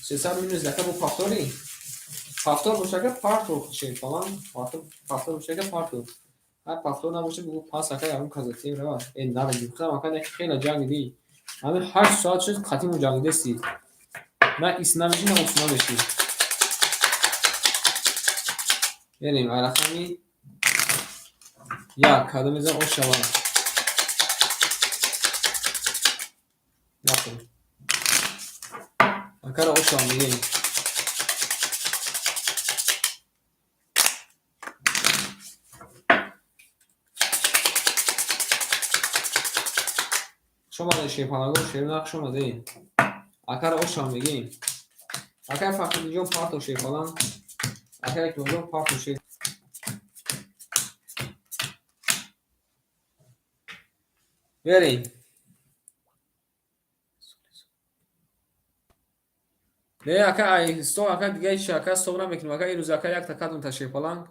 300 минус дака бо повтори. Повтор боша, ака, парту, шерпалан, повтор боша, ака, парту. Ҳар повтор набоша, бигӯ пас, ака, ягон казатим рава. Э, нараги, худам, ака, хеле ҷангидӣ. Ҳамин 8 соат шуд қатиму ҷангидестӣ. На ис намешӣ, на ус намешӣ. Мерем ай рақами як, кадом мезан ош шавад. Якум. Акара ош шава мегем. Хуш омадед, шерпалангон, шерина, хуш омадед. Акара ош шава мегем. Акай Фахриддинҷон, парто шерпаланг. Акай Икромҷон, парто шер. Мерем. Не, ака, ай стол, ака, дига ҳеч ака стол намекунем. Ака, ирӯз ака якта кадом та шерпаланг.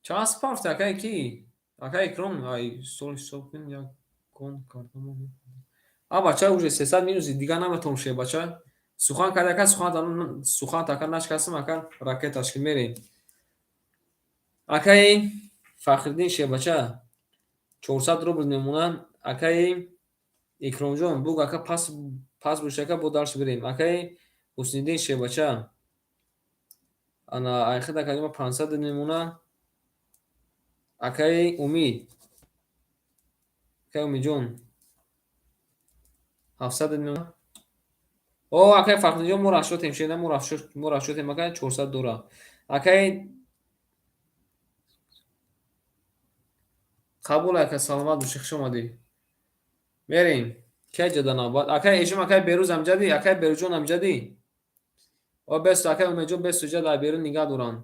Чанд спарфта, ака, ки? Ака Икром, ай стол ҳисоб кун, як кон кардам. А бача уже 300 минус дига наметавонам шер бача. Сухан карда, ака, сухан ака нашкастам, ака ракеташ ки мерем. Акаи Фахриддин шербача 400 рубл мемонанд. Акаи Икромҷон, буг ака пас пас бош ака, бо дарс бирем. Акаи Ҳусниддин шербача ана айхид ака 500 мемонад. Акаи Умид, акаи Умидҷон 700 мемонад. О, акаи Фахриддинҷон, мо расчётем шена, мо расчётем ака 400 дора. Акаи қабул ака, саломат бошӣ, хуш омадӣ. Мерем. Кай ҷада навбат? Акаи Эшум, акаи Берӯз амҷадӣ, акаи Берӯзҷон амҷадӣ. О, бесту, акаи Умедҷон, бесту ҷада ай берун нигаҳ доранд.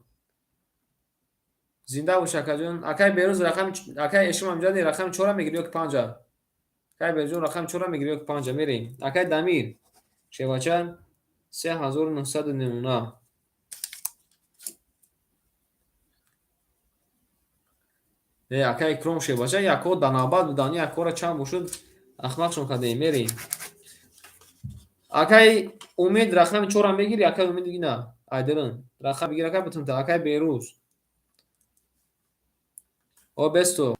Зинда бош, акаҷон. Акаи Берӯз рақами, акаи Эшум амҷадӣ рақами чора мегирӣ ё ки панҷа? Акаи Берӯзҷон рақами чора мегирӣ ё ки панҷа? Мерем. Акаи Дамир шевача 3900 мемона. Э, акаи Икром шевача якҳо дар навбат буданд, якҳоро чанд бошуд ахмақшон кардем. Мерем. Акаи Умед рақами чора мегирӣ, акаи Умед ина айдирин. Рақам бигир ака бутунта, акаи Берӯз. О, бесту.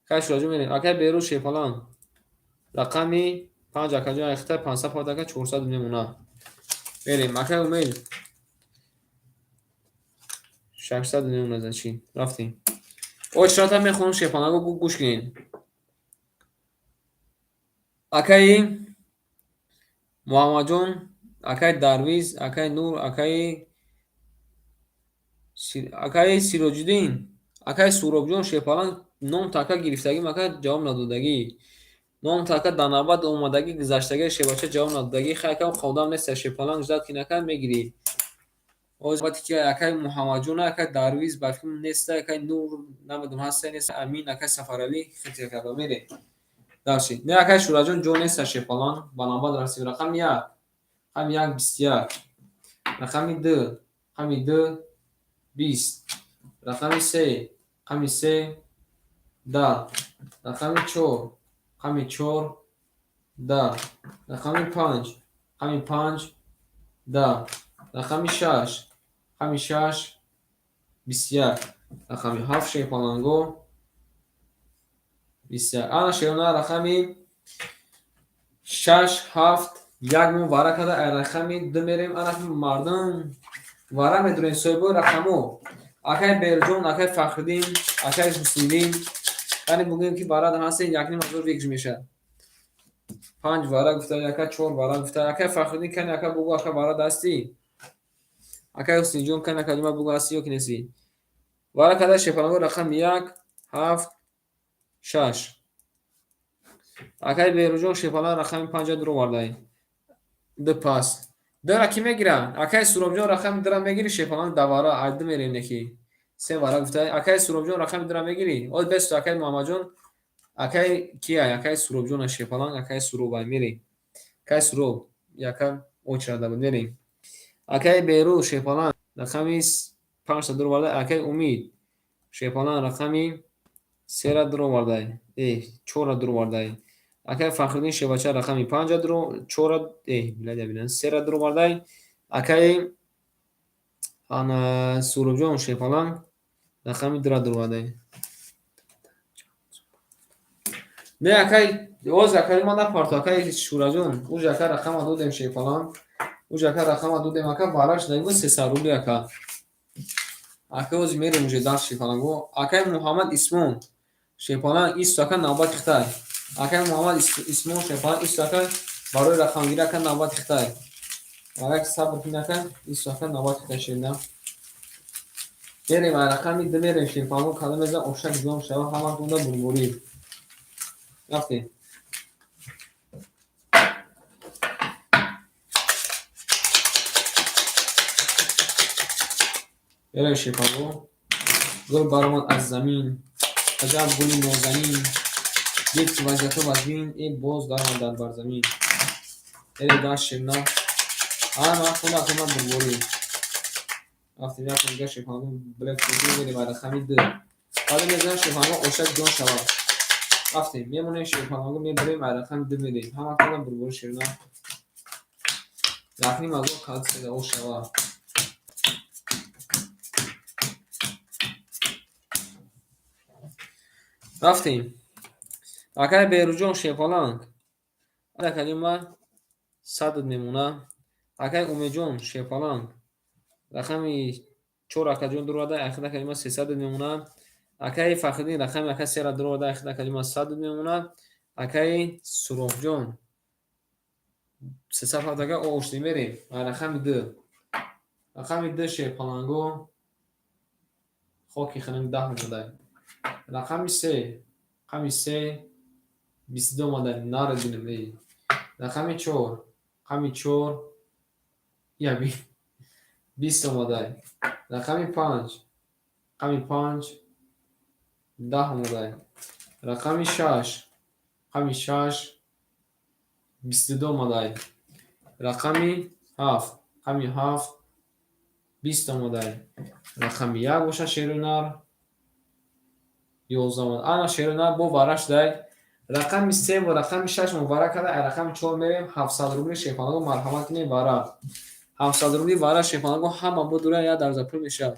Акаи Шураҷон мерем. Акаи Берӯз шерпаланг. Рақами панҷ акаҷон айхита 500 пад ака 400 мемона. Мерем. Акаи Умед 600 мемона зачи. Рафтем. Ой, шарта мехонам шерпаланго, гӯш кунед. Акаи Муҳаммадҷон, акаи Дарвиз, акаи Нур, акаи Сироҷиддин, акаи Суробҷон шерпаланг ном така гирифтагим, ака ҷавоб надодагӣ. Ном така дар навбат омадагӣ, гузаштагӣ шербача ҷавоб надодагӣ. Хай акам хавдам нест, шерпаланг ждать кин ака мегирӣ. Озбати ки акаи Муҳаммадҷон, акаи Дарвиз ба филм нест, акаи Нур намедонам ҳаст нест, Амин, акаи Сафаралӣ хеле карда мерем. Дальше. Не, акаи Шураҷон ҷо нест шерпаланг, ба навбат расид. Рақами як, рақами як 21, рақами ду, рақами ду 20, рақами се, рақами се 10, рақами чор, рақами чор 10, рақами панҷ, рақами панҷ 10, рақами шаш, рақами шаш 21, рақами ҳафт шерпаланго 21. Ана шерона рақами шаш, ҳафт, як мо вара карда, ай рақами ду мерем. Ана мардум вара медурем соҳибои рақамо. Акаи Берҷон, акаи Фахриддин, акаи Ҳусниддин, яъне бугӯем ки вара ҳастен, 1500 выигрыш мешавад. Панҷ вара гуфта, ака чор вара гуфта. Акаи Фахриддин кани ака бугӯ, ака вара дастӣ? Акаи Ҳуснидҷон кани ака ҷума бугӯ, ҳастӣ ё ки нестӣ? Вара карда шерпаланго рақами як, ҳафт, шаш. Акаи Берӯҷон шерпаланг рақами панҷа дуровардай. Ду пас. Дара кӣ мегира? Акаи Суробҷон рақами дара мегирӣ шерпаланг давара, ай ду мерем неки. Се вара гуфта. Акаи Суробҷон рақами дара мегирӣ? Оз бесту акаи Муҳаммадҷон, акаи кияй? Акаи Суробҷон шерпаланг, акаи Суроб ай мерем. Акаи Суроб яка очрада буд мерем. Акаи Берӯз шерпаланг рақами панҷта дуроварда, акаи Умид шерпаланг рақами сера дуровардай. Э, чора дуровардай. Акаи Фахриддин шербача рақами панҷа дуро, чора, э, билад сера дуровардай. Акаи ана Суробҷон шерпаланг рақами дура дуровардай. Не, акаи оз акаи ман напарту, акаи Шураҷон, уж ака рақама додем шерпаланг. Уж ака рақама додем, ака вараш дагу 300 рубли ака. Акай ҳозир мерем уже дарс шерпаланго. Акай Муҳаммад Исмон шерпаланг исто ака навбати хитай. Акай Муҳаммад Исмон шерпаланг исто ака барои рақамгирӣ ака навбати хитай. Агар сабр кунӣ ака исто ака навбати хитай шерина. Мерем ай рақами ду мерем шерпаланго кадом мезан ошак ҷон шава ҳаматонда бурбурӣ. Рафтем. Мерем шерпаланго. Гул баромад аз замин. Аҷаб гули нозанин. Дид ки вазъиятҳо вазнин, э боз даромад дар барзамин. Мерем дар шерина. Ана хона хона бурбурӣ. Рафтем як дига шерпаланго блеф мерем ай рақами ду. Баъд мезанем шерпаланго ошак ҷон шавад. Рафтем мемонем шерпаланго мебарем ай рақами ду мерем. Ҳаматонда бурбурӣ шерина. Якним ҳазор кадседа ош шавад. Рафтем. Акай Беруҷон шерпаланг. Акаҷон ма садд мемона. Акай Умедҷон шерпаланг. Рақами чор акаҷон дуроварда, ахир акаҷон ма сесадд мемона. Акаи Фахриддин рақами ака сера дуроварда, ахир акаҷон ма садд мемона. Акаи Сурофҷон сесад ҳафт ака ошти мерем. Рақами ду. Рақами ду шерпаланго хоки хунук даҳ омада. Рақами се. Рақами се бисту ду омада. Наро бинем эй. Рақами чор. Рақами чор я бист омада. Рақами панҷ. Рақами панҷ даҳ омада. Рақами шаш. Рақами шаш бисту ду омада. Рақами ҳафт. Рақами ҳафт бист омада. Рақами як бошад шеру нар ёздаҳ омада. Ана шеру нар бо вара шудай. Рақами се ва рақами шаш мо вара карда, ай рақами чор мерем ҳафтсад рубли шерпаланго марҳамат кунем вара. Ҳафтсад рубли вара шерпаланго ҳама будура як дарза пул мешавад.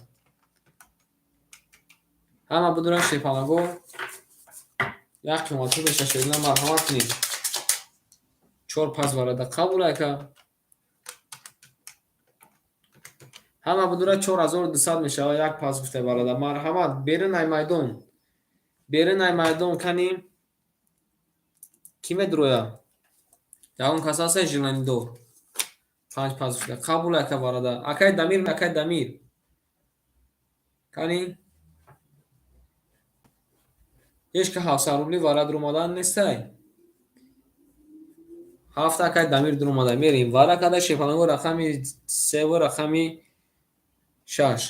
Ҳама будура шерпаланго як қимат пул мешавад шерина марҳамат кунем. Чор пас варада қабул ака. Ҳама будура 4200 мешавад як пас гуфта варада. Марҳамат берун ай майдон. Берун ай майдон кани кӣ медуроя? Ягон кас ҳаста желанидор? Панҷ пас гуфта. Қабул ака варада. Акай Дамир, акай Дамир. Кани ҳеч ка 700 рубли вара дуромадан нестай. Ҳафт акай Дамир дуромада. Мерем. Вара када шерпаланго рақами се ва рақами шаш.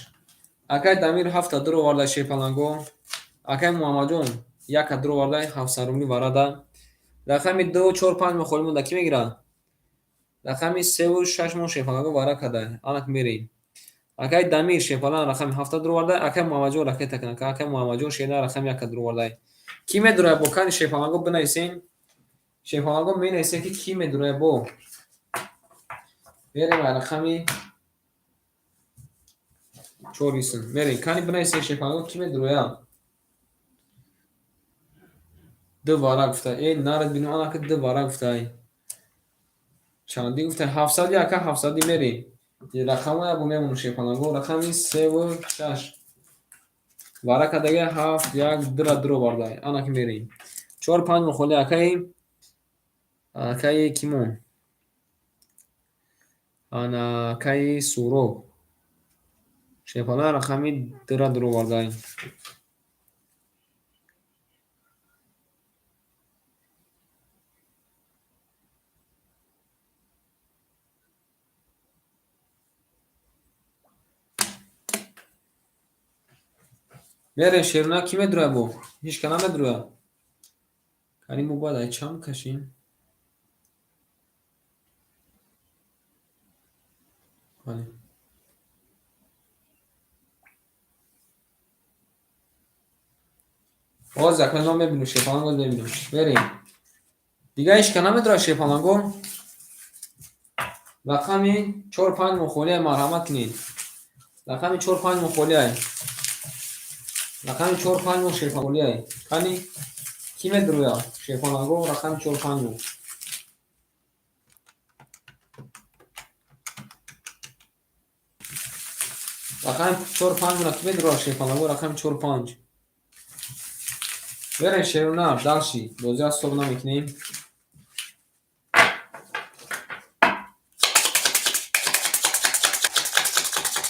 Акай Дамир ҳафта дуроварда шерпаланго. Акай Муҳаммадҷон яка дуроварда 700 рубли варада. Рақами ду, чор, панҷ мо холӣ монда. Кӣ мегирад? Рақами севу шаш мо шерпаланго вара када. Анак мерем. Акай Дамир шерпаланг рақами ҳафта дуроварда. Акай Муҳаммадҷон ракета кана. Акай Муҳаммадҷон шерна рақами яка дуроварда. Кӣ медурояд бо кани шерпаланго бинависен? Шерпаланго менависен ки кӣ медурояд бо. Мерем ай рақами чор исм. Мерем. Кани бинависен шерпаланго кӣ медурояд? Ду вара гуфта. Э нарад бинем анака ду вара гуфта. Чандӣ гуфта? Ҳафтсади ака ҳафтсади мерем. Рақамҳо як бо мемонем шерпаланго. Рақами севу шаш. Вара кардага ҳафт, як, дура дуроварда. Анаки мерем. Чор, панҷ мо холӣ акаи акаи кимон. Ана акаи Суроб. Шерпаланг рақами дура дуроварда. Мерем шерина кӣ медурояд бо? Ҳеч ка намедурояд. Кани мо бояд ай чанд кашем? Бале. Боз акнун мо мебинем шерпаланго мебинем. Мерем. Дига ҳеч ка намедурояд шерпаланго. Рақами чор панҷ мо холия марҳамат кунед. Рақами чор панҷ мо холия. Рақами чор панҷ мо шерпаланго. Кани кӣ медурояд? Шерпаланго рақами чор панҷ мо. Рақами 4-5 мона ки медурад шерпаланго, рақами 4-5. Берем шерунар, дальше. Бозиро ҳисоб намекунем.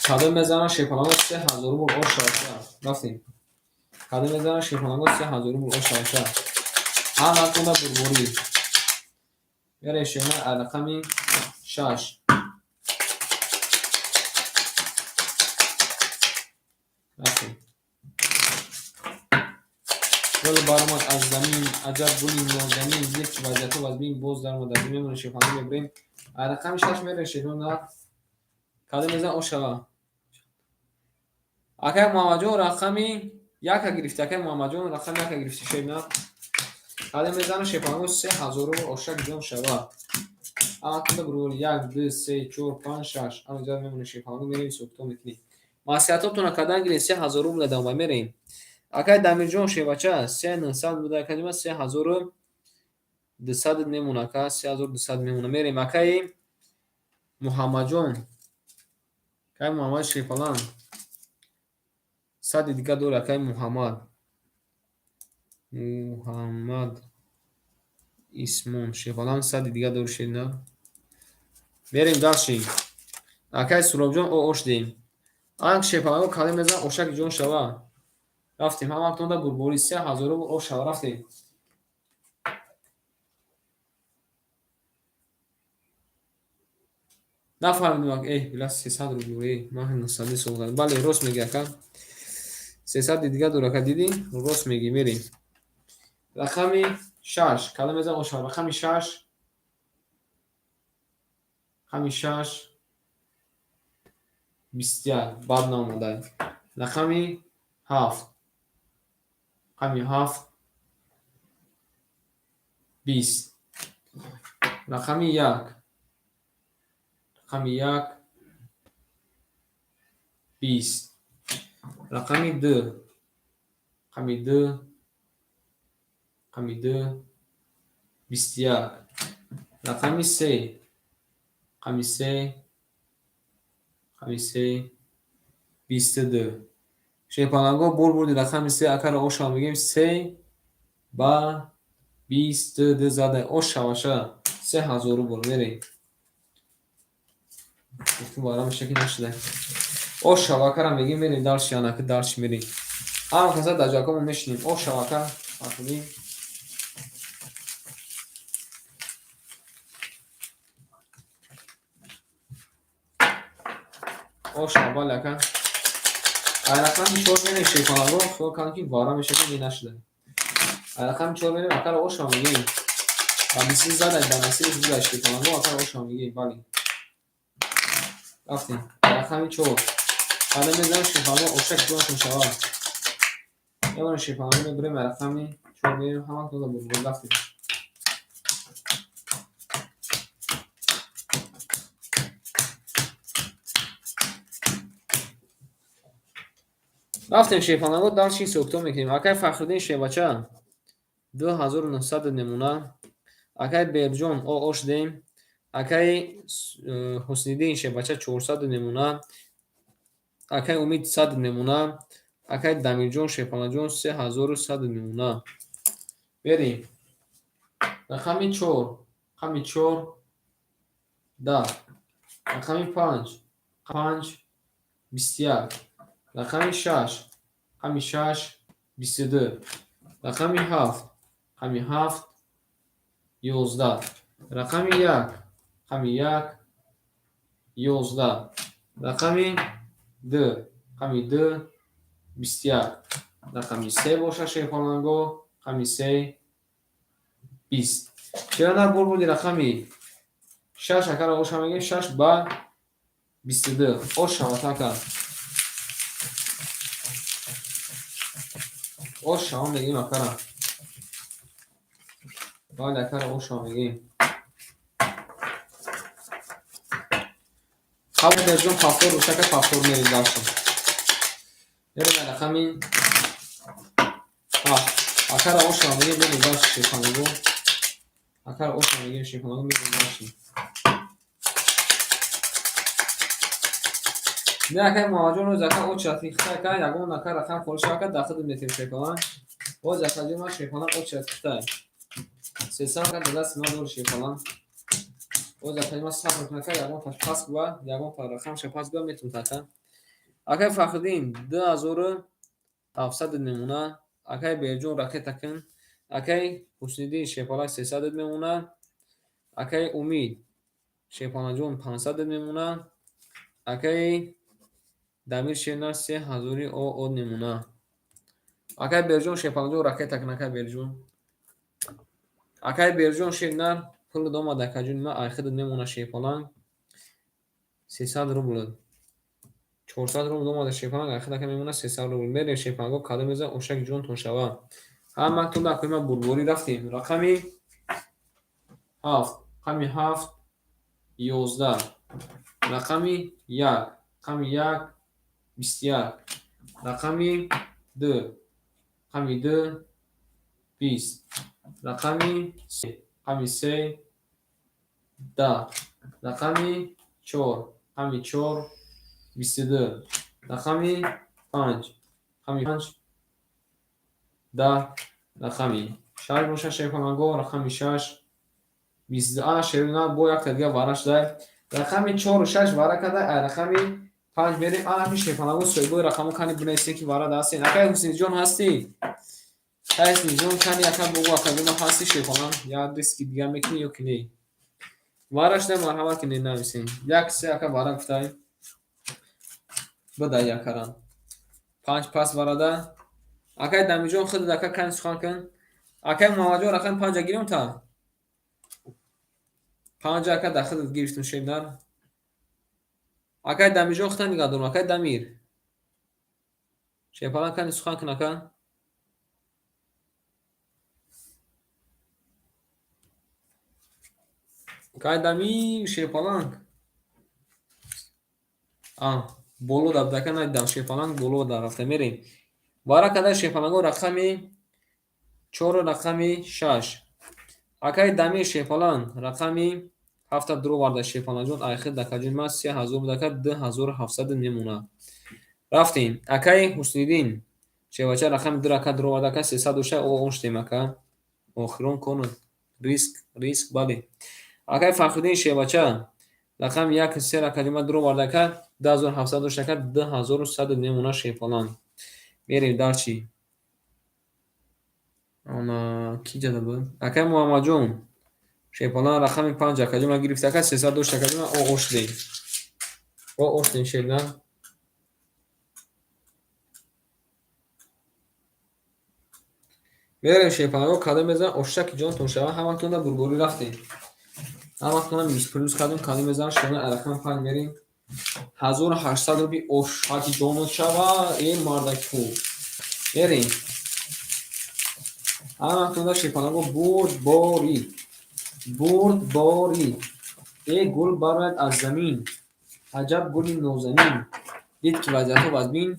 Кадом мезанад шерпаланго 3000 рубл ош шаваша. Рафтем. Кадом мезанад шерпаланго 3000 рубл ош шаваша. Ҳаматонда бурборӣ. Берем шерунар рақами 6. Рафтем. Гул баромад аз замин, аҷаб гули нозанин, зиқ вазъиятҳо вазмин боз даромад аз замин, мемонем шерпаланго мебурем. Рақами 6 мерем шерунар. Кадом мезанад ош шава. Акай Муҳаммадҷон рақами 1 гирифти. Акай Муҳаммадҷон рақами 1 гирифти шерунар. Кадом мезанад шерпаланго 3000 рубл ошак ҷон шава. Ҳаматонда бурборӣ 1, 2, 3, 4, 5, 6. Ҳаминҷо мемонем шерпаланго мерем ҳисоб-китоб мекунем. Маслиҳатотонро кардан гирем 3000 рубл давом мерем. Акай Дамирҷон шербача 3900 буда, акай ҷима 3200 мемона, ака 3200 мемона. Мерем акай Муҳаммадҷон. Акай Муҳаммад шерпаланг. 100 дига дора акай Муҳаммад. Муҳаммад Исмон шерпаланг 100 дига дори шерина. Мерем дальше. Акай Суробҷон ош дем. Анк шерпаланго калем мезанад ошак ҷон шава. Рафтем, ҳаматонда бурборӣ 3000 рубл ош шава. Рафтем. Нафаҳмидем, била 300 рубл, ман 900 ҳисоб кардам. Бале, рост мегӣ ака. 300 дига дора ака, дидӣ? Рост мегӣ, мерем. Рақами 6, калом мезанад ош шава. Рақами 6. Рақами 6 21 бад наомада. Рақами 7. Рақами 7 20. Рақами 1. Рақами 1 20. Рақами 2. Рақами 2. Рақами 2 21. Рақами 3. Рақами 3. Рақами 3 22. Шерпаланго бур бурди рақами 3 акаро ош шава мегӯем 3 ба 22 зада ош шаваша 3000 рубл мерем. Гуфтум барам шаки нашуда. Ош шава акара мегӯем мерем дальше, анаки дальше мерем. Ҳама каса дар ҷойҳомо мешинем. Ош шава ака фарҳудин. Ош шава бале ака. Ай рақами 4 мерем шерпаланго, хиёл кардам ки вара мешавад, не нашуда. Ай рақами 4 мерем акаро ош шава мегӯем. Ба мисли зада ба насиби буда шерпаланго акаро ош шава мегӯем, бале. Рафтем. Ай рақами 4. Кадом мезанем шерпаланго ошак ҷоншон шава. Мемонем шерпаланго мебурем ай рақами 4 мерем ҳаматонда бурбор рафтем. Рафтем шерпаланго дальше ҳисоб-китоб мекунем. Акай Фахриддин шербача 2900 намуна. Акай Берҷон ош дем. Акай Ҳусниддин шербача 400 намуна. Акай Умид 100 намуна. Акай Дамирҷон шерпаланҷон 3100 намуна. Берем. Рақами 4. Рақами 4 10. Рақами 5. 5 21. Рақами 6. Рақами 6 22. Рақами 7. Рақами 7 11. Рақами 1. Рақами 1 11. Рақами 2. Рақами 2 21. Рақами 3 боша шерпаланго. Рақами 3 20. Чера на бур бурди рақами 6 акара оша мегӯем 6 ба 22. Ош шавад ака. Ош шава мегӯем акара. Бале акара ош шава мегӯем. Қабл Берҷон пафтор рӯшака пафтор мерем дальше. Мерем рақами 7. Акара ош шава мегӯем мерем дальше шерпаланго. Акара ош шава мегӯем шерпаланго мерем дальше. Не, акай Муҳаммадҷон, рӯз ака очередь хита ака, ягон ака рақам холӣ шава, ака, дар хидмат метем шерпаланг. Боз акаҷон ман шерпаланг очередь хитай. 300 ака дар дасти ман дори шерпаланг. Боз акаҷон ман сабр кун ака, ягон таш пас гува, ягон та рақамша пас гува метум ака. Акай Фахриддин 2700 мемона. Акай Берҷон ракета кун. Акай Ҳусниддин шерпаланг 300 мемона. Акай Умид шерпалангҷон 500 мемона. Акай Дамир шернар 3000 од мемона. Акай Берҷон шерпалангҷон ракета кун, акай Берҷон. Акай Берҷон шернар пул омад, акаҷон ман айхидат мемона шерпаланг 300 рубл. 400 рубл омада шерпаланг айхид ака мемона 300 рубл. Мерем шерпаланго кадом мезан ошак ҷонтон шава. Ҳаматон акои ман бурборӣ рафтем. Рақами 7, рақами 7 11, рақами 1, рақами 1 21, рақами 2, рақами 2 20, рақами 3, рақами 3 10, рақами 4, рақами 4 22, рақами 5, рақами 5 10, рақами 6 боша шерпаланго, рақами 6 22. Ана шерина бо якта дига вара шудай. Рақами 4 6 вара када, ай рақами 5 мерем. Ана ҳамин шерпаланго соҳибои рақамо кани бинависем ки вара дастен. Акай Ҳусейнҷон ҳастӣ? Акай Ҳусейнҷон кани ака бугу акаҷона ҳастӣ шерпаланг? Як риски дига мекунӣ ё ки не? Вара шудай марҳамат ки не нависем. 1 3 ака вара гуфтай. Бада якаран. 5 пас варада. Акай Дамиҷон худат ака кани сухан кун. Акай Муҳаммадҷон рақами 5 гирем та. 5 ака дар худат гирифтум шернар. Акай Дамиҷон худат нигаҳ дорум, акай Дамир. Шерпаланг кани сухан кун ака. Акай Дамир шерпаланг. А, боло дар буд ака надидам шерпаланг боло дар рафта мерем. Вара када шерпаланго рақами 4 рақами 6. Акай Дамир шерпаланг рақами 7 дуроварда шерпалангҷон айхид дакаҷон ман 3000 буд ака 2700 мемона. Рафтем. Акай Ҳусниддин шербача рақами 2 ака дуроварда ака 306 он шудем ака. Охирон кон риск риск бале. Акай Фахриддин шербача рақами 1 3 акаҷон ман дуроварда ака 2700 дошт ака 2100 мемона шерпаланг. Мерем дарчи. Ана ки ҷада буд? Акай Муҳаммадҷон шерпаланг рақами 5 акаҷон ман гирифта ака 300 дошт акаҷон ман о шудем. О шудем шернар. Мерем шерпаланго кадом мезанам ошаки ҷонтон шава ҳаматонда бурборӣ рафтем. Ҳаматонда минус плюс кардем кадом мезанам шернар рақами 5 мерем. 1800 рубли ошаки ҷонот шава э мардаки хуб. Мерем. Ҳаматонда шерпаланго бурдборӣ. Бурдборӣ. Э гул барояд аз замин. Аҷаб гули нозанин. Дид ки вазъиятҳо вазмин,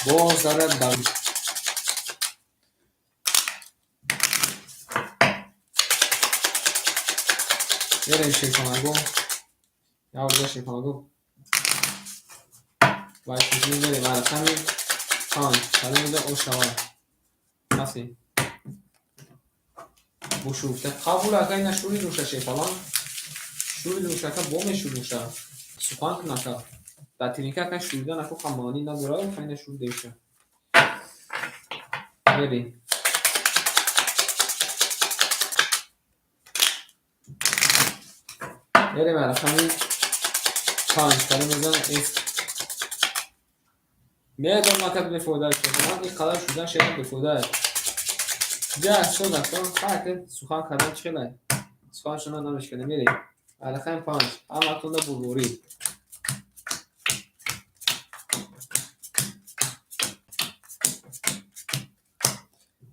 боз дарояд ба Мерем шерпаланго. Як бор шерпаланго. Вайсмекунем мерем рақами 5. Кадом мезанам о шава. Рафтем. Бушуфта. Қабул ака ина шурид нуша шерпаланг. Шурид нуша ака бо мешуд нуша. Сухан кун ака. Дар тиринка ака шуридан ака ха маънӣ надорад, ха ина шуридеша. Мерем. Мерем рақами 5. Кадом мезанам F. Медонам ака бефоида шерпаланг, ин қадар шуридан шерпаланг бефоида аст. Ҷа шуд ака, ха сухан кардан чӣ хелай? Сухан шудан намешканем. Мерем. Рақами 5. Ҳаматонда бурборӣ.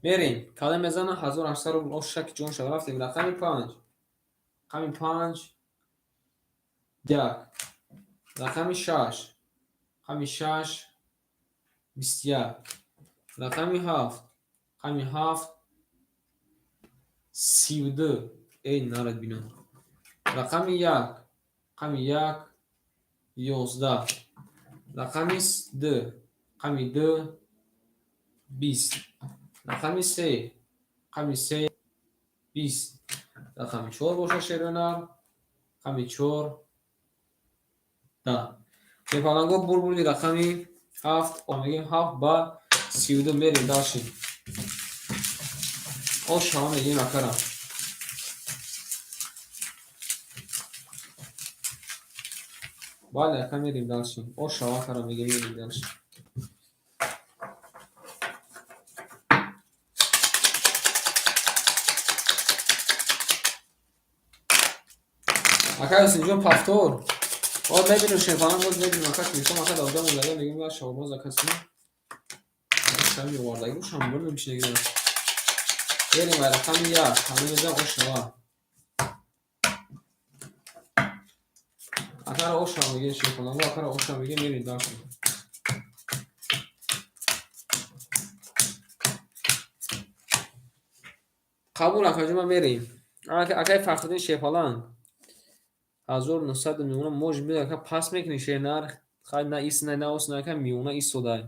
Мерем. Кадом мезанам 1800 рубл ошаки ҷон шава. Рафтем. Рақами 5. Рақами 5 1. Рақами 6. Рақами 6 21. Рақами 7. Рақами 7 32. Эй нарад бино. Рақами 1. Рақами 1 11. Рақами ду, рақами ду, 20. Рақами се, рақами се, 20. Рақами чор боша, шерӯнар, рақами чор, 10. Шерпаланго, бурбурди рақами ҳафт, мегӯем 7 ба 32. Мерем дальше. Ош ҳама мегӯем акара. Бале, ака, мерем дальше. Ош шава, акара мегӯем, мерем дальше. Акай Ҳусинҷон, повтор. Боз мебинем, шерпаланг, боз мебинем, ака, телефон, ака, давда монда, мегӯем ва шавоз, ака, сина. Шами овардаги бошам, бимем чи негирам. Мерем ай рақами як, ҳама мезанам, ош шава. Акара ош шава мегӯем, шерпаланго, акара ош шава мегӯем, мерем дальше. Қабул, акаҷон, мерем. Акай Фахриддин шерпаланг. 1900 миёна может быть, ака, паст мекунӣ, шернар, хай, на ис, на ос, на, ака, миёна истодай.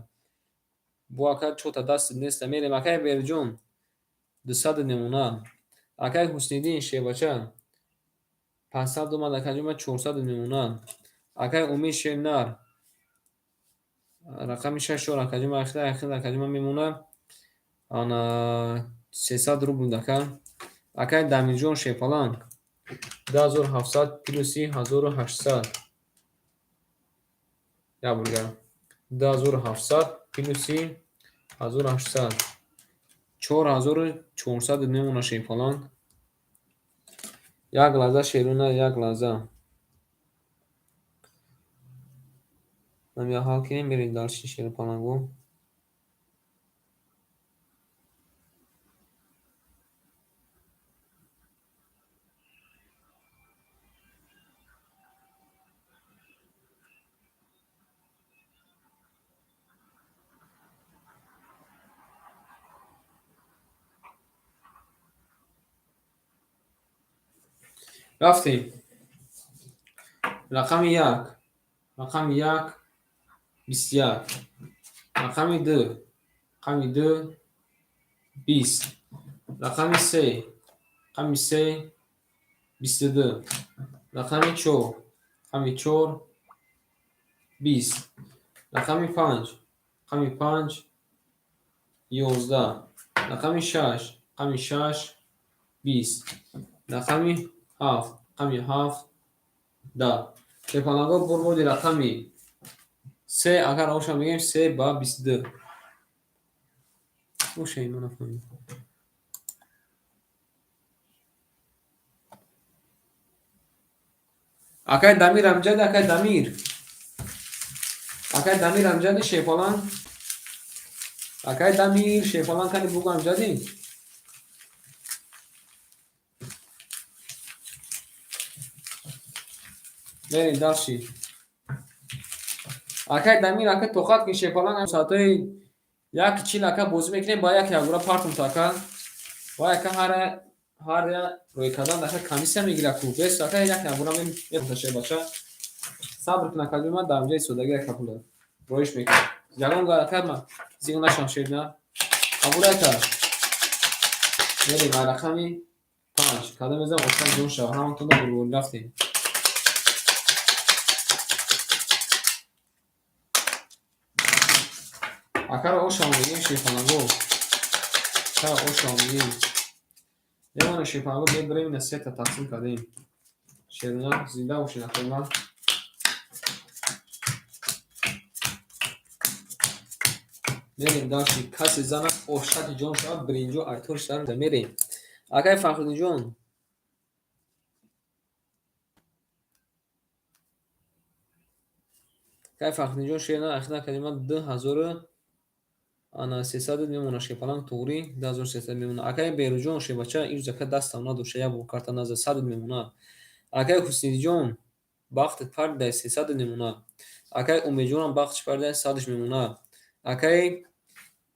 Бо, ака, чота даст неста, мерем. Акай Берҷон, 200 мемона. Акай Ҳусниддин шербача, 500 омад, акаҷон, ман 400 мемона. Акай Умид шернар, рақами шаш чор, акаҷон, ман ахир ахир, акаҷон, ман мемона. Ана 300 рубл, ака. Акай Дамирҷон шерпаланг, 2700 плюси 1800. Як бурга. 2700 плюси 1800. 4400 мемона, шерпаланг. Як лаҳза, шеруна, як лаҳза. Нам ҳал кунем, мерем дальше, шерпаланго. Рафтем. Рақами як. Рақами як, 21. Рақами ду. Рақами ду, 20. Рақами се. Рақами се, 22. Рақами чор. Рақами чор, 20. Рақами панҷ. Рақами панҷ, 11. Рақами шаш. Рақами шаш, 20. Рақами ҳафт. Рақами ҳафт, 10. Шерпаланго, бурбурди рақами се, агар оша мегӯем, 3 ба 22. Оша има нафаҳмидам. Акай Дамир Амҷади, акай Дамир. Акай Дамир Амҷади шерпаланг. Акай Дамир шерпаланг, кани бугу, Амҷади? Мерем дальше. Акай Дамир, ака, тоқат кун, шерпаланг, соатҳои 1:40, ака, бозӣ мекунем, ба як якбора партум ака. Ва ака, ҳар рӯй кардан, ака, комиссия мегирад ку. Бес, ака, як якбора мепурса, шербача. Сабр кун, акаҷон, ман дар инҷа истодагӣ, ака, пула. Роиш мекунам. Ягон ака, ман зиқ нашам, шерна. Қабул, ака. Мерем ай рақами панҷ. Кадом мезанам, ошан ҷон шава. Ҳаматонда бурбурӣ, рафтем. Акара ошам мегӯем, шерпаланго. Акара ошам мегӯем. Мемонем, шерпаланго, мебарем, ина сета тақсим кардем. Шеруна, зинда бошед, акама. Мерем дальше. Касе занад, ошати ҷон шавад, биринҷо айтор шар мерем. Акай Фахриддинҷон. Акай Фахриддинҷон шерна, ахира калима 2300 мемона, шерпаланг, туғрӣ, 2300 мемона. Акай Беруҷон шербача, ирӯз, ака, дастам надошта, як бор карта назад, 100 мемона. Акай Ҳусниддинҷон, бахтат паридай, 300 мемона. Акай Умедҷонам бахташ паридай, 100-ш мемона. Акай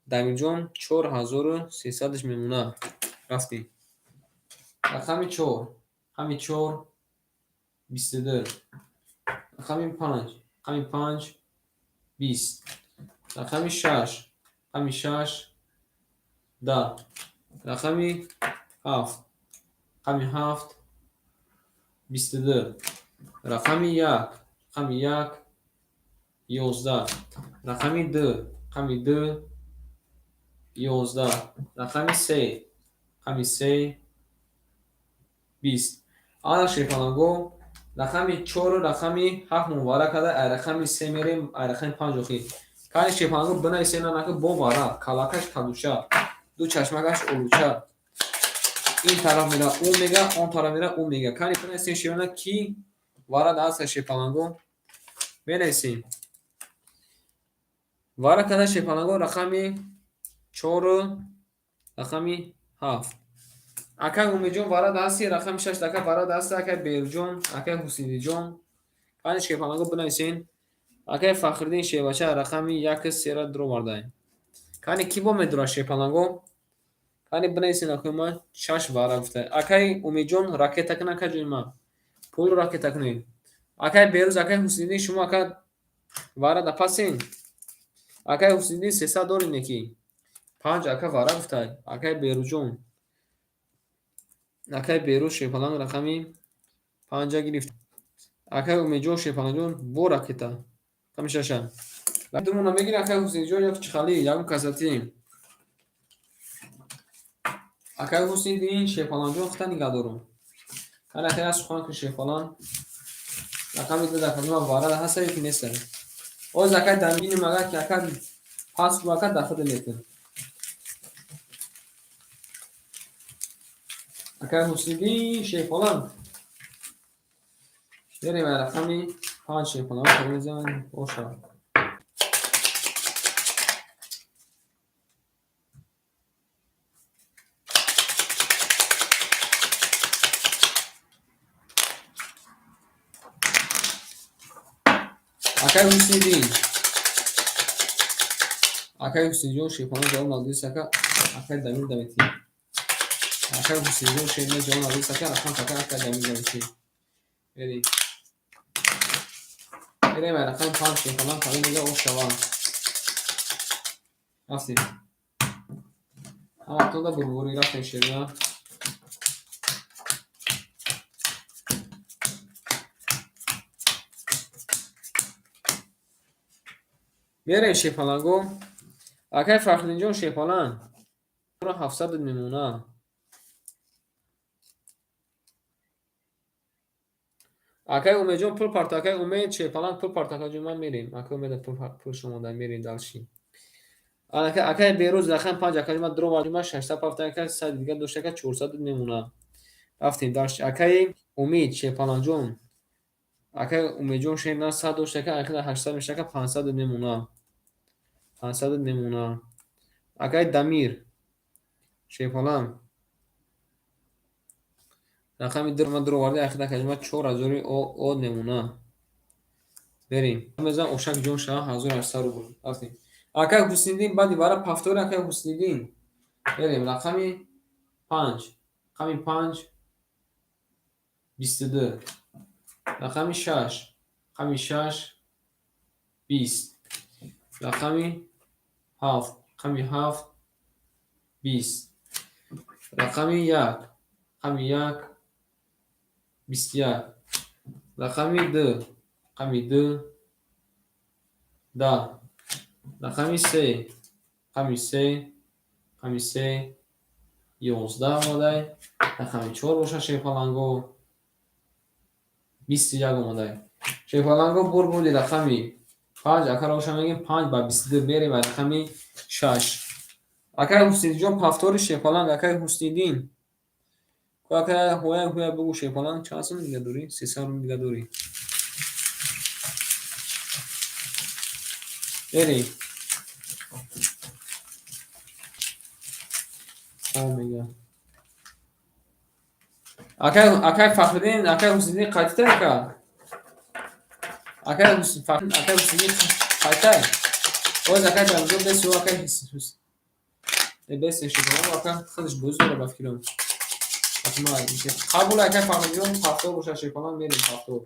Дамирҷон, 4300-ш мемона. Рафтем. Рақами чор. Рақами чор, 22. Рақами панҷ. Рақами панҷ, 20, рақами 6, рақами 6, 10, рақами 7, рақами 7, 22, рақами 1, рақами 1, 11, рақами 2, рақами 2, 11, рақами 3, рақами 3, 20. Ана шерпаланго, рақами 4, рақами 7 мувара карда, ай рақами 3 мерем, ай рақами 5 охир. Кани шерпаланго бинависем, нанака бо вара, калакаш калуча, ду чашмакаш олуча. Ин тараф мера, ӯ мега, он тараф мера, ӯ мега. Кани бинависем шерона ки вара даста шерпаланго менависем. Вара карда шерпаланго рақами 4, рақами 7. Акай Умедҷон вара дасти, рақами 6 ака вара дасти, акай Берҷон, акай Ҳусайниҷон. Кани шерпаланго бинависен. Акай Фахриддин шербача рақами 1 сера дуровардаем. Кани ки бо медурад шерпаланго? Кани бинависен акои ман 6 вара гуфта. Акай Умедҷон ракета кун, акай ҷони ман. Пулро ракета кунед. Акай Берӯз, акай Ҳусайниддин, шумо ака вара да пасен. Акай Ҳусайниддин 300 дорем неки. 5 ака вара гуфта. Акай Берӯзҷон. Акай Берӯз шерпаланг рақами 5 гирифт. Акай Умедҷон шерпалангҷон бо ракета. Рақами 6. Думона мегири акай Ҳусайниҷон ё чихали ягон касати. Акай Ҳусайниддин шерпалангҷон хита нигаҳ дорум. Кани акай аз сухан ки шерпаланг рақами 2 дар кадома вара ҳаста ё ки неста. Оз акай дамбиним агар ки ака пас бу ака дахида метин. Акай Ҳусайниддин шерпаланг. Мерем рақами 5 шерпаланг мезанам боша. Акай Ҳусайниддин. Акай Ҳусайниҷон шерпаланг ҷавоб надодист ака, акай Дамир даметӣ. Акай Ҳусайниҷон шерпаланг ҷавоб надодист ака, рақам ака акай Дамир даметӣ. Мерем. Мерем рақами 5 шерпаланг кадом мега ош шавад. Рафтем. Ҳаматонда бурбурӣ рафтем шерина. Мерем шерпаланго. Акай Фахриддинҷон шерпаланг 700 мемона. Акай Умедҷон пул парто, акай Умед шерпаланг пул парто, акай ҷон ман мерем. Акай Умед пул шумо мерем далши. Акай Берӯз рақами 5 акай ман дро ман 600 пафта акай 100 дига дошт ака 400 мемона. Рафтем далши. Акай Умед шерпалангҷон. Акай Умедҷон шерна 100 дошт ака акай 800 меша ака 500 мемона. 500 мемона. Акай Дамир шерпаланг рақами 2 ман дуроварда ахида калима 4000 од мемона. Берем. Мезан ошак ҷон шава 1800 рубл. Рафтем. Акай Ҳусайниддин баъди вара пафтори акай Ҳусайниддин. Берем рақами 5. Рақами 5 22. Рақами 6. Рақами 6 20. Рақами 7. Рақами 7 20. Рақами 1. Рақами 1 21. Рақами 2. Рақами 2 10. Рақами 3. Рақами 3. Рақами 3 11 омадай. Рақами 4 боша шерпаланго 21 омадай. Шерпаланго бур бурди рақами 5 акаро боша мегем 5 ба 22 мерем ба рақами 6. Акай Ҳусайниҷон пафтори шерпаланг акай Ҳусайниддин. Акай ҳоя ҳоя бугу шерпаланг чанд сум дига дорӣ? 300 рубл дига дорӣ. Мерем. Омега. Акай Фахриддин, акай Ҳусайниддин қайтитай ака? Акай Ҳусайниддин қайтай? Оз акай Дамирҷон бесу акай Ҳус. Бес шерпаланг ака худаш боз дора ба фикрам. Қабул акай Фахриддинҷон пафтор боша шерпаланг мерем пафтор.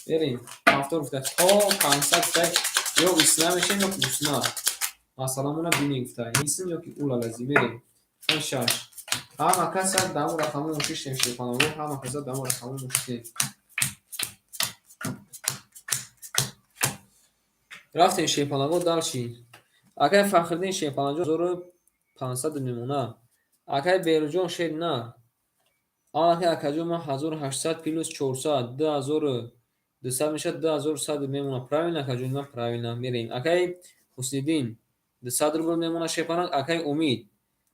Мерем. Пафтор гуфта то 500 гуфта Ё исна мешавем, ё усна. Масъаламона бинем гуфта. Исм ё ки улалази мерем. Рақами шаш. Ҳама каса даму рақамҳо мушиштем, шерпаланго, ҳама каса даму рақамҳо мушиштем. Рафтем, шерпаланго, дальше. Акай Фахриддин шерпаланҷон 1500 мемона. Акай Беруҷон шер на. Аллакай акаҷон ман 1800 плюс 400 2200 мешавад, 2100 мемона. Правильно, акаҷон ман, правильно. Мерем. Акай Ҳусниддин 200 рубл мемона, шерпаланг. Акай Умид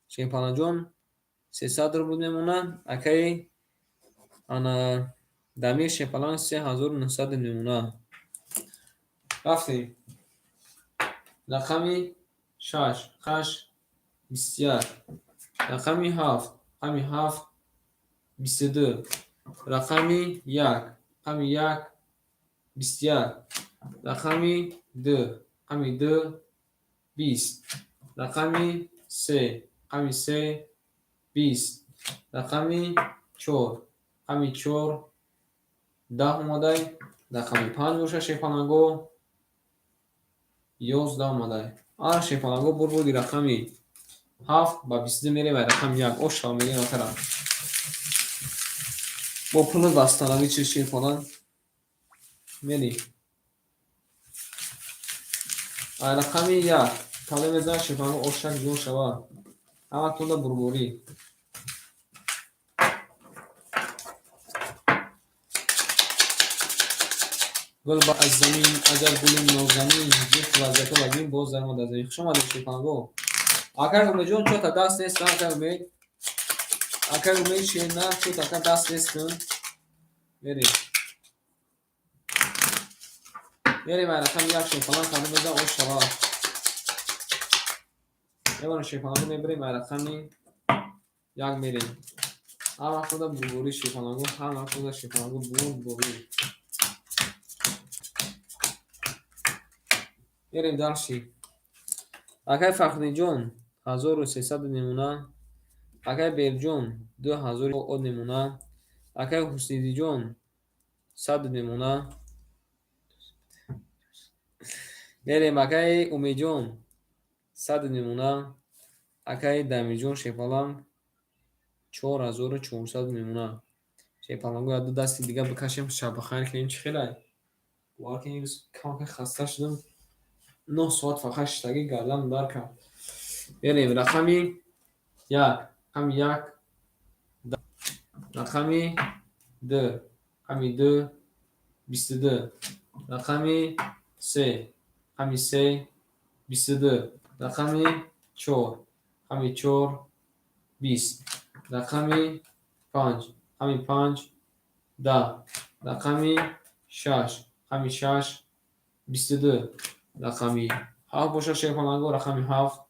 шерпаланҷон 300 рубл мемона. Акай ана Дамир шерпаланг 3900 мемона. Рафтем. Рақами шаш, ҳашт, 21. Рақами ҳафт, рақами ҳафт, 22. Рақами як, рақами як, 21. Рақами ду, рақами ду, 20. Рақами се, рақами се, 20. Рақами чор, рақами чор, 10 омадай. Рақами панҷ боша, шерпаланго, 11 омадай. Ана, шерпаланго, бурбуди рақами ҳафт ба 22 мерем ва рақами як ошава мерем акара. Бо пули вастанавӣ чи, шерпаланг, мерем. Ай рақами як кале мезанад, шерпаланго, ошак ҷон шава. Ҳаматонда бурборӣ. Гул аз замин, аҷаб гули нозанин, ҷифт вазъиятҳо вазин боз даромад аз замин. Хуш омадед, шерпаланго. Акай Умедҷон, чота даст нест, акай Умед. Акай Умед шер на, чота ака даст нестун. Мерем. Мерем ай рақами як, шерпаланг, кадом мезан ош шава. Мебарем, шерпаланго, мебарем ай рақами як мерем. Ҳар вақтода бурборӣ, шерпаланго, ҳар вақтода, шерпаланго, бурборӣ. Мерем дальше. Акай Фахриддинҷон 1300 мемона. Акай Берҷон 2000 од мемона. Акай Ҳусниддинҷон 100 мемона. Мерем, акай Умедҷон 100 мемона. Акай Дамирҷон шерпаланг 4400 мемона. Шерпаланго, як ду дасти дига бикашем, шаббахайр кунем, чӣ хелай? Бовар кунед, имрӯз камака хаста шудам. 9 соат фақат шиштагӣ, гарданам дард кард. Мерем, рақами як, рақами як, рақами ду, рақами ду, 22. Рақами се, рақами се, 22. Рақами чор, рақами чор, 20. Рақами панҷ, рақами панҷ, 10. Рақами шаш, рақами шаш, 22. Рақами ҳафт бошад, шерпаланго, рақами ҳафт,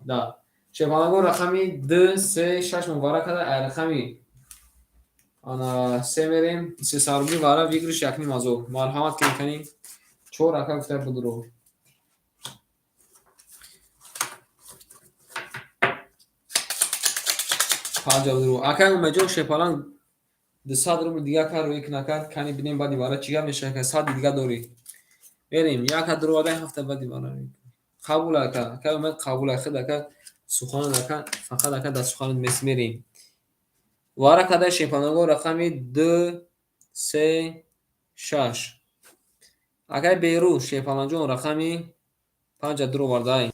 10. Шерпаланго, рақами ду, се, шаш муборак карда. Ай рақами ана се мерем, 300 рубли вара, выигрыш 1500. Марҳамат кунед, кани чор ака гуфта будро. Панҷа будро. Акай Умедҷон шерпаланг 200 рубл дига кард, рӯи накард. Кани бинем, баъди вара чӣ гап мешавад, ка сади дига дорӣ. Мерем, яка дуровардаи ҳафта баъди вара. Қабул, ака. Акай Умед, қабул, хид ака суханат, ака, фақат ака дар суханат мес мерем. Вара кадай, шерпаланго, рақами ду, се, шаш. Акай Берӯз шерпаланҷон рақами панҷа дуровардай.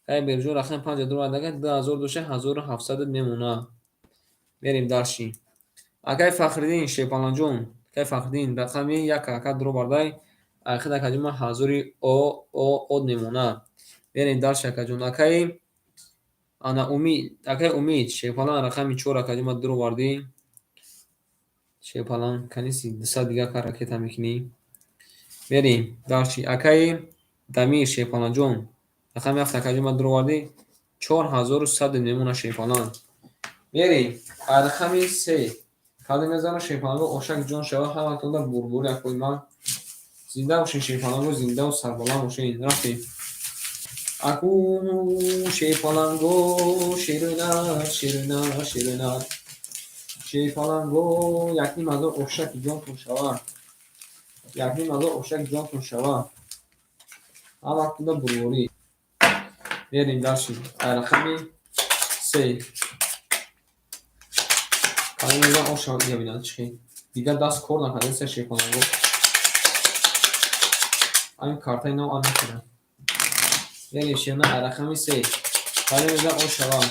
Акай Берӯзҷон рақами панҷа дуроварда, 2000 дошта, 1700 мемона. Мерем дальше. Акай Фахриддин шерпаланҷон, акай Фахриддин рақами як ака дуровардай. Ахир акаҷон ман ҳазори о о од мемона. Мерем дальше, акаҷон. Акай ана Умид, акай Умид шерпалан рақами чор акаҷон ман дуровардӣ. Шерпалан каниси 200 дига ка ракета мекунӣ. Мерем дальше. Акай Дамир шерпаланҷон рақами ҳафт акаҷон ман дуровардӣ, 4100 мемона, шерпалан. Мерем ай рақами се кадом мезанад, шерпаланго, ошак ҷон шава, ҳаматонда бурбури акои ман. Зинда бошед, шерпаланго, зиндаву сарбаланд бошед. Рафтем. Аку шерпаланго, шерӯнар, шерӯнар, шерӯнар. Шерпаланго, 1500 ошаки ҷонтон шава. 1500 ошаки ҷонтон шава. Ҳаматонда бурворӣ. Мерем дальше. Рақами се. Калон мезан оша ия бинад чӣ. Дигар даст кор накарда шерпаланго. Ҳамин картаи нав ан накардам. Мерем шерна рақами се. Калон мезан ошава.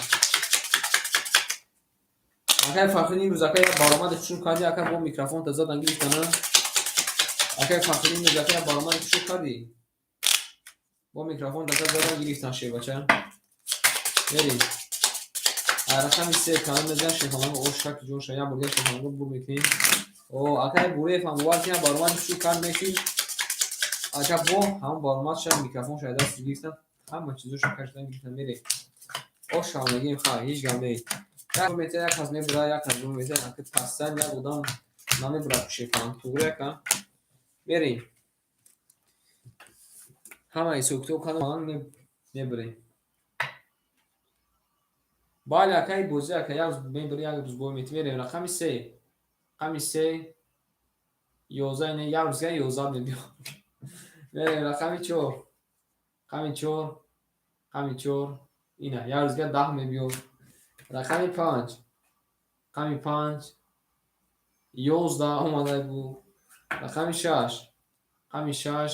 Акай Фахриддин имрӯз акай як баромади хушрӯ кардӣ, ака бо микрофонта задан гирифтана. Акай Фахриддин имрӯз ака як баромади хушрӯ кардӣ. Бо микрофон ака задан гирифтан шербача. Мерем. Рақами се калон мезан шерпаланго ош шакли ҷонша як бор дигар шерпаланго бур мекунем. О, акай Буреев ҳам бовар кунед баромади хушрӯ кард мешид. Ака бо ҳамон баромадша микрофонша аз даст гирифтан, ҳама чизоша кашидан гирифтан мерем. Ош шав мегӯем, хай, ҳеҷ гап нест. Як мета як кас мебурад, як кас мета, ака пастан як одам намебурад шерпаланг. Туғри ака? Мерем. Ҳама ҳисоб-китоб кардам, мебурем. Бале, акай бозӣ ака як рӯз мебурӣ, як рӯз бой метӣ. Мерем рақами се. Рақами се 11 не, як рӯз дигар 11 мебиёд. Мерем рақами чор. Рақами чор. Рақами чор. Ина, як рӯз дигар 10 мебиёд. Рақами панҷ. Рақами панҷ. 11 омада буд. Рақами шаш. Рақами шаш.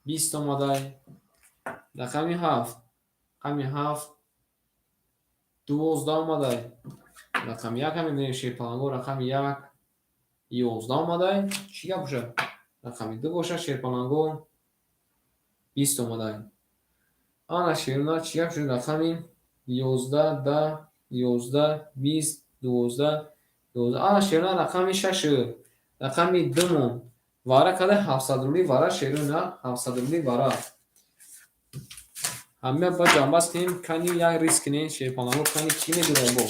20 омадай. Рақами ҳафт. Рақами ҳафт. 12 омадай. Рақами як ҳам мебинем шерпаланго рақами як 11 омадай. Чӣ гап бошад? Рақами ду бошад шерпаланго 20 омадай. Ана шерна чӣ гап шуд? Рақами 11, 10, 11, 20, 12, 12. Ана шерна рақами шаш, рақами думон. Вара када 700 рубли вара шерна 700 рубли вара. Ҳамия ба ҷамъбаст кунем, кани як риск кунем, шерпаланго кани кӣ медурад бо?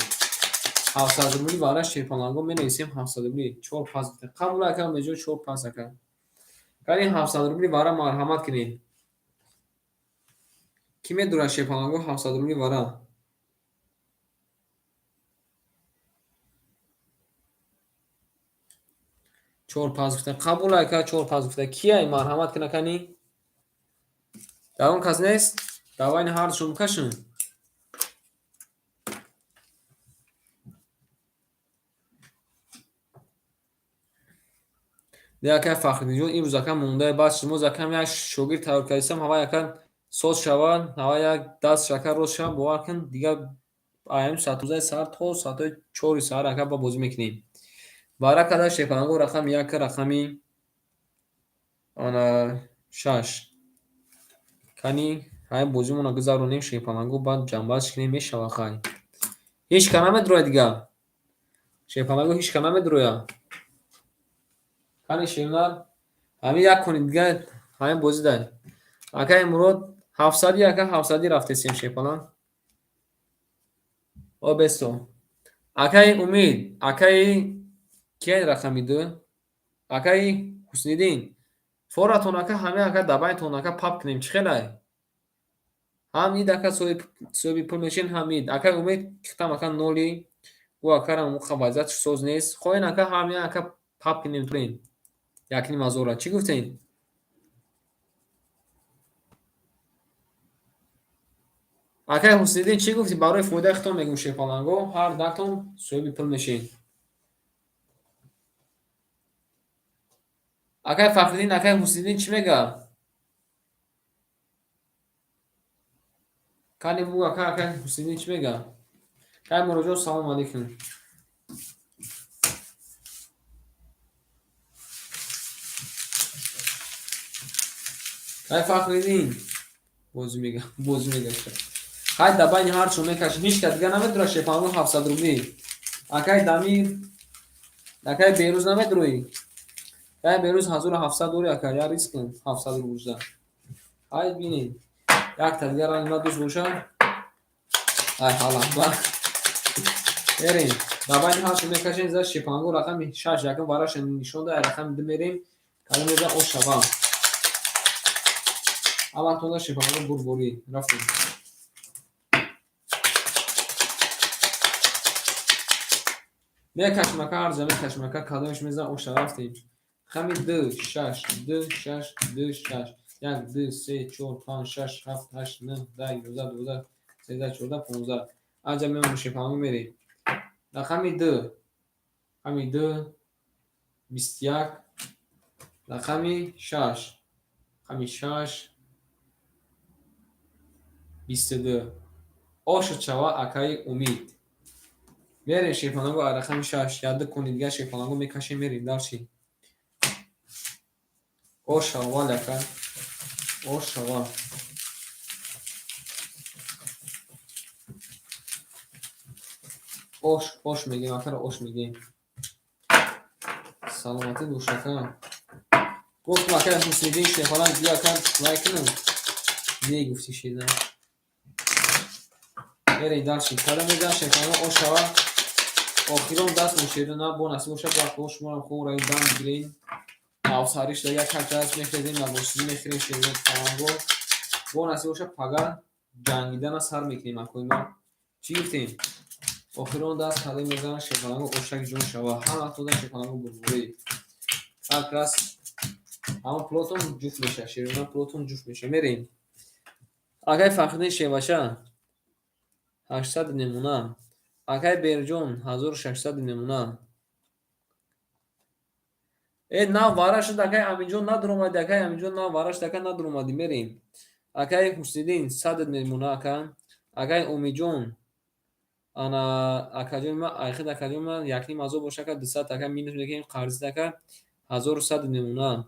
700 рубли вара шерпаланго менависем 700 рубли. Чор пас гуфта. Қабул ака меҷо чор пас ака. Кани 700 рубли вара марҳамат кунед. Кӣ медурад шерпаланго 700 рубли вара? Чор пас гуфта. Қабул ака чор пас гуфта. Кияй марҳамат куна кани? Ягон кас нест? Давайни ҳардушон бикашем. Не ака Фахриддинҷон имрӯз ака мондаи баъд шумо акам як шогирд тайёр кардисам, ҳава ака соз шавад, ҳава як даст шака рост шавад, бовар кун дигар аями соат 15 саҳар то соатҳои 4 саҳар ака ба бозӣ мекунем. Вара када шерпаланго рақами як рақами ана шаш. Кани ҳамин бозимонро гузаронем шерпаланго баъд ҷамъбаст кунем мешавад хай. Ҳеҷ ка намедурояд дигар. Шерпаланго ҳеҷ ка намедурояд. Кани шернар ҳамин як кони дигар ҳамин бозӣ дай. Акаи Мурод ҳафтсадӣ ака ҳафтсадӣ рафтесем шерпаланг. О бесто. Акаи Умид, акаи кияй рақами ду? Акаи Ҳусниддин. Форатон ака ҳамин ака дабайтон ака пап кунем чӣ хелай? Ҳам ид ака соҳиби пул мешин, ҳам ид. Акаи Умид кихтам ака ноли, ӯ акарам уқа вазъиятш соз нест. Хоҳен ака ҳамин ака пап кунем турем. Якним ҳазора. Чӣ гуфтем? Акаи Ҳусниддин чӣ гуфтӣ? Барои фоидаи худтон мегӯм шерпаланго, ҳар дактон соҳиби пул мешин. Акаи Фахриддин, акаи Ҳусниддин чӣ мегӯяд? Кани бугӯ ака, акаи Ҳусниддин чӣ мегӯяд? Акаи Муроҷон салому алайкум. Акаи Фахриддин бозӣ мега, бозӣ мегашта. Хай да байни ҳарчо мекашем, ҳеҷ кас дигар намедурад шерпаланго 700 рубли. Акаи Дамир, акаи Берӯз намедуроӣ? Акаи Берӯз 1700 дорӣ ака, як риск кун 700 рубл. Хай бинем. Якта дигар ранги ма дӯст бошад. Ай ҳала ба. Мерем. Да байни ҳарчо мекашем, за шерпаланго рақами шаш якум вараша нишон да, рақами ду мерем. Калон мезан ош шава. Ҳаматонда шерпаланго бурборӣ. Рафтем. Мекашем ака, ҳар ҷа мекашем ака, кадомеш мезан оша рафтем. Рақами ду, шаш, ду, шаш, ду, шаш. 1, 2, 3, 4, 5, 6, 7, 8, 9, 10, 11, 12, 13, 14, 15. Аҷа мемонем шерпаланго мерем. Рақами 2. Рақами 2, 21. Рақами 6. Рақами 6, 22. Ошуд шава акаи Умид. Мерем шерпаланго рақами 6. Як ду кони дигар шерпаланго мекашем, мерем дальше. Ош аввал ака. Ош аввал. Ош, ош мегем, акаро ош мегем. Саломатӣ бош ака. Гуфтам ака Ҳусниддин шерпаланг биё ака лайк кунам. Не гуфти шеда. Мерем дальше. Када мезанам шерпаланго ош шава. Охирон даст мошеда на бо насиб бошад вақтҳо шуморо хуб раи дам бигирем. Навсариш да як ҳафта аст мехезем, набошидӣ мехӯрем шерпаланго. Бо насиб бошад пага ҷангидана сар мекунем акои ман. Чӣ гуфтем? Охирон даст када мезанам шерпаланго ошак ҷон шава. Ҳама вақт додан шерпаланго бурбурӣ. Как раз ҳамон пулотон ҷуфт мешавад. Шерона пулотон ҷуфт мешавад. Мерем. Акай Фахриддин шербача 800 мемона. Акай Берҷон 1600 мемона. Э нав вара шуд акай Аминҷон надуромадӣ, акай Аминҷон нав вара шуд ака надуромадӣ. Мерем. Акай Ҳусниддин 100 мемона ака. Акай Умидҷон ана акаҷони ман айхид акаҷони ман якним ҳазор боша ака 200 ака минус мекунем қарзит ака 1100 мемона.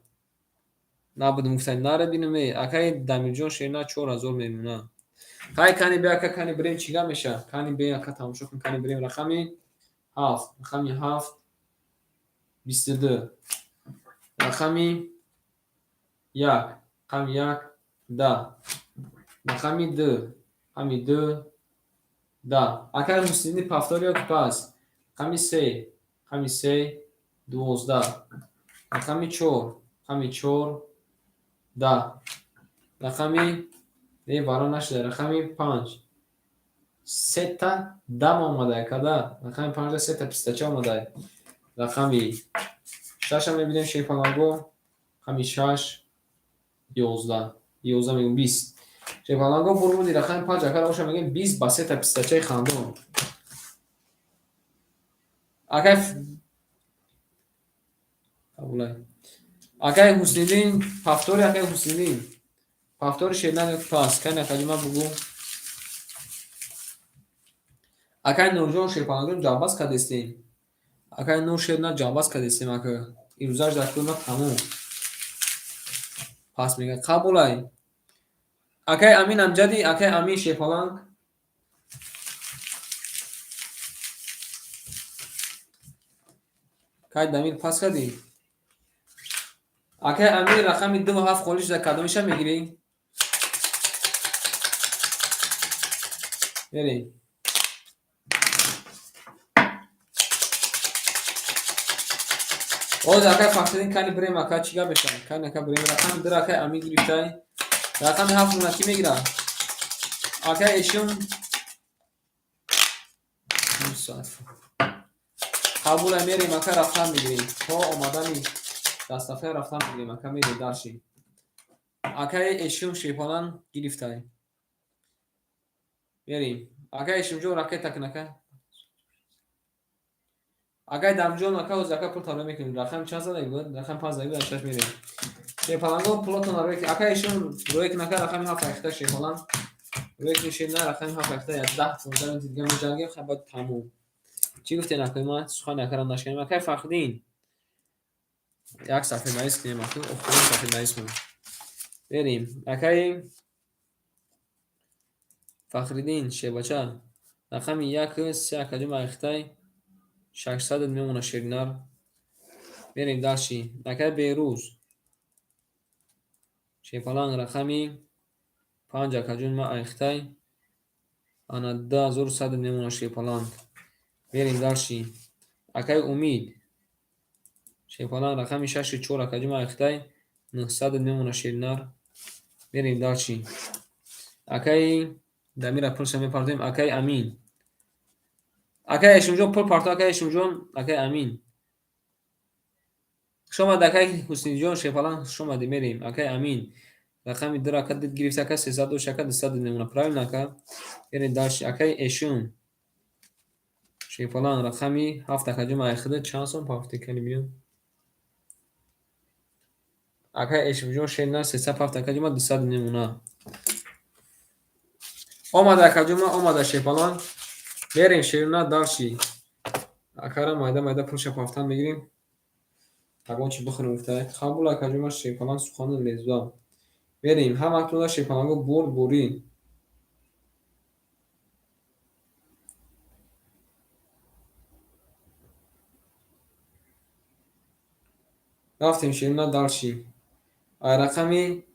Набудем гуфтани наре бинем э акай Дамирҷон шерина 4000 мемона. Хай кани бе ака кани бирем чӣ гап меша? Кани бе ака тамошо кун кани бирем рақами 7, рақами 7, 22. Рақами 1, рақами 1, 10. Рақами 2, рақами 2, 10. Акай Ҳусниддин повтор ё ки пас? Рақами 3, рақами 3, 12. Рақами 4, рақами 4, 10. Рақами не вара нашуда. Рақами 5. Сета дам омада када. Рақами 5 сета пистача омада. Рақами 6 мебинем шерпаланго. Рақами 6, 11. 11 мегӯм 20. Шерпаланго бурбуди рақами 5 акара оша мегӯем 20 ба сета пистачаи хандон. Акай қабулай. Акай Ҳусниддин повтори акай Ҳусниддин. Повтори шернан ё пас? Кани акаҷи ман бугӯ. Акай Нурҷон шерпалангон ҷамъбаст кардестем. Акай Нур шерна ҷамъбаст кардестем ака. Ирӯзаш дар кӯи ман тамом. Пас мегӯяд қабулай. Акай Амин Амҷади, акай Амин шерпаланг. Кай Дамир пас кардӣ? Акай Амир рақами 2 ва 7 холӣ шуда кадомиша мегирӣ? Мерем. Оз акай Фахриддин кани бирем ака чӣ гап мешавад? Кани ака бирем рақами 2 акай Амин гирифтай. Рақами 7 мона кӣ мегирад? Акай Эшум соат. Қабула мерем ака рафтан мегирем. То омадани дастафта рафтан мегирем ака мерем дальше. Акай Эшум шерпалан гирифтай. Мерем. Акай Эшумҷон ракета кун ака. Акай Дамҷон ака ҳозир ака пул таро мекунем. Рақами чанд задаги буд? Рақами 5 задаги буд, 6 мерем. Шерпаланго пулотон рӯй акай Эшум рӯй кун ака рақами 7 айхта шерпалан. Рӯй кун шерна рақами 7 айхта 10 15 минут дига меҷангем, хай баъд тамом. Чӣ гуфтен акай ман сухани акаро нашканем. Акай Фахриддин. Як сафеднавис кунем ака, охирин сафеднавис мон. Мерем. Акай Фахриддин шербача. Рақами 1 3 акаҷон айхтай 600 мемона шеринар. Мерем дальше. Акай Берӯз. Шерпаланг рақами 5 акаҷон ман айхтай ана 2100 мемона шерпаланг. Мерем дальше. Акай Умид. Шерпаланг рақами 6 4 акаҷон ман айхтай 900 мемона шеринар. Мерем дальше. Акай Дамира пулша мепартоем. Акай Амин. Акай Эшумҷон пул парто, акай Эшумҷон, акай Амин. Хуш омад акай Ҳуснидҷон шерпаланг, хуш омадӣ. Мерем. Акай Амин. Рақами 2 ака дид гирифта, ака 300 дошт, ака 200 мемона. Правильно, ака? Мерем дальше. Акаи Эшум. Шерпаланг рақами 7, акаҷон, айхида чанд сом пафте кани биён? Акаи Эшумҷон шернар 300 пафт, акаҷон, ма 200 мемона. Омада, акаҷон, ма омада шерпаланг. Мерем шернар дальше. Акара майда майда пулша пафтан мегирем. Ягон чи бихӯрем гуфта. Қабул, акаҷон, ма шерпаланг сухани лезба. Мерем. Ҳаматонда шерпаланго бурд бурӣ. Рафтем шернар дальше. Ай рақами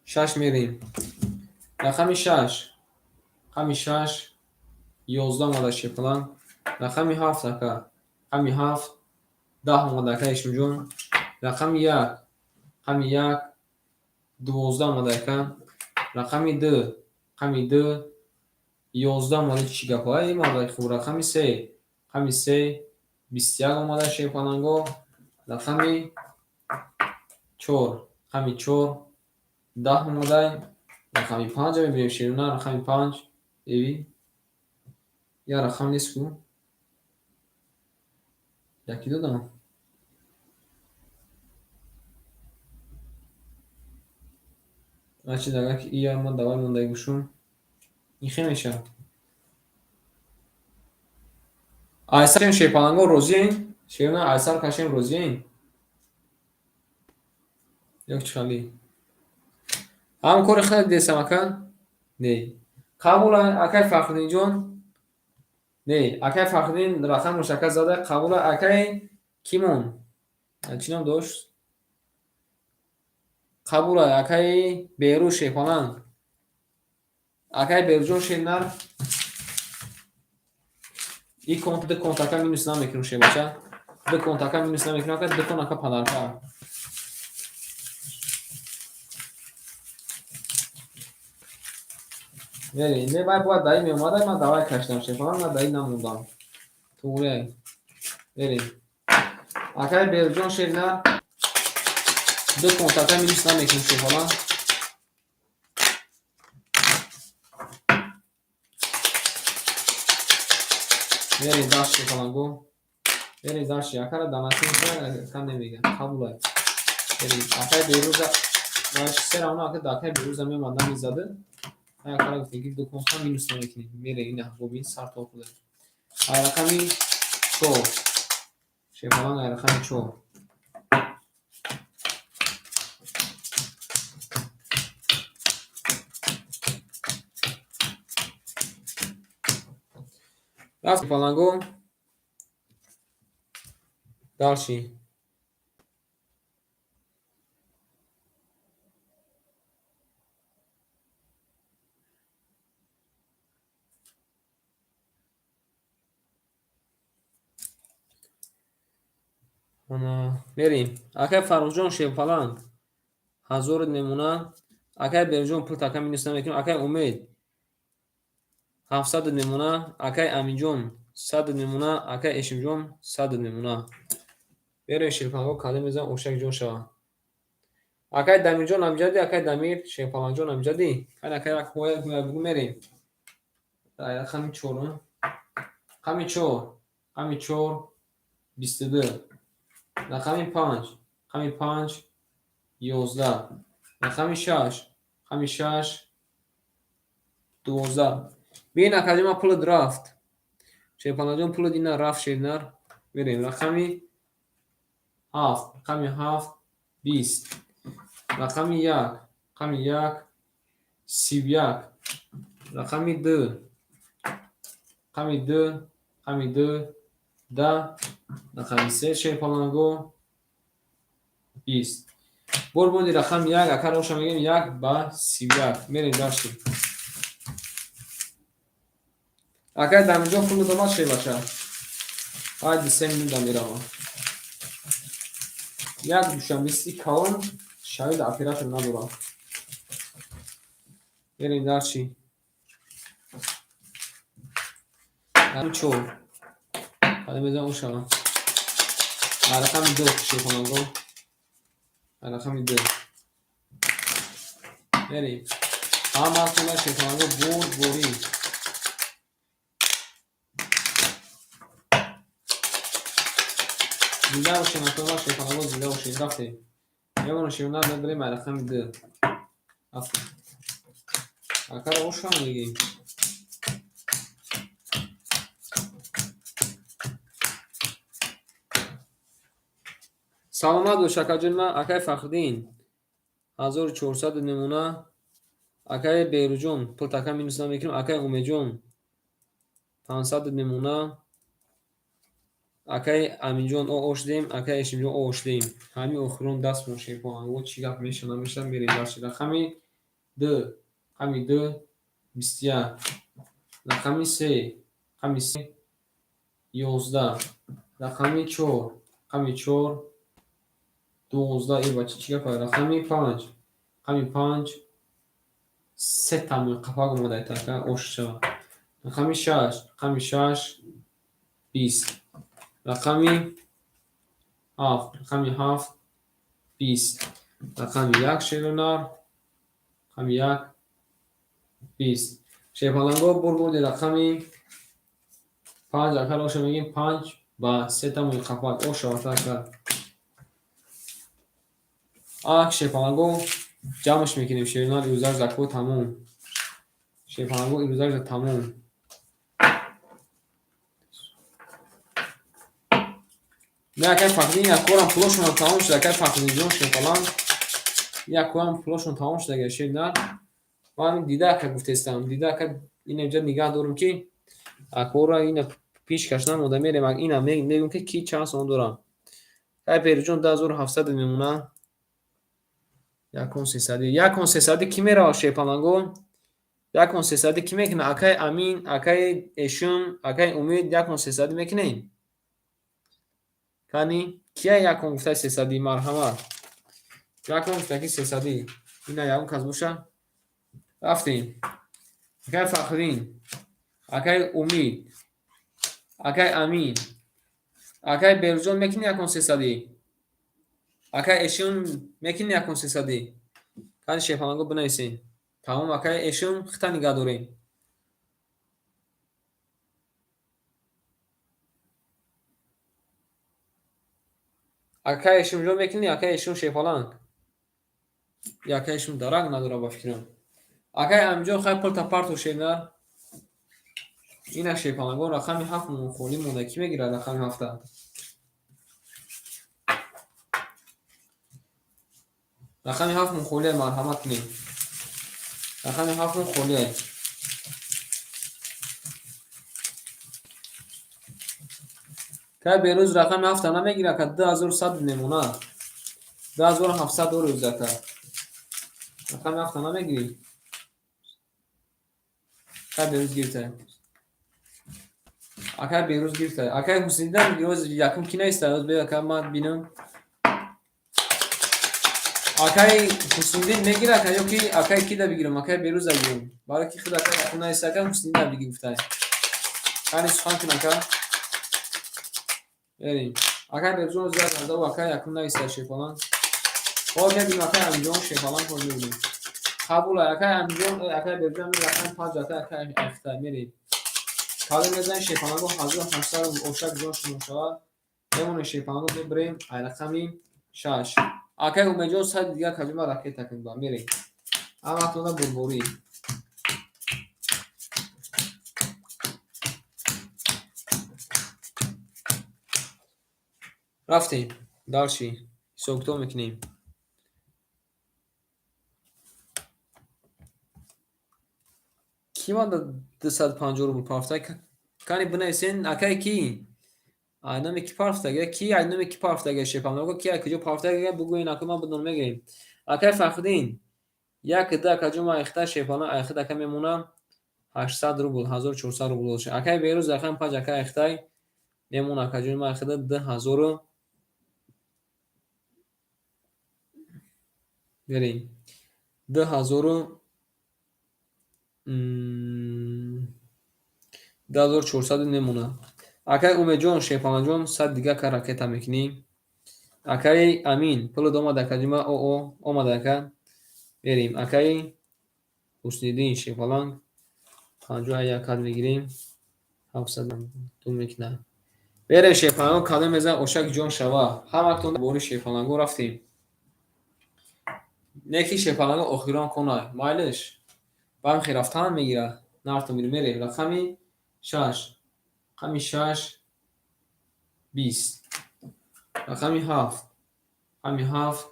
6 мерем. Рақами 6. Рақами 6 11 омада шерпаланг. Рақами 7, ака. Рақами 7 10 омада, ака Ишмҷон. Рақами 1. Рақами 1 12 омада, ака. Рақами 2. Рақами 2 11 омада. Чӣ гапҳо? Ин мардаки хуб. Рақами 3. Рақами 3 21 омада шерпаланго. Рақами 4. Рақами 4 10 омада. Рақами 5 мебинем шерона. Рақами 5 эви. Я рақам нест ку? Яки додам. Значит, агар ки ия ма давай мондаи гӯшум, ин хел мешавад. Айсар шерпаланго розиен? Шерона айсар кашем розиен? Ё чӣ хали? Ҳам кори хеле десам, ака? Не. Қабул, акай Фахриддинҷон? Не, акай Фахриддин рақам мушакка зада, қабул, акай Кимон. Чӣ ном дошт? Қабул, акай Берӯз шерпаланг. Акай Берӯзҷон шернар. И конт ду конт ака минус намекунем шербача. Ду конт ака минус намекунем, ака ду кон ака подарка. Не, не вай бояд даи меомада, ман давай кашидам шерпаланг, ман даи намондам. Туғри. Мерем. Акай Берӯзҷон шернар. Ду конт ака минус намекунем шерпаланг. Мерем дальше шерпаланго. Мерем дальше. Акара данасин ака намеган. Қабул. Мерем. Акай Берӯза вай се равно ака да акай Берӯза меомад намезада. Акара гуфтем ки ду конт минус намекунем. Мерем ина бобин сар то худа. Ай рақами 4. Шерпаланг ай рақами 4. Рафт паланго. Дальше. Ана мерем. Акай Фаррухҷон шерпаланг. 1000 мемона. Акай Берӯзҷон пул така минус намекунем. Акай Умед 700 мемона. Акай Аминҷон 100 мемона. Акай Эшимҷон 100 мемона. Берем шерпаланго калем мезанам ошак ҷон шава. Акай Дамирҷон амҷади, акай Дамир шерпалангҷон амҷади. Кай акай як ҳоя гӯя бугу мерем. Рақами 4. Рақами 4. Рақами 4 22. Рақами 5. Рақами 5 11. Рақами 6. Рақами 6 12. Бин акаҷон ма пулат рафт. Шерпалангҷон пулат ина рафт шернар. Мерем. Рақами 7. Рақами 7 20. Рақами 1. Рақами 1 31. Рақами 2. Рақами 2. Рақами 2 10. Рақами 3 шерпаланго 20. Бор боди рақами 1 ака роша мегем 1 ба 31. Мерем дальше. Акай Дамирҷон пул додамад шербача. Ай 2-3 минута меравам. Як душанбеси калон шавид оператор надорам. Мерем дальше. Рақами 4. Калем мезанам ошава. Рақами 2 шерпаланго. Рақами 2. Мерем. Ҳаматона шерпаланго бурдборӣ. Зинда бошем, атона шерпаланго, зинда бошем. Рафтем. Мемонем шернар, мебарем ай рақами ду. Рафтем. Акара ошам мегӣ. Саломат бош, акаҷон ман, акай Фахриддин. 1400 намуна. Акай Беруҷон, пул така минус намекунем. Акай Умедҷон 500 намуна. Акай Аминҷон о ошдем, акай Эшимҷон о ошдем. Ҳамин охирон даст шерпаланго чӣ гап меша намеша, мерем дальше. Рақами ду, рақами ду 21, рақами се, рақами се 11, рақами чор, рақами чор 12. Э бача, чӣ гапа? Рақами панҷ, рақами панҷ сета мӯйқапак омада така ош шава. Рақами шаш, рақами шаш 20, рақами ҳафт, рақами ҳафт 20, рақами як шерунар, рақами як 20. Шерпаланго бурбурди рақами панҷ, акар оша мегем, панҷ ба сета мӯйқапак ош шава така. Ак шерпаланго ҷамъш мекунем, шерунар ирӯзаш зако тамом. Шерпаланго ирӯзаш тамом. Не, акай Фахриддин, як корам пулошон тамом шуд, акай Фахриддинҷон шерпаланг. Як корам пулошон тамом шуд, агар шернар. Ман дида ака гуфтестам, дида ака ина инҷа нигаҳ дорум ки акора ина пешкаш намода мерем, ина мегӯм ки ки чанд сом дорам. Акай Беруҷон 2700 мемона. Якон сесадӣ. Якон сесадӣ кӣ меравад шерпаланго? Якон сесадӣ кӣ мекунад? Акай Амин, акай Эшум, акай Умид якон сесадӣ мекунед? Кани кия якон гуфта сесадӣ? Марҳамат. Якон гуфта ки сесадӣ. Ина ягон кас боша? Рафтем. Акай Фахриддин, акай Умид, акай Амин, акай Беруҷон мекунӣ якон сесадӣ? Акай Эшум мекунӣ якон сесадӣ? Кани шерпаланго бинависем. Тамом, акай Эшум хита нигаҳ дорем. Акай Эшумҷон мекунӣ? Акай Эшум шерпаланг. Акай Эшум дарак надорад ба фикрам. Акай Аминҷон хай пулта парту шернар. Ина шерпаланго рақами ҳафт холӣ монда. Кӣ мегирад рақами ҳафта? Рақами ҳафт холия, марҳамат кунед. Рақами ҳафт холия. Кай Берӯз рақами ҳафта намегирад, ка 2100 мемонад. 2700 дори ӯзака. Рақами ҳафта намегирӣ? Кай Берӯз гирифта? Акай Берӯз гирифта. Акай Ҳусайниддин ёз якум ки наиста, ёз бе ака ман бинам. Акай Ҳусайниддин мегирад ка ё ки акай кида бигирам? Акай Берӯза бигирам. Барои ки худ акай якум наиста, акай Ҳусайниддин бигир гуфта. Кани сухан кун ака. Берем. Акай Берӯзон зиёд карда, акай якум наиста шерпаланг. Ҳол мебинем акай Аминҷон шерпаланг ҳол мебинем. Қабул акай Аминҷон, акай Берӯзон рақами панҷ акай акай Ахта мерем. Калон мезанем шерпаланго 1800 рубл ошак ҷон шумо шавад. Мемонем шерпаланго мебарем ай рақами шаш. Акай Умедҷон сад дигар каҷума ракета кун ба мерем. Ҳаматона бурборӣ. Рафтем. Дальше ҳисоб-китоб мекунем. Кӣ мада 250 рубл парфта? Кани бинависен, акай ки? Ай номи ки парфтага? Ки ай номи ки парфтага шерпаланго? Ки ай куҷо парфтага? Бугӯен ака ман бидонам мегирем. Акай Фахриддин, як ду ака ҷума айхта шерпаланг айхта ака мемона 800 рубл, 1400 рубл боша. Акай Берӯз рақами панҷ ака айхтай мемона ака ҷума айхта 2000 берем. 2400 мемона. Акай Умедҷон шерпаланҷон сад дига ка ракета мекунӣ. Акай Амин пулат омад ака ҷума о омад ака. Берем. Акай Ҳусниддин Шерпаланг 51 кат мегирем. 702 мекунад. Берем Шерпаланго, кадом мезан ошак ҷон шава. Ҳаматон бори Шерпаланго рафтем. Не ки Шерпаланго охирон конай. Майлиш. Бамхи рафтан мегира. Нартон мир мерем. Рақами 6. Рақами 6 20. Рақами 7. Рақами 7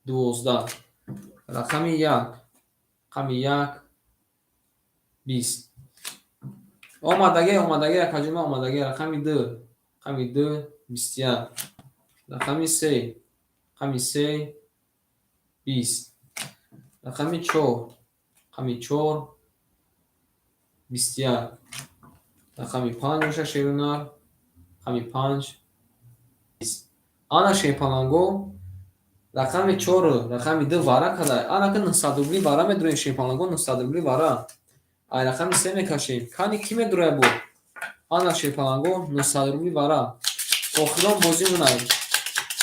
12. Рақами 1. Рақами 1 20. Омадаге, омадаге, акаҷума омадаге. Рақами 2. Рақами 2 21. Рақами 3. Рақами 3 20. Рақами 4. Рақами 4 21. Рақами 5 боша Шерунар. Рақами 5 20. Ана Шерпаланго рақами 4, рақами 2 вара кадай. Ана ки 900 рубли вара медуроем Шерпаланго, 900 рубли вара. Ай рақами 3 мекашем. Кани ки медуроя бо? Ана Шерпаланго 900 рубли вара. Охирон бозӣ монай.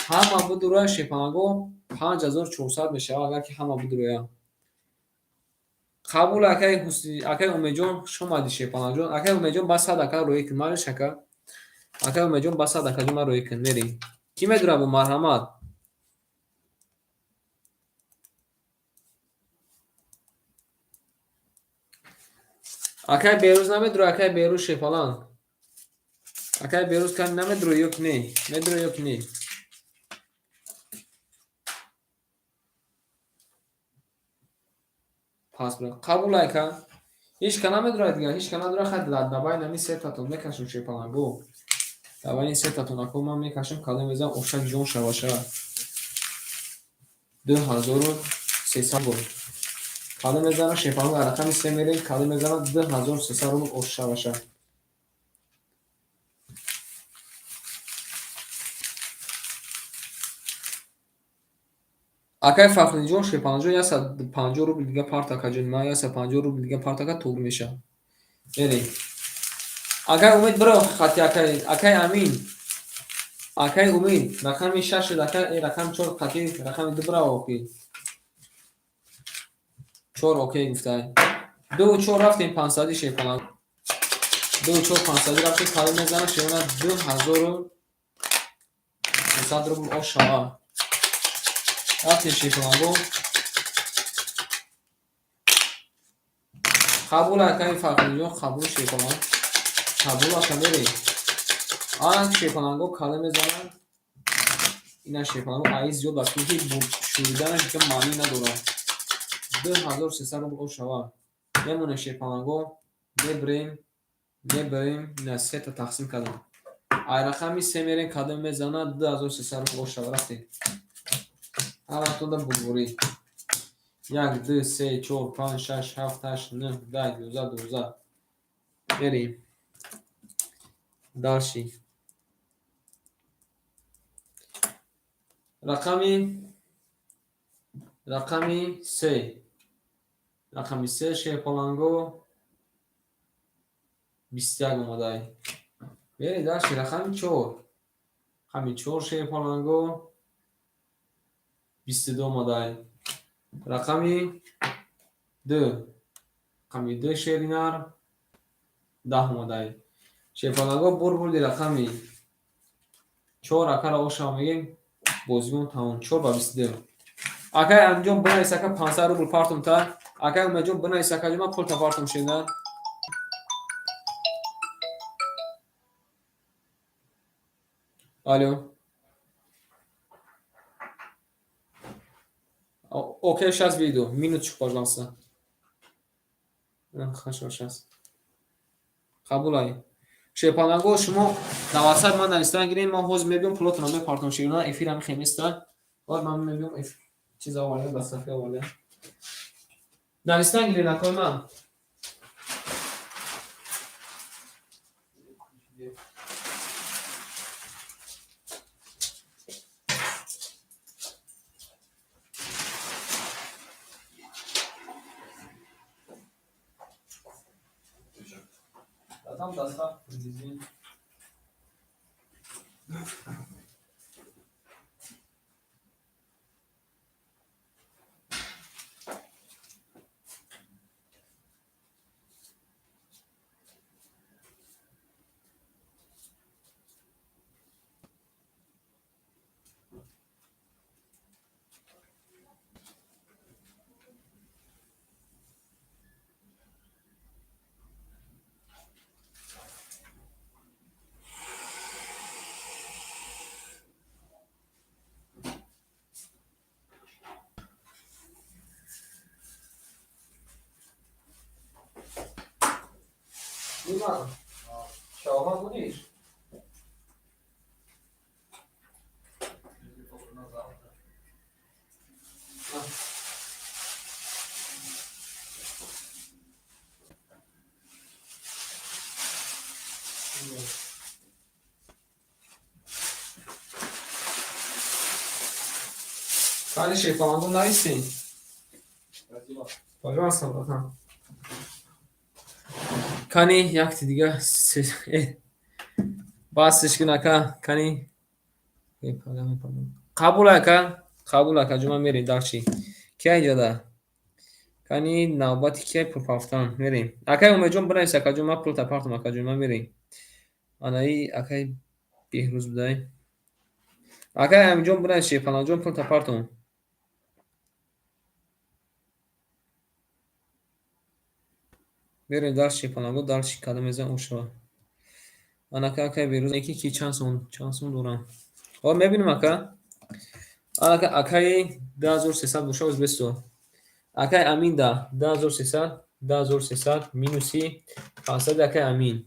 Ҳама бидуроя Шерпаланго 5400 мешава, агар ки ҳама бидуроя. Қабул акай Ҳусни, акай Умедҷон, хуш омадӣ Шерпалангҷон. Акай Умедҷон ба 100 ака рӯй кун, малиш ака. Акай Умедҷон ба 100 акаҷон ма рӯй кун, мерем. Ки медура бо марҳамат? Акай Берӯз намедура, акай Берӯз Шерпаланг. Акай Берӯз кани намедура ё ки не? Медура ё ки не? Пас қабул ака. Ҳеҷ ка намедура дигар, ҳеҷ ка надура, хай дар байни ҳамин сетатон мекашем Шерпаланго. Дар байни сетатон ако ман мекашем, кадом мезанам ошак ҷон шаваша. 2300 рубл. Кадом мезанам Шерпаланго рақами 3 мерем, кадом мезанам 2300 рубл ош шаваша. Акай Фахриддинҷон Шерпалангҷон 150 рубл дига парт акаҷон, ман 150 рубл дига парт ака туғри мешавам. Мерем. Акай Умед биро хати акай, акай Амин. Акай Умед рақами 6 акай рақами 4 хати рақами 2 бираво охи. 4 окей гуфтай. 2 4 рафтем 500 Шерпаланг. 2 4 500 рафтем, кадом мезана Шерпаланг 2300 рубл ош шава. Рафтем Шерпаланго. Қабул акай Фахриддинҷон, қабул Шерпаланг. Қабул ака мерем. Ана Шерпаланго кадом мезанад? Ина Шерпаланго аи зиёд ба фикри шуриданаш дига маънӣ надорад. 2300 рубл ош шава. Мемонем Шерпаланго, мебирем, мебирем, ина сета тақсим кардам. Ай рақами 3 мерем, кадом мезанад? 2300 рубл ош шава. Рафтем. Ҳаматонда бурбурӣ. 1 2 3 4 5 6 7 8 9 10 11 12. Мерем. Дальше. Рақами 3. Рақами 3 Шерпаланго 21 омадай. Мерем дальше рақами 4. Рақами 4 Шерпаланго 22 омадай. Рақами 2. Рақами 2 Шеринар 10 омадай. Шерпаланго бурбурди рақами 4 акара ошава мегем, бозимон тамом. 4 ба 22. Акай Аминҷон бинавис ака 500 рубл партум та. Акай Умедҷон бинавис ака ҷон ман пул та партум Шеринар. Алло. Окей, сейчас выйду. Минуточку, пожалуйста. Хорошо, сейчас. Қабулай. Шерпаланго шумо дар WhatsApp ман навистан гирем, ман ҳозир мебиём пулотонро мепартом Шеринар, эфир ҳами хемиста. Баъд ман мебиём чиз овардам, дастафка овардам. Навистан гирем акои ман. Там доставку привезли. Дима, шавҳа будешь? На завтра. Кани шефалангу нависем. Спасибо. Пожалуйста, братан. Кани якти дига басиш кун ака, кани. Қабул ака, қабул ака, ҷума мерем дарчи. Кия иҷода? Кани навбати кия пул пафтан мерем. Акай Умедҷон бинавис ака ҷон, ман пул тапартам ака ҷон, ман мерем. Анаи акай Беҳрӯз будай. Акай Аминҷон бинавис Шерпаланҷон пул тапартам. Мерем дарс Шерпаланго, дарс када мезан ошава. Анака акай Беҳрӯз неки ки чанд сом дорам. О мебинем ака. Анака акаи 2300 боша ӯзбесто. Акай Амин да 2300, 2300 минуси 500 акай Амин.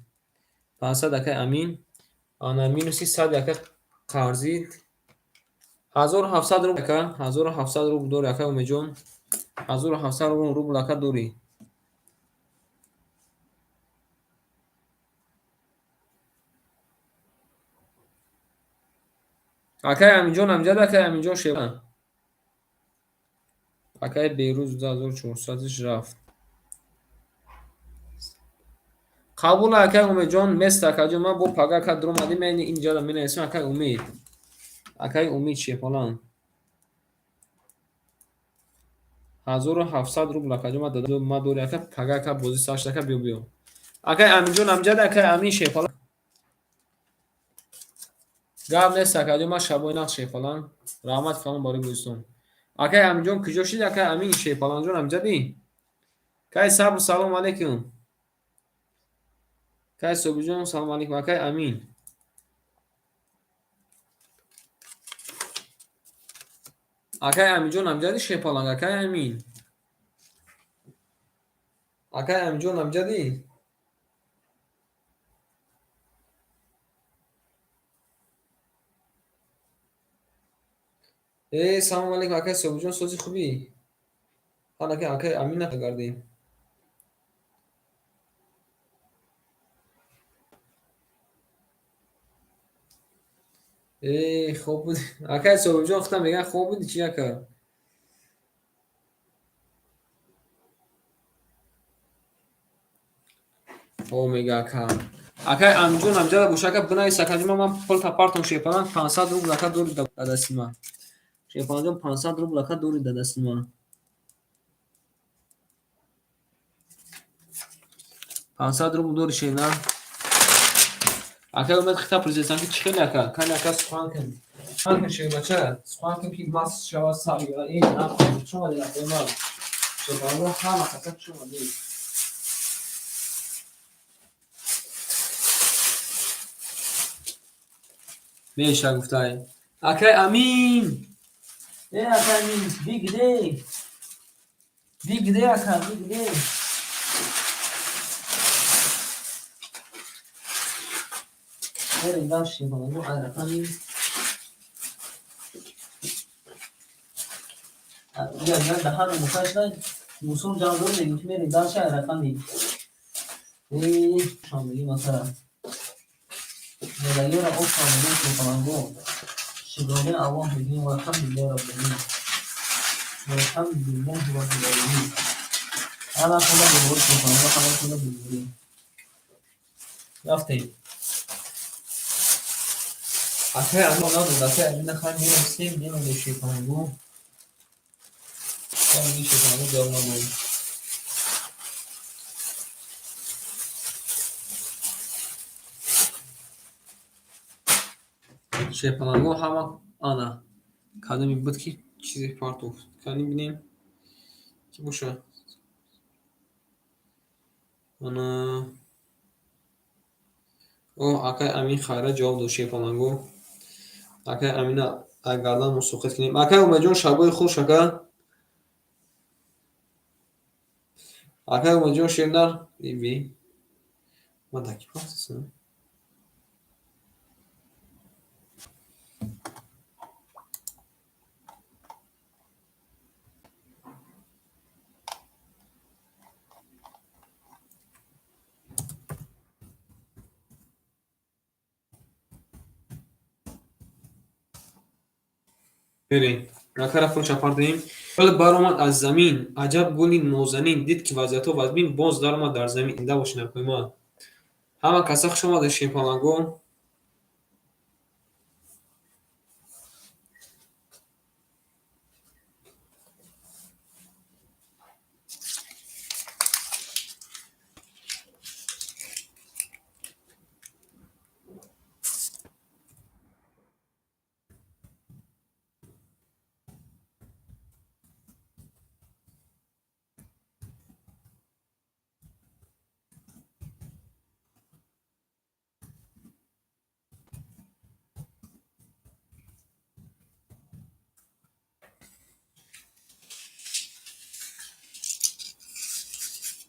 500 акай Амин. Ана минуси 100 акай қарзид. 1700 рубл ака, 1700 рубл дори акай Умедҷон. 1700 рубл ака дори. Акай Аминҷон амҷад акай Аминҷон шева. Акай Беҳрӯз 2400 рафт. Қабул акай Умедҷон мест акаҷон, ман бо пага ака дуромадим, ман инҷа менависам акай Умед. Акай Умид Шерпалан. 1700 рубл акаҷон ман дада ман дори ака пага ака бозӣ сар шуд ака биё биё. Акай Аминҷон амҷад акай Амин Шерпалан. Гап нест акаҷон, ман шабои нақд Шерпалан. Раҳмат калон барои бозитон. Акай Аминҷон куҷо шуд? Акай Амин Шерпаланҷон амҷадӣ? Кай сабр, салом алейкум. Кай Собиҷон, салом алейкум. Акай Амин. Акай Аминҷон амҷадӣ Шерпаланг? Акай Амин. Акай Аминҷон амҷадӣ? Салом алейкум акай Собиҷон, сози хубӣ? Ҳан акай Амин нагардем. Хоб буд. Акай Собиҷон худам мегӯян хоб буди чӣ ака? О мега ака. Акай Аминҷон амҷада боша ака бинавис акаҷон, ман пул тапартам Шерпалан 500 рубл ака дори дар дасти ман. Шерпаланҷон 500 рубл ака дори дар дасти ман. 500 рубл дори шена. Акай Умед хита президент ки чӣ хеле ака? Кани ака сухан кун. Сухан кун шербача, сухан кун ки мас шава сар. На хуш омадед акай ман. Шерпаланҷон ҳама каса хуш омадед. Меша гуфтай. Акай Амин. Акай Амин, big day. Big day ака, big day. Мерем дальше, Шерпаланго, ай рақами. Я даҳана мушашда мусул ҷамъ дор мегӯм ки мерем дальше ай рақами. Шомигӣ масалан. Медалиёра об шомигӣ Шерпаланго. Шукронаи Аллоҳ мекунем, валҳамдулиллаҳи роббил оламин. Валҳамдулиллаҳи роббил оламин. Ана худо бибор Шерпаланго, ҳама худо биборӣ. Рафтем. Акай Амин надод, акай Амин нахай менависем, менависем Шерпаланго. Акай Шерпаланго ҷавоб надод. Шерпаланго ҳама ана кадоме буд ки чизе партофт. Кани бинем ки боша. Ана о акай Амин хайра ҷавоб дод Шерпаланго. Акай Амина агардан мо суқит кунем. Акай Умедҷон шабои хуш ака. Акай Умедҷон шернар иби. Ман дар ки пафтасам? Берем. Накара фурӯша партоем. Гул баромад аз замин, аҷаб гули нозанин, дид ки вазъиятҳо вазмин, боз даромад дар замин. Инда бошед, акои ман. Ҳама каса хуш омадед, шерпаланго.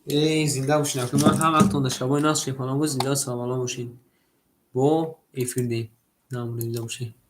Эй, зинда бошед, акои ман. Ҳар вақтон дар шабои нағз, шерпаланго, зинда саломалом бошед. Бо эфир дем. Намон, зинда бошед.